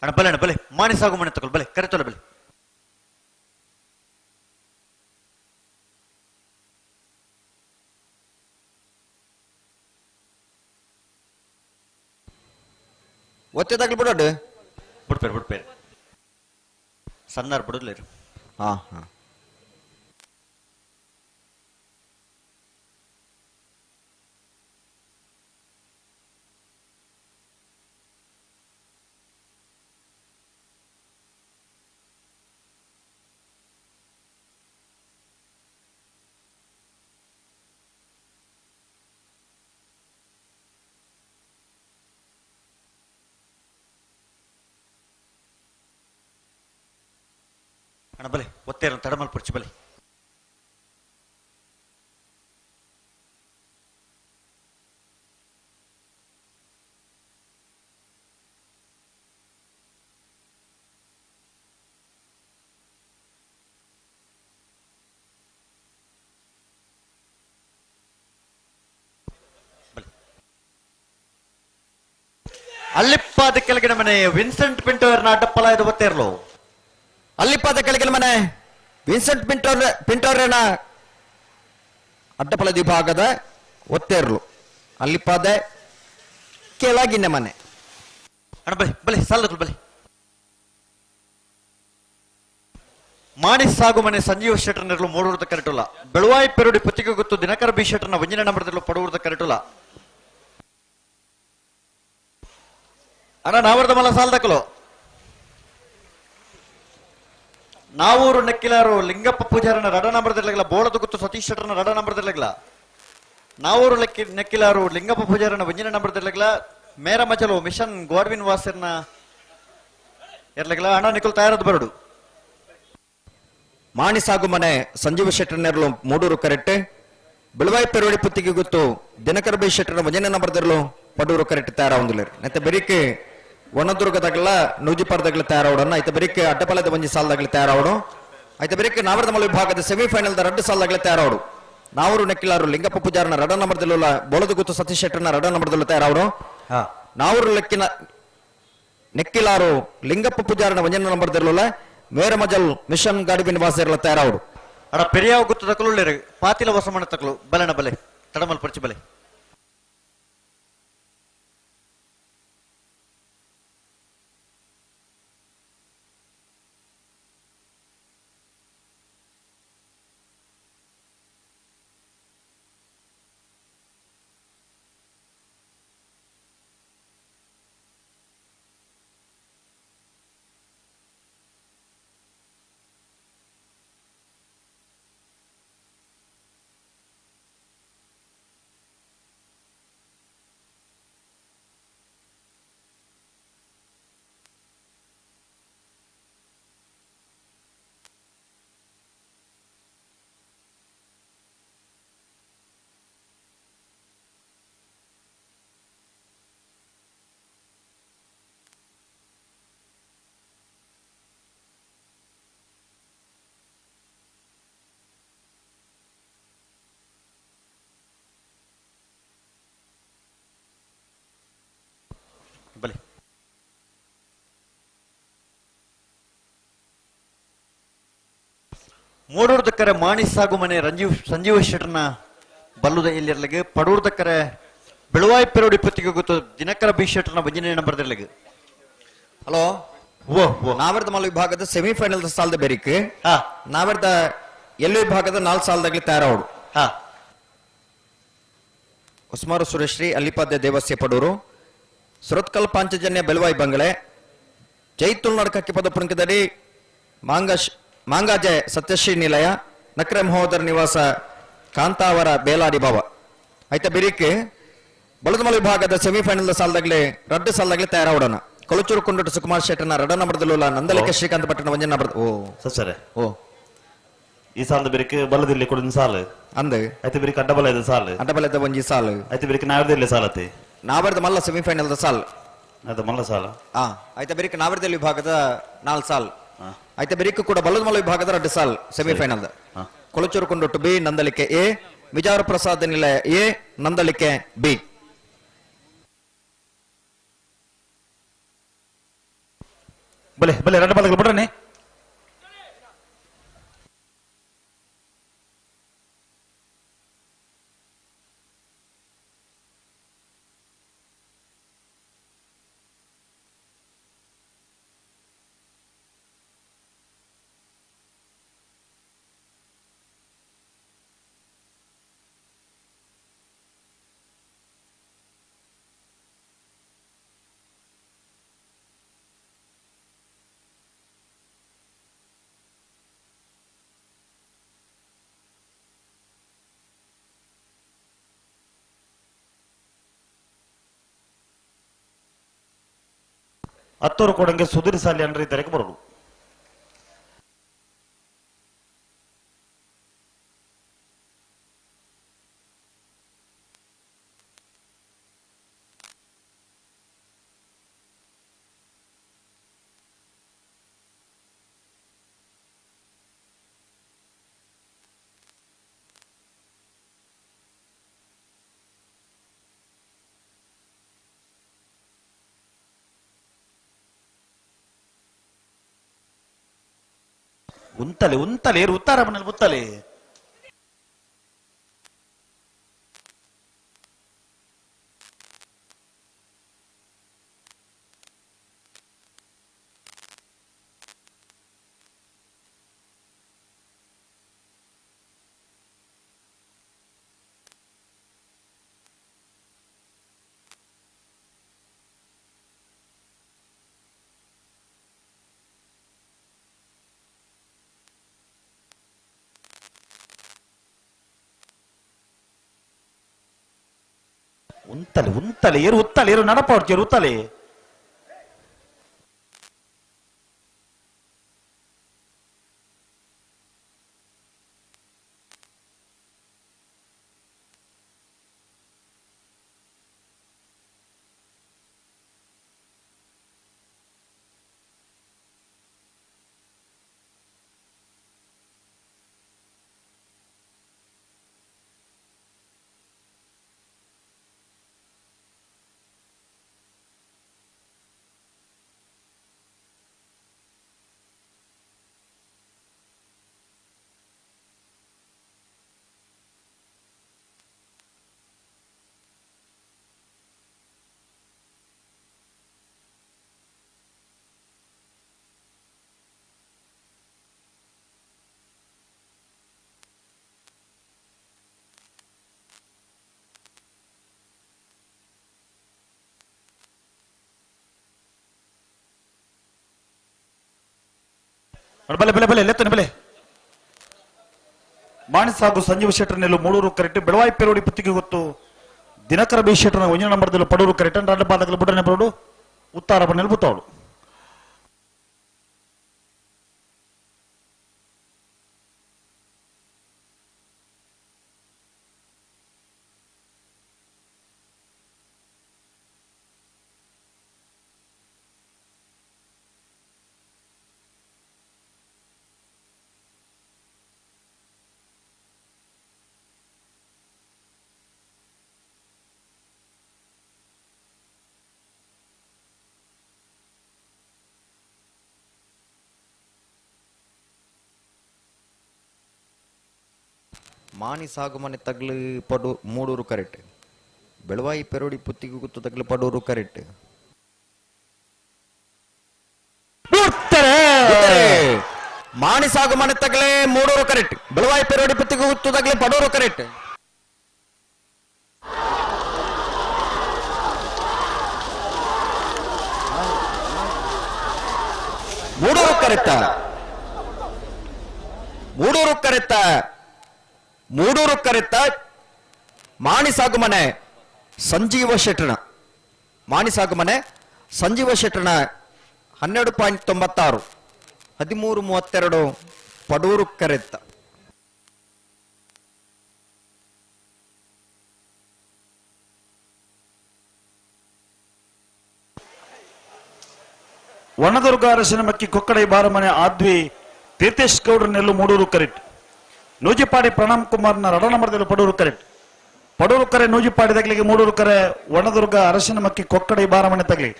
ಅಣ್ಣ ಬಲೆ, ಅಣ್ಣ ಬಲೆ, ಮಾಣಿ ಸಾಗು ಮನೆ ತಗೊಳ್ಳಿ ಬಲೆ, ಕರೆ ತೊಲೆ ಬಲೆ. ಒತ್ತೆ ತಗಲಿ ಬಿಡೋಡು. ಬಿಡ್ಪೇರು ಬಿಡ್ಪೇರು ಸಣ್ಣಾರು ಬಿಡೋದ್ಲೇರು. ಹಾ ಹಾ ಅಣ್ಣ ಬಲೆ, ಒತ್ತೇರ ತಡಮಲ್ ಪುರ್ಚಿ ಬಲೆ. ಅಲ್ಲಿಪ್ಪಾದ ಕೆಳಗಿನ ಮನೆ ವಿನ್ಸೆಂಟ್ ಪಿಂಟೋರ್ನ ಅಡ್ಡಪ್ಪಲಾಯದ ಒತ್ತೇರ್ಲು. ಅಲ್ಲಿಪ್ಪಾದ ಕೆಳಗಿನ ಮನೆ ವಿನ್ಸೆಂಟ್ ಪಿಂಟೋರ್ನ ಅಡ್ಡಪಲ ವಿಭಾಗದ ಒತ್ತೇರ್ಲು. ಅಲ್ಲಿಪ್ಪಾದ ಕೆಳಗಿನ ಮನೆ. ಅಣ್ಣ ಬಲೆ ಬಲೆ ಸಾಲದಗಳು ಬಲೆ. ಮಾಣಿ ಸಾಗು ಮನೆ ಸಂಜೀವ ಶೆಟ್ಟರ್ನೆರಳು ಮೂಡೂರದ ಕರೆಟುಲ. ಬೆಳುವಾಯಿ ಪೆರುಡಿ ಪುತ್ತಿಗೆ ಗೊತ್ತು ದಿನಕರ ಬಿ ಶೆಟ್ಟರ್ನ ವಂಜನ ನಂಬರದಲ್ಲೂ ಪಡೂರದ ಕರೆಟುಲ. ಅಣ್ಣ ನಾವರ್ದ ಮಲ ಸಾಲದಕಲು. ನಾವೂರು ನೆಕ್ಕಿಲಾರು ಲಿಂಗಪ್ಪ ಪೂಜಾರನ ರಡ ನಂಬರದಿರ್ಲಗಲ, ಬೋಳದ ಗುತ್ತು ಸತೀಶ್ ಶೆಟ್ಟರ್ನ ರಡ ನಂಬರದಿರ್ಲಗಲ. ನಾವೂರು ನೆಕ್ಕಿಲಾರು ಲಿಂಗಪ್ಪ ಪೂಜಾರನ ವಂಜನ ನಂಬರದಿರ್ಲಗಲ. ಮೇರ ಮಜಲು ಮಿಷನ್ ಗೋಡ್ವಿನ್ ವಾಸರ್ನ ಇರ್ಲಗಲ. ಅಣ್ಣ ನಿಖಲ್ ತಯಾರದ್ ಬರಡು. ಮಾಣಿ ಸಾಗು ಮನೆ ಸಂಜೀವ ಶೆಟ್ಟರ್ನೆರಳು ಮೂಡೂರು ಕರೆಕ್ಟ್. ಬೆಳವಾಯಿ ಪೆರುವಳಿ ಪುತ್ತಿಗೆ ಗೊತ್ತು ದಿನಕರ ಬೈ ಶೆಟ್ಟರ್ನ ವಂಜನ ನಂಬರದಿರ್ಲು ಪಡೂರು ಕರೆಕ್ಟ್ ತಯಾರಾವಂದಿಲ್ಲರು. ಮತ್ತೆ ಬೆರಿಕೆ ವನದುರ್ಗದಾಗಲ ನೂಜಿಪಾರದಾಗಲ ತಯಾರಾವಡನ್ನ ಐತ ಬೆರಿಕೆ ಅಡ್ಡಪಲದ ಒಂಜಿ ಸಾಲದಾಗಲಿ ತಯಾರಾವಡು. ಐತ ಬೆರಿಕೆ ನಾವರದಮಲ ವಿಭಾಗದ ಸೆಮಿಫೈನಲ್ the ರಡ್ಡು ಸಾಲದಾಗಲಿ ತಯಾರಾವಡು. ನಾವರು ನೆಕ್ಕಿಲಾರು ಲಿಂಗಪ್ಪ ಪೂಜಾರನ ರಡ ನಂಬರದಲ್ಲ ಬೋಳದಗುತ್ತು ಸತೀಶ್ ಶೆಟ್ಟರ್ನ ರಡ ನಂಬರದಲ್ಲ ತಯಾರಾವಡು. ನಾವರು ಲೆಕ್ಕಿನ ನೆಕ್ಕಿಲಾರು ಲಿಂಗಪ್ಪ ಪೂಜಾರನ ವಂಜನ ನಂಬರದಲ್ಲ ಮೇರಮಜಲ್ ಮಿಷನ್ ಗಾಡಿಬಿನ ವಾಸಿರಲ ತಯಾರಾವಡು. ಅಡ ಪೆರಿಯಾವ ಗುತ್ತು ತಕಲು ಪಾತಿಲ ವಸಮಣ ತಕಲು ಬಲೆಣ ಬಲೆ ತಡಮಲ್ ಪರ್ಚಿ ಬಲೆ. ಬಲೆ ಮೂಡೂರ್ದಕ್ಕರೆ ಮಾಣಿ ಸಾಗು ಮನೆ ಸಂಜೀವ ಶೆಟ್ಟರ್ನ ಬಲ್ಲುದ ಎಲ್ಲಿರ್ಲಿಗೆ ಪಡೂರ್ದಕ್ಕರೆ ಬೆಳುವಾಯಿ ಪೆರೋಡಿ ಪತ್ತಿಗೆ ಗೊತ್ತು ದಿನಕರ ಬಿ ಶೆಟ್ಟರ್ನ ಒಂಜನೇ ನಂಬರ್ ದಿರ್ಲಿಗೆ. ಹಲೋ, ನಾವರ್ದ ಮಲ್ಲ ವಿಭಾಗದ ಸೆಮಿಫೈನಲ್ ಸಾಲದ ಬೆರಿಕ್ ನಾವರ್ದ ಎಲ್ಲು ವಿಭಾಗದ 4 ಸಾಲದಾಗಲಿ ತಯಾರಾವಡು. ಹೊಸ್ಮಾರು ಸುರೇಶ್ರೀ ಅಲ್ಲಿಪಾದ್ಯ ದೇವಸ್ಯ ಪಡೂರು, ಸುರತ್ಕಲ್ ಪಾಂಚಜನ್ಯ ಬೆಳವಾಯಿ ಬಂಗಳೆ, ಜೈತುಲ್ನಾಡ್ ಕಕ್ಕಿಪದ ಪುಣಕದಡಿ ಮಾಂಗಾಜೆ ಸತ್ಯಶ್ರೀ ನಿಲಯ, ನಕ್ರೆ ಮಹೋದರ ನಿವಾಸ ಕಾಂತಾವರ ಬೇಲಾಡಿ ಬಾವ. ಆಯ್ತಾ ಬಿರಿಕ್ ಬಲದಮಲ ವಿಭಾಗದ ಸೆಮಿಫೈನಲ್ ಸಾಲದಾಗಲಿ 2 ಸಾಲದಾಗಲಿ ತಯಾರಾವಡೋಣ. ಕೊಳಚೂರು ಕೊಂಡೋಟ ಸುಕುಮಾರ್ ಶೆಟ್ಟನ 2 ನಂಬರ್ದಲ್ಲ, ನಂದಲಿಕೆ ಶ್ರೀಕಾಂತ್ ಪಟ್ಟಣ 1 ನಂಬರ್. ಓ ಸರ್, ಓ ಈ ಸಾಲದ ಬೆರಿಕ್ ಬಲದಿಲ್ಲಿ ಕೊಡಿನ ಸಾಲು ಅಂದ ಐತೆ ಬೆರಿಕ್ ಅಡ್ಡಬಲ ಇದೆ ಸಾಲು, ಅಡ್ಡಬಲದ ಒಂಜಿ ಸಾಲು ಐತೆ ಬೆರಿಕ್ ನಾವರ್ದಲ್ಲಿ ಸಾಲತಿ ನಾವರ್ದ ಮಲ್ಲ ಸೆಮಿಫೈನಲ್ ಸಾಲ್ ಅದು ಮಲ್ಲ ಸಾಲ. ಆಯ್ತಾ ಬೆರಿಕ್ ನಾವರ್ದಲ್ಲಿ ವಿಭಾಗದ 4 ಸಾಲ್, ಆಯ್ತಾ ಬೆರಿಕ್ ಕೂಡ ಬಲದ ಮಲ್ಲ ವಿಭಾಗದ 2 ಸಾಲ್ ಸೆಮಿಫೈನಲ್. ಕೊಳಚೂರು ಕೊಂಡೊಟ್ಟು ಬಿ, ನಂದಲಿಕೆ ಎ, ವಿಜಾರ ಪ್ರಸಾದ್ ನಿಲಯ ಎ, ನಂದಲಿಕೆ ಬಿ. ಬಲೆ ಬಲೆ 2 ಬಾಲಗಳು ಬಿಡ್ರನೆ. ಹತ್ತೂರು ಕೊಡಂಗೆ ಸುಧೀರ್ ಸಾಲಿ ಅನ್ರಿ ತೆರಕ್ಕೆ ಬರೋದು. ಉಂತಲೆ ಉಂತಲೆ ಉತ್ತಾರ ಮನೇಲಿ ಉತ್ತಲೆ. ಉಂತಲೆ ಉಂತಲೆ ಏರು ಉತ್ತಲೆ ಏರು ನಡಪ ಹೊಡ್ತೀರು ಉತ್ತಲೆ. ಬಲೆ ಬಲೆ ಬಲೆ ಲೆತ್ತನೆ ಬಲೆ. ಮಾಣಿಸ್ ಹಾಗೂ ಸಂಜೀವ ಶೆಟ್ಟರ್ನೆಲ್ಲು ಮೂಡೂರು ಕರೆಕ್ಟ್, ಬೆಳವಾಯಿ ಪೇರೋಡಿ ಪುತ್ತಿಗೆ ಗೊತ್ತು ದಿನಕರ ಬಿ ಶೆಟ್ಟರ್ನ 1 ನಂಬರ್ದಲ್ಲಿ ಪಡೂರು ಕರೆಕ್ಟ್, 2 ಪಾದಗಳು ಬುಡನೆ ಬರೋಡು ಉತ್ತಾರ ಬಣ್ಣಲ್ಲಿ ಬುತ್ತವಳು. ಮಾಣಿ ಸಾಗುಮನೆ ತಗ್ಲು ಪಡು ಮೂಡೂರು ಕರೆಕ್ಟ್ ಬೆಳವಾಯಿ ಪೆರೋಡಿ ಪುತ್ತಿಗೆ ಗುತ್ತು ತಗ್ಲು ಪಡೂರು ಕರೆಕ್ಟ್ ಮಾಣಿ ಸಾಗುಮನೆ ತಗ್ಲೆ ಮೂಡೂರು ಕರೆಕ್ಟ್ ಬೆಳವಾಯಿ ಪೆರೋಡಿ ಪುತ್ತಿಗೆ ಗುತ್ತು ತಗ್ಲೆ ಪಡೂರು ಕರೆಕ್ಟ್ ಮೂಡೂರು ಕರೆಕ್ಟ ಮೂಡೂರು ಕರೆತ್ತ ಮೂಡೂರು ಕರೆತ್ತ ಮಾಣಿ ಸಾಗುಮನೆ ಸಂಜೀವ ಶೆಟ್ಟಣ ಮಾಣಿ ಸಾಗುಮನೆ ಸಂಜೀವ ಶೆಟ್ಟಣ 12.96 13.32 ಪಡೂರು ಕರೆತ್ತ. ವನದುರ್ಗ ಅರಸಿನಮಕ್ಕಿ ಕೊಕ್ಕಡೈ ಬಾರಮನೆ ಆದ್ವಿ ತೀರ್ಥೇಶ್ ಗೌಡ್ರ ನೆಲ್ಲು ಮೂಡೂರು ಕರೆಕ್ಟ್ ನೂಜಿಪಾಡಿ ಪ್ರಣಾಮ್ ಕುಮಾರ್ನ ರಡನಮರದಲ್ಲಿ ಪಡೂರು ಕರೆಕ್ಟ್ ಪಡೂರು ಕರೆ ನೂಜಿಪಾಡಿ ತಗ್ಲಿಗೆ ಮೂಡೂರು ಕರೆ ವನದುರ್ಗ ಅರಸಿನಮಕ್ಕಿ ಕೊಕ್ಕಡೈ ಬಾರಮನೆ ತಗ್ಲಿ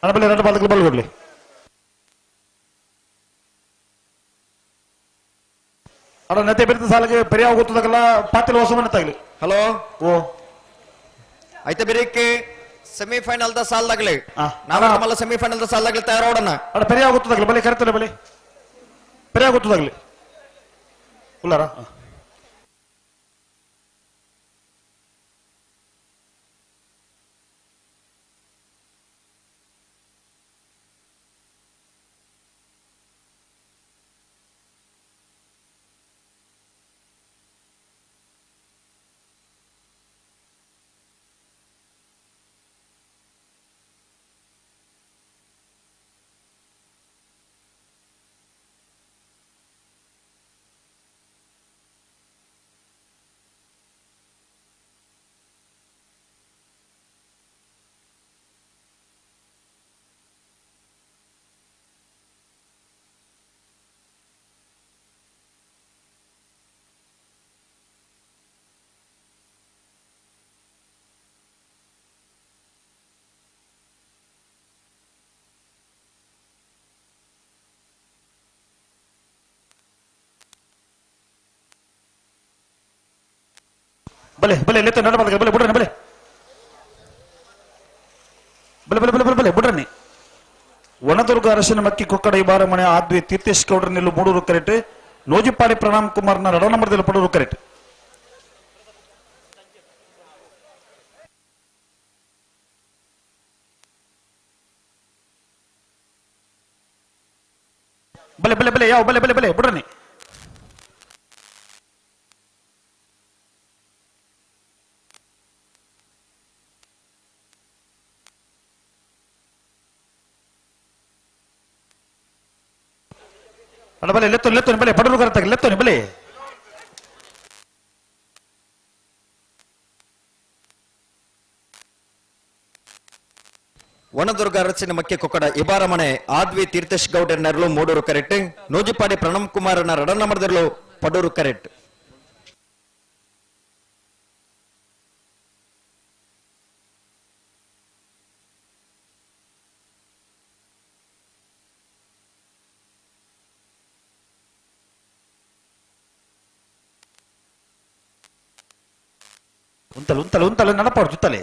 ಅಣಬಲೆ ಎರಡು ಬಾದಗಳು ಬಲ್ಗೊಡ್ಲಿ ಅಡ ನೆತೆ ಬಿರ್ತ ಸಾಲಿಗೆ ಪರ್ಯಾವ ಗೊತ್ತದಲ್ಲ ಪಾತಿಲ್ ಹೊಸಮನೆ ತಗ್ಲಿ. ಹಲೋ ಓ ಐತೆ ಬಿರಿಕೆ ಸೆಮಿಫೈನಲ್ the ಸಾಲ್ದಾಗ್ಲಿ ನಾವೆಲ್ಲ ಸೆಮಿಫೈನಲ್ the ಸಾಲ್ದಾಗ್ಲಿ ತಯಾರೋಡಣ. ಅಡ ಪರ್ಯಾವ ಗೊತ್ತದಾಗ್ಲಿ ಬಲೆ ಕರೆತಲೆ ಬಲೆ ಪರ್ಯಾವ ಗೊತ್ತದಾಗ್ಲಿ ಉಲ್ಲಾರ. ಬಲೆ ಬಲೆ ಲೆತ್ತ ನಡ ಬಲೆ ಬಲೆ ಬುಡ್ರನಿ ಬಲೆ ಬಲೆ ಬಲೆ ಬಲೆ ಬಲೆ ಬಲೆ ಬುಡ್ರನಿ. ವನದುರ್ಗ ಅರಸಿನ ಮಕ್ಕಿ ಕೊಕ್ಕಡ ಬಾರಮನೆ ಆದ್ವಿ ತೀರ್ಥೇಶ್ ಗೌಡ್ರ ನಿಲ್ಲು ಮೂಡೂರು ಕರೆಕ್ಟ್ ನೋಜಿಪಾಡಿ ಪ್ರಣಾಮ್ ಕುಮಾರ್ನ ರಡನಮರದಲ್ಲಿ ಪಡೂರು ಕರೆಕ್ಟ್. ಬಲೆ ಬಲೆ ಬಲೆ ಯಾವ ಬಲೆ ಬಲೆ ಬಲೆ ಬುಡ್ರನಿ. ಅಡ ಬಲೆ ಲೆತ್ತೋನಿ ಲೆತ್ತೋನಿ ಬಲೆ ಪಡೂರು ಕರೆಕ್ಟ್ ಲೆತ್ತೋನಿ ಬಲೆ. ವನದುರ್ಗ ಅರಸಿನ ಮಕ್ಕಿ ಕೊಕ್ಕಡ ಇಬಾರಮನೆ ಆದ್ವಿ ತೀರ್ಥೇಶ್ ಗೌಡರ ನೆರಳು ಮೂಡೂರು correct ನೂಜಿಪಾಡಿ Pranam ಕುಮಾರನ ರಡನಮರದಲ್ಲೂ Padur correct. ಉಂತಲು ಉಂತಲು ಉಂತಲು ನಡಪಾಡು ಜುತ್ತಲೆ.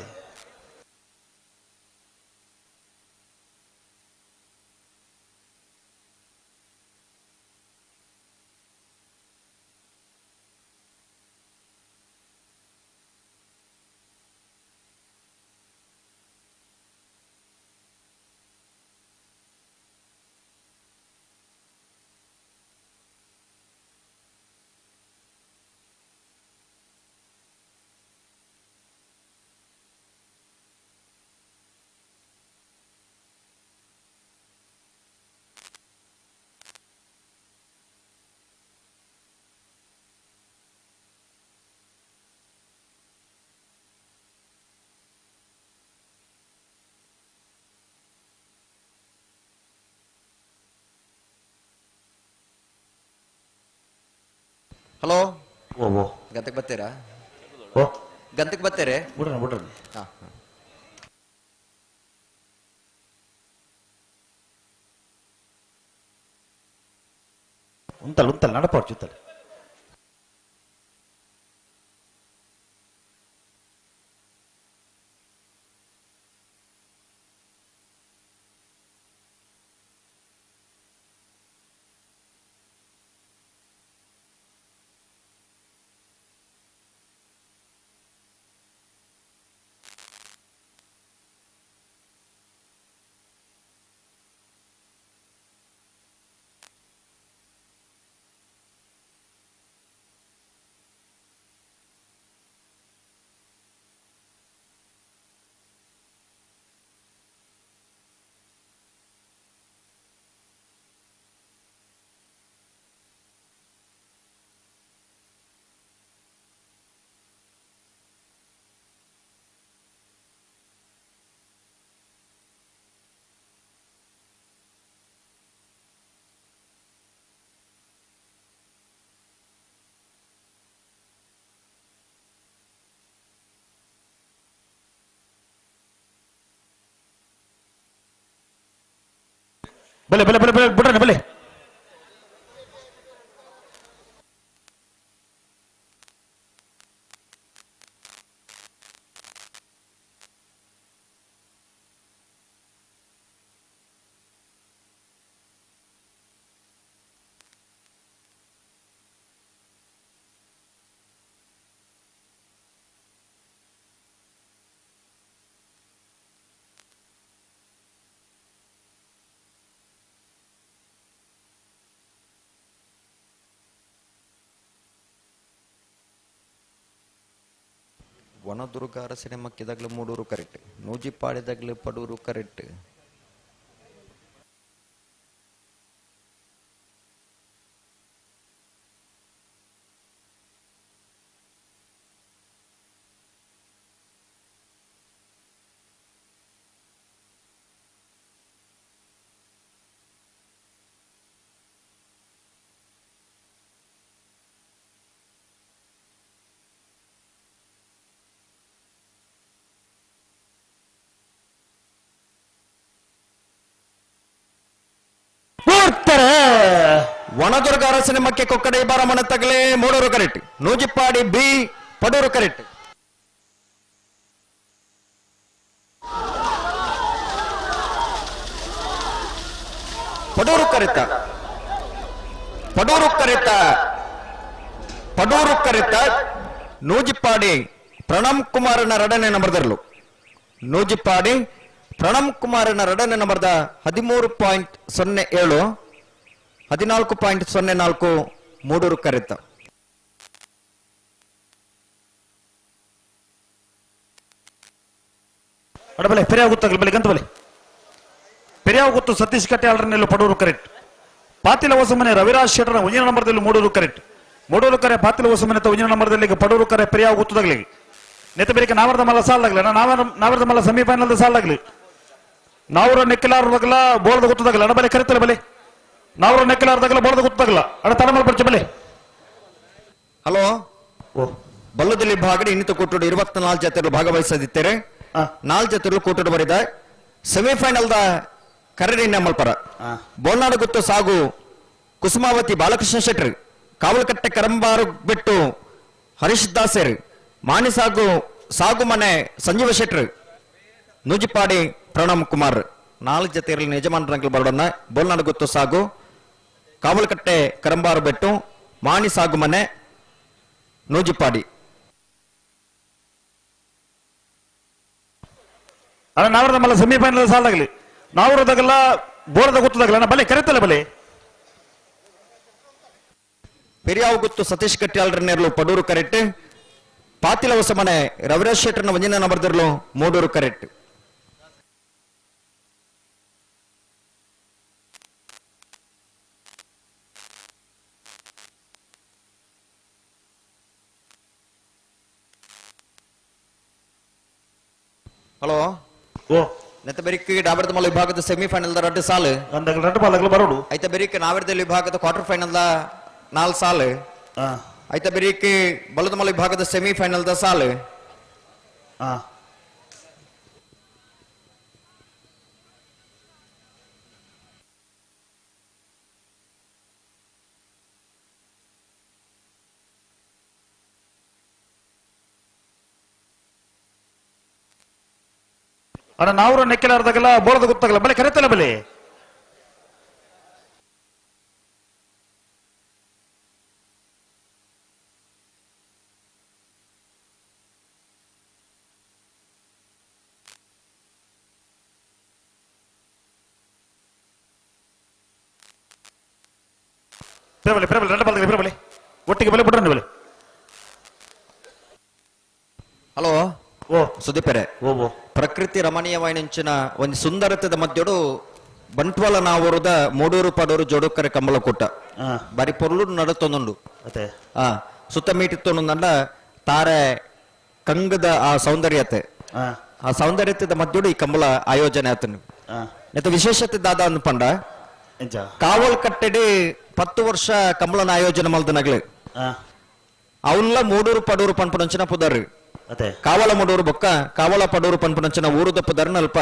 Hello ಓ ಓ ಗಂತಕ್ಕೆ ಬರ್ತೀರಾ? ಓ ಗಂತಕ್ಕೆ ಬರ್ತೀರಿ? ಬಿಡ್ರಣ ಬಿಡ್ರಣ. ಹಾ ಉಂತಲ್ ಉಂತಲ್ ನಡಪಾಡು ಜುತ್ತಲೆ. ಬಲೆ ಬಲೆ ಬಲೆ ಬಲೆ ಬುಡ್ರನೆ ಬಲೆ ವನದುರ್ಗ ಅರಸಿನ ಮೂಡೂರು ಕರೆಕ್ಟ್, ನೂಜಿಪಾಡಿದಾಗಲೂ ಪಡೂರು ಕರೆಕ್ಟ್. ವನದುರ್ಗ ಅರಸಿನ ಮಕ್ಕೆ ಕೊಕ್ಕಡೆ ಬಾರಮಣ ತಗಲೆ Mudur correct, Nujipadi B Padur correct. Padur ಕರೆತ ಪಡೂರು ಕರೆತ ಪಡೂರು ಕರೆತ ನೂಜಿಪಾಡಿ ಪ್ರಣಮ್ ಕುಮಾರನ ರಡನೆ ನಂಬರ್ದರ್ಲು. ನೂಜಿಪಾಡಿ ಪ್ರಣಮ್ ಕುಮಾರನ ರಡನೆ ನಂಬರ್ದ 13.07 14.04 ಮೂಡೂರು ಕರೆತ. ಅಡಬಲೆ ಪೆರಿಯಾವ ಗೊತ್ತಾಗಲಿ ಬಲೆ ಗಂತ ಬಲೆ ಪೆರಿಯಾವ ಗೊತ್ತು ಸತೀಶ್ ಕಟ್ಟೆ ಪಡೂರು ಕರೆಕ್ಟ್. ಪಾತಿಲ ಹೊಸಮನೆ ರವಿರಾಜ್ ಶೆಟ್ಟರ ಒಂಜಿನ ನಂಬರ್ದಲ್ಲಿ ಮೂಡೂರು ಕರೆಕ್ಟ್. ಮೂಡೂರು ಕರೆ ಪಾತಿಲ ಹೊಸಮನೆ ಒಂಜಿನ ನಂಬರ್ದಲ್ಲಿ ಪಡೂರು ಕರೆ ಪೆರಿಯಾವ ಗೊತ್ತದಾಗಲಿ. ನೆತ್ತ ಬೇರೆ ನಾವರದ ಮಲ್ಲ ಸಾಲಾಗ್ಲಿ, ನಾವರದ ಮಲ್ಲ ಸೆಮಿಫೈನಲ್ ಸಾಲಾಗ್ಲಿ. ನಾವರ ನೆಕ್ಕಲಾರದಾಗಲ ಬೋಳದ ಗೊತ್ತದಾಗಲ್ಲ ಅಡ ಬಲೆ ಕರೆತಲೆ ಬಲೆ ನಾವರ ನೆಕ್ಕಲಾರದಾಗಲ ಬೋಳದ ಗೊತ್ತಾಗಲ್ಲ ಅಡ ತಡಮಲ್ ಪರಿಚಯ ಬಲೆ. ಹಲೋ, ಬಲ್ಲದಲ್ಲಿ ಭಾಗಡಿ ಇನ್ನಿತ ಕೂಟೋಡು 24 ಜತೆಗಳು ಭಾಗವಹಿಸದಿದ್ದಾರೆ. 4 ಜತೆಗಳು ಕೂಟೋಡು ಬರಿದ ಸೆಮಿಫೈನಲ್ the ಕರಡಿ ನಮ್ಮಲ್ಪರ ಬೋಲ್ನಾಡು ಗುತ್ತು ಸಾಗು ಕುಸುಮಾವತಿ ಬಾಲಕೃಷ್ಣ ಶೆಟ್ಟರ್, ಕಾವಲಕಟ್ಟೆ ಕರಂಬಾರು ಬಿಟ್ಟು ಹರೀಶ್ ದಾಸರ್, ಮಾಣಿಸಾಗು ಸಾಗುಮನೆ ಸಂಜೀವ ಶೆಟ್ಟರ್, ನೂಜಿಪಾಡಿ ಪ್ರಣಮ್ ಕುಮಾರ್. 4 ಜತೆಯಲ್ಲಿ ಯಜಮಾನರಂಗಲ್ ಬರೋಣ. ಬೋಲ್ನಾಡು ಗುತ್ತು ಸಾಗು, ಕಾವಲಕಟ್ಟೆ ಕರಂಬಾರು ಬೆಟ್ಟು, ಮಾಣಿ ಸಾಗುಮನೆ, ನೂಜಿಪಾಡಿ. ಅಲ್ಲ ನಾವರದ ಮಲ್ಲ ಸೆಮಿಫೈನಲ್ ಸಾಲಾಗಲಿ. ನಾವರದಾಗಲ್ಲ ಬೋರದ ಗೊತ್ತದಾಗಲ್ಲ ಬಲೆ ಕರೆತಲ್ಲ ಬಲೆ. ಪೆರಿಯಾವ ಗುತ್ತು ಸತೀಶ್ ಕಟ್ಯಾಲ್ರನ್ನೆರ್ಲು ಪಡೂರು ಕರೆಕ್ಟ್. ಪಾತಿಲ ಹೊಸಮನೆ ರವಿರಾಜ್ ಶೆಟ್ಟರ್ನ ಒಂಜಿನ ನಂಬರ್ದಿರ್ಲು ಮೂಡೂರು ಕರೆಕ್ಟ್. ಹಲೋ, ನೆತ್ತ ಬೆರಿಕ್ ಡಾಬರ್ದ ಮಲ್ಲ ವಿಭಾಗದ ಸೆಮಿಫೈನಲ್ the 2 ಸಾಲು ಬರೋಡು. ಐತ ಬೆರಿಕ್ ನಾವರ್ದಲ್ಲಿ ವಿಭಾಗದ quarter final the 4 ಸಾಲು. ಐತ ಬೆರಿಕ್ ಬಲದಮಲ ವಿಭಾಗದ ಸೆಮಿಫೈನಲ್ the ಸಾಲು. ಅಣ್ಣ ನಾವ್ರ ನೆಕ್ಕಲಾರ್ದಾಗಲ್ಲ ಬೋಳದ ಗೊತ್ತಾಗಲ್ಲ ಬಲೆ ಕರೆತಲ್ಲ ಬಲೆ. ಬಲೆ ಬಲೆ రెండు ಬಲ್ದ ಬಲೆ ಒಟ್ಟಿಗೆ ಬಲೆ ಬಿಡ್ರಿ ಬಲೆ. ಹಲೋ, ಓ ಸುದೀಪರೆ, ಪ್ರಕೃತಿ ರಮಣೀಯವಾಯಿನಂಚಿನ ಒಂದು ಸುಂದರತೆದ ಮಧ್ಯಡು ಬಂಟ್ವಾಳ ನಾವೂರುದ ಮೂಡೂರು ಪಡೂರು ಜೋಡುಕರೆ ಕಂಬಳಕೂಟ ಬಾರಿ ಪೊರ್ಲು ನಡತೊಂದುಂಡು. ಸುತ್ತ ಮೀಟಿತ್ತೊಂದಂಡ ತಾರೆ ಕಂಗದ ಆ ಸೌಂದರ್ಯತೆ, ಆ ಸೌಂದರ್ಯತೆದ ಮಧ್ಯಡು ಈ ಕಂಬಳ ಆಯೋಜನೆ ಆತನು. ನೆತ್ತ ವಿಶೇಷತೆ ದಾದ ಅಂದ್ಪಂಡ ಕಾವಲ್ ಕಟ್ಟೆಡಿ 10 ವರ್ಷ ಕಂಬಳನ ಆಯೋಜನೆ ಮಲ್ದನಗ್ಲು ಅವನ್ಲ ಮೂಡೂರು ಪಡೂರು ಪನ್ಪುನಂಚಿನ ಪುದರ್, ಕಾವಲ ಮೂಡೂರು ಬೊಕ್ಕ ಕಾವಲ ಪಡೂರು ಪನ್ಪುನಂಚಿನ ಊರುದ ಪುದರ್ನ ಅಲ್ಪ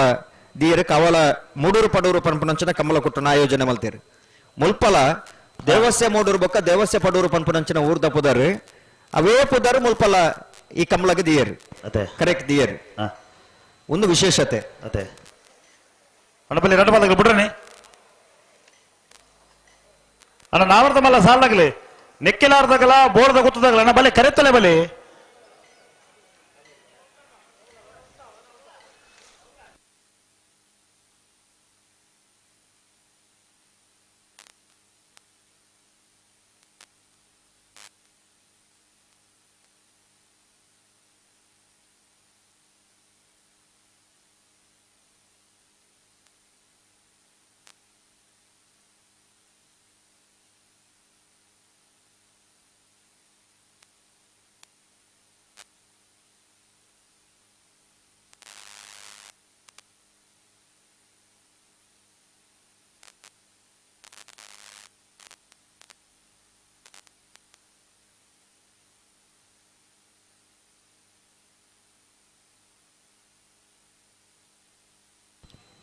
ದೀಯರು ಕಾವಲ ಮೂಡೂರು ಪಡೂರು ಪನ್ಪುನಂಚಿನ ಕಂಬಳ ಕುಟ್ಟುನ ಆಯೋಜನೆ ಮಲ್ತೇರು. ಮುಲ್ಪಲ ದೇವಸ್ಯ ಮೂಡೂರು ಬೊಕ್ಕ ದೇವಸ್ಯ ಪಡೂರು ಪನ್ಪುನಂಚಿನ ಊರ್ದ ಪುದರ್ ಅವೇ ಪುದರ್ ಮುಲ್ಪಲ ಈ ಕಂಬಳಗೆ ದಿಯರು ಕರೆಕ್ಟ್ ದಿಯರು ಒಂದು ವಿಶೇಷತೆ. ಅದೇ ಅಣ್ಣ ಎರಡು ಬಾದಗಳು ಬಿಡ್ರನಿ ಅಣ್ಣ ನಾವರ್ದ ಮಲ್ಲ ಸಾಲಾಗ್ಲಿ ನೆಕ್ಕೆಲಾರ್ದಾಗಲ ಬೋರ್ದ ಗೊತ್ತದಾಗಲ ಅಣ್ಣ ಬಲೆ ಕರೆತಲೆ ಬಲೆ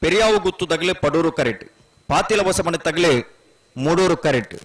ಪೆರಿಯಾವು ಗುತ್ತು ತಗಲೆ ಪಡೂರು ಕರೆಕ್ಟ್, ಪಾತಿಲ ಬಸಮಣೆ ತಗಲೆ ಮೂಡೂರು ಕರೆಕ್ಟ್.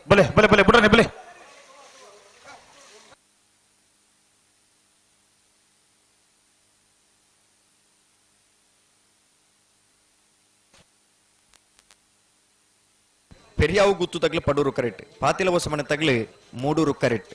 ಬಲೆ ಬಲೆ ಬಲೆ ಬಿಡ್ರನಿ ಬಲೆ ಪೆರಿಯಾವು ಗುತ್ತು ತಗಲಿ ಪಡೂರು ಕರೆಕ್ಟ್, ಪಾತಿಲ ಬಸಮಣೆ ತಗಲಿ ಮೂಡೂರು ಕರೆಕ್ಟ್.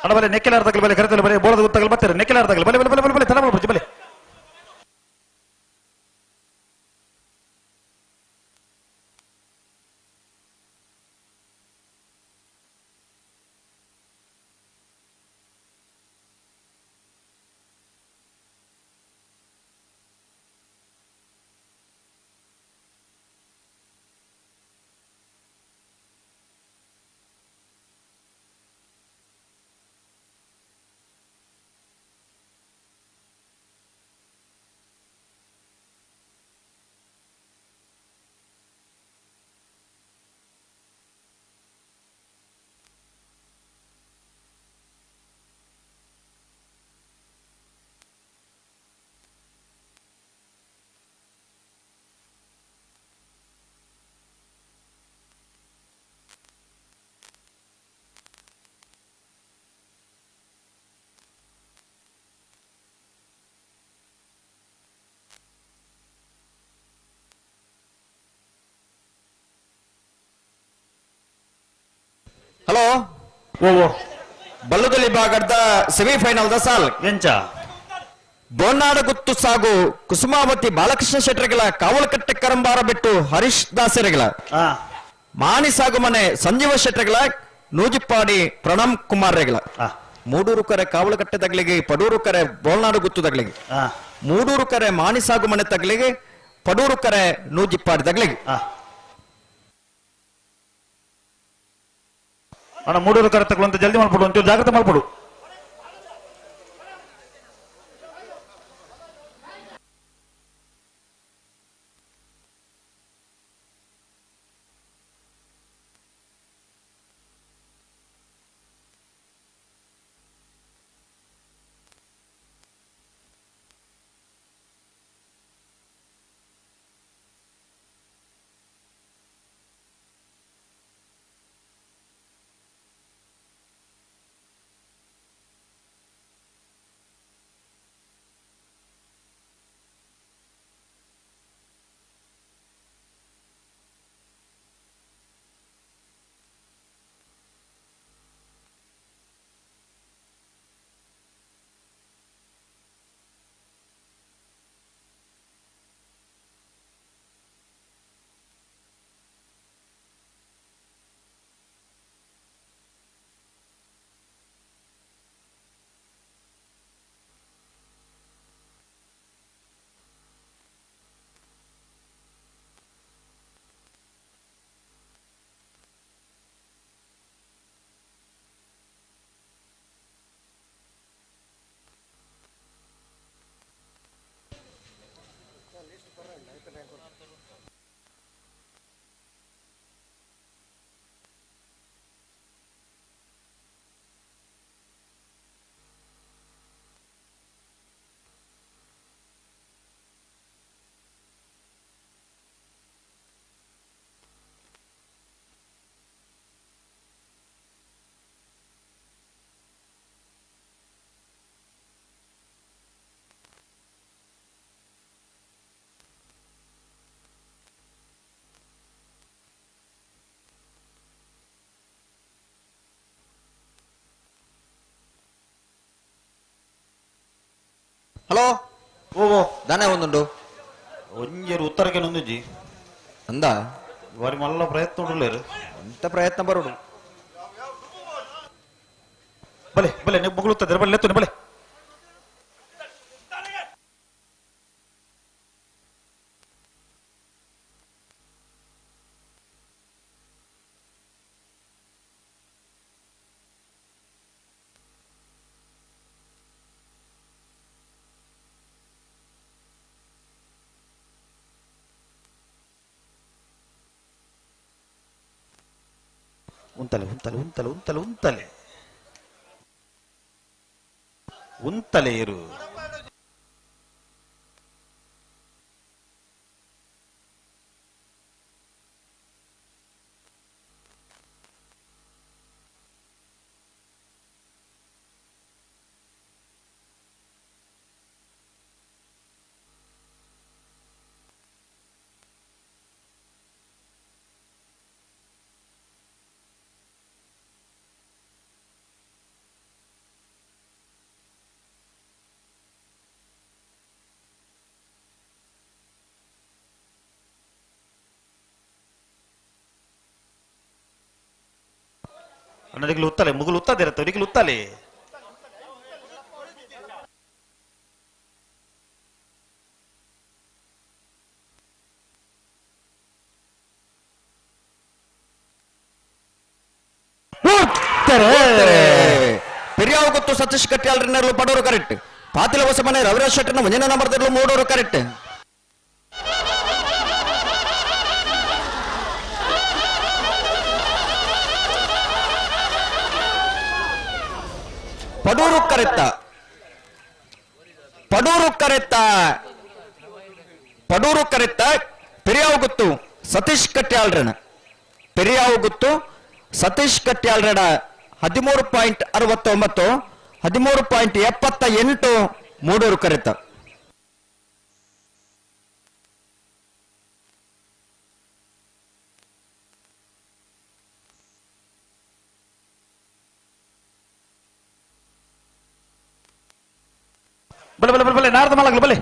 ಅಣ್ಣ ಬಲೆ ನೆಕ್ಕೆಲಾರ್ದಾಗಲಿ ಬಲೆ ಕರೆತಲೆ ಬಲೆ ಬೋಳದ ಗೊತ್ತಾಗಲಿ ಬರ್ತಾರೆ ನೆಕ್ಕೆಲಾರ್ದಾಗಲಿ ಬಲೆ ಬಲೆ ಬಲೆ ಬಲೆ ಬಲೆ ತಡ ಮಾಡ್ಬಿಡ್ತಿ ಬಲೆ ಹಲೋ ಓ ಬಲ್ಲುದಲ್ಲಿ ಭಾಗದ ಸೆಮಿಫೈನಲ್ the ಸಾಲ್ ಎಂಚ ಬೋನಾಡಗುತ್ತು ಸಾಗು ಕುಸುಮಾವತಿ ಬಾಲಕೃಷ್ಣ ಶೆಟ್ಟರ್ಗಳ ಕಾವಲಕಟ್ಟೆ ಕರಂಬಾರ ಬಿಟ್ಟು ಹರೀಶ್ ದಾಸರಿಗಳ ಮಾಣಿ ಸಾಗುಮನೆ ಸಂಜೀವ ಶೆಟ್ಟರ್ಗಳ ನೂಜಿಪ್ಪಾಡಿ ಪ್ರಣಮ್ ಕುಮಾರ್ ರೆಗಳ. ಮೂಡೂರು ಕರೆ ಕಾವಲಕಟ್ಟೆ ತಗಲಿಗೆ, ಪಡೂರು ಕರೆ ಬೋಲ್ನಾಡು ಗುತ್ತು ತಗಲಿಗೆ, ಮೂಡೂರು ಕರೆ ಮಾಣಿ ಸಾಗುಮನೆ ತಗಲಿಗೆ, ಪಡೂರು ಕರೆ ನೂಜಿಪ್ಪಾಡಿ ತಗಲಿಗೆ. ಅಣ್ಣ ಮೂಡೂರು ಕರೆ ತಗೊಳ್ಳಂತ ಜಲ್ದಿ ಮಾಡ್ಬಿಡು, ಒಂಚೂರು ಜಾಗ್ರತೆ ಮಾಡ್ಬಿಡು. ಹಲೋ ಓ ದಾನೆ ಒಂದುಂಡು ಒಂಜೇರು ಉತ್ತರಕ್ಕೆ ನೊಂದುಜಿ ಅಂದ ಬಾರಿ ಮಲ್ಲ ಪ್ರಯತ್ನ ಉಂಡುಲೇರು ಎಂತ ಪ್ರಯತ್ನ ಬರೋಡು. ಬಲೆ ಬಲೆ ನೀವು ಮುಗುಳುತ್ತದೆ, ಬಲೆ ಲೆತ್ತುನೆ ಬಲೆ. ಉಂತಲೆ ಉಂತಲೆ ಉಂತಲೆ ಉಂತಲೆ ಉಂತಲೆ ಉಂತಲೆ ಇರು. ಅನ್ನದಿಗ್ಲು ಉತ್ತಲೆ ಮುಗುಲು ಉತ್ತದಿರತ್ತೆ ನಿಗ್ಲು ಉತ್ತಲೆ. ಪೆರಿಯಾವ ಗೊತ್ತು ಸತೀಶ್ ಕಟ್ಟಿಯಾಲ್ರಿನರ್ಲು ಪಡೋರು ಕರೆಕ್ಟ್. ಪಾತಿಲ ಹೊಸಮನೆ ರವಿರಾಜ್ ಶೆಟ್ಟರ್ನ ಮುಂದಿನ ನಂಬರ್ದಿರ್ಲು ಮೂಡೋರು ಕರೆಕ್ಟ್. ಪಡೂರು ಕರೆತ್ತ ಪಡೂರು ಕರೆತ್ತ ಪಡೂರು ಕರೆತ್ತ ಪೆರಿಯಾವ ಗೊತ್ತು ಸತೀಶ್ ಕಟ್ಯಾಳ್ರನ ಪೆರಿಯಾವ ಗೊತ್ತು ಸತೀಶ್ ಕಟ್ಯಾಳ್ರಡ 13.69 13.78 ಮೂಡೂರು ಕರೆತ. ಬಲೆ ಬಲೆ ಬಲೆ ಬಲೆ ನಾರದ ಮಲಗಲು ಬಲೆ.